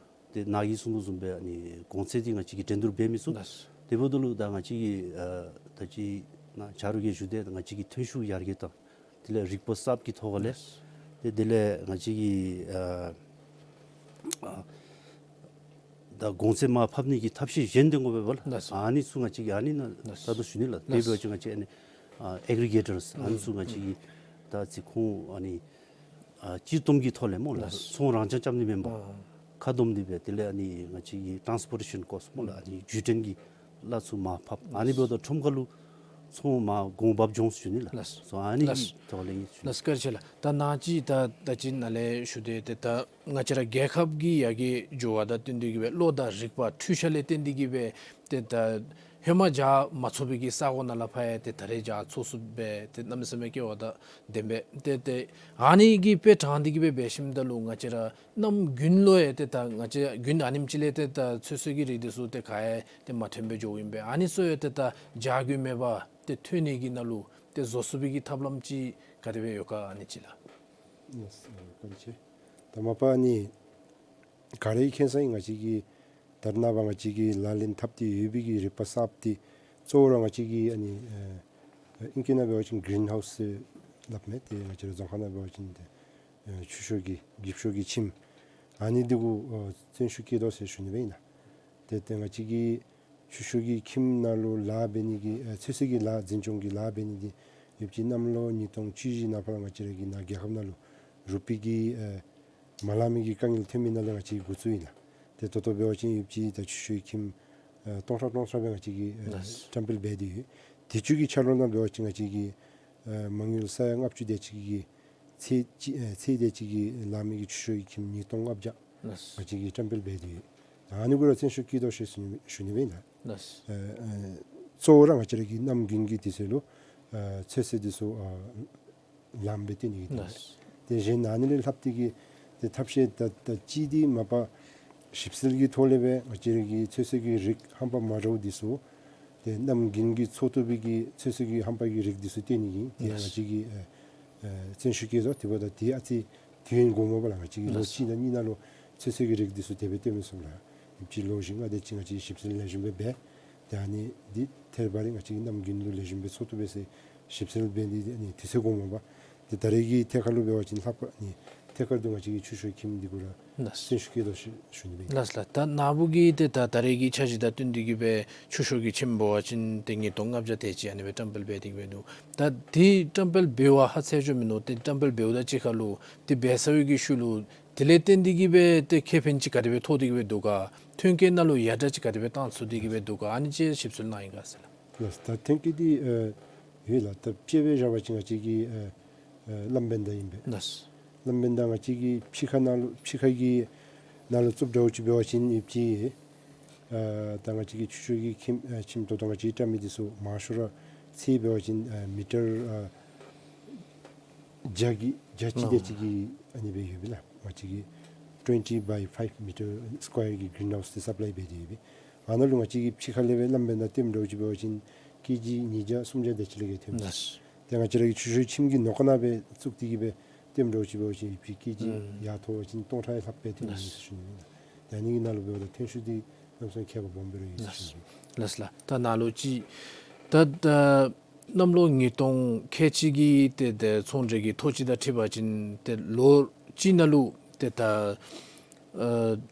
ཏེ་ནཱ་གིས་གསུང་དོ་བཟུམ་སྦེ་ཨ་ནི་གོང་ཚད་འདི་ང་བཅས་ཀྱིས་འགྲན་བསྡུར་འབད་མི་ཚུགས། ལགས། དེ་འབདཝ་ད་ལུ་ད་ང་བཅས་ཀྱིས་ཨ་ད་ཅི་ནཱ་ཆ་རོགས་ཀྱིས་ཞུ་དེ་ང་བཅས་ཀྱི་ཐོན་ཤུགས་ཡར་རྒྱས་དང་དེ་ལས་རིག་པ་གསརཔ་གི་ཐོག་ཁ་ལས། ལགས། ཏེ་དེ་ལས་ང་བཅས་ཀྱི་ཨ་ཨ་ད་གོང་ཚད་མར་ཕབ་ནི་གི་ཐབས་ཤེས་གཞན་འདི་དགོ་པས་ལགས། ལགས། ཨ་ནི་ཚུ་ང་བཅས་ཀྱིས་ཨ་ནི་ནང་ལགས། ད་ལྟོ་ཞུ་ནི་ལགས། དེ་ལགས། འབད་བ་ཅིན་ང་བཅས་ཨ་ནི་ཨ་ཨེག་རི་གེ་ཊརསི་ཨ་ནི་ཚུ་ང་བཅས་ཀྱིས་ད་ཅི་ཁོང་ཨ་ནི་ཨ་སྤྱིར་བཏང་གི་ཐོག་ལས་སྨོ་ལགས། ལགས། ཚོང་རང་རྐྱང་རྐྱབ་ནི་མེན་པར་ཨ་ཁ་བསྡོམས་ཏེ་སྦེ་དེ་ལས་ཨ་ནི་ང་བཅས་ཀྱི་ཊཱནསི་པོར་ཊེ་ཤཱན་ཀོསཊ་སྨོ་ལགས། ཨ་ནི་བརྒྱུད་འདྲེན་གྱི་གླ་ཚུ་མར་ཕབ། ཨ་ནི་འབདཝ་ད་ཁྲོམ་ཁ་ལུ་ཚོང་མར་གོང་འབབ་འགྱོ་འོང་ཟེར་ཞུ་ནི་ལགས། ལགས། སོ་ཨ་ནི་ལགས། གི་ཐོག་ལས་ཨིན་ཟེར་ཞུ་ནི། ལགས་བཀའ་དྲིན་ཆེ་ལགས། ད་ནཱ་ཅིག་ད་ད་ཅི་ནཱ་ལས་ཞུ་དེ་ཏེ་ད་ང་བཅས་ར་རྒྱལ་ཁབ་ཀྱི་ཡར་རྒྱས་འགྱོ་བ་དང་བསྟུན་ཏེ་གི་སྦེ་བློ་དང་རིག་པ་འཕྲུལ་ཆས་ལས་བརྟེན་ཏེ་གི་སྦེ་ཏེ་ད་ཧེ་མ་བཞག་མ་ཚུགས་པའི་གི་ས་གོ་ནང་ལས་ཕར་ཡང་ཏེ་ད་རེས་བཞག་ཚུགས་ཚུགསཔ་སྦེ་ཏེ་གནམ་མེད་ས་མེད་སྐལ་བ་དང་ལྡནམ་སྦེ་ཏེ་ཏེ་ཨ་ནི་གིས་དཔེ་དྲངས་ཏེ་གི་སྦེ་འབད་ཞིནམ་ད་ལུ་ང་བཅས་ར་གནམ་དགུན་ལུ་ཡང་ཏེ་ད་ང་བཅས་དགུན་ཨ་ནེམ་ཅིག་ལས་ཏེ་ད་ཚོད་བསྲེ་གི་རིགས་འདི་ཚུ་ཏེ་ག་ཡང་ཏེ་མ་ཐོན་སྦེ་འགྱོཝ་ཨིན་པས། ཨ་ནི་ཚུ་ཡང་ཏེ་ད་བཞག་དགོཔ་མེད་པར་ཏེ་ཐོན་ནི་གི་ནང་ལུ་ཏེ་བཟོ་ཚུགས་པའི་གི་ཐབས་ལམ་ཅིག་ག་དེ་སྦེ་ཡོད་ག་ཨ་ནི་ཅིག་ལགས། ལགས་སོ། བཀའ་དྲིན་ཆེ། ད་མ་པ་ཨ་ནི་ག་ར་གིས་མཁྱེན་ས་ཨིན། ང་བཅས་ཀྱི་ད་རེས་ནངས་པ་ང་བཅས་ཀྱིས་ལག་ལེན་འཐབ་སྟེ་ཡོད་པའི་གི་རིག་པ་གསརཔ་འདི་གཙོ་བོ་ར་ང་བཅས་ཀྱི་ཨ་ནི་ཨ་ཨིང་སྐད་ནང་འབད་བ་ཅིན་གིརིན་ཧའུསི་ཟེར་སླབ་མས། ཏེ་ང་བཅས་ར་རྫོང་ཁ་ནང་འབད་བ་ཅིན་ཏེ་ཨ་ཆུ་ཤོག་གི་འགྱིབ་ཤོག་གི་ཁྱིམ་ཨ་ནི་འདི་གུ་ཨ་བརྩོན་ཤུགས་བསྐྱེད་དོ་ཟེར་ཞུ་ནི་སྦེ་ཨིན་ལགས། ཏེ་ཏེ་ང་བཅས་ཀྱི་ཆུ་ཤོག་གི་ཁྱིམ་ནང་ལུ་ལཱ་འབད་ནི་གི་ཨ་ཚོད་བསྲེ་གི་ལཱ་འཛིན་སྐྱོང་གི་ལཱ་འབད་ནི་འདི་ཡོདཔ་ཅིག་གནམ་ལོ་ཉིས་སྟོང་བཅུ་བཞི་ནང་ཕར་ང་བཅས་ར་གི་ནཱ་རྒྱལ་ཁབ་ནང་ལུ་རུ་པི་གི་ཨ་མ་ལང་མི་གི་དཀའ་ངལ་ཐོན་མི་ནང་ལས་ང་བཅས་འགོ་བཙུགས་ཨིན་ལགས། ཏེ་ད་ལྟོ་འབད་བ་ཅིན་ཡོདཔ་ཅིག་ད་ཆུ་ཤོག་གི་ཁྱིམ་ཨ་སྟོང་ཕྲག་སྟོང་ཕྲག་སྦེ་ང་བཅས་ཀྱིས་ཨ་ལགས། བཀྲམ་སྤེལ་འབད་དེ་ཡོད། དེ་ཚུ་གི་ཆ་རོགས་ནང་འབད་བ་ཅིན་ང་བཅས་ཀྱིས་ཨ་མ་དངུལ་ས་ཡ་ལྔ་བཅུ་དེ་ཅིག་གི་ཚད་ཅིག་ཨ་ཚད་དེ་ཅིག་གི་ལང་མི་གི་ཆུ་ཤོག་གི་ཁྱིམ་ཉིས་སྟོང་ལྔ་བརྒྱ་ལགས། ང་བཅས་ཀྱིས་བཀྲམ་སྤེལ་འབད་དེ་ཡོད། ཨ་ནི་གུ་ར་བརྩོན་ཤུགས་བསྐྱེད་དོ་ཟེར་ཞུ་ནི་སྦེ་ཨིན་ལགས། ལགས། ཨ་ཨ་གཙོ་བོ་ར་ང་བཅས་ར་གི་གནམ་དགུན་གྱི་དུས་ཚོད་ལུ་ཨ་ཚོད་བསྲེ་འདི་ཚུ་ཨ་ལངམ་སྦེ་སྟོན་ནི་གི་དོན་ལས། ལགས། ཏེ་གཞན་ཨ་ནི་ལས་ལྷག་སྟེ་གི་ཏེ་ཐབས་ཤེས་ད་ད་ཅི་འདི་མ་པ་ཞིབ་འཚོལ་གྱི་ཐོག་ལས་སྦེ་ང་བཅས་ར་གི་ཚོད་བསྲེ་གི་རིགས་ཧམ་པ་མ་འདྲཝ་འདི་ཚུ་ཏེ་གནམ་དགུན་གྱི་འཚོ་བཏུབ་པའི་གི་ཚོད་བསྲེ་གི་ཧམ་པ་གི་རིགས་འདི་ཚུ་སྟོན་ནི་གི་ཏེ་ལགས། ང་བཅས་ཀྱིས་ཨ་ཨ་བརྩོན་ཤུགས་བསྐྱེད་དོ། དེ་འབདཝ་ད་ཏེ་ཨ་ཙི་དུས་ཡུན་འགོརཝ་མས་པ་ལགས། ང་བཅས་ཀྱིས་ལོ་ལགས། གཅིག་དང་གཉིས་ནང་ལུ་ཚོད་བསྲེ་གི་རིགས་འདི་ཚུ་དེ་སྦེ་སྟོན་མི་ཚུགས་ལགས། ཡོདཔ་ཅིག་ལོ་བཞི་ལྔ་དེ་ཅིག་ང་བཅས་ཞིབ་འཚོལ་ལེགས་ཤོམ་སྦེ་འབད། ཏེ་ཨ་ནི་འདི་ཐད་རི་བ་རི་ང་བཅས་ཀྱིས་གནམ་དགུན་ལུ་ལེགས་ཤོམ་སྦེ་འཚོ་བཏུབ་པས་ཟེར་ཞིབ་འཚོལ་འབད་ནི་འདི་ཨ་ནི་དུས་ཚོད་འགོརཝ་མས་པ། ཏེ་ད་རེས་ཀྱི་ཐད་ཁར་ལུ་འབད་བ་ཅིན་ལྷག་པར་ཨ་ནི་ ཐད་ཀར་དུ་ང་བཅས་ཀྱི་ཆུ་ཤོར་ཁྱིམ་འདི་གུ་ར་ལགས། སོན་ཤུགས་སྐྱེད་དོ་ཞུ་ཞུ་ནི་སྦེ། ལགས་ལགས། ད་ན་བུ་གི་ཏེ་ད་ད་རེས་ཀྱི་འཆར་གཞི་དང་བསྟུན་ཏེ་གི་སྦེ་ཆུ་ཤོར་གྱི་ཁྱིམ་འབད་བ་ཅིན་ཏེ་ཉིས་སྟོང་ལྔ་བརྒྱ་དེ་ཅིག་ཨ་ནི་སྦེ་བཀྲམ་སྤེལ་འབད་དེ་གི་སྦེ་འདུག། ད་དེ་བཀྲམ་སྤེལ་འབད་བ་ཧ་ཚད་ཅིག་མིན་འདུག། ཏེ་བཀྲམ་སྤེལ་འབདཝ་ད་ཅིག་ཁར་ལུ་ཏེ་འབད་ཚར་བའི་གི་ཤུལ་ལུ་དེ་ལས་བརྟེན་ཏེ་གི་སྦེ་ཏེ་ཁེ་ཕན་ཅིག་ག་དེ་སྦེ་ཐོགས་ཏེ་གི་སྦེ་འདུག་ག། ཐོན་སྐྱེད་ནང་ལུ་ཡར་དྲག་ཅིག་ག་དེ་སྦེ་བཏང་ཚུགས་ཏེ་གི་སྦེ་འདུག་ག། ཨ་ནི་ཅིག་ཞིབ་འཚོལ་གནང་ཡི་ག་ཟེར་ལགས། ལགས། ད་ཐོན་སྐྱེད་འདི་ཨ་ཡོད་ལགས། ད་དཔྱེ་སྦེ་བཞག་པ་ཅིན་ང་བཅས་ཀྱི་ཨ་ཨ་གླམ་བེན་ཌ་ཨིན་པས། ལགས། གླམ་བེན་ཌ་ང་བཅས་ཀྱི་ཕྱི་ཁ་ནང་ལུ་ཕྱི་ཁ་གི་ནང་ལུ་བཙུགསཔ་འདྲཝ་ཅིག་འབད་བ་ཅིན་ཨིན་པ་ཅིན་ཨ་ད་ང་བཅས་ཀྱི་ཆུ་ཤོར་གྱི་ཁྱིམ་ཨ་ཁྱིམ་ད་ལྟོ་ང་བཅས་ཀྱིས་བཀྲམ་མི་འདི་ཚུ་མང་ཤོས་ར་ཚད་འབད་བ་ཅིན་ཨ་མི་ཊར་ཨ་བརྒྱ་གི་བརྒྱ་ཅིག་དེ་ཅིག་གི་ཨ་ནི་སྦེ་ཡོད་པས་ལགས། ང་བཅས་ཀྱི་twenty by five meter square གི་གིརིན་ཧའུསི་འདི་སབ་ལའི་འབད་དེ་ཡོད་པས། ཨ་ནཱ་ལུ་ང་བཅས་ཀྱིས་ཕྱི་ཁ་ལས་སྦེ་གླམ་བེན་ཌ་བཏོནམ་འདྲཝ་ཅིག་འབད་བ་ཅིན་ཀེ་ཇི་ཉིས་བརྒྱ་སུམ་བརྒྱ་དེ་ཅིག་ལས་བརྒལ་ཐོན་མི་ཚུགས། ལགས། ཏེ་ང་བཅས་ར་གི་ཆུ་ཤོར་ཁྱིམ་གྱི་ནང་ཁ་ནང་སྦེ་བཙུགས་ཏེ་གི་སྦེ་བཏོནམ་འདྲཝ་ཅིག་འབད་བ་ཅིན་ཨིན་པ་ཅིན་ཀེ་ཇི་ཨུམ་ཡར་མཐོ་བ་ཅིན་སྟོང་ཕྲག་ལྷགཔ་སྦེ་ཐོན་ནི་ཨིན་ཟེར་ཞུ་ནི་ཨིན་ལགས། ཏེ་ཨ་ནི་གི་ནང་ལུ་འབདཝ་ད་ཐོན་ཤུགས་འདི་གནམ་མེད་ས་མེད་ཁྱད་པར་སྦོམ་སྦེ་ར་ཡོད་ཟེར་ཞུ་ནི་ཨིན། ལགས་ལགས། ད་ནཱ་ལུ་ཅིག་ད་ད་གནམ་ལོ་ཉིས་སྟོང་ཁལ་གཅིག་གི་ཏེ་ཏེ་ཚོང་འབྲེལ་གྱི་ཐོ་ཅིག་དང་འཁྲིལ་བ་ཅིན་ཏེ་ལོ་གཅིག་ནང་ལུ་ཏེ་ད་ཨ་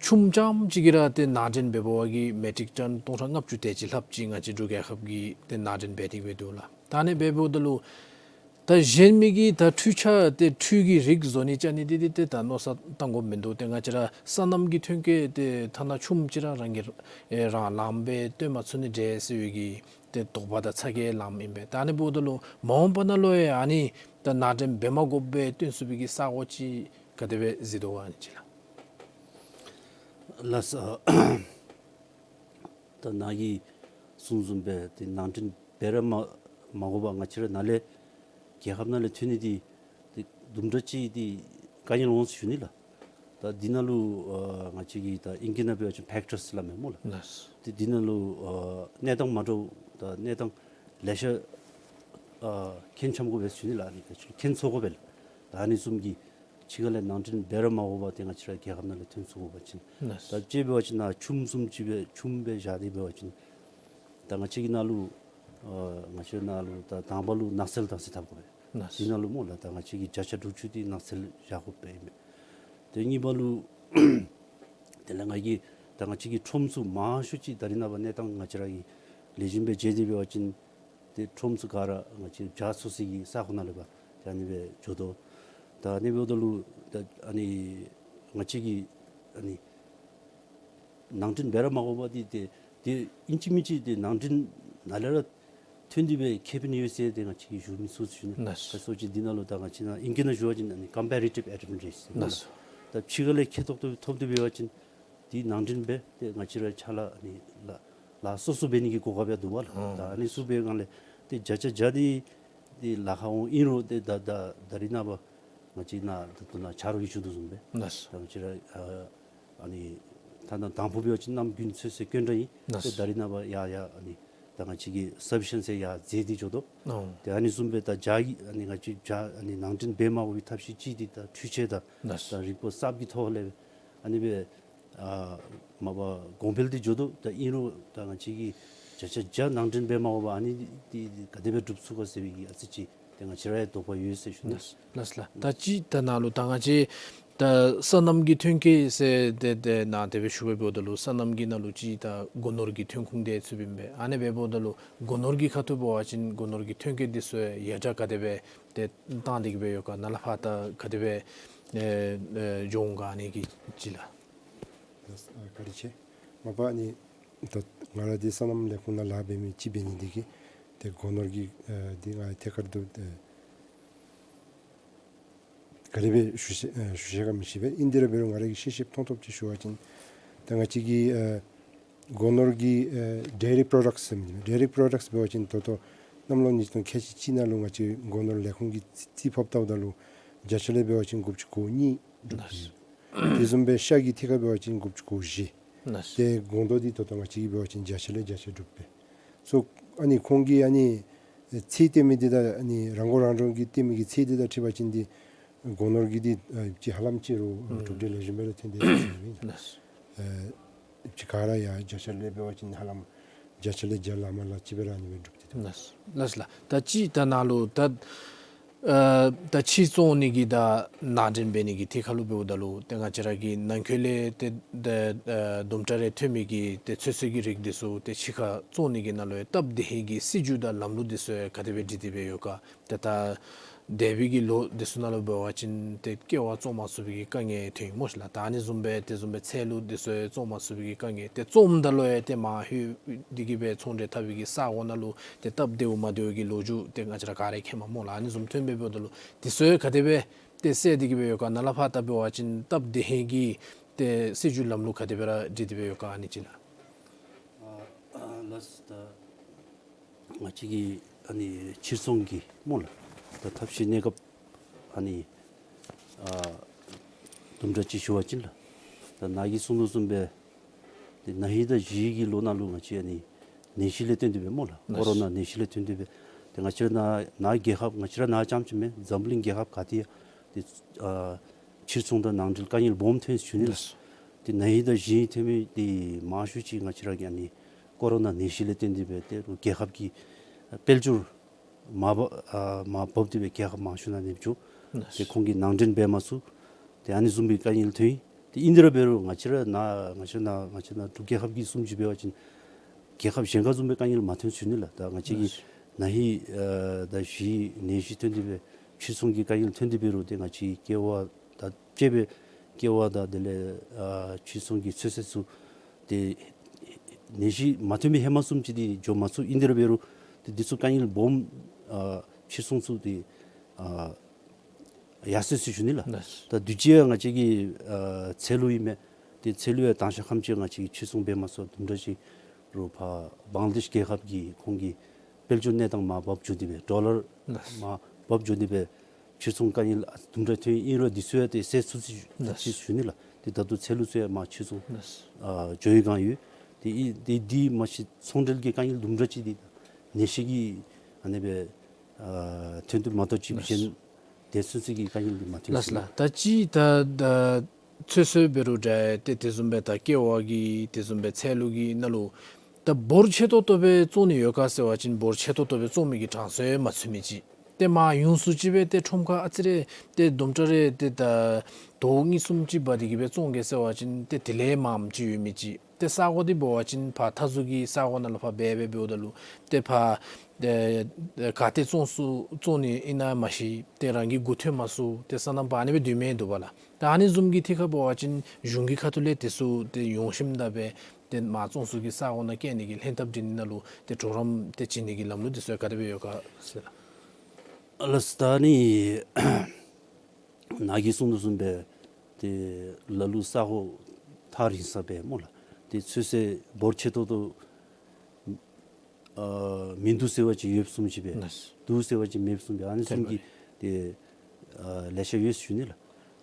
ཆུམ་རྐྱངམ་ཅིག་གིས་ར་ཏེ་ནང་འདྲེན་འབད་འབད་བ་གིས་མེ་ཊིག་ཊོན་སྟོང་ཕྲག་ལྔ་བཅུ་དེ་ཅིག་ལྷགཔ་ཅིག་ང་བཅས་འབྲུག་རྒྱལ་ཁབ་ཀྱིས་ཏེ་ནང་འདྲེན་འབད་དེ་གི་སྦེ་འདུག་ལགས། ད་ཨ་ནི་སྦེ་འབདཝ་ད་ལུ་ད་གཞན་མི་གི་ད་འཕྲུལ་ཆས་ཏེ་འཕྲུལ་གྱི་རིགས་བཟོ་ནི་རྐྱབ་ནི་འདི་འདི་ཏེ་ད་མནོ་བསམ་བཏང་དགོཔ་མིན་འདུག། ཏེ་ང་བཅས་ར་སོ་ནམ་གྱི་ཐོན་སྐྱེད་ཏེ་ཐ་ན་ཆུམ་ཅིག་ར་རང་གིས་ཨེ་རང་ལངམ་སྦེ་བཏོན་མ་ཚུགས་ནི་འདྲས་ཟེར་བའི་གི་ཏེ་དོགས་པ་དང་ཚ་གྱང་ལངམ་ཨིན་པས། ད་ཨ་ནི་འབདཝ་ད་ལུ་མ་འོངས་པ་ནང་ལུ་ཡང་ཨ་ནི་ད་ནང་འདྲེན་འབད་མ་དགོཔ་སྦེ་བཏོན་ཚུགས་པའི་གི་ས་གོ་ཅིག་ག་དེ་སྦེ་གཟིགས་དོ་ག་ཨ་ནི་ཅིག་ལགས། ལགས་སོ། ད་ནཱ་གིས་གསུངས་བཟུམ་སྦེ་ཏེ་ནང་འདྲེན་འབད་ར་མ་མ་དགོ་པར་ང་བཅས་ར་ནཱ་ལས་རྒྱལ་ཁབ་ནང་ལས་ཐོན་ནི་འདི་ཏེ་དུམ་གྲ་ཅིག་འདི་དཀའ་ངལ་འོང་ཟེར་ཞུ་ནི་ལགས། ད་འདི་ནང་ལུ་ཨ་ང་བཅས་ཀྱིས་ད་ཨིང་སྐད་ནང་འབད་བ་ཅིན་ཕེཀ་ཊརསི་སླབ་མས་སྨོ་ལགས། ལགས། ཏེ་འདི་ནང་ལུ་ཨ་གནས་སྟངས་མ་འདྲཝ་ད་གནས་སྟངས་ལེ་ཤ་ཨ་མཁྱེན་འཆམ་དགོ་པས་ཟེར་ཞུ་ནི་ལགས། ཨ་ནི་ད་ཅིག་མཁྱེན་ཚུགས་དགོ་པས་ལགས། ད་ཨ་ནི་བཟུམ་གྱི་ཕྱི་ཁ་ལས་ནང་འདྲེན་འབད་ར་མ་དགོ་པར་ཏེ་ང་བཅས་ར་རྒྱལ་ཁབ་ནང་ལས་ཐོན་ཚུགས་དགོ་པ་ཅིན། ལགས། ད་དཔྱེ་འབད་བ་ཅིན་ནཱ་ཆུམ་བཟུམ་ཅིག་སྦེ་ཆུམ་སྦེ་བཞག་སྟེ་འབད་བ་ཅིན་ད་ང་བཅས་ཀྱི་ནང་ལུ་ཨ་ང་བཅས་ནང་ལུ་ད་དང་པ་ལུ་ནགས་ཚལ་དང་ཟེར་འཐབ་དགོ་པས། ལགས། དེ་ནང་ལུ་སྨོ་ལགས་ད་ང་བཅས་ཀྱི་བརྒྱ་ཆ་དྲུག་ཅུ་འདི་ནགས་ཚལ་བཞག་དགོ་པས་ཨིན་པས། ཏེ་གཉིས་པ་ལུ་དེ་ལས་ང་གིས་ད་ང་བཅས་ཀྱི་ཁྲོམ་ཚུ་མང་ཤོས་ཅིག་ད་རེས་ནངས་པ་གནས་སྟངས་ང་བཅས་ར་གིས་ལེགས་ཤོམ་སྦེ་མཇལ་ཏེ་འབད་བ་ཅིན་ཏེ་ཁྲོམ་ཚུ་ག་ར་ང་བཅས་བྱཱ་བཙུགས་སའི་གི་ས་ཁོངས་ནང་ལས་ཕར་ཏེ་ཨ་ནི་སྦེ་འགྱོ་དོ། ད་ཨ་ནི་འབདཝ་ད་ལུ་ད་ཨ་ནི་ང་བཅས་ཀྱིས་ཨ་ནི་ནང་འདྲེན་འབད་ར་མ་དགོ་པར་འདི་ཏེ་ཏེ་ཨིན་ཅི་མིན་ཅི་ཏེ་ནང་འདྲེན་ནཱ་ལས་ར་ཐོན་ཏེ་སྦེ་ཁེ་ཕན་ཡོད་ཟེར་ཏེ་ང་བཅས་ཀྱིས་ཞུ་མི་ཚུགས་ཟེར་ཞུ་ནི། ལགས། ག་ཅི་སྨོ་ཅིག་འདི་ནང་ལུ་ད་ང་བཅས་ནཱ་ཨིང་སྐད་ནང་ཞུ་བ་ཅིན་ཨ་ནི་ཀམ་པེ་རེ་ཊིབ་ཨེ་ཌ་ཝན་ཊེཇ་ཟེར་ལགས། ད་ཕྱི་ཁ་ལས་ཁེ་ཐོགས་ཏེ་ཐོབ་སྟེ་འབད་བ་ཅིན་འདི་ནང་འདྲེན་འབད་ཏེ་ང་བཅས་ར་ཕྱག་ལཱ་ཨ་ནི་ལཱ་ལཱ་སོ་སོ་འབད་ནི་གི་གོ་སྐབས་ཡང་འདུག་པ་ལགས། ཨང་། ད་ཨ་ནི་ཚུ་འབད་སྒང་ལས་ཏེ་བརྒྱ་ཆ་བརྒྱ་འདི་འདི་ལཱ་ཁག་འོང་། ཨིན་རུང་ཏེ་ད་ད་ད་རེས་ནངས་པ་ང་བཅས་ནཱ་ད་ལྟོ་ནཱ་ཆ་རོགས་ཀྱིས་ཞུ་དོ་བཟུམ་སྦེ། ལགས། ད་ང་བཅས་ར་ཨ་ཨ་ནི་ད་ནཱ་དང་ཕུ་འབད་བ་ཅིན་གནམ་དགུན་ཚོད་ཚད་དཀོན་དྲགས་ཨིན། ལགས། ཏེ་ད་རེས་ནངས་པ་ཡར་ཡར་ཨ་ནི་ད་ང་བཅས་ཀྱི་སབ་ཕི་ཤེན་སི་ཡར་འཛེགས་ཏེ་འགྱོ་དོ། ཨང་། ཏེ་ཨ་ནི་བཟུམ་སྦེ་ད་བྱཱ་གི་ཨ་ནི་ང་བཅས་བྱཱ་ཨ་ནི་ནང་འདྲེན་འབད་མ་དགོ་པའི་ཐབས་ཤེས་ཅིག་འདི་ད་འཕྲུལ་ཆས་དང་། ལགས། ད་རིག་པ་གསརཔ་གི་ཐོག་ལས་ཨ་ནི་སྦེ་ཨ་མ་པ་གོང་འཕེལ་ཏེ་འགྱོ་དོ། ད་ཨིན་རུང་ད་ང་བཅས་ཀྱིས་བརྒྱ་ཆ་བརྒྱ་ནང་འདྲེན་འབད་མ་དགོ་པར་ཨ་ནི་འདི་ག་དེ་སྦེ་སྒྲུབ་ཚུགས་ག་ཟེར་བའི་གི་ཨ་ཙི་ཅིག་ཏེ་ང་བཅས་ར་ཡང་དོགས་པ་ཡོད་ཟེར་ཞུ་ནི། ལགས་ལགས་ལགས། ད་ཅི་ད་ནཱ་ལུ་ད་ང་བཅས་ད་སོ་ནམ་གྱི་ཐོན་སྐྱེད་ཟེར་ཏེ་ཏེ་ནཱ་དེ་སྦེ་ཞུ་བའི་འབདཝ་ད་ལུ་སོ་ནམ་གྱི་ནང་ལུ་ཅིག་ད་སྒོ་ནོར་གྱི་ཐོན་ཁུངས་དེ་ཚུདཔ་ཨིན་པས། ཨ་ནི་སྦེ་འབདཝ་ད་ལུ་སྒོ་ནོར་གྱི་ཁ་ཐུག་འབད་བ་ཅིན་སྒོ་ནོར་གྱི་ཐོན་སྐྱེད་འདི་ཚུ་ཡར་དྲག་ག་དེ་སྦེ་ཏེ་བཏང་སྟེ་གི་སྦེ་ཡོད་ག། ནཱ་ལས་ཕར་ད་ག་དེ་སྦེ་ཨེ་ཨེ་འགྱོ་འོང་ག་ཨ་ནི་གི་ཅིག་ལགས། ལགས། ཨ་བཀའ་དྲིན་ཆེ། མ་པ་ཨ་ནི་ད་ང་ར་འདི་སོ་ནམ་ལས་ཁུངས་ནང་ལཱ་འབད་མི་ཅིག་འབད་ནི་འདི་གིས་ཏེ་སྒོ་ནོར་གྱི་ཨ་འདི་ང་ཐད་ཀར་དུ་ཨེ་ག་དེ་སྦེ་ཞུ་ཤེས་ཨེ་ཞུ་ཤེས་ག་མི་ཤེས་པས། ཨིན་དེ་ར་འབད་རུང་ང་ར་གིས་ཤེས་ཤེསཔ་མཐོང་ཐོབ་ཅིག་ཞུ་བ་ཅིན་ད་ང་བཅས་ཀྱི་ཨེ་སྒོ་ནོར་གྱི་ཨེ་ཌེ་རི་པྲོ་ཌག་སི་ཟེར་མི་འདི་ཌེ་རི་པྲོ་ཌག་སི་འབད་བ་ཅིན་ད་ལྟོ་གནམ་ལོ་ཉིས་སྟོང་ཁལ་གཅིག་གཅིག་ནང་ལུ་ང་བཅས་སྒོ་ནོར་ལས་ཁུངས་ཀྱིས་རྩིས་རྩིས་ཕབ་བལྟཝ་ད་ལུ་བརྒྱ་ཆ་ལས་འབད་བ་ཅིན་དགུ་བཅུ་གོ་གཉིས་འགྲུབ་ཡོད། དེ་བཟུམ་སྦེ་ཤ་གི་ཐད་ཁར་འབད་བ་ཅིན་དགུ་བཅུ་གོ་བཞི། ཏེ་སྒོང་རྡོག་འདི་ད་ལྟོ་ང་བཅས་ཀྱིས་འབད་བ་ཅིན་བརྒྱ་ཆ་ལས་བརྒྱ་ཆ་འགྲུབ་པས། སོ་ཨ་ནི་ཁོང་གིས་ཨ་ནི་ཚད་བཏོན་མི་འདི་དང་ཨ་ནི་རང་མགོ་རང་འདྲོངས་ཀྱིས་བཏོན་མི་གི་ཚད་འདི་དང་འཁྲིལ་བ་ཅིན་འདི་སྒོ་ནོར་གྱི་འདི་ཨ་ཅིག་ཧ་ལམ་ཅིག་རུང་ཨ་གྲུབ་འབྲས་ལེགས་ཤོམ་སྦེ་ར་ཐོན་དེས་ཟེར་ཞུ་ནི་ཨིན། ཨ་ཅིག་ག་ར་ཡང་བརྒྱ་ཆ་ལས་འབད་བ་ཅིན་ཧ་ལམ་བརྒྱ་ཆ་ལས་བརྒྱ་ལ་མ་ལ་ཅིག་སྦེ་ར་ཨ་ནི་སྦེ་འགྲུབ་སྟེ་འདུག། ལགས་ལགས་ལགས། ད་ཅི་ད་ནཱ་ལུ་ད་ ཨ་ད་ཕྱིར་བཙོང་ནི་གི་ད་ནང་འདྲེན་འབད་ནི་གི་ཐད་ཁར་ལུ་འབདཝ་ད་ལུ་ཏེ་ང་བཅས་ར་གི་ནང་འཁོད་ལས་ཏེ་ད་ཨ་དུམ་གྲ་རེ་ཐོན་མི་གི་ཏེ་ཚོད་བསྲེ་གི་རིགས་འདི་ཚུ་ཏེ་ཕྱི་ཁར་བཙོང་ནི་གི་ནང་ལུ་ཡང་སྟབས་བདེ་ཧེང་གི་སྲིད་བྱུས་དང་ལམ་ལུགས་འདི་ཚུ་ཡང་ག་དེ་སྦེ་སྒྲིག་སྟེ་སྦེ་ཡོད་ག། ཏེ་ད་འདས་པའི་གི་ལོ་འདི་ཚུ་ནང་ལུ་འབད་བ་ཅིན་ཏེ་ཀེ་བ་བཙོང་མ་ཚུགས་པའི་གི་དཀའ་ངལ་ཐོན་ཡི་སྨོ་ཤིག་ལགས། ད་ཨ་ནི་བཟུམ་སྦེ་དེ་བཟུམ་སྦེ་ཚལ་ལུ་འདི་ཚུ་ཡང་བཙོང་མ་ཚུགས་པའི་གི་དཀའ་ངལ། ཏེ་བཙོངམ་ད་ལུ་ཡང་ཏེ་མར་ལྷོད་དེ་གི་སྦེ་ཚོང་འབྲེལ་འཐབ་པའི་གི་ས་གོ་ནང་ལུ་ཏེ་སྟབས་བདེཝ་མ་བདེཝ་གི་ལོ་རྒྱུས་ཏེ་ང་བཅས་ར་ག་ར་མཁྱེནམ་སྨོ་ལགས། ཨ་ནི་བཟུམ་ཐོན་སྦེ་འབདཝ་ད་ལུ་འདི་ཚུ་ཡང་ག་དེ་སྦེ་ཏེ་སེལ་ཏེ་གི་སྦེ་ཡོད་ག། ནཱ་ལས་ཕར་ད་འབད་བ་ཅིན་སྟབས་བདེ་ཧེང་གི་ཏེ་སྲིད་བྱུས་ལམ་ལུགས་ག་དེ་སྦེ་ར་སྒྲིག་སྟེ་སྦེ་ཡོད་ག། ཨ་ནི་ཅིག་ལགས། ཨ་ཨ་ལགས་ད་ང་བཅས་ཀྱི་ཨ་ནི་ཕྱིར་ཚོང་གི་སྨོ་ལགས། ད་ཐབས་ཤེས་གནས་སྐབས་ཨ་ནི་ཨ་དུམ་གྲ་ཅིག་ཞུ་བ་ཅིན་ལགས། ད་ནཱ་གིས་གསུང་དོ་བཟུམ་སྦེ་ཏེ་ན་ཧིང་དང་ཞི་ཧིང་གི་ལོ་ནང་ལུ་ང་བཅས་ཨ་ནི་ནད་གཞི་ལས་བརྟེན་ཏེ་སྦེ་སྨོ་ལགས། ལགས། ཀོ་རོ་ན་ནད་གཞི་ལས་བརྟེན་ཏེ་སྦེ་ཏེ་ང་བཅས་ར་ནཱ་ནཱ་རྒྱལ་ཁབ་ང་བཅས་ར་ནཱ་རྐྱངམ་ཅིག་མེན་འཛམ་གླིང་རྒྱལ་ཁབ་ག་ཏེ་ཡང་ཏེ་ཨ་ཕྱིར་ཚོང་དང་ནང་འབྲེལ་དཀའ་ངལ་སྦོམ་ཐོན་ཡི་ཟེར་ཞུ་ནི་ལགས། ལགས། ཏེ་ན་ཧིང་དང་ཞི་ཧིང་ཐོན་མི་འདི་མང་ཤོས་ཅིག་ང་བཅས་ར་གི་ཨ་ནི་ཀོ་རོ་ན་ནད་གཞི་ལས་བརྟེན་ཏེ་སྦེ་ཏེ་རྒྱལ་ཁབ་ཀྱི་དཔལ་འབྱོར་མར་བབ་ཨ་མར་བབས་ཏེ་སྦེ་རྒྱལ་ཁབ་མང་ཤོས་ནང་ནེམ་ཅིག་ཏེ་ཁོང་གིས་ནང་འདྲེན་འབད་མ་ཚུགས། ཏེ་ཨ་ནི་བཟུམ་སྦེ་དཀའ་ངལ་ཐོན་ཡི། ཏེ་ཨིན་དེ་ར་འབད་རུང་ང་བཅས་ར་ནཱ་ང་བཅས་ནཱ་ང་བཅས་ནཱ་འབྲུག་རྒྱལ་ཁབ་ཀྱི་བཟུམ་ཅིག་འབད་བ་ཅིན་རྒྱལ་ཁབ་གཞན་ཁར་བཟུམ་སྦེ་དཀའ་ངལ་མ་ཐོན་ཟེར་ཞུ་ནི་ལགས། ད་ང་བཅས་ཀྱི་ན་ཧིང་ཨ་དང་ཞི་ནད་གཞི་ཐོན་ཏེ་སྦེ་ཕྱིར་ཚོང་གི་དཀའ་ངལ་ཐོན་ཏེ་འབད་རུང་ཏེ་ང་བཅས་ཀྱི་ཀེ་བ་དང་བཅས་པའི་ཀེ་བ་དང་དེ་ལས་ཨ་ཕྱིར་ཚོང་གི་ཚོད་བསྲེ་ཚུ་ཏེ་ནད་གཞི་མ་ཐོན་པའི་ཧེ་མ་བཟུམ་ཅིག་ཏེ་འགྱོ་མ་ཚུགས། ཨིན་དེ་ར་འབད་རུང་ཏེ་འདི་ཚུ་དཀའ་ངལ་སྦོམ་ཨ་ཕྱིར་ཚོང་ཚུ་ཏེ་ཨ་ཡར་སོ་ཡི་ཟེར་ཞུ་ནི་ལགས། ལགས། ད་དུས་ཅི་ཡང་ང་བཅས་ཀྱི་ཨ་ཚལ་ལུ་ཨིན་མས། ཏེ་ཚལ་ལུ་ཡང་དང་ཤ་ཁམ་ཅིག་ང་བཅས་ཀྱིས་ཕྱིར་ཚོང་འབད་མ་ཚུགས། དུམ་གྲ་ཅིག་རུང་ཕར་བང་ལ་དེཤ་རྒྱལ་ཁབ་ཀྱི་ཁོང་གི་དཔལ་འབྱོར་གནས་སྟངས་མར་བབས་འགྱོ་སྟེ་སྦེ་ཌོ་ལར་ལགས། མར་བབས་འགྱོ་སྟེ་སྦེ་ཕྱིར་ཚོང་དཀའ་ངལ་དུམ་གྲ་ཐོན་ཡི། ཨིན་རུང་འདི་ཚུ་ཡང་ཏེ་སེལ་ཚུགས་ཅི་ལགས། ཅི་ཞུ་ནི་ལགས། ཏེ་ད་ལྟོ་ཚལ་ལུ་ཚུ་ཡང་མར་ཕྱིར་ཚོང་ལགས། ཨ་འགྱོ་བའི་སྒང་ཡོད། ཏེ་ཨིན་ཏེ་འདི་མ་གཞི་ཚོང་འབྲེལ་གྱི་དཀའ་ངལ་དུམ་གྲ་ཅིག་འདི་ནད་གཞི་གིས་ཨ་ནི་སྦེ་ཨ་ཐོན་ཏེ་མ་གཏོགས་ཅིག་ལགས། གཞན་དེ་ཚུན་ཚོད་ཀྱི་དཀའ་ངལ་འདི་མ་ཐོན་ལགས་ཟེར་ལགས། ད་ཅི་ད་ད་ཚོད་བསྲེ་འབད་རུང་འདྲ་ཏེ་དེ་བཟུམ་སྦེ་ད་ཀེ་བ་གི་དེ་བཟུམ་སྦེ་ཚལ་ལུ་གི་ནང་ལུ་ད་འབོར་ཆེ་ཏོག་ཏོ་སྦེ་བཙོང་ནི་ཡོད་ག་ཟེར་བ་ཅིན་འབོར་ཆེ་ཏོག་ཏོ་སྦེ་བཙོང་མི་གི་གྲངས་སུ་ཡང་མ་ཚུད་མི་ཅིག། ཏེ་མར་ཡོངས་སུ་ཅིག་སྦེ་ཏེ་ཁྲོམ་ཁར་ཨ་ཙི་རེ་ཏེ་དུམ་གྲ་རེ་ཏེ་ད་དོ་གཉིས་གསུམ་ཅིག་འབག་སྟེ་གི་སྦེ་བཙོང་གེ་ཟེར་བ་ཅིན་ཏེ་དེ་ལས་མངམ་ཅིག་ཡོད་མི་ཅིག། ཏེ་ས་གོ་འདི་འབད་བ་ཅིན་ཕར་མཐའ་ཟུར་གྱི་ས་གོ་ནང་ལུ་ཕར་འབད་འབདཝ་ད་ལུ་ཏེ་ཕར་ཨེ་ཨེ་ག་ཏེ་བཙོང་ཚུགས་བཙོང་ནི་ཨིན་ན་མ་ཤེས། ཏེ་རང་གི་མགུ་ཐོན་མ་ཚུགས། ཏེ་སོ་ནམ་པ་ཨ་ནི་སྦེ་སྡོད་མི་འདུག་པ་ལགས། ད་ཨ་ནི་བཟུམ་གྱི་ཐད་ཁར་འབད་བ་ཅིན་གཞུང་གི་ཁ་ཐུག་ལས་དེ་ཚུ་ཏེ་ཡོངས་ཤིམ་ད་སྦེ་ཏེ་མར་བཙོང་ཚུགས་ཀྱི་ས་གོ་ནང་བསྐྱལ་ནི་གི་ལྷན་ཐབས་སྒྲིག་ནི་ནང་ལུ་ཏེ་གྲོགས་རམ་ཏེ་བྱིན་ནི་གི་ལམ་ལུགས་དེ་ཚུ་ག་དེ་སྦེ་ཡོད་ག་ཟེར་ལགས། ཨ་ལགས་སོ། ད་ཨ་ནི་ནཱ་གིས་གསུང་དོ་བཟུམ་སྦེ་ཏེ་ལ་ལུ་ས་གོ་ཐག་རིང་ས་སྦེ་སྨོ་ལགས། ཏེ་ཚོད་བསྲེ་འབོར་ཆེ་ཏོག་ཏོ་ཨ་མིན་འདུག་ཟེར་བ་ཅིན་ཡོདཔ་བཟུམ་ཅིག་སྦེ་ལགས། འདུག་ཟེར་བ་ཅིན་མེདཔ་བཟུམ་སྦེ་ཨ་ནི་བཟུམ་གྱི་ཏེ་ཨ་ལེ་ཤ་ཡོད་ཟེར་ཞུ་ནི་ལགས།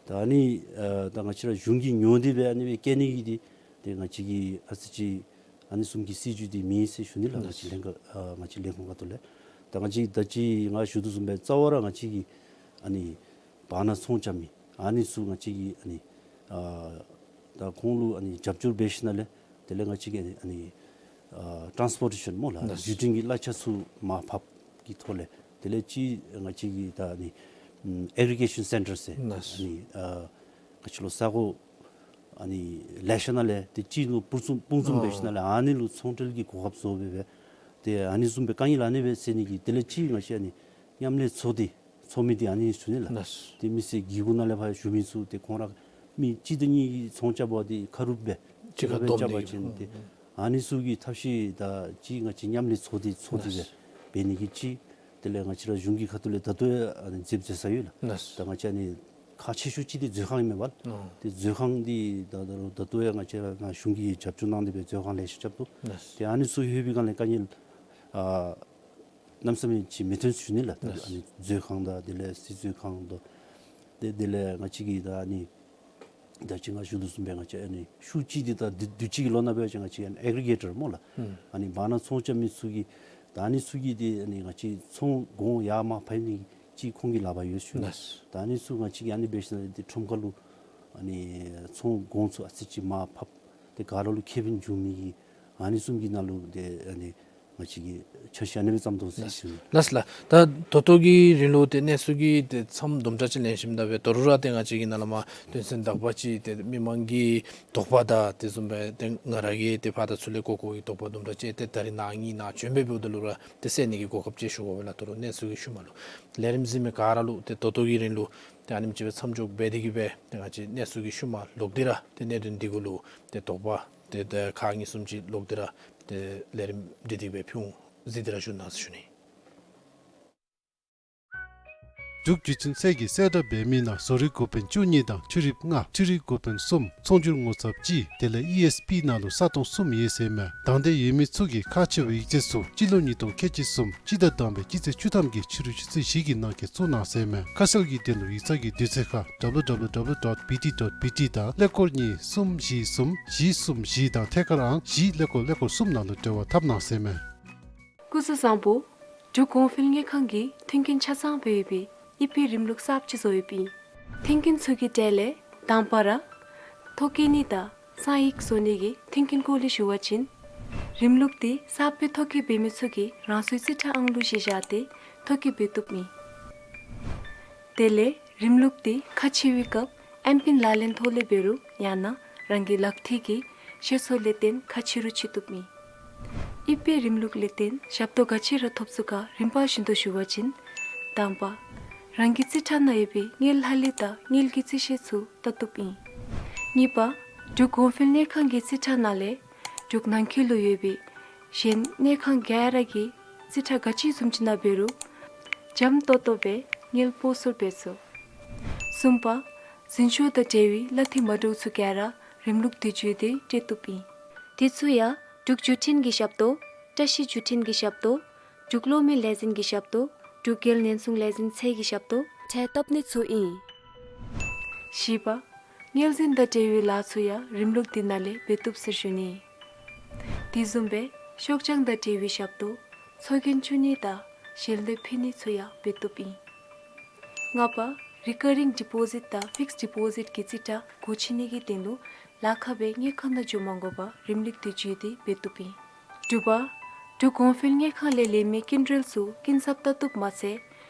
ད་ཨ་ནི་ཨ་ད་ང་བཅས་ར་གཞུང་གིས་ཉོ་སྟེ་སྦེ་ཨ་ནི་སྦེ་བསྐྱལ་ནི་གི་འདི་ཏེ་ང་བཅས་ཀྱི་ཨ་ཙི་ཅིག་ཨ་ནི་བཟུམ་གྱི་སྲིད་བྱུས་འདི་མེད་ཟེར་ཞུ་ནི་ལགས། ང་བཅས་ལས་ཁང་ཨ་ང་བཅས་ལས་ཁུངས་ཁ་ཐུག་ལས། ད་ང་བཅས་ད་ཅི་ང་ཞུ་དོ་བཟུམ་སྦེ་རྩ་བ་ར་ང་བཅས་ཀྱི་ཨ་ནི་བར་ན་ཚོང་རྐྱབ་མི་ཨ་ནི་ཚུ་ང་བཅས་ཀྱིས་ཨ་ནི་ཨ་ད་ཁོང་ལུ་ཨ་ནི་རྒྱབ་སྐྱོར་འབད་ཞིནམ་ལས་དེ་ལས་ང་བཅས་ཀྱིས་ཨ་ནི་ཨ་ཊཱན་སི་པོར་ཊེ་ཤཱན་སྨོ་ལགས། ལགས། བརྒྱུད་འཕྲིན་གྱི་གླ་ཆ་ཚུ་མར་ཕབ་ཀྱི་ཐོག་ལས་དེ་ལས་ཅིག་ང་བཅས་ཀྱིས་ད་ཨ་ནི་ཨེག་རི་གེ་ཤཱན་སེན་ཊར་ཟེར་ལགས། ཨ་ནི་ཨ་ང་བཅས་ལུ་ས་གོ་ཨ་ནི་ལེ་ཤ་ནང་ལས་ཏེ་གཅིག་ལུ་སྤུངས་འཛོམས་སྤུངས་འཛོམས་འབད་ཞིནམ་ལས་ཨ་ནི་ལུ་ཚོང་འབྲེལ་གྱི་གོ་སྐབས་བཟོ་སྦེ་སྦེ་ཏེ་ཨ་ནི་བཟུམ་སྦེ་དཀའ་ངལ་ཨ་ནི་སྦེ་སེལ་ནི་གི་དེ་ལས་ཅིག་ང་བཅས་ཨ་ནི་མཉམ་ལས་ཚོགས་སྡེ་ཚོགས་མི་འདི་ཨ་ནི་ཚུ་ཨིན་ལགས། ལགས། ཏེ་མི་སེར་གྱི་གུ་ནང་ལས་ཕར་ཞུ་མི་ཚུ་ཏེ་ཁོང་ར་མི་གཅིག་དང་གཉིས་ཀྱིས་ཚོང་རྐྱབ་པ་འདི་ཁ་རུབ་སྦེ་གཅིག་ཁར་སྦེ་བསྡོམས་རྐྱབ་པ་ཏེ་ཅིན་ཏེ་ཨ་ནི་ཚུ་གི་ཐབས་ཤེས་དང་གཅིག་ང་བཅས་མཉམ་ལས་ཚོགས་སྡེ་ཚོགས་སྡེ་སྦེ་འབད་ནི་གི་གཅིག། དེ་ལས་ང་བཅས་ར་གཞུང་གི་ཁ་ཐུག་ལས་ད་ལྟོ་ཡང་ཨ་ནི་མཛདཔ་མཛད་ས་ཡོད་ལགས། ལགས། ད་ང་བཅས་ཨ་ནི་ཁག་ཆེ་ཤོས་ཅིག་འདི་མཛོད་ཁང་ཨིན་མས་པ་ལགས། ཨོ། ཏེ་མཛོད་ཁང་འདི་ད་ད་ད་ལྟོ་ཡང་ང་བཅས་ར་ནཱ་གཞུང་གིས་རྒྱབ་སྐྱོར་གནང་སྟེ་སྦེ་མཛོད་ཁང་ལེ་ཤ་རྐྱབ་དོ། ལགས། ཏེ་ཨ་ནི་ཚུ་ལྷོད་པའི་སྒང་ལས་དཀའ་ངལ་ཨ་གནམ་མེད་ས་མེད་ཅིག་མི་ཐོན་ཟེར་ཞུ་ནི་ལགས། ད་ལགས། ཨ་ནི་མཛོད་ཁང་དང་དེ་ལས་རྩིས་མཛོད་ཁང་དང་ཏེ་དེ་ལས་ང་བཅས་ཀྱི་ད་ཨ་ནི་ད་ཅི་ང་ཞུ་དོ་བཟུམ་སྦེ་ང་བཅས་ཨ་ནི་ཤུལ་ཅིག་འདི་ད་དུས་དུས་ཅི་གི་ལོ་ནང་འབད་བ་ཅིན་ང་བཅས་ཨ་ནི་ཨེག་རི་གེ་ཊར་སྨོ་ལགས། ཨུམ། ཨ་ནི་བར་ན་ཚོང་རྐྱབ་མི་ཚུ་གི་ད་ཨ་ནི་ཚུ་གི་འདི་ཨ་ནི་ང་བཅས་ཚོང་གོང་ཡར་མར་ཕབ་ནི་ཅིག་ཁོང་གི་ལག་པར་ཡོད་ཟེར་ཞུ་ནི། ལགས། ད་ཨ་ནི་ཚུ་ང་བཅས་ཀྱིས་ཨ་ནི་འབད་ཞིནམ་ལས་འདི་ཁྲོམ་ཁ་ལུ་ཨ་ནི་ཚོང་གོང་ཚུ་ཨ་ཙི་ཅིག་མར་ཕབ་སྟེ་ག་ར་ལུ་ཁེ་ཕན་འབྱུང་མི་གི་ཨ་ནི་བཟུམ་གྱི་ནང་ལུ་འདི་ཨ་ནི་ ང་བཅས་ཀྱིས་འཆར་གཞི་ཨ་ནི་སྦེ་བརྩམ་དོ་ཟེར་ཞུ། ལགས་ལགས། ད་ད་ལྟོ་གི་རིང་ལུ་ཏེ་གནས་ཚུལ་གྱི་ཏེ་མཚམས་དུམ་གྲ་ཅིག་ལེན་ཞིནམ་ད་སྦེ་ད་རུང་ར་ཏེ་ང་བཅས་ཀྱིས་ནཱ་ལས་མར་དོན་ཚན་དག་པ་ཅིག་ཏེ་མི་མང་གི་དོགས་པ་དང་དེ་བཟུམ་སྦེ་ཏེ་ང་ར་གི་ཏེ་ཕར་དང་ཚུར་ལས་གོ་གོ་བའི་དོགས་པ་དུམ་གྲ་ཅིག་ཏེ་ད་རིས་ནཱ་ངེའི་ནཱ་བྱོན་སྦེ་འབདཝ་ད་ལུ་ར་ཏེ་སེལ་ནི་གི་གོ་སྐབས་ཅིག་ཞུ་དགོ་པས་ལགས། ད་རུང་གནས་ཚུལ་གྱི་ཤུལ་མ་ལུ་ལས་རིམ་གཟིགས་མི་ག་ར་ལུ་ཏེ་ད་ལྟོ་གི་རིང་ལུ་ཏེ་ཨ་ནེམ་ཅིག་སྦེ་མཚམས་འཇོག་འབད་དེ་གིས་སྦེ་ཏེ་ང་བཅས་གནས་ཚུལ་གྱི་ཤུལ་མ་ལོག་སྟེ་ར་ཏེ་གནད་དོན་འདི་གུ་ལུ་ཏེ་དོགས་པ་ཏེ་ཏེ་ཁག་གཉིས་གསུམ་ཅིག་ལོག་སྟེ་ར་ཏེ་ལས་རིམ་འདི་དེ་སྦེ་ཕུལ་འོང་ཟེར་ཏེ་ར་ཞུ་ནི་ཟེར་ཞུ་ནི། འབྲུག་བརྒྱུད་འཕྲིན་ཚད་ཀྱིས་གསལ་བསྒྲགས་འབད་མི་ནང་བཟོ་རིག་འགོ་དཔོན་བཅུ་གཉིས་དང་འཕྲུལ་རིག་ལྔ་འཕྲུལ་རིག་འགོ་དཔོན་གསུམ་ཚོང་སྒྱུར་ངོ་ཚབ་གཅིག་དེ་ལས་ཨི་ཨེསི་པི་ནང་ལུ་ས་སྟོང་གསུམ་ཡོད་ཟེར་མས། དང་འདོད་ཡོད་མི་ཚུ་གིས་ཁག་ཆེ་བའི་ཡིག་ཆ་ཚུ་སྤྱི་ལོ་ཉིས་སྟོང་ཁལ་གཅིག་གསུམ་སྤྱི་ཟླ་དང་པའི་སྤྱི་ཚེས་བཅུ་ཐམ་གྱི་ཕྱི་རུ་ཆུ་ཚོད་བཞི་གི་ནང་འཁོད་བཙུགས་གནང་ཟེར་མས། ཁ་གསལ་གྱི་དོན་ལུ་ཡིག་ཚང་གི་དུས་ཚོད་ཁར་W W W dot B T dot B T དང་ཀླད་ཀོར་གཉིས་གསུམ་བཞི་གསུམ་བཞི་གསུམ་བཞི་དང་ཐད་ཀར་ཨང་བཞི་ཀླད་ཀོར་ཀླད་ཀོར་གསུམ་ནང་ལུ་འབྲེལ་བ་འཐབ་གནང་ཟེར་མས། སྐུ་གཟུགས་བཟང་པོ། འབྲུག་གོང་འཕེལ་དངུལ་ཁང་གིས་མཐུན་རྐྱེན་ཆ་ཚང་སྦེ་ཡོད་པའི་ཨི་པེ་རིམ་ལུགས་གསརཔ་ཅིག་བཟོ་ཡོདཔ་ཨིན། མཐུན་རྐྱེན་ཚུ་གི་གྲས་ལས་དང་པ་ར་ཐོ་བཀོད་ནི་དང་གསང་ཡིག་བཟོ་ནི་གི་མཐུན་རྐྱེན་སྐོར་ལས་ཞུ་བ་ཅིན། རིམ་ལུགས་འདི་གསརཔ་སྦེ་ཐོ་བཀོད་འབད་མི་ཚུ་གིས་རང་སོའི་རྩིས་ཁྲ་ཨང་གླུ་གཞི་བཞག་སྟེ་ཐོ་བཀོད་འབད་བཏུབ་ཨིན། དེ་ལས་རིམ་ལུགས་འདི་ཁ་ཕྱེ་བའི་སྐབས་ཨེམ་པིན་ལག་ལེན་ཐོག་ལས་འབད་རུང་ཡང་ན་རང་གི་ལག་ཐིལ་གྱི་ཤེལ་སོ་ལས་བརྟེན་ཁ་ཕྱེ་རུང་ཕྱེ་བཏུབ་ཨིན། ཨི་པེ་རིམ་ལུགས་ལས་བརྟེན་ཞབས་ཏོག་ག་ཅི་ར་ཐོབ་ཚུགས་ག་རིམ་པ་བཞིན་དུ་ཞུ་བ་ཅིན། དང་པ། རང་གི་རྩིས་ཁྲ་ནང་ཡོད་པའི་དངུལ་ལྷག་ལུས་དང་དངུལ་གྱི་རྩིས་བཤེར་ཚུ་བལྟ་བཏུབ་ཨིན། གཉིས་པ། འབྲུག་གོང་འཕེལ་དངུལ་ཁང་གི་རྩིས་ཁྲ་ནང་ལས་འབྲུག་ནང་འཁོད་ལུ་ཡོད་པའི་གཞན་དངུལ་ཁང་ག་ར་གི་རྩིས་ཁྲ་ག་ཅི་བཟུམ་ཅིག་ནང་འབད་རུང་འཇམ་ཏོག་ཏོ་སྦེ་དངུལ་སྤོ་སོར་འབད་ཚུགས། གསུམ་པ། འཛིན་སྐྱོང་དང་འབྲེལ་བའི་གླ་འཐུས་མ་འདྲཝ་ཚུ་ག་ར་རིམ་ལུགས་འདི་བརྒྱུད་དེ་སྤྲོད་བཏུབ་ཨིན། དེ་ཚུ་ཡང་འབྲུག་བརྒྱུད་འཕྲིན་གྱི་ཞབས་ཏོག་བཀྲ་ཤིས་བརྒྱུད་འཕྲིན་གྱི་ཞབས་ཏོག་འབྲུག་གློག་མེ་ལས་འཛིན་གྱི་ཞབས་ཏོག་འབྲུག་རྒྱལ་ཉེན་སྲུང་ལས་འཛིན་ཚད་ཀྱི་ཞབས་ཏོག་ཁྲལ་བཏབ་ནི་ཚུ་ཨིན། བཞི་པ། དངུལ་འཛིན་དང་འབྲེལ་བའི་ལཱ་ཚུ་ཡང་རིམ་ལུགས་འདི་ནང་ལས་འབད་བཏུབ་ཟེར་ཞུ་ནི། དེ་བཟུམ་སྦེ་ཤོག་བྱང་དང་འབྲེལ་བའི་ཞབས་ཏོག་ཚོགས་རྒྱན་བཙུགས་ནི་དང་ཞལ་འདེབས་ཕུལ་ནི་ཚུ་ཡང་འབད་བཏུབ་ཨིན། ལྔ་པ། རི་ཀ་རིང་ཌི་པོ་ཟིཊ་དང་ཕིགསཌ་ཌི་པོ་ཟིཊ་གི་རྩིས་ཁྲ་སྒོ་ཕྱེ་ནི་གི་དོན་ལུ་ལཱ་ཁག་སྦེ་དངུལ་ཁང་ནང་འགྱོ་མ་དགོ་པར་རིམ་ལུགས་འདི་བརྒྱུད་དེ་འབད་བཏུབ་ཨིན། དྲུག་པ། འབྲུག་གོང་འཕེལ་དངུལ་ཁང་ལས་ལེན་མི་སྐྱིན་འགྲུལ་ཚུ་སྐྱིན་ཚབ་བལྟ་བཏུབ་མ་ཚད།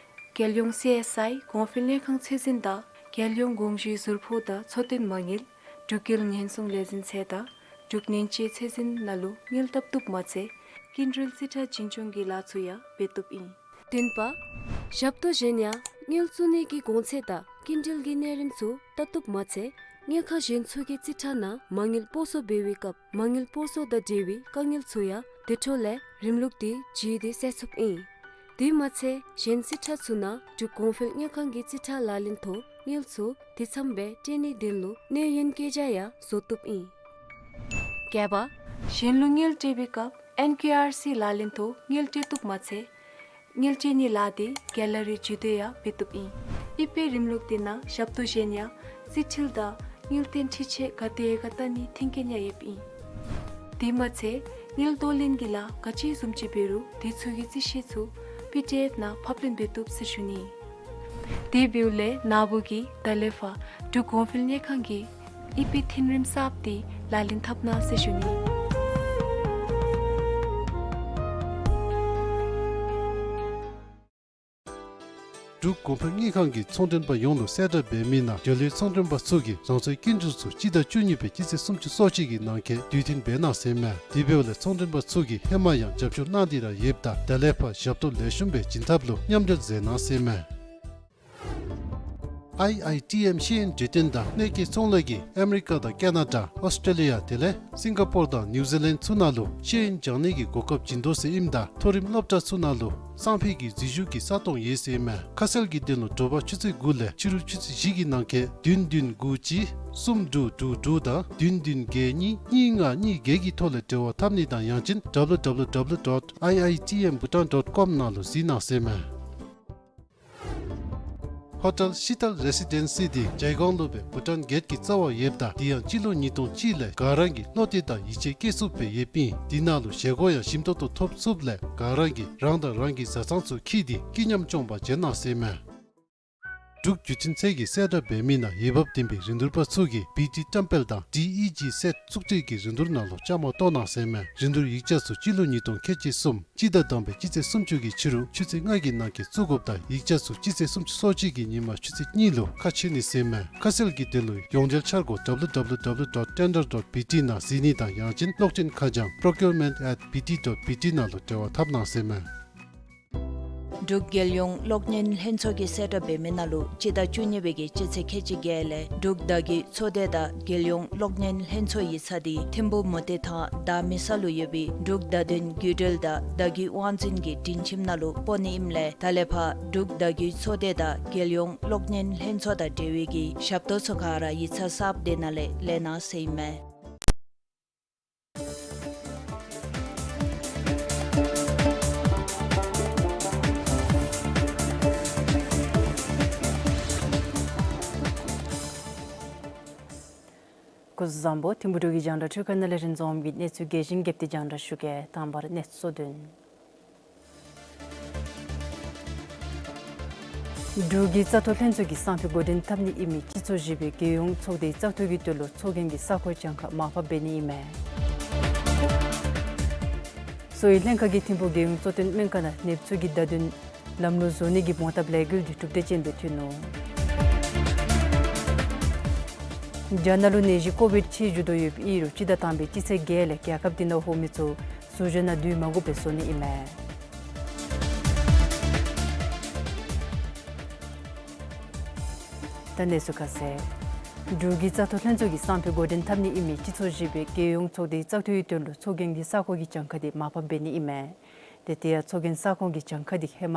རྒྱལ་ཡོངས་སི་ཨེསི་ཨའི་གོང་འཕེལ་དངུལ་ཁང་ཚད་འཛིན་དང་རྒྱལ་ཡོངས་དགོངས་ཞུའི་ཟུར་ཕོགས་དང་འཚོ་རྟེན་མ་དངུལ་འབྲུག་རྒྱལ་ཉེན་སྲུང་ལས་འཛིན་ཚད་དང་འབྲུག་ཉེན་བཅོལ་ཚད་འཛིན་ནང་ལུ་དངུལ་བཏབ་བཏུབ་མ་ཚད་སྐྱིན་འགྲུལ་རྩིས་ཁྲ་འཛིན་སྐྱོང་གི་ལཱ་ཚུ་ཡང་འབད་བཏུབ་ཨིན། བདུན་པ། ཞབས་ཏོག་གཞན་ཡང་དངུལ་བཙུགས་ནི་གི་གོང་ཚད་དང་སྐྱིན་འགྲུལ་གྱི་གནས་རིམ་ཚུ་བལྟ་བཏུབ་མ་ཚད་དངུལ་ཁང་གཞན་ཚུ་གི་རྩིས་ཁྲ་ནང་མ་དངུལ་སྤོ་སོར་འབད་བའི་སྐབས་མ་དངུལ་སྤོ་སོར་དང་འབྲེལ་བའི་དཀའ་ངལ་ཚུ་ཡང་དེ་འཕྲོ་ལས་རིམ་ལུགས་འདི་བརྒྱུད་དེ་སེལ་ཚུགསཔ་ཨིན། དེ་མ་ཚད་གཞན་རྩིས་ཁྲ་ཚུ་ནང་འབྲུག་གོང་འཕེལ་དངུལ་ཁང་གི་རྩིས་ཁྲ་ལག་ལེན་ཐོག་དངུལ་ཚུ་དེ་ཙམ་སྦེ་སྤྲོད་ནིའི་དོན་ལུ་གནས་ཡུན་བཀོད་རྒྱ་ཡང་བཟོ་བཏུབ་ཨིན། བརྒྱད་པ། གཞན་ལུ་དངུལ་སྤྲོད་པའི་སྐབས་ཨེན་ཀེ་ཨར་སི་ལག་ལེན་ཐོག་དངུལ་སྤྲོད་བཏུབ་མ་ཚད་དངུལ་སྤྲོད་ནིའི་ལཱ་འདི་ག་ལ་རི་བརྒྱུད་དེ་ཡང་འབད་བཏུབ་ཨིན། ཨི་པེ་རིམ་ལུགས་འདི་ནང་ཞབས་ཏོག་གཞན་ཡང་རྩིས་འཕྲུལ་དང་དངུལ་རྟེན་འཕྲུལ་ཆས་ག་དེ་ག་བལྟ་ནིའི་མཐུན་རྐྱེན་ཡང་ཡོདཔ་ཨིན། དེ་མ་ཚད་དངུལ་གཏོང་ལེན་གྱི་ལཱ་ག་ཅི་བཟུམ་ཅིག་འབད་རུང་དེ་ཚུ་གི་རྩིས་བཤེར་ཚུ་པི་ཌི་ཨེཕ་ནང་ཕབ་ལེན་འབད་བཏུབ་ཟེར་ཞུ་ནི། དེ་འབདཝ་ལས་ནཱ་བུ་གིས་ད་ལས་ཕར་འབྲུག་གོང་འཕེལ་དངུལ་ཁང་གི་ཨི་པེ་མཐུན་རིམ་གསརཔ་འདི་ལག་ལེན་འཐབ་གནང་ཟེར་ཞུ་ནི། འབྲུག་གོང་འཕེལ་དངུལ་ཁང་གིས་ཚོང་མགྲོན་པ་ཡོངས་ལུ་གསལ་བསྒྲགས་འབད་མི་ནང་འབྲེལ་ཡོད་ཚོང་མགྲོན་པ་ཚུ་གིས་རང་སོའི་སྐྱིན་འགྲུལ་ཚུ་སྤྱི་ཟླ་བཅུ་གཉིས་པའི་སྤྱི་ཚེས་སུམ་ཅུ་སོ་གཅིག་གི་ནང་འཁོད་དུས་མཐུན་འབད་གནང་ཟེར་མས། དེ་འབདཝ་ལས་ཚོང་མགྲོན་པ་ཚུ་གིས་ཧེ་མ་ཡང་རྒྱབ་སྐྱོར་གནང་སྟེ་ར་ཡོདཔ་ད་དེ་ལས་ཕར་ཞབས་ཏོག་ལེགས་ཤོམ་སྦེ་བྱིན་ཐབས་ལུ་མཉམ་འབྲེལ་མཛད་གནང་ཟེར་མས། ཨའི་ཨའི་ཊི་ཨེམ་ཤེས་ཡོན་གྲོས་སྟོན་དང་གནོད་སྐྱེལ་ཚོང་ལས་ཀྱིས་ཨ་མི་རི་ཀ་དང་ཀེ་ན་ཌ་ཨོསི་ཊྲེ་ལི་ཡ་དེ་ལས་སིང་ག་པོར་དང་ནིའུ་ཛི་ལེནཌ་ཚུ་ནང་ལུ་ཤེས་ཡོན་སྦྱང་ནི་གི་གོ་སྐབས་བྱིན་དོ་ཟེར་ཨིནམ་ད་མཐོ་རིམ་སློབ་གྲྭ་ཚུ་ནང་ལུ་སང་ཕོད་ཀྱི་འཛུལ་ཞུགས་ཀྱི་ས་སྟོང་ཡོད་ཟེར་མས། ཁ་གསལ་གྱི་དོན་ལུ་དྲོ་པ་ཆུ་ཚོད་དགུ་ལས་ཕྱི་རུ་ཆུ་ཚོད་བཞི་གི་ནང་འཁོད་བདུན་བདུན་དགུ་གཅིག་གསུམ་དྲུག་དྲུག་དྲུག་དང་བདུན་བདུན་བརྒྱད་གཉིས་གཉིས་ལྔ་གཉིས་བརྒྱད་ཀྱི་ཐོག་ལས་འབྲེལ་བ་འཐབ་ནི་དང་ཡང་ཅིན་ཌབ་ལུ་ཌབ་ལུ་ཌབ་ལུ་ཌོཊ་ཨའི་ཨའི་ཊི་ཨེམ་བྷུ་ཊཱན་ཌོཊ་ཀོམ་ནང་ལུ་གཟིགས་གནང་ཟེར་མས། ཧོ་ཊེལ་ཤི་ཏལ་རེ་སི་ཌེན་སི་འདི་ཇའི་གོང་ལུ་སྦེ་བྷུ་ཊཱན་གེཊ་ཀྱི་རྩ་བར་ཡོདཔ་ད་དེ་ཡང་སྤྱི་ལོ་ཉིས་སྟོང་གཅིག་ལས་ག་ར་གིས་བློ་གཏད་དང་ཡིད་ཆེས་བསྐྱེད་ཚུགསཔ་སྦེ་ཡོདཔ་ཨིན། དེ་ནང་ལུ་བཞེས་སྒོ་ཡང་ཞིམ་ཏོག་ཏོ་ཐོབ་ཚུགསཔ་ལས་ག་ར་གིས་རང་དང་རང་གི་བཟའ་ཚང་ཚུ་འཁྱིད་དེ་སྐྱིད་ཉམས་སྐྱོང་པར་བྱོན་གནང་ཟེར་མས། འབྲུག་བརྒྱུད་འཕྲིན་ཚད་ཀྱིས་གསལ་བསྒྲགས་འབད་མི་ནང་འོས་འབབ་ལྡན་པའི་རིན་བསྡུར་པ་ཚུ་གིས་བི་ཊི་བཀྲམ་སྤེལ་དང་ཌི་ཨི་ཇི་སེཊ་བཙུགས་སྒྲིག་གི་རིན་བསྡུར་ནང་ལུ་བཅའ་མར་གཏོགས་གནང་ཟེར་མས། རིན་བསྡུར་ཡིག་ཆ་ཚུ་སྤྱི་ལོ་ཉིས་སྟོང་ཁལ་གཅིག་གསུམ་སྤྱི་ཟླ་དང་པའི་སྤྱི་ཚེས་སུམ་ཅུ་གི་ཕྱི་རུ་ཆུ་ཚོད་ལྔ་གི་ནང་འཁོད་བཙུགས་དགོཔ་དང་ཡིག་ཆ་ཚུ་སྤྱི་ཚེས་སུམ་ཅུ་སོ་གཅིག་གི་ཉིན་མ་ཆུ་ཚོད་གཉིས་ལུ་ཁ་ཕྱེ་ནི་ཟེར་མས། ཁ་གསལ་གྱི་དོན་ལུ་ཡོངས་འབྲེལ་འཆར་སྒོ་ཌབ་ལུ་ཌབ་ལུ་ཌབ་ལུ་ཌོཊ་ཊེན་ཌར་ཌོཊ་བི་ཊི་ནང་གཟིགས་ནི་དང་ཡང་ཅིན་གློག་འཕྲིན་ཁ་བྱང་པྲོ་ཀིའུར་མེནཊ་ཨེཊ་བི་ཊི་ཌོཊ་བི་ཊི་ནང་ལུ་འབྲེལ་བ་འཐབ་གནང་ཟེར་མས། འབྲུག་རྒྱལ་ཡོངས་གློག་བརྙན་ལྷན་ཚོགས་ཀྱིས་གསལ་བསྒྲགས་འབད་མི་ནང་ལུ་སྤྱི་ཟླ་བཅུ་གཉིས་པའི་གི་སྤྱི་ཚེས་ཁལ་གཅིག་བརྒྱད་ལས་འབྲུག་བརྡ་བརྒྱུད་ཚོགས་སྡེ་དང་རྒྱལ་ཡོངས་གློག་བརྙན་ལྷན་ཚོགས་ཡིག་ཚང་འདི་ཐིམ་ཕུ་མུ་ཏིག་ཐང་བརྡ་མི་ས་ལུ་ཡོད་པའི་འབྲུག་བརྡ་དོན་བརྒྱུད་འབྲེལ་དང་བརྡ་བརྒྱུད་དབང་འཛིན་གྱི་སྒྲིང་ཁྱིམ་ནང་ལུ་སྤོ་ནི་ཨིནམ་ལས་ད་ལས་ཕར་འབྲུག་བརྡ་བརྒྱུད་ཚོགས་སྡེ་དང་རྒྱལ་ཡོངས་གློག་བརྙན་ལྷན་ཚོགས་དང་འབྲེལ་བའི་གི་ཞབས་ཏོག་ཚུ་ག་ར་ཡིག་ཚང་གསརཔ་འདི་ནང་ལས་ལེན་གནང་ཟེར་ཨིན་མས། སྐུ་གཟུགས་བཟང་པོ། ཐིམ་ཕུ་འབྲུག་གི་རྒྱང་བསྒྲགས་འཕྲུལ་ཁང་ནང་ལས་རིན་འཛོམས་ཀྱིས་གནས་ཚུལ་རྒྱས་ཤིང་རྒྱས་པ་དེ་རྒྱང་བསྒྲགས་ཞུ་གེ། དང་པ་ར་གནས་ཚུལ་གཙོ་དོན། འབྲུག་གི་བཙག་འཐུ་ལྷན་ཚོགས་ཀྱི་གསང་ཕུད་འགོ་འདྲེན་འཐབ་ནི་ཨིན་མི་སྤྱི་ཚོགས་བཞི་པའི་རྒྱལ་ཡོངས་ཚོགས་སྡེའི་བཙག་འཐུའི་དོན་ལུ་ཚོགས་རྒྱན་གྱི་ས་ཁོངས་གྱངས་ཁ་མར་ཕབ་འབད་ནི་ཨིན་མས། གསོ་བའི་ལྷན་ཁག་གིས་ཐིམ་ཕུ་རྒྱལ་ཡོངས་གཙོ་བསྟེན་སྨན་ཁང་ནང་ནདཔ་ཚུ་གི་བརྡ་དོན་ལམ་ལུགས་བཟོ་ནི་གི་དགོངས་དོན་ལས་འགུལ་འདི་གྲུབ་འབྲས་ཅན་སྦེ་ཐོན་ནུག། རྒྱ་ནག་ལུ་ནད་གཞི་ཀོ་བིཌ་ཆེ་འགྱོ་དོ་ཡོདཔ་ཨིན་རུང་སྤྱི་ཟླ་དང་པའི་སྤྱི་ཚེས་བརྒྱད་ལས་རྒྱལ་ཁབ་འདི་ནང་ཧོ་མི་ཚུ་ཟུར་བཞག་ནང་སྡོད་མ་དགོཔ་སྦེ་བཟོ་ནི་ཨིན་མས། ད་གནས་ཚུལ་ཁ་གསལ། འབྲུག་གི་བཙག་འཐུ་ལྷན་ཚོགས་ཀྱི་གསང་ཕུད་འགོ་འདྲེན་འཐབ་ནི་ཨིན་མི་སྤྱི་ཚོགས་བཞི་པའི་རྒྱལ་ཡོངས་ཚོགས་སྡེའི་བཙག་འཐུའི་དོན་ལུ་ཚོགས་རྒྱན་གྱི་ས་ཁོངས་ཀྱི་གྱངས་ཁ་འདི་མར་ཕབ་འབད་ནི་ཨིན་མས། ཏེ་དེ་ཡང་ཚོགས་རྒྱན་ས་ཁོངས་ཀྱི་གྱངས་ཁ་འདི་ཧེ་མ་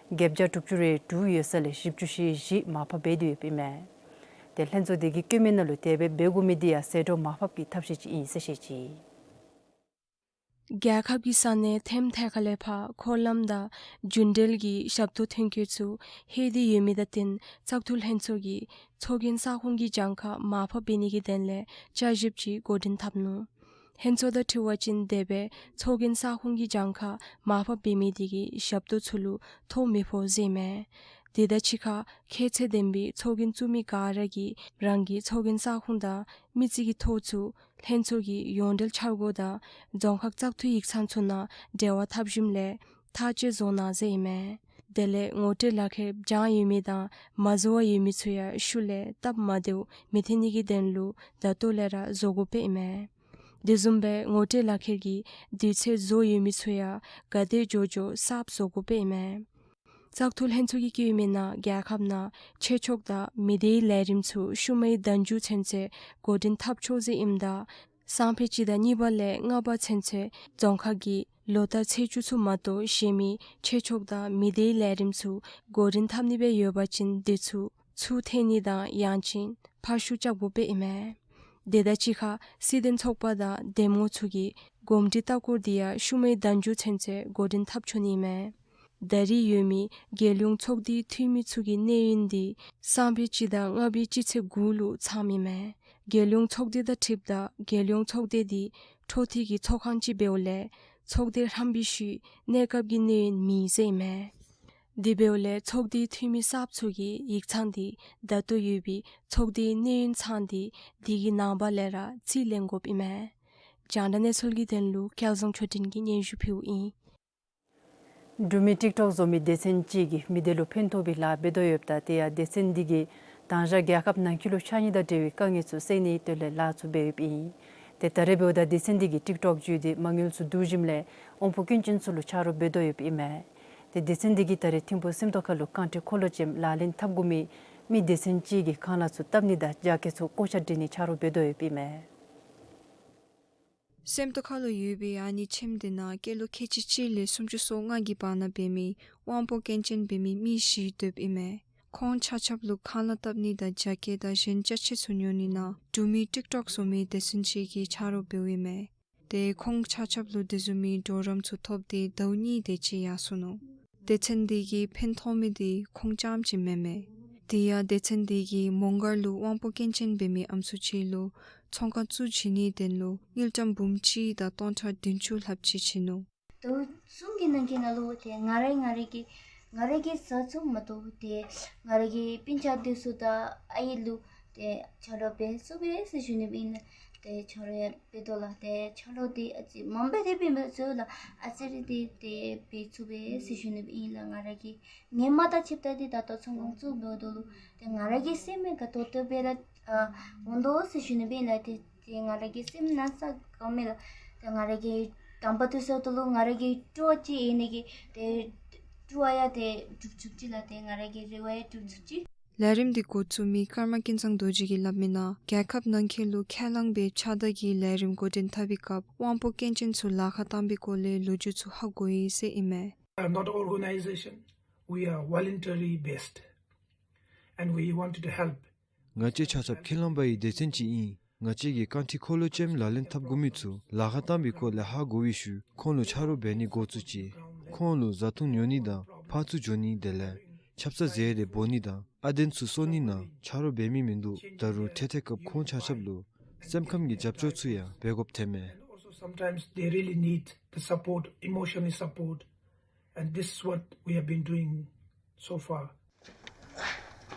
བརྒྱད་བརྒྱ་དྲུག་ཅུ་རེ་དྲུག་ཡོད་ས་ལས་བཞི་བཅུ་ཞེ་བཞི་མར་ཕབ་འབད་དེ་ཡོདཔ་ཨིན་མས། ཏེ་ལྷན་ཚོགས་དེ་གིས་བཀོད་མི་ནང་ལུ་དེ་སྦེ་འབད་དགོ་མི་འདི་ཡང་ཟད་འགྲོ་མར་ཕབ་ཀྱི་ཐབས་ཤེས་ཅིག་ཨིན་ཟེར་བཤད་ཅི། རྒྱལ་ཁབ་ཀྱི་ས་གནས་ཐེམ་ཐེ་ཁ་ལས་ཕར་འཁོར་ལམ་དང་རྒྱུན་འགྲུལ་གྱི་ཞབས་ཏོག་ཐོན་སྐྱེད་ཚུ་ལྷོད་དེ་ཡོད་མི་དང་བསྟུན་བཙག་འཐུ་ལྷན་ཚོགས་ཀྱིས་ཚོགས་རྒྱན་ས་ཁོངས་ཀྱི་གྱངས་ཁ་མར་ཕབ་འབད་ནི་གི་དོན་ལས་བསྐྱར་ཞིབ་ཅིག་འགོ་འདྲེན་འཐབ་ནུག། ལྷན་ཚོགས་དང་འཁྲིལ་བ་ཅིན་དེ་སྦེ་ཚོགས་རྒྱན་ས་ཁོངས་ཀྱི་གྱངས་ཁ་མར་ཕབ་འབད་མི་དེ་གིས་ཞབས་ཏོག་ཚུ་ལུ་ཐོ་མི་ཕོག་ཟེར་ཨིན་མས། དེ་དང་གཅིག་ཁར་ཁྱད་ཚད་ལྡན་པའི་ཚོགས་རྒྱན་བཙུགས་མི་ག་ར་གིས་རང་གི་ཚོགས་རྒྱན་ས་ཁོངས་དང་མི་རྩིས་ཀྱི་ཐོ་ཚུ་ལྷན་ཚོགས་ཀྱི་ཡོངས་འབྲེལ་འཆར་སྒོ་དང་རྫོང་ཁག་བཙག་འཐུའི་ཡིག་ཚང་ཚུ་ནང་འབྲེལ་བ་འཐབ་ཞིནམ་ལས་ཐག་བཅད་བཟོ་གནང་ཟེར་ཨིན་མས། དེ་ལས་ངོ་སྤྲོད་ལག་ཁྱེར་བྱང་ཡོད་མི་དང་མ་བཟོ་བར་ཡོད་མི་ཚུ་ཡང་ཤུལ་ལས་སྟབས་མ་བདེཝ་མི་ཐོན་ནི་གི་དོན་ལུ་ད་ལྟོ་ལས་ར་བཟོ་དགོཔ་ཨིན་མས། དེ་བཟུམ་སྦེ་ངོ་སྤྲོད་ལག་ཁྱེར་གྱི་དུས་ཚོད་རྫོགས་ཡོད་མི་ཚུ་ཡང་ག་དེ་མགྱོགས་མགྱོགས་གསརཔ་བཟོ་དགོཔ་ཨིན་མས། བཙག་འཐུ་ལྷན་ཚོགས་ཀྱིས་བཀོད་མི་ནང་རྒྱལ་ཁབ་ནང་ཆོས་ཕྱོགས་དང་མི་སྡེའི་ལས་རིམ་ཚུ་ཤུལ་མའི་ཟླ་མཇུག་ཚུན་ཚོད་འགོ་འདྲེན་འཐབ་ཆོག་ཟེར་ཨིནམ་ད་སང་ཕོད་སྤྱི་ཟླ་གཉིས་པ་ལས་ལྔ་པ་ཚུན་ཚོད་རྫོང་ཁག་གི་ལོ་བསྟར་ཚེས་བཅུ་ཚུ་མ་གཏོགས་གཞན་མི་ཆོས་ཕྱོགས་དང་མི་སྡེའི་ལས་རིམ་ཚུ་འགོ་འདྲེན་འཐབ་ནི་སྦེ་ཡོད་པ་ཅིན་དེ་ཚུ་ཚུར་འཐེན་ནི་དང་ཡང་ཅིན་ཕར་བཤུད་རྐྱབ་དགོཔ་ཨིན་མས། དེ་དང་གཅིག་ཁར་སྲིད་དོན་ཚོགས་པ་དང་འདེམས་ངོ་ཚུ་གི་གོམས་འདྲིས་ལྟ་སྐོར་འདི་ཡང་ཤུལ་མའི་ཟླ་མཇུག་ཚུན་ཚོད་འགོ་འདྲེན་འཐབ་ཆོག་ནི་ཨིན་མས། ད་རེས་ཡོད་མི་རྒྱལ་ཡོངས་ཚོགས་སྡེའི་འཐུས་མི་ཚུ་གི་གནས་ཡུན་འདི་སང་ཕོད་སྤྱི་ཟླ་ལྔ་པའི་སྤྱི་ཚེས་དགུ་ལུ་ཚངམ་ཨིན་མས། རྒྱལ་ཡོངས་ཚོགས་སྡེ་དང་འཁྲིལཝ་ད་རྒྱལ་ཡོངས་ཚོགས་སྡེ་འདི་འཕྲོ་མཐུད་ཀྱི་ཚོགས་ཁང་ཅིག་འབདཝ་ལས་ཚོགས་སྡེ་རྣམ་པའི་ཤུལ་གནས་སྐབས་ཀྱི་གནས་ཡུན་མེད་ཟེར་ཨིན་མས། དེ་འབདཝ་ལས་ཚོགས་སྡེའི་འཐུས་མི་གསརཔ་ཚུ་གིས་ཡིག་ཚང་འདི་ད་ལྟོ་ཡོད་པའི་ཚོགས་སྡེའི་གནས་ཡུན་ཚང་སྟེ་དེ་གི་ནངས་པ་ལས་ར་རྩིས་ལེན་དགོཔ་ཨིན་མས། རྒྱང་བསྒྲགས་གནས་ཚུལ་གྱི་དོན་ལུ་སྐལ་བཟང་ཆོས་སྒྲོན་གྱིས་སྙན་ཞུ་ཕུལཝ་ཨིན། འབྲུག་མི་ཊིཀ་ཊོཀ་བཟོ་མི་སྡེ་ཚན་ཅིག་གིས་མི་སྡེ་ལུ་ཕན་ཐོགས་པའི་ལཱ་འབད་དོ་ཡོདཔ་ད་དེ་ཡང་སྡེ་ཚན་འདི་གིས་དང་ཞག་རྒྱལ་ཁབ་ནང་འཁོད་ལུ་ཆགས་ཉེས་དང་འབྲེལ་བའི་དཀའ་ངལ་ཚུ་སེལ་ནིའི་དོན་ལས་ལཱ་ཚུ་འབད་ཡོདཔ་ཨིན། ཏེ་ད་རེས་འབདཝ་ད་སྡེ་ཚན་འདི་གིས་ཊིཀ་ཊོཀ་བརྒྱུད་དེ་མ་དངུལ་ཚུ་བསྡུ་ཞིནམ་ལས་དབང་པོ་སྐྱོན་ཅན་ཚུ་ལུ་ཆ་རོགས་འབད་དོ་ཡོདཔ་ཨིན་མས། ཏེ་སྡེ་ཚན་འདི་གིས་ད་རེས་ཐིམ་ཕུ་སེམས་རྟོགས་ཁ་ལུ་རྐང་ཁྲི་འཁོར་ལོ་ཅནམ་ལག་ལེན་འཐབ་དགོ་མི་མི་སྡེ་ཚན་ཅིག་གི་ཁང་གླ་ཚུ་བཏབ་ནི་དང་རྒྱ་སྐྱེད་ཚུ་བརྐོ་བཞག་འབད་ནི་ཆ་རོགས་འབད་དོ་ཡོདཔ་ཨིན་མས། སེམས་རྟོགས་ཁ་ལུ་ཡོད་པའི་ཨ་ནི་ཁྱིམ་དེ་ནང་སྐྱེས་ལོ་ཁལ་གཅིག་གཅིག་ལས་སུམ་ཅུ་སོ་ལྔ་གི་བར་ན་འབད་མི་དབང་པོ་སྐྱོན་ཅན་འབད་མི་མི་བཞི་སྡོདཔ་ཨིན་མས། ཁོང་ཆ་ཁྱབ་ལུ་ཁང་གླ་བཏབ་ནི་དང་རྒྱ་སྐྱེད་དང་གཞན་ཅ་ཆས་ཚུ་ཉོ་ནི་ནང་འབྲུག་མི་ཊིཀ་ཊོཀ་བཟོ་མི་སྡེ་ཚན་ཅིག་གིས་ཆ་རོགས་འབདཝ་ཨིན་མས། ཏེ་ཁོང་ཆ་ཁྱབ་ལུ་དེ་བཟུམ་མའི་གྲོགས་རམ་ཚུ་ཐོབ་སྟེ་ཟླཝ་གཉིས་དེ་ཅིག་ཡར་སོ་ནུག། སྡེ་ཚན་འདི་གིས་ཕན་ཐོགས་མི་འདི་ཁོང་རྐྱངམ་ཅིག་མེན་མས། དེ་ཡང་སྡེ་ཚན་འདི་གིས་མོང་སྒར་ལུ་དབང་པོ་སྐྱོན་ཅན་འབད་མི་ཨམ་སྲུ་ཅིག་ལུ་ཚོང་ཁང་བཙུགས་བྱིན་ནིའི་དོན་ལུ་དངུལ་ཀྲམ་འབུམ་གཅིག་དང་སྟོང་ཕྲག་བདུན་ཅུ་ལྷགཔ་ཅིག་བྱིན་ནུག། ཟླཝ་གསུམ་གྱི་ནང་གི་ནང་ལུ་ཏེ་ང་རའི་ང་རའི་གི་ ང་ར་གི་བཟའ་ཚང་མ་གཏོགས་ཏེ་ང་ར་གི་སྤུན་ཆ་འདི་ཚུ་དང་ཨའི་ལུ་ཏེ་ཆ་རོགས་འབད་ཚུགས་པས་ཟེར་ཞུ་ནི་ཨིན་ལགས། ཏེ་ཆ་རོགས་ཡང་འབད་དོ་ལགས། ཏེ་ཆ་རོགས་འདི་ཨ་ཙི་མངམ་སྦེ་ར་འབད་མི་ཚུགས་ལགས། ཨ་ཙི་རེ་འདི་ཏེ་འབད་ཚུགས་པས་ཟེར་ཞུ་ནི་ཨིན་ལགས། ང་ར་གིས་ངོ་མ་དང་ཕྱདཔ་ད་འདི་ད་ལྟོ་ཚོང་ཁང་བཙུགས་འབདཝ་ད་ལུ་ཏེ་ང་ར་གི་སེམས་ཡང་དགའ་ཏོག་ཏོ་སྦེ་ར་ཨ་འོང་དོ་ཟེར་ཞུ་ནི་ཨིན་ལགས། ཏེ་ཏེ་ང་ར་གི་སེམས་ནང་ས་དགའཝ་མས་ལགས། ཏེ་ང་ར་གི་དང་པ་འདི་ཚུ་ད་ལུ་ང་ར་གི་སྤྲོ་བ་ཅིག་ཨིན་ནི་གི་ཏེ་སྤྲོ་བ་ཡང་ཏེ་འགྲུབ་ཚུགས་ཅི་ལགས། ཏེ་ང་ར་གི་རེ་བ་ཡང་འགྲུབ་ཚུགས་ཅི། ལས་རིམ་འདི་འགོ་བཙུགས་མི་ཀརྨ་ཀུན་བཟང་རྡོ་རྗེ་གིས་སླབ་མི་ནང་རྒྱལ་ཁབ་ནང་འཁོད་ལུ་ཁས་བླངས་པའི་ཕྱགས་བདའ་གི་ལས་རིམ་འགོ་འདྲེན་འཐབ་པའི་སྐབས་དབང་པོ་སྐྱོན་ཅན་ཚུ་ལཱ་ཁག་བཏང་པའི་སྐོར་ལས་ལོ་རྒྱུས་ཚུ་ཧ་གོ་ཡི་ཟེར་ཨིན་མས། I'm not an organization. We are voluntary based. And we wanted to help. ང་བཅས་ཆ་ཁྱབ་ཁས་བླངས་པའི་སྡེ་ཚན་ཅིག་ཨིན། ང་བཅས་ཀྱིས་རྐང་ཁྲི་འཁོར་ལོ་ཅནམ་ལག་ལེན་འཐབ་དགོ་མི་ཚུ་ལཱ་ཁག་བཏང་པའི་སྐོར་ལས་ཧ་གོ་བའི་ཤུལ་ཁོང་ལུ་ཆ་རོགས་འབད་ནི་འགོ་བཙུགས་ཅི། ཁོང་ལུ་བཟའ་འཐུང་ཉོ་ནི་དང་ཕར་ཚུར་འགྱོ་ནི་དེ་ལས་ཆབ་གསང་ཟས་རེ་འབོ་ནི་དང་ཨ་གདན་ཚུ་གསོ་ནི་ནང་ཆ་རོགས་འབད་མི་མིན་འདུག། ད་རུང་འཕྲལ་འཕྲལ་སྐབས་ཁོང་ཆ་ཁྱབ་ལུ་སེམས་ཁམས་ཀྱི་རྒྱབ་སྐྱོར་ཚུ་ཡང་འབད་དགོཔ་ཐོནམ་མས། And also sometimes they really need the support, emotionally support. And this is what we have been doing so far.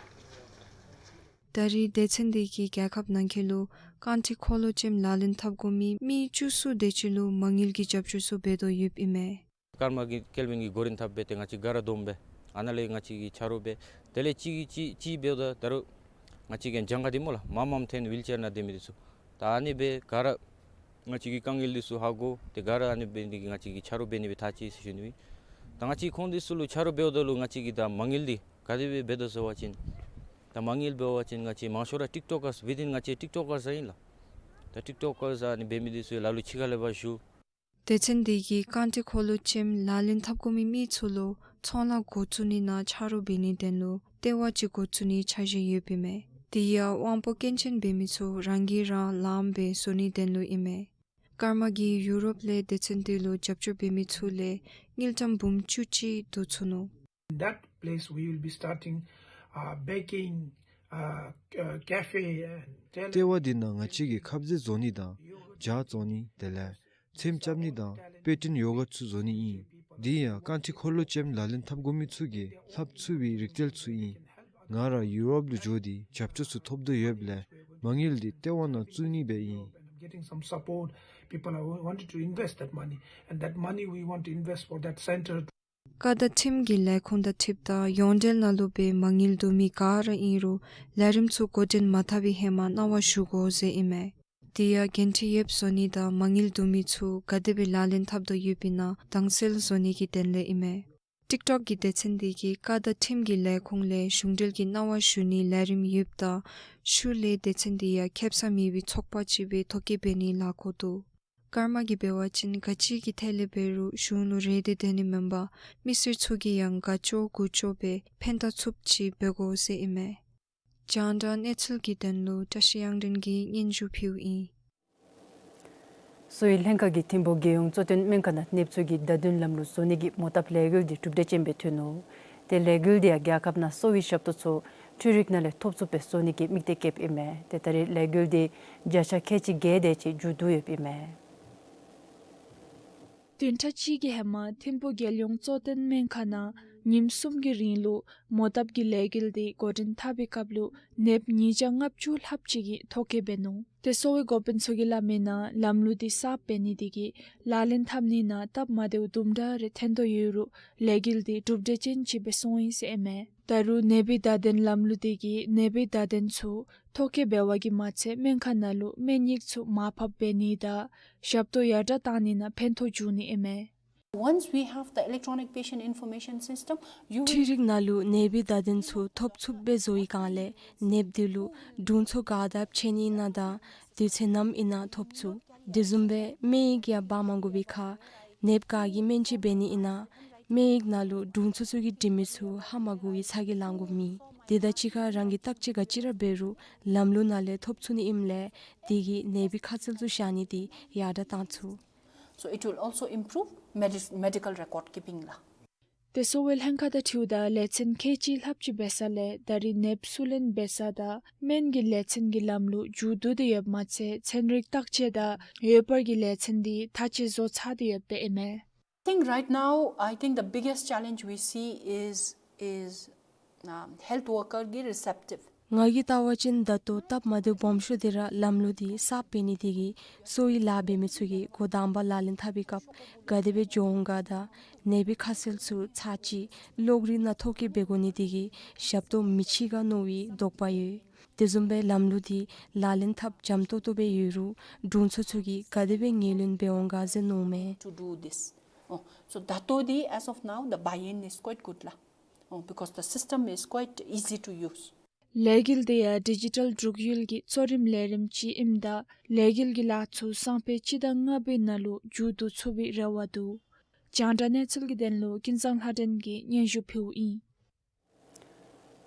ད་རེས་སྡེ་ཚན་འདི་གིས་རྒྱལ་ཁབ་ནང་འཁོད་ལུ་རྐང་ཁྲི་འཁོར་ལོ་ཅནམ་ལག་ལེན་འཐབ་དགོ་མི་མི་བཅུ་གསུམ་དེ་ཅིག་ལུ་མ་དངུལ་གྱི་རྒྱབ་སྐྱོར་ཚུ་འབད་དོ་ཡོདཔ་ཨིན་མས། ཀརྨ་གིས་ཀེལ་ཝིན་གྱིས་འགོ་འདྲེན་འཐབ་སྦེ་ཏེ་ང་བཅས་ག་ར་བསྡོམས་སྦེ་ཨ་ནཱ་ལས་ང་བཅས་ཀྱིས་ཆ་རོགས་འབད། དེ་ལས་གཅིག་གིས་གཅིག་གཅིག་འབདཝ་ད་ད་རུང་ང་བཅས་ཀྱིས་གྱངས་ཁ་འདི་སྨོ་ལགས། མ་མངམ་ཐོན་ཝིལ་ཅེར་ནང་སྡོད་མི་འདི་ཚུ་ད་ཨ་ནི་སྦེ་ག་ར་ང་བཅས་ཀྱི་དཀའ་ངལ་འདི་ཚུ་ཧ་གོ། ཏེ་ག་ར་ཨ་ནི་སྦེ་འདི་གིས་ང་བཅས་ཀྱིས་ཆ་རོགས་འབད་ནི་སྦེ་ཐག་བཅད་ཟེར་ཞུ་ནི་ཨིན། ད་ང་བཅས་ཁོང་འདི་ཚུ་ལུ་ཆ་རོགས་འབདཝ་ད་ལུ་ང་བཅས་ཀྱིས་ད་མ་དངུལ་འདི་ག་དེ་སྦེ་འབད་དོ་ཟེར་བ་ཅིན་ད་མ་དངུལ་འབད་བ་ཅིན་ང་བཅས་མང་ཤོས་ར་ཊིཀ་ཊོཀ་ཀརས་ཝི་ཐིན་ང་བཅས་ཊིཀ་ཊོཀ་ཀརས་ཨིན་ལགས། ད་ཊིཀ་ཊོཀ་ཀརས་ཨ་ནི་འབད་མི་འདི་ཚུ་ལ་ལུ་ཕྱི་ཁ་ལས་ཕར་ཞུ། སྡེ་ཚན་འདི་གིས་རྐང་ཁྲི་འཁོར་ལོ་ཅནམ་ལག་ལེན་འཐབ་དགོ་མི་མི་ཚུ་ལུ་ཚོང་ལཱ་འགོ་བཙུགས་ནི་ནང་ཆ་རོགས་འབད་ནིའི་དོན་ལུ་ལྟེ་བ་ཅིག་འགོ་བཙུགས་ནིའི་འཆར་གཞི་ཡོདཔ་ཨིན་མས། དེ་ཡང་དབང་པོ་སྐྱོན་ཅན་འབད་མི་ཚུ་རང་གིས་རང་ལངམ་སྦེ་བཟོ་ནིའི་དོན་ལུ་ཨིན་མས། ཀརྨ་གིས་ཡུ་རོབ་ལས་སྡེ་ཚན་འདི་ལུ་རྒྱབ་སྐྱོར་འབད་མི་ཚུ་ལས་དངུལ་ཀྲམ་འབུམ་བཅུ་གཅིག་བསྡུ་ཚུགས་ནུག། In that place, we will be starting, uh, baking, uh, uh, cafe and tailor. ལྟེ་བ་འདི་ནང་ང་བཅས་ཀྱིས་ཁབ་ཟས་བཟོ་ནི་དང་ཇ་བཙོང་ནི་དེ་ལས་ཚེམ་རྐྱབ་ནི་དང་པེ་ཏྲིན་ཡོ་གརཊ་ཚུ་བཟོ་ནི་ཨིན། འདི་ཡང་རྐང་ཁྲི་འཁོར་ལོ་ཅནམ་ལག་ལེན་འཐབ་དགོ་མི་ཚུ་གིས་ལྷབ་ཚུགས་པའི་རིག་རྩལ་ཚུ་ཨིན། ང་ར་ཡུ་རོབ་ལུ་འགྱོ་སྟེ་རྒྱབ་སྐྱོར་ཚུ་ཐོབ་དོ་ཡོདཔ་ལས་མ་དངུལ་འདི་ལྟེ་བ་ནང་བཙུགས་ནི་སྦེ་ཨིན། Getting some support. People are wanted to invest that money, and that money we want to invest for that center. ཀ་དང་ཁྲིམས་ཀྱི་ལས་ཁུངས་དང་འཁྲིལཝ་ད་ཡོངས་འབྲེལ་ནང་ལུ་སྦེ་མ་དངུལ་བསྡུ་མི་ག་ར་ཨིན་རུང་ལས་རིམ་ཚུ་འགོ་འདྲེན་མ་འཐབ་པའི་ཧེ་མ་གནང་བ་ཞུ་དགོ་ཟེར་ཨིན་མས། དེ་ཡང་འགན་འཁྲི་ཡོདཔ་བཟོ་ནི་དང་མ་དངུལ་བསྡུ་མི་ཚུ་ག་དེ་སྦེ་ལག་ལེན་འཐབ་དོ་ཡོདཔ་ཨིན་ན་དྭངས་གསལ་བཟོ་ནི་གི་དོན་ལས་ཨིན་མས། ཊིཀ་ཊོཀ་གི་སྡེ་ཚན་འདི་གིས་ཀ་དང་ཁྲིམས་ཀྱི་ལས་ཁུངས་ལས་གཞུང་འབྲེལ་གྱི་གནང་བ་ཞུ་ནིའི་ལས་རིམ་ཡོདཔ་ད་ཤུལ་ལས་སྡེ་ཚན་འདི་ཡང་ཁེ་སང་མེད་པའི་ཚོགས་པ་ཅིག་སྦེ་ཐོ་བཀོད་འབད་ནིའི་ལཱ་འགོ་འདུག། ཀརྨ་གིས་འབད་བ་ཅིན་ག་ཅི་གི་ཐད་ལས་འབད་རུང་གཞུང་ལུ་རེ་འདོད་དེ་ནི་མེན་པར་མི་སེར་ཚུ་གིས་ཡང་དགའ་ཅོག་མགུ་ཅོག་སྦེ་ཕན་བཏགས་ཚུགསཔ་ཅིག་འབད་དགོ་ཟེར་ཨིན་མས། རྒྱང་བསྒྲགས་གནས་ཚུལ་གྱི་དོན་ལུ་བཀྲ་ཤིས་དབྱངས་སྒྲོན་གྱིས་སྙན་ཞུ་ཕུལཝ་ཨིན། གསོ་བའི་ལྷན་ཁག་གིས་ཐིམ་ཕུག་རྒྱལ་ཡོངས་གཙོ་བསྟེན་སྨན་ཁང་ནང་ནདཔ་ཚུ་གི་བརྡ་དོན་ལམ་ལུགས་བཟོ་ནི་གི་མོ་བཏབ་ལས་འགུལ་འདི་གྲུབ་འབྲས་ཅན་སྦེ་ཐོན་ནུག། ཏེ་ལས་འགུལ་འདི་ཡང་རྒྱལ་ཁབ་ནང་གསོ་བའི་ཞབས་ཏོག་ཚུ་འཕྲུལ་རིག་ནང་ལས་ཐོབ་ཚུགསཔ་སྦེ་བཟོ་ནི་གི་དམིགས་གཏད་བསྐྱེདཔ་ཨིན་མས། ཏེ་ད་རེས་ལས་འགུལ་འདི་བརྒྱ་ཆ་ཁལ་གཅིག་བརྒྱད་དེ་ཅིག་མཇུག་བསྡུ་ཡོདཔ་ཨིན་མས། བདུན་ཕྲག་གཅིག་གི་ཧེ་མ་ཐིམ་ཕུག་རྒྱལ་ཡོངས་གཙོ་བསྟེན་སྨན་ཁང་ནང་ཉིནམ་གསུམ་གྱི་རིང་ལུ་མོ་བཏབ་ཀྱི་ལས་འགུལ་འདི་འགོ་འདྲེན་འཐབ་པའི་སྐབས་ལུ་ནདཔ་ཉིས་བརྒྱ་ལྔ་བཅུ་ལྷགཔ་ཅིག་གིས་ཐོ་བཀོད་འབད་ནུག། ཏེ་གསོ་བའི་འགོ་དཔོན་ཚུ་གིས་སླབ་མིའི་ནང་ལམ་ལུགས་འདི་གསརཔ་འབད་ནི་དེ་གིས་ལག་ལེན་འཐབ་ནི་ནང་སྟབས་མ་བདེཝ་དུམ་གྲ་རེ་ཐོན་དོ་ཡོད་རུང་ལས་འགུལ་འདི་གྲུབ་འབྲས་ཅན་ཅིག་སྦེ་སོང་ཡི་ཟེར་ཨིན་མས། ད་རུང་ནད་པའི་བརྡ་དོན་ལམ་ལུགས་འདི་གིས་ནད་པའི་བརྡ་དོན་ཚུ་ཐོ་བཀོད་འབད་བ་གིས་མ་ཚད་སྨན་ཁང་ནང་ལུ་སྨན་ཡིག་ཚུ་མར་ཕབ་འབད་ནི་དང་ཞབས་ཏོག་ཡར་དྲག་བཏང་ནི་ནང་ཕན་ཐོགས་འབྱུང་ནི་ཨིན་མས། Once we have the electronic patient information system, you will འཕྲུལ་རིག་ནང་ལུ་ནད་པའི་བརྡ་དོན་ཚུ་ཐོབ་ཚུགསཔ་སྦེ་བཟོ་བའི་སྒང་ལས་ནདཔ་འདི་ལུ་དྲུང་འཚོ་ག་དེ་སྦེ་ཕྱད་ནི་ཨིན་ན་དང་དུས་ཚོད་ནམ་ཨིན་ན་ཐོབ་ཚུགས། དེ་བཟུམ་སྦེ་སྨན་ཡིག་ཡང་འབག་མ་དགོ་པའི་ཁར་ནདཔ་ག་གིས་སྨན་བཅོས་འབད་ནི་ཨིན་ན་སྨན་ཡིག་ནང་ལུ་དྲུང་འཚོ་ཚུ་གིས་འབྲི་མི་ཚུ་ཧ་མ་གོ་བའི་ཚ་གྱང་ལང་དགོཔ་མེད། དེ་དང་གཅིག་ཁར་རང་གིས་བརྟག་དཔྱད་ག་ཅི་ར་འབད་རུང་ལམ་ལུགས་ནང་ལས་ཐོབ་ཚུགས་ནི་ཨིནམ་ལས་དེ་གིས་ནད་པའི་ཁ་གསལ་ཚུ་བཞག་ནི་འདི་ཡར་དྲག་བཏང་ཚུགས། So it will also improve medi- medical record keeping ལགས། ཏེ་གསོ་བའི་ལྷན་ཁག་དང་འཁྲིལཝ་ད་ལས་ཚན་ཁལ་གཅིག་ལྷགཔ་ཅིག་འབད་ས་ལས་ད་རེས་ནདཔ་གསོ་ལེན་འབད་ས་དང་སྨན་གྱི་ལས་ཚན་གྱི་ལམ་ལུགས་མཇུག་བསྡུ་སྟེ་ཡོདཔ་མ་ཚད་ཚན་རིག་བརྟག་དཔྱད་དང་ཡོད་པར་གྱི་ལས་ཚན་འདི་མཐའ་དཔྱད་བཟོ་ཚར་ཏེ་ཡོདཔ་ཨིན་མས། Think right now, I think the biggest challenge we see is, is, um, health worker གི་receptive. ང་གིས་བལྟ་བ་ཅིན་ད་ལྟོ་སྟབས་མ་བདེཝ་སྦོམ་ཤོས་འདི་ར་ལམ་ལུགས་འདི་གསརཔ་འབད་ནི་དེ་གིས་གསོ་བའི་ལཱ་འབད་མི་ཚུ་གིས་འགོ་དང་པ་ལག་ལེན་འཐབ་པའི་སྐབས་ག་དེ་སྦེ་འགྱོ་འོང་ག་དང་ནད་པའི་ཁ་གསལ་ཚུ་ཚར་གཅིག་གློག་རིག་ནང་ཐོ་བཀོད་འབད་དགོ་ནི་དེ་གིས་ཞབས་ཏོག་མི་ལྕི་ག་མནོ་བའི་དོགས་པ་ཡོད། དེ་བཟུམ་སྦེ་ལམ་ལུགས་འདི་ལག་ལེན་འཐབ་འཇམ་ཏོང་ཏོ་སྦེ་ཡོད་རུང་དྲུང་འཚོ་ཚུ་གིས་ག་དེ་སྦེ་ངོས་ལེན་འབད་འོང་ག་ཟེར་མནོཝ་མས། To do this. Oh, so ད་ལྟོ་འདི་as of now the buy-in is quite good ལགས། Oh, because the system is quite easy to use. ལས་འགུལ་འདི་ཡང་ཌི་ཇི་ཊལ་འབྲུག་ཡུལ་གྱི་གཙོ་རིམ་ལས་རིམ་ཅིག་ཨིནམ་ད་ལས་འགུལ་གྱི་ལཱ་ཚུ་སང་ཕོད་སྤྱི་ཟླ་ལྔ་པའི་ནང་ལུ་མཇུག་བསྡུ་ཚུགས་པའི་རེ་བ་འདུག། རྒྱང་བསྒྲགས་གནས་ཚུལ་གྱི་དོན་ལུ་ཀུན་བཟང་ལྷ་སྒྲོན་གྱིས་སྙན་ཞུ་ཕུལཝ་ཨིན།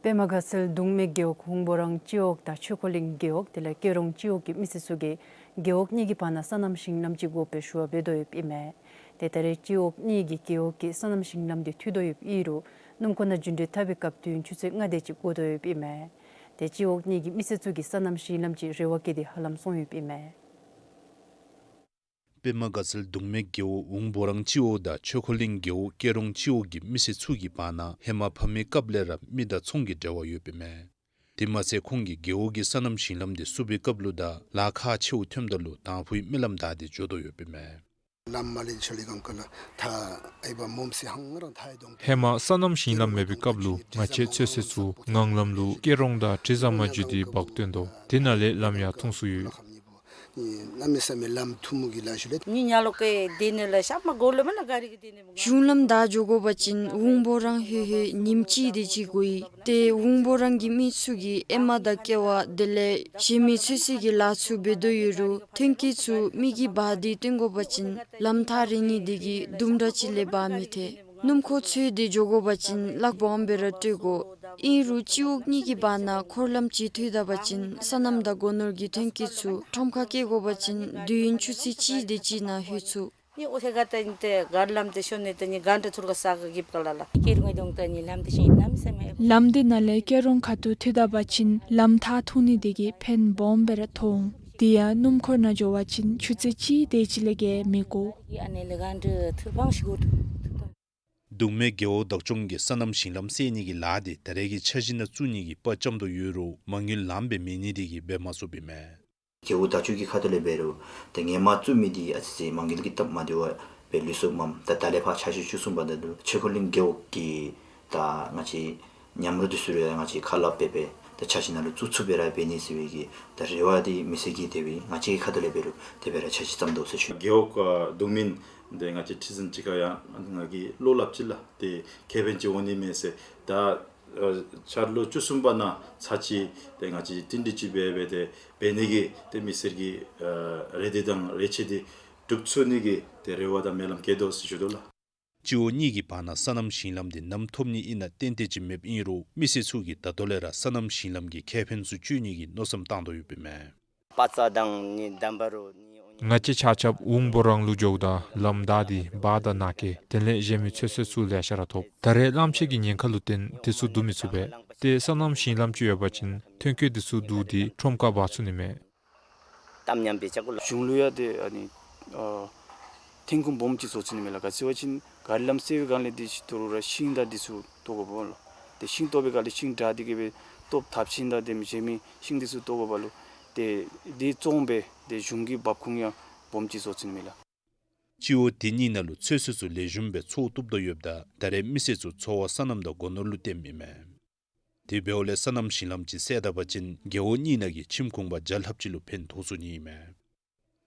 པདྨ་དགའ་ཚལ་གདོང་མའི་རྒེད་འོག་ཝུང་སྦོ་རང་སྤྱི་འོག་དང་ཆོས་འཁོར་གླིང་རྒེད་འོག་དེ་ལས་སྐྱེ་རོང་སྤྱི་འོག་གི་མི་སེར་ཚུ་གིས་རྒེད་འོག་གཉིས་ཀྱི་བར་ན་སོ་ནམ་ཞིང་ལམ་ཅིག་དགོ་པའི་ཞུ་བ་འབད་དོ་ཡོདཔ་ཨིན་མས། ཏེ་ད་རེས་སྤྱི་འོག་གཉིས་ཀྱི་རྒེད་འོག་གི་སོ་ནམ་ཞིང་ལམ་འདི་མཐུད་དོ་ཡོདཔ་ཨིན་རུང་སྣུམ་འཁོར་ནང་རྒྱུན་འགྲུལ་འཐབ་པའི་སྐབས་དུས་ཡུན་ཆུ་ཚོད་ལྔ་དེ་ཅིག་འགོར་དོ་ཡོདཔ་ཨིན་མས། ཏེ་སྤྱི་འོག་གཉིས་ཀྱི་མི་སེར་ཚུ་གིས་སོ་ནམ་ཞིང་ལམ་ཅིག་རེ་བ་བསྐྱེད་དེ་ཧ་ལམ་སོང་ཡོདཔ་ཨིན་མས། པདྨ་དགའ་ཚལ་གདོང་མའི་རྒེད་འོག་ཝུང་སྦོ་རང་སྤྱི་འོག་དང་ཆོས་འཁོར་གླིང་རྒེད་འོག་སྐྱེ་རོང་སྤྱི་འོག་གི་མི་སེར་ཚུ་གི་བར་ན་ཧེ་མ་ཕ་མའི་སྐབས་ལས་ར་མི་དང་ཚོང་གི་འབྲེལ་བ་ཡོདཔ་ཨིན་མས། དེ་མ་ཚད་ཁོང་གིས་རྒེད་འོག་གི་སོ་ནམ་ཞིང་ལམ་དེ་བསུབ་པའི་སྐབས་ལུ་དང་ལཱ་ཁག་ཆེཝ་ཐོནམ་ད་ལུ་དང་ཕུའི་མི་ལམ་བདའ་སྟེ་འགྱོ་དོ་ཡོདཔ་ཨིན་མས། ལམ་མ་ལེན་ཆ་ལེ་གང་ག་ལ་ཐ་ཨའི་བ་མོམ་སི་ཧང་རང་ཐ་ཨའི་དོང་། ཧེ་མ་སོ་ནམ་ཞིང་ལམ་མེད་པའི་སྐབས་ལུ་ང་བཅས་ཚོད་བསྲེ་ཚུ་ངང་ལམ་ལུ་སྐྱེ་རོང་དང་དྲི་བཟང་མ་བརྒྱུད་དེ་འབག་བཏོན་དོ། དེ་ནང་ལས་ལམ་ཡང་ཐུང་སུ་ཡོད། གནམ་མེད་ས་མེད་ལམ་ཐུང་མོ་གི་ལ་ཞུ་ལེ། ནི་ཉ་ལོ་ཀེ་དེ་ནི་ལ་ཤ་མ་གོ་ལོ་མེ་ན་ག་རི་གི་དེ་ནི་མ་གོ། གཞུང་ལམ་བདའ་འགྱོ་དགོ་པ་ཅིན་ཝུང་སྦོ་རང་ཧེ་ཧེ་ཉིནམ་གཅིག་དེ་ཅིག་འགོར་ཡི། ཏེ་ཝུང་སྦོ་རང་གི་མི་ཚུ་གིས་ཨེ་མ་དང་ཀེ་བ་དེ་ལས་གཞན་མི་ཚོད་བསྲེ་གི་ལཱ་ཚུ་འབད་དོ་ཡོད་རུང་ཐོན་སྐྱེད་ཚུ་མི་གིས་འབག་སྟེ་བཏོན་དགོ་པ་ཅིན་ལམ་ཐག་རིང་ནི་དེ་གིས་དུམ་གྲ་ཅིག་ལས་འབག་མི་ཐེག། སྣུམ་འཁོར་འཚོལ་ཏེ་འགྱོ་དགོ་པ་ཅིན་ལཱ་སྦོམ་སྦེ་ར་སྤྲོད་དགོ། ཨིན་རུང་སྤྱི་འོག་གཉིས་ཀྱི་བར་ན་འཁོར་ལམ་ཅིག་མཐུད་ད་པ་ཅིན་སོ་ནམ་དང་སྒོ་ནོར་གྱི་ཐོན་སྐྱེད་ཚུ་ཁྲོམ་ཁར་སྐྱེལ་དགོ་པ་ཅིན་དུས་ཡུན་ཆུ་ཚོད་གཅིག་དེ་ཅིག་ནང་ལྷོད་ཚུགས། ནི་འོ་ཧེ་ག་ཏེ་ནི་ཏེ་གར་ལམ་ཏེ་ཤོ་ནི་ཏེ་ནི་གན་ཏེ་ཐུར་ག་ས་ག་གིབ་ཀ་ལ་ལ། ཀེ་རུང་ངི་དོང་ཏེ་ནི་ལམ་ཏེ་ཤིང་ལམ་སེ་མེ། ལམ་དེ་ནང་ལས་སྐྱེ་རོང་ཁ་ཐུག་མཐུད་ད་པ་ཅིན་ལམ་ཐག་ཐུང་ནི་དེ་གིས་ཕན་སྦོམ་སྦེ་ར་ཐོགས་འོང་། དེ་ཡང་སྣུམ་འཁོར་ནང་འགྱོ་བ་ཅིན་ཆུ་ཚོད་གཅིག་དེ་ཅིག་ལས་བརྒལ་མི་དགོ། ཨ་ནི་ལས་གན་ཏེ་ཐུར་ཕང་ཤི་གོ་ཐུག་ཐུག་ད། གདོང་མའི་རྒེད་འོག་བདག་སྐྱོང་གིས་སོ་ནམ་ཞིང་ལམ་བསལ་ནི་གི་ལཱ་དེ་ད་རེས་ཀྱི་འཆར་གཞི་ནང་བཙུགས་ནི་གི་དཔའ་བཅམ་དོ་ཡོད་རུང་མ་དངུལ་ལངམ་སྦེ་མེད་ནི་དེ་གིས་འབད་མ་ཚུགསཔ་ཨིན་མས། རྒེད་འོག་བདག་སྐྱོང་གི་ཁ་ཐུག་ལས་འབད་རུང་ཏེ་ཧེ་མ་བཙུགས་མི་དེ་ཨ་ཙི་ཙི་མ་དངུལ་གྱི་སྟབས་མ་བདེཝ་སྦེ་ལུས་སོངམ་མས། ད་ད་ལས་ཕར་འཆར་གཞི་བཅུ་གསུམ་པ་ད་ལུ་ཆོས་འཁོར་གླིང་རྒེད་འོག་གི་ད་ང་བཅས་ཉམས་རོགས་དེ་ཚུ་ར་ང་བཅས་ཁ་སླབ་སྦེ་སྦེ་ད་འཆར་གཞི་ནང་ལུ་བཙུགས་ཚུགསཔ་སྦེ་ར་འབད་ནི་ཟེར་བའི་གི་ད་རེ་བ་དེ་མི་སེར་གྱི་དེ་སྦེ་ང་བཅས་ཀྱི་ཁ་ཐུག་ལས་འབད་རུང་དེ་སྦེ་ར་འཆར་གཞི་བརྩམ་དོ་ཟེར་ཞུ། རྒེད་འོག་གདོང་མའི་ཏེ་ང་བཅས་ཁྲི་འཛིན་ཅིག་ཁར་ཡང་ང་གིས་བློ་སླབ་ཅི་ལགས། ཏེ་ཁེ་ཕན་ཅིག་འོང་ནི་མས་ཟེར། ད་ཨ་འཆར་ལོ་བཅུ་གསུམ་པ་ནང་ཚར་གཅིག་ཏེ་ང་བཅས་བསྟུན་གྲོས་ཅིག་འབད་སྦེ་ཏེ་འབད་ནི་གི་ཏེ་མི་སེར་གྱི་ཨ་རེ་འདོད་དང་རེ་ཆེ་དེ་སྒྲུབ་ཚུགས་ནི་གི་ཏེ་རེ་བ་དང་སྨོན་ལམ་བསྐྱེད་དོ་ཟེར་ཞུ་དོ་ལགས། སྤྱི་འོག་གཉིས་ཀྱི་བར་ན་སོ་ནམ་ཞིང་ལམ་དེ་གནམ་ཐོབ་ནི་ཨིན་ན་ཏན་ཏན་ཅིག་མེདཔ་ཨིན་རུང་མི་སེར་ཚུ་གིས་ད་ལྟོ་ལས་ར་སོ་ནམ་ཞིང་ལམ་གྱི་ཁེ་ཕན་ཚུ་སྤྱོད་ནི་གི་མནོ་བསམ་བཏང་དོ་ཡོདཔ་ཨིན་མས། པ་ཙ་དང་ནི་དམ་པ་རུ་ནི་ང་བཅས་ཆ་ཁྱབ་ཝུང་སྦོ་རང་ལུ་འགྱོཝ་ད་ལམ་བདའ་སྟེ་འབག་དང་ནང་འཁོད་དེ་ལས་གཞན་མི་ཚོད་བསྲེ་ཚུ་ལེ་ཤ་ར་ཐོབ། ད་རེས་གླང་ཆེན་གྱི་ཉེན་ཁ་ལུ་བརྟེན་དེ་ཚུ་བསྡུ་མི་ཚུགས་པས། ཏེ་སོ་ནམ་ཞིང་ལམ་ཅིག་ཡོད་པ་ཅིན་ཐོན་སྐྱེད་དེ་ཚུ་བསྡུ་སྟེ་ཁྲོམ་ཁར་འབག་ཚུགས་ནི་མས། གཏམ་ཉམས་པའི་ལྕགས་སྒོ་ལ། གཞུང་ལུ་ཡང་ཏེ་ཨ་ནི་ཨ་ཐོན་ཁུངས་སྦོམ་ཅིག་བཟོ་ཚུགས་ནི་མས་ལགས། ག་ཅི་བ་ཅིན་ག་རི་ལམ་བསལ་བའི་སྒང་ལས་དེ་ཅིག་ཏོ་རུང་ར་ཤིང་དང་དེ་ཚུ་བཏོག་དགོཔ་ལོ། ཏེ་ཤིང་བཏོག་པའི་སྒང་ལས་ཤིང་དྲ་དེ་གིས་སྦེ་སྟོབས་ཐབས་ཤིང་དང་དེ་མི་གཞན་མི་ཤིང་དེ་ཚུ་བཏོག་དགོཔ་ལུ་ཏེ་དེ་བཙོང་སྦེ་ཏེ་གཞུང་གི་འབབ་ཁུངས་ཡང་སྦོམ་ཅིག་བཟོ་ཚུགས་ནི་མས་ལགས། སྤྱི་འོག་དེ་གཉིས་ནང་ལུ་ཚོད་བསྲེ་ཚུ་ལེགས་ཤོམ་སྦེ་འཚོ་བཏུབ་དོ་ཡོདཔ་ད་ད་རེས་མི་སེར་ཚུ་འཚོ་བ་སོ་ནམ་དང་སྒོ་ནོར་ལུ་བརྟེནམ་ཨིན་མས། དེ་འབདཝ་ལས་སོ་ནམ་ཞིང་ལམ་ཅིག་བསལ་ད་པ་ཅིན་རྒེད་འོག་གཉིས་ནང་གི་ཁྱིམ་གུང་པ་བརྒྱ་ལྷགཔ་ཅིག་ལུ་ཕན་ཐོགས་ཚུགས་ནི་ཨིན་མས།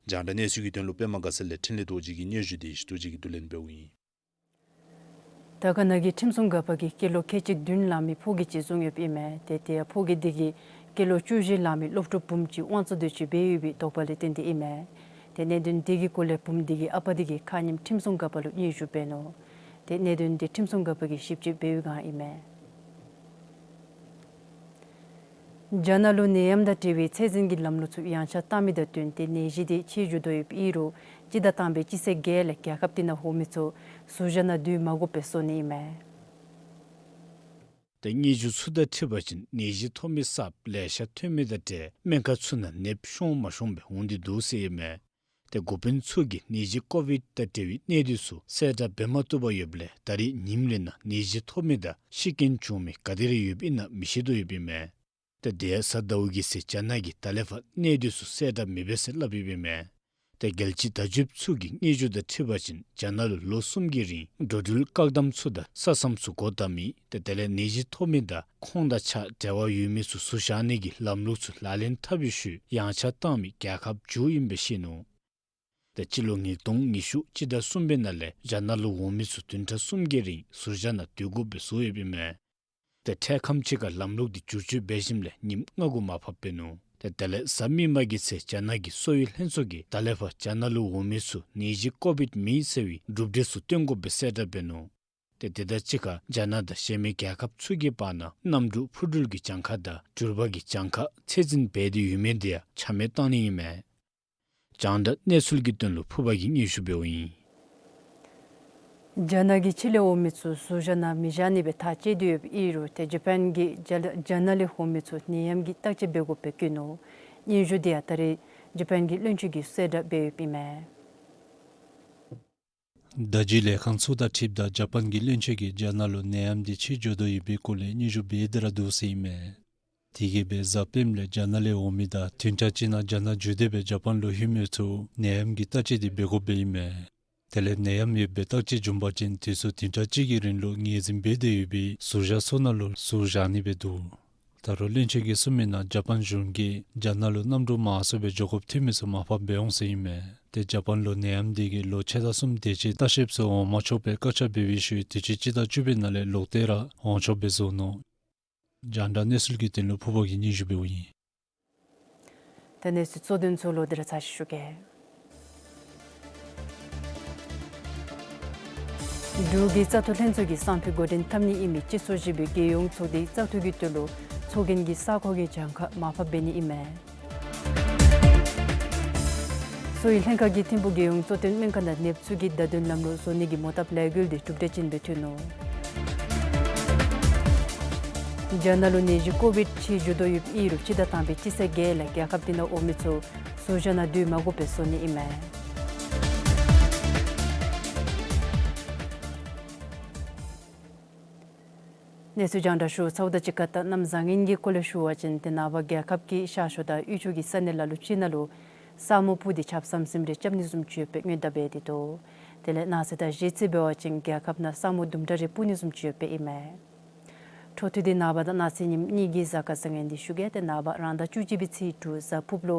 རྒྱང་བསྒྲགས་གནས་ཚུལ་གྱི་དོན་ལུ་པདྨ་དགའ་ཚལ་ལས་འཕྲིན་ལས་རྡོ་རྗེ་གི་སྙན་ཞུ་དེ་ཞུ་རྡོ་རྗེ་གིས་བསྡུ་ལེན་འབདཝ་ཨིན། དར་དཀར་ན་གི་ཁྲིམས་སྲུང་འགག་པ་གིས་སྐྱེས་ལོ་ཁལ་གཅིག་བདུན་ལང་མི་ཕོ་སྐྱེས་ཅིག་བཟུང་ཡོདཔ་ཨིན་མས། ཏེ་དེ་ཡང་ཕོ་སྐྱེས་དེ་གིས་སྐྱེས་ལོ་བཅུ་བཞི་ལང་མི་སློབ་ཕྲུག་བུམོ་ཅིག་དབང་བཙོང་འདོད་སྤྱོད་འབད་ཡོད་པའི་དོགས་པ་ལས་བརྟེན་ཏེ་ཨིན་མས། ཏེ་གནད་དོན་དེ་གི་སྐོར་ལས་བུམོ་དེ་གི་ཨ་པ་དེ་གིས་ཁ་ཉིནམ་ཁྲིམས་སྲུང་འགག་པ་ལུ་སྙན་ཞུ་འབད་ནུག། ཏེ་གནད་དོན་དེ་ཁྲིམས་སྲུང་འགག་པ་གིས་ཞིབ་དཔྱད་འབད་བའི་སྒང་ཨིན་མས། རྒྱ་ནག་ལུ་ནད་ཡམས་དང་འབྲེལ་བའི་ཚད་འཛིན་གྱི་ལམ་ལུགས་ཚུ་ཡངས་ཆག་བཏང་མི་དང་བསྟུན་ཏེ་ནད་གཞི་དེ་ཆེ་འགྱོ་དོ་ཡོདཔ་ཨིན་རུང་སྤྱི་ཟླ་དང་པའི་སྤྱི་ཚེས་བརྒྱད་ལས་རྒྱལ་ཁབ་དེ་ནང་འོང་མི་ཚུ་ཟུར་བཞག་ནང་སྡོད་མ་དགོཔ་སྦེ་བཟོ་ནི་ཨིན་མས། ཏེ་དངུལ་ཆུ་ཚུ་དང་འཁྲིལ་བ་ཅིན་ནད་གཞི་ཐོབ་མི་གསརཔ་ལེ་ཤ་ཐོན་མི་དང་འབྲེལ་སྨན་ཁང་ཚུ་ནང་ནདཔ་ཤོང་མ་ཤོངམ་སྦེ་འོང་སྟེ་འདུག་ཟེར་ཨིན་མས། ཏེ་འགོ་དཔོན་ཚུ་གིས་ནད་གཞི་ཀོ་བིཌ་དང་འབྲེལ་བའི་གནས་སྡུད་ཚུ་གསལ་བསྒྲགས་འབད་མ་བཏུབ་པར་ཡོདཔ་ལས་ད་རེས་ཉིནམ་རེ་ནང་ནད་གཞི་ཐོབ་མི་དང་ཤི་རྐྱེན་བྱུང་མི་ག་དེ་རེ་ཡོདཔ་ཨིན་ན་མི་ཤེས་དོ་ཡོདཔ་ཨིན་མས། ཏེ་དེ་ཡང་གཟའ་ཟླཝ་གི་ཚེ་རྒྱ་ནག་གིས་ད་ལས་ཕར་གནས་སྡུད་ཚུ་གསལ་བསྒྲགས་མི་འབད་ཟེར་སླབ་ཡོདཔ་ཨིན་མས། ཏེ་རྒྱལ་སྤྱིའི་བརྡ་བརྒྱུདཔ་ཚུ་གི་སྙན་ཞུ་དང་འཁྲིལ་བ་ཅིན་རྒྱ་ནག་ལུ་ལོ་གསུམ་གྱི་རིང་འགྲོ་འགྲུལ་བཀག་དམ་ཚུ་དང་ས་མཚམས་ཚུ་སྒོ་བསྡམ་མི་ཏེ་དེ་ལས་ནད་གཞི་ཐོབ་མི་དང་ཁོང་དང་ཆ་འབྲེལ་བ་ཡོད་མི་ཚུ་ཟུར་བཞག་ནི་གི་ལམ་ལུགས་ཚུ་ལག་ལེན་འཐབ་པའི་ཤུལ་ཡངས་ཆག་བཏང་མི་རྒྱལ་ཁབ་མཇུག་ཨིནམ་སྦེ་བཤད་ནུག། ཏེ་སྤྱི་ལོ་ཉིས་སྟོང་ཉི་ཤུ་སྤྱི་ཟླ་གསུམ་པའི་ནང་ལས་རྒྱ་ནག་ལུ་འོང་མི་ཚུ་བདུན་ཕྲག་གསུམ་གྱི་རིང་ཟུར་བཞག་ནང་སྡོད་དགོཔ་སྦེ་བཟོ་ཡོདཔ་ཨིན་མས། ཏེ་འཕྲལ་ཁམས་ཅིག་ཁར་ལམ་ལུགས་འདི་བསྒྱུར་བཅོས་འབད་ཞིནམ་ལས་ཉིནམ་ལྔ་གུ་མར་ཕབ་འབད་ནུག། ཏེ་དེ་ལས་གཟའ་མིག་དམར་གྱི་ཚེ་རྒྱ་ནག་གི་གསོ་བའི་ལྷན་ཚོགས་ཀྱིས་ད་ལས་ཕར་རྒྱ་ནག་ལུ་འོང་མི་ཚུ་ནད་གཞི་ཀོ་བིཌ་མེན་ཟེར་བའི་གྲུབ་འབྲས་ཚུ་སྟོན་དགོཔ་སྦེ་གསལ་བསྒྲགས་འབད་ནུག། ཏེ་དེ་དང་གཅིག་ཁར་རྒྱ་ནག་དང་གཞན་མི་རྒྱལ་ཁབ་ཚུ་གི་བར་ན་གནམ་གྲུ་འཕུར་འགྲུལ་གྱི་གྱངས་ཁ་དང་འགྲུལ་པ་གི་གྱངས་ཁ་ཚད་འཛིན་འབད་དེ་ཡོད་མི་དེ་ཡང་ཆ་མེད་བཏང་ནི་ཨིན་མས། རྒྱང་བསྒྲགས་གནས་ཚུལ་གྱི་དོན་ལུ་ཕུར་པ་གིས་སྙན་ཞུ་འབདཝ་ཨིན། རྒྱ་ནག་གིས་ཕྱི་ལས་འོང་མི་ཚུ་ཟུར་བཞག་ནང་མི་བཞག་ནི་སྦེ་ཐག་བཅད་དེ་ཡོདཔ་ཨིན་རུང་ཏེ་ཇ་པཱན་གྱིས་རྒྱ་རྒྱ་ནག་ལས་འོང་མི་ཚུ་ནད་ཡམས་ཀྱི་བརྟག་དཔྱད་འབད་དགོཔ་སྦེ་བཀོད་ནུག། སྙན་ཞུ་དེ་ཡང་ད་རེས་ཇ་པཱན་གྱི་བློན་ཆེན་གྱིས་གསལ་བསྒྲགས་འབད་ཡོདཔ་ཨིན་མས། བརྡ་བརྒྱུད་ལས་ཁང་ཚུ་དང་འཁྲིལཝ་ད་ཇ་པཱན་གྱི་བློན་ཆེན་གྱིས་རྒྱ་ནག་ལུ་ནད་ཡམས་འདི་ཕྱི་འགྱོ་དོ་ཡོད་པའི་སྐོར་ལས་སྙན་ཞུ་འབད་དེ་ར་འདུག་ཟེར་ཨིན་མས། དེ་གིས་སྦེ་གཟའ་སྤེནམ་ལས་རྒྱ་ནག་ལས་འོང་མི་དང་བདུན་ཕྲག་གཅིག་ནང་རྒྱ་ནག་འགྱོ་སྟེ་སྦེ་ཇ་པཱན་ལུ་ལྷོད་མི་ཚུ་ནད་ཡམས་ཀྱི་བརྟག་དཔྱད་འདི་འབད་དགོཔ་སྦེ་ཨིན་མས། དེ་ལས་ནད་ཡམས་ཡོདཔ་སྦེ་བརྟག་དཔྱད་བྱུང་པ་ཅིན་དུས་ཚོད་བདུན་ཕྲག་གཅིག་གི་རིང་ལུ་ངོས་འཛིན་འབད་དེ་ཡོད་པའི་ཟུར་བཞག་ཚུ་ནང་ལུ་ཟུར་བཞག་ནི་སྦེ་འདུག། ད་རུང་བློན་ཆེན་གྱིས་གསུངས་མི་ནང་ཇ་པཱན་གཞུང་གིས་རྒྱ་ནག་ལུ་གནམ་གྲུ་མང་སུ་སྦེ་འགྱོ་དགོཔ་ཐོན་མི་ཚུ་མར་ཕབ་འབད་འོང་ཟེར་ཨིན་མས། ཏེ་ཇ་པཱན་ལུ་ནད་ཡམས་འདི་གིས་ལོ་ཕྱེད་དང་གསུམ་དེ་ཅིག་ལྟ་བཤལཔ་ཚུ་འོང་མ་ཆོག་པའི་བཀག་ཆ་འབད་བའི་ཤུལ་དུས་ཅི་སྤྱི་ཟླ་བཅུ་པའི་ནང་ལས་ལོག་སྟེ་ར་འོང་ཆོགཔ་སྦེ་བཟོ་ནུག། རྒྱང་བསྒྲགས་གནས་ཚུལ་གྱི་དོན་ལུ་ཕུར་པ་གིས་སྙན་ཞུ་འབདཝ་ཨིན། ཏེ་གནས་ཚུལ་གཙོ་དོན་ཚུ་ལོག་སྟེ་ར་ཚར་ཅིག་ཞུ་གེ། འབྲུག་གི་བཙག་འཐུ་ལྷན་ཚོགས་ཀྱིས་གསང་ཕུད་འགོ་འདྲེན་འཐབ་ནི་ཨིན་མི་སྤྱི་ཚོགས་བཞི་པའི་རྒྱལ་ཡོངས་ཚོགས་སྡེའི་བཙག་འཐུ་གི་དོན་ལུ་ཚོགས་རྒྱན་གྱི་ས་ཁོངས་ཀྱི་གྱངས་ཁ་མར་ཕབ་འབད་ནི་ཨིན་མས། གསོ་བའི་ལྷན་ཁག་གིས་ཐིམ་ཕུག་རྒྱལ་ཡོངས་གཙོ་བསྟེན་སྨན་ཁང་ནང་ནདཔ་ཚུ་གི་བརྡ་དོན་ལམ་ལུགས་བཟོ་ནི་གི་མོ་བཏབ་ལས་འགུལ་འདི་གྲུབ་འབྲས་ཅན་སྦེ་ཐོན་ནུག། རྒྱ་ནག་ལུ་ནད་གཞི་ཀོ་བིཌ་ཕྱི་འགྱོ་དོ་ཡོདཔ་ཨིན་རུང་སྤྱི་ཟླ་དང་པའི་སྤྱི་ཚེས་བརྒྱད་ལས་རྒྱལ་ཁབ་དེ་ནང་འོང་མི་ཚུ་ཟུར་བཞག་ནང་སྡོད་མ་དགོཔ་སྦེ་བཟོ་ནི་ཨིན་མས། གནས་ཚུལ་རྒྱང་བསྒྲགས་ཞུ་ཚརཝ་དང་གཅིག་ཁར་ད་གནམ་བཟང་ངན་གྱི་སྐོར་ལས་ཞུ་བ་ཅིན་ཏེ་ནངས་པ་རྒྱལ་ཁབ་ཀྱི་ཤར་ཕྱོགས་དང་དབུས་ཕྱོགས་ཀྱི་ས་གནས་ལ་ལུ་ཅིག་ནང་ལུ་ས་སྨུག་སྤུབས་ཏེ་ཆརཔ་ཟམ་ཟིམ་རེ་རྐྱབ་ནི་བཟུམ་ཅིག་ཡོདཔ་སྦེ་སྔོན་བརྡ་འབད་དེ་འདུག། དེ་ལས་གནངས་ཚེ་དང་གཞེས་ཚེ་འབད་བ་ཅིན་རྒྱལ་ཁབ་ནང་ས་སྨུག་དུམ་གྲ་རེ་སྤུབ་ནི་བཟུམ་ཅིག་ཡོདཔ་སྦེ་ཨིན་མས། འཕྲོ་མཐུད་དེ་ནངས་པ་དང་གནངས་ཚེ་ཉིནམ་གཉིས་ཀྱི་གཟའ་སྐར་བཟང་ངན་འདི་ཞུ་གེ། ཏེ་ནངས་པ་རང་ཟླ་བཅུ་གཅིག་པའི་ཚེས་དྲུག་གཟའ་ཕུརཔ་ལུ་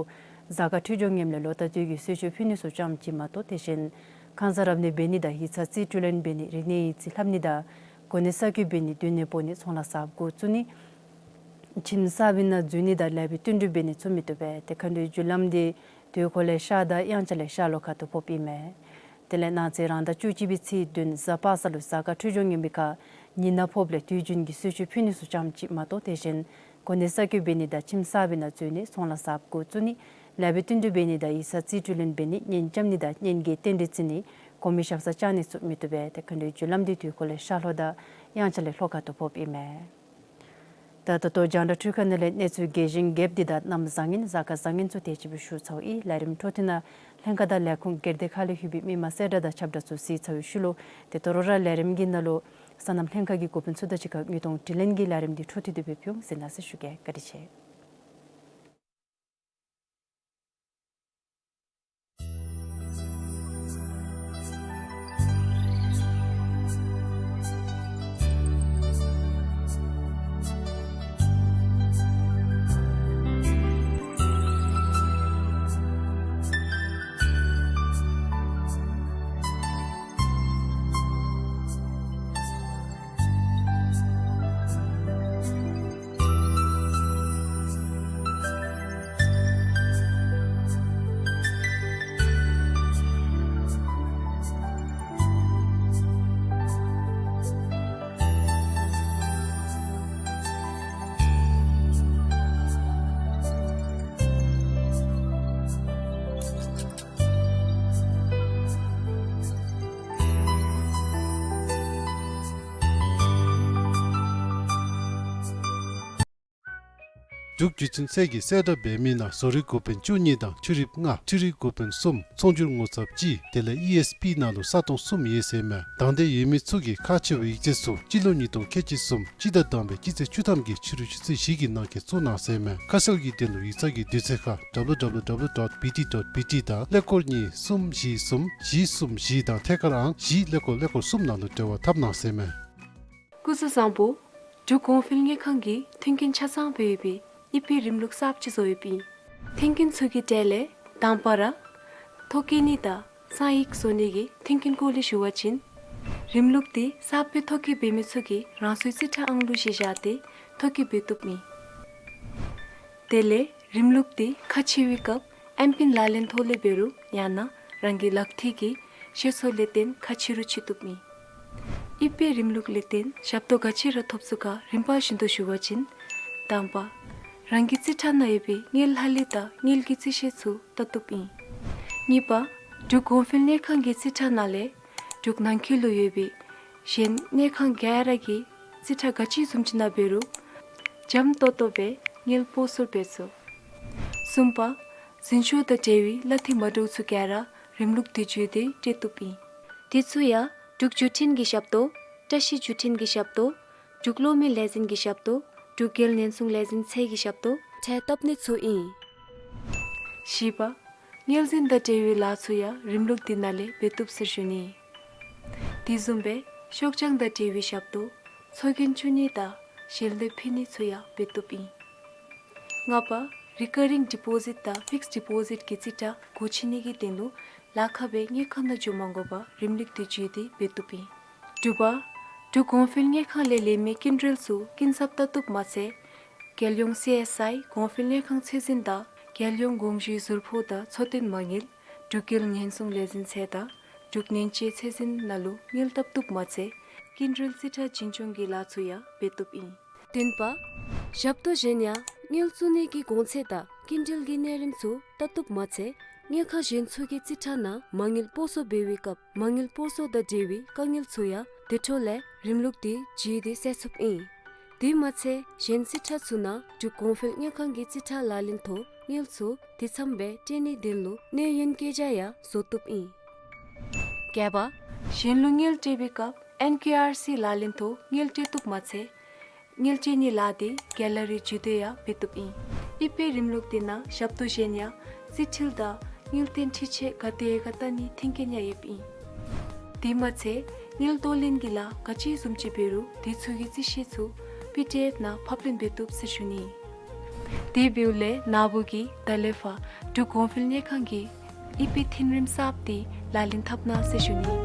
གཟའ་སྐར་འཕྲོད་སྦྱོར་ངནམ་ལས་ལོ་རྟག་ཏུ་གི་གསོལ་མཆོད་ཕུལ་ནི་ཚུ་ཙམ་ཅིག་མ་གཏོགས་དེ་བཞིན་ཁང་གསར་རབ་གནས་འབད་ནི་དང་ཡིག་ཚང་རྩིས་སྤྲོད་ལེན་འབད་ནི་རིག་གནས་ཡིག་རྩིས་ལྷབ་ནི་དང་གོ་གནས་གསར་བསྐོ་འབད་ནི་སྡོད་གནས་སྤོ་ནི་ཚོང་ལཱ་གསརཔ་འགོ་བཙུགས་ནི་ཁྱིམ་གསར་པའི་ནང་འཛུལ་ནི་དང་ལེགས་པའི་བསྟུན་གྲོས་འབད་ནི་ཚུ་མི་བཏུབ་པས། ཏེ་མཁའ་འགྲོའི་རྒྱུ་ལམ་འདི་དུས་འཁོར་ལས་ཤར་དང་དབྱངས་འཆར་ལས་ཤར་ལྷོ་ཁ་ཐུག་ཕོགཔ་ཨིན་མས། དེ་ལས་གནངས་ཚེ་རང་ཟླ་བཅུ་གཅིག་པའི་ཚེས་བདུན་གཟའ་པ་སངས་ལུ་གཟའ་སྐར་འཕྲོད་སྦྱོར་ངན་པའི་ཁར་ཉིན་ནག་ཕོགཔ་ལས་དུས་རྒྱུན་གྱི་གསོལ་མཆོད་ཕུལ་ནི་ཚུ་ཙམ་ཅིག་མ་གཏོགས་དེ་བཞིན་གོ་གནས་གསར་བསྐོ་འབད་ནི་དང་ཁྱིམ་གསར་པའི་ནང་འཛུལ་ནི་ཚོང་ལཱ་གསརཔ་འགོ་བཙུགས་ནི་ལེགས་པའི་བསྟུན་གྲོས་འབད་ནི་དང་ཡིག་ཚང་རྩིས་སྤྲོད་ལེན་འབད་ནི་གཉེན་རྐྱབ་ནི་དང་གཉེན་གྱི་རྟེན་འབྲེལ་བརྩི་ནི་གོང་མའི་ཞབས་སར་བཅར་ནི་ཚུ་མི་བཏུབ་པས། ཏེ་མཁའ་འགྲོའི་རྒྱུ་ལམ་འདི་དུས་འཁོར་ལས་ཤར་ལྷོ་དང་དབྱངས་འཆར་ལས་ལྷོ་ཁ་ཐུག་ཕོགཔ་ཨིན་མས། ད་ད་ལྟོ་རྒྱང་བསྒྲགས་འཕྲུལ་ཁང་ནང་ལས་གནས་ཚུལ་རྒྱས་ཤིང་རྒྱསཔ་འདི་དང་གནམ་བཟང་ངན་གཟའ་སྐར་བཟང་ངན་ཚུ་དེ་ཅིག་སྦེ་ཞུ་ཚརཝ་ཨིན། ལས་རིམ་འཕྲོ་མཐུད་ནང་ལྷན་ཁག་དང་ལས་ཁུངས་སྒེར་སྡེ་ཁག་ལས་ལྷོད་པའི་མི་མང་གསལ་བསྒྲགས་དང་ཁྱབ་བསྒྲགས་ཚུ་གཟིགས་ཚར་བའི་ཤུལ་ལུ་ཏེ་དོ་རུང་ར་ལས་རིམ་གྱི་ནང་ལུ་སོ་ནམ་ལྷན་ཁག་གི་འགོ་དཔོན་ཚུ་དང་གཅིག་ཁར་དངོས་མཐོང་དྲི་ལན་གྱི་ལས་རིམ་འདི་འཕྲོ་མཐུད་དེ་སྦེ་ཕུལ་འོང་། གཟིགས་གནང་ཟེར་ཞུ་གེ། བཀའ་དྲིན་ཆེ། འབྲུག་བརྒྱུད་འཕྲིན་ཚད་ཀྱི་གསལ་བསྒྲགས་འབད་མི་ནང་བཟོ་རིག་འགོ་དཔོན་བཅུ་གཉིས་དང་འཕྲུལ་རིག་ལྔ། འཕྲུལ་རིག་འགོ་དཔོན་གསུམ། ཚོང་སྒྱུར་ངོ་ཚབ་གཅིག། དེ་ལས་ཨི་ཨེསི་པི་ནང་ལུ་ས་སྟོང་གསུམ་ཡོད་ཟེར་མས། དང་འདོད་ཡོད་མི་ཚུ་གིས་ཁག་ཆེ་བའི་ཡིག་ཆ་ཚུ་སྤྱི་ལོ་ཉིས་སྟོང་ཁལ་གཅིག་གསུམ་སྤྱི་ཟླ་དང་པའི་སྤྱི་ཚེས་བཅུ་ཐམ་གྱི་ཕྱི་རུ་ཆུ་ཚོད་བཞི་གི་ནང་འཁོད་བཙུགས་གནང་ཟེར་མས། ཁ་གསལ་གྱི་དོན་ལུ་ཡིག་ཚང་གི་དུས་ཚོད་ཁར་W W W dot B T dot B T དང་ཀླད་ཀོར་གཉིས་གསུམ་བཞི་གསུམ་བཞི་གསུམ་བཞི་དང་ཐད་ཀར་ཨང་བཞི་ཀླད་ཀོར་ཀླད་ཀོར་གསུམ་ནང་ལུ་འབྲེལ་བ་འཐབ་གནང་ཟེར་མས། སྐུ་གཟུགས་བཟང་པོ། འབྲུག་གོང་འཕེལ་དངུལ་ཁང་གིས་མཐུན་རྐྱེན་ཆ་ཚང་སྦེ་ཡོད་པའི་ཨི་པེ་རིམ་ལུགས་གསརཔ་ཅིག་བཟོ་ཡོདཔ་ཨིན། མཐུན་རྐྱེན་ཚུ་གི་གྲས་ལས་དང་པ་ར་ཐོ་བཀོད་ནི་དང་གསང་ཡིག་བཟོ་ནི་གི་མཐུན་རྐྱེན་སྐོར་ལས་ཞུ་བ་ཅིན། རིམ་ལུགས་འདི་གསརཔ་སྦེ་ཐོ་བཀོད་འབད་མི་ཚུ་གིས་རང་སོའི་རྩིས་ཁྲ་ཨང་ལུ་གཞི་བཞག་སྟེ་ཐོ་བཀོད་འབད་བཏུབ་ཨིན། དེ་ལས་རིམ་ལུགས་འདི་ཁག་ཆེ་བའི་སྐབས་ཨེམ་པིན་ལག་ལེན་ཐོག་ལས་འབད་རུང་ཡང་ན་རང་གི་ལག་མཐིལ་གྱི་ཤེས་ཚད་ལས་བརྟེན་ཁག་ཆེ་རུང་ཆེ་བཏུབ་ཨིན། ཨི་པེ་རིམ་ལུགས་ལས་བརྟེན་ཞབས་ཏོག་ག་ཅི་ར་ཐོབ་ཚུགས་ག་རིམ་པ་བཞིན་དུ་ཞུ་བ་ཅིན། དང་པ། རང་གི་རྩིས་ཁྲ་ནང་ཡོད་པའི་དངུལ་ལྷག་ལུས་དང་དངུལ་གྱི་རྩིས་བཤེར་ཚུ་བལྟ་བཏུབ་ཨིན། གཉིས་པ། འབྲུག་གོང་འཕེལ་དངུལ་ཁང་གི་རྩིས་ཁྲ་ནང་ལས་འབྲུག་ནང་འཁོད་ལུ་ཡོད་པའི་གཞན་དངུལ་ཁང་ག་ར་གི་རྩིས་ཁྲ་ག་ཅི་བཟུམ་ཅིག་ནང་འབད་རུང་འཇམ་ཏོང་ཏོ་སྦེ་དངུལ་སྤོ་སོར་འབད་ཚུགས། གསུམ་པ། འཛིན་སྐྱོང་དང་འབྲེལ་བའི་གླ་འཐུས་མ་འདྲཝ་ཚུ་ག་ར་རིམ་ལུགས་འདི་བརྒྱུད་དེ་སྤྲོད་བཏུབ་ཨིན། དེ་ཚུ་ཡང་འབྲུག་བརྒྱུད་འཕྲིན་གྱི་ཞབས་ཏོག། བཀྲ་ཤིས་བརྒྱུད་འཕྲིན་གྱི་ཞབས་ཏོག། འབྲུག་གློག་མེ་ལས་འཛིན་གྱི་ཞབས་ཏོག། འབྲུག་རྒྱལ་ཉེན་སྲུང་ལས་འཛིན་ཚད་ཀྱི་ཞབས་ཏོག་འཕྲལ་བཏབ་ནི་ཚུ་ཨིན། བཞི་པ། དངུལ་འཛིན་དང་འབྲེལ་བའི་ལཱ་ཚུ་ཡང་རིམ་ལུགས་འདི་ནང་ལས་འབད་བཏུབ་ཟེར་ཞུ་ནི། དེ་བཟུམ་སྦེ་ཤོག་བྱང་དང་འབྲེལ་བའི་ཞབས་ཏོག། ཚོགས་རྒྱན་བཙུགས་ནི་དང་ཞལ་འདེབས་ཕུལ་ནི་ཚུ་ཡང་འབད་བཏུབ་ཨིན། ལྔ་པ། རི་ཀ་རིང་ཌི་པོ་ཟིཊ་དང་ཕིགསཌ་ཌི་པོ་ཟིཊ་གི་རྩིས་ཁྲ་སྒོ་ཕྱེ་ནི་གི་དོན་ལུ་ལཱ་ཁག་སྦེ་དངུལ་ཁང་ནང་འགྱོ་མ་དགོ་པར་རིམ་ལུགས་འདི་བརྒྱུད་དེ་འབད་བཏུབ་ཨིན། དྲུག་པ། འབྲུག་གོང་འཕེལ་དངུལ་ཁང་ལས་ལེན་མི་སྐྱིན་འགྲུལ་ཚུ་སྐྱིན་ཚབ་བལྟ་བཏུབ་མ་ཚད། རྒྱལ་ཡོངས་སི་ཨེསི་ཨའི་གོང་འཕེལ་དངུལ་ཁང་ཚད་འཛིན་དང་རྒྱལ་ཡོངས་དགོངས་ཞུའི་ཟུར་ཕོགས་དང་འཚོ་རྟེན་མ་དངུལ། འབྲུག་རྒྱལ་ཉེན་སྲུང་ལས་འཛིན་ཚད་དང་འབྲུག་ཉེན་བཅོལ་ཚད་འཛིན་ནང་ལུ་དངུལ་བཏབ་བཏུབ་མ་ཚད། སྐྱིན་འགྲུལ་རྩིས་ཁྲ་བྱིན་སྐྱོང་གི་ལཱ་ཚུ་ཡང་འབད་བཏུབ་ཨིན། བདུན་པ། ཞབས་ཏོག་གཞན་ཡང་དངུལ་བཙུགས་ནི་གི་གོང་ཚད་དང་སྐྱིན་འགྲུལ་གྱི་གནས་རིམ་ཚུ་བལྟ་བཏུབ་མ་ཚད། དངུལ་ཁང་གཞན་ཚུ་གི་རྩིས་ཁྲ་ནང་མ་དངུལ་སྤོ་སོར་འབད་བའི་སྐབས་མ་དངུལ་སྤོ་སོར་དང་འབྲེལ་བའི་དཀའ་ངལ་ཚུ་ཡང་དེ་འཕྲོ་ལས་རིམ་ལུགས་འདི་བརྒྱུད་དེ་སེལ་ཚུགསཔ་ཨིན། དེ་མ་ཚད་གཞན་རྩིས་ཁྲ་ཚུ་ནང་འབྲུག་གོང་འཕེལ་དངུལ་ཁང་གི་རྩིས་ཁྲ་ལག་ལེན་ཐོག་དངུལ་ཚུ་དེ་ཙམ་སྦེ་སྤྲོད་ནིའི་དོན་ལུ་གནས་ཡུན་བཀོད་རྒྱ་ཡང་བཟོ་བཏུབ་ཨིན། བརྒྱད་པ། གཞན་ལུ་དངུལ་སྤྲོད་པའི་སྐབས་ཨེན་ཀེ་ཨར་སི་ལག་ལེན་ཐོག་དངུལ་སྤྲོད་བཏུབ་མ་ཚད། དངུལ་སྤྲོད་ནིའི་ལཱ་འདི་གྷེ་ལ་རི་བརྒྱུད་དེ་ཡང་འབད་བཏུབ་ཨིན། ཨི་པེ་རིམ་ལུགས་འདི་ནང་ཞབས་ཏོག་གཞན་ཡང་རྩིས་འཕྲུལ་དང་དངུལ་རྟེན་འཕྲུལ་ཆས་ག་དེ་ག་བལྟ་ནིའི་མཐུན་རྐྱེན་ཡང་ཡོདཔ་ཨིན། དེ་མ་ཚད་དངུལ་གཏོར་ལེན་གྱི་ལཱ་ག་ཅི་བཟུམ་ཅིག་འབད་རུང་དེ་ཚུ་གི་རྩིས་བཤེར་ཚུ་པི་ཌི་ཨེཕ་ནང་ཕབ་ལེན་འབད་བཏུབ་ཟེར་ཞུ་ནི། དེ་འབདཝ་ལས་ན་བུ་གིས་ད་ལས་ཕར་འབྲུག་གོང་འཕེལ་དངུལ་ཁང་གི་ཨི་པེ་མཐུན་རིམ་གསརཔ་འདི་ལག་ལེན་འཐབ་གནང་ཟེར་ཞུ་ནི།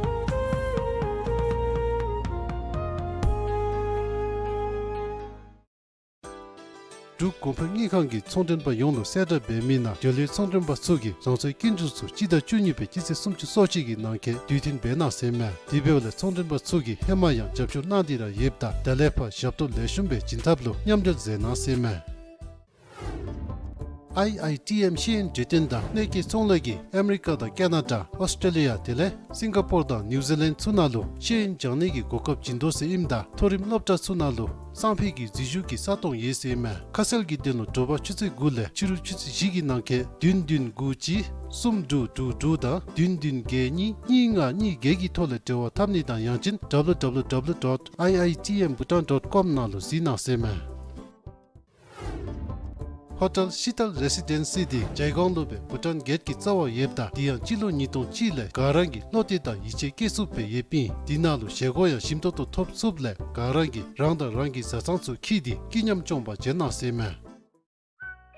འབྲུག་གོང་འཕེལ་དངུལ་ཁང་གིས་ཚོང་མགྲོན་པ་ཡོངས་ལུ་གསལ་བསྒྲགས་འབད་མི་ནང་འབྲེལ་ཡོད་ཚོང་མགྲོན་པ་ཚུ་གིས་རང་སོའི་སྐྱིན་འགྲུལ་ཚུ་སྤྱི་ཟླ་བཅུ་གཉིས་པའི་སྤྱི་ཚེས་སུམ་ཅུ་སོ་གཅིག་གི་ནང་འཁོད་དུས་མཐུན་འབད་གནང་ཟེར་མས། དེ་འབདཝ་ལས་ཚོང་མགྲོན་པ་ཚུ་གིས་ཧེ་མ་ཡང་རྒྱབ་སྐྱོར་གནང་སྟེ་ར་ཡོདཔ་ད་ད་ལས་ཕར་ཞབས་ཏོག་ལེགས་ཤོམ་སྦེ་བྱིན་ཐབས་ལུ་མཉམ་འབྲེལ་མཛད་གནང་ཟེར་མས། ཨའི་ཨའི་ཊི་ཨེམ་ཤེས་ཡོན་གྲོས་སྟོན་དང་གནོད་སྐྱེལ་ཚོང་ལས་ཀྱིས་ཨ་མི་རི་ཀ་དང་ཀེ་ན་ཌ་ཨོསི་ཊེ་ལི་ཡ་དེ་ལས་སིང་ག་པོར་དང་ནིའུ་ཛི་ལེནཌ་ཚུ་ནང་ལུ་ཤེས་ཡོན་སྦྱང་ནི་གི་གོ་སྐབས་བྱིན་དོ་ཟེར་ཨིནམ་ད་མཐོ་རིམ་སློབ་གྲྭ་ཚུ་ནང་ལུ་སང་ཕོད་ཀྱི་འཛུལ་ཞུགས་ཀྱི་ས་སྟོང་ཡོད་ཟེར་མས། ཁ་གསལ་གྱི་དོན་ལུ་དྲོ་པ་ཆུ་ཚོད་དགུ་ལས་ཕྱི་རུ་ཆུ་ཚོད་བཞི་གི་ནང་འཁོད་བདུན་བདུན་དགུ་གཅིག་གསུམ་དྲུག་དྲུག་དྲུག་དང་བདུན་བདུན་བརྒྱད་གཉིས་གཉིས་ལྔ་གཉིས་བརྒྱད་ཀྱི་ཐོག་ལས་འབྲེལ་བ་འཐབ་ནི་དང་ཡང་ཅིན་W W W dot I I T M Bhutan dot com ནང་ལུ་གཟིགས་གནང་ཟེར་མས། ཧོ་ཊེལ་ཤི་ཏཱལ་རེ་སི་ཌེན་སི་འདི་ཇའི་གོང་ལུ་སྦེ་བྷུ་ཊཱན་གེཊ་ཀྱི་རྩ་བར་ཡོདཔ་ད་དེ་ཡང་སྤྱི་ལོ་ཉིས་སྟོང་གཅིག་ལས་ག་ར་གིས་བློ་གཏད་དང་ཡིད་ཆེས་བསྐྱེད་ཚུགསཔ་སྦེ་ཡོདཔ་ཨིན། དེ་ནང་ལུ་བཞེས་སྒོ་ཡང་ཞིམ་ཏོང་ཏོ་ཐོབ་ཚུགསཔ་ལས་ག་ར་གིས་རང་དང་རང་གི་བཟའ་ཚང་ཚུ་འཁྱིད་དེ་སྐྱིད་ཉམས་སྐྱོང་པར་བྱོན་གནང་ཟེར་མས།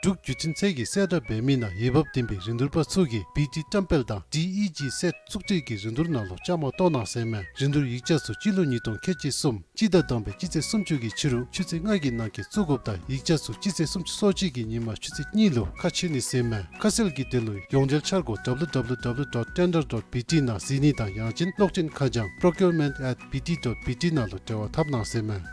འབྲུག་བརྒྱུད་འཕྲིན་ཚད་ཀྱི་གསལ་བསྒྲགས་འབད་མི་ནང་འོས་འབབ་ལྡན་པའི་རིན་བསྡུར་པ་ཚུ་གིས་བི་ཊི་བཀྲམ་སྤེལ་དང་ཌི་ཨི་ཇི་སེཊ་བཙུགས་སྤྲོད་ཀྱི་རིན་བསྡུར་ནང་ལུ་བཅའ་མར་གཏོགས་གནང་ཟེར་མས། རིན་བསྡུར་ཡིག་ཆ་ཚུ་སྤྱི་ལོ་ཉིས་སྟོང་ཁལ་གཅིག་གསུམ་སྤྱི་ཟླ་དང་པའི་སྤྱི་ཚེས་སུམ་ཅུ་གི་ཕྱི་རུ་ཆུ་ཚོད་ལྔ་གི་ནང་འཁོད་བཙུགས་དགོཔ་དང་ཡིག་ཆ་ཚུ་སྤྱི་ཚེས་སུམ་ཅུ་སོ་གཅིག་གི་ཉིན་མ་ཆུ་ཚོད་གཉིས་ལུ་ཁ་ཕྱེ་ནི་ཟེར་མས། ཁ་གསལ་གྱི་དོན་ལུ་ཡོངས་འབྲེལ་འཆར་སྒོ་W W W dot tender dot B T ནང་གཟིགས་ནི་དང་ཡང་ཅིན་གློག་འཕྲིན་ཁ་བྱང་procurement at B T dot B T ནང་ལུ་འབྲེལ་བ་འཐབ་གནང་ཟེར་མས།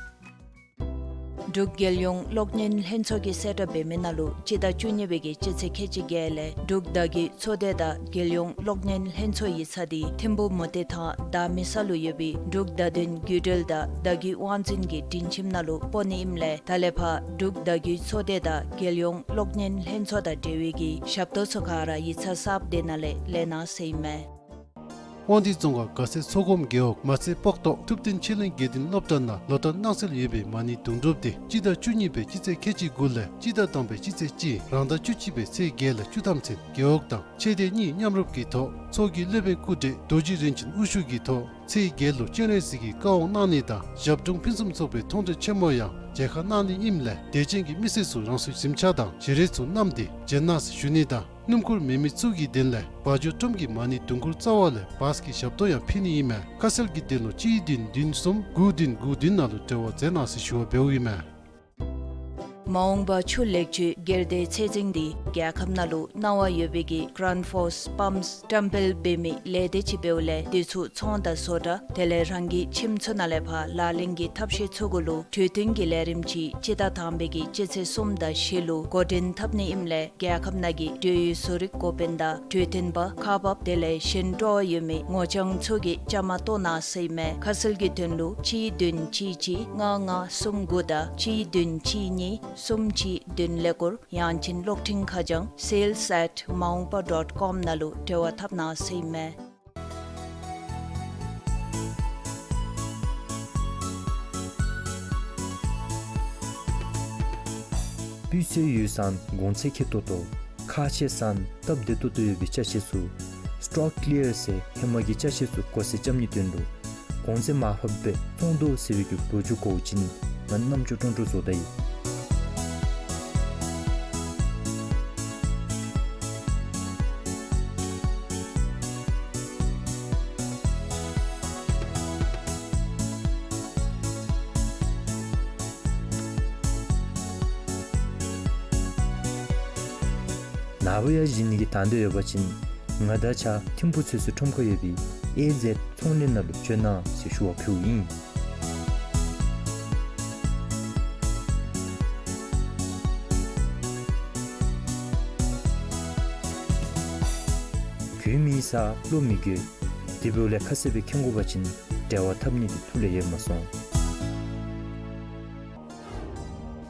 འབྲུག་རྒྱལ་ཡོངས་གློག་བརྙན་ལྷན་ཚོགས་ཀྱིས་གསལ་བསྒྲགས་འབད་མི་ནང་ལུ་སྤྱི་ཟླ་བཅུ་གཉིས་པའི་གི་སྤྱི་ཚེས་ཁལ་གཅིག་བརྒྱད་ལས་འབྲུག་བརྡ་བརྒྱུད་ཚོགས་སྡེ་དང་རྒྱལ་ཡོངས་གློག་བརྙན་ལྷན་ཚོགས་ཡིག་ཚང་འདི་ཐིམ་ཕུ་མུ་ཏིག་ཐང་མདའ་མི་ས་ལུ་ཡོད་པའི་འབྲུག་བརྡ་དོན་བརྒྱུད་འབྲེལ་དང་བརྡ་བརྒྱུད་དབང་འཛིན་གྱི་སྒྲིང་ཁྱིམ་ནང་ལུ་སྤོ་ནི་ཨིནམ་ལས་ད་ལས་ཕར་འབྲུག་བརྡ་བརྒྱུད་ཚོགས་སྡེ་དང་རྒྱལ་ཡོངས་གློག་བརྙན་ལྷན་ཚོགས་དང་འབྲེལ་བའི་གི་ཞབས་ཏོག་ཚུ་ག་ར་ཡིག་ཚང་གསརཔ་དེ་ནང་ལས་ལེན་གནང་ཟེར་ཨིན་མས། དབང་འདུས་རྫོང་ཁག་དགའ་སེང་མཚོ་སྒོམ་རྒེད་འོག་མ་རྩེ་སྤོག་ཏོག་ཐུབ་བསྟན་ཆོས་གླིང་དགེ་ལྡན་སློབ་གྲྭ་ནང་ལོ་ལྟར་གནང་སྲོལ་ཡོད་པའི་མ་ཎི་དུང་སྒྲུབ་དེ་སྤྱི་ཟླ་བཅུ་གཉིས་པའི་སྤྱི་ཚེས་ཁལ་གཅིག་དགུ་ལས་སྤྱི་ཟླ་དང་པའི་སྤྱི་ཚེས་གཅིག་རང་ཟླ་བཅུ་གཅིག་པའི་ཚེས་བརྒྱད་ལས་བཅུ་ཐམ་ཚུན་རྒེད་འོག་དང་ཆོས་སྡེ་གཉིས་མཉམ་རུབ་ཀྱི་ཐོག་ཚོགས་ཀྱི་སློབ་དཔོན་སྐུ་བགྲེས་རྡོ་རྗེ་རིན་ཆེན་དབུ་བཞུགས་ཀྱི་ཐོག་ཚེས་བརྒྱད་ལུ་སྤྱན་རས་གཟིགས་ཀྱི་བཀའ་དབང་གནང་ནི་དང་ཞབས་དྲུང་ཕུན་སུམ་ཚོགས་པའི་མཐོང་གྲོལ་ཆེན་མོ་ཡང་མཇལ་ཁ་གནང་ནི་ཨིནམ་ལས་དད་ཅན་གྱི་མི་སེར་ཚུ་རང་སོའི་གཟིམ་ཆས་དང་བཞེས་རས་ཚུ་བསྣམས་ཏེ་མཇལ་གནང་ཟེར་ཞུ་ནི་དང་། སྣུམ་འཁོར་མེད་མི་ཚུ་གི་དོན་ལས་བ་འཇོ་ཁྲོམ་གྱི་མ་ཎི་དུང་འཁོར་རྩ་བ་ལས་བཱས་ཀྱི་ཞབས་ཏོག་ཡང་ཕུལ་ནི་ཨིན་མས། ཁ་གསལ་གྱི་དོན་ལུ་གཅིག་བདུན་བདུན་གསུམ་དགུ་བདུན་དགུ་བདུན་ནང་ལུ་འབྲེལ་བ་མཛད་གནང་ཟེར་ཞུ་བ་འབདཝ་ཨིན་མས། མ་འོངས་པ་ཆུ་ལེགས་བཅོས་སྒེར་སྡེ་ཚད་འཛིན་འདི་རྒྱལ་ཁབ་ནང་ལུ་གནང་བ་ཡོད་པའི་གི་Grundfos Pumps བཀྲམ་སྤེལ་འབད་མི་ལས་སྡེ་ཅིག་འབདཝ་ལས་དེ་ཚུ་ཚོང་དང་བཟོ་གྲྭ་དེ་ལས་རང་གི་ཁྱིམ་ཚུ་ནང་ལས་ཕར་ལག་ལེན་གྱི་ཐབས་ཤེས་ཚུ་གུ་ལུ་གྲོས་བསྟུན་གྱི་ལས་རིམ་ཅིག་སྤྱི་ཟླ་དང་པའི་གི་སྤྱི་ཚེས་གསུམ་དང་བཞི་ལུ་འགོ་འདྲེན་འཐབ་ནི་ཨིནམ་ལས་རྒྱལ་ཁབ་ནང་གི་འབྲེལ་ཡོད་བཟོ་རིག་འགོ་དཔོན་དང་གྲོས་སྟོན་པ་ཁག་འབགཔ་དེ་ལས་གཞན་སྤྲོ་བ་ཡོད་མི་ངོ་རྐྱང་ཚུ་གིས་བཅའ་མར་གཏོགས་གནང་ཟེར་ཨིན་མས། ཁ་གསལ་གྱི་དོན་ལུ་གཅིག་བདུན་གཅིག་གཅིག་ལྔ་ལྔ་གསུམ་དགུ་དང་གཅིག་བདུན་གཅིག་གཉིས་གསུམ་གཅིག་བདུན་ཀླད་ཀོར་ཡང་ཅིན་གློག་འཕྲིན་ཁ་བྱང་sales at maungpa dot com ནང་ལུ་འབྲེལ་བ་འཐབ་གནང་ཟེར་ཨིན་མས། སྤུས་ཚད་ཡོད་ཙང་གོང་ཚད་ཁེ་ཏོག་ཏོ། ཁག་ཆེ་ཙང་སྟབས་བདེ་ཏོག་ཏོ་ཡོད་པའི་ཅ་ཆས་ཚུ་Stock Clear ཟེར་ཧེ་མ་གི་ཅ་ཆས་ཚུ་བགོ་བཤའ་རྐྱབ་ནིའི་དོན་ལུ་གོང་ཚད་མར་ཕབ་སྦེ་བཙོང་དོ་ཟེར་བའི་གི་ལོ་རྒྱུས་གོཝ་ཅིན་ང་རྣམ་ཅོ་ཀྲོང་ཀྲོ་བཟོ་ད་ཡི། ནཱ་བུ་ཡང་བྱིན་ནི་གི་དང་འདོད་ཡོད་པ་ཅིན་ང་དང་གཅིག་ཁར་ཐིམ་ཕུག་ཚོད་བསྲེ་ཁྲོམ་ཁར་ཡོད་པའི་ཨེ་ཛེཌ་ཚོང་ལས་ནང་ལུ་བྱོན་གནང་ཟེར་ཞུ་བ་ཕུལཝ་ཨིན། གོ་མི་ས་བློ་མི་འགྱོད། དེ་འབདཝ་ལས་ཁ་གསལ་སྦེ་མཁྱེན་དགོ་པ་ཅིན་འབྲེལ་བ་འཐབ་ནི་འདི་ཐུགས་ལས་ཡལ་མ་སོང་།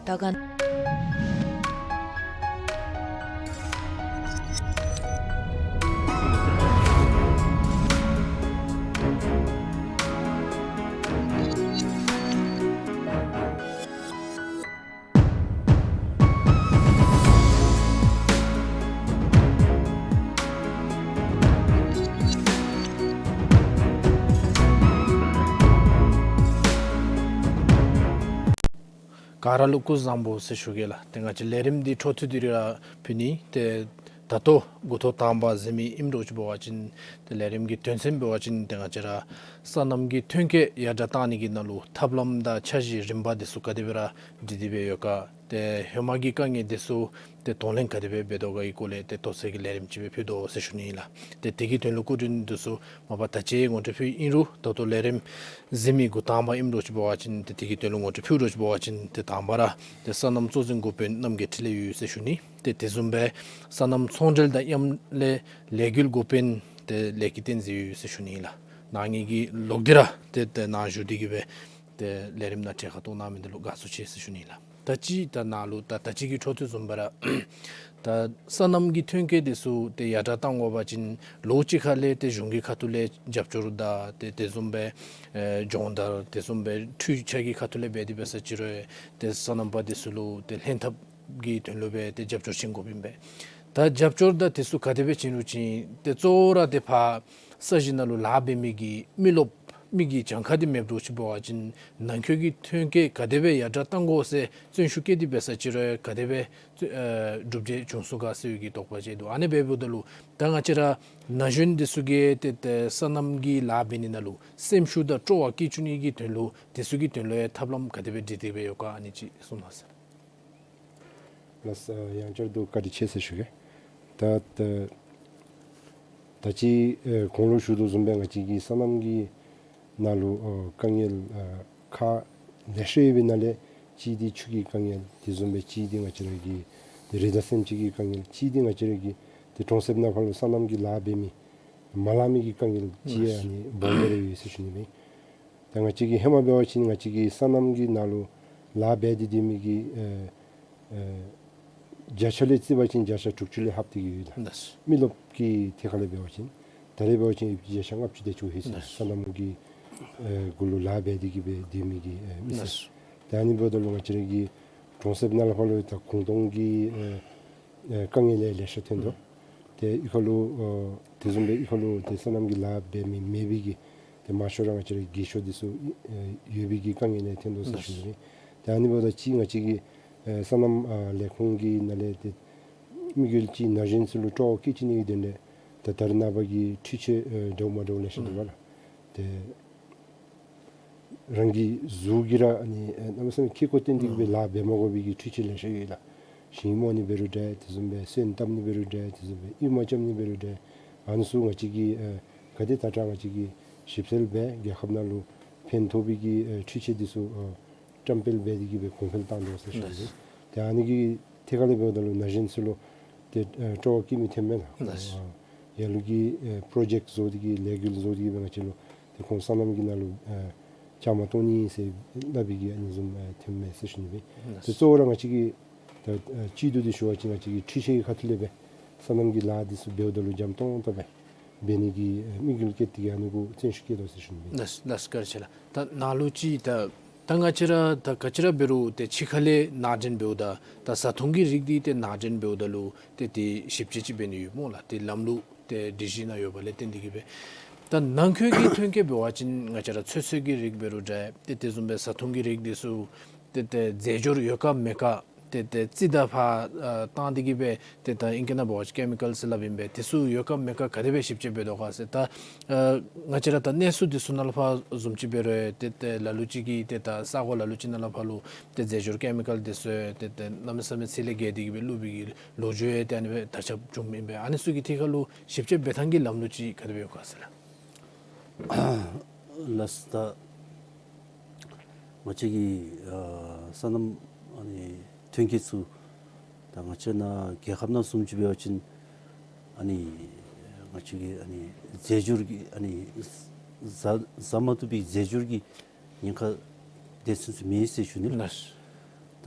ད་ག་ག་ར་ལུ་སྐུ་གཟུགས་བཟང་པོ་ཟེར་ཞུ་གེ་ལགས། ཏེ་ང་བཅས་ལས་རིམ་འདི་འཕྲོ་མཐུད་དེ་ར་ཕུལ་ནི། ཏེ་ད་ལྟོ་འགོ་ཐོག་དང་པ་ཟེར་མི་ཨིནམ་འདྲཝ་ཅིག་འབད་བ་ཅིན་ཏེ་ལས་རིམ་གྱི་དོན་ཚན་འབད་བ་ཅིན་ཏེ་ང་བཅས་ར་སོ་ནམ་གྱི་ཐོན་སྐྱེད་ཡར་དྲག་བཏང་ནི་གི་ནང་ལུ་ཐབས་ལམ་དང་འཆར་གཞི་རིམ་པ་འདི་ཚུ་ག་དེ་སྦེ་ར་སྒྲིག་སྟེ་སྦེ་ཡོད་ག། ཏེ་ཧེ་མ་གི་དཀའ་ངལ་འདི་ཚུ་ཏེ་གདོང་ལེན་ག་དེ་སྦེ་འབད་དོ་ག་གི་སྐོར་ལས་ཏེ་དོགས་སེལ་གྱི་ལས་རིམ་ཅིག་སྦེ་ཕུལ་དོ་ཟེར་ཞུ་ནི་ཨིན་ལགས། ཏེ་དེ་གི་དོན་ལུ་སྐུ་མགྲོན་འདི་ཚུ་མ་པ་ད་ཅི་ངོ་སྤྲོད་ཕུལ་ཨིན་རུང་ད་ལྟོ་ལས་རིམ་གཟིགས་མི་འགོ་དང་པ་ཨིནམ་འདྲཝ་ཅིག་འབད་བ་ཅིན་ཏེ་དེ་གི་དོན་ལུ་ངོ་སྤྲོད་ཕུལ་འདྲཝ་ཅིག་འབད་བ་ཅིན་ཏེ་དང་པ་ར་ཏེ་སོ་ནམ་གཙོ་འཛིན་འགོ་དཔོན་རྣམ་རྒྱལ་འཕྲིན་ལས་ཡོད་ཟེར་ཞུ་ནི། ཏེ་དེ་བཟུམ་སྦེ་སོ་ནམ་ཚོང་འབྲེལ་དང་མཉམ་ལས་ལས་འགུལ་འགོ་དཔོན་ཏེ་ལས་ཀྱི་བསྟན་འཛིན་ཡོད་ཟེར་ཞུ་ནི་ལགས། ནཱ་ངེ་གི་ལོག་སྟེ་ར་ཏེ་ཏེ་ནཱ་བཞུགས་ཏེ་གི་སྦེ་ཏེ་ལས་རིམ་ནང་གྲལ་ཁར་གཏོགས་གནང་མི་འདི་ལུ་དགའ་བསུ་ཆེ་ཟེར་ཞུ་ནི་ལགས། ད་ཅི་ད་ནཱ་ལུ་ད་ད་ཅི་གི་འཕྲོ་མཐུད་བཟུམ་སྦེ་ར་ད་སོ་ནམ་གྱི་ཐོན་སྐྱེད་འདི་ཚུ་ཏེ་ཡར་དྲག་གཏང་དགོ་པ་ཅིན་ལོགས་ཅིག་ཁ་ལས་ཏེ་གཞུང་གི་ཁ་ཐུག་ལས་རྒྱབ་སྐྱོར་དང་ཏེ་དེ་བཟུམ་སྦེ་ཨེ་སྦྱོང་བརྡར་དེ་བཟུམ་སྦེ་འཕྲུལ་ཆས་ཀྱི་ཁ་ཐུག་ལས་འབད་དེ་འབད་ས་ཅིག་རུང་ཏེ་སོ་ནམ་པ་འདི་ཚུ་ལུ་ཏེ་ལྷན་ཐབས་ཀྱི་དོན་ལུ་སྦེ་ཏེ་རྒྱབ་སྐྱོར་བྱིན་དགོཔ་ཨིན་པས། ད་རྒྱབ་སྐྱོར་དང་དེ་ཚུ་ག་དེ་སྦེ་བྱིན་རུང་བྱིན་ཏེ་གཙོ་བོ་ར་ཏེ་ཕར་ས་གཞི་ནང་ལུ་ལཱ་འབད་མི་གི་མི་རློབས་མི་གི་གྱངས་ཁ་འདི་མེདཔ་འདྲཝ་ཅིག་འབད་བ་ཅིན་ནང་འཁོད་ཀྱི་ཐོན་སྐྱེད་ག་དེ་སྦེ་ཡར་དྲག་གཏང་དགོ་ཟེར་བརྩོན་ཤུགས་བསྐྱེད་དེ་འབད་ས་ཅིག་རུང་ག་དེ་སྦེ་ཨེ་གྲུབ་འབྲས་འབྱུང་ཚུགས་ག་ཟེར་བའི་གི་དོགས་པ་ཅིག་འདུག། ཨ་ནི་འབདཝ་ད་ལུ་ད་ང་བཅས་ར་ན་གཞོན་འདི་ཚུ་གིས་ཏེ་ཏེ་སོ་ནམ་གྱི་ལཱ་འབད་ནི་ནང་ལུ་སེམས་ཤུགས་དང་སྤྲོ་བ་སྐྱེ་བཅུག་ནི་གི་དོན་ལུ་དེ་ཚུ་གི་དོན་ལུ་ཡང་ཐབས་ལམ་ག་དེ་སྦེ་སྒྲིག་སྟེ་སྦེ་ཡོད་ག་ཨ་ནི་ཅིག་གསུང་གནང་ཟེར། ལགས་སོ། ཡང་བསྐྱར་དུ་བཀའ་དྲིན་ཆེ་ཟེར་ཞུ་གེ། ད་ད་ད་ཅི་ཨེ་གོང་ལུ་ཞུ་དོ་བཟུམ་སྦེ་ང་བཅས་ཀྱི་སོ་ནམ་གྱི་ནང་ལུ་ཨོ་དཀའ་ངལ་ཨ་ཁག་ལེ་ཤ་ཡོད་པའི་ནང་ལས་ གཅིག་འདི་ཆུ་གི་དཀའ་ངལ། དེ་བཟུམ་སྦེ་གཅིག་འདི་ང་བཅས་ར་གི་ཏེ་རི་དྭགས་སེམས་ཅན་གྱི་དཀའ་ངལ། གཅིག་འདི་ང་བཅས་ར་གི་ཏེ་གྲོང་གསེབ་ནང་ཕར་ལུ་སོ་ནམ་གྱི་ལཱ་འབད་མི་མ་ལང་མི་གི་དཀའ་ངལ་ཅིག་ཡང་ཨ་ནི་སྦོམ་སྦེ་ར་ཡོད་ཟེར་ཞུ་ནི་ཨིན། ད་ང་བཅས་ཀྱིས་ཧེ་མ་འབད་བ་ཅིན་ང་བཅས་ཀྱིས་སོ་ནམ་གྱི་ནང་ལུ་ལཱ་འབད་དེ་སྡོད་མི་གི་ཨེ་ཨེ་བརྒྱ་ཆ་ལས་རྩིས་པ་ཅིན་བརྒྱ་ཆ་དྲུག་ཅུ་ལས་ལྷག་སྟེ་གི་ཡོད་ལགས། ལགས། མི་རློབས་ཀྱི་ཐད་ཁར་ལས་འབད་བ་ཅིན་ད་རེས་འབད་བ་ཅིན་བརྒྱ་ཆ་ལྔ་བཅུ་དེ་ཅིག་ཡོད་ཟེར། ལགས། སོ་ནམ་གྱི་ཨེ་གུ་ལུ་ལཱ་འབད་དེ་གི་སྦེ་སྡོད་མི་གི་ཨེ་མི་སེར། ལགས། ད་ཨ་ནི་འབདཝ་ད་ལུ་ང་བཅས་ར་གི་གྲོང་གསེབ་ནང་ལས་ཕར་ལུ་ད་གུང་སྟོང་གི་ཨེ་ཨེ་དཀའ་ངལ་ལེ་ལེ་ཤ་ཐོན་དོ། ཨུམ། ཏེ་གཡུས་ཁ་ལུ་ཨོ་དེ་བཟུམ་སྦེ་གཡུས་ཁ་ལུ་ཏེ་སོ་ནམ་གྱི་ལཱ་འབད་མི་མེད་པའི་གི་ཏེ་མང་ཤོས་ར་ང་བཅས་ར་རྒས་ཤོས་འདི་ཚུ་ཨེ་ཡོད་པའི་གི་དཀའ་ངལ་ལེ་ཐོན་དོ་ཟེར་ཞུ་ནི། ཏེ་ཨ་ནི་འབདཝ་ད་ཅིག་ང་བཅས་ཀྱི་ཨེ་སོ་ནམ་ཨ་ལས་ཁུངས་ཀྱི་ནང་ལས་ཏེ་དམིགས་ཡུལ་ཅིག་ན་གཞོན་ཚུ་ལུ་སྤྲོ་བ་སྐྱེད་བཅུག་ནི་གི་དོན་ལས་ཏེ་ད་རེས་ནངས་པ་གི་འཕྲུལ་ཆས་ཨེ་འདྲཝ་མ་འདྲཝ་ལེ་ཤ་འདུག་པ་ལགས། ཏེ་རང་གི་གཟུགས་ཀྱིས་ར་ཨ་ནི་ཨེ་གནམ་མེད་ས་མེད་ཁེ་ཀོ་བཏོན་ཏེ་གི་སྦེ་ལཱ་འབད་མ་དགོ་པའི་གི་འཕྲུལ་ཆས་ལེ་ཤ་ཡོད་ལགས། ཞིང་རྨོ་ནི་འབད་རུང་འདྲ། དེ་བཟུམ་སྦེ་སོན་བཏབ་ནི་འབད་རུང་འདྲ། དེ་བཟུམ་སྦེ་གཡུས་མ་རྐྱབ་ནི་འབད་རུང་འདྲ། ཨ་ནི་ཚུ་ང་བཅས་ཀྱིས་ཨེ་ག་དེ་ད་ལྟོ་ང་བཅས་ཀྱིས་ཞིབ་འཚོལ་འབད་རྒྱལ་ཁབ་ནང་ལུ་ཕན་ཐོགས་པའི་གི་ཨེ་འཕྲུལ་ཆས་འདི་ཚུ་ཨེ་བཀྲམ་སྤེལ་འབད་དེ་གི་སྦེ་གོང་འཕེལ་བཏང་དོ་ཟེར་ཞུ་ནི། ལགས། ཏེ་ཨ་ནི་གི་ཐད་ཁར་ལས་འབདཝ་ད་ལུ་ན་གཞོན་ཚུ་ལུ་ཏེ་ཨེ་སྤྲོ་བ་སྐྱེད་མི་ཐོནམ་མས་ལགས། ལགས། ཨ་ལ་ལུ་གིས་ཨེ་པྲོ་ཇེཀཊ་བཟོ་སྟེ་གི་ལས་འགུལ་བཟོ་སྟེ་གི་སྦེ་ང་བཅས་ལུ་ཏེ་ཁོང་སོ་ནམ་གྱི་ནང་ལུ་ཨེ་བཅའ་མར་གཏོགས་ནི་ཨིན་ཟེར་སླབ་པའི་གི་ཨ་ནི་བཟུམ་ཨེ་ཐོནམ་མས་ཟེར་ཞུ་ནི་སྦེ། ལགས། ཏེ་གཙོ་བོ་ར་ང་བཅས་ཀྱིས་ད་ཨེ་སྤྱི་འཐུས་འདི་ཞུ་བ་ཅིན་ང་བཅས་ཀྱིས་འཕྲུལ་ཆས་ཀྱི་ཁ་ཐུག་ལས་སྦེ་སོ་ནམ་གྱི་ལཱ་འདི་ཚུ་འབདཝ་ད་ལུ་འཇམ་ཏོང་ཏོ་སྦེ་འབད་ནི་གི་ཨེ་དམིགས་ཡུལ་བསྐྱེད་དེ་གི་ཨ་ནི་གུ་བརྩོན་ཤུགས་བསྐྱེད་དོ་ཟེར་ཞུ་ནི་སྦེ། ལགས་ལགས། བཀའ་དྲིན་ཆེ་ལགས། ད་ནཱ་ལུ་ཅིག་ད་ད་ང་བཅས་ར་ད་ག་ཅི་ར་འབད་རུང་ཏེ་ཕྱི་ཁ་ལས་ནང་འདྲེན་འབདཝ་ད་ད་བཟའ་འཐུང་གི་རིགས་འདི་ཏེ་ནང་འདྲེན་འབདཝ་ད་ལུ་ཏེ་ཏེ་ཞིབ་དཔྱད་ཅིག་འབད་ནི་ཡོད་སྨོ་ལགས། ཏེ་ལམ་ལུགས་ཏེ་སྒྲིག་གཞི་ནང་ཡོདཔ་ལས་བརྟེན་ཏེ་གི་སྦེ། ད་ནང་འཁོད་ཀྱི་ཐོན་སྐྱེད་འབད་བ་ཅིན་ང་བཅས་ར་ཚོད་བསྲེ་གི་རིགས་འབད་རུང་འདྲ། ཏེ་དེ་བཟུམ་སྦེ་བཟའ་འཐུང་གི་རིགས་འདི་ཚུ་ཏེ་ཏེ་རྫས་སྦྱོར་ཡོད་ག་མེད་ག་ཏེ་ཏེ་རྩིས་དང་ཕར་ཨ་བཏང་སྟེ་གི་སྦེ་ཏེ་ད་ཨིང་སྐད་ནང་འབད་བ་ཅིན་ཀེ་མི་ཀཱལ་ཟེར་སླབ་ཨིན་པས། དེ་ཚུ་ཡོད་ག་མེད་ག་ག་དེ་སྦེ་ཞིབ་དཔྱད་འབད་དོ་ག་ཟེར། ད་ཨ་ང་བཅས་ར་ད་གནས་ཚུལ་འདི་ཚུ་ནང་ལས་ཕར་བཟུམ་ཅིག་འབད་རུང་ཏེ་ཏེ་ལ་ལུ་ཅིག་གིས་ཏེ་ད་ས་གོ་ལ་ལུ་ཅིག་ནང་ལས་ཕར་ལུ་ཏེ་རྫས་སྦྱོར་ཀེ་མི་ཀཱལ་འདི་ཚུ་ཏེ་ཏེ་གནམ་མེད་ས་མེད་ཚད་ལས་བརྒལ་ཏེ་གི་སྦེ་བླུགས་པའི་གི་ལོ་རྒྱུས་ཡང་ཏེ་ཨ་ནི་སྦེ་དར་ཁྱབ་བྱུངམ་ཨིན་པས། ཨ་ནི་ཚུ་གི་ཐད་ཁར་ལུ་ཞིབ་དཔྱད་འབད་ཐངས་ཀྱི་ལམ་ལུགས་ཅིག་ག་དེ་སྦེ་ཡོད་ག་ཟེར་ལགས། ལགས། ད་ང་བཅས་ཀྱི་ཨ་སོ་ནམ་ཨ་ནི་ཐོན་སྐྱེད་ཚུ་ད་ང་བཅས་ནཱ་རྒྱལ་ཁབ་ནང་བཟུམ་ཅིག་འབད་བ་ཅིན་ཨ་ནི་ང་བཅས་ཀྱི་ཨ་ནི་རྫས་སྦྱོར་གྱི་ཨ་ནི་བཟའ་བཟའ་མ་བཏུབ་པའི་རྫས་སྦྱོར་གྱི་ཉེན་ཁ་དེ་ཚུན་ཚོད་མེད་ཟེར་ཞུ་ནི་ལགས། ལགས།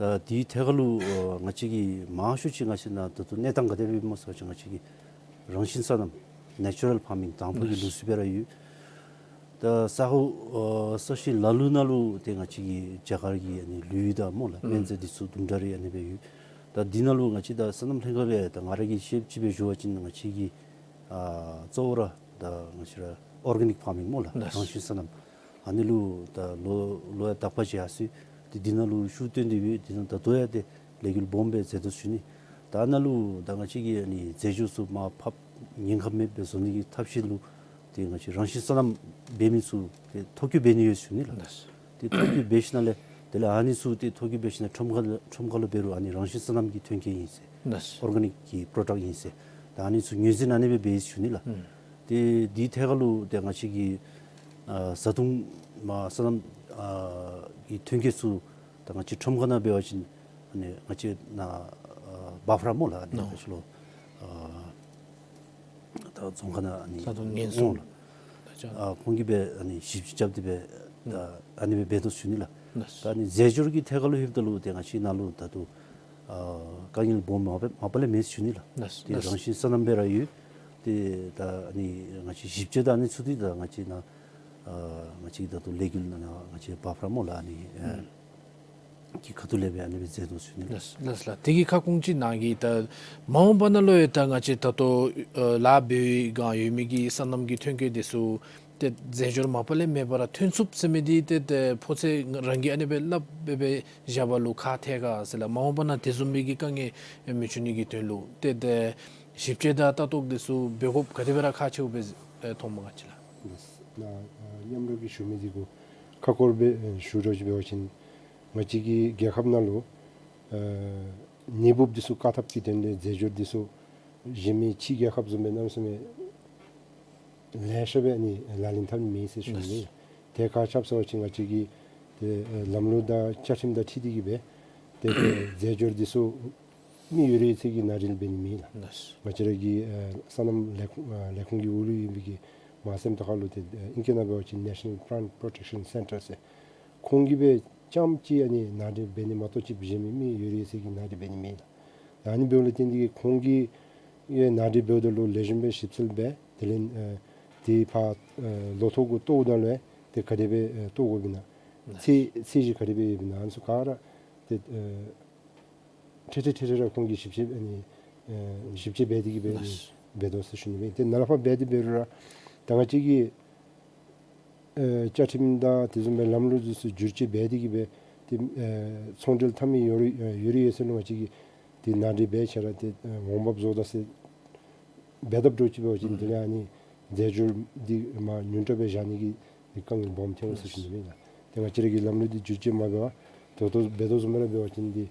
ད་དེའི་ཐད་ཁར་ལུ་ཨ་ང་བཅས་ཀྱི་མང་ཤོས་ཅིག་ང་བཅས་ནཱ་ད་ལྟོ་གནས་སྟངས་ག་དེ་སྦེ་ཡོདཔ་སྨོ་ཟེར་བ་ཅིན་ང་བཅས་ཀྱི་རང་བཞིན་སོ་ནམ་ནེ་ཅུ་རཱལ་ཕར་མིང་དང་ཕུ་གི་ལུགས་སྲོལ་སྦེ་ར་ཡོད། ད་ས་གོ་ཨ་ས་གཞི་ལ་ལུ་ནང་ལུ་ཏེ་ང་བཅས་ཀྱི་རྒྱ་གར་གྱི་ཨ་ནི་ལུད་དང་སྨོ་ལགས། ཨུམ། སྨན་རྫས་འདི་ཚུ་དུམ་གྲ་རེ་ཨ་ནི་སྦེ་ཡོད། ད་འདི་ནང་ལུ་ང་བཅས་ད་སོ་ནམ་ལྷན་ཁག་སྦེ་ད་ང་ར་གིས་ཤེསཔ་ཅིག་སྦེ་ཞུ་བ་ཅིན་ང་བཅས་ཀྱི་ཨ་གཙོ་བོ་ར་ད་ང་བཅས་ར་ཨོར་གེ་ནིཀ་ཕར་མིང་སྨོ་ལགས། ལགས། རང་བཞིན་སོ་ནམ། ཨ་ནི་ལུ་ད་ལོ་ལོ་ཡང་དག་པ་ཅིག་ཡར་སོང་ཡི། ཏེ་འདི་ནང་ལུ་ཤུགས་བཏོན་ཏེ་སྦེ་འདི་ནང་ད་ལྟོ་ཡང་ཏེ་ལས་འགུལ་སྦོམ་སྦེ་མཛད་དོ་ཟེར་ཞུ་ནི། ད་ཨ་ནཱ་ལུ་ད་ང་བཅས་ཀྱིས་ཨ་ནི་རྫས་སྦྱོར་ཚུ་མར་ཕབ་ཉེན་ཁ་མེདཔ་སྦེ་བཟོ་ནི་གི་ཐབས་ཤེས་ལུ་ཏེ་ང་བཅས་རང་བཞིན་སོ་ནམ་འབད་མི་ཚུ་ཏེ་ཐོ་བཀོད་འབད་ནི་ཡོད་ཟེར་ཞུ་ནི་ལགས། ལགས། ཏེ་ཐོ་བཀོད་འབད་ཞིནམ་ལས་དེ་ལས་ཨ་ནི་ཚུ་ཏེ་ཐོ་བཀོད་འབད་ཞིནམ་ལས་ཁྲོམ་ཁ་ལུ་ཁྲོམ་ཁ་ལུ་འབད་རུང་ཨ་ནི་རང་བཞིན་སོ་ནམ་གྱི་ཐོན་སྐྱེད་ཨིན་ཟེར། ལགས། ཨོར་གེ་ནིཀ་གི་པྲོ་ཌཀཊ་ཨིན་ཟེར། ད་ཨ་ནི་ཚུ་ངོས་འཛིན་ཨ་ནི་སྦེ་འབད་ཟེར་ཞུ་ནི་ལགས། ཨུམ། ཏེ་དེའི་ཐད་ཁར་ལུ་ཏེ་ང་བཅས་ཀྱི་ཨ་བཟའ་འཐུང་མ་སོ་ནམ་ཨ་གི་ཐོན་སྐྱེད་ཚུ་ད་ང་བཅས་ཁྲོམ་ཁ་ནང་འབད་བ་ཅིན་ཨ་ནི་ང་བཅས་ནཱ་ཨ་བཱཕ་ར་སྨོ་ལགས། ཨ་ནི་ནོ། ང་བཅས་ལུ་ཨ་ད་རྫོང་ཁ་ནང་ཨ་ནི་བཟའ་འཐུང་ཉེན་སྲུང་ཨོ་ལགས། ཨ་ཁོང་གིས་སྦེ་ཨ་ནི་ཞིབ་དཔྱད་རྐྱབ་སྟེ་སྦེ་ད་ཨ་ནི་སྦེ་འབད་དོ་ཟེར་ཞུ་ནི་ལགས། ལགས། ད་ཨ་ནི་རྫས་སྦྱོར་གྱི་ཐད་ཁར་ལུ་ལྷོདཔ་ད་ལུ་ཏེ་ང་བཅས་ནཱ་ལུ་ད་ལྟོ་ཨ་དཀའ་ངལ་སྦོམ་མ་པ་མ་པ་ལས་མེད་ཟེར་ཞུ་ནི་ལགས། ལགས། ཏེ་ལགས། རང་བཞིན་སོ་ནམ་སྦེ་ར་ཡོད། ཏེ་ད་ཨ་ནི་ང་བཅས་ཞིབ་དཔྱད་དང་ཨ་ནི་ཚུ་འདི་ད་ང་བཅས་ནཱ་ཨ་ང་བཅས་ད་ལྟོ་ལས་འགུལ་ནང་ང་བཅས་བཱཕ་ར་སྨོ་ལགས། ཨ་ནི་ཨ་ཨུམ། གི་ཁ་ཐུག་ལས་སྦེ་ཨ་ནི་སྦེ་མཛད་དོ་ཟེར་ཞུ་ནི། ལགས་ལགས་ལགས། དེ་གི་ཁ་སྐོང་ཅིག་ནང་གི་ད་མ་འོངས་པ་ནང་ལུ་ཡང་ད་ང་བཅས་ད་ལྟོ་ཨ་ལཱ་འབད་བའི་སྒང་ཡོད་མི་གི་སོ་ནམ་གྱི་ཐོན་སྐྱེད་འདི་ཚུ་ཏེ་རྫས་སྦྱོར་མ་པ་ལས་མེད་པར་ཐོན་ཚུགསཔ་ཟེར་མི་འདི་ཏེ་ཏེ་ཕོ་ཚོད་རང་གིས་ཨ་ནི་སྦེ་སླབ་སྦེ་སྦེ་བཞག་པ་ལུ་ཁག་ཐལ་ག་ཟེར་ལགས། མ་འོངས་པ་ནང་དེ་བཟུམ་མའི་གི་དཀའ་ངལ་མི་འབྱུང་ནི་གི་དོན་ལུ་ཏེ་ཏེ་ཞིབ་དཔྱད་དང་ལྟ་རྟོག་འདི་ཚུ་འབད་དགོཔ་ག་དེ་སྦེ་ར་ཁག་ཆེཝ་སྦེ་ཨེ་མཐོངམ་སྨོ་ང་བཅས་ལགས། ལགས། ནཱ་ཨ་མཉམ་རོགས་ཀྱིས་ཞུ་མི་འདི་གུ་ཁ་སྐོར་སྦེ་ཨེ་ཞུ་རོགས་ཅིག་འབད་བ་ཅིན་ང་བཅས་ཀྱི་རྒྱལ་ཁབ་ནང་ལུ་ཨ་ནད་འབུཔ་འདི་ཚུ་བཀག་ཐབས་ཀྱི་དོན་ལས་རྫས་སྦྱོར་འདི་ཚུ་གཞན་མི་ཕྱི་རྒྱལ་ཁབ་བཟུམ་སྦེ་གནམ་མེད་ས་མེད་ལེ་ཤ་སྦེ་ཨ་ནི་ལག་ལེན་འཐབ་ནི་མེད་ཟེར་ཞུ་ནི། ལགས། ཏེ་ག་ཅི་སྦེ་ཟེར་བ་ཅིན་ང་བཅས་ཀྱི་ ཏེ་ཨེ་ལམ་ལུགས་དང་བཅའ་ཁྲིམས་དང་འཁྲིལ་ཏེ་གི་སྦེ་ཏེ་ཏེ་རྫས་སྦྱོར་འདི་ཚུ་མི་ཡོད་རིགས་ཚུ་གིས་ནང་འདྲེན་འབད་ནི་མེད་ལགས། ལགས། ང་བཅས་ར་གི་ཨེ་སོ་ནམ་ལས་ཁུངས་ཨེ་ལས་ཁུངས་ཀྱི་འོག་ལུ་ཨིན་པའི་གི་མ་སེམས་ཏོག་ཁ་ལུ་ཏེ་ཨེ་ཨིང་སྐད་ནང་འབད་བ་ཅིན་National Plant Protection Center ཟེར་ཁོང་གིས་སྦེ་རྐྱངམ་ཅིག་ཨ་ནི་ནང་འདྲེན་འབད་ནི་མ་གཏོགས་ཅིག་གཞན་མི་མི་ཡོད་རིགས་ཚུ་གིས་ནང་འདྲེན་འབད་ནི་མེད་ལགས། ཨ་ནི་འབདཝ་ལས་བརྟེན་ཏེ་གིས་ཁོང་གིས་ཨེ་ནང་འདྲེན་འབདཝ་ད་ལུ་ལེགས་ཤོམ་སྦེ་ཞིབ་འཚོལ་འབད་དེ་ལས་ཨེ་དེ་ཕར་ཨེ་ལོ་ཐོག་གུ་གཏོརཝ་ད་ལུ་ཨེ་ཏེ་ག་དེ་སྦེ་ཨེ་གཏོར་དགོཔ་ཨིན་ན་ཚད་ཚད་གཞི་ག་དེ་སྦེ་ཡོདཔ་ཨིན་ན་ཨ་ནི་ཚུ་ག་ར་ཏེ་ཨེ་ཁྲིག་ཁྲི་ཁྲི་ཁྲི་ར་ཁོང་གིས་ཞིབ་དཔྱད་ཨ་ནི་ཨེ་ཞིབ་དཔྱད་འབད་དེ་གི་སྦེ་ཨ་ནི་ལགས། འབད་དོ་ཟེར་ཞུ་ནི་སྦེ། ཏེ་ནཱ་ལས་ཕར་འབད་དེ་འབད་རུང་ར་ད་ང་བཅས་ཀྱི་ཨེ་བཅའ་ཁྲིམས་དང་དེ་བཟུམ་སྦེ་ལམ་ལུགས་འདི་ཚུ་བསྒྱུར་བཅོས་འབད་དེ་གི་སྦེ་ཏེ་ཨེ་ཚོང་འབྲེལ་འཐབ་མི་ཡོད་རིགས་ཨེ་ཡོད་རིགས་ཡོད་ས་ལུ་ང་བཅས་ཀྱིས་ཏེ་ནང་འདྲེན་འབད་ཆ་ར་ཏེ་ཨེ་འོང་འབབ་བཟོ་ད་ཟེར་འབད་འཐབ་འགྱོ་ཅི་འབད་བ་ཅིན་དེ་ལས་ཨ་ནི་རྫས་སྦྱོར་འདི་མར་ཉུང་དྲགས་སྦེ་བཞག་ནི་གི་དཀའ་ངལ་སྦོམ་ཐོན་འོང་ཟེར་ཞུ་ནི་ཨིན་ལགས། ཏེ་ང་བཅས་ར་གི་ལམ་ལུགས་འདི་བསྒྱུར་བཅོས་མ་འབད་བར་ད་ལྟོ་འབད་དོ་བཟུམ་ར་འབད་བ་ཅིན་འདི་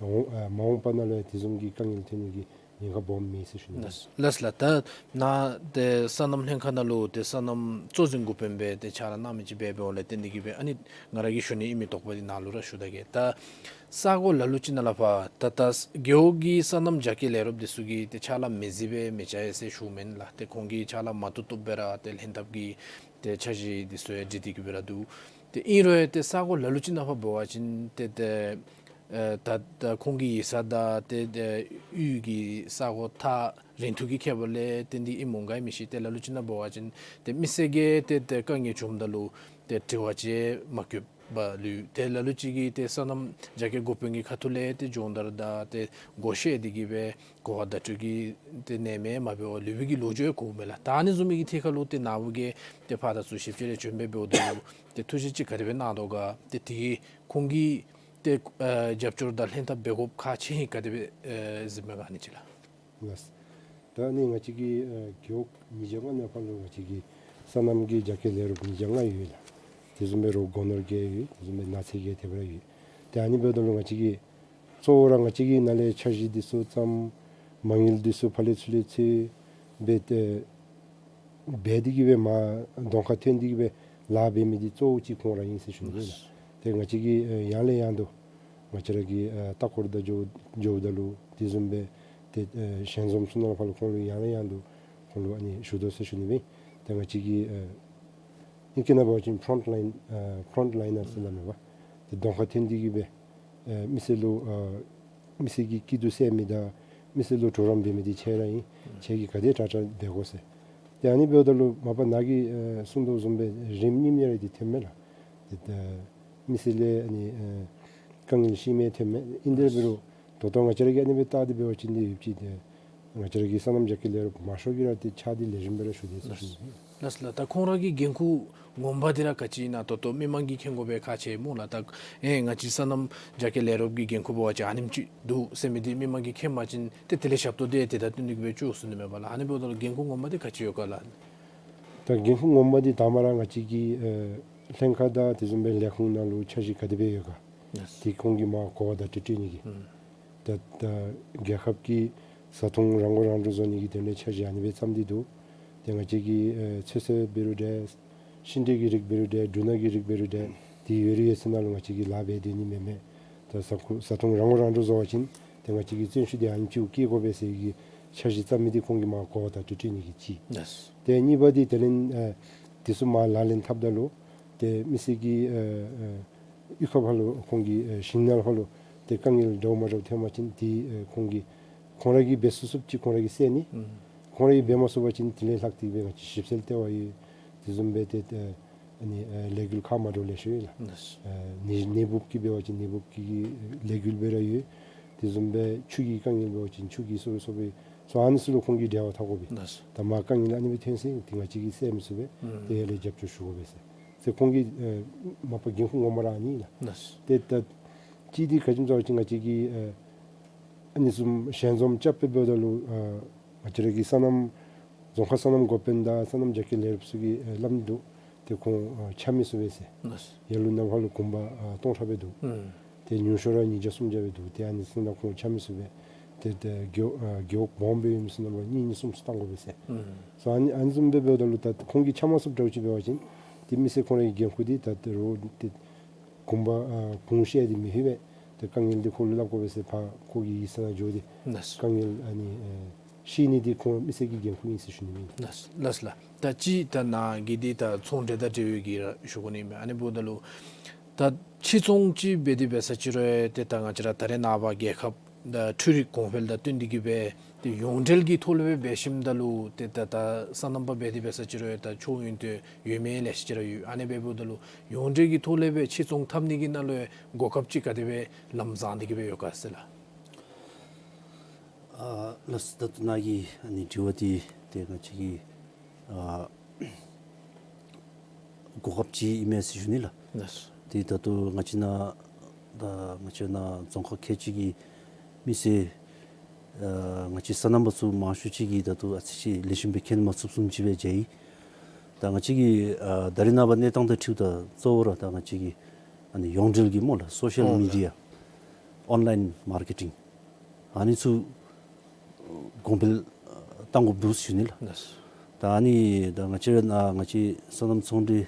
འོང་ཨ་མ་འོངས་པ་ནང་ལུ་ཡང་དེ་བཟུམ་གྱི་དཀའ་ངལ་ཐོན་ནི་གི་ཉེན་ཁ་སྦོམ་མེད་ཟེར་ཞུ་ནི་ཨིན་ལགས། ལགས་ལགས། ད་ནཱ་ཏེ་སོ་ནམ་ལྷན་ཁག་ནང་ལུ་ཏེ་སོ་ནམ་གཙོ་འཛིན་འགོ་དཔོན་སྦེ་ཏེ་ཕྱག་ལཱ་གནང་མི་ཅིག་སྦེ་འབདཝ་ལས་བརྟེན་ཏེ་གི་སྦེ་ཨ་ནི་ང་ར་གིས་ཞུ་ནི་ཨིན་མི་དོགས་པ་འདི་ནཱ་ལུ་ར་ཞུ་ད་གེ། ད་ས་གོ་ལ་ལུ་ཅིག་ནང་ལས་ཕར་ད་ད་རྒེད་འོག་གི་སོ་ནམ་རྒྱ་སྐྱེད་ལས་རོགསཔ་འདི་ཚུ་གིས་ཏེ་ཕྱག་ལཱ་མི་བཟོ་སྦེ་མི་བྱ་ཡི་ཟེར་ཞུཝ་མེན་ལགས། ཏེ་ཁོང་གིས་ཕྱག་ལཱ་མ་བཏུབ་བཏུབ་སྦེ་ར་ཏེ་ལྷན་ཐབས་ཀྱི་ཏེ་འཆར་གཞི་འདི་ཚུ་ཡང་བསྒྲིགས་ཏེ་གི་སྦེ་ར་འདུག། ཏེ་ཨིན་རུང་ཡང་ཏེ་ས་གོ་ལ་ལུ་ཅིག་ནང་ཕར་འབད་བ་ཅིན་ཏེ་ཏེ་ཨེ་ད་ད་ཁོང་གི་ཡིག་ཚང་དང་ཏེ་ཏེ་གཡུས་ཀྱི་ས་གོ་ཐག་རིང་ཐུང་གི་ཁྱད་པར་ལས་བརྟེན་ཏེ་ཨིནམ་འོང་ག་ཡང་མི་ཤེས། ཏེ་ལ་ལུ་ཅིག་ནང་འབད་བ་ཅིན་ཏེ་མི་སེར་གྱིས་ཏེ་ཏེ་དཀའ་ངལ་བྱུངམ་ད་ལུ་ཏེ་དྲི་བ་ཅིག་མ་བཀོད་པར་ལུས། ཏེ་ལ་ལུ་ཅིག་གིས་ཏེ་སོ་ནམ་རྒྱ་སྐྱེད་འགོ་དཔོན་གྱི་ཁ་ཐུག་ལས་ཏེ་སྦྱོང་བརྡར་དང་ཏེ་བགོ་བཤའ་འདི་གིས་སྦེ་གོ་བ་བརྡ་སྤྲོད་ཀྱི་ཏེ་གནས་མལ་མ་འབད་བར་ལུས་པའི་གི་ལོ་རྒྱུས་ཡང་གོཝ་མས་ལགས། ད་ཨ་ནི་བཟུམ་མའི་གི་ཐད་ཁར་ལུ་ཏེ་ནཱ་བུ་གིས་ཏེ་ཕར་ད་ཚུར་ཞིབ་དཔྱད་ལས་བྱོན་སྦེ་འབདཝ་ད་ལུ་ཏེ་ཐུགས་བཞེད་ཅིག་ག་དེ་སྦེ་གནང་དོ་ག། ཏེ་དེ་གིས་ཁོང་གིས་ཏེ་ཨེ་རྒྱབ་སྐྱོར་དང་ལྷན་ཐབས་འབད་དགོཔ་ཁག་ཆེ་ཧིང་ག་དེ་སྦེ་ཨེ་གཟིགས་མས་ག་ཨ་ནི་ཅིག་ལགས། ལགས། ད་ཨ་ནི་ང་བཅས་ཀྱི་ཨེ་རྒེད་འོག་ཉིས་བརྒྱ་ལྔ་ནང་ཕར་ལུ་ང་བཅས་ཀྱི་སོ་ནམ་གྱི་རྒྱ་སྐྱེད་ལས་རོགསཔ་ཉིས་བརྒྱ་ལྔ་ཡོད་ལགས། དེ་བཟུམ་སྦེ་རོགས་སྒོ་ནོར་བརྒྱད་ཡོད། དེ་བཟུམ་སྦེ་ནགས་ཚལ་བརྒྱད་དེ་སྦེ་ར་ཡོད། ཏེ་ཨ་ནི་འབདཝ་ད་ལུ་ང་བཅས་ཀྱིས་གཙོ་བོ་ར་ང་བཅས་ཀྱི་ནཱ་ལས་འཆར་གཞི་འདི་ཚུ་བརྩམ་མ་དངུལ་འདི་ཚུ་ཕར་ལས་ཚུར་ལས་འཚོལ་འབད་དེ་འབད་དེ་གི་སྦེ་མར་གདོང་ཁར་ཐོན་ཏེ་གི་སྦེ་ལཱ་འབད་མི་འདི་གཙོ་བོ་ཅིག་ཁོང་ར་ཨིན་ཟེར་ཞུ་ནི་ཨིན་ལགས། ཏེ་ང་བཅས་ཀྱིས་ཨེ་ཡང་ལས་ཡང་དུ་ང་བཅས་ར་གི་ཨེ་ལྟ་སྐོར་དང་འགྱོ་འགྱོཝ་ད་ལུ་དེ་བཟུམ་སྦེ་ཏེ་ཨེ་ཞལ་འཛོམས་ཚུ་ནང་ཕར་ལུ་ཁོང་ལུ་ཡང་ལས་ཡང་དུ་ཁོང་ལུ་ཨ་ནི་ཞུ་དོ་ཟེར་ཞུ་ནི་ཨིན། ཏེ་ང་བཅས་ཀྱིས་ཨེ་ཨིང་སྐད་ནང་འབད་བ་ཅིན་ཕྲོནཊ་ལའིན་ཨེ་ཕྲོནཊ་ལའིན་ནརསི་ཟེར་སླབ་མས་པ། ཏེ་གདོང་ཁར་ཐོན་ཏེ་གི་སྦེ་ཨེ་མི་སེར་ལུ་ཨེ་མི་སེར་གྱི་སྐྱིད་སྡུག་བསལ་མི་དང་མི་སེར་ལུ་གྲོགས་རམ་འབད་མི་འདི་ཁྱེད་ར་ཨིན། ཁྱེད་ཀྱིས་ག་དེ་དྲག་དྲག་འབད་དགོ་ཟེར། ཏེ་ཨ་ནི་འབདཝ་ད་ལུ་མ་པ་ནཱ་གིས་ཨེ་གསུངས་དོ་བཟུམ་སྦེ་རིམ་གཉིས་གཉིས་ར་འདི་ཐོནམ་མས་ལགས། ཏེ་ད་མི་སེར་ལས་ཨ་ནི་ཨེ་དཀའ་ངལ་ཤུལ་མ་ཐོནམ་མས། ཨིན་དེ་འབད་རུང་ད་ལྟོ་ང་བཅས་ར་གིས་ཨ་ནི་སྦེ་བལྟ་སྟེ་འབད་བ་ཅིན་འདི་ཡོདཔ་ཅིག་ཏེ་ང་བཅས་ར་གི་སོ་ནམ་རྒྱ་སྐྱེད་ལས་རོགསཔ་མང་ཤོས་ཀྱིས་ར་ཏེ་ཕྱག་འདི་ལེགས་ཤོམ་སྦེ་ར་ཞུ་དེས་ཟེར་ཞུ་ནི་ཨིན། ལགས་ལགས། ད་ཁོང་ར་གི་འགན་ཁུར་ངོ་མ་འདི་ར་ག་ཅི་ཨིན་ན་ད་ལྟོ་མི་མང་གིས་མཁྱེན་དགོ་པའི་ཁག་ཆེ་སྨོ་ལགས། ད་ཨེ་ང་བཅས་སོ་ནམ་རྒྱ་སྐྱེད་ལས་རོགསཔ་གི་འགན་ཁུར་འབད་བ་ཅིན་ཨ་ནེམ་ཅིག་འདུག་ཟེར་མི་འདི་མི་མང་གིས་མཁྱེན་པ་ཅིན་ཏེ་དེ་ལས་ཞབས་ཏོག་འདི་ཏེ་ད་བཏོན་ཏེ་གི་སྦེ་བཅུག་ཟེར་ནི་མས་པ་ལགས། ཨ་ནི་འབདཝ་ད་ལུ་འགན་ཁུར་ངོ་མ་འདི་ག་ཅི་ཡོད་ག་ལགས། ད་འགན་ཁུར་ངོ་མ་འདི་ད་མ་ར་ང་བཅས་ཀྱི་ཨེ་ལྷན་ཁག་དང་དེ་བཟུམ་སྦེ་ལས་ཁུངས་ནང་ལུ་འཆར་གཞི་ག་དེ་སྦེ་ཡོད་ག། ལགས། ཏེ་ཁོང་གིས་མར་གོ་བ་བརྡ་སྤྲོད་སྤྲོད་ནི་གི། ཨུམ། ད་ད་རྒྱལ་ཁབ་ཀྱི་བཟའ་འཐུང་རང་མགོ་རང་འདྲོངས་བཟོ་ནི་གི་དོན་ལས་འཆར་གཞི་ཨ་ནི་སྦེ་བརྩམས་ཏེ་འདུག། ཏེ་ང་བཅས་ཀྱིས་ཨེ་ཚོད་བསྲེ་འབད་རུང་འདྲ་ཤིང་འབྲས་ཀྱི་རིགས་འབད་རུང་འདྲ་འབྲུ་སྣ་གི་རིགས་འབད་རུང་འདྲ་དེ་ཡོད་རིགས་ཡོད་ས་ནང་ལུ་ང་བཅས་ཀྱིས་ལཱ་འབད་སྡོད་ནི་མེན་མས། ད་བཟའ་འཐུང་བཟའ་འཐུང་རང་མགོ་རང་འདྲོངས་བཟོ་བ་ཅིན་ཏེ་ང་བཅས་ཀྱི་བརྩོན་ཤུགས་འདི་ཨ་ནེམ་ཅིག་བསྐྱེད་དགོ་པས་ཟེར་གྱི་འཆར་གཞི་བརྩམས་མི་འདི་ཁོང་གིས་མར་གོ་བ་བརྡ་སྤྲོད་སྤྲོད་ནི་གི་གཅིག། ལགས། ཏེ་གཉིས་པ་འདི་དེ་ལས་ཨེ་དེ་ཚུ་མར་ལག་ལེན་འཐབ་ད་ལུ་ཏེ་མི་སེར་གྱི་ཨེ་ཨེ་གཡུས་ཁ་ཕར་ལུ་ཁོང་གི་ཨེ་ཞིང་ནང་ཕར་ལུ་ཏེ་དཀའ་ངལ་འདྲཝ་མ་འདྲཝ་ཐོན་པ་ཅིན་ཏེ་ཨེ་ཁོང་གིས་ཁོང་ར་གིས་འབད་ཚུགས་ཚུགསཔ་ཅིག་ཁོང་ར་གིས་བསལ་ནི། ཨུམ། ཁོང་ར་གིས་འབད་མ་ཚུགས་པ་ཅིན་དེ་ལས་ལྷག་སྟེ་སྦེ་ང་བཅས་ཞིབ་འཚོལ་ལྟེ་བ་ཡོད། དེ་བཟུམ་སྦེ་ཏེ་ཨ་ཨ་ནི་ཨེ་ལས་འགུལ་ཁག་མ་འདྲཝ་ལེ་ཤ་ཡོད་ལགས། ལགས། ཨེ་ནི་ནི་འབུཔ་ཀྱི་འབད་བ་ཅིན་ནི་འབུཔ་ཀྱི་ལས་འགུལ་སྦེ་ར་ཡོད། དེ་བཟུམ་སྦེ་ཆུ་གི་དཀའ་ངལ་འབད་བ་ཅིན་ཆུ་གི་སོ་སོ་སྦེ་སོ་ཨ་ནི་ཚུ་ལུ་ཁོང་གིས་འབྲེལ་བ་འཐབ་དགོ་པས། ལགས། ད་མར་དཀའ་ངལ་ཨ་ནི་སྦེ་ཐོན་ཟེར་ཏེ་ང་བཅས་ཀྱིས་བསལ་མི་ཚུགས་པས། ཨུམ། ཏེ་ཡར་ལས་རྒྱབ་སྐྱོར་ཞུ་དགོ་པས་ཟེར། ཟེར་ཁོང་གི་ཨེ་མ་པ་འགན་ཁུར་ངོ་མ་ར་ཨ་ནི་ལགས། ལགས། ཏེ་ད་གཅིག་འདི་ག་ཅི་སྨོ་ཟེར་བ་ཅིན་ང་བཅས་ཀྱིས་ཨེ་ཨ་ནི་བཟུམ་ཞལ་འཛོམས་རྐྱབ་སྦེ་འབདཝ་ད་ལུ་ཨ་ང་བཅས་ར་གི་སོ་ནམ་རྫོང་ཁག་སོ་ནམ་འགོ་དཔོན་དང་སོ་ནམ་རྒྱ་སྐྱེད་ལས་རོགསཔ་ཚུ་གིས་ཨེ་སླབ་ནི་འདུག། ཏེ་ཁོང་ཨ་འཆམ་མི་ཚུགས་པས་ཟེར། ལགས། ཡར་ལུ་ནཱ་ཕར་ལུ་གུང་པ་ཨ་སྟོང་ཕྲག་སྦེ་འདུག། ཨུམ། ཏེ་ཉུང་ཤོས་ར་ཉིས་བརྒྱ་སུམ་བརྒྱ་སྦེ་འདུག། ཏེ་ཨ་ནི་ཚུ་ནང་ཁོང་འཆམ་མི་ཚུགས་པས། ཏེ་ཏེ་རྒེད་ཨ་རྒེད་འོག་སྦོམ་སྦེ་ཡོད་མི་ཚུ་ནང་ལུ་གཉིས་གཉིས་གསུམ་གསུམ་བཏང་དགོ་པས་ཟེར། ཨུམ། སོ་ཨ་ནི་ཨ་ནི་བཟུམ་སྦེ་འབདཝ་ད་ལུ་ད་ཁོང་གིས་འཆམ་མ་ཚུགསཔ་འདྲཝ་ཅིག་འབད་བ་ཅིན་ཏེ་མི་སེར་ཁོང་ར་གི་འགན་ཁུར་འདི་ད་ཏེ་རོགས་ཏེ་ གོམ་པ་ཨ་གོང་བཤད་དེ་མི་ལྷོད་པས། ཏེ་དཀའ་ངལ་འདི་ཁོ་ལུ་སླབ་དགོ་པས་ཟེར་ཕར་ཁོ་གི་ཡིག་ཚང་ནང་འགྱོ་སྟེ་ལགས། དཀའ་ངལ་ཨ་ནི་ཨེ་བཤད་ནི་འདི་ཁོང་མི་སེར་གྱི་འགན་ཁུར་ཨིན་ཟེར་ཞུ་ནི་ཨིན། ལགས་ལགས་ལགས། ད་ཅི་ད་ནཱ་གི་འདི་ད་ཚོང་འབྲེལ་དང་འབྲེལ་བའི་གི་ར་ཞུ་དགོ་ནི་མས། ཨ་ནི་འབདཝ་ད་ལུ་ད་ཕྱིར་ཚོང་ཅིག་འབད་དེ་འབད་ས་ཅིག་རུང་ཏེ་ད་ང་བཅས་ར་ད་རེས་ནངས་པ་རྒྱལ་ཁབ་ད་འཕྲུལ་རིག་གོང་འཕེལ་དང་བསྟུན་ཏེ་གི་སྦེ་ཏེ་ཡོངས་འབྲེལ་གྱི་ཐོག་ལས་སྦེ་འབད་ཞིནམ་ད་ལུ་ཏེ་ད་ད་སོ་ནམ་པ་འབད་དེ་འབད་ས་ཅིག་རུང་ད་ཆོས་ཡོན་ཏན་ཡོད་མི་ལེ་ཤ་ཅིག་ར་ཡོད། ཨ་ནི་འབདཝ་ད་ལུ་ཡོངས་འབྲེལ་གྱི་ཐོག་ལས་སྦེ་ཕྱིར་ཚོང་འཐབ་ནི་གི་ནང་ལུ་གོ་སྐབས་ཅིག་ག་དེ་སྦེ་ལམ་བཟང་སྟེ་གི་སྦེ་ཡོད་ག་ཟེར་ལགས། ཨ་ལགས་སོ། ད་ལྟོ་ནཱ་གི་ཨ་ནི་དྲི་བ་འདི་ཏེ་ང་བཅས་ཀྱི་ཨ་གོ་སྐབས་ཅིག་ཨིན་མས་ཟེར་ཞུ་ནི་ལགས། ལགས་སོ། ཏེ་ད་ལྟོ་ང་བཅས་ནཱ་ད་ང་བཅས་ནཱ་རྫོང་ཁག་ཁལ་གཅིག་གི་མི་སེར་ཨ་ང་བཅས་སོ་ནམ་པ་ཚུ་མང་ཤོས་ཅིག་གིས་ད་ལྟོ་ཨ་ཙི་ཅིག་ལེགས་ཤོམ་སྦེ་མཁྱེན་མ་ཚུགསཔ་བཟུམ་ཅིག་སྦེ་མཇལ་ཡི། ད་ང་བཅས་ཀྱི་ཨ་ད་རེས་ནངས་པ་གནས་སྟངས་དང་འཁྲིལཝ་ད་གཙོ་བོ་ར་ད་ང་བཅས་ཀྱི་ཨ་ནི་ཡོངས་འབྲེལ་གྱི་སྨོ་ལགས་སོ་ཤལ་མི་ཌི་ཡ་ཨོན་ལཱའིན་མར་ཀེ་ཊིང་ཨ་ནི་ཚུ་གོང་འཕེལ་ཨ་གཏང་དགོཔ་འདུག་ཟེར་ཞུ་ནི་ལགས། ལགས་སོ། ད་ཨ་ནི་ད་ང་བཅས་ར་ནཱ་ང་བཅས་སོ་ནམ་ཚོང་འབྲེལ་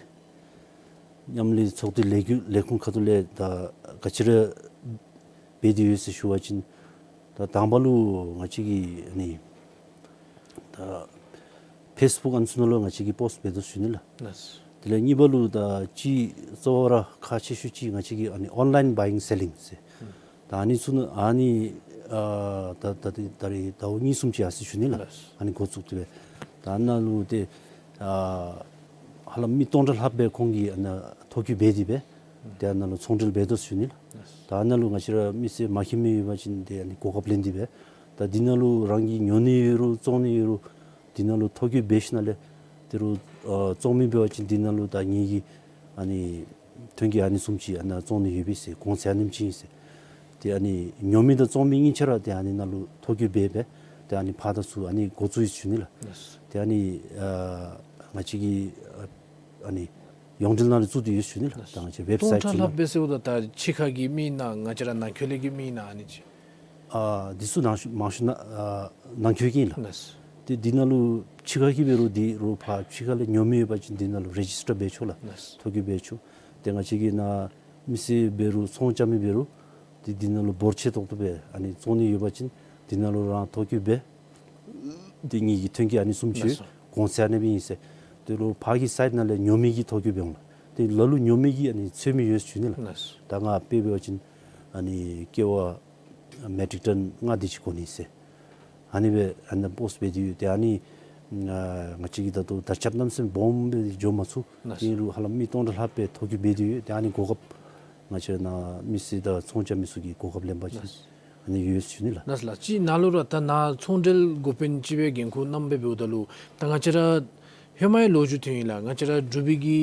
མཉམ་ལས་ཚོགས་སྡེ་ལས་འགུལ་ལས་ཁུངས་ཁ་ཐུག་ལས་ད་ག་ཅི་ར་འབད་དེ་ཡོད་ཟེར་ཞུ་བ་ཅིན་ད་དང་པ་ལུ་ང་བཅས་ཀྱིས་ཨ་ནི་ད་ཕེསི་བུཀ་ཨ་ནི་ཚུ་ནང་ལུ་ང་བཅས་ཀྱིས་པོསཊ་འབད་དོ་ཟེར་ཞུ་ནི་ལགས། ལགས་སོ། དེ་ལས་གཉིས་པ་ལུ་ད་ཅིག་གཙོ་བོ་ར་ཁག་ཆེ་ཤོས་ཅིག་ང་བཅས་ཀྱིས་ཨ་ནི་ཨོན་ལཱའིན་བཱ་ཡིང་སེ་ལིང་ཟེར། ཨུམ། ད་ཨ་ནི་ཚུ་ནང་ཨ་ནི་ཨ་ད་ད་ད་ད་རེས་ཟླཝ་གཉིས་གསུམ་ཅིག་ཡར་སོང་ཞུ་ནི་ལགས། ལགས་སོ། ཨ་ནི་འགོ་བཙུགས་ཏེ་སྦེ་ད་ཨ་ནཱ་ལུ་ཏེ་ཨ་ཧ་ལམ་མི་སྟོང་ཕྲག་ལྷགཔ་སྦེ་ཁོང་གིས་ཨ་ནཱ་ཐོ་བཀོད་འབད་དེ་སྦེ་ཨུམ། ཏེ་ཨ་ནཱ་ལུ་ཚོང་འབྲེལ་འབད་དོ་ཟེར་ཞུ་ནི་ལགས། ལགས་སོ། ད་ཨ་ནཱ་ལུ་ང་བཅས་ར་མི་སེར་མ་མཁྱེན་མི་ཡོད་པ་ཅིན་ཏེ་ཨ་ནི་གོ་སྐབས་ལེན་ཏེ་སྦེ་ད་འདི་ནང་ལུ་རང་གིས་ཉོ་ནི་ཡོད་རུང་བཙོང་ནི་ཡོད་རུང་འདི་ནང་ལུ་ཐོ་བཀོད་འབད་ཞིནམ་ལས་ད་རུང་ཨ་བཙོང་མི་འབད་བ་ཅིན་འདི་ནང་ལུ་ད་ངེ་གི་ཨ་ནི་ཐོན་སྐྱེད་ཨ་ནི་བཟུམ་ཅིག་ཨ་ནཱ་བཙོང་ནི་ཡོད་པས་ཟེར། གོང་ཚད་ཨ་ནེམ་ཅིག་ཨིན་ཟེར། ཏེ་ཨ་ནི་ཉོ་མི་དང་བཙོང་མི་གཉིས་ཆ་ར་ཏེ་ཨ་ནི་ནང་ལུ་ཐོ་བཀོད་འབད་སྦེ་ཏེ་ཨ་ནི་ཕར་དང་ཚུར་ཨ་ནི་འགོ་བཙུགས་ཡི་ཟེར་ཞུ་ནི་ལགས། ལགས་སོ། ཏེ་ཨ་ནི་ཨ་ང་བཅས་ཀྱི་ཨ་ཨ་ནི་ཡོངས་འབྲེལ་ནང་ལུ་བཙུགས་ཏེ་ཡོད་ཟེར་ཞུ་ནི་ལགས། ལགས་སོ། ད་ང་བཅས་ཝེབ་སའིཊ་ཚུ་ནང་། སྟོང་ཕྲག་ལྷགཔ་སྦེ་ཟེརཝ་ད་ད་ཕྱི་ཁ་གི་མི་ཨིན་ན་ང་བཅས་ར་ནང་འཁོད་ལས་ཀྱི་མི་ཨིན་ན་ཨ་ནི་ཅིག། ཨ་འདི་ཚུ་ནང་ཤུ་མང་ཤོས་ནང་ཨ་ནང་འཁོད་ཀྱི་ཨིན་ལགས། ལགས་སོ། ཏེ་འདི་ནང་ལུ་ཕྱི་ཁ་གི་འབད་རུང་འདི་རུང་ཕར་ཕྱི་ཁ་ལས་ཉོ་མི་ཡོད་པ་ཅིན་འདི་ནང་ལུ་རེ་ཇིསི་ཊར་འབད་ཆོག་ལགས། ལགས་སོ། ཐོ་བཀོད་འབད་ཆོག། ཏེ་ང་བཅས་ཀྱི་ནཱ་མི་སེར་འབད་རུང་ཚོང་རྐྱབ་མི་འབད་རུང་ཏེ་འདི་ནང་ལུ་འབོར་ཆེ་ཏོག་ཏོ་སྦེ་ཨ་ནི་བཙོང་ནི་ཡོད་པ་ཅིན་འདི་ནང་ལུ་རང་ཐོ་བཀོད་འབད། ཏེ་ངེ་གི་ཐོན་སྐྱེད་ཨ་ནི་བཟུམ་ཅིག་ཡོད། ལགས་སོ། གོང་ཚད་ཨ་ནི་སྦེ་ཨིན་ཟེར། དེ་རུང་ཕར་གྱི་སའིཊ་ནང་ལས་ཉོ་མི་གིས་ཐོ་བཀོད་འབད་འོང་ལགས། ཏེ་ལ་ལུ་ཉོ་མི་གིས་ཨ་ནི་ཚོད་མི་ཡོད་ཟེར་ཞུ་ནི་ལགས། ལགས་སོ། ད་ང་དཔེ་འབད་བ་ཅིན་ཨ་ནི་ཀེ་བ་མེ་ཊིག་ཊོན་ལྔ་དེ་ཅིག་དགོ་ནི་ཟེར། ཨ་ནི་སྦེ་ཨ་ནཱ་པོསཊ་འབད་དེ་ཡོད། ཏེ་ཨ་ནི་ཨ་ང་བཅས་ཀྱིས་ད་ལྟོ་དར་ཁྱབ་གནམ་མེད་ས་མེད་སྦོམ་སྦེ་འགྱོ་མ་ཚུགས། ལགས་སོ། ཨིན་རུང་ཧ་ལམ་མི་སྟོང་ཕྲག་ལྷགཔ་སྦེ་ཐོ་བཀོད་འབད་དེ་ཡོད། ཏེ་ཨ་ནི་གོ་སྐབས་ང་བཅས་ནཱ་མི་སེར་དང་ཚོང་རྐྱབ་མི་ཚུ་གིས་གོ་སྐབས་ལེན་པ་ཅིན། ལགས་སོ། ཨ་ནི་ཡོད་ཟེར་ཞུ་ནི་ལགས། ལགས་སོ་ལགས། ཅིག་ནཱ་ལུ་ར་ད་ནཱ་ཚོང་འབྲེལ་འགོ་དཔོན་ཅིག་སྦེ་འགན་ཁུར་བསྣམས་སྦེ་འབདཝ་ད་ལུ་ད་ང་བཅས་ར་ཧེ་མའི་ལོ་རྒྱུས་ཐོན་ཡི་ལགས། ང་བཅས་ར་འབྲུག་པའི་གི་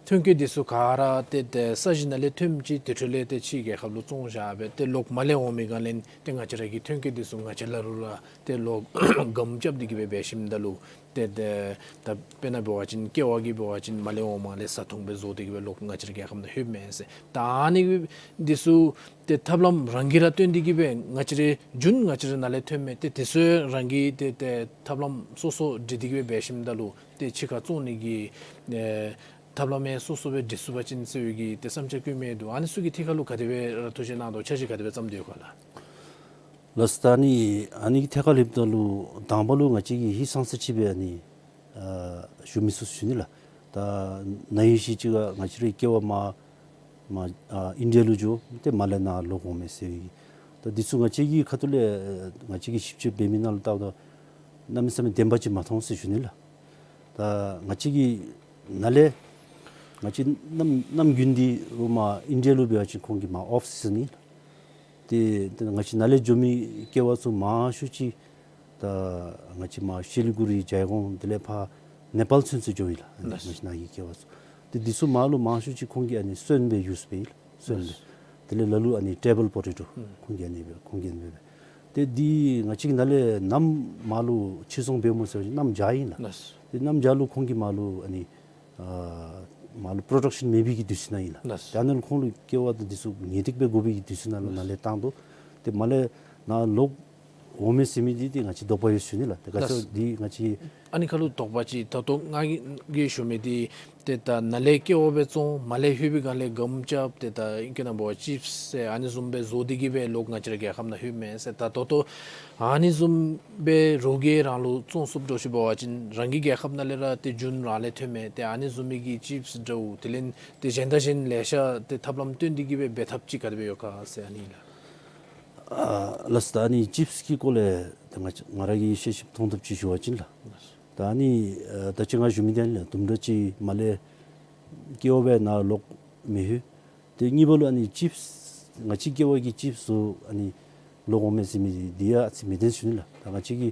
ཐོན་སྐྱེད་འདི་ཚུ་ག་ར་ཏེ་ཏེ་ས་གཞི་ནང་ལས་ཐོནམ་ཅིག་དེ་འཕྲོ་ལས་ཏེ་ཕྱི་རྒྱལ་ཁབ་ལུ་བཙོང་བཞག་སྦེ་ཏེ་ལོག་མ་ལས་འོང་མི་ག་ལས་ཏེ་ང་བཅས་ར་གི་ཐོན་སྐྱེད་འདི་ཚུ་ང་བཅས་ལ་ལུ་ར་ཏེ་ལོག་སྒམ་རྐྱབ་སྟེ་གི་སྦེ་འབད་ཞིནམ་ད་ལུ་ཏེ་ཏེ་ད་དཔེར་ན་འབད་བ་ཅིན་ཀེ་བ་གི་འབད་བ་ཅིན་མ་ལས་འོངམ་ལས་བཟའ་འཐུང་སྦེ་བཟོ་སྟེ་གི་སྦེ་ལོག་ང་བཅས་ར་རྒྱལ་ཁབ་ནང་ལྷོདཔ་མས་ཟེར། ད་ཨ་ནི་འདི་ཚུ་ཏེ་ཐབས་ལམ་རང་གིས་ར་བཏོན་ཏེ་གི་སྦེ་ང་བཅས་ར་རྒྱུན་ང་བཅས་ར་ནང་ལས་ཐོན་མི་ཏེ་དེ་ཚུ་རང་གིས་ཏེ་ཏེ་ཐབས་ལམ་སོ་སོ་སྒྲིག་སྟེ་གི་སྦེ་འབད་ཞིནམ་ད་ལུ་ཏེ་ཕྱི་ཁར་བཙོང་ནི་གི་ཨེ་ཐབས་ལམ་ཡང་སོ་སོ་སྦེ་སྒྲིག་ཚུགས་པ་ཅིན་ཟེར་བའི་གི་ཏེ་བསམ་འཆར་བཀོད་མི་འདུག། ཨ་ནི་ཚུ་གི་ཐད་ཁར་ལུ་ག་དེ་སྦེ་ར་ཐུགས་བཞེད་གནང་དོ། འཆར་གཞི་ག་དེ་སྦེ་བརྩམས་ཏེ་ཡོད་ག་ལགས། ལགས་སོ། ད་ནི་ཨ་ནི་གི་ཐད་ཁར་སླབ་ད་ལུ་དང་པ་ལུ་ང་བཅས་ཀྱིས་ཧིང་སངས་ས་ཅིག་སྦེ་ཨ་ནི་ཨ་ཞུ་མི་ཚུགས་ཟེར་ཞུ་ནི་ལགས། ད་ན་ཧིང་ཅིག་ཁར་ང་བཅས་རའི་ཀེ་བ་མར་མར་ཨ་ཨིན་ཌི་ཡ་ལུ་འགྱོ་སྟེ་མར་ལས་ནཱ་ལོག་འོང་མས་ཟེར་བའི་གི་ད་འདི་ཚུ་ང་བཅས་ཀྱི་ཁ་ཐུག་ལས་ང་བཅས་ཀྱིས་ཞིབ་དཔྱད་འབད་མི་ནང་ལུ་བལྟཝ་ད་གནམ་མེད་ས་མེད་བདེན་པ་ཅིག་མ་མཐོང་ཟེར་ཞུ་ནི་ལགས། ད་ང་བཅས་ཀྱི་ནཱ་ལས་ང་བཅས་གནམ་གནམ་དགུན་འདི་རུང་མར་ཨིན་ཌི་ཡ་ལུ་འབད་བ་ཅིན་ཁོང་གི་མར་ཨོཕ་སི་ཛན་ཨིན་ལགས། ཏེ་ཏེ་ང་བཅས་ནཱ་ལས་འགྱོ་མི་ཀེ་བ་ཚུ་མང་ཤོས་ཅིག་ད་ང་བཅས་མར་ཤེ་ལི་གུ་རི་ཇའི་གོང་དེ་ལས་ཕར་ནེ་པཱལ་ཚུན་ཚོད་འགྱོཝ་ཨིན་ལགས། ལགས། ང་བཅས་ནཱ་གི་ཀེ་བ་ཚུ་ཏེ་འདི་ཚུ་མར་ལུ་མང་ཤོས་ཅིག་ཁོང་གིས་ཨ་ནི་སོན་སྦེ་ཡུསི་འབདཝ་ཨིན་ལགས། སོན་སྦེ། ལགས། དེ་ལས་ལ་ལུ་ཨ་ནི་ཊེ་བཱལ་པོ་ཊེ་ཊོ་ཨུམ་ཁོང་གིས་ཨ་ནི་སྦེ་ཁོང་གིས་ཨ་ནི་སྦེ་འབད། ཏེ་འདི་ང་བཅས་ཀྱིས་ནཱ་ལས་གནམ་མར་ལུ་ཕྱིར་ཚོང་འབདཝ་སྨོ་ཟེར་བ་ཅིན་གནམ་བྱཱར་ཨིན་ལགས། ལགས། ཏེ་གནམ་བྱཱར་ལུ་ཁོང་གིས་མར་ལུ་ཨ་ནི་ཨ་མར་ལུ་པྲོ་ཌག་ཤཱན་མེད་པའི་གི་དུས་ཚོད་ནང་ཨིན་ལགས། ལགས། ཏེ་ཨ་ནཱ་ལུ་ཁོང་ལུ་ཀེ་བ་དང་འདི་ཚུ་ངེས་ཏིག་སྦེ་དགོ་པའི་གི་དུས་ཚོད་ནང་ལུ་ནཱ་ལས་བཏང་དོ། ཏེ་མར་ལས་ནཱ་ལོག་ འོང་མས་ཟེར་མི་འདི་ཏེ་ང་བཅས་དོགས་པ་ཡོད་ཟེར་ཞུ་ནི་ལགས། ཏེ་ག་ཅི་ལགས། འདི་ང་བཅས་ཨ་ནི་ཁ་ལུ་དོགས་པ་ཅིག་ད་ལྟོ་ང་གིས་ཞུ་མི་འདི་ཏེ་ད་ནཱ་ལས་ཀེ་བ་སྦེ་བཙོང་མར་ལས་ལྷོད་པའི་སྒང་ལས་སྒམ་རྐྱབ་སྟེ་ད་ཨིང་སྐད་ནང་འབད་བ་ཅིབས་ཟེར་ཨ་ནི་བཟུམ་སྦེ་བཟོ་སྟེ་གིས་སྦེ་ལོག་ང་བཅས་ར་རྒྱལ་ཁབ་ནང་ལྷོད་མས་ཟེར། ད་ད་ལྟོ་ཨ་ནི་བཟུམ་སྦེ་རོགས་ཀྱིས་རང་ལུ་བཙོང་ཚུགསཔ་འདྲཝ་ཅིག་འབད་བ་ཅིན་རང་གི་རྒྱལ་ཁབ་ནང་ལས་ར་ཏེ་རྒྱུན་རང་ལས་ཐོན་མས། ཏེ་ཨ་ནི་བཟུམ་མའི་གི་ཅིབས་འདྲཝ་དེ་ལས་ཏེ་གཞན་དང་གཞན་ལེ་ཤ་ཏེ་ཐབས་ལམ་སྟོན་ཏེ་གིས་སྦེ་འབད་ཐབས་ཅིག་ག་དེ་སྦེ་ཡོད་ག་ཟེར་ཨ་ནི་ལགས། ཨ་ལགས་སོ། ད་ཨ་ནི་ཅིབས་ཀྱི་སྐོར་ལས་ད་ང་ང་ར་གིས་ཤེས་ཤེསཔ་མཐོང་ཐངས་ཅིག་ཞུ་བ་ཅིན་ལགས། ད་ཨ་ནི་ཨ་ད་ཅི་ང་ཞུ་མི་འདི་ཨ་ནི་ལགས། དུམ་གྲ་ཅིག་མར་ལས་ཀེ་བ་སྦེ་ནཱ་ལོག་མི་ལྷོད། ཏེ་གཉིས་པ་ལུ་ཨ་ནི་ཅིབས་ང་བཅས་ཀེ་བ་གི་ཅིབས་བཟོ་ཨ་ནི་ལོག་འོང་མས་ཟེར་མི་འདི་ཡང་ཨ་ཙི་མི་བདེན་ཟེར་ཞུ་ནི་ལགས། ད་ང་བཅས་ཀྱི་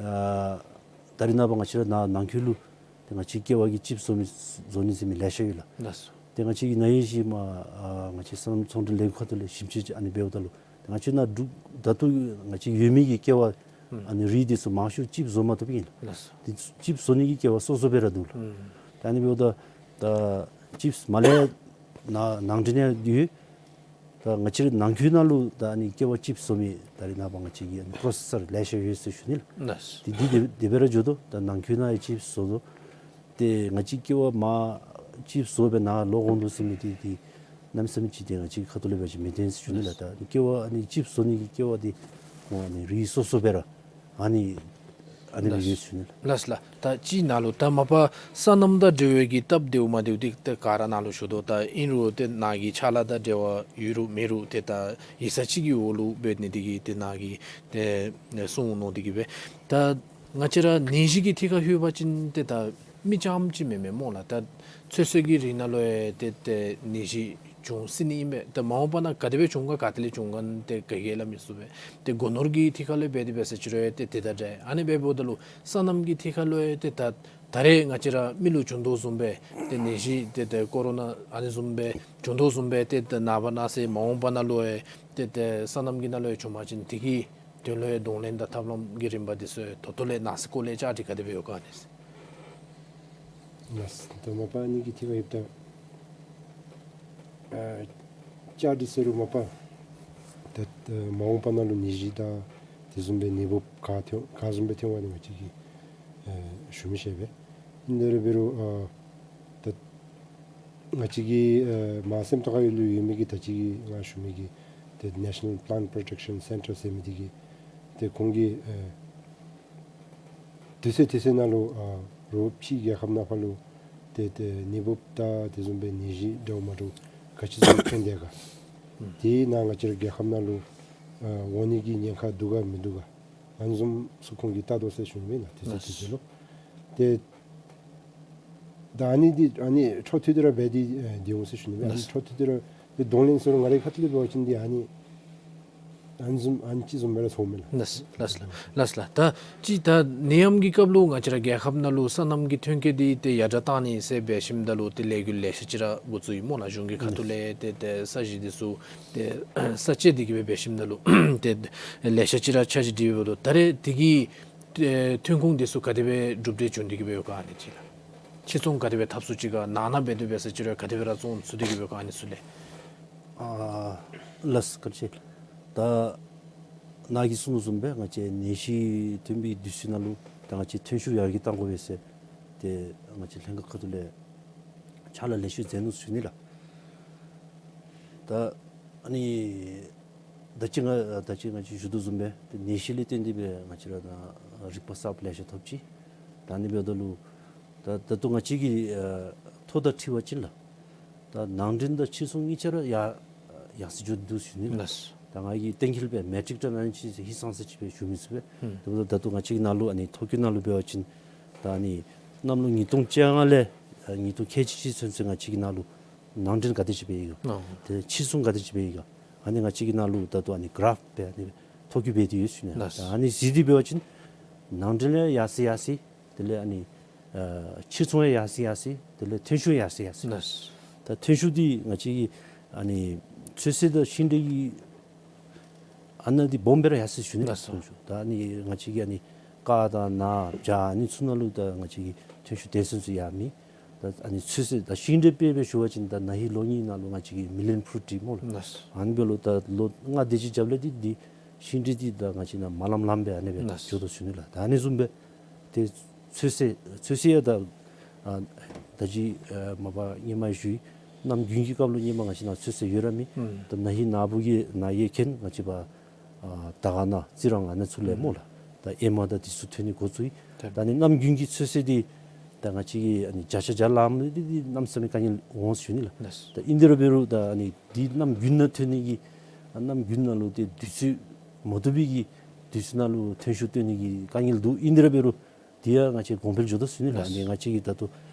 ཨ་ད་རེས་ནངས་པ་ང་བཅས་ར་ནཱ་ནང་འཁོད་ལུ་ཏེ་ང་བཅས་ཀེ་བ་གི་ཅིབས་བཟོ་མི་བཟོ་ནི་ཟེར་མི་ལེ་ཤ་ཡོད་ལགས། ལགས་སོ། ཏེ་ང་བཅས་ཀྱི་ན་ཧིང་གཞེས་མ་ཨ་ང་བཅས་སོ་ནམ་ཚོང་འབྲེལ་ལས་ཁུངས་ཁ་ཐུག་ལས་ཞིབ་དཔྱད་ཅིག་ཨ་ནི་འབདཝ་ད་ལུ་ང་བཅས་ནཱ་འབྲུག་ད་ལྟོ་ང་བཅས་ཡོད་མི་གི་ཀེ་བ་ཨ་ནི་རིགས་འདི་ཚུ་མང་ཤོས་ཅིབས་བཟོ་མ་བཏུབ་ཨིན་ལགས། ལགས་སོ། ཏེ་ཅིབས་བཟོ་ནི་གི་ཀེ་བ་སོ་སོ་སྦེ་ར་འདུག་ལགས། ཨུམ། ད་ཨ་ནི་འབདཝ་ད་ད་ཅིབས་མར་ལས་ནཱ་ནང་འདྲེན་ཡང་ཡོད། ད་ང་བཅས་ར་ནང་འཁོད་ནང་ལུ་ད་ཨ་ནི་ཀེ་བ་ཅིབས་བཟོ་མི་ད་རེས་ནངས་པ་ང་བཅས་ཀྱི་ཨ་ནི་པོ་རོ་སེ་སར་ལེ་ཤ་ཡོད་ཟེར་ཞུ་ནི་ལགས། ལགས། ཏེ་འདི་དེ་དེ་སྦེ་ར་འགྱོ་དོ། ད་ནང་འཁོད་ནང་ཡང་ཅིབས་བཟོ་དོ། ཏེ་ང་བཅས་ཀེ་བ་མར་ཅིབས་བཟོ་སྦེ་ནཱ་ལོག་འོང་དོ་ཟེར་མི་འདི་ཏེ་གནམ་མེད་ས་མེད་ཅིག་ཏེ་ང་བཅས་ཁ་ཐུག་ལས་འབད་བ་ཅིན་མི་བདེན་ཟེར་ཞུ་ནི་ལགས། ད་ཀེ་བ་ཨ་ནི་ཅིབས་བཟོ་ནི་གི་ཀེ་བ་འདི་ཁོང་ཨ་ནི་རིགས་སོ་སོ་སྦེ་ར་ཨ་ནི་ཨ་ནི་སྦེ་ཡོད་ཟེར་ཞུ་ནི་ལགས། ལགས་ལགས། ད་ཅི་ནཱ་ལུ་ད་མ་པ་སོ་ནམ་དང་འབྲེལ་བའི་གི་སྟབས་བདེཝ་མ་བདེཝ་འདི་ཏེ་ག་ར་ནཱ་ལུ་ཞུ་དོ། ད་ཨིན་རུང་ཏེ་ནཱ་གི་ཕྱག་ལཱ་དང་འབྲེལ་བ་ཡོད་རུང་མེད་རུང་ཏེ་ད་ཡིག་ཚང་ཅིག་གི་འོག་ལུ་འབད་ནི་འདི་གིས་ཏེ་ནཱ་གིས་ཏེ་གསུང་གནང་སྟེ་གིས་སྦེ། ད་ང་བཅས་ར་ནད་གཞི་གི་ཐད་ཁར་ལྷོད་པ་ཅིན་ཏེ་ད་མི་རྐྱངམ་ཅིག་མེན་མས་སྨོ་ལགས། ད་ཚོད་བསྲེ་གི་རིགས་ནང་ལུ་ཡང་ཏེ་ཏེ་ནད་གཞི་བྱུང་སྲིད་ནི་ཨིན་པས། ད་མ་འོངས་པ་ནང་ག་དེ་སྦེ་བྱུང་ག་ག་ཏེ་ལས་བྱུང་ག་ཏེ་ག་གིས་སླབ་མི་ཚུགས་པས། ཏེ་སྒོ་ནོར་གྱི་ཐད་ཁར་ལུ་འབད་དེ་འབད་ས་ཅིག་རུང་ཡང་ཏེ་དེ་དང་འདྲ། ཨ་ནི་འབདཝ་ད་ལུ་སོ་ནམ་གྱི་ཐད་ཁར་ལུ་ཡང་ཏེ་ད་ད་རེས་ང་བཅས་ར་མི་ལུ་བྱུང་དོ་བཟུམ་སྦེ་ཏེ་ནད་གཞི་ཏེ་ཏེ་ཀོ་རོ་ན་ཨ་ནི་བཟུམ་སྦེ་བྱུང་དོ་བཟུམ་སྦེ་ཏེ་ད་ནངས་པ་གནངས་ཚེ་མ་འོངས་པ་ནང་ལུ་ཡང་ཏེ་ཏེ་སོ་ནམ་གྱི་ནང་ལུ་ཡང་བྱུང་པ་ཅིན་དེ་གི་དོན་ལུ་ཡང་གདོང་ལེན་དང་ཐབས་ལམ་གྱི་རིམ་པ་འདི་ཚུ་ཡང་ད་ལྟོ་ལས་ནང་གསེས་སྐོར་ལས་བཅར་ཏེ་ག་དེ་སྦེ་ཡོད་ག་ཨ་ནི་ཟེར། ལགས། ད་མ་པ་ཨ་ནི་གི་ཐད་ཁར་ཡོདཔ་ད་ཨ་བཅར་ཏེ་ཟེར་རུང་མ་པ་ད་ད་མ་འོངས་པ་ནང་ལུ་ནད་གཞི་དང་དེ་བཟུམ་སྦེ་ནད་འབུཔ་ག་ཐོན་ག་བཟུམ་སྦེ་ཐོན་འོང་ནི་ང་བཅས་ཀྱིས་ཨ་ཞུ་མི་ཤེས་པས། ཨིན་དེ་ར་འབད་རུང་ཨ་ད་ང་བཅས་ཀྱི་ཨ་མ་སེམས་རྟོགས་ཁར་ལུ་ཡོད་མི་གི་ད་ཅི་གི་ང་ཞུ་མི་གི་ཏེ་National Plant Protection Centre ཟེར་མི་འདི་གིས་ཏེ་ཁོང་གིས་ཨ་དུས་ཚོད་དུས་ཚོད་ནང་ལུ་ཨ་རོགས་ཕྱི་རྒྱལ་ཁབ་ནང་ཕར་ལུ་ཏེ་ཏེ་ནད་འབུཔ་དང་དེ་བཟུམ་སྦེ་ནད་གཞི་འདྲཝ་མ་འདྲཝ་ག་ཅི་བཟུམ་ཐོན་དེས་ག། དེ་ནང་ང་བཅས་ར་རྒྱལ་ཁབ་ནང་ལུ་ཨ་འོང་ནི་གི་ཉེན་ཁ་འདུག་ག་མིན་འདུག་ག། ཨ་ནི་བཟུམ་ཚུ་ཁོང་གིས་བལྟ་དོ་ཟེར་ཞུ་ནི་མེན་ན། དུས་ཚོད་དུས་ཚོད་ལུ། ཏེ་ད་ཨ་ནི་འདི་ཨ་ནི་འཕྲོ་མཐུད་དེ་ར་འབད་དེ་ཨེ་འདི་འོང་ཟེར་ཞུ་ནི་མེན། ཨ་ནི་འཕྲོ་མཐུད་དེ་ར་ཏེ་གདོང་ལེན་ཟེར་རུང་ང་རའི་ཁ་ཐུག་ལས་འབད་བ་ཅིན་འདི་ཨ་ནི་ཨ་ནི་བཟུམ་ཨ་ནི་ཅིག་བཟུམ་སྦེ་ར་ཚོརཝ་མས་ལགས། ལགས་ལགས་ལགས་ལགས། ད་ཅི་ད་ནད་ཡམས་ཀྱི་སྐབས་ལུ་ང་བཅས་ར་རྒྱལ་ཁབ་ནང་ལུ་སོ་ནམ་གྱི་ཐོན་སྐྱེད་འདི་ཏེ་ཡར་དྲག་གཏང་ནི་ཟེར་འབད་ཞིནམ་ད་ལུ་ཏེ་ལས་འགུལ་ལེ་ཤ་ཅིག་ར་འགོ་བཙུགས་ཡི་སྨོ་ལགས། གཞུང་གི་ཁ་ཐུག་ལས་ཏེ་ཏེ་ས་གཞི་འདི་ཚུ་ཏེ་ས་བཅད་དེ་གིས་སྦེ་འབད་ཞིནམ་ད་ལུ་ཏེ་ལེ་ཤ་ཅིག་ར་འཆར་གཞི་སྒྲིག་ཡོད་དོ། ད་རེས་དེ་གི་ཨེ་ཐོན་ཁུངས་འདི་ཚུ་ག་དེ་སྦེ་གྲུབ་འབྲས་བྱུང་སྟེ་གིས་སྦེ་ཡོད་ག་ཨ་ནི་ཅིག་ལགས། ཕྱིར་ཚོང་ག་དེ་སྦེ་འཐབ་ཚུགས་ཅི་ག། ནང་ན་འབད་དེ་འབད་ས་ཅིག་རུང་ག་དེ་སྦེ་ར་བཙོང་ཚུགས་ཏེ་གིས་སྦེ་ཡོད་ག་ཨ་ནི་ཚུ་ལས། ཨ་ལགས་སོ་བཀའ་དྲིན་ཆེ། ད་ནཱ་གིས་གསུངས་བཟུམ་སྦེ་ང་བཅས་ནད་གཞི་ཐོན་པའི་དུས་ཚོད་ནང་ལུ་ད་ང་བཅས་ཐོན་ཤུགས་ཡར་རྒྱས་གཏང་དགོ་པས་ཟེར་ཏེ་ང་བཅས་ལྷན་ཁག་ཁ་ཐུག་ལས་ཕྱག་ལཱ་ལེ་ཤ་མཛད་ནུག་ཟེར་ཞུ་ནི་ལགས། ད་ཨ་ནི་ད་ཅི་ང་ད་ཅི་ང་བཅས་ཞུ་དོ་བཟུམ་སྦེ་ཏེ་ནད་གཞི་ལས་བརྟེན་ཏེ་སྦེ་ང་བཅས་ར་ད་རིག་པ་གསརཔ་ལེ་ཤ་ཐོབ་ཅི། ད་ཨ་ནི་འབདཝ་ད་ལུ་ད་ད་ལྟོ་ང་བཅས་ཀྱི་ཨ་ཐོ་དང་འཁྲིལ་བ་ཅིན་ལགས། ད་ནང་འདྲེན་དང་ཕྱིར་ཚོང་གཉིས་ཆ་ར་ཡར་ཡར་སེང་འགྱོ་དོ་ཟེར་ཞུ་ནི་ལགས། ད་ང་གིས་གཏན་འཁེལ་སྦེ་མེ་ཊིག་ཊོན་ཨ་ནི་ཅིག་ཧིང་སངས་ས་ཅིག་སྦེ་ཞུ་མི་ཚུགས་པས། ཨུམ། དེ་འབདཝ་ད་ད་ལྟོ་ང་བཅས་ཀྱི་ནང་ལུ་ཨ་ནི་ཐོ་བཀོད་ནང་ལུ་འབད་བ་ཅིན་ད་ཨ་ནི་གནམ་ལོ་ཉིས་སྟོང་བཅོ་ལྔ་ལས་ཨ་ཉིས་སྟོང་ཁལ་གཅིག་ཅིག་ཚུན་ཚོད་ང་བཅས་ཀྱི་ནང་ལུ་ནང་འདྲེན་ག་དེ་ཅིག་འབད་ཡི་ག། ཨོ། ཏེ་ཕྱིར་ཚོང་ག་དེ་ཅིག་འབད་ཡི་ག། ཨ་ནི་ང་བཅས་ཀྱི་ནང་ལུ་ད་ལྟོ་ཨ་ནི་ག་རཱཕ་སྦེ་ཨ་ནི་ཐོ་བཀོད་འབད་དེ་ཡོད་ཟེར་ཞུ་ནི། ལགས། ད་ཨ་ནི་གཟིགས་ཏེ་འབད་བ་ཅིན་ནང་འདྲེན་ཡང་ཡར་སེང་ཡར་སེང་། དེ་ལས་ཨ་ནི་ཨ་ཕྱིར་ཚོང་ཡང་ཡར་སེང་ཡར་སེང་། དེ་ལས་ཐོན་ཤུགས་ཡར་སེང་ཡར་སེང་། ལགས། ད་ཐོན་ཤུགས་འདི་ང་བཅས་ཀྱི་ཨ་ནི་ཚོད་བསྲེ་དང་ཤིང་འབྲས་ཀྱི་ཨ་ནཱ་འདི་སྦོམ་སྦེ་ར་ཡར་སོང་ཞུ་ནི། ལགས་སོ། ཐོན་ཤུགས་ད་ཨ་ནི་ང་བཅས་ཀྱི་ཨ་ནི་ཀར་དང་ནཱ་བྱཱ་ཨ་ནི་ཚུ་ནང་ལུ་ད་ང་བཅས་ཀྱི་ཐོན་ཤུགས་དེ་ཚུན་ཚོད་ཡང་མེད། ད་ཨ་ནི་ཚོད་བསྲེ་ད་ཤིང་འབྲས་དཔེ་སྦེ་ཞུ་བ་ཅིན་ད་ན་ཧིང་ལོ་གཉིས་ནང་ལུ་ང་བཅས་ཀྱི་མི་ལི་ཡོན་ཕུ་རུཊ་ཊི་སྨོ་ལགས། ལགས་སོ། ཨ་ནི་འབདཝ་ལུ་ད་ལོ་ལྔ་དེ་ཅིག་རྒྱབ་ལས་འདི་འདི་ ཤིང་འབྲས་འདི་ད་ང་བཅས་ནཱ་མ་ལམ་ལམ་སྦེ་ཨ་ནི་སྦེ་ལགས། འགྱོ་དོ་ཟེར་ཞུ་ནི་ལགས། ད་ཨ་ནི་བཟུམ་སྦེ་ཏེ་ཚོད་བསྲེ་ཚོད་བསྲེ་ཡང་ད་ཨ་ད་ཅི་ཨ་མ་པ་ཧེ་མ་ཞུ་ཡི་གནམ་དགུན་གྱི་སྐབས་ལུ་ཧེ་མ་ང་བཅས་ནཱ་ཚོད་བསྲེ་ཡོད་ར་མེད། ཨུམ། ད་ན་ཧིང་ནཱ་བུ་གི་ནཱ་གི་མཁན་ང་བཅས་པ་ཨ་དར་དཀར་ན་རྩི་རང་ཨ་ནི་ཚུ་ལས་སྨོ་ལགས། ད་ཨེ་མ་དང་འདི་ཚུ་ཐོན་ནི་འགོ་བཙུགས་ཡི། ད་ཨ་ནི་གནམ་དགུན་གྱི་ཚོད་བསྲེ་འདི་ད་ང་བཅས་ཀྱིས་ཨ་ནི་བརྒྱ་ཆ་བརྒྱ་ལངམ་འདི་འདི་གནམ་མེད་ས་མེད་དཀའ་ངལ་འོང་ཟེར་ཞུ་ནི་ལགས། ད་ཨིན་དེ་ར་འབད་རུང་ད་ཨ་ནི་འདི་གནམ་དགུན་ནང་ཐོན་ནི་གི་ཨ་གནམ་དགུན་ནང་ལུ་ཏེ་དུས་ཚོད་མ་བཏུབ་པའི་གི་དུས་ཚོད་ནང་ལུ་ཐོན་ཤུགས་བཏོན་ནི་གི་དཀའ་ངལ་འདུག། ཨིན་དེ་ར་འབད་རུང་འདི་ཡང་ང་བཅས་གོང་འཕེལ་འགྱོ་དོ་ཟེར་ཞུ་ནི་ལགས། ལགས། ཨ་ནི་ང་བཅས་ཀྱིས་ད་ལྟོ་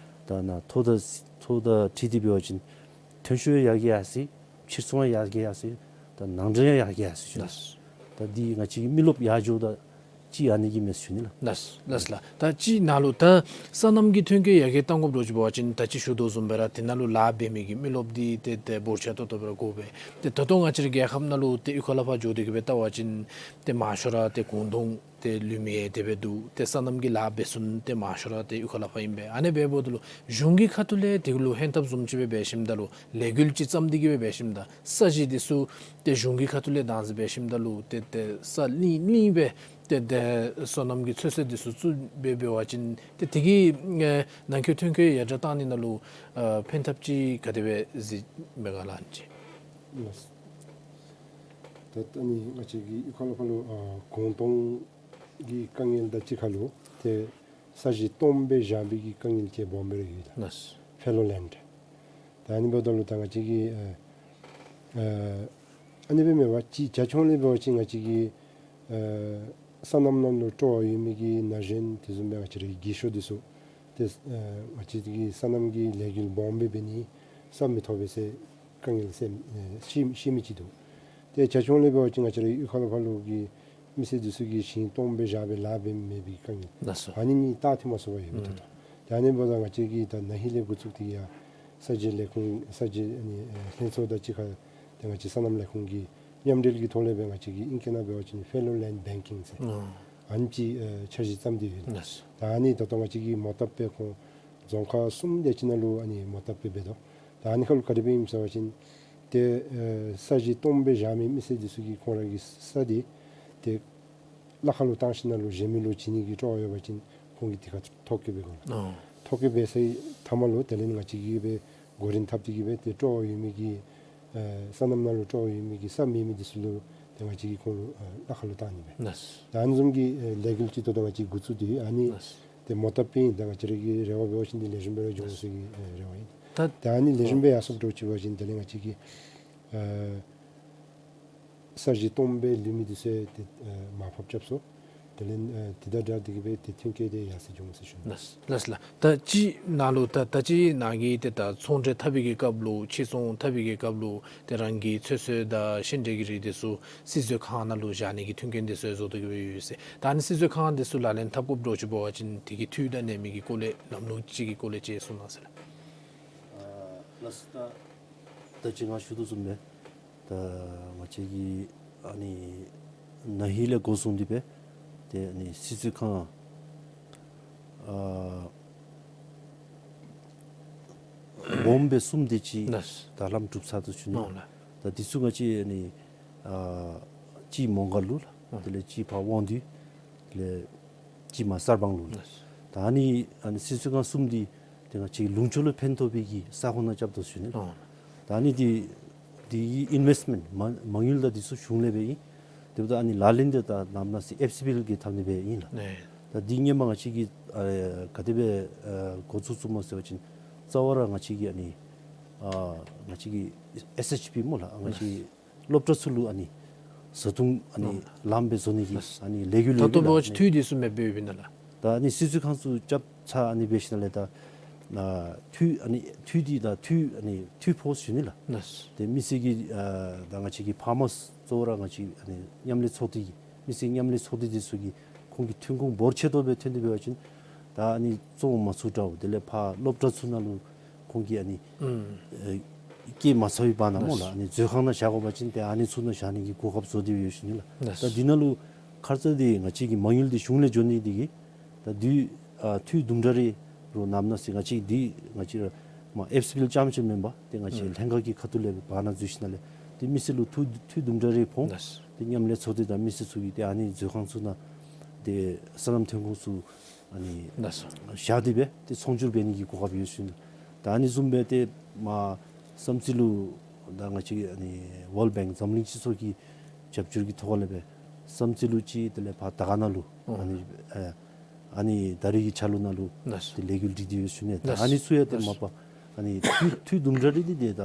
ད་ནཱ་ཐོག་མཐའ་ཐོག་མཐའ་ཁྲིད་དེ་འབད་བ་ཅིན་ཐོན་ཤུགས་ཡང་ཡར་རྒྱས་ཡར་སོང་། ཕྱིར་ཚོང་ཡང་ཡར་རྒྱས་ཡར་སོང་། ད་ནང་འདྲེན་ཡང་ཡར་རྒྱས་ཡར་སོང་ཞུ་ནི། ལགས། ད་འདི་ང་བཅས་ཀྱི་མི་རློབས་ཡར་འགྱོཝ་ད་ཅིག་ཨ་ནི་གིས་མས་ཟེར་ཞུ་ནི་ལགས། ལགས་ལགས་ལགས། ད་ཅི་ནཱ་ལུ་ད་སོ་ནམ་གྱི་ཐོན་སྐྱེད་ཡར་རྒྱས་གཏང་དགོཔ་འདྲཝ་ཅིག་འབད་བ་ཅིན་ད་ཅི་ཞུ་དོ་བཟུམ་སྦེ་ར་དེ་ནང་ལུ་ལཱ་འབད་མི་གི་མི་རློབས་འདི་ཏེ་ཏེ་འབོར་ཆེ་ཏོག་ཏོ་སྦེ་ར་དགོ་པས། ཏེ་ད་ལྟོ་ང་བཅས་ར་རྒྱལ་ཁབ་ནང་ལུ་ཏེ་གཡུས་ཁ་ལས་ཕར་འགྱོ་སྟེ་གི་སྦེ་བལྟ་བ་ཅིན་ཏེ་མང་ཤོས་ར་ཏེ་གུང་སྟོང་ཏེ་ལུས་མི་དེ་སྦེ་འདུག། ཏེ་སོ་ནམ་གྱི་ལཱ་འབད་ཚུན་ཏེ་མང་ཤོས་ར་ཏེ་གཡུས་ཁ་ལས་ཕར་ཨིན་པས། ཨ་ནི་འབདཝ་ད་ལུ་གཞུང་གི་ཁ་ཐུག་ལས་དེ་ལུ་ཧན་ཏབ་བཟུམ་ཅིག་སྦེ་འབད་ཞིནམ་ད་ལུ་ལས་འགུལ་ཅིག་བརྩམས་ཏེ་གི་སྦེ་འབད་ཞིནམ་ད་ས་གཞི་འདི་ཚུ་ཏེ་གཞུང་གི་ཁ་ཐུག་ལས་བདག་འཛིན་འབད་ཞིནམ་ད་ལུ་ཏེ་ཏེ་ས་གླིང་གླིང་སྦེ་ཏེ་ཏེ་སོ་ནམ་གྱི་ཚོད་བསྲེ་འདི་ཚུ་བཙུགས་སྦེ་འབད་བ་ཅིན་ཏེ་དེ་གིས་ཨེ་ནང་འཁོད་ཐོན་སྐྱེད་ཡར་དྲག་གཏང་ནི་ནང་ལུ་ཨ་ཕན་ཐབས་ཅིག་ག་དེ་སྦེ་གཟིགས་མས་ག་ལགས་ཨ་ནི་ཅིག། ལགས། ད་ཨ་ནི་ང་བཅས་ཀྱི་གཡུས་ཁ་ལས་ཕར་ལུ་ཨ་གུང་སྟོང་གི་དཀའ་ངལ་དང་གཅིག་ཁར་ལུ་ཏེ་ས་གཞི་སྟོངམ་སྦེ་བཞག་པའི་གི་དཀའ་ངལ་ཅིག་སྦོམ་སྦེ་ར་ཡོད་ལགས། ལགས། ཕེ་ལོ་ལེནཌ། ད་ཨ་ནི་འབདཝ་ད་ལུ་ད་ང་བཅས་ཀྱི་ཨ་ཨ་ཨ་ནི་སྦེ་མེན་པར་ཅིག་རྒྱ་ཁྱོན་ལས་འབད་བ་ཅིན་ང་བཅས་ཀྱི་ཨ་སོ་ནམ་ནང་ལུ་སྤྲོ་བ་ཡོད་མི་གི་ན་གཞོན་དེ་བཟུམ་སྦེ་ང་བཅས་ར་གི་རྒས་ཤོས་འདི་ཚུ་ཏེ་ཨ་ང་བཅས་ཀྱི་སོ་ནམ་གྱི་ལས་འགུལ་སྦོམ་སྦེ་འབད་ནི་ས་མི་ཐོབ་པས་ཟེར་དཀའ་ངལ་སེམས་ཨེ་ཤི་ཤི་མི་ཅིག་འདུག། ཏེ་རྒྱ་ཁྱོན་ལས་འབད་བ་ཅིན་ང་བཅས་ར་གཡུས་ཁ་ལས་ཕར་ལུ་གི་མི་སེར་འདི་ཚུ་གིས་ཞིང་སྟོངམ་སྦེ་བཞག་སྦེ་ལཱ་འབད་མི་མེད་པའི་དཀའ་ངལ། ལགས་སོ། ཨ་ནི་གཉིས་ད་ཐུན་མོང་སོ་སོ་ཡོད་པའི་ཐོག་ཏུ། ཨུམ། ཏེ་ཨ་ནི་འབདཝ་ད་ང་བཅས་ཀྱིས་ད་ན་ཧིང་ལས་འགོ་བཙུགས་ཏེ་ཡང་ས་འཇལ་ལས་ཁུངས་ས་འཇལ་ཨ་ནི་ཨེ་ལྷན་ཚོགས་དང་གཅིག་ཁར་ཏེ་ང་བཅས་སོ་ནམ་ལས་ཁུངས་ཀྱི་མཉམ་འབྲེལ་གྱི་ཐོག་ལས་སྦེ་ང་བཅས་ཀྱིས་ཨིང་སྐད་ནང་འབད་བ་ཅིན་ཕེ་ལོ་ལེནཌ་བེང་ཀིང་ཟེར། ཨོ། ཨ་ནི་ཅིག་ཨེ་འཆར་གཞི་བརྩམས་ཏེ་ཡོད། ལགས་སོ། ད་ཨ་ནི་ད་ལྟོ་ང་བཅས་ཀྱིས་མོ་བཏབ་སྦེ་ཁོང་རྫོང་ཁག་གསུམ་དེ་ཅིག་ནང་ལུ་ཨ་ནི་མོ་བཏབ་སྦེ་འབད་དོ། ད་ཨ་ནི་ཁར་ལུ་ག་དེ་སྦེ་ཨིནམ་ཟེར་བ་ཅིན་ཏེ་ཨེ་ས་གཞི་སྟོངམ་སྦེ་བཞག་མི་མི་སེར་འདི་ཚུ་གིས་ཁོང་ར་གི་ས་འདི་ཏེ་གླ་ཁར་ལུ་བཏང་ཞིནམ་ལས་གཞན་མི་ལུ་བྱིན་ནི་གི་སྤྲོ་བ་ཡོད་པ་ཅིན་ཁོང་གིས་དེ་ཁར་ཐོ་བཀོད་འབད་དགོ་ལགས། ཨོ། ཐོ་བཀོད་འབད་ཚར་བའི་མཐའ་མ་ལུ་དེ་ལས་ང་བཅས་ཀྱིས་སྦེ་གོ་རིམ་འཐབ་སྟེ་གི་སྦེ་ཏེ་སྤྲོ་བ་ཡོད་མི་གི་ཨེ་སོ་ནམ་ནང་ལུ་སྤྲོ་བ་ཡོད་མི་གི་ས་མེད་མི་འདི་ཚུ་ལུ་ཏེ་ང་བཅས་ཀྱིས་ཁོང་ལུ་ཨེ་གླ་ཁར་ལུ་བཏང་ནི་སྦེ། ལགས། ད་ཨ་ནི་བཟུམ་གྱི་ཨེ་ལས་འགུལ་ཅིག་ད་ལྟོ་ང་བཅས་འགོ་བཙུགས་ཏེ་ཨ་ནི་ལགས། ཏེ་མོ་བཏབ་པའི་ད་ང་བཅས་ར་གི་རེ་བ་འབད་བ་ཅིན་འདི་ལེགས་ཤོམ་སྦེ་ར་འགྱོ་འོང་ཟེར་གྱི་ཨེ་རེ་བ་ཨིན། ད་ད་ཨ་ནི་ལེགས་ཤོམ་སྦེ་ཡར་སོངམ་འདྲཝ་ཅིག་འབད་བ་ཅིན་དེ་ལས་ང་བཅས་ཀྱི་ཨེ་ས་གཞི་སྟོངམ་སྦེ་ལུས་མི་འདི་ཚུ་ཏེ་ཨེ་མར་ཕབ་རྐྱབ་སོང་། དེ་ལས་ཨེ་དེ་དང་སྦྲགས་ཏེ་གི་སྦེ་ཏེ་ཐོན་སྐྱེད་དེ་ཡར་སེང་འགྱོ་འོང་ཟེར་ཞུ་ནི། ལགས་ལགས་ལགས། ད་ཅི་ནཱ་ལུ་ད་ད་ཅི་ནཱ་གིས་ཏེ་ད་ཚོང་འབྲེལ་འཐབ་པའི་གི་སྐབས་ལུ་ཕྱིར་ཚོང་འཐབ་པའི་གི་སྐབས་ལུ་ཏེ་རང་གི་ཚོད་བསྲེ་དང་ཤིང་འབྲས་ཀྱི་རིགས་འདི་ཚུ་སྲིད་ཚོད་ཁང་ནང་ལུ་བཞག་ནི་གི་མཐུན་རྐྱེན་འདི་ཚུ་བཟོ་སྟེ་གི་སྦེ་ཡོད་ཟེར། ད་ཨ་ནི་སྲིད་ཚོད་ཁང་འདི་ཚུ་ལག་ལེན་འཐབ་དགོཔ་འདྲཝ་ཅིག་འབད་བ་ཅིན་དེ་གི་འཐུས་དང་གནས་མི་གི་སྐོར་ལས་ལམ་ལུགས་ཅིག་གི་སྐོར་ལས་ཅིག་གསུང་གནང་ཟེར་ལགས། ཨ་ལགས་སོ། ད་ད་ཅི་ང་ཞུ་དོ་བཟུམ་སྦེ་ད་ང་བཅས་ཀྱི་ཨ་ནི་ན་ཧིང་ལས་འགོ་བཟུང་སྟེ་སྦེ་ཏེ་ཨ་ནི་སྲིད་ཚོད་ཁང་ཨ་སྦོམ་སྦེ་གསུམ་དེ་ཅིག་ལགས། ད་ལམ་གྲུབ་ཚར་དོ་ཞུ་ནི། ཨོ་ལགས། ད་འདི་ཚུ་ང་བཅས་ཨ་ནི་ཨ་གཅིག་མོང་སྒར་ལུ་ལགས། ཨ་དེ་ལས་གཅིག་ཕར་དབང་འདུས། དེ་ལས་གཅིག་མར་གསར་སྤང་ལུ་ལགས། ལགས། ད་ཨ་ནི་ཨ་ནི་སྲིད་ཚོད་ཁང་གསུམ་འདི་ཏེ་ང་བཅས་ལུང་ཕྱོགས་ལུ་ཕན་ཐོགས་པའི་གི་ས་ཁོངས་ནང་རྐྱབ་དོ་ཞུ་ནི་ལགས། ཨོ། ད་ཨ་ནི་འདི་འདི་གི་ཨིན་ཝེསཊ་མེནཊ་མ་མ་དངུལ་དང་འདི་ཚུ་གཞུང་ལས་འབད་ཨིན། དེ་འབདཝ་ད་ཨ་ནི་ལག་ལེན་འདི་ད་ནམ་ནང་སི་ཨེཕ་སི་བི་ཨེལ་གྱིས་འཐབ་ནི་སྦེ་ཨིན་ལགས། ཨེ། ད་འདི་ཧེ་མ་ང་བཅས་ཀྱིས་ཨ་ག་དེ་སྦེ་ཨ་འགོ་བཙུགས་བཙུགསཔ་སྨོ་ཟེར་བ་ཅིན་རྩ་བ་ར་ང་བཅས་ཀྱིས་ཨ་ནི་ཨ་ང་བཅས་ཀྱི་ཨེསི་ཨེཆ་པི་སྨོ་ལགས། ང་བཅས་ཀྱི་སློབ་གྲྭ་ཚུ་ལུ་ཨ་ནི་བཟའ་འཐུང་ཨ་ནི་ལགས། ལངམ་སྦེ་བཟོ་ནི་གི་ལགས། ཨ་ནི་ལས་འགུལ་ད་ལྟོ་ཡོད་པས་ལགས། འབད་བ་ཅིན་འཐུས་འདི་ཚུ་མེདཔ་འབད་བའི་ནང་ལགས། ད་ཨ་ནི་སྲིད་ཚོད་ཁང་ཚུ་རྐྱབ་ཚར་ཨ་ནི་འབད་ཞིནམ་ལས་ད་ཨ་འཐུས་ཨ་ནི་འཐུས་འདི་ད་འཐུས་ཨ་ནི་འཐུས་ཕོརསི་ཞུ་ནི་ལགས། ལགས། ཏེ་མི་སེར་གྱི་ཨ་ད་ང་བཅས་ཀྱི་ཕར་མར་གཙོ་བོ་ར་ང་བཅས་ཨ་ནི་མཉམ་ལས་ཚོགས་སྡེ་གི་མི་སེར་མཉམ་ལས་ཚོགས་སྡེ་འདི་ཚུ་གིས་ཁོང་གི་ཐོན་ཁུངས་འབོར་ཆེ་ཏོག་སྦེ་ཐོན་ཏེ་འབད་བ་ཅིན་ད་ཨ་ནི་བཙོང་མ་ཚུགས་འདྲཝ། དེ་ལས་ཕར་སློབ་གྲྭ་ཚུ་ནང་ལུ་ཁོང་གིས་ཨ་ནི་ཨུམ་ཨེ་བསྐྱལ་མ་ཚར་བའི་བར་ན་སྨོ་ལགས། ལགས། ཨ་ནི་མཛོད་ཁང་ནང་བཞག་དགོ་པ་ཅིན་ཏེ་ཨ་ནི་ཚུ་ནང་བཞག་ནི་གི་གོ་སྐབས་བཟོ་སྟེ་ཡོད་ཞུ་ནི་ལགས། ལགས། ད་འདི་ནང་ལུ་ཁ་ཙ་འདི་ང་བཅས་ཀྱི་མ་དངུལ་འདི་གཞུང་ལས་འགྱོ་ནི་འདི་གིས་ད་འདི་ཨ་འཐུས་དུམ་གྲ་རེ་རོགས་ནམ་ནང་སི་ང་བཅས་འདི་ང་བཅས་ར་མ་ཨེཕ་སི་བི་ཨེལ་རྐྱངམ་ཅིག་མེན་པར་ཏེ་ང་བཅས་ཨུམ་ལྷན་ཁག་གི་ཁ་ཐུག་ལས་བར་ན་འཛུལ་ཞིནམ་ལས་ཏེ་མི་སེར་ལུ་འཐུས་འཐུས་དུམ་གྲ་རེ་ཕོག། ལགས། ཏེ་མཉམ་ལས་ཚོགས་སྡེ་དང་མི་སེར་ཚུ་གིས་ཏེ་ཨ་ནི་མཛོད་ཁང་ཚུ་ནང་ཏེ་སོ་ནམ་ཐོན་ཁུངས་ཚུ་ཨ་ནི་ལགས་སོ། བཞག་སྟེ་སྦེ་ཏེ་ཚོང་སྒྱུར་འབད་ནི་གི་གོ་སྐབས་ཡོད་ཟེར་ཞུ་ནི། ད་ཨ་ནི་བཟུམ་སྦེ་ཏེ་མར་བསམ་རྩེ་ལུ་ད་ང་བཅས་ཨ་ནི་World Bank འཛམ་གླིང་སྤྱི་ཚོགས་ཀྱི་རྒྱབ་སྐྱོར་གྱི་ཐོག་ལས་སྦེ་བསམ་རྩེ་ལུ་ཅིག་དེ་ལས་ཕར་དར་དཀར་ན་ལུ་ཨ་ནི་ཨ་ཨ་ནི་ད་རེས་ཀྱི་ཆ་ལུགས་ནང་ལུ་ལགས་སོ། ཏེ་ལས་འགུལ་སྒྲིག་སྟེ་ཡོད་ཟེར་ཞུ་ནི། ད་ལགས་སོ། ཨ་ནི་ཚུ་ཡང་ཏེ་ལགས་སོ། མ་པ་ཨ་ནི་འཐུས་འཐུས་དུམ་གྲ་རེ་འདི་ཏེ་ད་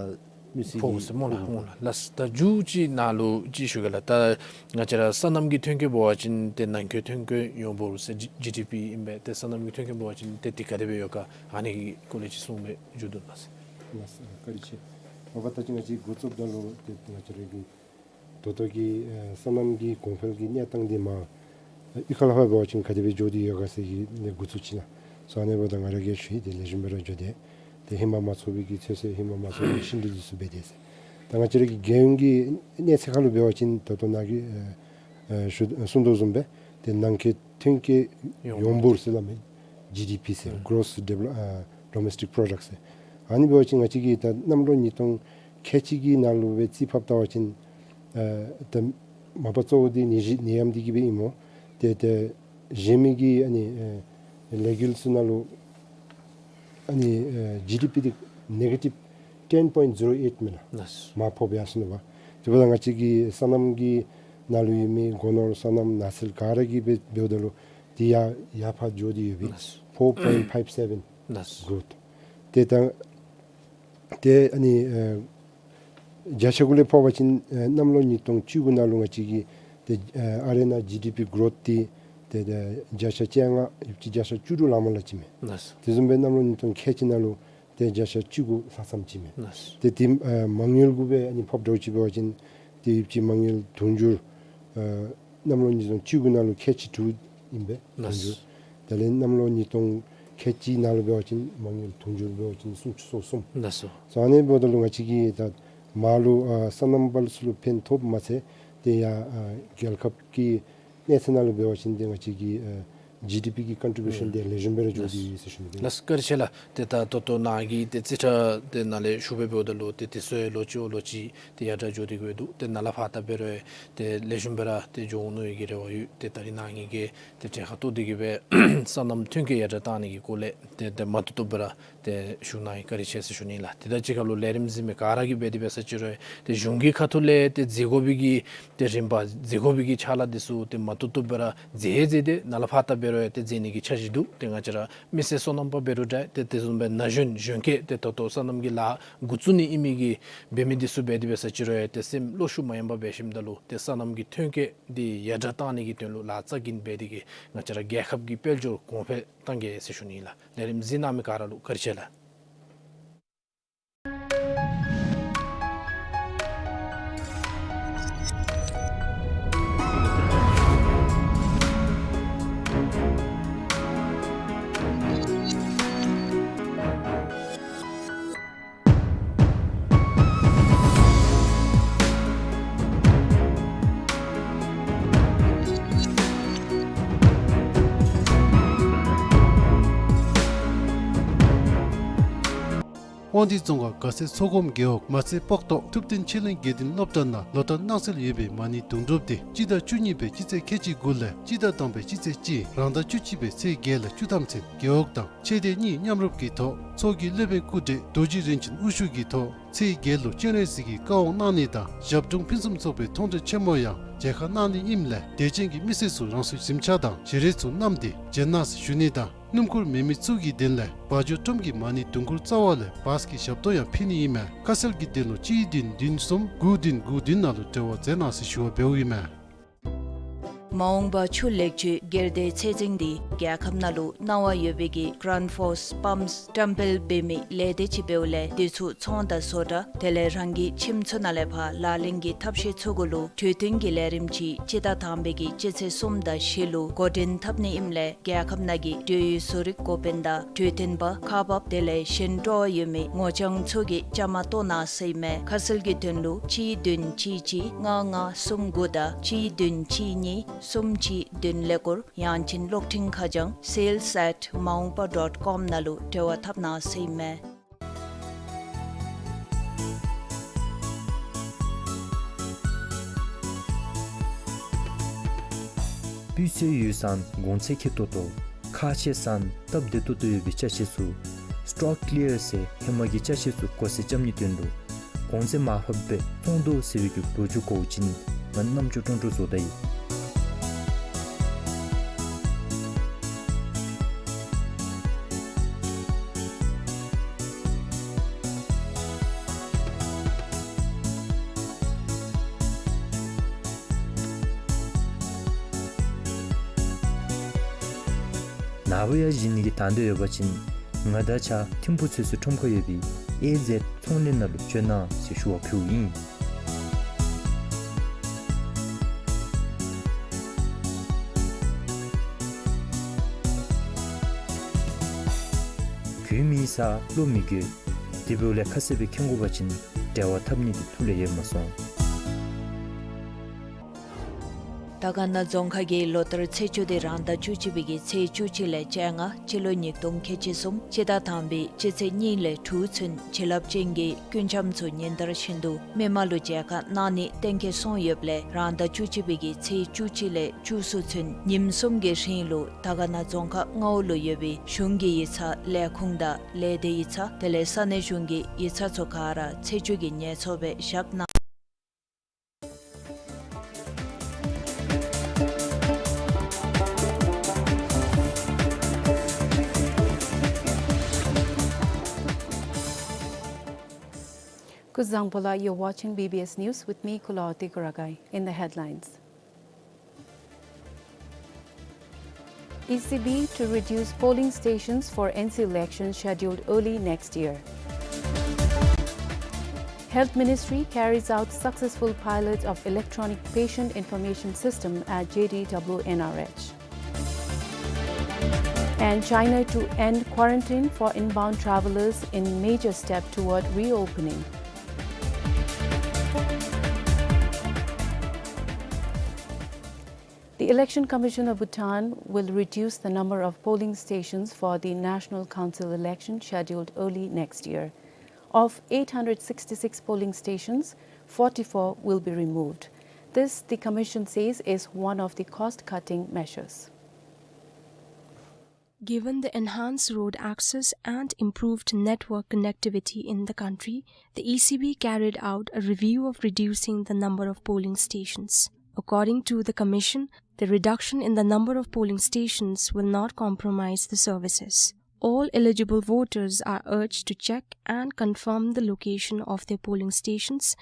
མི་སེར་གྱིས་ཕོག་ཟེར་སྨོ་ལགས། ཨོ་ལགས། ད་མཇུག་ཅིག་ནང་ལུ་ཅིག་ཞུ་གེ་ལགས། ད་ང་བཅས་ར་སོ་ནམ་གྱི་ཐོན་སྐྱེད་འབད་བ་ཅིན་ཏེ་ནང་འཁོད་ཐོན་སྐྱེད་ཡོངས་འབོར་ཟེར་ཇི་ཇི་ཌི་པི་ཨིན་པས། ཏེ་སོ་ནམ་གྱི་ཐོན་སྐྱེད་འབད་བ་ཅིན་ཏེ་འདི་ག་དེ་སྦེ་ཡོད་ག་ཨ་ནི་གི་སྐོར་ལས་ཅིག་གསུངས་སྦེ་མཇུག་བསྡུ་གནང་ཟེར། ལགས་སོ། བཀའ་དྲིན་ཆེ། མ་པ་ད་ཅི་ང་བཅས་འགོ་བཙུགསཔ་ད་ལུ་ཏེ་ང་བཅས་ར་གི་ད་ལྟོ་གི་ཨེ་སོ་ནམ་གྱི་གོང་འཕེལ་གྱི་གནས་སྟངས་འདི་མར་ཨེ་གཡུས་ཁ་ལས་ཕར་འབད་བ་ཅིན་ག་དེ་སྦེ་འགྱོ་སྟེ་ཡོད་ག་ཟེར་གྱི་ནང་འགོ་བཙུགས་ཅི་ལགས། སོ་ཨ་ནི་འབདཝ་ད་ང་ར་གིས་ཞུ་ཡི། ཏེ་ལེགས་ཤོམ་སྦེ་ར་འགྱོ་དེས། ཏེ་ཧེ་མ་མ་ཚོགས་པའི་གི་ཚོད་བསྲེ་ཧེ་མ་མ་ཚོགས་པའི་ཤིན་ཏུ་འདི་ཚུ་འབད་དེས་ཟེར། ད་ང་བཅས་ར་གི་རྒྱལ་ཡོངས་ཀྱི་གནས་ཚད་ཁར་ལུ་འབད་བ་ཅིན་ད་ལྟོ་ནཱ་གིས་ཨེ་ཨེ་ཞུ་གསུངས་དོ་བཟུམ་སྦེ་ཏེ་ནང་འཁོད་ཐོན་སྐྱེད་ཡོངས་ཡོངས་འབོར་ཟེར་སླབ་མི་ཇི་ཌི་པི་ཟེར། ཨུམ། Gross Develop- ཨ་Domestic Product ཟེར། ཨ་ནི་འབད་བ་ཅིན་ང་བཅས་ཀྱིས་ད་གནམ་ལོ་ཉིས་སྟོང་ཁལ་གཅིག་གི་ནང་ལུ་སྦེ་རྩིས་ཕབ་བལྟ་བ་ཅིན་ཨ་ད་མ་པ་གཙོ་བོ་འདི་ནད་གཞི་ནད་ཡམས་འདི་གིས་སྦེ་ཨིན་སྨོ། ཏེ་ཏེ་གཞན་མི་གི་ཨ་ནི་ཨ་ལས་འགུལ་ཚུ་ནང་ལུ་ཨ་ནི་ཨ་ཇི་ཌི་པི་འདི་negative ten point zero eight མས་ལགས། ལགས། མར་ཕབ་ཡར་སོང་ནུག་པ། དེ་འབདཝ་ད་ང་བཅས་ཀྱི་སོ་ནམ་གྱི་ནང་ལུ་ཡོད་མི་སྒོ་ནོར་སོ་ནམ་ནགས་ཚལ་ག་ར་གིས་འབད་འབདཝ་ད་ལུ་འདི་ཡར་ཡར་ཕར་འགྱོ་སྟེ་ཡོད་པས། ལགས། four point five seven ལགས། Growth། ཏེ་ད་ཏེ་ཨ་ནི་ཨ་བརྒྱ་ཆ་གུ་ལས་ཕབ་པ་ཅིན་ཨ་གནམ་ལོ་ཉིས་སྟོང་བཅུ་དགུ་ནང་ལུ་ང་བཅས་ཀྱི་ཏེ་ཨ་ཨ་རེ་ནང་ཇི་ཌི་པི་གོ་རོཐ་འདི་ཏེ་ཏེ་བརྒྱ་ཆ་བཅོ་ལྔ་ཡོད་པ་ཅིན་བརྒྱ་ཆ་བཅུ་དྲུག་ལང་མ་ལང་ཅི་མས། ལགས། དེ་བཟུམ་སྦེ་གནམ་ལོ་ཉིས་སྟོང་ཁལ་གཅིག་ནང་ལུ་ཏེ་བརྒྱ་ཆ་བཅུ་དགུ་ལྷག་ཙམ་ཅིག་མས། ལགས། ཏེ་དེ་ཨ་མ་དངུལ་གུ་སྦེ་ཨ་ནི་ཕབ་འདྲཝ་ཅིག་འབད་བ་ཅིན་ཏེ་ཡོད་པ་ཅིན་མ་དངུལ་དུང་ཕྱུར་ཨ་གནམ་ལོ་ཉིས་སྟོང་བཅུ་དགུ་ནང་ལུ་ཁལ་གཅིག་དྲུག་ཨིན་པས། ལགས། དུང་ཕྱུར། དེ་ལས་གནམ་ལོ་ཉིས་སྟོང་ཁལ་གཅིག་ནང་ལུ་འབད་བ་ཅིན་མ་དངུལ་དུང་ཕྱུར་འབད་བ་ཅིན་སུམ་ཅུ་སོ་གསུམ། ལགས་སོ། སོ་ཨ་ནི་འབདཝ་ད་ལུ་ང་བཅས་ཀྱིས་ད་མར་ལུ་ཨ་སོ་ནམ་པ་ལུ་ཚུ་ལུ་ཕན་ཐོགསཔ་མ་ཚད་ཏེ་ཡར་ཨ་རྒྱལ་ཁབ་ཀྱི་གནས་ཚད་ནང་ལུ་འབད་བ་ཅིན་ཏེ་ང་བཅས་ཀྱི་ཨ་ཇི་ཌི་པི་གི་ཀོན་ཊི་བིའུ་ཤཱན་ལགས། འདི་ལེགས་ཤོམ་སྦེ་ར་འགྱོ་སྟེ་ཡོད་ཟེར་ཞུ་ནི། ལགས། བཀའ་དྲིན་ཆེ་ལགས། ཏེ་ད་ད་ལྟོ་ནཱ་གིས་ཏེ་རྩིས་ཁྲ་དེ་ནང་ལས་ཞུ་སྦེ་འབདཝ་ད་ལུ་ཏེ་དེ་ཚུ་ཡང་ལོ་གཅིག་ལོ་གཅིག་ཏེ་ཡར་དྲག་འགྱོ་སྟེ་གི་སྦེ་འདུག། ཏེ་ནཱ་ལས་ཕར་ད་འབད་རུང་ཏེ་ལེགས་ཤོམ་སྦེ་ར་ཏེ་འགྱོ་འོང་མནོ་བའི་གི་རེ་བ་ཡོད། ཏེ་ད་རིས་ནཱ་གིས་ཏེ་གྲལ་ཁར་གཏོགས་ཏེ་གི་སྦེ་སོ་ནམ་ཐོན་སྐྱེད་ཡར་དྲག་བཏང་ནི་གི་སྐོར་ལས་ཏེ་ཏེ་མ་བཏུབ་བཏུབ་སྦེ་ར་ཏེ་ཞུ་གནང་བཀའ་དྲིན་ཆེ་ཟེར་ཞུ་ནི་ལགས། ཏེ་ད་ཅི་སྐབས་ལུ་ལས་རིམ་གཟིགས་མི་ག་ར་གིས་འབད་དེ་འབད་ས་ཅིག་རུང་ཏེ་གཞུང་གི་ཁ་ཐུག་ལས་ཏེ་མཛད་དགོ་པའི་གི་ཏེ་རིམ་པ་མཛད་དགོ་པའི་གི་ཕྱག་ལཱ་འདི་ཚུ་ཏེ་མ་བཏུབ་བཏུབ་སྦེ་ར་མཛད་མཛད་དེ་ནཱ་ལས་ཕར་ད་འབད་རུང་ཡང་ཏེ་མཛད་ནི་གི་འཆར་གཞི་འདུག། ཏེ་ང་བཅས་ར་མི་སེར་སོ་ནམ་པ་འབད་རུང་འདྲ། ཏེ་དེ་བཟུམ་སྦེ་ན་གཞོན་གཞོན་སྐྱེས་ཏེ་ད་ལྟོ་སོ་ནམ་གྱི་ལཱ་འགོ་བཙུགས་ནི་ཨིན་མི་གི་འབད་མི་འདི་ཚུ་འབད་དེ་འབད་ས་ཅིག་རུང་ཡང་ཏེ་སེམས་བློ་ཤུགས་མ་ཡལ་བར་འབད་ཞིནམ་ད་ལུ་ཏེ་སོ་ནམ་གྱི་ཐོན་སྐྱེད་འདི་ཡར་དྲག་བཏང་ནི་གི་དོན་ལུ་ལཱ་རྩ་འགེངས་འབད་དེ་གི་ང་བཅས་ར་རྒྱལ་ཁབ་ཀྱི་དཔལ་འབྱོར་གོང་འཕེལ་གཏང་གེ་ཟེར་ཞུ་ནི་ལགས། ལས་རིམ་གཟིགས་གནང་མི་ག་ར་ལུ་བཀའ་དྲིན་ཆེ་ལགས། དབང་འདུས་རྫོང་ཁག་དགའ་སེང་མཚོ་སྒོམ་རྒེད་འོག་མ་རྩེ་སྤོག་ཐོག་ཐུབ་བསྟན་ཆོས་གླིང་དགེ་ལྡན་སློབ་གྲྭ་ནང་ལོ་ལྟར་གནང་སྲོལ་ཡོད་པའི་མ་ཎི་དུང་སྒྲུབ་འདི་སྤྱི་ཟླ་བཅུ་གཉིས་པའི་སྤྱི་ཚེས་ཁལ་གཅིག་དགུ་ལས་སྤྱི་ཟླ་དང་པའི་སྤྱི་ཚེས་གཅིག་རང་ཟླ་བཅུ་གཅིག་པའི་ཚེས་བརྒྱད་ལས་བཅུ་ཐམ་ཚུན་རྒེད་འོག་དང་ཆོས་སྡེ་གཉིས་མཉམ་རུབ་ཀྱི་ཐོག་ཚོགས་ཀྱི་སློབ་དཔོན་སྐུ་བགྲེས་རྡོ་རྗེ་རིན་ཆེན་དབུ་བཞུགས་ཀྱི་ཐོག་ཚེས་བརྒྱད་ལུ་སྤྱན་རས་གཟིགས་ཀྱི་བཀའ་དབང་གནང་ནི་དང་ཞབས་དྲུང་ཕུན་སུམ་ཚོགས་པའི་མཐོང་གྲོལ་ཆེན་མོ་ཡང་མཇལ་ཁ་གནང་ནི་ཨིནམ་ལས་དད་ཅན་གྱི་མི་སེར་ཚུ་རང་སོའི་གཟིམ་ཆས་དང་བྱེད་རིགས་ཚུ་བསྣམས་ཏེ་མཇལ་གནང་ཟེར་ཞུ་ནི་དང་། སྣུམ་འཁོར་མེ་མེ་བཙུགས་ཀྱི་དོན་ལས་བ་འཇོ་ཁྲོམ་གྱི་མ་ཎི་དུང་འཁོར་རྩ་བ་ལས་བཱས་ཀྱི་ཞབས་ཏོག་ཡང་ཕུལ་ནི་ཨིན་མས། ཁ་གསལ་གྱི་དོན་ལུ་གཅིག་བདུན་བདུན་གསུམ་དགུ་བདུན་དགུ་བདུན་ནང་ལུ་འབྲེལ་བ་མཛད་གནང་ཟེར་ཞུ་བ་འབདཝ་ཨིན་མས། མ་འོངས་པ་ཆུ་ལེགས་བཅུད་སྒེར་སྡེའི་ཚད་འཛིན་འདི་རྒྱལ་ཁབ་ནང་ལུ་གནང་བ་ཡོད་པའི་གི་གྷ་རེནཌ་ཕོརསི་པམཔསི་བཀྲམ་སྤེལ་འབད་མི་ལས་སྡེ་ཅིག་འབདཝ་ལས་འདི་ཚུ་ཚོང་དང་བཟོ་གྲྭ་དེ་ལས་རང་གི་ཁྱིམ་ཚུ་ནང་ལས་ཕར་ལག་ལེན་གྱི་ཐབས་ཤེས་ཚུ་གུ་ལུ་གྲོས་བསྟུན་གྱི་ལས་རིམ་ཅིག་སྤྱི་ཟླ་དང་པའི་གི་སྤྱི་ཚེས་གསུམ་དང་བཞི་ལུ་འགོ་འདྲེན་འཐབ་ནི་ཨིནམ་ལས་རྒྱལ་ཁབ་ནང་གི་འབྲེལ་ཡོད་བཟོ་རིག་འགོ་དཔོན་དང་གྲོས་སྟོན་པ་ཁག་འབགཔ་དེ་ལས་གཞན་སྤྲོ་བ་ཡོད་མི་ངོ་རྐྱང་ཚུ་གིས་བཅའ་མར་གཏོགས་གནང་ཟེར་ཨིན་མས། ཁ་གསལ་གྱི་དོན་ལུ་གཅིག་བདུན་གཅིག་གཅིག་ལྔ་ལྔ་གསུམ་དགུ་དང་གཅིག་བདུན་གཅིག་གཉིས་གསུམ་གཅིག་བདུན་ཀླད་ཀོར་ཡང་ཅིན་གློག་འཕྲིན་ཁ་བྱང་sales at maungpa dot com ནང་ལུ་འབྲེལ་བ་འཐབ་གནང་ཟེར་ཨིན་མས། དུས་ཚོད་ཡོད་ཙང་གོང་ཚད་ཁེ་ཏོག་ཏོ། ཁག་ཆེ་ཙང་སྟབས་བདེ་ཏོག་ཏོ་ཡོད་པའི་ཅ་ཆས་ཚུ་སི་ཊོག་ཀི་ལི་ཡར་ཟེར་ཧེ་མ་གི་ཅ་ཆས་ཚུ་གོ་སེ་རྐྱབ་ནིའི་དོན་ལུ་གོང་ཚད་མར་ཕབ་སྦེ་བཙོང་དོ་ཟེར་བའི་གི་ལོ་རྒྱུས་གོ་བ་ཅིན་ང་རྣམ་ཅོ་ཀྲོང་ཀྲོ་བཟོ་ད་ཡི། ནངས་པ་ཡང་གཞི་ནི་གི་དང་འདོད་ཡོད་པ་ཅིན་ང་དང་གཅིག་ཁར་ཐིམ་ཕུག་ཚོད་བསྲེ་ཁྲོམ་ཁར་ཡོད་པའི་ཨེ་ཟེཌ་ཚོང་ལས་ནང་ལུ་འབྱོན་གནང་ཟེར་ཞུ་བ་ཕུལཝ་ཨིན། གྱོད་མེད་ས་བློ་མི་འགྱོད། དེ་འབདཝ་ལས་ཁ་གསལ་སྦེ་མཁྱེན་དགོ་པ་ཅིན་འབྲེལ་བ་འཐབ་ནི་དེ་ཐུགས་ལས་ཡལ་མ་སོང་། དར་དཀར་ན་རྫོང་ཁག་གི་ལོ་ལྟར་ཚེས་བཅུ་དེ་རང་ཟླ་བཅུ་གཅིག་པའི་གི་ཚེས་བཅུ་གཅིག་ལས་བཅོ་ལྔ་སྤྱི་ལོ་ཉིས་སྟོང་ཁལ་གཅིག་གསུམ་སྤྱི་ཟླ་དང་པའི་སྤྱི་ཚེས་གཉིས་ལས་དྲུག་ཚུན་བྱིན་རླབས་ཅན་གྱི་སྐུ་འཆམ་ཚུ་ཉིན་ལྟར་བཞིན་དུ་མི་མང་ལུ་མཇལ་ཁ་གནང་ནི་གཏན་འཁེལ་སོང་ཡོདཔ་ལས་རང་ཟླ་བཅུ་གཅིག་པའི་གི་ཚེས་བཅུ་གཅིག་ལས་བཅུ་གསུམ་ཚུན་ཉིནམ་གསུམ་གྱི་རིང་ལུ་དར་དཀར་ན་རྫོང་ཁག་ལྔ་པ་ལུ་ཡོད་པའི་གཞུང་གི་ཡིག་ཚང་ལས་ཁུངས་དང་ལས་སྡེ་ཡིག་ཚང་དེ་ལས་ས་གནས་གཞུང་གི་ཡིག་ཚང་ཚུ་ག་ར་ཚེས་བཅུ་གི་ཉལ་ཚོགས་སྦེ་བཞག་གནང་། སྐུ་གཟུགས་བཟང་པོ་ལགས། You're watching B B S News with me, Kulawarti Kuragai. In the headlines. E C B to reduce polling stations for N C election scheduled early next year. Health Ministry carries out successful pilot of electronic patient information system at J D W N R H. And China to end quarantine for inbound travelers in major step toward reopening. The Election Commission of Bhutan will reduce the number of polling stations for the National Council election scheduled early next year. Of eight hundred sixty-six polling stations, forty-four will be removed. This, the commission says, is one of the cost-cutting measures. Given the enhanced road access and improved network connectivity in the country, the E C B carried out a review of reducing the number of polling stations. According to the commission, the reduction in the number of polling stations will not compromise the services. All eligible voters are urged to check and confirm the location of their polling stations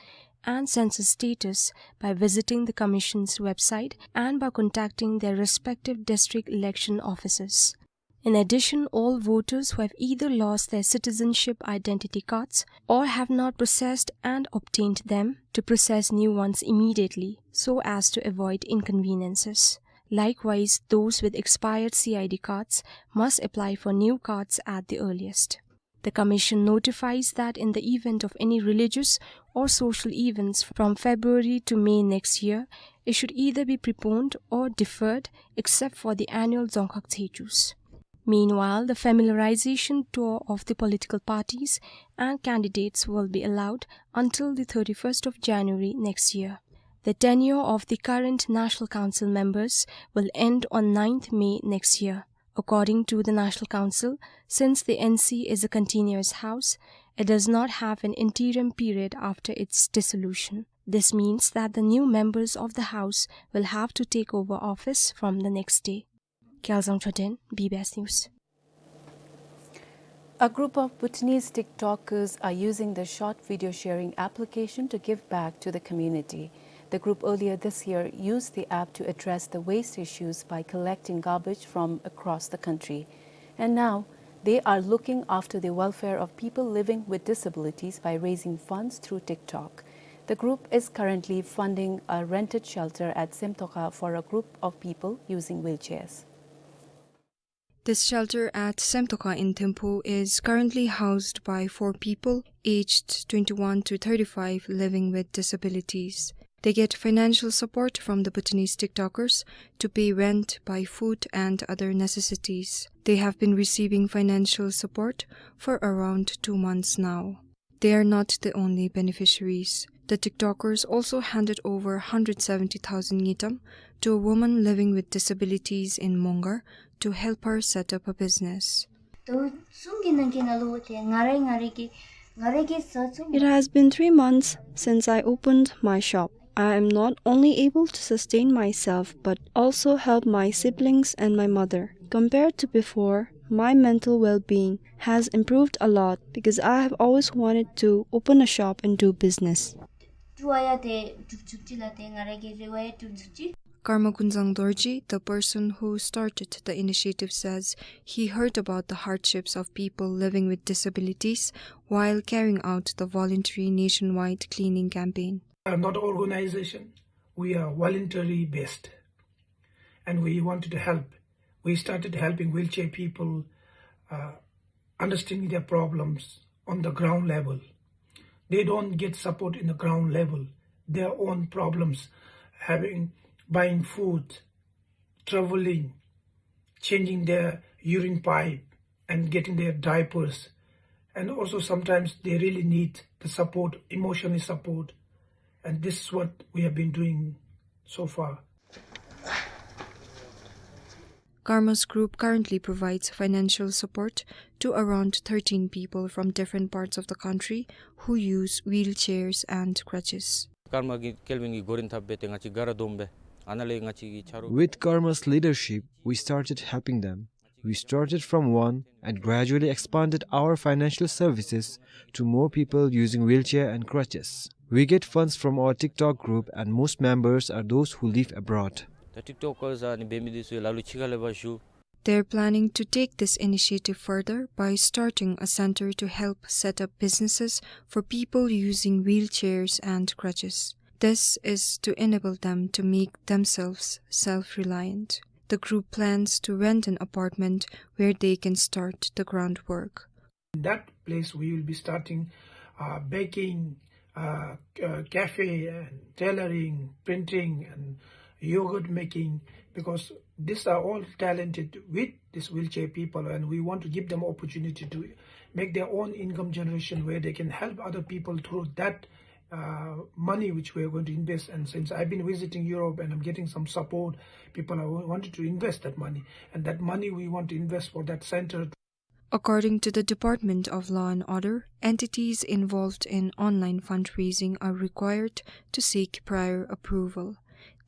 and census status by visiting the Commission's website and by contacting their respective district election officers. In addition, all voters who have either lost their citizenship identity cards or have not processed and obtained them to process new ones immediately so as to avoid inconveniences. Likewise, those with expired C I D cards must apply for new cards at the earliest. The Commission notifies that in the event of any religious or social events from February to May next year, it should either be preponed or deferred except for the annual Dzongkhag Tsechus. Meanwhile, the familiarization tour of the political parties and candidates will be allowed until the thirty-first of January next year. The tenure of the current National Council members will end on ninth May next year. According to the National Council, since the N C is a continuous house, it does not have an interim period after its dissolution. This means that the new members of the house will have to take over office from the next day. Gyalzang Choden, B B S News. A group of Bhutanese TikTokers are using the short video sharing application to give back to the community. The group earlier this year used the app to address the waste issues by collecting garbage from across the country. And now, they are looking after the welfare of people living with disabilities by raising funds through TikTok. The group is currently funding a rented shelter at Semtoka for a group of people using wheelchairs. This shelter at Semtoka in Thimphu is currently housed by four people, aged twenty-one to thirty-five, living with disabilities. They get financial support from the Bhutanese TikTokers to pay rent, buy food, and other necessities. They have been receiving financial support for around two months now. They are not the only beneficiaries. The TikTokers also handed over hundred seventy thousand ngultrum to a woman living with disabilities in Mongar to help her set up a business. ད་གསུམ་གྱི་ནང་གི་ནང་ལུ་ཏེ་ང་རའི་ང་རའི་གི་ང་རའི་གི་བཟའ་ཚང་། It has been three months since I opened my shop. I am not only able to sustain myself but also help my siblings and my mother. Compared to before, my mental well-being has improved a lot because I have always wanted to open a shop and do business. དྲི་བ་ཡང་ཏེ་གྲུབ་ཚུགས་ཅི་ལགས། ཏེ་ང་རའི་གི་རེ་བ་ཡང་གྲུབ་ཚུགས་ཅི། Karma Gunzang Dorji, the person who started the initiative, says he heard about the hardships of people living with disabilities while carrying out the voluntary nationwide cleaning campaign. We are not organization. We are voluntary based. And we wanted to help. We started helping wheelchair people, uh, understanding their problems on the ground level. They don't get support in the ground level. Their own problems, having, buying food, traveling, changing their urine pipe, and getting their diapers. And also sometimes they really need the support, emotional support. And this is what we have been doing so far. Karma's group currently provides financial support to around thirteen people from different parts of the country who use wheelchairs and crutches. ཀརྨ་གི་སྐལ་བ་གིས་འགོ་འདྲེན་འཐབ་སྦེ་ཏེ་ང་བཅས་ག་ར་བསྡོམས་སྦེ་ཨ་ནཱ་ལས་ང་བཅས་ཀྱི་ཆ་རོགས། With Karma's leadership, we started helping them. We started from one and gradually expanded our financial services to more people using wheelchair and crutches. We get funds from our TikTok group and most members are those who live abroad. The TikTokers ཨ་ནི་འབད་མི་འདི་ཚུ་ལ་ལུ་ཕྱི་ཁ་ལས་ཕར་ཞུ། They're planning to take this initiative further by starting a center to help set up businesses for people using wheelchairs and crutches. This is to enable them to make themselves self-reliant. The group plans to rent an apartment where they can start the groundwork. In that place, we will be starting, uh, baking, uh, c-, uh, cafe and tailoring, printing and yogurt making, because these are all talented with these wheelchair people, and we want to give them opportunity to make their own income generation where they can help other people through that, uh, money which we are going to invest. And since I've been visiting Europe and I'm getting some support, people are wa-, wanted to invest that money, and that money we want to invest for that center. According to the Department of Law and Order, entities involved in online fundraising are required to seek prior approval.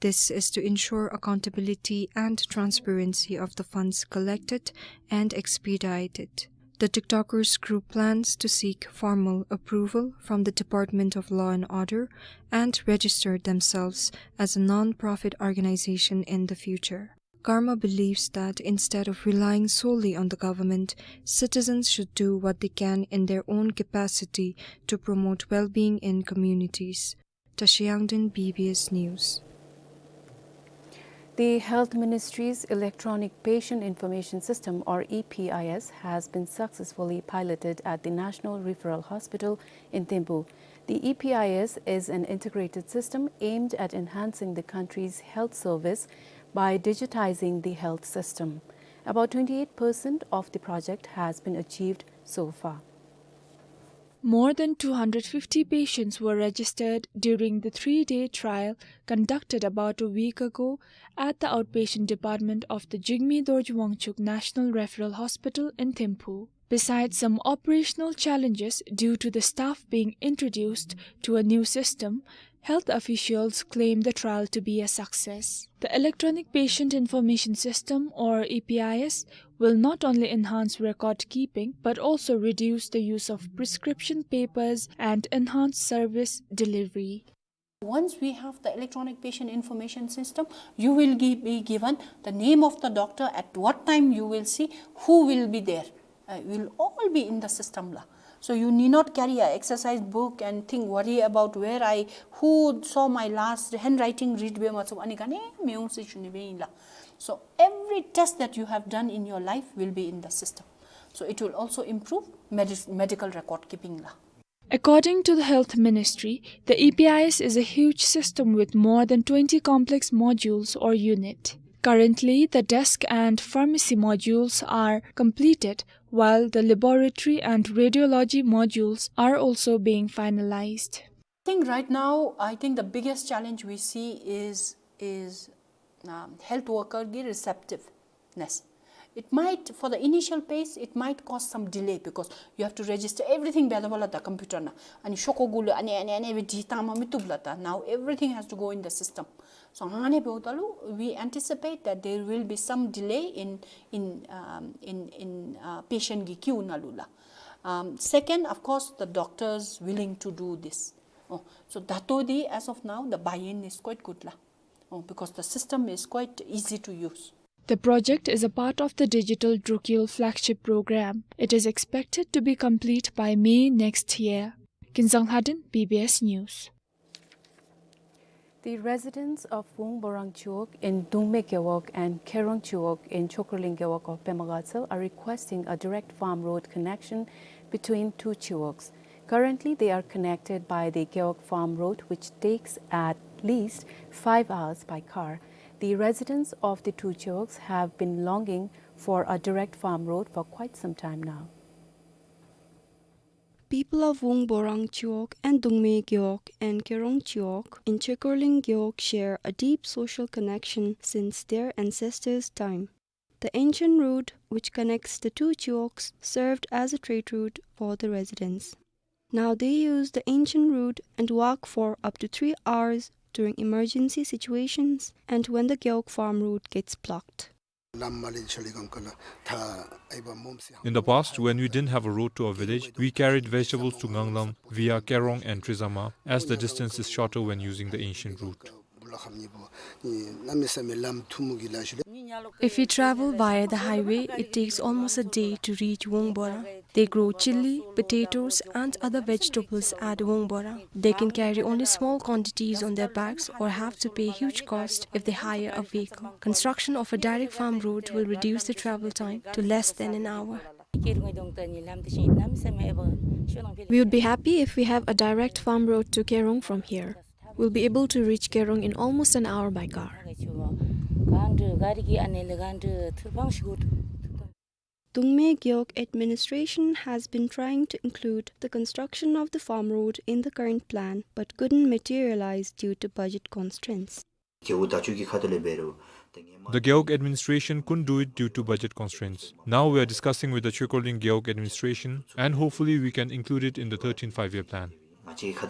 This is to ensure accountability and transparency of the funds collected and expedited. The TikTokers group plans to seek formal approval from the Department of Law and Order and register themselves as a non-profit organization in the future. Karma believes that instead of relying solely on the government, citizens should do what they can in their own capacity to promote well-being in communities. Tashi Yangden, B B S News. The Health Ministry's Electronic Patient Information System, or E P I S, has been successfully piloted at the National Referral Hospital in Thimphu. The E P I S is an integrated system aimed at enhancing the country's health service by digitizing the health system. About twenty-eight percent of the project has been achieved so far. More than two hundred fifty patients were registered during the three-day trial conducted about a week ago at the outpatient department of the Jigme Dorji Wangchuck National Referral Hospital in Thimphu. Besides some operational challenges due to the staff being introduced to a new system, health officials claim the trial to be a success. The Electronic Patient Information System, or E P I S, will not only enhance record keeping but also reduce the use of prescription papers and enhance service delivery. Once we have the electronic patient information system, you will gi-, be given the name of the doctor, at what time you will see, who will be there. Uh, will all be in the system la. So you need not carry a exercise book and think, worry about where I, who saw my last, handwriting read be matsub ani kane meung si chuni be in la. So every test that you have done in your life will be in the system. So it will also improve medi-, medical record keeping la. According to the Health Ministry, the E P I S is a huge system with more than twenty complex modules or unit. Currently, the desk and pharmacy modules are completed, while the laboratory and radiology modules are also being finalized. I think right now, I think the biggest challenge we see is, is, um, health worker གི receptiveness. It might, for the initial phase, it might cause some delay because you have to register everything འབད་དགོ་ལགས་ད་computer ནང་། ཨ་ནི་ཤོག་ཀུ་གུ་ལུ་ཨ་ནི་ཨ་ནི་ཨ་ནི་སྦེ་བྲིས་བཏང་མ་མི་བཏུབ་ལགས་ད། Now everything has to go in the system. So ཨ་ནི་འབདཝ་ད་ལུ་we anticipate that there will be some delay in, in, um, in, in, uh, patient གི་queue ནང་ལུ་ལགས། Um, second, of course, the doctors willing to do this. Oh, so ད་ལྟོ་འདི་as of now, the buy-in is quite good ལགས། Oh, because the system is quite easy to use. The project is a part of the digital Drukgyal flagship program. It is expected to be complete by May next year. Kinzang Lhadin, B B S News. The residents of Wungborang Chiwog in Dungme Gewog and Kherong Chiwog in Chokorling Gewog of Pema Gatshel are requesting a direct farm road connection between two Chiwogs. Currently, they are connected by the Gewog Farm Road, which takes at least five hours by car. The residents of the two Chiwogs have been longing for a direct farm road for quite some time now. People of Wungborang Chiwog and Dungme Gewog and Kherong Chiwog in Chokorling Gewog share a deep social connection since their ancestors' time. The ancient road which connects the two Chiwogs served as a trade route for the residents. Now they use the ancient road and walk for up to three hours during emergency situations and when the Gewog Farm Road gets blocked. In the past, when we didn't have a road to our village, we carried vegetables to Nganglam via Kherong and Trizama, as the distance is shorter when using the ancient route. If we travel via the highway, it takes almost a day to reach Wungborang. They grow chili, potatoes, and other vegetables at Wungborang. They can carry only small quantities on their backs or have to pay huge cost if they hire a vehicle. Construction of a direct farm road will reduce the travel time to less than an hour. We would be happy if we have a direct farm road to Kherong from here. We'll be able to reach Kherong in almost an hour by car. Dungme Gewog administration has been trying to include the construction of the farm road in the current plan, but couldn't materialize due to budget constraints. The Gewog administration couldn't do it due to budget constraints. Now we are discussing with the Chokorling Gewog administration, and hopefully we can include it in the thirteenth five-year plan. Gewog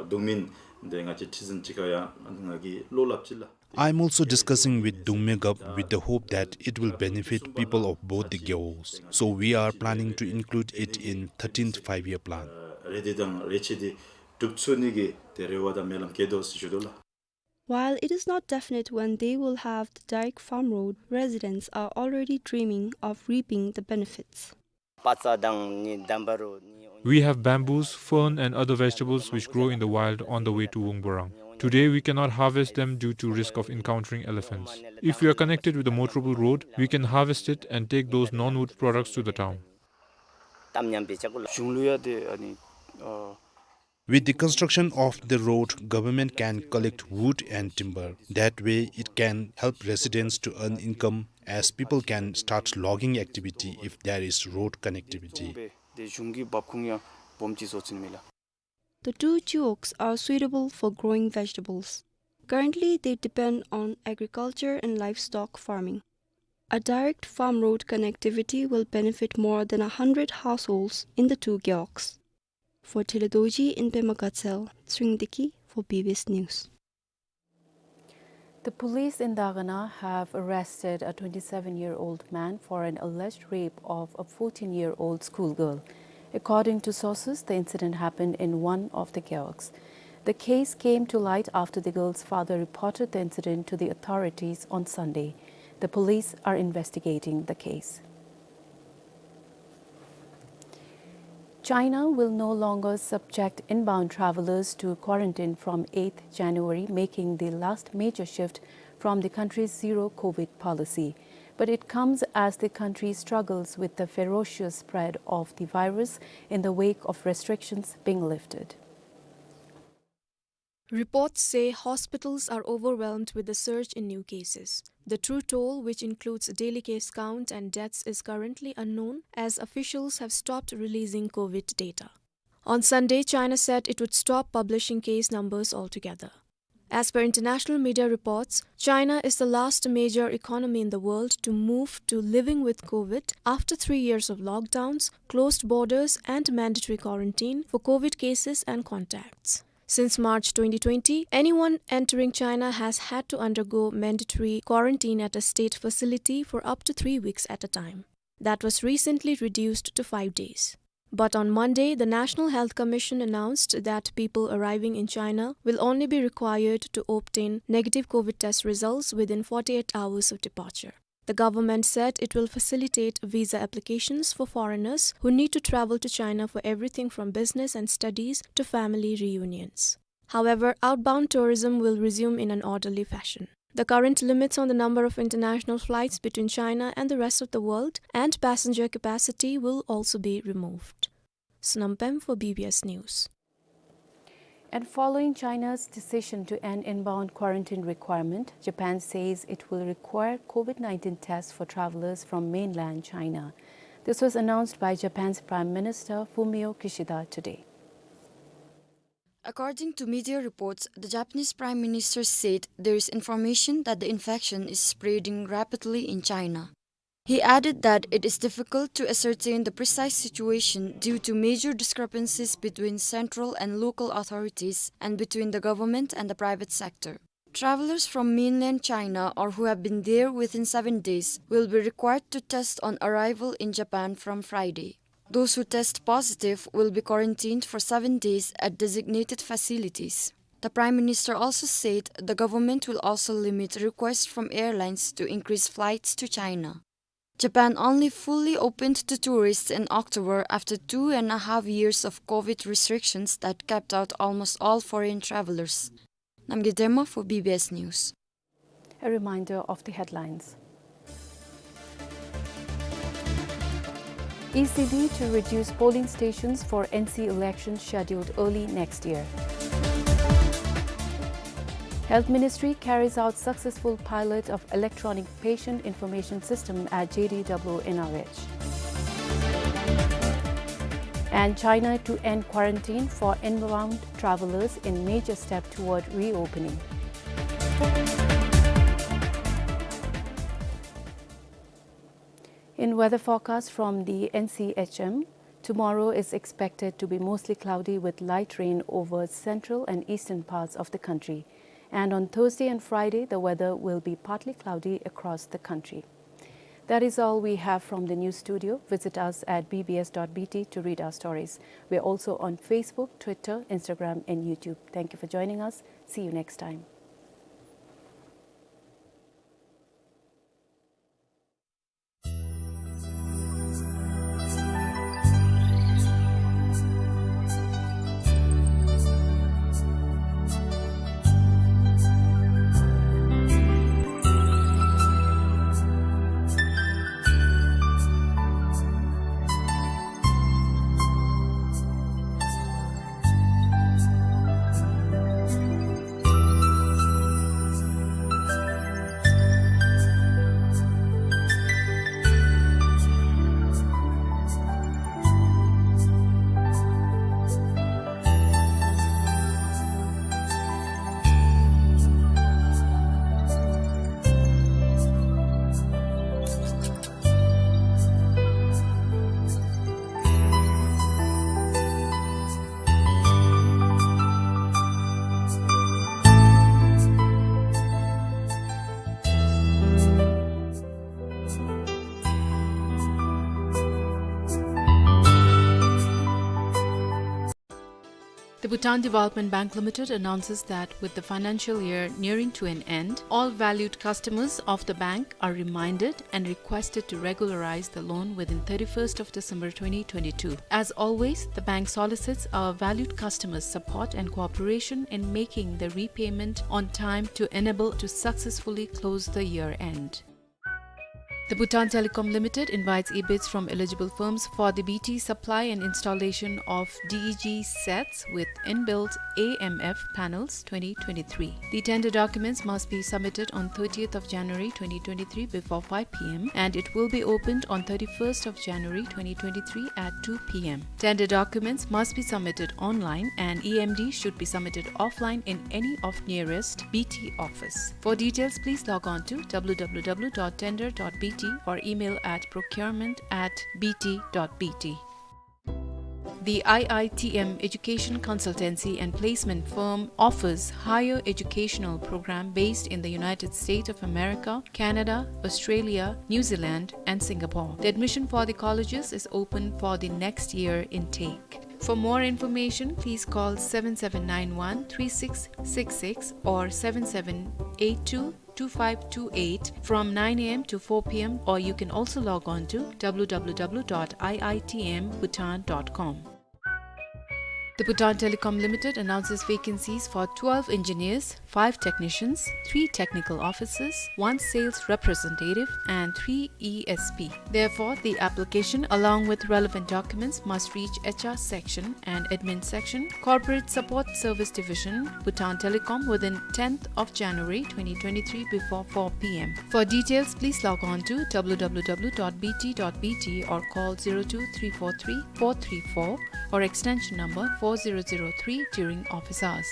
དང་དུང་མིན་འདི་ང་བཅས་ཁྲི་འཛིན་གཅིག་ཁར་ཡང་ང་གིས་བློ་སླབ་ཅི་ལགས། I'm also discussing with Dungme Gov with the hope that it will benefit people of both the Gewogs. So we are planning to include it in thirteenth five-year plan. རེ་འདི་དང་རེ་ཆེ་འདི་གྲུབ་ཚུགས་ནི་གི་ཏེ་རེ་བ་དང་སྨོན་ལམ་བསྐྱེད་དོ་ཟེར་ཞུ་དོ་ལགས། While it is not definite when they will have the direct farm road, residents are already dreaming of reaping the benefits. We have bamboos, fern and other vegetables which grow in the wild on the way to Wungborang. Today we cannot harvest them due to risk of encountering elephants. If we are connected with a motorable road, we can harvest it and take those non-wood products to the town. With the construction of the road, government can collect wood and timber. That way, it can help residents to earn income as people can start logging activity if there is road connectivity. The two Chiwogs are suitable for growing vegetables. Currently, they depend on agriculture and livestock farming. A direct farm road connectivity will benefit more than a hundred households in the two Gewogs. For Thelhe Dorji in Pema Gatshel, Tshering Deki for B B S News. The police in Dagana have arrested a twenty-seven-year-old man for an alleged rape of a fourteen-year-old schoolgirl. According to sources, the incident happened in one of the Gewogs. The case came to light after the girl's father reported the incident to the authorities on Sunday. The police are investigating the case. China will no longer subject inbound travelers to quarantine from eighth January, making the last major shift from the country's zero COVID policy. But it comes as the country struggles with the ferocious spread of the virus in the wake of restrictions being lifted. Reports say hospitals are overwhelmed with the surge in new cases. The true toll, which includes daily case count and deaths, is currently unknown, as officials have stopped releasing COVID data. On Sunday, China said it would stop publishing case numbers altogether. As per international media reports, China is the last major economy in the world to move to living with COVID after three years of lockdowns, closed borders, and mandatory quarantine for COVID cases and contacts. Since March twenty twenty, anyone entering China has had to undergo mandatory quarantine at a state facility for up to three weeks at a time. That was recently reduced to five days. But on Monday, the National Health Commission announced that people arriving in China will only be required to obtain negative COVID test results within forty-eight hours of departure. The government said it will facilitate visa applications for foreigners who need to travel to China for everything from business and studies to family reunions. However, outbound tourism will resume in an orderly fashion. The current limits on the number of international flights between China and the rest of the world and passenger capacity will also be removed. Sonam Pem for B B S News. And following China's decision to end inbound quarantine requirement, Japan says it will require COVID nineteen tests for travelers from mainland China. This was announced by Japan's Prime Minister Fumio Kishida today. According to media reports, the Japanese Prime Minister said there is information that the infection is spreading rapidly in China. He added that it is difficult to ascertain the precise situation due to major discrepancies between central and local authorities and between the government and the private sector. Travelers from mainland China or who have been there within seven days will be required to test on arrival in Japan from Friday. Those who test positive will be quarantined for seven days at designated facilities. The Prime Minister also said the government will also limit requests from airlines to increase flights to China. Japan only fully opened to tourists in October after two and a half years of COVID restrictions that kept out almost all foreign travelers. Namgay Dema for B B S News. A reminder of the headlines. E C B to reduce polling stations for N C elections scheduled early next year. Health Ministry carries out successful pilot of electronic patient information system at J D W N R H. And China to end quarantine for inbound travelers in major step toward reopening. In weather forecast from the N C H M, tomorrow is expected to be mostly cloudy with light rain over central and eastern parts of the country. And on Thursday and Friday, the weather will be partly cloudy across the country. That is all we have from the news studio. Visit us at B B S dot B T to read our stories. We are also on Facebook, Twitter, Instagram, and YouTube. Thank you for joining us. See you next time. The Bhutan Development Bank Limited announces that with the financial year nearing to an end, all valued customers of the bank are reminded and requested to regularize the loan within thirty-first of December twenty twenty-two. As always, the bank solicits our valued customers' support and cooperation in making the repayment on time to enable to successfully close the year end. The Bhutan Telecom Limited invites e-bids from eligible firms for the B T supply and installation of D E G sets with inbuilt A M F panels twenty twenty-three. The tender documents must be submitted on thirtieth of January twenty twenty-three before five p m and it will be opened on thirty-first of January twenty twenty-three at two p m. Tender documents must be submitted online and E M D should be submitted offline in any of nearest B T office. For details, please log on to w w w dot tender dot b t or email at procurement at b t dot b t. The I I T M education consultancy and placement firm offers higher educational program based in the United States of America, Canada, Australia, New Zealand, and Singapore. The admission for the colleges is open for the next year intake. For more information, please call seven seven nine one three six six six or seven seven eight two two five two eight from nine a m to four p m, or you can also log on to w w w dot i i t m bhutan dot com. The Bhutan Telecom Limited announces vacancies for twelve engineers, five technicians, three technical officers, one sales representative, and three E S P. Therefore, the application, along with relevant documents, must reach H R section and admin section, Corporate Support Service Division, Bhutan Telecom, within tenth of January twenty twenty-three before four p m. For details, please log on to w w w dot b t dot b t or call zero two three four three four three four or extension number four zero zero three during office hours.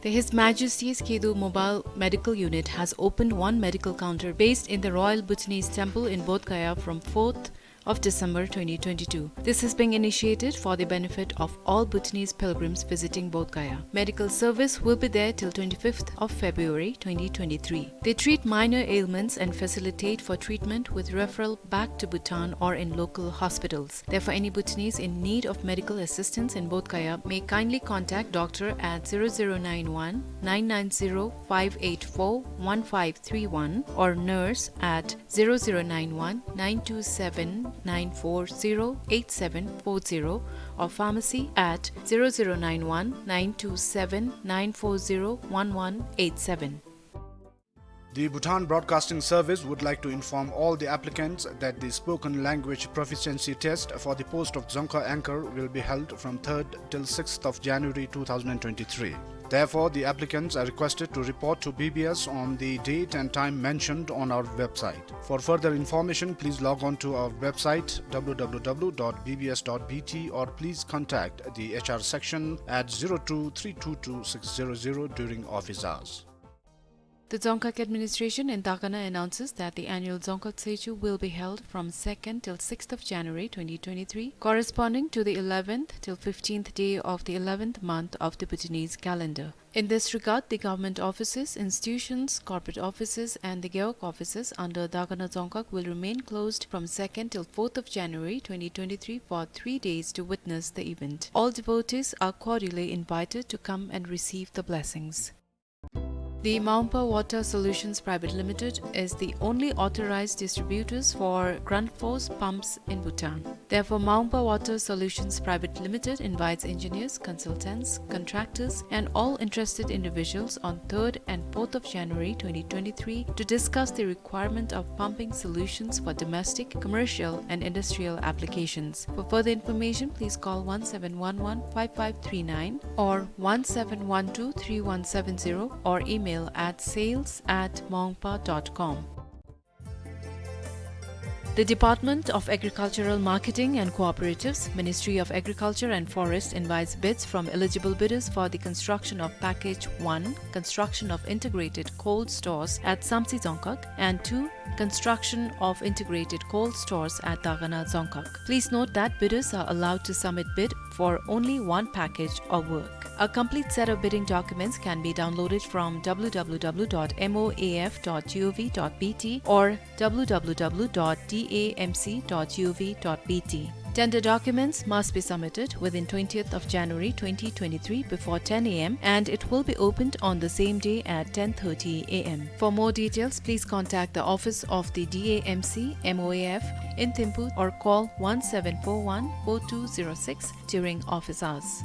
The His Majesty's Khedu Mobile Medical Unit has opened one medical counter based in the Royal Bhutanese Temple in Bodh Gaya from fourth of December twenty twenty-two. This is being initiated for the benefit of all Bhutanese pilgrims visiting Bodh Gaya. Medical service will be there till twenty-fifth of February twenty twenty-three. They treat minor ailments and facilitate for treatment with referral back to Bhutan or in local hospitals. Therefore, any Bhutanese in need of medical assistance in Bodh Gaya may kindly contact doctor at zero zero nine one nine nine zero five eight four one five three one or nurse at zero zero nine one nine two seven nine four zero eight seven four zero or pharmacy at zero zero nine one nine two seven nine four zero one one eight seven. The Bhutan Broadcasting Service would like to inform all the applicants that the spoken language proficiency test for the post of Dzongkha anchor will be held from third till sixth of January two thousand twenty-three. Therefore, the applicants are requested to report to B B S on the date and time mentioned on our website. For further information, please log on to our website w w w dot b b s dot b t or please contact the H R section at zero two three two two six zero zero during office hours. The Dzongkhag administration in Dagana announces that the annual Dzongkhag Tshechu will be held from second till sixth of January twenty twenty-three, corresponding to the eleventh till fifteenth day of the eleventh month of the Bhutanese calendar. In this regard, the government offices, institutions, corporate offices, and the gewog offices under Dagana Dzongkhag will remain closed from second till fourth of January twenty twenty-three for three days to witness the event. All devotees are cordially invited to come and receive the blessings. The Maungpa Water Solutions Private Limited is the only authorized distributors for Grundfos pumps in Bhutan. Therefore, Maungpa Water Solutions Private Limited invites engineers, consultants, contractors, and all interested individuals on third and fourth of January twenty twenty-three to discuss the requirement of pumping solutions for domestic, commercial, and industrial applications. For further information, please call one seven one one five five three nine or one seven one two three one seven zero or email at sales at maungpa dot com. The Department of Agricultural Marketing and Cooperatives, Ministry of Agriculture and Forest invites bids from eligible bidders for the construction of Package one, construction of integrated cold stores at Samtse Dzongkhag, and two, construction of integrated cold stores at Dagana Dzongkhag. Please note that bidders are allowed to submit bid for only one package or work. A complete set of bidding documents can be downloaded from w w w dot m o a f dot g o v dot b t or w w w dot d a m c dot g o v dot b t. Tender documents must be submitted within twentieth of January twenty twenty-three before ten a m and it will be opened on the same day at ten thirty a m. For more details, please contact the office of the D A M C M O A F in Thimphu or call one seven four one four two zero six during office hours.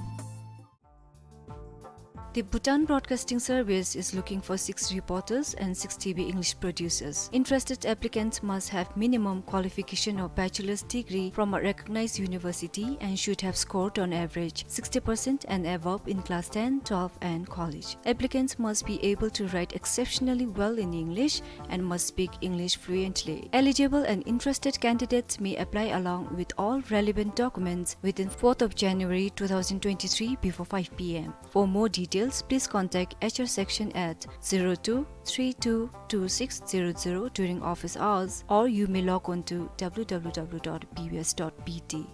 The Bhutan Broadcasting Service is looking for six reporters and six T V English producers. Interested applicants must have minimum qualification of bachelor's degree from a recognized university and should have scored on average sixty percent and above in class ten, twelve, and college. Applicants must be able to write exceptionally well in English and must speak English fluently. Eligible and interested candidates may apply along with all relevant documents within fourth of January two thousand twenty-three before five P M. For more details, please contact H R section at zero two three two two six zero zero during office hours, or you may log on to W W W dot B B S dot B T.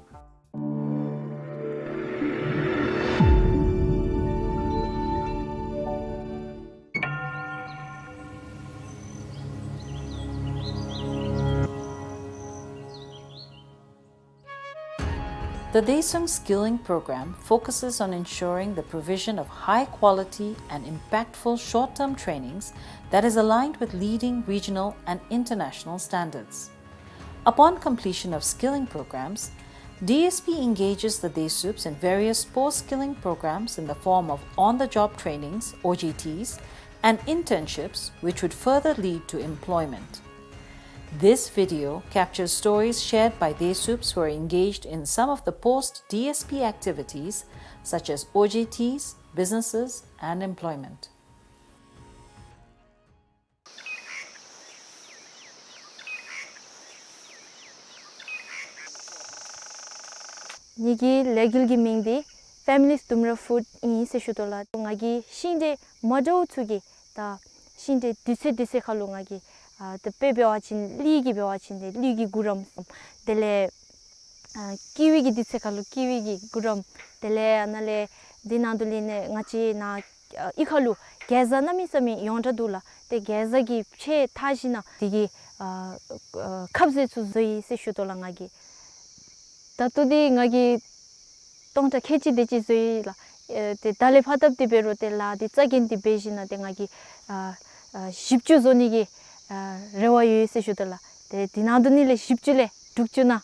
The Desum Skilling Program focuses on ensuring the provision of high-quality and impactful short-term trainings that is aligned with leading regional and international standards. Upon completion of skilling programs, D S P engages the Desups in various post-skilling programs in the form of on-the-job trainings, O J Ts, and internships, which would further lead to employment. This video captures stories shared by Desups who are engaged in some of the post D S P activities, such as O J Ts, businesses, and employment. ངེ་གི་ལས་འགུལ་གྱི་མིང་འདི་Families Dumra Food ཨིན་ཟེར་ཞུ་དོ་ལགས། ང་གིས་ཤིང་འབྲས་མ་འདྲཝ་ཚུ་གི་ད་ཤིང་འབྲས་དུས་ཚོད་དུས་ཚོད་ཁ་ལུ་ང་གིས་ཨ་ད་དཔེ་འབད་བ་ཅིན་ལུད་ཀྱི་འབད་བ་ཅིན་ཏེ་ལུད་ཀྱི་གུ་རམ། དེ་ལས་ཨ་ཀི་ཝི་གི་དུས་ཚོད་ཁ་ལུ་ཀི་ཝི་གི་གུ་རམ། དེ་ལས་ཨ་ནཱ་ལས་འདི་ནང་དུ་ལས་ནས་ང་བཅས་ནཱ་ཨ་གཡུས་ཁ་ལུ་གེ་ཛ་གནམ་མེད་ས་མེད་ཡོངས་གྲགས་འདུག་ལགས། ཏེ་གེ་ཛ་གི་ཕྱེ་འཐག་ཞིནམ་ལས་དེ་གི་ཨ་ཨ་ཁབ་ཟས་ཚུ་བཟོ་ཡི་ཟེར་ཞུ་དོ་ལགས་ང་གིས། ད་ལྟོ་འདི་ང་གིས་སྟོང་ཕྲག་ཁལ་གཅིག་དེ་ཅིག་བཟོ་ཡི་ལགས། ཨེ་ཏེ་ད་ལས་ཕར་ད་ལྟོ་འདི་འབད་རུང་ཏེ་ལཱ་འདི་རྩ་འགེངས་ཏེ་འབད་ཞིནམ་ལས་ཏེ་ང་གིས་ཨ་ཨ་བཞི་བཅུ་བཟོ་ནི་གི་ཨ་རེ་བ་ཡོད་ཟེར་ཞུ་དོ་ལགས། ཏེ་འདི་ནང་དུ་ནི་ལས་བཞི་བཅུ་ལས་དྲུག་ཅུ་ནང་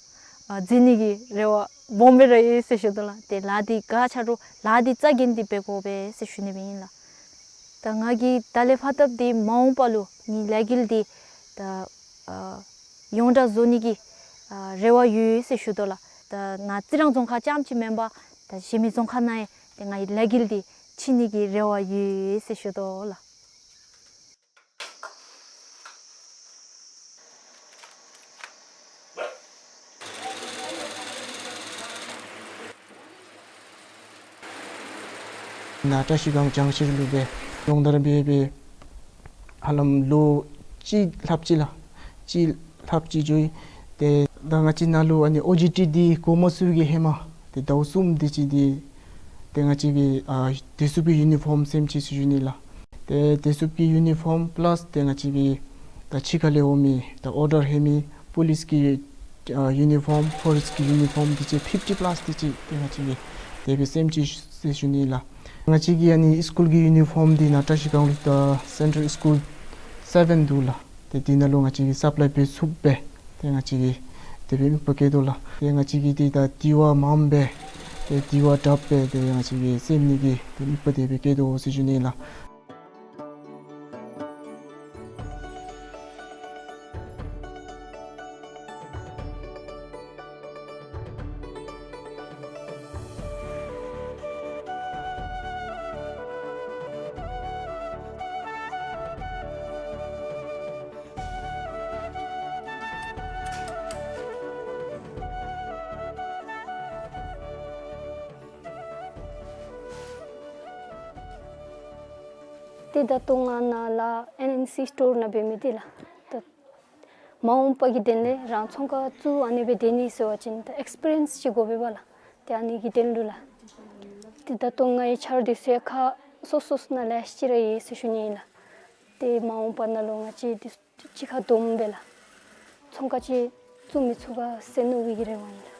ཨ་འཛུལ་ནི་གི་རེ་བ་སྦོམ་སྦེ་ར་ཡོད་ཟེར་ཞུ་དོ་ལགས། ཏེ་ལཱ་འདི་ག་ཆ་རུང་ལཱ་འདི་རྩ་འགེངས་ཏེ་འབད་དགོ་པས་ཟེར་ཞུ་ནི་སྦེ་ཨིན་ལགས། ད་ང་གིས་ད་ལས་ཕར་ད་ལྟོ་འདི་མ་འོངས་པ་ལུ་ངེའི་ལས་འགུལ་འདི་ད་ཨ་ཡོངས་གྲགས་བཟོ་ནི་གི་ཨ་རེ་བ་ཡོད་ཟེར་ཞུ་དོ་ལགས། ད་ནཱ་རྩི་རང་རྫོང་ཁག་རྐྱངམ་ཅིག་མེན་པར་ད་གཞན་མི་རྫོང་ཁག་ནང་ཡང་ཏེ་ངེའི་ལས་འགུལ་འདི་ཕྱིན་ནི་གི་རེ་བ་ཡོད་ཟེར་ཞུ་དོ་ལགས། ནཱ་བཀྲ་ཤིས་སྒང་བྱང་ཤར་ལུ་སྦེ་སློབ་སྦྱོང་འབད་སྦེ་ཧ་ལམ་ལོ་གཅིག་ལྷགཔ་ཅིག་ལགས། གཅིག་ལྷགཔ་ཅིག་འགྱོ་ཡི། ཏེ་ད་ང་བཅས་ནཱ་ལུ་ཨ་ནི་ཨོ་ཇི་ཊི་འདི་འགོ་མ་བཙུགས་ཀྱི་ཧེ་མ་ཏེ་ཟླཝ་གསུམ་དེ་ཅིག་འདི་ཏེ་ང་བཅས་ཀྱིས་ཨ་དེ་ཚུ་གི་ཡུ་ནི་ཕོརམ་སེམས་ཅི་ཟེར་ཞུ་ནི་ལགས། ཏེ་དེ་ཚུ་གི་ཡུ་ནི་ཕོརམ་པ་ལཱསི་ཏེ་ང་བཅས་ཀྱི་ད་ཕྱི་ཁ་ལས་འོང་མི་ད་ཨོར་ཌར་ལྷོད་མི་པོ་ལིསི་གི་ཨ་ཡུ་ནི་ཕོརམ་ཕོ་རེསཊི་གི་ཡུ་ནི་ཕོརམ་དེ་ཅིག་ཕིཕ་ཊི་པ་ལཱསི་དེ་ཅིག་ཏེ་ང་བཅས་ཀྱིས་དེ་སྦེ་སེམས་ཅི་ཟེར་ཞུ་ནི་ལགས། ང་བཅས་ཀྱི་ཨ་ནི་སི་ཀུལ་གྱི་ཡུ་ནི་ཕོརམ་འདི་ནཱ་བཀྲ་ཤིས་སྒང་ལུ་ད་སེན་ཊར་སི་ཀུལ་སེ་བེན་འདུག་ལགས། ཏེ་འདི་ནང་ལུ་ང་བཅས་ཀྱིས་སབ་ལའི་འབད་ཚུགསཔ་སྦེ་ཏེ་ང་བཅས་ཀྱིས་དེ་སྦེ་དམིགས་པ་བསྐྱེད་དོ་ལགས། ཏེ་ང་བཅས་ཀྱི་འདི་ད་དེ་བ་མངམ་སྦེ་ཏེ་དེ་བ་དྲགཔ་སྦེ་ཏེ་ང་བཅས་ཀྱིས་སེམས་ནི་གི་ཏེ་དམིགས་པ་དེ་སྦེ་བསྐྱེད་དོ་ཟེར་ཞུ་ནི་ལགས། ཏེ་ད་ལྟོ་ང་ནཱ་ལཱ་ཨེན་ཨེན་སི་སི་ཊོར་ནང་འབད་མི་འདི་ལགས། ད་མ་འོངས་པ་གི་དོན་ལས་རང་ཚོང་ཁང་བཙུགས་ཨ་ནི་སྦེ་སྡོད་ནི་ཟེར་བ་ཅིན་ད་ཨེགསི་པི་རི་ཡནསི་ཅིག་དགོ་པས་ལགས། ཏེ་ཨ་ནི་གི་དོན་ལུ་ལགས། ཏེ་ད་ལྟོ་ངེའི་འཆར་འདི་ཚུ་ཡང་ཁག་སོ་སོ་ནང་ལས་ཅིག་ར་ཡོད་ཟེར་ཞུ་ནི་ཨིན་ལགས། ཏེ་མ་འོངས་པ་ནང་ལུ་ང་བཅས་འདི་གཅིག་ཁར་བསྡོམས་སྦེ་ལགས། ཚོང་ཁང་ཅིག་བཙུགས་མི་ཚུགས་ག་ཟེར་མནོ་བའི་གི་རེ་བ་ཨིན་ལགས།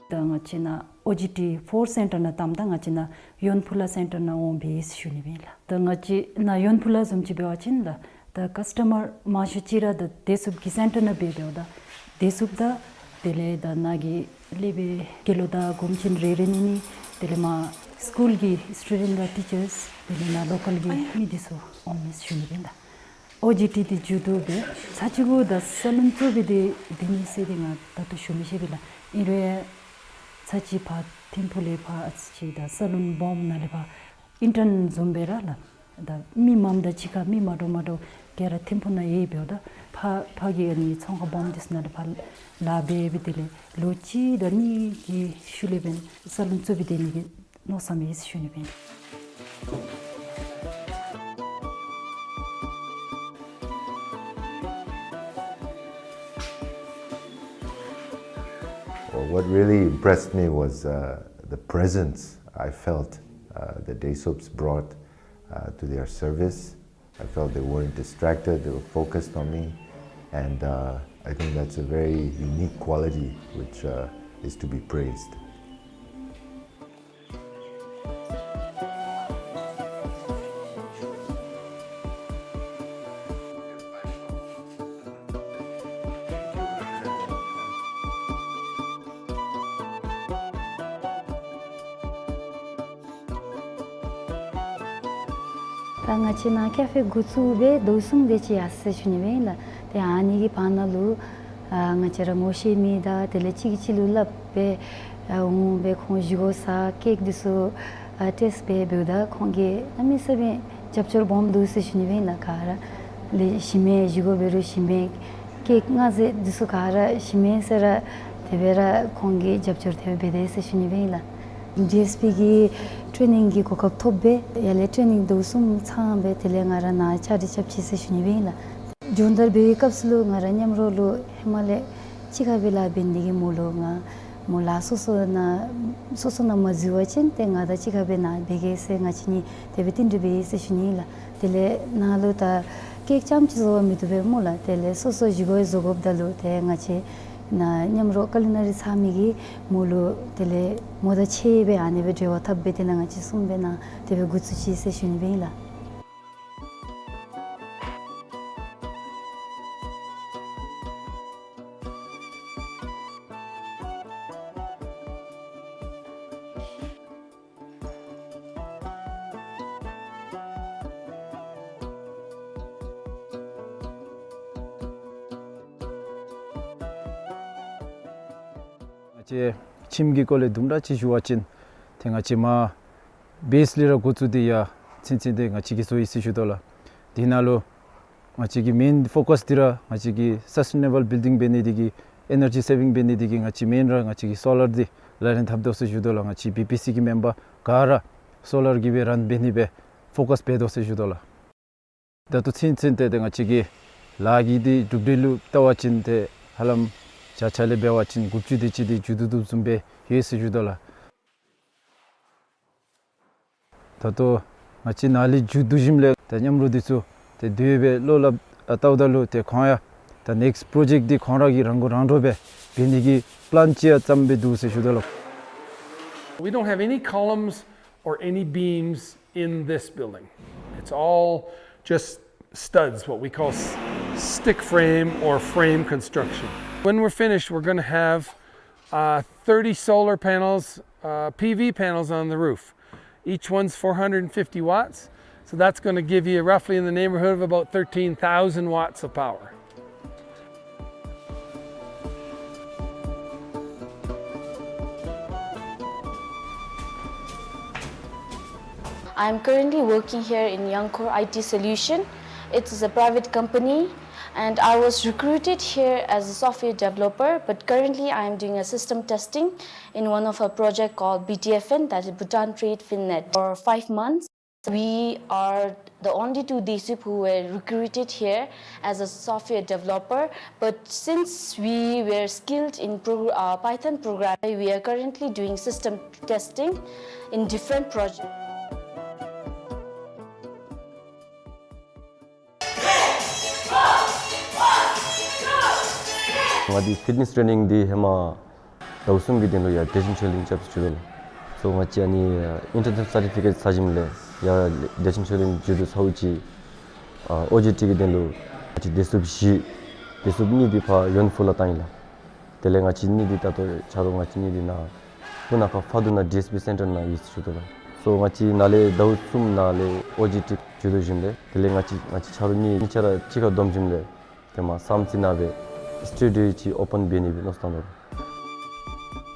ད་ང་བཅས་ནཱ་ཨོ་ཇི་ཊི་ཕོར་སེན་ཊར་ནང་བཏངམ་ད་ང་བཅས་ནཱ་ཡོན་ཕུ་ལ་སེན་ཊར་ནང་འོང་སྦེ་ཟེར་ཞུ་ནི་སྦེ་ཨིན་ལགས། ད་ང་བཅས་ནཱ་ཡོན་ཕུ་ལ་བཟུམ་ཅིག་འབད་བ་ཅིན་ལགས། ད་ཀཱསི་ཊ་མར་མང་ཤོས་ཅིག་ར་ད་བདེ་སྲུངཔ་གི་སེན་ཊར་ནང་འབད་འབདཝ་ད་བདེ་སྲུངཔ་དང་དེ་ལས་ད་ནཱ་གི་ལས་པའི་དགེ་སློང་དང་གོང་ཆེན་རེ་རེ་གཉིས་གཉིས་དེ་ལས་མར་སི་ཀུལ་གྱི་སི་ཊུ་ཌེནཊ་དང་ཊི་ཅརསི་དེ་ལས་ནཱ་ལོ་ཀཱལ་གྱི་མི་འདི་ཚུ་འོངམ་ཨིན་ཟེར་ཞུ་ནི་སྦེ་ཨིན་ལགས། ཨོ་ཇི་ཊི་འདི་མཇུག་བསྡུ་སྦེ་ཚར་གཅིག་གུ་ད་ས་ལུ་བཙུགས་སྦེ་འདི་འདི་ནི་ཟེར་འདི་ང་ད་ལྟོ་ཞུ་མི་ཤེས་པས་ལགས། ཨིན་རུང་ཚར་གཅིག་ཕར་ཐིམ་ཕུག་ལས་ཕར་ཨ་ཙི་ཅིག་ད་ས་ལུ་སྦོམ་ནང་ལས་ཕར་ཨིན་ཊརན་བཟུམ་སྦེ་ར་ལགས། ད་མི་མངམ་དང་གཅིག་ཁར་མི་མ་འདྲཝ་མ་འདྲཝ་ག་ར་ཐིམ་ཕུག་ནང་ཡོདཔ་འབདཝ་ད་ཕར་ཕར་གྱི་ཨ་ནི་ཚོང་ཁང་སྦོམ་འདི་ཚུ་ནང་ལས་ཕར་ལཱ་འབད་སྦེ་དེ་ལས་ལོ་གཅིག་དང་གཉིས་ཀྱི་ཤུལ་ལས་འབདན་ས་ལུ་བཙུགས་སྦེ་སྡོད་ནི་གི་མནོ་བསམ་ཡོད་ཟེར་ཞུ་ནི་སྦེ་ཨིན། Well, what really impressed me was, uh, the presence I felt, uh, the Desups brought, uh, to their service. I felt they weren't distracted, they were focused on me, and, uh, I think that's a very unique quality which, uh, is to be praised. ད་ང་བཅས་ནཱ་ཀེ་ཕེ་འགོ་བཙུགས་སྦེ་ཟླཝ་གསུམ་དེ་ཅིག་ཡར་སོ་ཡི་ཟེར་ཞུ་ནི་སྦེ་ཨིན་ལགས། ཏེ་ཨ་ནི་གི་བར་ན་ལུ་ཨ་ང་བཅས་ར་ངོ་ཤེས་མི་དང་དེ་ལས་གཅིག་གིས་གཅིག་ལུ་སླབ་སྦེ་ཨ་འོང་སྦེ་ཁོང་བཞེས་སྒོ་ཟ་ཀེཀ་འདི་ཚུ་ཨ་ཊེསཊ་འབད་འབདཝ་ད་ཁོང་གིས་གནམ་མེད་ས་མེད་རྒྱབ་སྐྱོར་སྦོམ་འདུག་ཟེར་ཞུ་ནི་སྦེ་ཨིན་ལགས། ག་ར་ལས་ཞིམ་མས། བཞེས་སྒོ་འབད་རུང་ཞིམ་མས། ཀེཀ་མངར་ཟས་འདི་ཚུ་ག་ར་ཞིམ་མས་ཟེར་ར་དེ་སྦེ་ར་ཁོང་གིས་རྒྱབ་སྐྱོར་དེ་སྦེ་འབད་དེས་ཟེར་ཞུ་ནི་སྦེ་ཨིན་ལགས། ཌི་ཨེསི་པི་གི་ཊེ་ནིང་གི་གོ་སྐབས་ཐོབ་སྦེ་ཡར་ལས་ཊེ་ནིང་ཟླཝ་གསུམ་ཚང་སྦེ་དེ་ལས་ང་ར་ནཱ་བཅའ་སྒྲིག་རྐྱབ་ཅི་ཟེར་ཞུ་ནི་སྦེ་ཨིན་ལགས། སྦྱོང་བརྡར་འབད་བའི་སྐབས་སུ་ལུ་ང་ར་མཉམ་རོགས་ལུ་ཧེ་མ་ལས་གཅིག་ཁར་སྦེ་ལཱ་འབད་ནི་དེ་གིས་མོ་ལུ་ང་མོ་ལཱ་སོ་སོ་ནང་སོ་སོ་ནང་མ་འཛུལ་བ་ཅིན་ཏེ་ང་དང་གཅིག་ཁར་སྦེ་ནཱ་འབད་གེ་ཟེར་ང་བཅས་གཉིས་དེ་སྦེ་བསྟུན་གྲོས་འབད་ཡི་ཟེར་ཞུ་ནི་ལགས། དེ་ལས་ནཱ་ལུ་ད་ཀེཀ་རྐྱངམ་ཅིག་བཟོ་བར་མི་བཏུབ་པས་སྨོ་ལགས། དེ་ལས་སོ་སོ་བཞེས་སྒོ་བཟོ་དགོཔ་ད་ལུ་ཏེ་ང་བཅས་ནཱ་མཉམ་རོགས་ཀ་ལི་ན་རི་ཚང་མི་གིས་མོ་ལུ་དེ་ལས་མོ་དང་ཕྱད་སྦེ་ཨ་ནི་སྦེ་འབྲེལ་བ་འཐབ་སྦེ་དེ་ནང་ང་བཅས་གསུམ་སྦེ་ནཱ་དེ་སྦེ་འགོ་བཙུགས་ཅི་ཟེར་ཞུ་ནི་སྦེ་ཨིན་ལགས། ང་བཅས་ཁྱིམ་གྱི་སྐོར་ལས་དུམ་གྲ་ཅིག་ཞུ་བ་ཅིན་ཏེ་ང་བཅས་མར་བེསི་ལས་ར་འགོ་བཙུགས་ཏེ་ཡར་ཚུན་ཚོད་འདི་ང་བཅས་ཀྱིས་བཟོ་ཡི་ཟེར་ཞུ་དོ་ལགས། དེ་ནང་ལུ་ང་བཅས་ཀྱི་མེན་ཕོ་ཀཱསི་འདི་ར་ང་བཅས་ཀྱིས་སཱསི་ཊེ་ནེ་བཱལ་བིལ་ཌིང་འབད་ནི་དེ་གིས་ཨེ་ནར་ཇི་སེ་བིང་འབད་ནི་དེ་གིས་ང་བཅས་མེན་ར་ང་བཅས་ཀྱིས་སོ་ལར་འདི་ལག་ལེན་འཐབ་དོ་ཟེར་ཞུ་དོ་ལགས། ང་བཅས་བི་པི་སི་གི་མེམ་བར་ག་ར་སོ་ལར་གྱིས་སྦེ་རཱན་འབད་ནི་སྦེ་ཕོ་ཀཱསི་འབད་དོ་ཟེར་ཞུ་དོ་ལགས། ད་ལྟོ་ཚུན་ཚོད་ཏེ་ཏེ་ང་བཅས་ཀྱི་ལཱ་གི་འདི་གྲུབ་འབྲས་ལུ་བལྟ་བ་ཅིན་ཏེ་ཧ་ལམ་བརྒྱ་ཆ་ལས་འབད་བ་ཅིན་དགུ་བཅུ་དེ་ཅིག་འདི་མཇུག་བསྡུ་བསྡུཝ་བཟུམ་སྦེ་ཡོད་ཟེར་ཞུ་དོ་ལགས། ད་ལྟོ་ང་བཅས་ནཱ་ལས་མཇུག་བསྡུ་ཞིནམ་ལས་ཏེ་མཉམ་རོགས་འདི་ཚུ་ཏེ་དེ་སྦེ་བློ་སླབ་ཨ་བལྟཝ་ད་ལུ་ཏེ་ཁོང་ཡང་ད་ནེགསི་པྲོ་ཇེཀཊ་འདི་ཁོང་ར་གིས་རང་མགོ་རང་འདྲོངས་སྦེ་འབད་ནི་གི་པི་ལཱན་ཅིག་ཡང་བརྩམས་སྦེ་འདུག་ཟེར་ཞུ་དོ་ལགས། We don't have any columns or any beams in this building. It's all just studs, what we call s- stick frame or frame construction. When we're finished, we're gonna have, uh, thirty solar panels, uh, P V panels on the roof. Each one's four hundred fifty watts. So that's gonna give you roughly in the neighborhood of about thirteen thousand watts of power. I'm currently working here in Youngcore I T Solution. It is a private company, and I was recruited here as a software developer, but currently I am doing a system testing in one of a project called B T F N, that is Bhutan Trade Finnet, for five months. We are the only two Desup who were recruited here as a software developer, but since we were skilled in pro- uh, Python programming, we are currently doing system testing in different projects. ང་འདི་ཕིཊ་ནེསི་ཊེ་ནིང་འདི་ཧེ་མ་ ཟླཝ་གསུམ་གྱི་དོན་ལུ་ཡར་བདེ་ཆེན་ཆོས་གླིང་རྐྱབ་སྟེ་འགྱོ་དོ་ལགས། སོ་ང་བཅས་ཨ་ནི་ཨ་ཨིན་ཊར་ནེ་ཤ་ནཱལ་སར་ཊི་ཕི་ཀེཊ་ཚར་ཞིནམ་ལས་ཡར་བདེ་ཆེན་ཆོས་གླིང་འགྱོ་དོ་ཚརཝ་ཅིག་ཨ་ཨོ་ཇི་ཊི་གི་དོན་ལུ་ང་བཅས་བདེ་སྲུངཔ་བཞི་བདེ་སྲུངཔ་གཉིས་འདི་ཕར་ཡོན་ཧྥུ་ལུ་བཏང་ཡི་ལགས། དེ་ལས་ང་བཅས་གཉིས་འདི་ད་ལྟོ་ཆ་རོགས་ང་བཅས་གཉིས་འདི་ནཱ་སྤུ་ན་ཁ་ཕག་གྲུ་ནང་ཌི་ཨེསི་པི་སེན་ཊར་ནང་ཡོད་ཟེར་ཞུ་དོ་ལགས། སོ་ང་བཅས་ནཱ་ལས་ཟླཝ་གསུམ་ནང་ལས་ཨོ་ཇི་ཊི་འགྱོ་དོ་ཞིནམ་ལས་དེ་ལས་ང་བཅས་ང་བཅས་ཆ་རོགས་གཉིས་གཉིས་ཆ་ར་གཅིག་ཁར་བསྡོམས་ཞིནམ་ལས་ཏེ་མར་བསམ་རྩེ་ནང་སྦེ་སི་ཊུ་ཌིའོ་ཅིག་ཨོ་པཱན་འབད་ནི་སྦེ་མནོ་བསམ་བཏང་དོ་ལགས།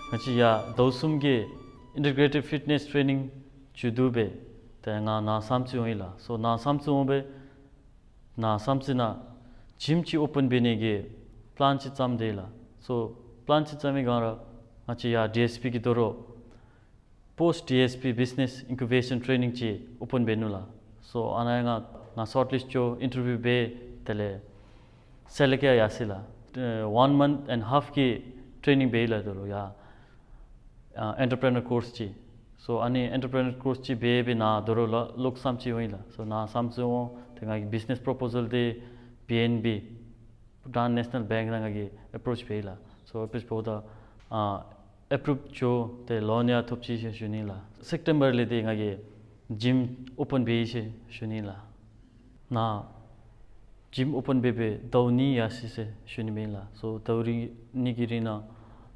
ང་བཅས་ཡར་ཟླཝ་གསུམ་གྱི་ཨིན་ཊི་གྲེ་ཊིབ་ཕིཊ་ནེསི་ཊྲེ་ནིང་འགྱོ་དོ་སྦེ་ཏེ་ང་ནཱ་བསམ་རྩེ་འོང་ཡི་ལགས། སོ་ནཱ་བསམ་རྩེ་འོང་སྦེ་ནཱ་བསམ་རྩེ་ནང་ཇིམ་ཅིག་ཨོ་པཱན་འབད་ནི་གི་པི་ལཱན་ཅིག་བརྩམས་དེས་ལགས། སོ་པི་ལཱན་ཅིག་བརྩམས་པའི་སྒང་ར་ང་བཅས་ཡར་ཌི་ཨེསི་པི་གི་དོ་རུང་པོསཊ་ཌི་ཨེསི་པི་བིཛི་ནེསི་ཨིན་ཀུ་བེ་ཤཱན་ཊྲེ་ནིང་ཅིག་ཨོ་པཱན་འབད་ནུག་ལགས། སོ་ཨ་ནཱ་ཡང་ང་ང་ཤོཊ་ལིསཊ་འགྱོ་ཨིན་ཊར་བིའུ་འབད་དེ་ལས་སེ་ལེཀཊ་ཡར་ཡར་སོ་ཡི་ལགས། ཨེ་ཝན་མནཐ་ཨེནཌ་ཧཱཕ་གི་ཊྲེ་ནིང་འབད་ཡི་ལགས། དོ་རུང་ཡར་ཨ་ཨེན་ཊར་པི་རི་ནར་ཀོརསི་ཅིག། སོ་ཨ་ནི་ཨེན་ཊར་པི་རི་ནར་ཀོརསི་ཅིག་འབད་འབད་ནཱ་དོ་རུང་ལོག་ལོག་བསམ་རྩེ་འོང་ཡི་ལགས། སོ་ནཱ་བསམ་རྩེ་འོང་ཏེ་ང་གི་བིཛི་ནེསི་པོརོ་པོ་ཟཱལ་འདི་པི་ཨེན་བི་བྷུ་ཊཱན་ནེ་ཤ་ནཱལ་བེངཀ་ནང་ང་གིས་ཨེ་པྲོ་ཆི་འབད་ཡི་ལགས། སོ་ཨེ་པྲོ་ཆི་འབདཝ་ད་ཨ་ཨེ་པྲུབ་འགྱོ་ཏེ་ལོན་ཡང་ཐོབ་ཅི་ཟེར་ཞུ་ནི་ལགས། སེབ་ཊེམ་བར་ལས་འདི་ང་གིས་ཇིམ་ཨོ་པཱན་འབད་ཡི་ཟེར་ཞུ་ནི་ལགས། ནཱ་ཇིམ་ཨོ་པཱན་འབད་འབད་ཟླཝ་གཉིས་ཡར་སོ་ཡི་ཟེར་ཞུ་ནི་ཨིན་ལགས། སོ་ཟླཝ་རེ་གཉིས་ཀྱི་རིང་ནང་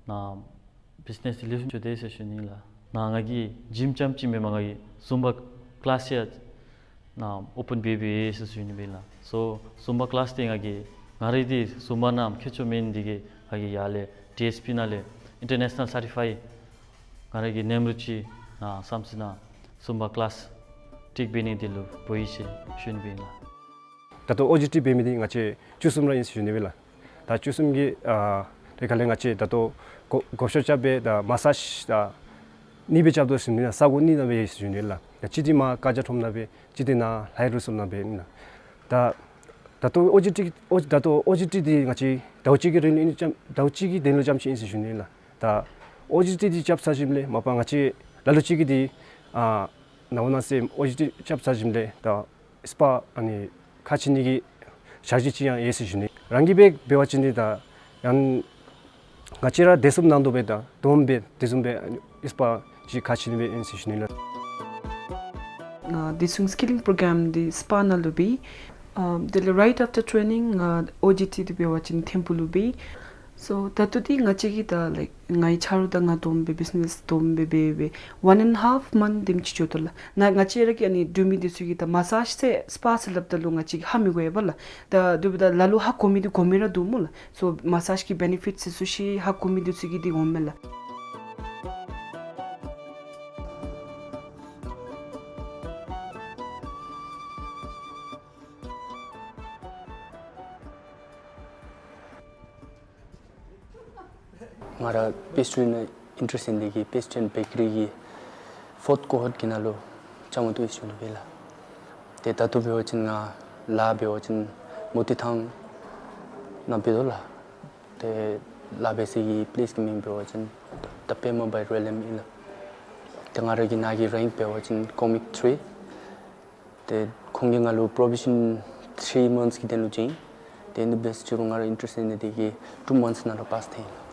ནཱ་བིཛི་ནེསི་འདི་ལེགས་ཤོམ་འགྱོ་དེས་ཟེར་ཞུ་ནི་ཨིན་ལགས། ནཱ་ང་གིས་ཇིམ་རྐྱངམ་ཅིག་མེན་པར་ང་གིས་ཛུམ་བ་ཀི་ལཱསི་ཡང་ནཱ་ཨོ་པཱན་འབད་འབད་ཡི་ཟེར་ཞུ་ནི་ཨིན་ལགས། སོ་ཛུམ་བ་ཀི་ལཱསི་འདི་ང་གིས་ང་རའི་འདི་ཛུམ་བ་ནང་མཁས་མཆོག་མེན་ནི་འདི་གིས་ང་གིས་ཡར་ལས་ཌི་ཨེསི་པི་ནང་ལས་ཨིན་ཊར་ནེ་ཤ་ནཱལ་སར་ཊི་ཕའི་ང་ར་གི་ནེམ་རུ་ཅིག་ནཱ་བསམ་རྩེ་ནང་ཛུམ་བ་ཀི་ལཱསི་ཊིཀ་འབད་ནི་འདི་ལུ་འབོ་ཡི་ཟེར་ཞུ་ནི་ཨིན་ལགས། ད་ལྟོ་ཨོ་ཇི་ཊི་འབད་མི་འདི་ང་བཅས་བཅུ་གསུམ་ར་ཨིན་ཟེར་ཞུ་ནི་ཨིན་ལགས། ད་བཅུ་གསུམ་གྱི་ཨ་དེ་ཁ་ལས་ང་བཅས་ད་ལྟོ་གོ་གོ་ཤོ་རྐྱབ་སྦེ་ད་མ་སཱཇ་ད་གཉིས་སྦེ་རྐྱབ་དོ་ཟེར་ཞུ་ནི་ཨིན་ལགས། ས་གོ་གཉིས་ནང་སྦེ་ཟེར་ཞུ་ནི་ཨིན་ལགས། ད་གཅིག་འདི་མར་ཀ་ཇ་ཁྲོམ་ནང་སྦེ་གཅིག་འདི་ནཱ་ལྷའི་རི་སོཊ་ནང་སྦེ་ཨིན་ལགས། ད་ད་ལྟོ་ཨོ་ཇི་ཊི་ཨོ་ད་ལྟོ་ཨོ་ཇི་ཊི་འདི་ང་བཅས་ཟླཝ་གཅིག་གི་རིང་ལུ་ཨིན་ཙམ་ཟླཝ་གཅིག་གི་དོན་ལུ་ཙམ་ཅིག་ཨིན་ཟེར་ཞུ་ནི་ཨིན་ལགས། ད་ཨོ་ཇི་ཊི་འདི་རྐྱབ་ཚར་ཞིནམ་ལས་མ་པ་ང་བཅས་ལ་ལུ་ཅིག་གིས་འདི་ཨ་ནཱ་འོ་ནཱ་ཟེར་ཨོ་ཇི་ཊི་རྐྱབ་ཚར་ཞིནམ་ལས་ད་ཨིསི་པ་ཨ་ནི་ཁ་ཕྱེ་ནི་གི་ཞག་ཅིག་ཅིག་ཡང་ཡོད་ཟེར་ཞུ་ནི། རང་གིས་འབད་འབད་བ་ཅིན་འདི་ད་ཡང་ང་བཅས་ར་བདེ་སྲུངཔ་ནང་དོག་སྦེ་ད་དོག་མ་འབད་བདེ་སྲུངཔ་སྦེ་ཨིསི་པ་ཅིག་ཁ་ཕྱེ་ནི་སྦེ་ཨིན་ཟེར་ཞུ་ནི་ལགས། ཨ་བདེ་སྲུང་སི་ཀི་ལིང་པོ་རོ་གྲམ་འདི་སི་པ་ནང་ལུ་འབད། ཨ་དེ་ལས་རའིཊ་ཨཕ་ཊར་ཊྲེ་ནིང་ཨ་ཨོ་ཇི་ཊི་འདི་འབད་བ་ཅིན་ཐིམ་ཕུག་ལུ་འབད། སོ་ད་ལྟོ་འདི་ང་བཅས་ཀྱིས་ད་ལའིཀ་ངེའི་ཆ་རོགས་དང་ང་དོག་མ་འབད་བིཛི་ནེསི་དོག་མ་འབད་འབད་འབད་ཝན་ཨེནཌ་ཧཱཕ་མནཐ་དེམ་ཅིག་འགྱོ་དོ་ལགས། ནཱ་ང་བཅས་ར་གི་ཨ་ནི་འབྲུག་མི་འདི་ཚུ་གིས་ད་མ་སཱཇ་ཟེར་སི་པ་ཟེར་སླབ་ད་ལུ་ང་བཅས་ཀྱིས་ཧ་མི་གོ་བས་ལགས། ད་དེ་འབདཝ་ད་ལ་ལུ་ཧ་གོ་མི་འདི་གོ་མི་ར་འདུག་སྨོ་ལགས། སོ་མ་སཱཇ་གི་བེ་ནི་ཕིཊ་ཚུ་ཤེས་ཧ་གོ་མི་འདི་ཚུ་གིས་འདི་འོང་མས་ལགས། ང་ར་པེསི་ཊི་རི་ནང་ཨིན་ཊརེསཊ་ཨིན་ནི་དེ་གིས་པེསི་ཊི་རི་ཨེནཌ་བེ་ཀ་རི་གི་ཕོརཐ་ཀོ་ཧོརཊ་གི་ནང་ལུ་རྐྱངམ་འདུག་ཟེར་ཞུ་ནི་ཨིན་ལགས། ཏེ་ད་ལྟོ་འབད་བ་ཅིན་ང་ལཱ་འབད་བ་ཅིན་མོ་ཊ་ཐང་ནང་འབད་དོ་ལགས། ཏེ་ལཱ་འབད་སའི་པི་ལེསི་གི་མིང་འབད་བ་ཅིན་ད་པདྨ་བྷ་ར་ཨེལ་ཨེམ་ཨིན་ལགས། ཏེ་ང་ར་གི་ནཱ་གི་རེངཀ་འབད་བ་ཅིན་ཀོ་མིག་ཐིརི། ཏེ་ཁོང་གིས་ང་ལུ་པོརོ་བེ་ཤཱན་ཐིརི་མནཐས་ཀྱི་དོན་ལུ་བྱིན། ཏེ་ཨིན་ནི་འབད་ས་ཅིག་རུང་ང་ར་ཨིན་ཊརེསཊ་ཨིན་ནི་དེ་གིས་ཊུ་མནཐས་ནང་ལུ་པཱསི་ཐལ་ཡི་ལགས།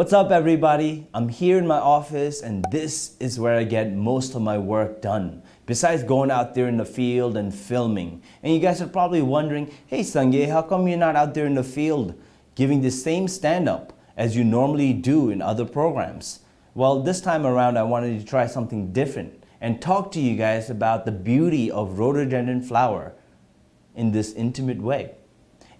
What's up, everybody? I'm here in my office, and this is where I get most of my work done, besides going out there in the field and filming. And you guys are probably wondering, "Hey, Sangay, how come you're not out there in the field giving the same stand-up as you normally do in other programs?" Well, this time around, I wanted to try something different and talk to you guys about the beauty of rhododendron flower in this intimate way.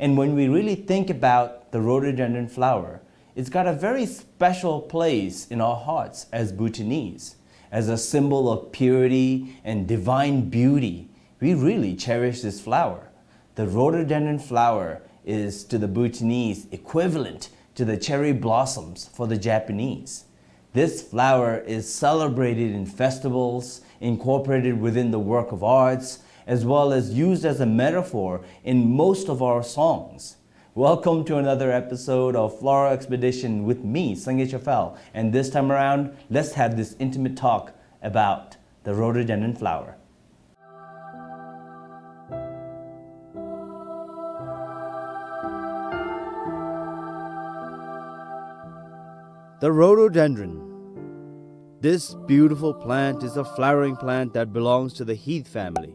And when we really think about the rhododendron flower, it's got a very special place in our hearts as Bhutanese. As a symbol of purity and divine beauty, we really cherish this flower. The rhododendron flower is, to the Bhutanese, equivalent to the cherry blossoms for the Japanese. This flower is celebrated in festivals, incorporated within the work of arts, as well as used as a metaphor in most of our songs. Welcome to another episode of Floral Expedition with me, Sangay Chafal, and this time around, let's have this intimate talk about the rhododendron flower. The rhododendron. This beautiful plant is a flowering plant that belongs to the heath family.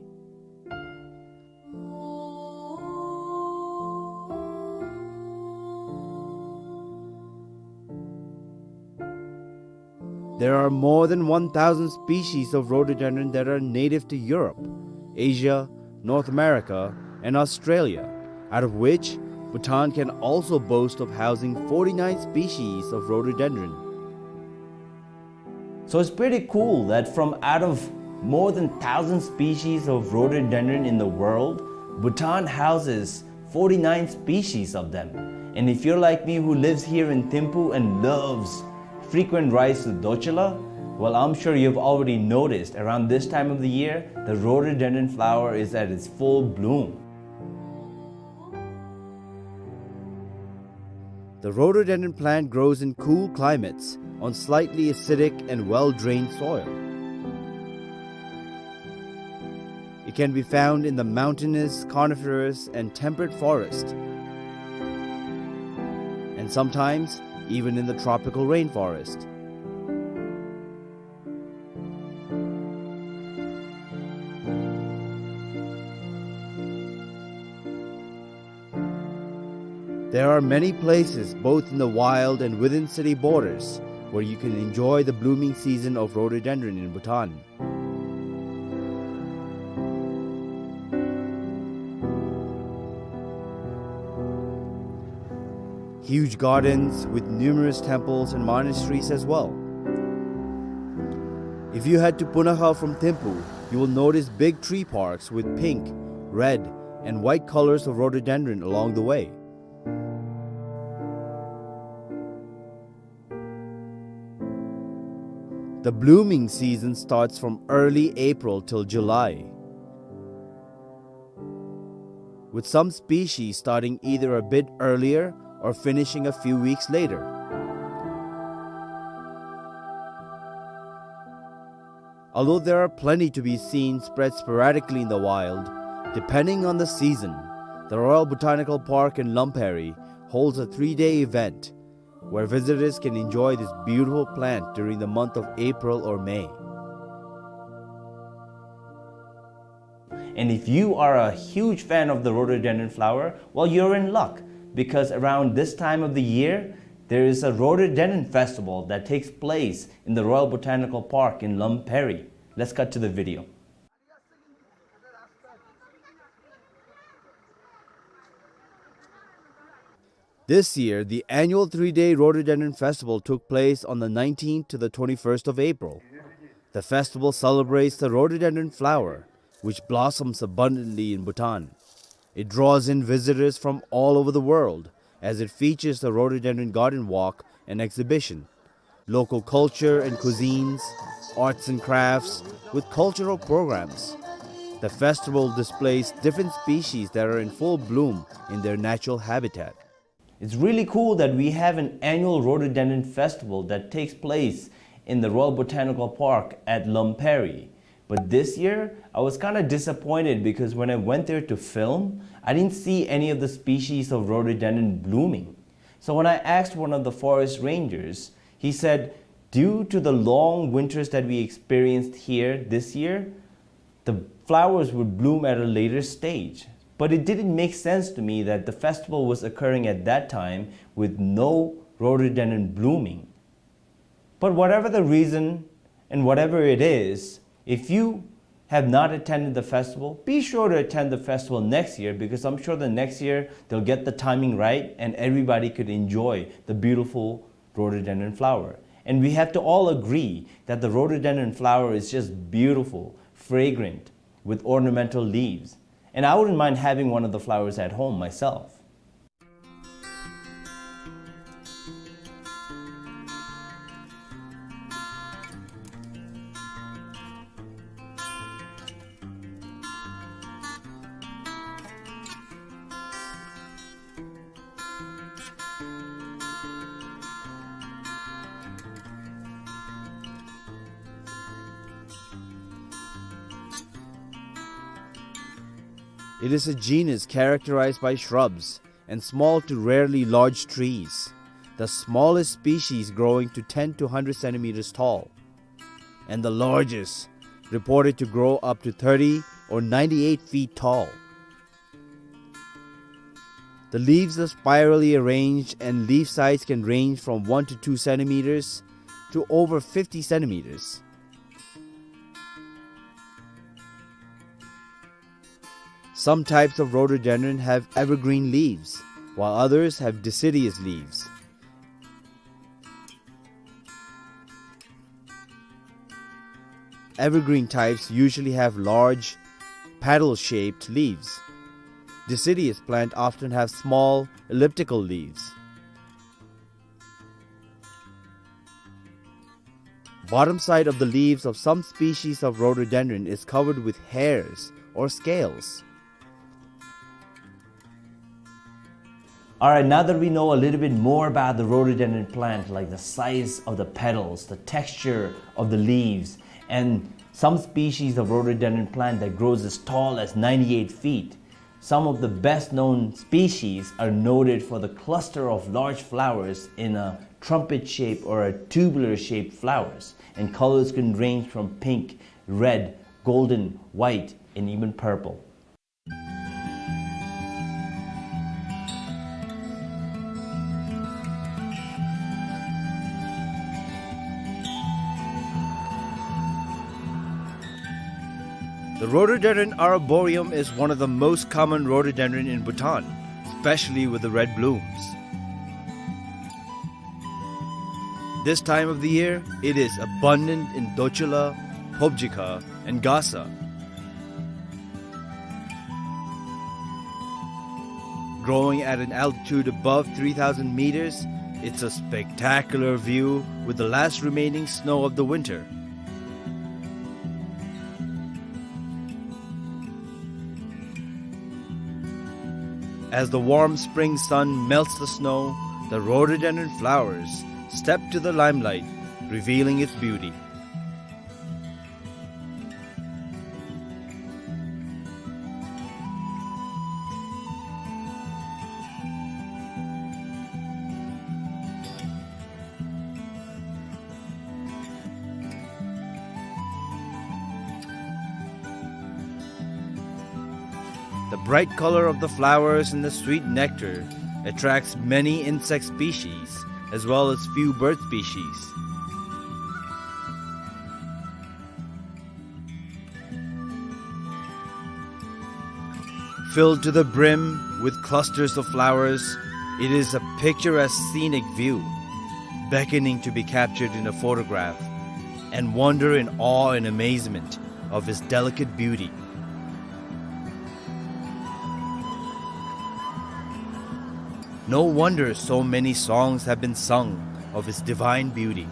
There are more than one thousand species of rhododendron that are native to Europe, Asia, North America, and Australia, out of which Bhutan can also boast of housing forty-nine species of rhododendron. So it's pretty cool that from out of more than thousand species of rhododendron in the world, Bhutan houses forty-nine species of them. And if you're like me, who lives here in Thimphu and loves frequent rides to Dorcula, well, I'm sure you've already noticed around this time of the year, the rhododendron flower is at its full bloom. The rhododendron plant grows in cool climates on slightly acidic and well-drained soil. It can be found in the mountainous, coniferous, and temperate forest, and sometimes even in the tropical rainforest. There are many places, both in the wild and within city borders, where you can enjoy the blooming season of rhododendron in Bhutan. Huge gardens with numerous temples and monasteries as well. If you head to Punakha from Thimphu, you will notice big tree parks with pink, red, and white colors of rhododendron along the way. The blooming season starts from early April till July, with some species starting either a bit earlier or finishing a few weeks later. Although there are plenty to be seen spread sporadically in the wild, depending on the season, the Royal Botanical Park in Lamperi holds a three-day event where visitors can enjoy this beautiful plant during the month of April or May. And if you are a huge fan of the rhododendron flower, well, you're in luck, because around this time of the year, there is a rhododendron festival that takes place in the Royal Botanical Park in Lamperi. Let's cut to the video. This year, the annual three-day Rhododendron Festival took place on the nineteenth to the twenty-first of April. The festival celebrates the rhododendron flower, which blossoms abundantly in Bhutan. It draws in visitors from all over the world, as it features the rhododendron garden walk and exhibition, local culture and cuisines, arts and crafts, with cultural programs. The festival displays different species that are in full bloom in their natural habitat. It's really cool that we have an annual rhododendron festival that takes place in the Royal Botanical Park at Lamperi. But this year, I was kinda disappointed because when I went there to film, I didn't see any of the species of rhododendron blooming. So when I asked one of the forest rangers, he said, due to the long winters that we experienced here this year, the flowers would bloom at a later stage. But it didn't make sense to me that the festival was occurring at that time with no rhododendron blooming. But whatever the reason and whatever it is, if you have not attended the festival, be sure to attend the festival next year, because I'm sure the next year they'll get the timing right and everybody could enjoy the beautiful rhododendron flower. And we have to all agree that the rhododendron flower is just beautiful, fragrant, with ornamental leaves. And I wouldn't mind having one of the flowers at home myself. It is a genus characterized by shrubs and small to rarely large trees, the smallest species growing to ten to hundred centimeters tall, and the largest reported to grow up to thirty or ninety-eight feet tall. The leaves are spirally arranged and leaf size can range from one to two centimeters to over fifty centimeters. Some types of rhododendron have evergreen leaves, while others have deciduous leaves. Evergreen types usually have large, paddle-shaped leaves. Deciduous plant often have small, elliptical leaves. Bottom side of the leaves of some species of rhododendron is covered with hairs or scales. All right, now that we know a little bit more about the rhododendron plant, like the size of the petals, the texture of the leaves, and some species of rhododendron plant that grows as tall as ninety-eight feet, some of the best known species are noted for the cluster of large flowers in a trumpet shape or a tubular shaped flowers, and colors can range from pink, red, golden, white, and even purple. The rhododendron arboreum is one of the most common rhododendron in Bhutan, especially with the red blooms. This time of the year, it is abundant in Dochula, Phobjikha, and Gasa. Growing at an altitude above three thousand meters, it's a spectacular view with the last remaining snow of the winter. As the warm spring sun melts the snow, the rhododendron flowers step to the limelight, revealing its beauty. The bright color of the flowers and the sweet nectar attracts many insect species as well as few bird species. Filled to the brim with clusters of flowers, it is a picturesque scenic view, beckoning to be captured in a photograph, and wonder in awe and amazement of its delicate beauty. No wonder so many songs have been sung of its divine beauty.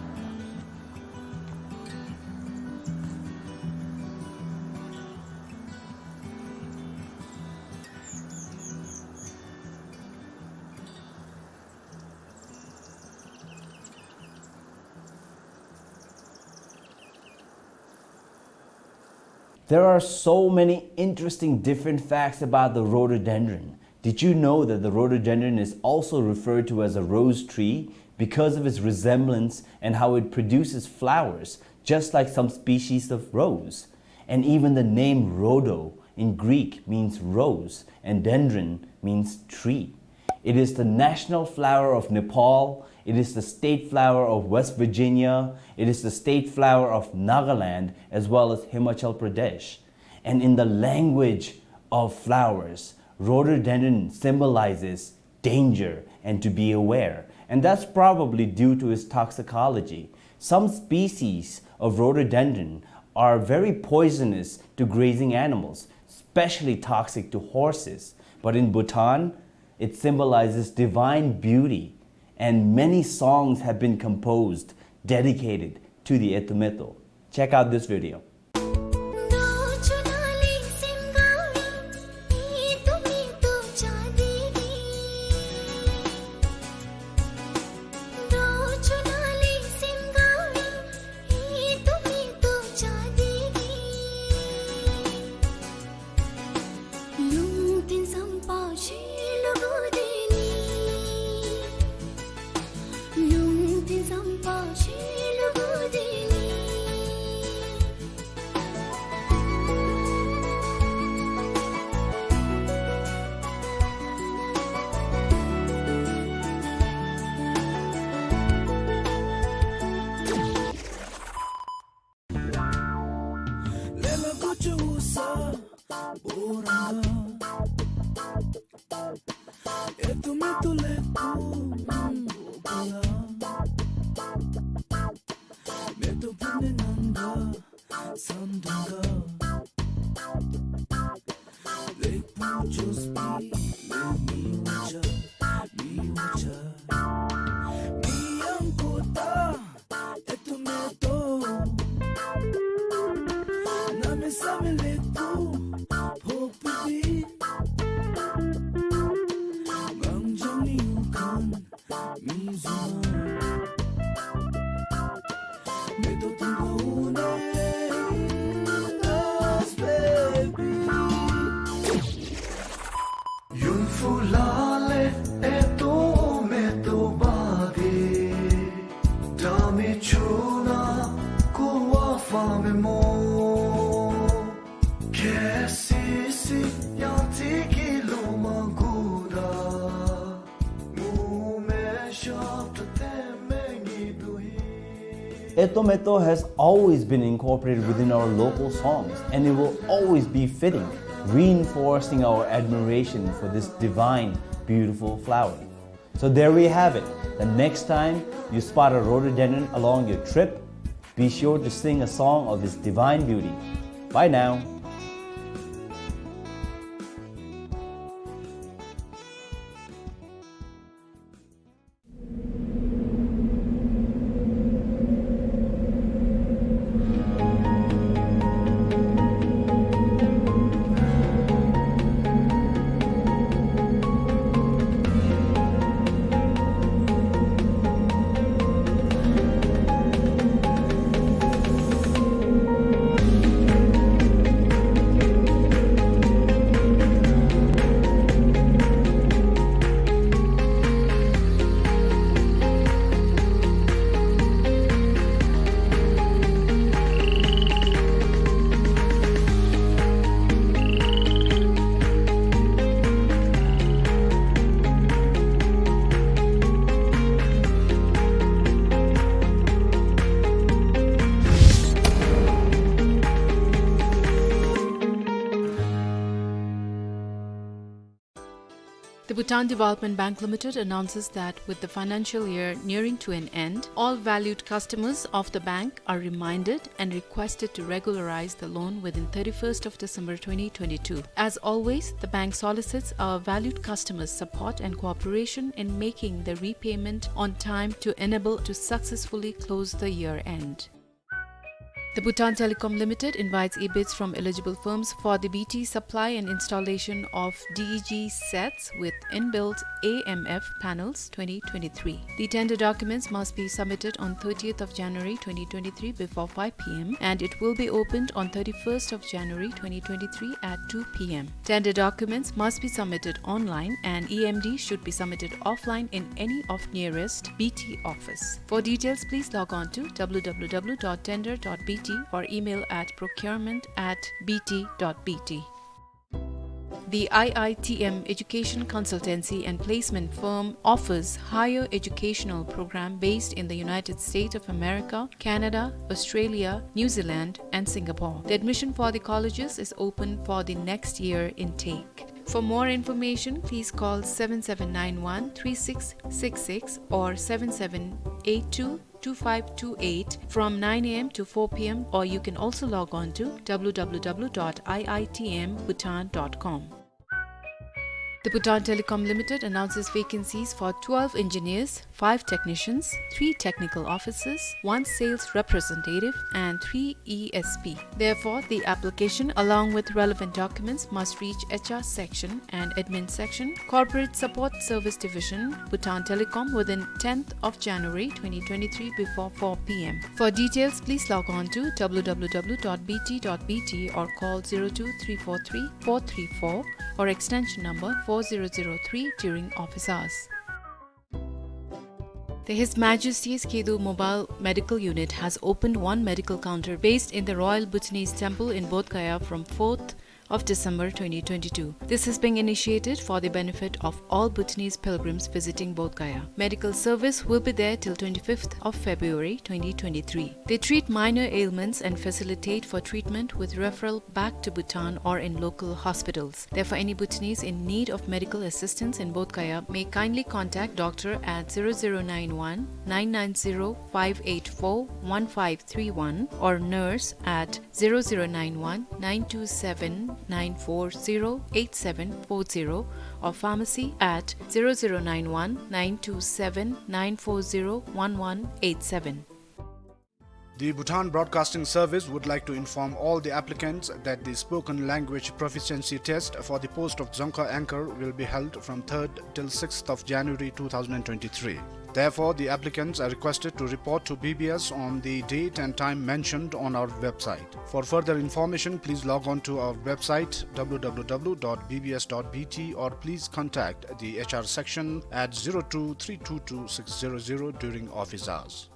There are so many interesting different facts about the rhododendron. Did you know that the rhododendron is also referred to as a rose tree because of its resemblance and how it produces flowers, just like some species of rose? And even the name rhodo in Greek means rose, and dendron means tree. It is the national flower of Nepal. It is the state flower of West Virginia. It is the state flower of Nagaland, as well as Himachal Pradesh. And in the language of flowers, rhododendron symbolizes danger and to be aware. And that's probably due to its toxicology. Some species of rhododendron are very poisonous to grazing animals, especially toxic to horses. But in Bhutan, it symbolizes divine beauty, and many songs have been composed dedicated to the Eto Meto. Check out this video. Eto Meto has always been incorporated within our local songs, and it will always be fitting, reinforcing our admiration for this divine, beautiful flower. So there we have it. The next time you spot a rhododendron along your trip, be sure to sing a song of its divine beauty. Bye now. The Bhutan Development Bank Limited announces that with the financial year nearing to an end, all valued customers of the bank are reminded and requested to regularize the loan within thirty-first of December twenty twenty-two. As always, the bank solicits our valued customers' support and cooperation in making the repayment on time to enable to successfully close the year end. The Bhutan Telecom Limited invites e-bids from eligible firms for the B T supply and installation of D E G sets with inbuilt A M F panels twenty twenty-three. The tender documents must be submitted on thirtieth of January twenty twenty-three before five p m and it will be opened on thirty-first of January twenty twenty-three at two p m. Tender documents must be submitted online and E M D should be submitted offline in any of nearest B T office. For details, please log on to w w w dot tender dot b t or email at procurement at b t dot b t. The I I T M education consultancy and placement firm offers higher educational program based in the United States of America, Canada, Australia, New Zealand, and Singapore. The admission for the colleges is open for the next year intake. For more information, please call seven seven nine one three six six six or seven seven eight two two five two eight from nine a m to four p m, or you can also log on to w w w dot i i t m bhutan dot com. The Bhutan Telecom Limited announces vacancies for twelve engineers, five technicians, three technical officers, one sales representative, and three E S P. Therefore, the application, along with relevant documents, must reach H R section and admin section, Corporate Support Service Division, Bhutan Telecom, within tenth of January twenty twenty-three before four p m. For details, please log on to w w w dot b t dot b t or call zero two three four three four three four or extension number four zero zero three during office hours. The His Majesty's Khedu Mobile Medical Unit has opened one medical counter based in the Royal Bhutanese Temple in Bodh Gaya from fourth of December twenty twenty-two. This is being initiated for the benefit of all Bhutanese pilgrims visiting Bodh Gaya. Medical service will be there till twenty-fifth of February twenty twenty-three. They treat minor ailments and facilitate for treatment with referral back to Bhutan or in local hospitals. Therefore, any Bhutanese in need of medical assistance in Bodh Gaya may kindly contact doctor at zero zero nine one nine nine zero five eight four one five three one or nurse at zero zero nine one nine two seven nine four zero eight seven four zero or pharmacy at zero zero nine one nine two seven nine four zero one one eight seven. The Bhutan Broadcasting Service would like to inform all the applicants that the spoken language proficiency test for the post of Dzongkha anchor will be held from third till sixth of January two thousand and twenty-three. Therefore, the applicants are requested to report to B B S on the date and time mentioned on our website. For further information, please log on to our website w w w dot b b s dot b t or please contact the H R section at zero two three two two six zero zero during office hours.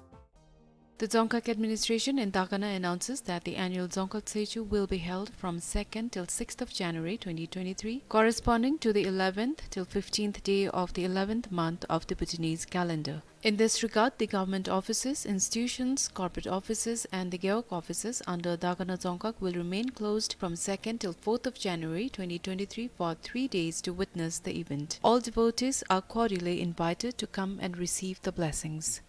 The Dzongkhag administration in Dagana announces that the annual Dzongkhag Tshechu will be held from second till sixth of January twenty twenty-three, corresponding to the eleventh till fifteenth day of the eleventh month of the Bhutanese calendar. In this regard, the government offices, institutions, corporate offices, and the gewog offices under Dagana Dzongkhag will remain closed from second till fourth of January twenty twenty-three for three days to witness the event. All devotees are cordially invited to come and receive the blessings.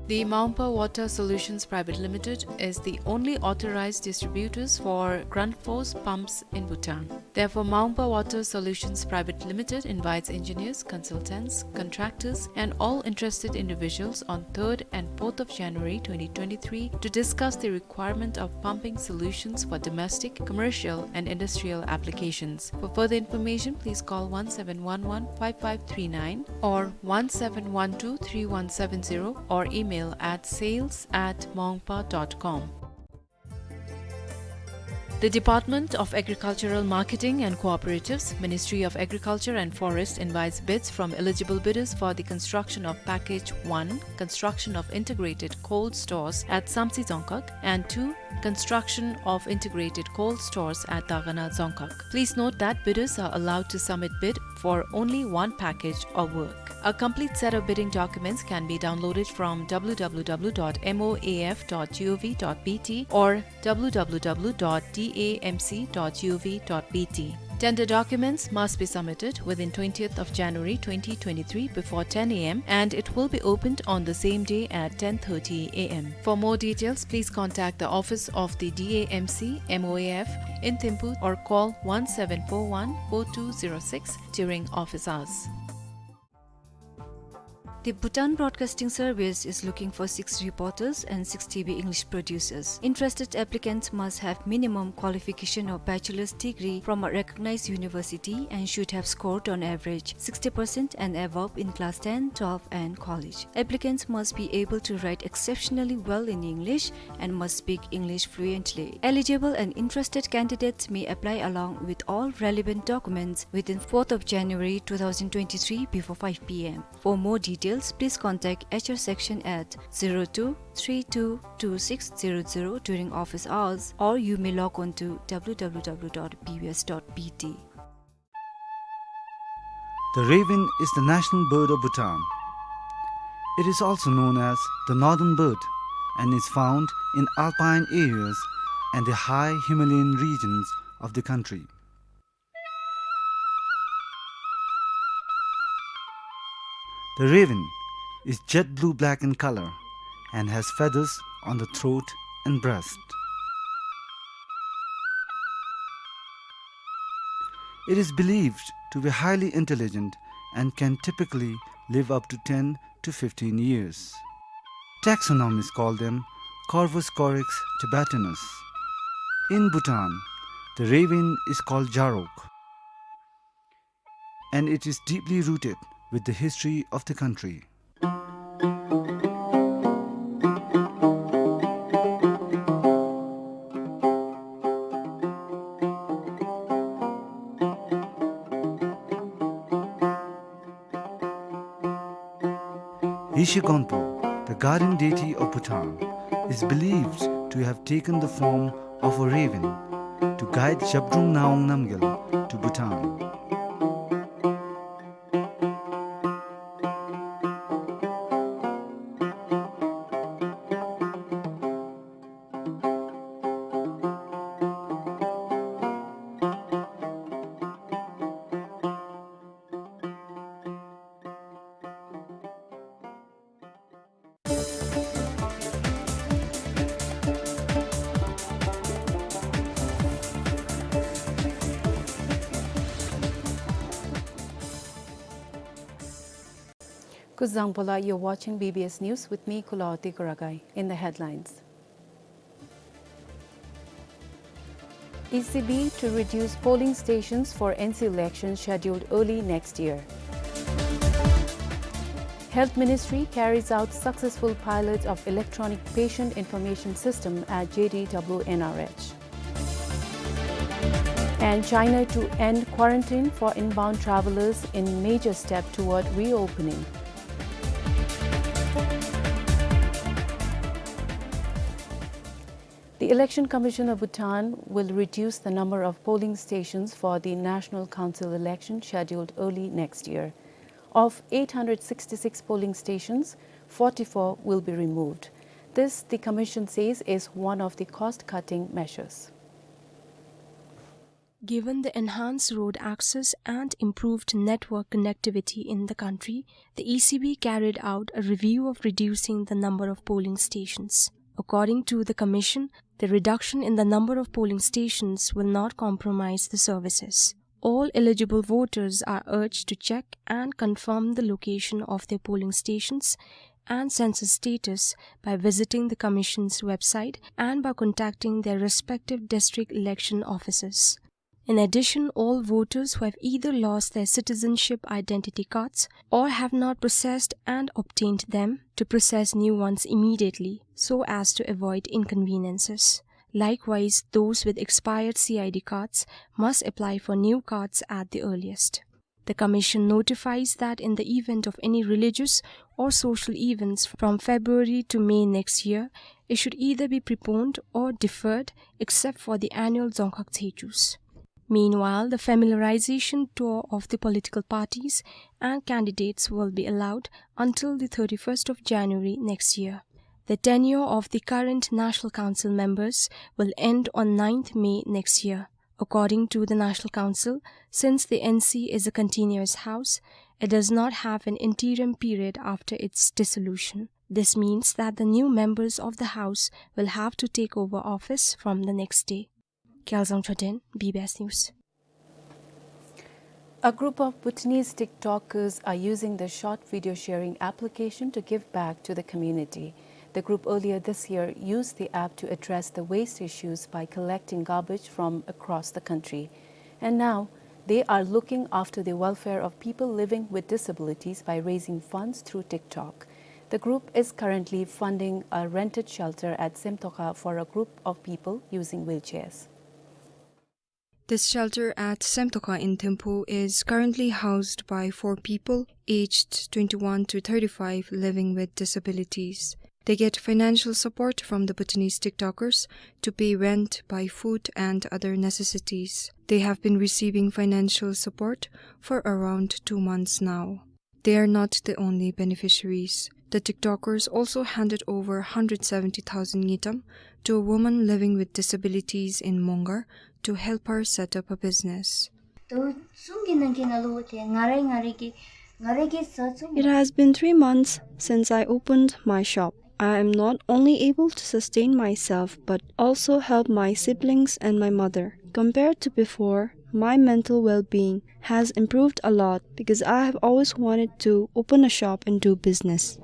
The Maungpa Water Solutions Private Limited is the only authorized distributors for Grundfos pumps in Bhutan. Therefore, Maungpa Water Solutions Private Limited invites engineers, consultants, contractors, and all interested individuals on third and fourth of January twenty twenty-three to discuss the requirement of pumping solutions for domestic, commercial, and industrial applications. For further information, please call one seven one one five five three nine or one seven one two three one seven zero or email at sales at maungpa dot com. The Department of Agricultural Marketing and Cooperatives, Ministry of Agriculture and Forest invites bids from eligible bidders for the construction of Package one, construction of integrated cold stores at Samtse Dzongkhag, and two, construction of integrated cold stores at Dagana Dzongkhag. Please note that bidders are allowed to submit bid for only one package or work. A complete set of bidding documents can be downloaded from w w w dot m o a f dot g o v dot b t or w w w dot d a m c dot g o v dot b t. Tender documents must be submitted within twentieth of January twenty twenty-three before ten a m and it will be opened on the same day at ten thirty a m. For more details, please contact the office of the D A M C M O A F in Thimphu or call one seven four one four two zero six during office hours. The Bhutan Broadcasting Service is looking for six reporters and six T V English producers. Interested applicants must have minimum qualification of bachelor's degree from a recognized university and should have scored on average sixty percent and above in class ten, twelve and college. Applicants must be able to write exceptionally well in English and must speak English fluently. Eligible and interested candidates may apply along with all relevant documents within fourth of January two thousand twenty-three before five P M. For more details, please contact H R section at zero two three two two six zero zero during office hours, or you may log on to W W W dot B B S dot B T. The raven is the national bird of Bhutan. It is also known as the northern bird and is found in alpine areas and the high Himalayan regions of the country. The raven is jet blue-black in color and has feathers on the throat and breast. It is believed to be highly intelligent and can typically live up to ten to fifteen years. Taxonomists call them Corvus corax tibetanus. In Bhutan, the raven is called Jarok, and it is deeply rooted with the history of the country. Yeshe Gonpo, the guardian deity of Bhutan, is believed to have taken the form of a raven to guide Zhabdrung Ngawang Namgyal to Bhutan. Kuzuzangpo la, you're watching B B S News with me, Kulaoti Kuragai. In the headlines. E C B to reduce polling stations for N C election scheduled early next year. Health Ministry carries out successful pilot of electronic patient information system at J D W N R H. And China to end quarantine for inbound travelers in major step toward reopening. The Election Commission of Bhutan will reduce the number of polling stations for the National Council election scheduled early next year. Of eight hundred sixty-six polling stations, forty-four will be removed. This, the commission says, is one of the cost-cutting measures. Given the enhanced road access and improved network connectivity in the country, the E C B carried out a review of reducing the number of polling stations. According to the commission, the reduction in the number of polling stations will not compromise the services. All eligible voters are urged to check and confirm the location of their polling stations and census status by visiting the commission's website and by contacting their respective district election officers. In addition, all voters who have either lost their citizenship identity cards or have not processed and obtained them to process new ones immediately so as to avoid inconveniences. Likewise, those with expired C I D cards must apply for new cards at the earliest. The commission notifies that in the event of any religious or social events from February to May next year, it should either be preponed or deferred except for the annual Dzongkhag Tsechus. Meanwhile, the familiarization tour of the political parties and candidates will be allowed until the thirty-first of January next year. The tenure of the current National Council members will end on ninth May next year. According to the National Council, since the N C is a continuous house, it does not have an interim period after its dissolution. This means that the new members of the house will have to take over office from the next day. Gyalzang Choden, B B S News. A group of Bhutanese TikTokers are using the short video sharing application to give back to the community. The group earlier this year used the app to address the waste issues by collecting garbage from across the country. And now, they are looking after the welfare of people living with disabilities by raising funds through TikTok. The group is currently funding a rented shelter at Semtoka for a group of people using wheelchairs. This shelter at Semtoka in Thimphu is currently housed by four people aged twenty-one to thirty-five living with disabilities. They get financial support from the Bhutanese TikTokers to pay rent, buy food and other necessities. They have been receiving financial support for around two months now. They are not the only beneficiaries. The TikTokers also handed over hundred seventy thousand ngultrum to a woman living with disabilities in Mongar to help her set up a business. ད་གསུམ་གྱི་ནང་གི་ནང་ལུ་དེ་ང་རའི་ང་རའི་གི་ང་རའི་གི་བཟའ་ཚང་། It has been three months since I opened my shop. I am not only able to sustain myself but also help my siblings and my mother. Compared to before, my mental well-being has improved a lot because I have always wanted to open a shop and do business.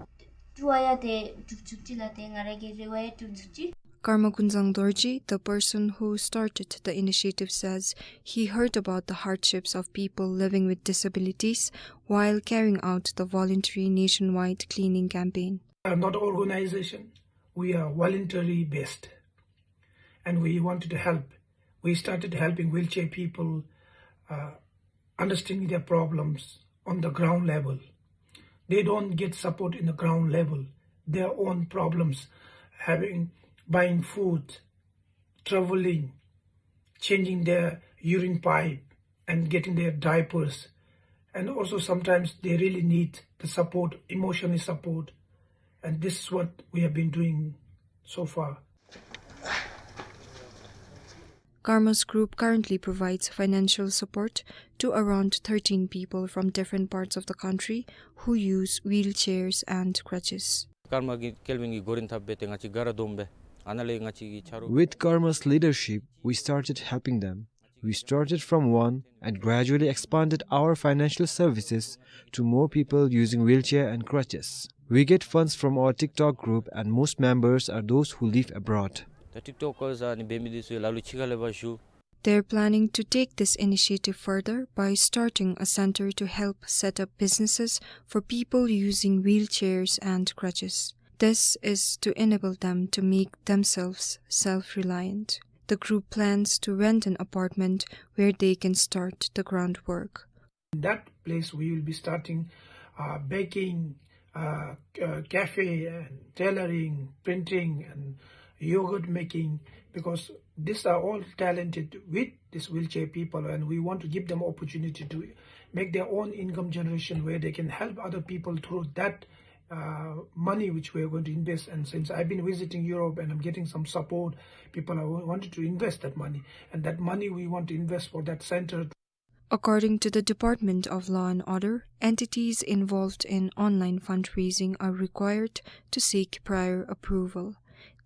ཀྲུ་ཝ་ཡ་དེ་གྲུབ་ཚུགས་ཅི་ལགས། དེ་ང་རའི་གི་རེ་བ་ཡང་གྲུབ་ཚུགས་ཅི། Karma Gunzang Dorji, the person who started the initiative, says he heard about the hardships of people living with disabilities while carrying out the voluntary nationwide cleaning campaign. We are not an organization. We are voluntary based. And we wanted to help. We started helping wheelchair people, uh, understanding their problems on the ground level. They don't get support in the ground level. Their own problems, having, buying food, traveling, changing their urine pipe, and getting their diapers. And also sometimes they really need the support, emotional support. And this is what we have been doing so far. Karma's group currently provides financial support to around thirteen people from different parts of the country who use wheelchairs and crutches. ཀརྨ་གི་སྐལ་བ་གི་གོ་རིམ་ཐོག་སྦེ་ཏེ་ང་བཅས་ག་ར་བསྡོམས་སྦེ་ཨ་ནཱ་ལས་ང་བཅས་ཀྱི་ཆ་རོགས། With Karma's leadership, we started helping them. We started from one and gradually expanded our financial services to more people using wheelchair and crutches. We get funds from our TikTok group and most members are those who live abroad. ད་ཊིག་ཊོག་ཀར་ཨ་ནི་འབད་མི་འདི་ཚུ་ལ་ལུ་ཕྱི་ཁ་ལས་ཕར་ཞུ། They're planning to take this initiative further by starting a center to help set up businesses for people using wheelchairs and crutches. This is to enable them to make themselves self-reliant. The group plans to rent an apartment where they can start the groundwork. In that place, we will be starting, uh, baking, uh, c-, uh, cafe and tailoring, printing and yogurt making, because these are all talented with these wheelchair people, and we want to give them opportunity to make their own income generation where they can help other people through that, uh, money which we are going to invest. And since I've been visiting Europe and I'm getting some support, people are wa-, wanted to invest that money, and that money we want to invest for that center. According to the Department of Law and Order, entities involved in online fundraising are required to seek prior approval.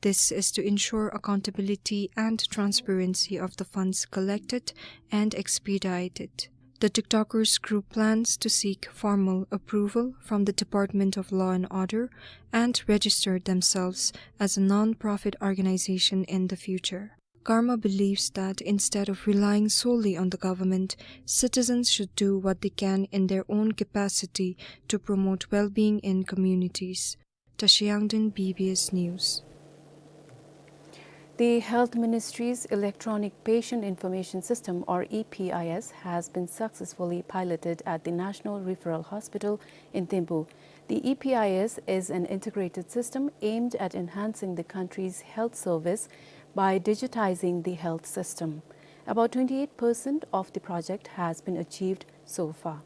This is to ensure accountability and transparency of the funds collected and expedited. The TikTokers group plans to seek formal approval from the Department of Law and Order and register themselves as a non-profit organization in the future. Karma believes that instead of relying solely on the government, citizens should do what they can in their own capacity to promote well-being in communities. Tashi Yangden, B B S News. The Health Ministry's Electronic Patient Information System, or E P I S, has been successfully piloted at the National Referral Hospital in Thimphu. The E P I S is an integrated system aimed at enhancing the country's health service by digitizing the health system. About twenty-eight percent of the project has been achieved so far.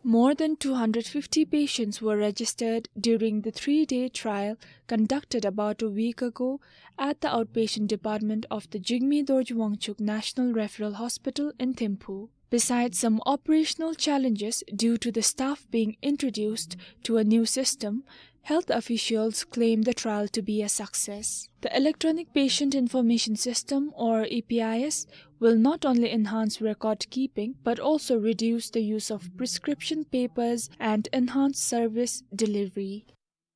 More than two hundred fifty patients were registered during the three-day trial conducted about a week ago at the outpatient department of the Jigme Dorji Wangchuck National Referral Hospital in Thimphu. Besides some operational challenges due to the staff being introduced to a new system, health officials claim the trial to be a success. The Electronic Patient Information System, or E P I S, will not only enhance record keeping but also reduce the use of prescription papers and enhance service delivery.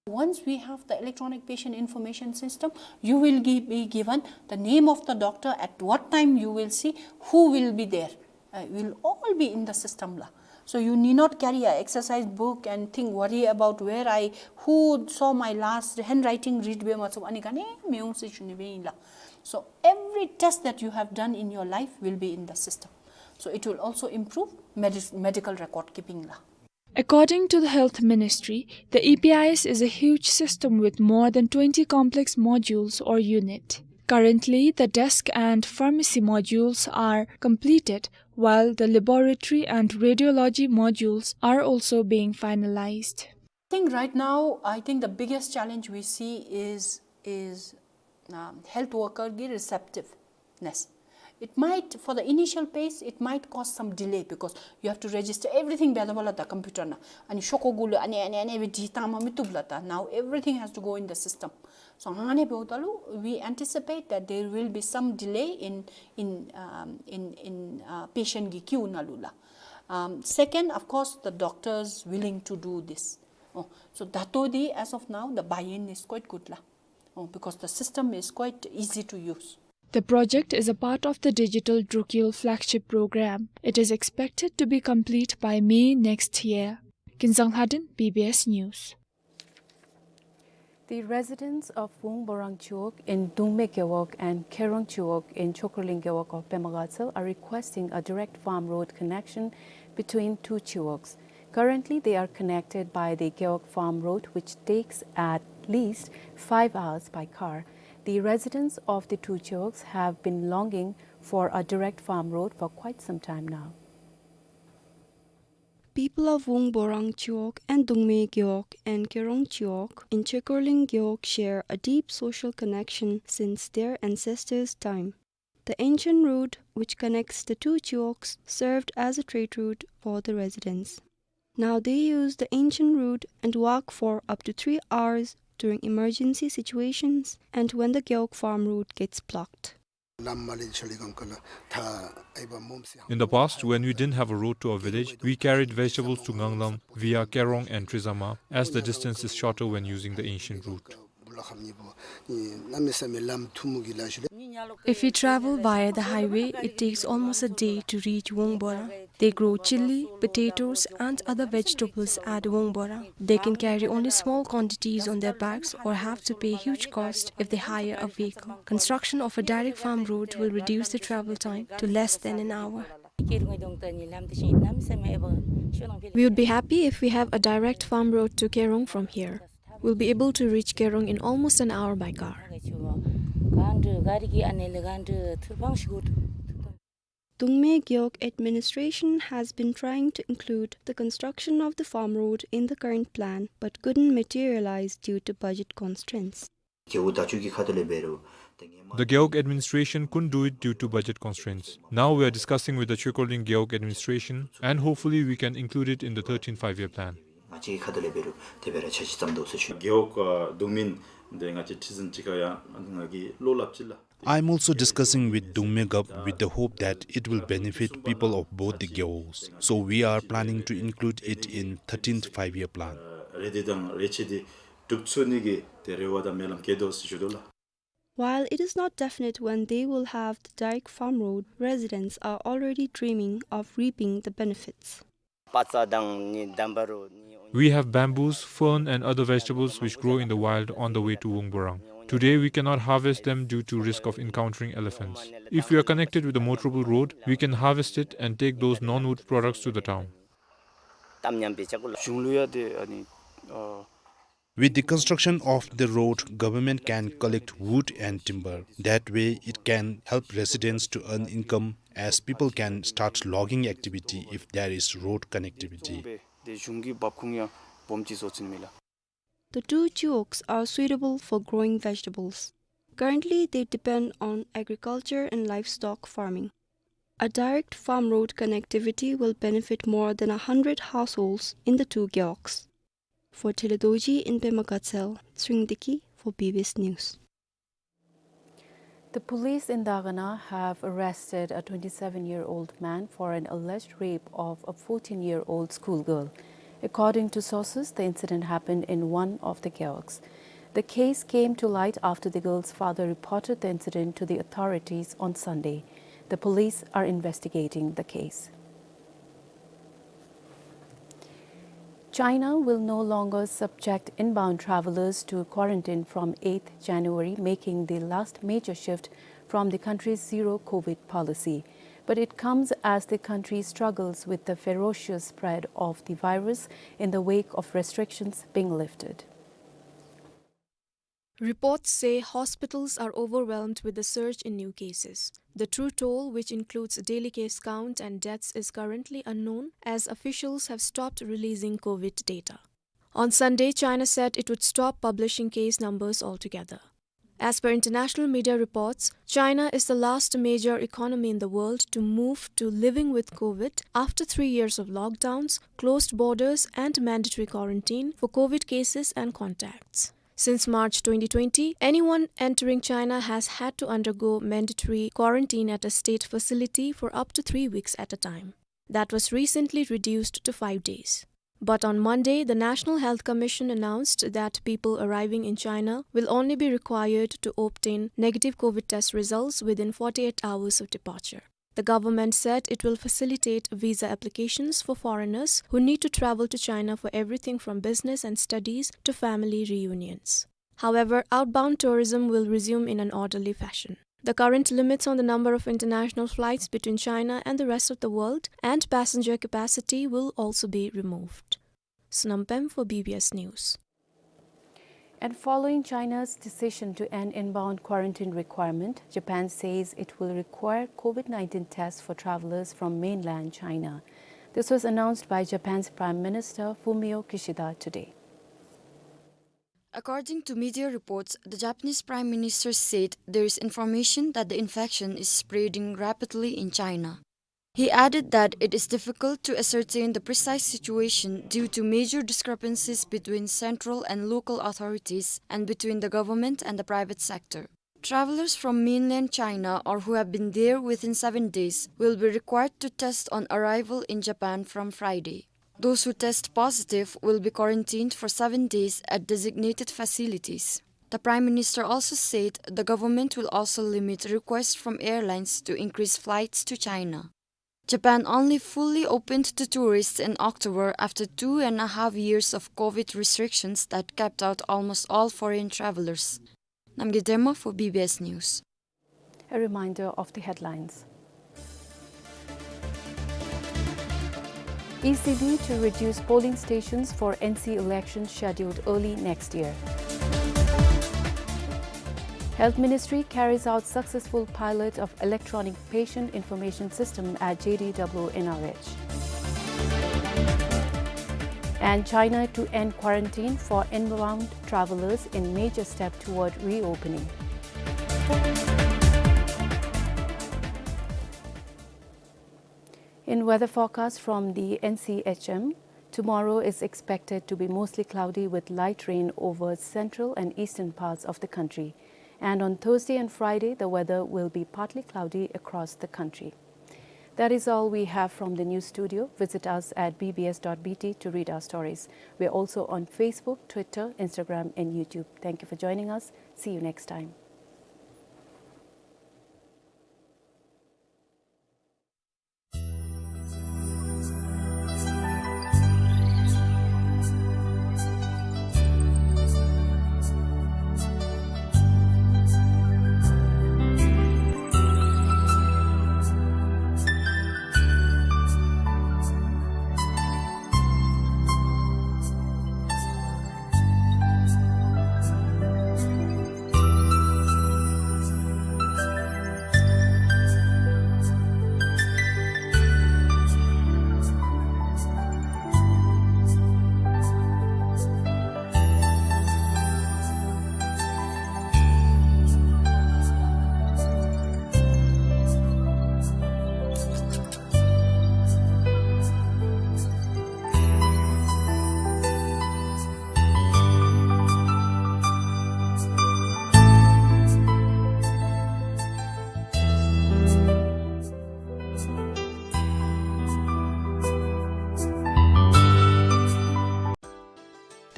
Once we have the electronic patient information system, you will gi-, be given the name of the doctor, at what time you will see, who will be there. Uh, will all be in the system la. So you need not carry a exercise book and think, worry about where I, who saw my last, handwriting read be matsum ani kane meung si chuni be la. So every test that you have done in your life will be in the system. So it will also improve medis-, medical record keeping la. According to the Health Ministry, the E P I S is a huge system with more than twenty complex modules or unit. Currently, the desk and pharmacy modules are completed, while the laboratory and radiology modules are also being finalized. I think right now, I think the biggest challenge we see is, is, um, health worker ki receptiveness. It might, for the initial phase, it might cause some delay because you have to register everything beda bala ta computer na. Ani shoko gulu, ani, ani, ani, we di tama mi tubla ta. Now everything has to go in the system. So, hane be utalu, we anticipate that there will be some delay in, in, um, in, in, uh, patient ki queue na lu la. Um, second, of course, the doctors willing to do this. Oh, so dato di, as of now, the buy-in is quite good la. Oh, because the system is quite easy to use. The project is a part of the digital Drukyul flagship program. It is expected to be complete by May next year. Kinzang Lhadon, B B S News. The residents of Wungborang Chiwog in Dungme Gewog and Kerong Chiwog in Chokorling Gewog of Pema Gatshel are requesting a direct farm road connection between two chiwogs. Currently, they are connected by the Gewog Farm Road, which takes at least five hours by car. The residents of the two chiwogs have been longing for a direct farm road for quite some time now. People of Wungborang Chiwog and Dungme Gewog and Kerong Chiwog in Chokorling Gewog share a deep social connection since their ancestors' time. The ancient road which connects the two chiwogs served as a trade route for the residents. Now they use the ancient road and walk for up to three hours during emergency situations and when the Gewog Farm Road gets blocked. In the past, when we didn't have a road to our village, we carried vegetables to Nganglam via Kerong and Trizama, as the distance is shorter when using the ancient route. If we travel via the highway, it takes almost a day to reach Wungborang. They grow chili, potatoes, and other vegetables at Wungborang. They can carry only small quantities on their backs or have to pay huge cost if they hire a vehicle. Construction of a direct farm road will reduce the travel time to less than an hour. We would be happy if we have a direct farm road to Kerong from here. We'll be able to reach Kerong in almost an hour by car. Dungme Gewog administration has been trying to include the construction of the farm road in the current plan, but couldn't materialize due to budget constraints. The Gewog administration couldn't do it due to budget constraints. Now we are discussing with the Chokorling Gewog administration, and hopefully we can include it in the thirteenth five-year plan. Gewog དང་གདུང་མེ་འདི་ང་བཅས་ཁྲི་འཛིན་གཅིག་ཁར་ཡང་ང་གིས་བློ་སླབ་ཅི་ལགས། I am also discussing with Dungme Gewog with the hope that it will benefit people of both the Gewogs. So we are planning to include it in thirteenth five-year plan. རེ་འདི་དང་རེ་ཆེ་འདི་སྒྲུབ་ཚུགས་ནི་གི་ཏེ་རེ་བ་དང་སྨོན་ལམ་བསྐྱེད་དོ་ཟེར་ཞུ་དོ་ལགས། While it is not definite when they will have the direct farm road, residents are already dreaming of reaping the benefits. We have bamboos, fern and other vegetables which grow in the wild on the way to Wungborang. Today we cannot harvest them due to risk of encountering elephants. If we are connected with a motorable road, we can harvest it and take those non-wood products to the town. གཞུང་ལུ་ཡང་ཏེ་ཨ་ནི་ཨ། With the construction of the road, government can collect wood and timber. That way, it can help residents to earn income as people can start logging activity if there is road connectivity. ཏེ་གཞུང་གི་འབབ་ཁུངས་ཡང་སྦོམ་ཅིག་བཟོ་ཚུགས་ནི་མས་ལགས། The two chiwogs are suitable for growing vegetables. Currently, they depend on agriculture and livestock farming. a direct farm road connectivity will benefit more than a hundred households in the two gewogs. For Tele Dorji in Pema Gatshel, Tshering Deki for B B S News. The police in Dagana have arrested a twenty-seven-year-old man for an alleged rape of a fourteen-year-old schoolgirl. According to sources, the incident happened in one of the gewogs. The case came to light after the girl's father reported the incident to the authorities on Sunday. The police are investigating the case. China will no longer subject inbound travelers to quarantine from eighth January, making the last major shift from the country's zero COVID policy. But it comes as the country struggles with the ferocious spread of the virus in the wake of restrictions being lifted. Reports say hospitals are overwhelmed with the surge in new cases. The true toll, which includes daily case count and deaths, is currently unknown, as officials have stopped releasing COVID data. On Sunday, China said it would stop publishing case numbers altogether. As per international media reports, China is the last major economy in the world to move to living with COVID after three years of lockdowns, closed borders, and mandatory quarantine for COVID cases and contacts. Since March twenty twenty, anyone entering China has had to undergo mandatory quarantine at a state facility for up to three weeks at a time. That was recently reduced to five days. But on Monday, the National Health Commission announced that people arriving in China will only be required to obtain negative COVID test results within forty-eight hours of departure. The government said it will facilitate visa applications for foreigners who need to travel to China for everything from business and studies to family reunions. However, outbound tourism will resume in an orderly fashion. The current limits on the number of international flights between China and the rest of the world and passenger capacity will also be removed. Sonam Pem for B B S News. And following China's decision to end inbound quarantine requirement, Japan says it will require COVID nineteen tests for travelers from mainland China. This was announced by Japan's Prime Minister Fumio Kishida today. According to media reports, the Japanese Prime Minister said there is information that the infection is spreading rapidly in China. He added that it is difficult to ascertain the precise situation due to major discrepancies between central and local authorities and between the government and the private sector. Travelers from mainland China or who have been there within seven days will be required to test on arrival in Japan from Friday. Those who test positive will be quarantined for seven days at designated facilities. The Prime Minister also said the government will also limit requests from airlines to increase flights to China. Japan only fully opened to tourists in October after two and a half years of COVID restrictions that kept out almost all foreign travelers. Namgay Dema for B B S News. A reminder of the headlines. E C B to reduce polling stations for N C elections scheduled early next year. Health Ministry carries out successful pilot of electronic patient information system at J D W N R H. And China to end quarantine for inbound travelers in major step toward reopening. In weather forecast from the N C H M, tomorrow is expected to be mostly cloudy with light rain over central and eastern parts of the country. And on Thursday and Friday, the weather will be partly cloudy across the country. That is all we have from the news studio. Visit us at B B S dot B T to read our stories. We are also on Facebook, Twitter, Instagram, and YouTube. Thank you for joining us. See you next time.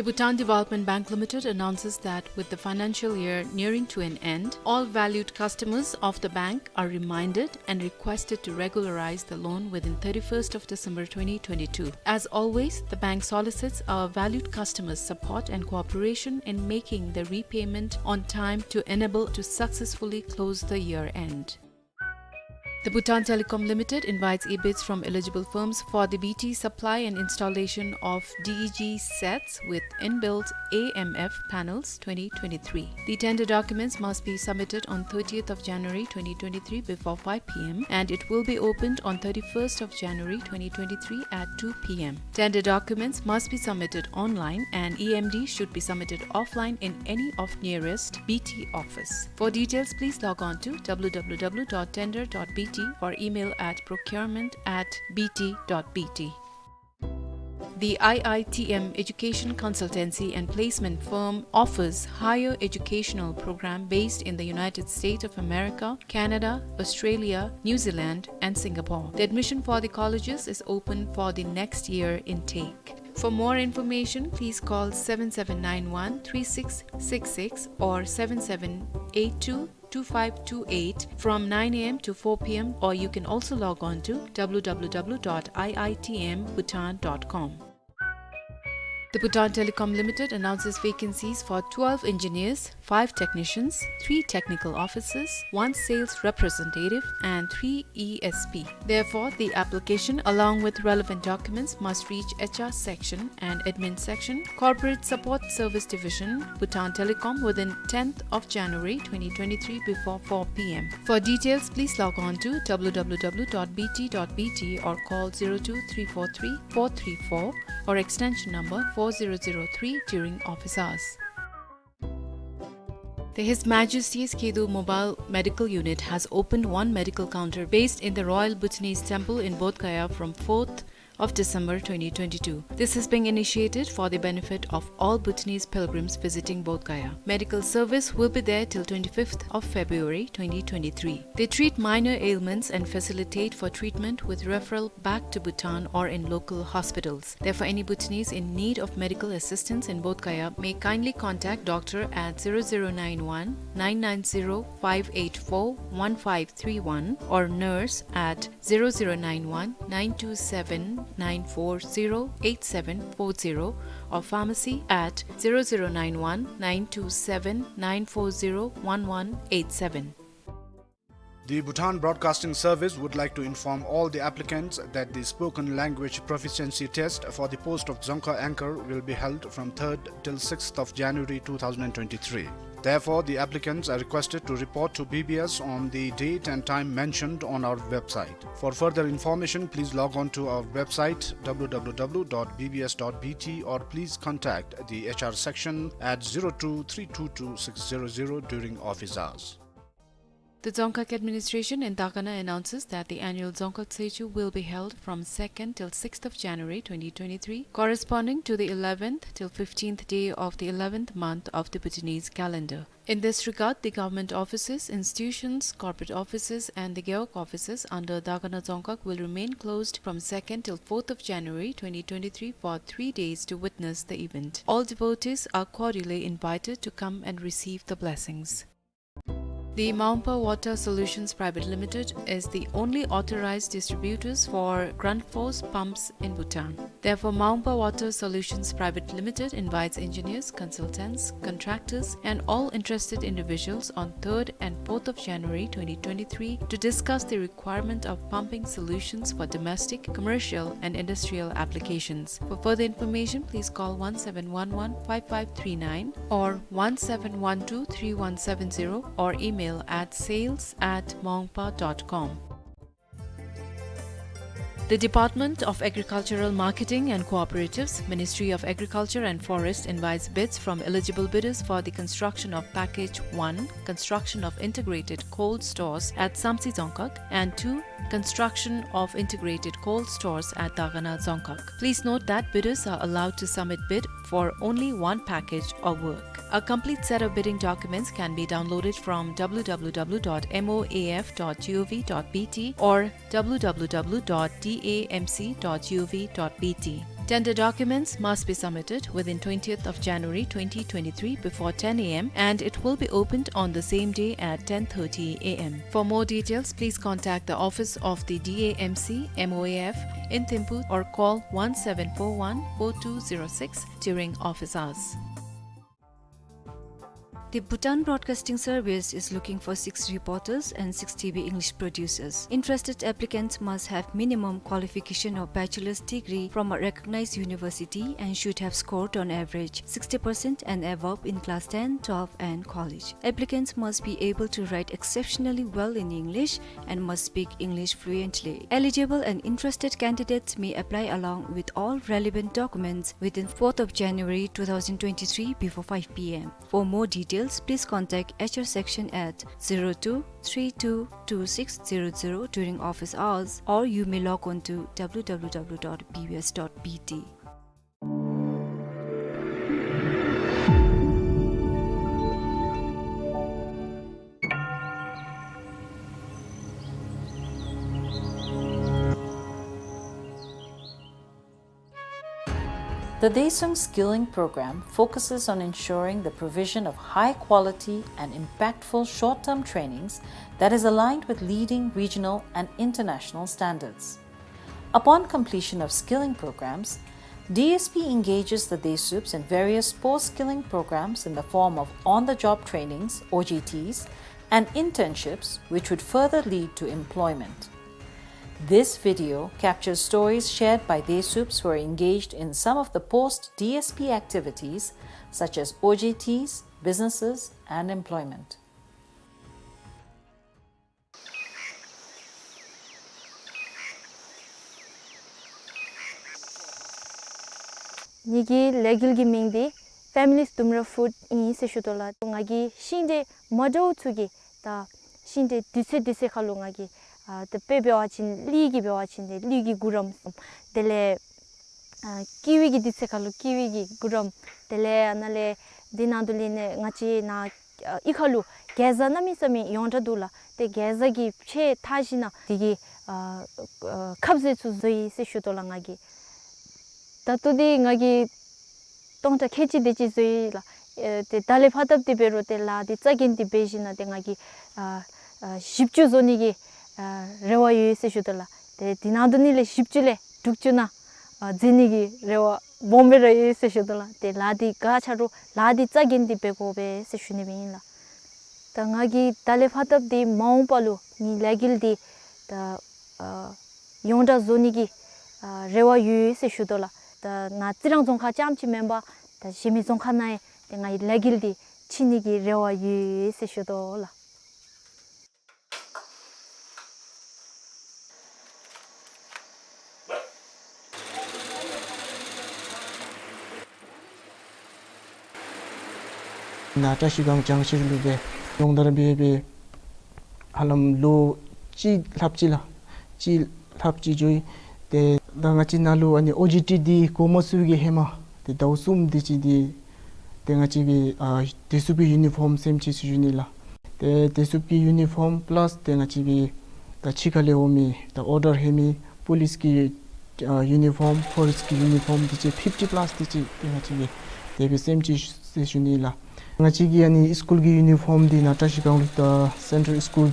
Bhutan Development Bank Limited announces that with the financial year nearing to an end, all valued customers of the bank are reminded and requested to regularize the loan within thirty-first of December twenty twenty-two. As always, the bank solicits our valued customers' support and cooperation in making the repayment on time to enable to successfully close the year end. The Bhutan Telecom Limited invites e-bids from eligible firms for the B T supply and installation of D E G sets with inbuilt A M F panels twenty twenty-three. The tender documents must be submitted on thirtieth of January twenty twenty-three before five p m, and it will be opened on thirty-first of January twenty twenty-three at two p m. Tender documents must be submitted online, and E M D should be submitted offline in any of nearest B T office. For details, please log on to w w w dot tender dot b t or email at procurement at b t dot b t. The I I T M education consultancy and placement firm offers higher educational program based in the United States of America, Canada, Australia, New Zealand, and Singapore. The admission for the colleges is open for the next year intake. For more information, please call seven seven nine one three six six six or seven seven eight two two five two eight from nine a m to four p m, or you can also log on to w w w dot i i t m bhutan dot com. The Bhutan Telecom Limited announces vacancies for twelve engineers, five technicians, three technical officers, one sales representative, and three E S P. Therefore, the application, along with relevant documents, must reach H R section and admin section, Corporate Support Service Division, Bhutan Telecom, within tenth of January twenty twenty-three before four p m. For details, please log on to w w w dot b t dot b t or call zero two three four three four three four or extension number four zero zero three during office hours. The His Majesty's Khedu Mobile Medical Unit has opened one medical counter based in the Royal Bhutanese Temple in Bodh Gaya from fourth of December twenty twenty-two. This is being initiated for the benefit of all Bhutanese pilgrims visiting Bodh Gaya. Medical service will be there till twenty-fifth of February twenty twenty-three. They treat minor ailments and facilitate for treatment with referral back to Bhutan or in local hospitals. Therefore, any Bhutanese in need of medical assistance in Bodh Gaya may kindly contact doctor at zero zero nine one nine nine zero five eight four one five three one or nurse at zero zero nine one nine two seven nine four zero eight seven four zero or pharmacy at zero zero nine one nine two seven nine four zero one one eight seven. The Bhutan Broadcasting Service would like to inform all the applicants that the spoken language proficiency test for the post of Dzongkha anchor will be held from third till sixth of January two thousand and twenty-three. Therefore, the applicants are requested to report to B B S on the date and time mentioned on our website. For further information, please log on to our website w w w dot b b s dot b t or please contact the H R section at zero two three two two six zero zero during office hours. The Dzongkhag administration in Dagana announces that the annual Dzongkhag Tshechu will be held from second till sixth of January twenty twenty-three, corresponding to the eleventh till fifteenth day of the eleventh month of the Bhutanese calendar. In this regard, the government offices, institutions, corporate offices, and the gewog offices under Dagana Dzongkhag will remain closed from second till fourth of January twenty twenty-three for three days to witness the event. All devotees are cordially invited to come and receive the blessings. The Maungpa Water Solutions Private Limited is the only authorized distributors for Grundfos pumps in Bhutan. Therefore, Maungpa Water Solutions Private Limited invites engineers, consultants, contractors, and all interested individuals on third and fourth of January twenty twenty-three to discuss the requirement of pumping solutions for domestic, commercial, and industrial applications. For further information, please call one seven one one five five three nine or one seven one two three one seven zero or email at sales at maungpa dot com. The Department of Agricultural Marketing and Cooperatives, Ministry of Agriculture and Forest invites bids from eligible bidders for the construction of Package one, construction of integrated cold stores at Samtse Dzongkhag, and two, construction of integrated cold stores at Dagana Dzongkhag. Please note that bidders are allowed to submit bid for only one package of work. A complete set of bidding documents can be downloaded from w w w dot m o a f dot g o v dot b t or w w w dot d a m c dot g o v dot b t. Tender documents must be submitted within twentieth of January twenty twenty-three before ten A M, and it will be opened on the same day at ten thirty A M. For more details, please contact the office of the D A M C M O A F in Thimphu or call one seven four one four two zero six during office hours. The Bhutan Broadcasting Service is looking for six reporters and six T V English producers. Interested applicants must have minimum qualification of bachelor's degree from a recognized university and should have scored on average sixty percent and above in class ten, twelve, and college. Applicants must be able to write exceptionally well in English and must speak English fluently. Eligible and interested candidates may apply along with all relevant documents within fourth of January two thousand twenty-three before five P M. For more details, please contact H R section at zero two three two two six zero zero during office hours, or you may log on to W W W dot B B S dot B T. The Daesung Skilling Program focuses on ensuring the provision of high-quality and impactful short-term trainings that is aligned with leading regional and international standards. Upon completion of skilling programs, D S P engages the Daesups in various post-skilling programs in the form of on-the-job trainings, O J Ts, and internships, which would further lead to employment. This video captures stories shared by Daesups who are engaged in some of the post-D S P activities, such as O J Ts, businesses, and employment. ངེ་གི་ལས་འགུལ་གྱི་མིང་འདི་Families Dumra Food ཨིན་ཟེར་ཞུ་དོ་ལགས། ང་གིས་ཤིང་འབྲས་མ་འདྲཝ་ཚུ་གི་ད་ཤིང་འབྲས་དུས་ཚོད་དུས་ཚོད་ཁར་ལུ་ང་གིས་ཨ་ད་དཔེ་འབད་བ་ཅིན་ལུད་ཀྱི་འབད་བ་ཅིན་ཏེ་ལུད་ཀྱི་གུ་རམ། དེ་ལས་ཨ་ཀི་ཝི་གི་དུས་ཚོད་ཁར་ལུ་ཀི་ཝི་གི་གུ་རམ། དེ་ལས་ཨ་ནཱ་ལས་འདི་ནང་དུ་ལས་ནས་ང་བཅས་ནཱ་ཨ་ཨི་ཁ་ལུ་གེ་ཛ་གནམ་མེད་ས་མེད་ཡོངས་གྲགས་འདུག་ལགས། ཏེ་གེ་ཛ་གི་ཕྱེ་འཐག་ཞིནམ་ལས་དེ་གི་ཨ་ཨ་ཁབ་ཟས་ཚུ་བཟོ་ཡི་ཟེར་ཞུ་དོ་ལགས་ང་གིས། ད་ལྟོ་འདི་ང་གིས་སྟོང་ཕྲག་ཁལ་གཅིག་དེ་ཅིག་བཟོ་ཡི་ལགས། ཨེ་ཏེ་ད་ལས་ཕར་ད་ལྟོ་འདི་འབད་རུང་ཏེ་ལཱ་འདི་རྩ་འགེངས་ཏེ་འབད་ཞིནམ་ལས་ཏེ་ང་གིས་ཨ་ཨ་བཞི་བཅུ་བཟོ་ནི་གི་ཨ་རེ་བ་ཡོད་ཟེར་ཞུ་དོ་ལགས། ཏེ་འདི་ནང་དུ་ནི་ལས་བཞི་བཅུ་ལས་དྲུག་ཅུ་ནང་ཨ་འཛིན་ནི་གི་རེ་བ་སྦོམ་སྦེ་ར་ཡོད་ཟེར་ཞུ་དོ་ལགས། ཏེ་ལཱ་འདི་ག་ཅི་རུང་ལཱ་འདི་རྩ་འགེངས་ཏེ་འབད་དགོ་པས་ཟེར་ཞུ་ནི་སྦེ་ཨིན་ལགས། ད་ང་གིས་ད་ལས་ཕར་ད་ལྟོ་འདི་མ་འོངས་པ་ལུ་ངེའི་ལས་འགུལ་འདི་ད་ཨ་ཡོངས་གྲགས་བཟོ་ནི་གི་ཨ་རེ་བ་ཡོད་ཟེར་ཞུ་དོ་ལགས། ད་ནཱ་རྩི་རང་རྫོང་ཁག་རྐྱངམ་ཅིག་མེན་པར་ད་གཞན་མི་རྫོང་ཁག་ནང་ཡང་ཏེ་ངེའི་ལས་འགུལ་འདི་ཕྱིན་ནི་གི་རེ་བ་ཡོད་ཟེར་ཞུ་དོ་ལགས། ནཱ་བཀྲིས་སྒང་ལྗང་ཤིང་ལུ་སྦེ་སྦྱོང་བརྡར་འབད་འབད་ཧ་ལམ་ལོ་གཅིག་ལྷགཔ་ཅིག་ལགས། གཅིག་ལྷགཔ་ཅིག་འགྱོ་ཡི། ཏེ་ད་ང་བཅས་ནཱ་ལུ་ཨ་ནི་ཨོ་ཇི་ཊི་འདི་འགོ་མ་བཙུགས་པའི་ཧེ་མ་ཏེ་ཟླཝ་གསུམ་དེ་ཅིག་འདི་ཏེ་ང་བཅས་ཀྱིས་ཨ་དེ་ཚུ་གི་ཡུ་ནི་ཕོརམ་སེམས་ཅི་ཟེར་ཞུ་ནི་ལགས། ཏེ་དེ་ཚུ་གི་ཡུ་ནི་ཕོརམ་པ་ལཱསི་ཏེ་ང་བཅས་ཀྱིས་ད་ཕྱི་ཁ་ལས་འོང་མི་ད་ཨོར་ཌར་ལྷོད་མི་པོ་ལིསི་གི་ཨ་ཡུ་ནི་ཕོརམ་ཕོ་རེསཊི་གི་ཡུ་ནི་ཕོརམ་དེ་ཅིག་ཕིཕ་ཊི་པ་ལཱསི་དེ་ཅིག་ཏེ་ང་བཅས་ཀྱིས་དེ་སྦེ་སེམས་ཅི་ཟེར་ཞུ་ནི་ལགས། ང་བཅས་ཀྱི་ཨ་ནི་སི་ཀུལ་གྱི་ཡུ་ནི་ཕོརམ་འདི་ནཱ་བཀྲིས་སྒང་ལུ་ད་སེན་ཊར་སི་ཀུལ་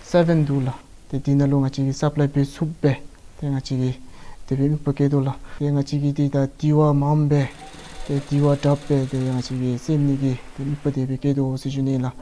སེ་བེན་འདུག་ལགས། ཏེ་འདི་ནང་ལུ་ང་བཅས་ཀྱིས་སབ་ལའི་འབད་ཚུགསཔ་སྦེ་ཏེ་ང་བཅས་ཀྱིས་དེ་སྦེ་དམིགས་པ་བསྐྱེད་དོ་ལགས། ཏེ་ང་བཅས་ཀྱིས་འདི་ད་དེ་བ་མངམ་སྦེ་ཏེ་དེ་བ་དྲགཔ་སྦེ་ཏེ་ང་བཅས་ཀྱིས་སེམས་ནི་གི་ཏེ་དམིགས་པ་དེ་སྦེ་བསྐྱེད་དོ་ཟེར་ཞུ་ནི་ལགས།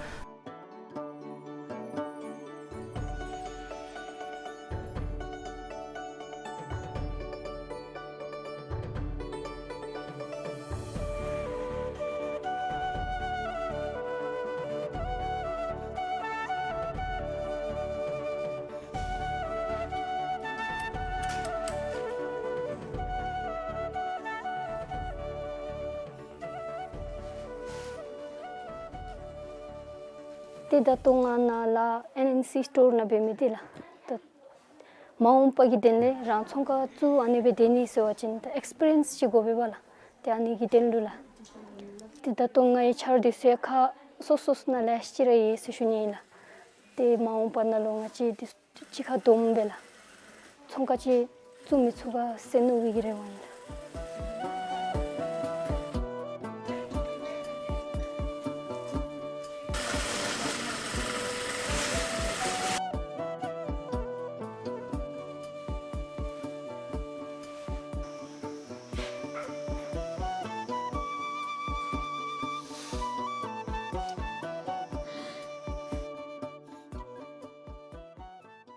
ཏེ་ད་ལྟོ་ང་ནཱ་ལཱ་ཨེན་ཨེན་སི་སི་ཊོར་ནང་འབད་མི་འདི་ལགས། ད་མ་འོངས་པ་གི་དོན་ལས་རང་ཚོང་ཁང་བཙུགས་ཨ་ནི་སྦེ་སྡོད་ནི་ཟེར་བ་ཅིན་ད་ཨེགསི་པི་རི་ཡེནསི་ཅིག་དགོ་པས་པ་ལགས། ཏེ་ཨ་ནི་གི་དོན་ལུ་ལགས། ཏེ་ད་ལྟོ་ངེའི་ཆ་རོགས་འདི་ཚུ་ཁར་སོ་སོ་ནང་ལས་ཅིག་ར་ཡོད་ཟེར་ཞུ་ནི་ཨིན་ལགས། ཏེ་མ་འོངས་པ་ནང་ལུ་ང་བཅས་འདི་གཅིག་ཁར་བསྡོམས་སྦེ་ལགས་ཚོང་ཁང་ཅིག་བཙུགས་མི་ཚུགས་ག་ཟེར་མནོ་བའི་གི་རེ་བ་ཨིན་ལགས།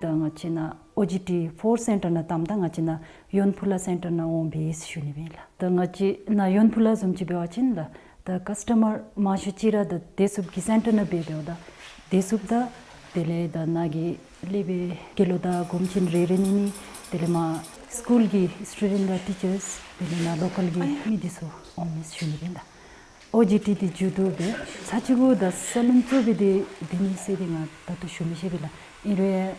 ད་ང་བཅས་ནཱ་ཨོ་ཇི་ཊི་ཕོར་སེན་ཊར་ནང་བཏངམ་ད་ང་བཅས་ནཱ་ཡོན་ཕུ་ལ་སེན་ཊར་ནང་འོང་པས་ཟེར་ཞུ་ནི་སྦེ་ལགས། ད་ང་བཅས་ནཱ་ཡོན་ཕུ་ལ་བཟུམ་ཅིག་འབད་བ་ཅིན་ལགས། ད་ཀཱསི་ཊ་མར་མང་ཤོས་ཅིག་ར་ད་བདེ་སྲུངཔ་གི་སེན་ཊར་ནང་འབད་འབདཝ་ད་བདེ་སྲུངཔ་དང་དེ་ལས་ད་ནཱ་གི་ལས་པའི་དགེ་སློང་དང་གོང་ཆེན་རེ་རེ་གཉིས་གཉིས་དེ་ལས་མར་སི་ཀུལ་གྱི་སི་ཊུ་ཌེནཊ་དང་ཊི་ཅརསི་དེ་ལས་ནཱ་ལོ་ཀཱལ་གྱི་མི་འདི་ཚུ་འོངམ་མས་ཟེར་ཞུ་ནི་སྦེ་ལགས། ཨོ་ཇི་ཊི་འདི་མཇུག་བསྡུ་སྦེ་ཚར་གཅིག་གུ་ད་ས་ལུན་བཙུགས་སྦེ་འདི་འདི་ནི་ཟེར་འདི་ང་ད་ལྟོ་ཞུ་མི་ཤེས་པས་ལགས། ཨིན་རུང་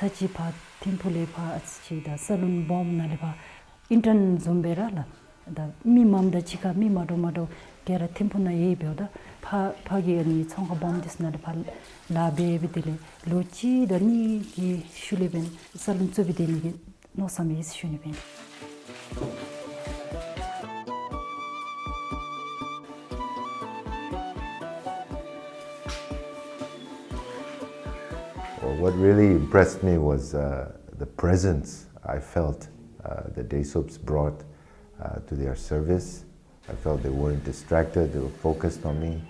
ཚར་གཅིག་ཕར་ཐིམ་ཕུག་ལས་ཕར་ཨ་ཙི་ཅིག་ད་ས་ལུན་སྦོམ་ནང་ལས་ཕར་ཨིན་ཊརན་བཟུམ་སྦེ་ར་ལགས། ད་མི་མངམ་དང་གཅིག་ཁར་མི་མ་འདྲཝ་མ་འདྲཝ་ག་ར་ཐིམ་ཕུག་ནང་ཡོད་འབདཝ་ད་ཕར་ཕར་གྱི་ཨ་ནི་ཚོང་ཁང་སྦོམ་འདི་ཚུ་ནང་ལས་ཕར་ལཱ་འབད་སྦེ་དེ་ལས་ལོ་གཅིག་དང་གཉིས་ཀྱི་ཤུལ་ལས་འབདན་ས་ལུན་བཙུགས་སྦེ་སྡོད་ནི་གི་མནོ་བསམ་ཡོད་ཟེར་ཞུ་ནི་སྦེ། Well, what really impressed me was, uh, the presence I felt, uh, the Daesubs brought, uh, to their service. I felt they weren't distracted, they were focused on me.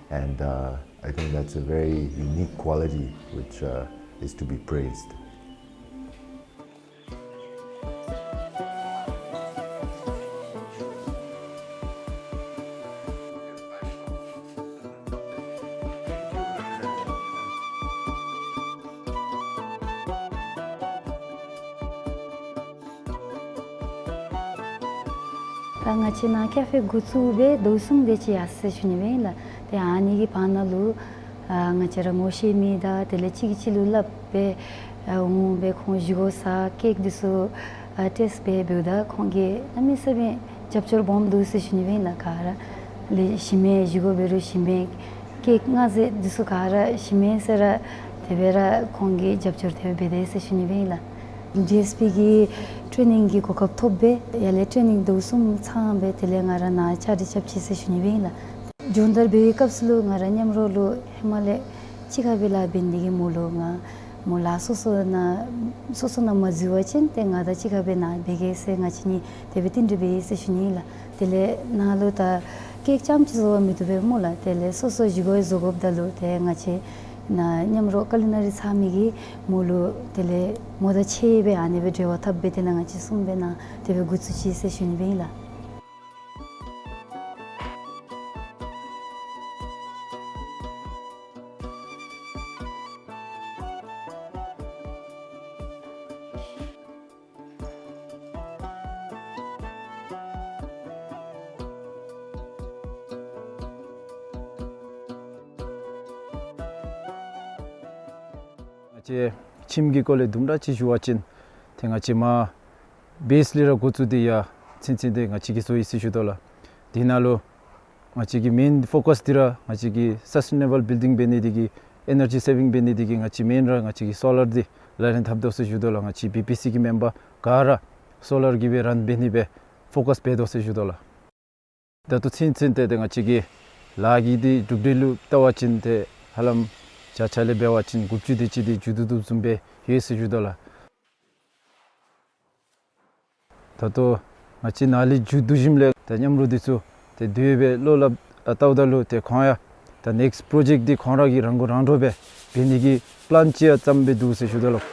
And, uh, I think that's a very unique quality which, uh, is to be praised. ད་ང་བཅས་ནཱ་ཀེ་ཕེ་འགོ་བཙུགས་སྦེ་ཟླཝ་གསུམ་དེ་ཅིག་ཡར་སོ་ཡི་ཟེར་ཞུ་ནི་སྦེ་ཨིན་ལགས། ཏེ་ཨ་ནི་གི་བར་ན་ལུ་ཨ་ང་བཅས་ར་ངོ་ཤེས་མི་དང་དེ་ལས་གཅིག་གིས་གཅིག་ལུ་སླབ་སྦེ་ཨ་འོང་སྦེ་ཁོང་བཞེས་སྒོ་ཟ་ཀེག་འདི་ཚུ་ཨ་ཊེསཊ་འབད་འབདཝ་ད་ཁོང་གིས་གནམ་མེད་ས་མེད་རྒྱབ་སྐྱོར་སྦོམ་འདུག་ཟེར་ཞུ་ནི་སྦེ་ཨིན་ལགས། ག་ར་ལས་ཞིམ་མས་བཞེས་སྒོ་འབད་རུང་ཞིམ་མས། ཀེག་མངར་ཟས་འདི་ཚུ་ག་ར་ཞིམ་མས་ཟེར་ར་དེ་སྦེ་ར་ཁོང་གིས་རྒྱབ་སྐྱོར་དེ་སྦེ་འབད་དེས་ཟེར་ཞུ་ནི་སྦེ་ཨིན་ལགས། ཌི་ཨེསི་པི་གི་ཊེ་ནིང་གི་གོ་སྐབས་ཐོབ་སྦེ་ཡར་ལས་ཊེ་ནིང་ཟླཝ་གསུམ་ཚང་སྦེ་དེ་ལས་ང་ར་ནཱ་བཅའ་སྒྲིག་རྐྱབ་ཅི་ཟེར་ཞུ་ནི་སྦེ་ཨིན་ལགས། སྦྱོང་བརྡར་འབད་བའི་སྐབས་སུ་ལུ་ང་ར་མཉམ་རོགས་ལུ་ཧེ་མ་ལས་གཅིག་ཁར་སྦེ་ལཱ་འབད་ནི་དེ་གིས་མོ་ལུ་ང་མོ་ལཱ་སོ་སོ་ནང་སོ་སོ་ནང་མ་འཛུལ་བ་ཅིན་ཏེ་ང་དང་གཅིག་ཁར་སྦེ་ནཱ་འབད་གེ་ཟེར་ང་བཅས་གཉིས་དེ་སྦེ་རྟེན་འབྲེལ་འབད་ཡི་ཟེར་ཞུ་ནི་ཨིན་ལགས། དེ་ལས་ནཱ་ལུ་ད་ཀེག་རྐྱངམ་ཅིག་བཟོ་བར་མི་བཏུབ་པས་སྨོ་ལགས། དེ་ལས་སོ་སོ་བཞེས་སྒོ་བཟོ་དགོཔ་ད་ལུ་ཏེ་ང་བཅས་ནཱ་མཉམ་རོགས་ཀ་ལི་ན་རི་ཚང་མི་གིས་མོ་ལུ་དེ་ལས་མོ་དང་ཕྱད་སྦེ་ཨ་ནི་སྦེ་འབྲེལ་བ་འཐབ་སྦེ་དེ་ནང་ང་བཅས་གསུམ་སྦེ་ནཱ་དེ་སྦེ་འགོ་བཙུགས་ཅི་ཟེར་ཞུ་ནི་སྦེ་ཨིན་ལགས། ང་བཅས་ཁྱིམ་གྱི་སྐོར་ལས་དུམ་གྲ་ཅིག་ཞུ་བ་ཅིན་ཏེ་ང་བཅས་མར་བེསི་ལས་ར་འགོ་བཙུགས་ཏེ་ཡར་ཚུན་ཚོད་འདི་ང་བཅས་ཀྱིས་བཟོ་ཡི་ཟེར་ཞུ་དོ་ལགས། དེ་ནང་ལུ་ང་བཅས་ཀྱི་མེན་ཕོ་ཀསི་འདི་ར་ང་བཅས་ཀྱི་སཱསི་ཊེ་ནེ་བཱལ་བིལ་ཌིང་འབད་ནི་དེ་གིས་ཨེ་ནར་ཇི་སེ་བིང་འབད་ནི་དེ་གིས་ང་བཅས་མེན་ར་ང་བཅས་ཀྱིས་སོ་ལར་འདི་ལག་ལེན་འཐབ་དོ་ཟེར་ཞུ་དོ་ལགས། ང་བཅས་བི་པི་སི་གི་མེམ་བར་ག་ར་སོ་ལར་གྱིས་སྦེ་རཱན་འབད་ནི་སྦེ་ཕོ་ཀསི་འབད་དོ་ཟེར་ཞུ་དོ་ལགས། ད་ལྟོ་ཚུན་ཚོད་ཏེ་ཏེ་ང་བཅས་ཀྱི་ལཱ་གི་འདི་གྲུབ་འབྲས་ལུ་བལྟ་བ་ཅིན་ཏེ་ཧ་ལམ་བརྒྱ་ཆ་ལས་འབད་བ་ཅིན་དགུ་བཅུ་དེ་ཅིག་འདི་མཇུག་བསྡུ་བསྡུཝ་བཟུམ་སྦེ་ཡོད་ཟེར་ཞུ་དོ་ལགས། ད་ལྟོ་ང་བཅས་ནཱ་ལས་མཇུག་བསྡུ་ཞིནམ་ལས་ད་མཉམ་རོགས་འདི་ཚུ་ཏེ་དེ་སྦེ་བློ་སླབ་ཨ་བལྟཝ་ད་ལུ་ཏེ་ཁོང་ཡང་ད་ནེགསི་པྲོ་ཇེཀཊ་འདི་ཁོང་ར་གིས་རང་མགོ་རང་འདྲོངས་སྦེ་འབད་ནི་གི་པི་ལཱན་ཅིག་ཡང་བརྩམས་སྦེ་འདུག་ཟེར་ཞུ་དོ་ལགས།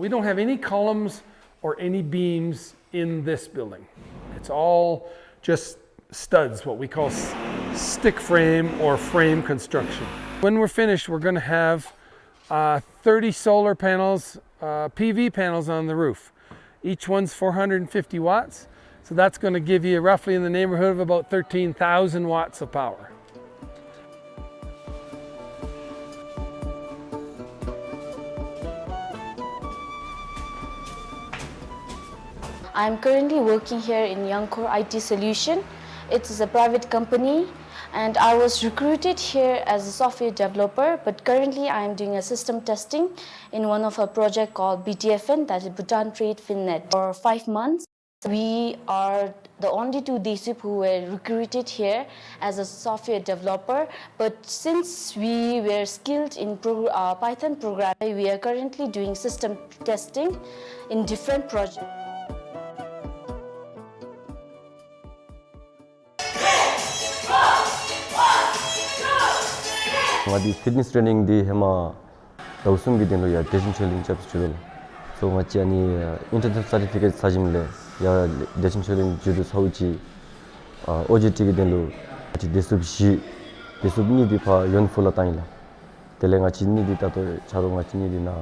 We don't have any columns or any beams in this building. It's all just studs, what we call s- stick frame or frame construction. When we're finished, we're gonna have, uh, thirty solar panels, uh, P V panels on the roof. Each one's four hundred fifty watts, so that's gonna give you roughly in the neighborhood of about thirteen thousand watts of power. I'm currently working here in Youngcore I T Solution. It is a private company, and I was recruited here as a software developer, but currently I am doing a system testing in one of our project called B T F N, that is Bhutan Trade Finnet, for five months. We are the only two DSWP who were recruited here as a software developer, but since we were skilled in pro-, uh, Python programming, we are currently doing system testing in different projects. ང་འདི་ཕིཊ་ནེསི་ཊེ་རེ་ནིང་འདི་ཧེ་མ་ཟླཝ་གསུམ་གྱི་དོན་ལུ་ཡར་བདེ་ཆེན་ཆོས་གླིང་རྐྱབ་སྟེ་འགྱོ་དོ་ལགས། སོ་ང་བཅས་ཨ་ནི་ཨ་ཨིན་ཊར་ནེ་ཤ་ནལ་སར་ཊི་ཕི་ཀེཊ་ཟ་ཞིནམ་ལས་ཡར་བདེ་ཆེན་ཆོས་གླིང་འགྱོ་དོ་ཚརཝ་ཅིག་ཨ་ཨོ་ཇི་ཊི་གི་དོན་ལུ་ང་བཅས་བདེ་སྲུངཔ་བཞི་བདེ་སྲུངཔ་གཉིས་འདི་ཕར་ཡོན་ཧྥུ་ལུ་བཏང་ཡི་ལགས། དེ་ལས་ང་བཅས་གཉིས་འདི་ད་ལྟོ་ཆ་རོགས་ང་བཅས་གཉིས་འདི་ནཱ་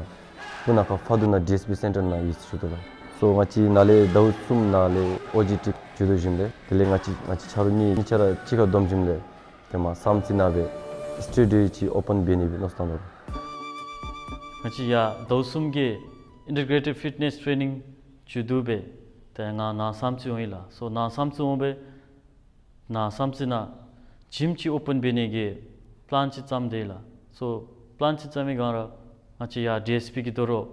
སྤུ་ན་ཁ་ཕ་དུ་ན་ཌི་ཨེསི་པི་སེན་ཊར་ནང་ཡོད་ཟེར་ཞུ་དོ་ལགས། སོ་ང་བཅས་ནཱ་ལས་ཟླཝ་གསུམ་ནང་ལས་ཨོ་ཇི་ཊི་འགྱོ་དོ་ཞིནམ་ལས་དེ་ལས་ང་བཅས་ང་བཅས་ཆ་རོགས་གཉིས་གཉིས་ཆ་ར་གཅིག་ཁར་བསྡོམས་ཞིནམ་ལས་དེ་མར་བསམ་རྩེ་ནང་སྦེ་སི་ཊུ་ཌིའོ་ཅིག་ཨོ་པཱན་འབད་ནི་སྦེ་མནོ་བསམ་བཏང་དོ་ལགས། ང་བཅས་ཡར་ཟླཝ་གསུམ་གྱི་ཨིན་ཊི་གྲེ་ཊེཌ་ཕིཊ་ནེསི་ཊེ་རེ་ནིང་འགྱོ་དོ་སྦེ་ཏེ་ང་ནཱ་བསམ་རྩེ་འོང་ཡི་ལགས། སོ་ནཱ་བསམ་རྩེ་འོང་སྦེ་ནཱ་བསམ་རྩེ་ནང་ཇིམ་ཅིག་ཨོ་པཱན་འབད་ནི་གི་པི་ལེན་ཅིག་བརྩམས་དེས་ལགས། སོ་པི་ལེན་ཅིག་བརྩམས་མི་སྒང་ར་ང་བཅས་ཡར་ཌི་ཨེསི་པི་གིས་དོ་རུང་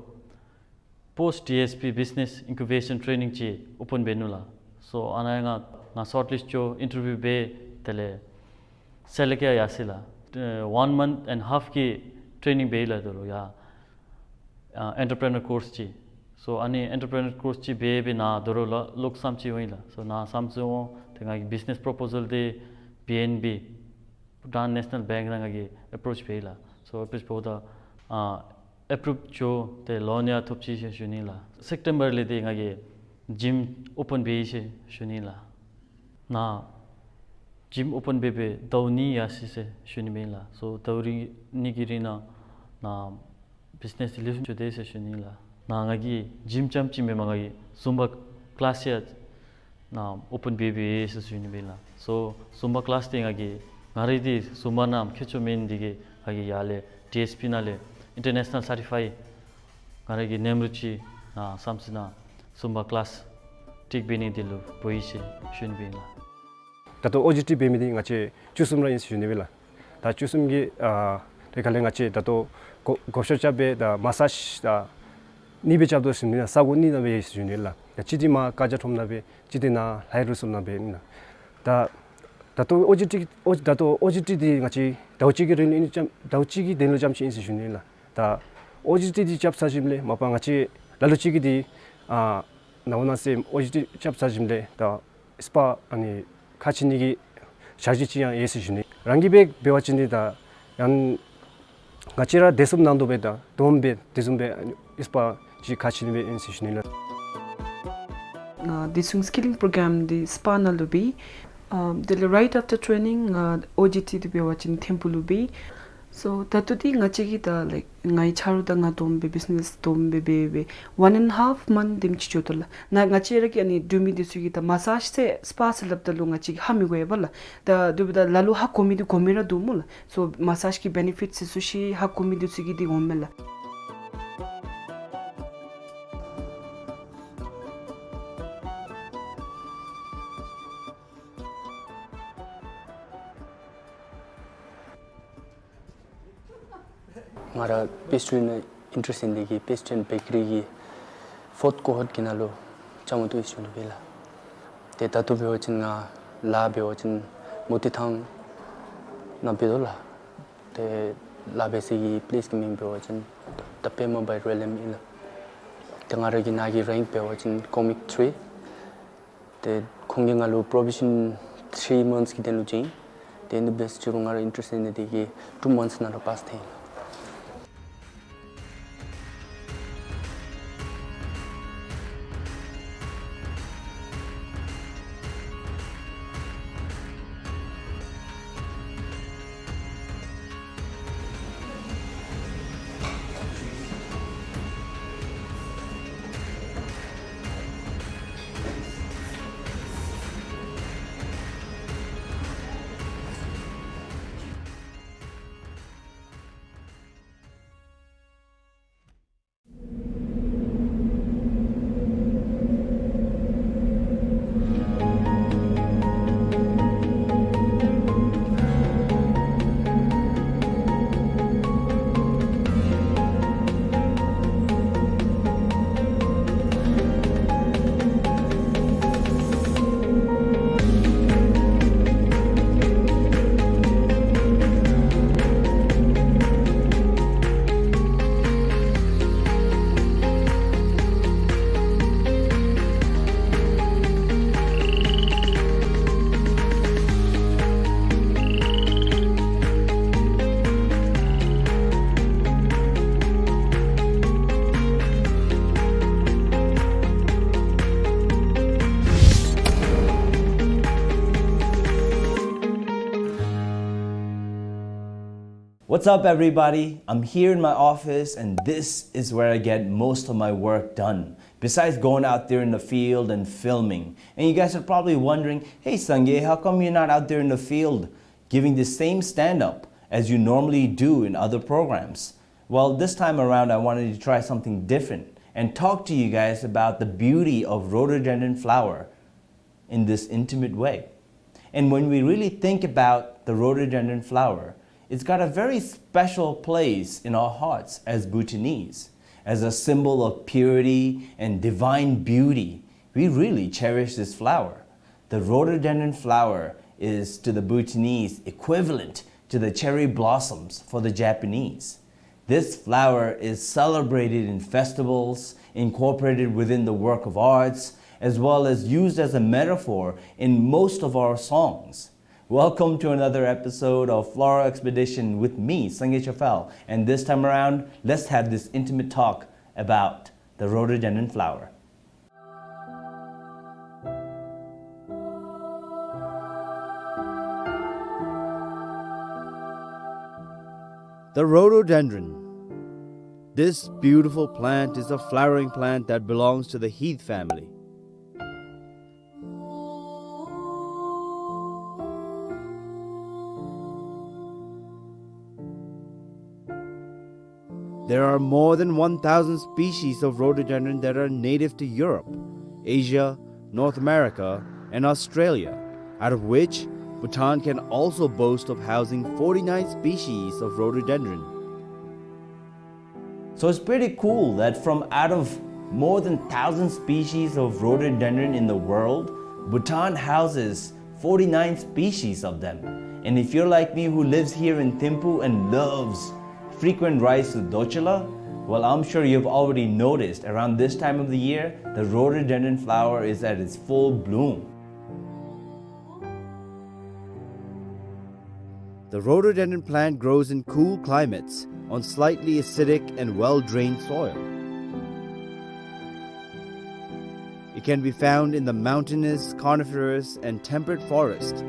པོསཊ་ཌི་ཨེསི་པི་བིཛི་ནེསི་ཨིན་ཀུ་བེ་ཤཱན་ཊེ་རེ་ནིང་ཅིག་ཨོ་པཱན་འབད་ནུག་ལགས། སོ་ཨ་ནཱ་ཡང་ང་ང་ཤོཊ་ལིསཊ་འགྱོ་ཨིན་ཊར་བིའུ་འབད་དེ་ལས་སི་ལེགཊ་ཡར་ཡར་སོ་ཡི་ལགས། ཨེ་ཝཱན་མནཐ་ཨེནཌ་ཧཱཕ་གི་ཊེ་རེ་ནིང་འབད་ཡི་ལགས་དོ་རུང་ཡར་ཨ་ཨེན་ཊར་པི་རི་ནར་ཀོརསི་ཅིག། སོ་ཨ་ནི་ཨེན་ཊར་པི་རི་ནར་ཀོརསི་ཅིག་འབད་འབད་ནཱ་དོ་རུང་ལོག་ལོག་བསམ་རྩེ་འོང་ཡི་ལགས། སོ་ནཱ་བསམ་རྩེ་འོང་སྟེ་ང་གིས་བིཛི་ནེསི་པོརོ་པོ་ཟཱལ་འདི་བི་ཨེན་བི་བྷུ་ཊཱན་ནེ་ཤ་ནཱལ་བེངཀ་ནང་ང་གིས་ཨེ་པྲོ་ཆི་འབད་ཡི་ལགས། སོ་ཨེ་པྲོ་ཆི་འབདཝ་ད་ཨ་ཨེ་པྲུབ་འགྱོ་སྟེ་ལོན་ཡང་ཐོབ་ཅི་ཟེར་ཞུ་ནི་ལགས། སེབ་ཊེམ་བར་ལས་འདི་ང་གིས་ཇིམ་ཨོ་པཱན་འབད་ཡི་ཟེར་ཞུ་ནི་ལགས། ནཱ་ཇིམ་ཨོ་པཱན་འབད་འབད་ཟླཝ་གཉིས་ཡར་སོ་ཡི་ཟེར་ཞུ་ནི་ཨིན་ལགས། སོ་ཟླཝ་རེ་གཉིས་ཀྱི་རིང་ནང་ནཱ་བིཛི་ནེསི་འདི་ལེགས་ཤོམ་འགྱོ་དེས་ཟེར་ཞུ་ནི་ལགས། ནཱ་ང་གིས་ཇིམ་རྐྱངམ་ཅིག་མེན་པར་ང་གིས་ཟུམ་བ་ཀི་ལཱསི་ཡང་ནཱ་ཨོ་པཱན་འབད་འབད་ཡི་ཟེར་ཞུ་ནི་ཨིན་ལགས། སོ་ཟུམ་བ་ཀི་ལཱསི་འདི་ང་གིས་ང་ར་འདི་ཟུམ་བ་ནང་མཁས་མཆོག་མེན་འདི་གིས་ང་གིས་ཡར་ལས་ཌི་ཨེསི་པི་ནང་ལས་ཨིན་ཊར་ནེ་ཤ་ནཱལ་སར་ཊི་ཕའི་ང་ར་གི་ནེམ་རུ་ཅིག་ནཱ་བསམ་རྩེ་ནང་ཟུམ་བ་ཀི་ལཱསི་ཊིཀ་འབད་ནི་འདི་ལུ་འབད་ཡི་ཟེར་ཞུ་ནི་ཨིན་ལགས། ད་ལྟོ་ཨོ་ཇི་ཊི་འབད་མི་འདི་ང་བཅས་བཅུ་གསུམ་ར་ཨིན་ཟེར་ཞུ་ནི་ཨིན་ལགས། ད་བཅུ་གསུམ་གྱི་ཨ་དེ་ཁ་ལས་ང་བཅས་ད་ལྟོ་གོ་གོ་ཤོ་རྐྱབ་སྦེ་ད་མ་སཱཇ་ད་གཉིས་སྦེ་རྐྱབ་དོ་ཟེར་ཞུ་ནི་ཨིན་ལགས། ས་གོ་གཉིས་ནང་སྦེ་ཨིན་ཟེར་ཞུ་ནི་ཨིན་ལགས། ད་གཅིག་འདི་མར་ཀ་ཇ་ཁྲོམ་ནང་སྦེ་གཅིག་འདི་ནཱ་ལྷའི་རུ་སུམ་ནང་སྦེ་ཨིན་ལགས། ད་ད་ལྟོ་ཨོ་ཇི་ཊི་ཨོ་ད་ལྟོ་ཨོ་ཇི་ཊི་འདི་ང་བཅས་ཟླཝ་གཅིག་གི་རིང་ལུ་ཨིན་རྐྱངམ་ཟླཝ་གཅིག་གི་དོན་ལུ་རྐྱངམ་ཅིག་ཨིན་ཟེར་ཞུ་ནི་ཨིན་ལགས། ད་ཨོ་ཇི་ཊི་འདི་རྐྱབ་ཚར་ཞིནམ་ལས་མ་པ་ང་བཅས་ལ་ལུ་ཅིག་གིས་འདི་ཨ་ནཱ་འོ་ན་ཟེར་ཨོ་ཇི་ཊི་རྐྱབ་ཚར་ཞིནམ་ལས་ད་ཨིསི་པ་ཨ་ནི་ཁ་ཕྱེ་ནི་གི་ཞག་ཅིག་ཅིག་ཡང་ཡོད་ཟེར་ཞུ་ནི། རང་གིས་འབད་འབད་བ་ཅིན་འདི་ད་ཡང་ང་བཅས་ར་བདེ་སྲུངཔ་ནང་དོག་སྦེ་ད་སྡོམ་སྦེ་དེ་བཟུམ་སྦེ་ཨིསི་པ་ཅིག་ཁ་ཕྱེ་ནི་སྦེ་ཨིན་ཟེར་ཞུ་ནི་ལགས། ང་བདེ་སྲུང་སི་ཀི་ལིང་པོ་རོ་གྲམ་འདི་སི་པ་ནང་ལུ་འབད། ཨ་དེ་ལས་རའིཊ་ཨཕ་ཊར་ཊེ་རེ་ནིང་ང་ཨོ་ཇི་ཊི་འདི་འབད་བ་ཅིན་ཐིམ་ཕུག་ལུ་འབད། སོ་ད་ལྟོ་འདི་ང་བཅས་ཀྱིས་ད་ལའིཀ་ངེའི་ཆ་རོགས་དང་ང་སྡོམ་སྦེ་བིཛི་ནེསི་སྡོམ་སྦེ་འབད་འབད་ཝཱན་ཨེནཌ་ཧཱཕ་མནཐ་དེམ་ཅིག་འགྱོ་དོ་ལགས། ནཱ་ང་བཅས་ར་གི་ཨ་ནི་འབྲུག་མི་འདི་ཚུ་གིས་ད་མ་སཱཇ་ཟེར་སི་པ་ཟེར་སླབ་ད་ལུ་ང་བཅས་ཀྱིས་ཧ་མི་གོ་བས་ལགས། ད་དེ་འབདཝ་ད་ལ་ལུ་ཧ་གོ་མི་འདི་གོ་མི་ར་འདུག་སྨོ་ལགས། སོ་མ་སཱཇ་གི་བེ་ནི་ཕིཊ་ཚུ་ཤེས་ཧ་གོ་མི་འདི་ཚུ་གིས་འདི་འོང་མས་ལགས། ང་ར་པེསི་ཊི་རི་ནང་ཨིན་ཊརེསཊ་ཨིན་ནི་དེ་གིས་པེསི་ཊི་རི་ཨེནཌ་བེ་ཀ་རི་གི་ཕོརཐ་ཀོ་ཧོརཊ་གི་ནང་ལུ་བཅའ་མར་གཏོགས་ཡི་ཟེར་ཞུ་ནི་ཨིན་ལགས། ཏེ་ད་ལྟོ་འབད་བ་ཅིན་ང་ལཱ་འབད་བ་ཅིན་མོ་ཊ་ཐང་ནང་འབད་དོ་ལགས། ཏེ་ལཱ་འབད་ས་གི་པི་ལེསི་གི་མིང་འབད་བ་ཅིན་The Pema by Rail ཨིན་ལགས། ཏེ་ང་ར་གི་ནཱ་གི་རེནཀ་འབད་བ་ཅིན་ཀོ་མིག་ཐིརི། ཏེ་ཁོང་གིས་ང་ལུ་པོ་རོ་བེ་ཤཱན་ཐིརི་མནཐས་ཀྱི་དོན་ལུ་བྱིན། ཏེ་ཨིན་དེ་འབད་ས་ཅིག་རུང་ང་ར་ཨིན་ཊརེསཊ་ཨིན་ནི་དེ་གིས་ཊུ་མནཐས་ནང་ལུ་པཱསི་ཐལ་ཡི་ལགས། What's up, everybody? I'm here in my office, and this is where I get most of my work done, besides going out there in the field and filming. And you guys are probably wondering, "Hey, Sangay, how come you're not out there in the field giving the same stand-up as you normally do in other programs?" Well, this time around, I wanted to try something different and talk to you guys about the beauty of rhododendron flower in this intimate way. And when we really think about the rhododendron flower, it's got a very special place in our hearts as Bhutanese. As a symbol of purity and divine beauty, we really cherish this flower. The rhododendron flower is, to the Bhutanese, equivalent to the cherry blossoms for the Japanese. This flower is celebrated in festivals, incorporated within the work of arts, as well as used as a metaphor in most of our songs. Welcome to another episode of Floral Expedition with me, Sangay Chafal, and this time around, let's have this intimate talk about the rhododendron flower. The rhododendron. This beautiful plant is a flowering plant that belongs to the heath family. There are more than one thousand species of rhododendron that are native to Europe, Asia, North America, and Australia, out of which Bhutan can also boast of housing forty-nine species of rhododendron. So it's pretty cool that from out of more than thousand species of rhododendron in the world, Bhutan houses forty-nine species of them. And if you're like me, who lives here in Thimphu and loves frequent rides to Dorcula, well, I'm sure you've already noticed around this time of the year, the rhododendron flower is at its full bloom. The rhododendron plant grows in cool climates on slightly acidic and well-drained soil. It can be found in the mountainous, coniferous, and temperate forest,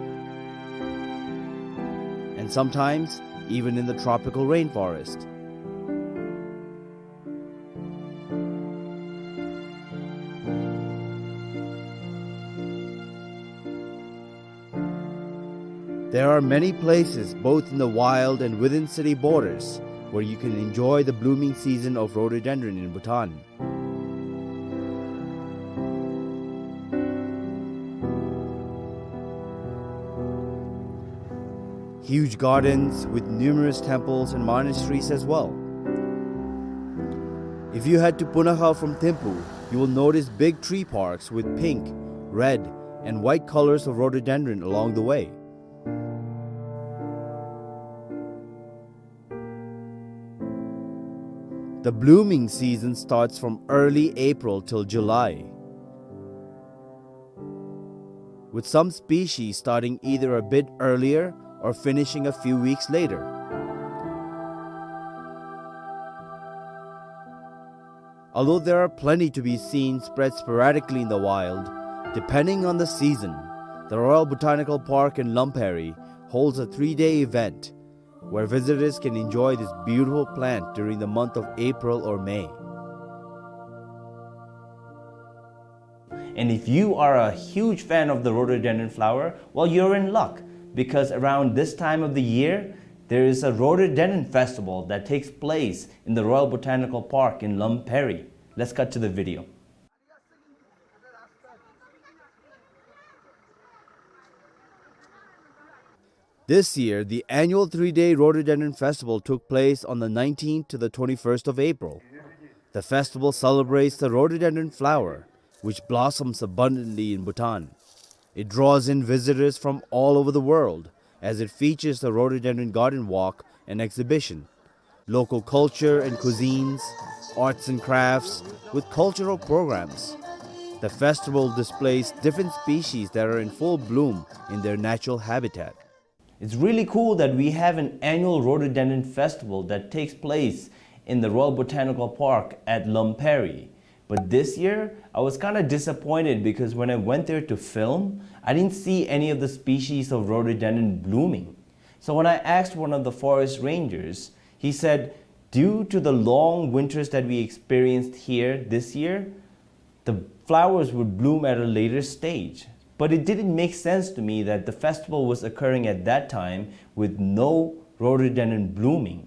and sometimes even in the tropical rainforest. There are many places, both in the wild and within city borders, where you can enjoy the blooming season of rhododendron in Bhutan. Huge gardens with numerous temples and monasteries as well. If you head to Punakha from Thimphu, you will notice big tree parks with pink, red, and white colors of rhododendron along the way. The blooming season starts from early April till July, with some species starting either a bit earlier or finishing a few weeks later. Although there are plenty to be seen spread sporadically in the wild, depending on the season, the Royal Botanical Park in Lamperi holds a three-day event where visitors can enjoy this beautiful plant during the month of April or May. And if you are a huge fan of the rhododendron flower, well, you're in luck, because around this time of the year, there is a rhododendron festival that takes place in the Royal Botanical Park in Lamperi. Let's cut to the video. This year, the annual three-day Rhododendron Festival took place on the nineteenth to the twenty-first of April. The festival celebrates the rhododendron flower, which blossoms abundantly in Bhutan. It draws in visitors from all over the world, as it features the Rhododendron Garden Walk and exhibition, local culture and cuisines, arts and crafts, with cultural programs. The festival displays different species that are in full bloom in their natural habitat. It's really cool that we have an annual rhododendron festival that takes place in the Royal Botanical Park at Lamperi. But this year, I was kinda disappointed because when I went there to film, I didn't see any of the species of rhododendron blooming. So when I asked one of the forest rangers, he said, due to the long winters that we experienced here this year, the flowers would bloom at a later stage. But it didn't make sense to me that the festival was occurring at that time with no rhododendron blooming.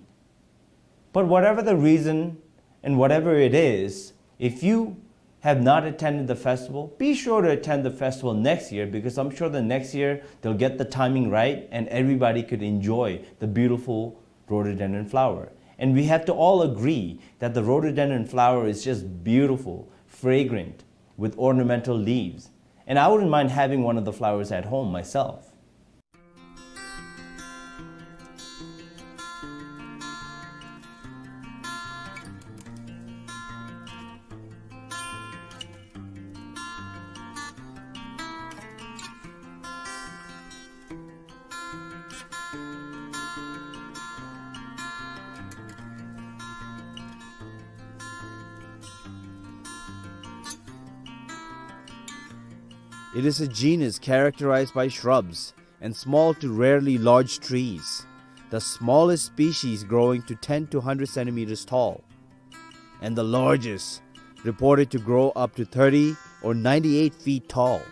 But whatever the reason and whatever it is, if you have not attended the festival, be sure to attend the festival next year, because I'm sure the next year they'll get the timing right and everybody could enjoy the beautiful rhododendron flower. And we have to all agree that the rhododendron flower is just beautiful, fragrant, with ornamental leaves. And I wouldn't mind having one of the flowers at home myself. It is a genus characterized by shrubs and small to rarely large trees, the smallest species growing to ten to hundred centimeters tall, and the largest reported to grow up to thirty or ninety-eight feet tall.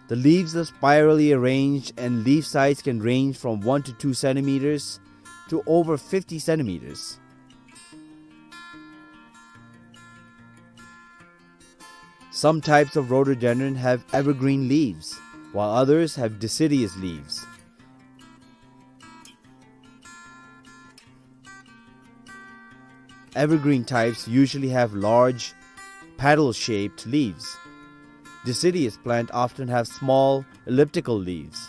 The leaves are spirally arranged and leaf size can range from one to two centimeters to over fifty centimeters. Some types of rhododendron have evergreen leaves, while others have deciduous leaves. Evergreen types usually have large, petal-shaped leaves. Deciduous plant often have small, elliptical leaves.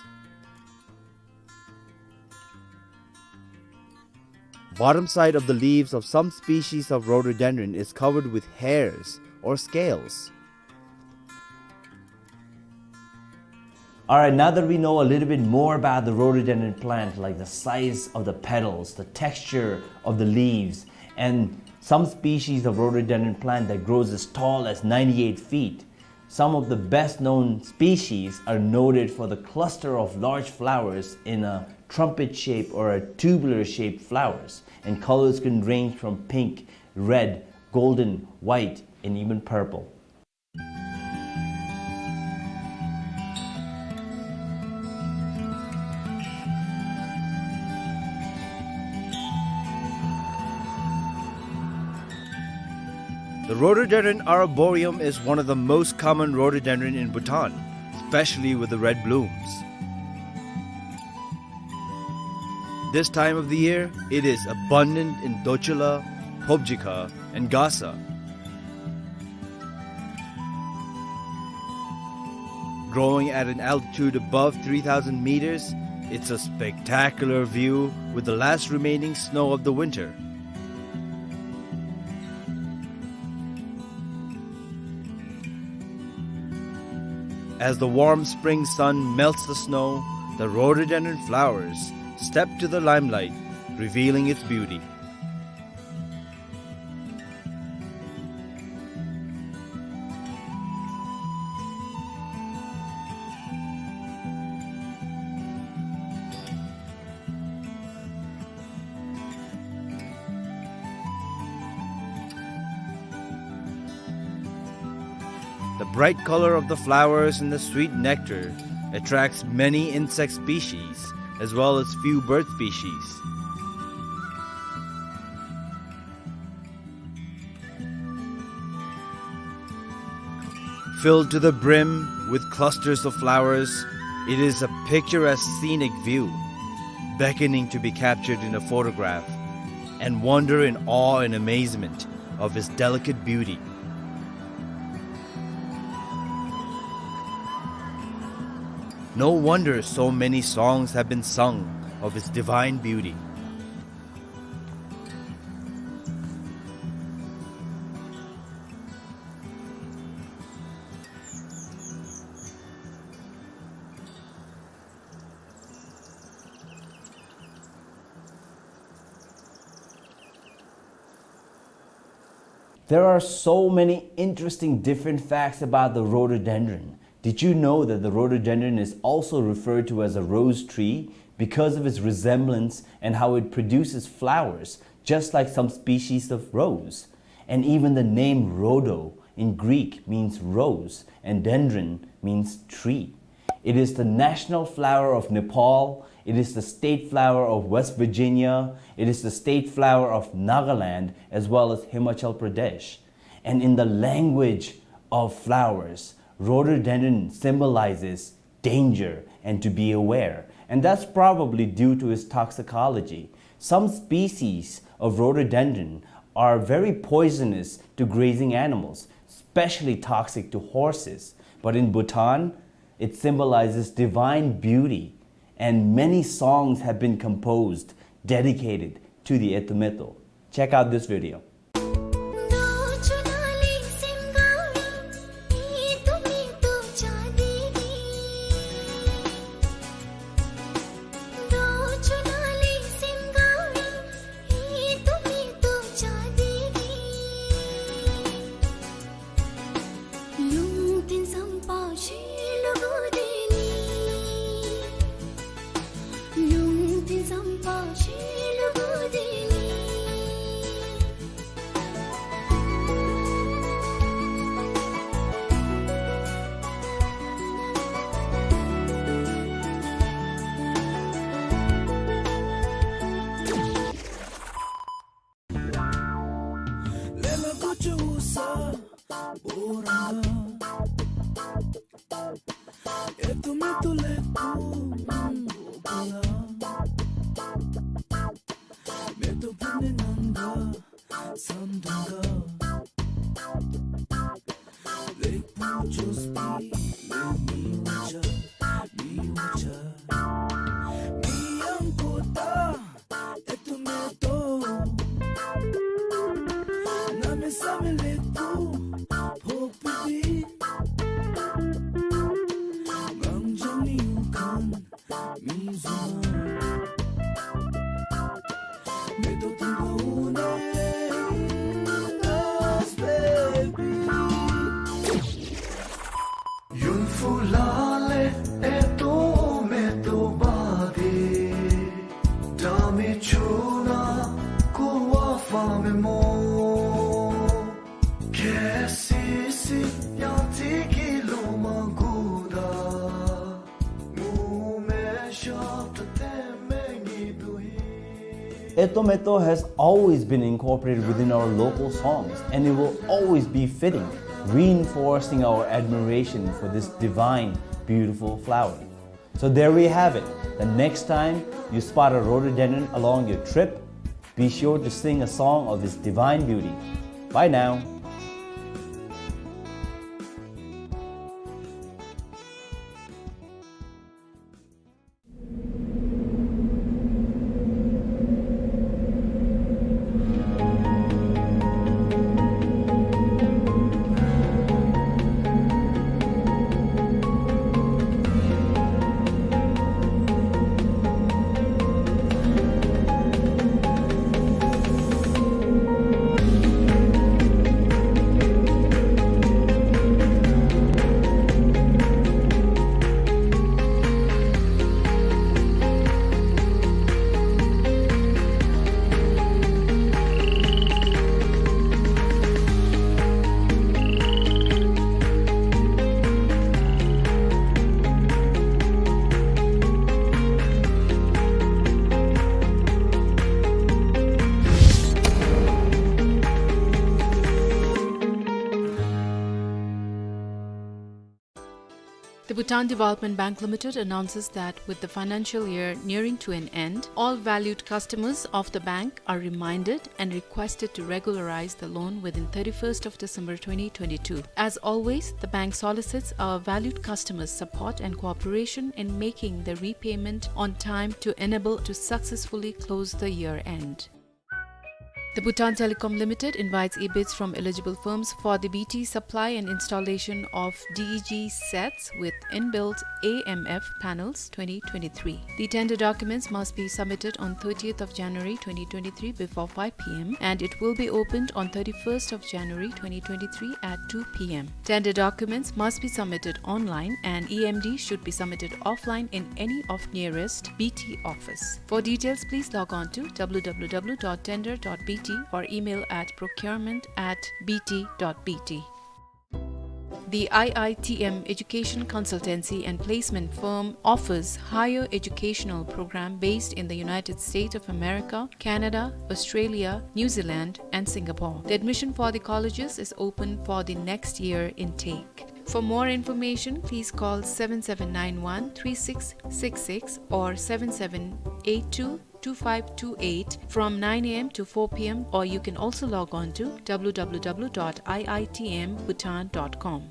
Bottom side of the leaves of some species of rhododendron is covered with hairs or scales. All right, now that we know a little bit more about the rhododendron plant, like the size of the petals, the texture of the leaves, and some species of rhododendron plant that grows as tall as ninety-eight feet, some of the best known species are noted for the cluster of large flowers in a trumpet shape or a tubular shaped flowers, and colors can range from pink, red, golden, white, and even purple. The rhododendron arboreum is one of the most common rhododendron in Bhutan, especially with the red blooms. This time of the year, it is abundant in Dochula, Phobjikha, and Gasa. Growing at an altitude above three thousand meters, it's a spectacular view with the last remaining snow of the winter. As the warm spring sun melts the snow, the rhododendron flowers step to the limelight, revealing its beauty. The bright color of the flowers and the sweet nectar attracts many insect species as well as few bird species. Filled to the brim with clusters of flowers, it is a picturesque scenic view, beckoning to be captured in a photograph, and wander in awe and amazement of its delicate beauty. No wonder so many songs have been sung of its divine beauty. There are so many interesting different facts about the rhododendron. Did you know that the rhododendron is also referred to as a rose tree because of its resemblance and how it produces flowers, just like some species of rose? And even the name rhodo in Greek means rose, and dendron means tree. It is the national flower of Nepal. It is the state flower of West Virginia. It is the state flower of Nagaland, as well as Himachal Pradesh. And in the language of flowers, rhododendron symbolizes danger and to be aware. And that's probably due to its toxicology. Some species of rhododendron are very poisonous to grazing animals, especially toxic to horses. But in Bhutan, it symbolizes divine beauty, and many songs have been composed dedicated to the Eto Meto. Check out this video. Eto Meto has always been incorporated within our local songs, and it will always be fitting, reinforcing our admiration for this divine, beautiful flower. So there we have it. The next time you spot a rhododendron along your trip, be sure to sing a song of its divine beauty. Bye now. The Bhutan Development Bank Limited announces that with the financial year nearing to an end, all valued customers of the bank are reminded and requested to regularize the loan within thirty-first of December twenty twenty-two. As always, the bank solicits our valued customers' support and cooperation in making the repayment on time to enable to successfully close the year end. The Bhutan Telecom Limited invites e-bids from eligible firms for the B T supply and installation of D E G sets with inbuilt A M F panels twenty twenty-three. The tender documents must be submitted on thirtieth of January twenty twenty-three before five p m and it will be opened on thirty-first of January twenty twenty-three at two p m. Tender documents must be submitted online and E M D should be submitted offline in any of nearest B T office. For details, please log on to w w w dot tender dot b t or email at procurement at b t dot b t. The I I T M education consultancy and placement firm offers higher educational program based in the United States of America, Canada, Australia, New Zealand, and Singapore. The admission for the colleges is open for the next year intake. For more information, please call seven seven nine one three six six six or seven seven eight two two five two eight from nine a m to four p m, or you can also log on to w w w dot i i t m bhutan dot com.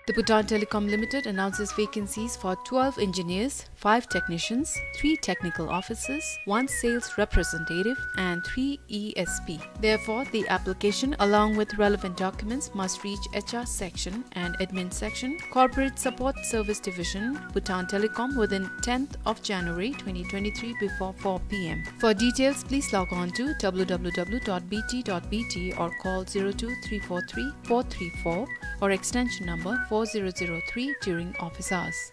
The Bhutan Telecom Limited announces vacancies for twelve engineers, five technicians, three technical officers, one sales representative, and three E S P. Therefore, the application, along with relevant documents, must reach H R section and admin section, Corporate Support Service Division, Bhutan Telecom, within tenth of January twenty twenty-three before four p m. For details, please log on to w w w dot b t dot b t or call zero two three four three four three four or extension number four zero zero three during office hours.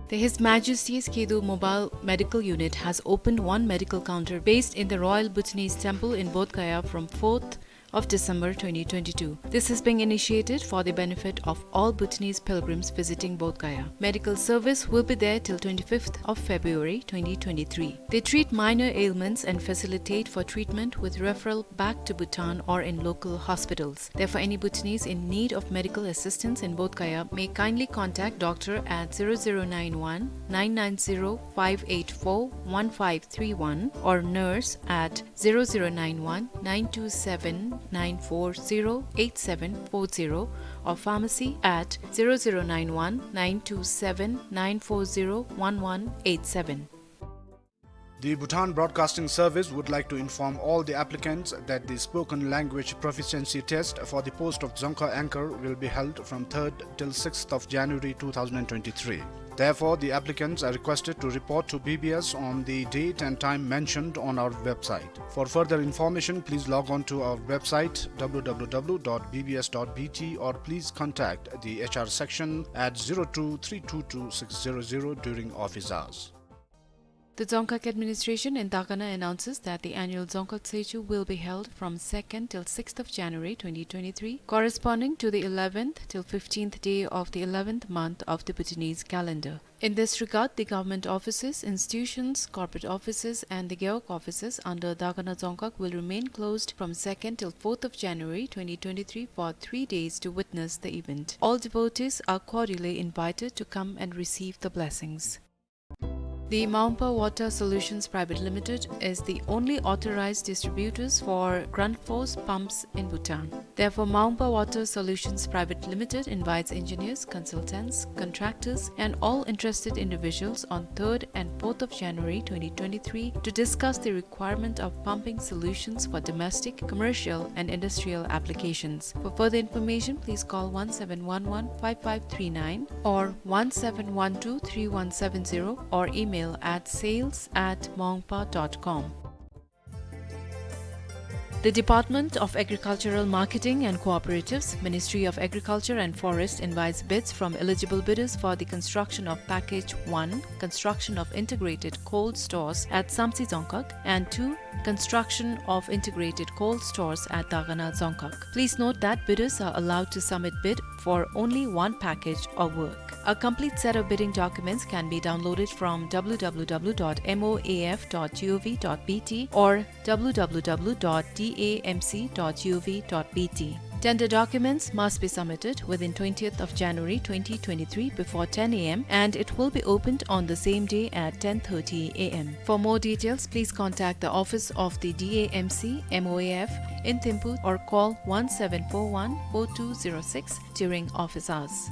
The His Majesty's Khedu Mobile Medical Unit has opened one medical counter based in the Royal Bhutanese Temple in Bodh Gaya from fourth of December twenty twenty-two. This is being initiated for the benefit of all Bhutanese pilgrims visiting Bodh Gaya. Medical service will be there till twenty-fifth of February twenty twenty-three. They treat minor ailments and facilitate for treatment with referral back to Bhutan or in local hospitals. Therefore, any Bhutanese in need of medical assistance in Bodh Gaya may kindly contact doctor at zero zero nine one nine nine zero five eight four one five three one or nurse at zero zero nine one nine two seven nine four zero eight seven four zero or pharmacy at zero zero nine one nine two seven nine four zero one one eight seven. The Bhutan Broadcasting Service would like to inform all the applicants that the spoken language proficiency test for the post of Dzongkha anchor will be held from third till sixth of January two thousand twenty-three. Therefore, the applicants are requested to report to B B S on the date and time mentioned on our website. For further information, please log on to our website w w w dot b b s dot b t or please contact the H R section at zero two three two two six zero zero during office hours. The Dzongkhag Administration in Dagana announces that the annual Dzongkhag Tshechu will be held from second till sixth of January twenty twenty-three, corresponding to the eleventh till fifteenth day of the eleventh month of the Bhutanese calendar. In this regard, the government offices, institutions, corporate offices, and the gewog offices under Dagana Dzongkhag will remain closed from second till fourth of January twenty twenty-three for three days to witness the event. All devotees are cordially invited to come and receive the blessings. The Maungpa Water Solutions Private Limited is the only authorized distributors for Grundfos pumps in Bhutan. Therefore, Maungpa Water Solutions Private Limited invites engineers, consultants, contractors, and all interested individuals on third and fourth of January twenty twenty-three to discuss the requirement of pumping solutions for domestic, commercial, and industrial applications. For further information, please call one seven one one five five three nine or one seven one two three one seven zero or email at sales at maungpa dot com. The Department of Agricultural Marketing and Cooperatives, Ministry of Agriculture and Forest invites bids from eligible bidders for the construction of Package one, construction of integrated cold stores at Samtse Dzongkhag, and two, construction of integrated cold stores at Dagana Dzongkhag. Please note that bidders are allowed to submit bid for only one package of work. A complete set of bidding documents can be downloaded from w w w dot m o a f dot g o v dot b t or w w w dot d a m c dot g o v dot b t. Tender documents must be submitted within twentieth of January twenty twenty-three before ten a m and it will be opened on the same day at ten thirty a m. For more details, please contact the office of the D A M C M O A F in Thimphu or call one seven four one four two zero six during office hours.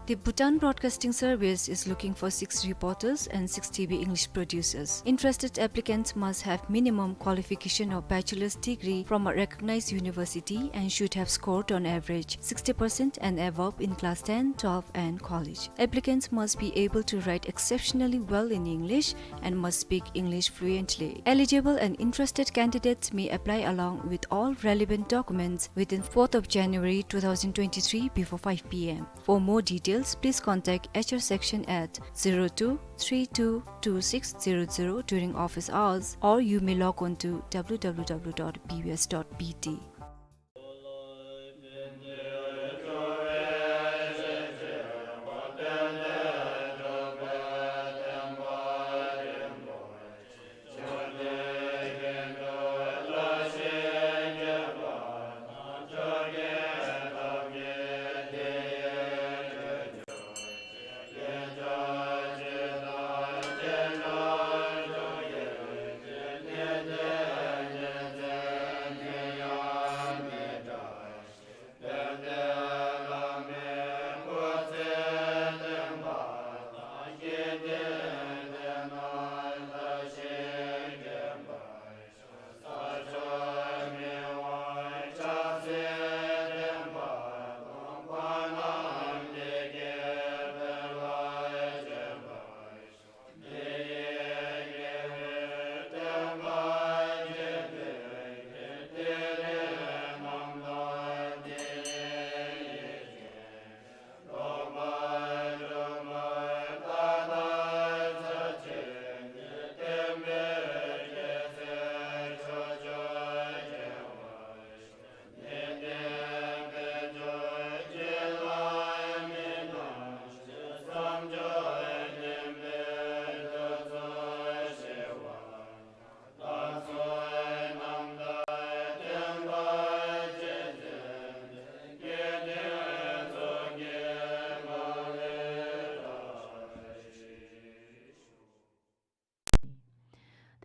The Bhutan Broadcasting Service is looking for six reporters and six T V English producers. Interested applicants must have minimum qualification of bachelor's degree from a recognized university and should have scored on average sixty percent and above in class ten, twelve and college. Applicants must be able to write exceptionally well in English and must speak English fluently. Eligible and interested candidates may apply along with all relevant documents within fourth of January two thousand twenty-three before five p m. For more details, please contact H R section at zero two three two two six zero zero during office hours, or you may log on to w w w dot b b s dot b t.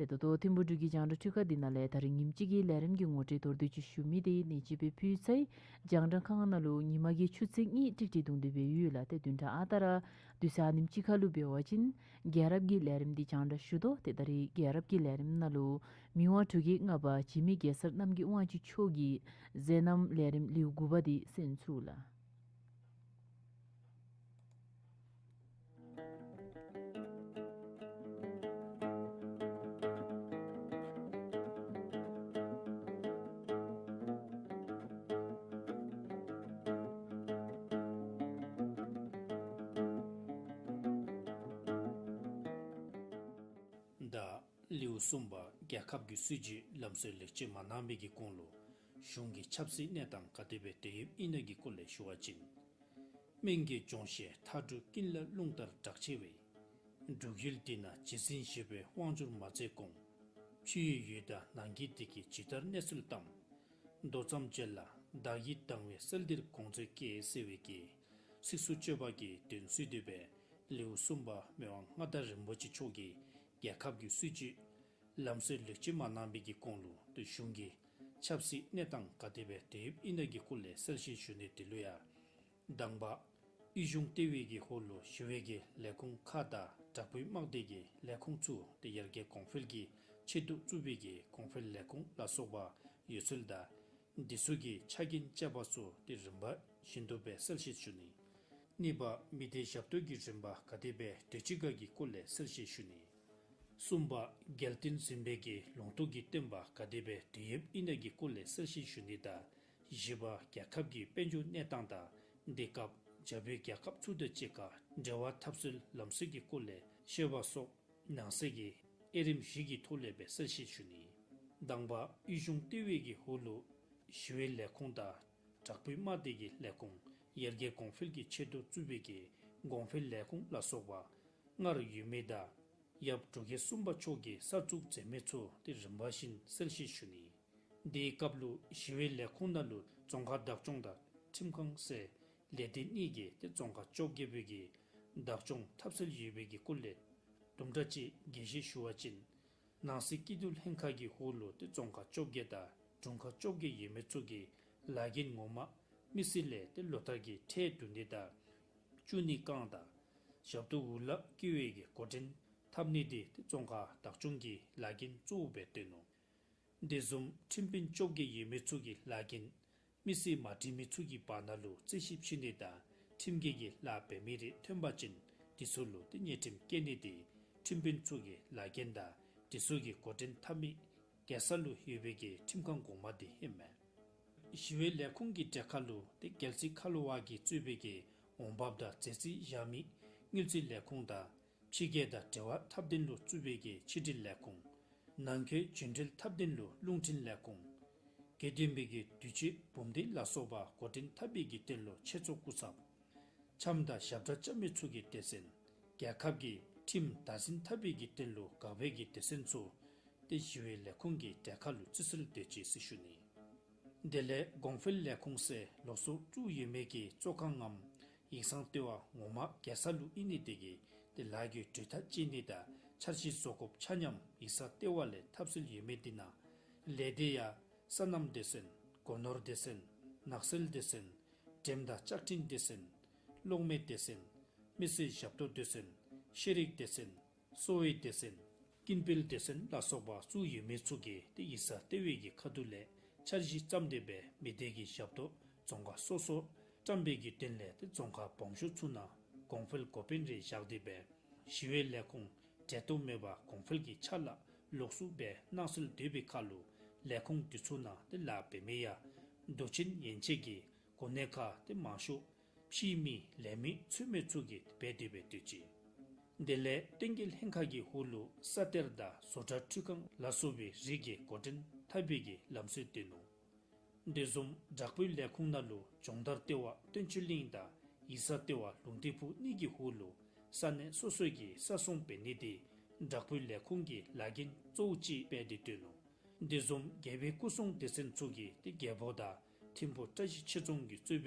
ཏེ་ད་ལྟོ་ཐིམ་ཕུག་འབྲུག་གི་རྒྱང་བསྒྲགས་འཕྲུལ་ཁང་འདི་ནང་ལས་ད་རིས་ཉིནམ་གཅིག་གི་ལས་རིམ་གྱི་ངོ་སྤྲོད་མདོར་བསྡུས་ཅིག་ཞུ་མི་དེ་ནི་ཅིག་སྦེ་ཕུལ་ཚར་ཡི། རྒྱང་བསྒྲགས་ཁང་ནང་ལུ་ཉིན་མ་གི་ཆུ་ཚོད་གཉིས་ཀྲིག་ཀྲི་རྡུང་སྟེ་སྦེ་ཡོད་ལགས། ཏེ་བདུན་ཕྲག་ཨ་རྟག་ར་དུས་ཚོད་ཨ་ནེམ་ཅིག་ཁར་ལུ་འབད་བ་ཅིན་རྒྱལ་རབས་ཀྱི་ལས་རིམ་འདི་རྒྱང་བསྒྲགས་ཞུ་དོ། ཏེ་ད་རིས་རྒྱལ་རབས་ཀྱི་ལས་རིམ་ནང་ལུ་མི་དབང་འབྲུག་རྒྱལ་ལྔ་པ་འཇིགས་མེད་རྒྱལ་སྲས་རྣམ་རྒྱལ་དབང་ཕྱུག་མཆོག་གི་མཛད་རྣམ་ལས་རིམ་ལེའུ་དགུ་པ་འདི་གསན་ཚུགས་ལགས། ད་ལེའུ་གསུམ་པ་རྒྱལ་ཁབ་ཀྱི་སྲིད་བྱུས་ལམ་སྲོལ་ལེགས་བཅོས་མ་གནང་བའི་གི་སྐོར་ལུ་གཞུང་གི་ཆབ་སྲིད་གནས་སྟངས་ག་དེ་སྦེ་སྡོད་ཡོདཔ་ཨིན་ན་གི་སྐོར་ལས་ཞུ་བ་ཅིན། སྨན་གྱི་ལྗོངས་ཞེས་མཐའ་གྲུ་ཀུན་ལ་རླུང་ལྟར་གྲགས་ཆེ་བའི། འབྲུག་ཡུལ་འདི་ན་རྗེ་བཙུན་བཞི་པའི་དབང་འབྱོར་མ་མཛད་གོང་། ཕྱི་ཡི་ཡུལ་དང་ནང་གི་སྡེ་དགེ་ཇི་ལྟར་གནས་ཚུལ་གཏམ། མདོ་ཙམ་བརྗོད་ལ་བདག་ཡིད་དང་བའི་གསལ་འདིར་དགོངས་མཛོད་ཀྱི་ཟེར་བའི་གི་ཚིགས་སུ་བཅད་པ་གི་དོན་གསུངས་ཏེ་སྦེ་ལེའུ་གསུམ་པ་མི་དབང་མངའ་བདག་རིན་པོ་ཆེ་མཆོག་གིས་རྒྱལ་ཁབ་ཀྱི་སྲིད་བྱུས་ལམ་སྲོལ་ལེགས་བཅོས་མ་གནང་བའི་གི་སྐོར་ལུ་ཏེ་གཞུང་གི་ཆབ་སྲིད་གནས་སྟངས་ག་དེ་སྦེ་སྡོད་ཡོདཔ་ཨིན་ན་གི་སྐོར་ལས་གསལ་བཤད་ཞུ་ནི་དེ་ལུ་ཡང་། དང་པ། དབུས་གཞུང་ལྟེ་བའི་གི་ཧོལ་ལུ་ཞི་བའི་གི་ལས་ཁུངས་ཁག་དང་དྲག་པོའི་དམག་སྡེ་གི་ལས་ཁུངས་ཚུ་ཏེ་ཡར་རྒྱས་གོང་འཕེལ་གྱི་ཆེད་དུ་བཙུགས་པའི་གི་གོང་འཕེལ་ལས་ཁུངས་ལ་སོགས་པ་ཡོད་ཚུལ་དང་། འདི་ཚུ་གི་ཆ་རྐྱེན་བཅས་པ་ཚུ་ཏེ་རིམ་པ་བཞིན་དུ་སྦེ་གསལ་བཤད་ཞུ་ནི། གཉིས་པ། མི་སྡེ་ཞབས་ཏོག་གི་རིམ་པ་ག་དེ་སྦེ་སྡོད་ཅི་ག་གི་སྐོར་ལས་གསལ་བཤད་ཞུ་ནི། གསུམ་པ། རྒྱལ་བསྟན་འཛིན་པའི་གི་ལུང་རྟོགས་ཀྱི་བསྟན་པ་ག་དེ་སྦེ་སྡོད་ཡོདཔ་ཨིན་ན་གི་སྐོར་ལས་གསལ་བཤད་ཞུ་ནི་དང་། བཞི་པ། རྒྱལ་ཁབ་ཀྱི་དཔལ་འབྱོར་གནས་སྟངས་དང་དེ་སྐབས་རྒྱ་བོད་རྒྱལ་ཁབ་ཚུ་དང་གཅིག་ཁར་འབྲེལ་བ་འཐབ་སྲོལ་ལམ་སྲོལ་གྱི་སྐོར་ལས་བཤད་པ་སོགས་ནང་གསེས་ཀྱི་དབྱེ་རིམ་བཞི་གི་ཐོག་ལས་སྦེ་གསལ་བཤད་ཞུ་ནི། དང་པ། དབུས་གཞུང་ལྟེ་བའི་གི་ཧོལ་ལུ་ཞི་བའི་ལས་ཁུངས་དང་དྲག་པོའི་དམག་སྡེ་གི་ལས་ཁུངས་ཡར་རྒྱས་གོང་འཕེལ་གྱི་ཆེད་དུ་བཙུགས་པའི་གི་གོང་འཕེལ་ལས་ཁུངས་ལ་སོགས་པ་སྔར་ཡོད་མི་དང་ཡབ་འབྲུག་རྒྱལ་གསུམ་པ་མཆོག་གིས་གསར་བཙུགས་མཛད་མི་ཚུ་ཏེ་རིམ་པ་བཞིན་གསལ་བཤད་ཞུ་ནི། དེའི་སྐབས་ལུ་ཞི་བའི་ལས་ཁུངས་ནང་ལུ་ཙོང་ཁ་བདག་སྐྱོང་དང་ཁྲིམས་ཁང་ཟེར་ལས་སྡེ་གཉིས་ཀྱིས་ཏེ་ཙོང་ཁ་བཅོ་བརྒྱད་པོའི་གི་བདག་སྐྱོང་འཐབ་སྲོལ་ཡོད་པའི་གི་སྐོར་ལས་དུམ་གྲ་ཅིག་རྒྱས་བཤད་ཞུ་བ་ཅིན། ནང་སྲིད་སྐྱིད་སྡུག་ལྷན་ཁག་གི་ཧོལ་ལུ་ཏེ་ཙོང་ཁ་བཅོ་བརྒྱད་དང་དྲུང་ཁག་བཅོ་བརྒྱད་ཡོད་མི་ཚུ་གིས་ལཱ་འགན་ངོ་མ་མི་སེར་ལས་ཏེ་ལོ་ལྟར་གྱི་ཁྲལ་བསྡུ་ནི་དང་ བཅུག་ནི་བཀང་དང་ཞབས་ཏོག་འུ་ལག་བསྐྱི་བའི་གི་འགོ་འདྲེན་འཐབ་ནི་དེ་ཏེ་རྫོང་ཁག་བདག་སྐྱོང་གི་ལཱ་འགན་གཙོ་བོ་སྦེ་བཏོན་ནུག། དེ་བཟུམ་ཁྲིམས་དཔོན་བཅོ་བརྒྱད་ཡོད་མི་ཚུ་གི་ལཱ་འགན་མི་སེར་མ་འདྲིས་མི་ཚུ་གི་བར་ན་ལུ་རྩོད་ཞིབ་ཕྱེ་ནི་དང་ཁྲིམས་འགལ་གྱི་ལཱ་འབད་མི་རེ་ཐོན་པ་ཅིན་དེ་ཚུ་ལུ་ཏེ་ཉེས་ཁྲིམས་བཀལ་ནི་དེ་ཁྲིམས་དཔོན་ཚུ་གི་ལཱ་འགན་དང་དེ་ཚུ་གི་འགོ་འདྲེན་འཐབ་མི་རྒྱལ་ས་ལུ་ཡོད་པའི་གི་ཁྲིམས་ཁང་གོང་མ་དེ་ཨིན་མས། ཞི་བའི་ལས་ཁུངས་ཀྱི་གྲལ་ཁར་ལུ་ཏེ་རྒྱལ་སྲས་ཁ་ལོ་བ་གིས་གཙོས་པའི་གི་འོང་འབབ་དང་མཛད་རྩིས་བཞག་མི་དངུལ་རྩིས་ལས་ཁུངས་དང་ཕྱི་རྒྱལ་དང་འབྲེལ་བ་འཐབ་དོན་ལུ་གཙོས་པའི་གི་ཕྱི་འབྲེལ་ལས་ཁུངས། ནང་འཁོད་རྒྱུན་འབྲེལ་འཐབ་དོན་ལུ་རླུང་འཕྲིན་ལས་ཁུངས། དགེ་ལྡན་པའི་གི་དུས་ཆེན་འབུམ་སྡེ་ལ་སོགས་པ་འགོ་འདྲེན་འཐབ་པའི་གི་དོན་ལུ་ཆོས་ཚོགས་སྐུ་ཚབ། འཆམ་དང་ཞབས་ཁྲ་རྐྱབ་མི་ཚུ་གི་སྡེ་ཚན། རྒྱལ་ཁབ་ཀྱི་ཁྲིམས་བདག་འཛིན་འཐབ་པའི་གི་དོན་ལུ་འགག་པའི་གི་སྡེ་ཚན་ཚུ་ཏེ་ཞི་བའི་ལས་ཁུངས་ཀྱི་གྲལ་ཁར་ལུ་བརྩི་སྲོལ་འདུག་ཅེས་ཟེར་ཞུ་ནི། དེ་ལས་གོང་འཕེལ་ལས་ཁུངས་ཟེར་ལོགས་སུ་བཙུགས་ཡོད་མི་གི་གཙོ་ཁང་ངམ་ཡིག་ཚང་ལྟེ་བ་ངོ་མ་རྒྱལ་ས་ལུ་ཨིན་ནི་དེ་གིས་ཏེ་ལཱ་གི་གྲོས་ཐག་བཅད་ནི་དང་འཆར་གཞི་བཟོ་དགོཔ་ཆ་མཉམ་ཡིག་ཚང་ལྟེ་བ་ལས་ཐབས་སྲོལ་ཡོད་མི་དེ་ནང་ལས་སྡེ་ཡང་སོ་ནམ་སྡེ་ཚན། སྒོ་ནོར་སྡེ་ཚན། ནགས་ཚལ་སྡེ་ཚན། འགྲེམས་དང་ལྕགས་ཀྲིན་སྡེ་ཚན། གློག་མེ་སྡེ་ཚན། མི་སེར་ཞབས་ཏོག་སྡེ་ཚན། ཤེས་རིག་སྡེ་ཚན། གསོ་བའི་སྡེ་ཚན། ཀུན་སྤེལ་སྡེ་ཚན་ལ་སོགས་པ་བཙུགས་ཡོད་མི་ཚུ་གིས་ཏེ་ཡིག་ཚང་ལྟེ་བའི་གི་ཁ་ཐུག་ལས་འཆར་གཞི་བརྩམས་ཏེ་སྦེ་མི་སྡེ་གི་ཞབས་ཏོག་རྫོང་ཁག་སོ་སོ་བཀྲམ་པའི་གི་དོན་ལས་ཏེ་རྫོང་ཁག་སྦོམ་ཤོས་ཚུ་ནང་གོང་འཕེལ་འགོ་དཔོན་རེ་བཞག་སྟེ་སྦེ་ཞི་བའི་ལས་ཁུངས་གྲལ་གཏོགས་མེད་པར་གོང་འཕེལ་གྱི་ཕྱག་ལཱ་ལོགས་སུ་སྦེ་གནང་སྲོལ་འདུག་པའི་ཁར་ལུ་ལས་ཁུངས་དེ་ཚུ་ནང་ཏེ་ལཱ་འབད་མི་ཡང་མདོ་ཆེན་ཡན་ཆད་ཀྱི་གོ་གནས་ཁག་ཏེ་མང་ཤོས་ཕྱིའི་མི་ལས་མི་ཚུད་མི་ཚུ་གིས་འབད་དེ་སྦེ་སྡོད་ཅི། དེ་ལས་བསྟན་རྒྱས་ལྷན་ཁག་གི་ཧོངས་ལུ་ས་གཏེར་དང་བཟོ་གྲྭ་འཕྲུལ་ཁང་ལ་སོགས་པའི་རིགས་ཀྱི་འགོ་འདྲེན་འཐབ་པའི་གི་ལམ་སྲོལ་བཏོན་ནུག། དེ་བཟུམ་བྲག་ཕུག་ལས་ཁུངས་ནང་ལུ་སྦྱོང་བརྡར་ལྟེ་བ་བསྟན་ཆོས་གླིང་དང་ཡིག་ཚང་ལྟེ་བ་ལུང་བསྟན་ཕུག་གཉིས་ཀྱི་ཧོངས་ལུ་ས་གནས་སོ་སོའི་གི་ས་སྲུང་འབད་ནི་དེ་བྲག་ཕུག་ལས་ཁུངས་ཀྱི་ལཱ་འགན་གཙོ་བོ་ཅིག་འབད་དེ་བཏོན་ནུག། དེ་བཟུམ་རྒྱལ་པོའི་སྐུ་སྲུང་སྡེ་ཚན་ཚུ་གིས་ཏེ་རྒྱལ་པོ་དང་ཐིམ་ཕུག་བཀྲ་ཤིས་ཆོས་རྫོང་གིས་གཙོས་པའི་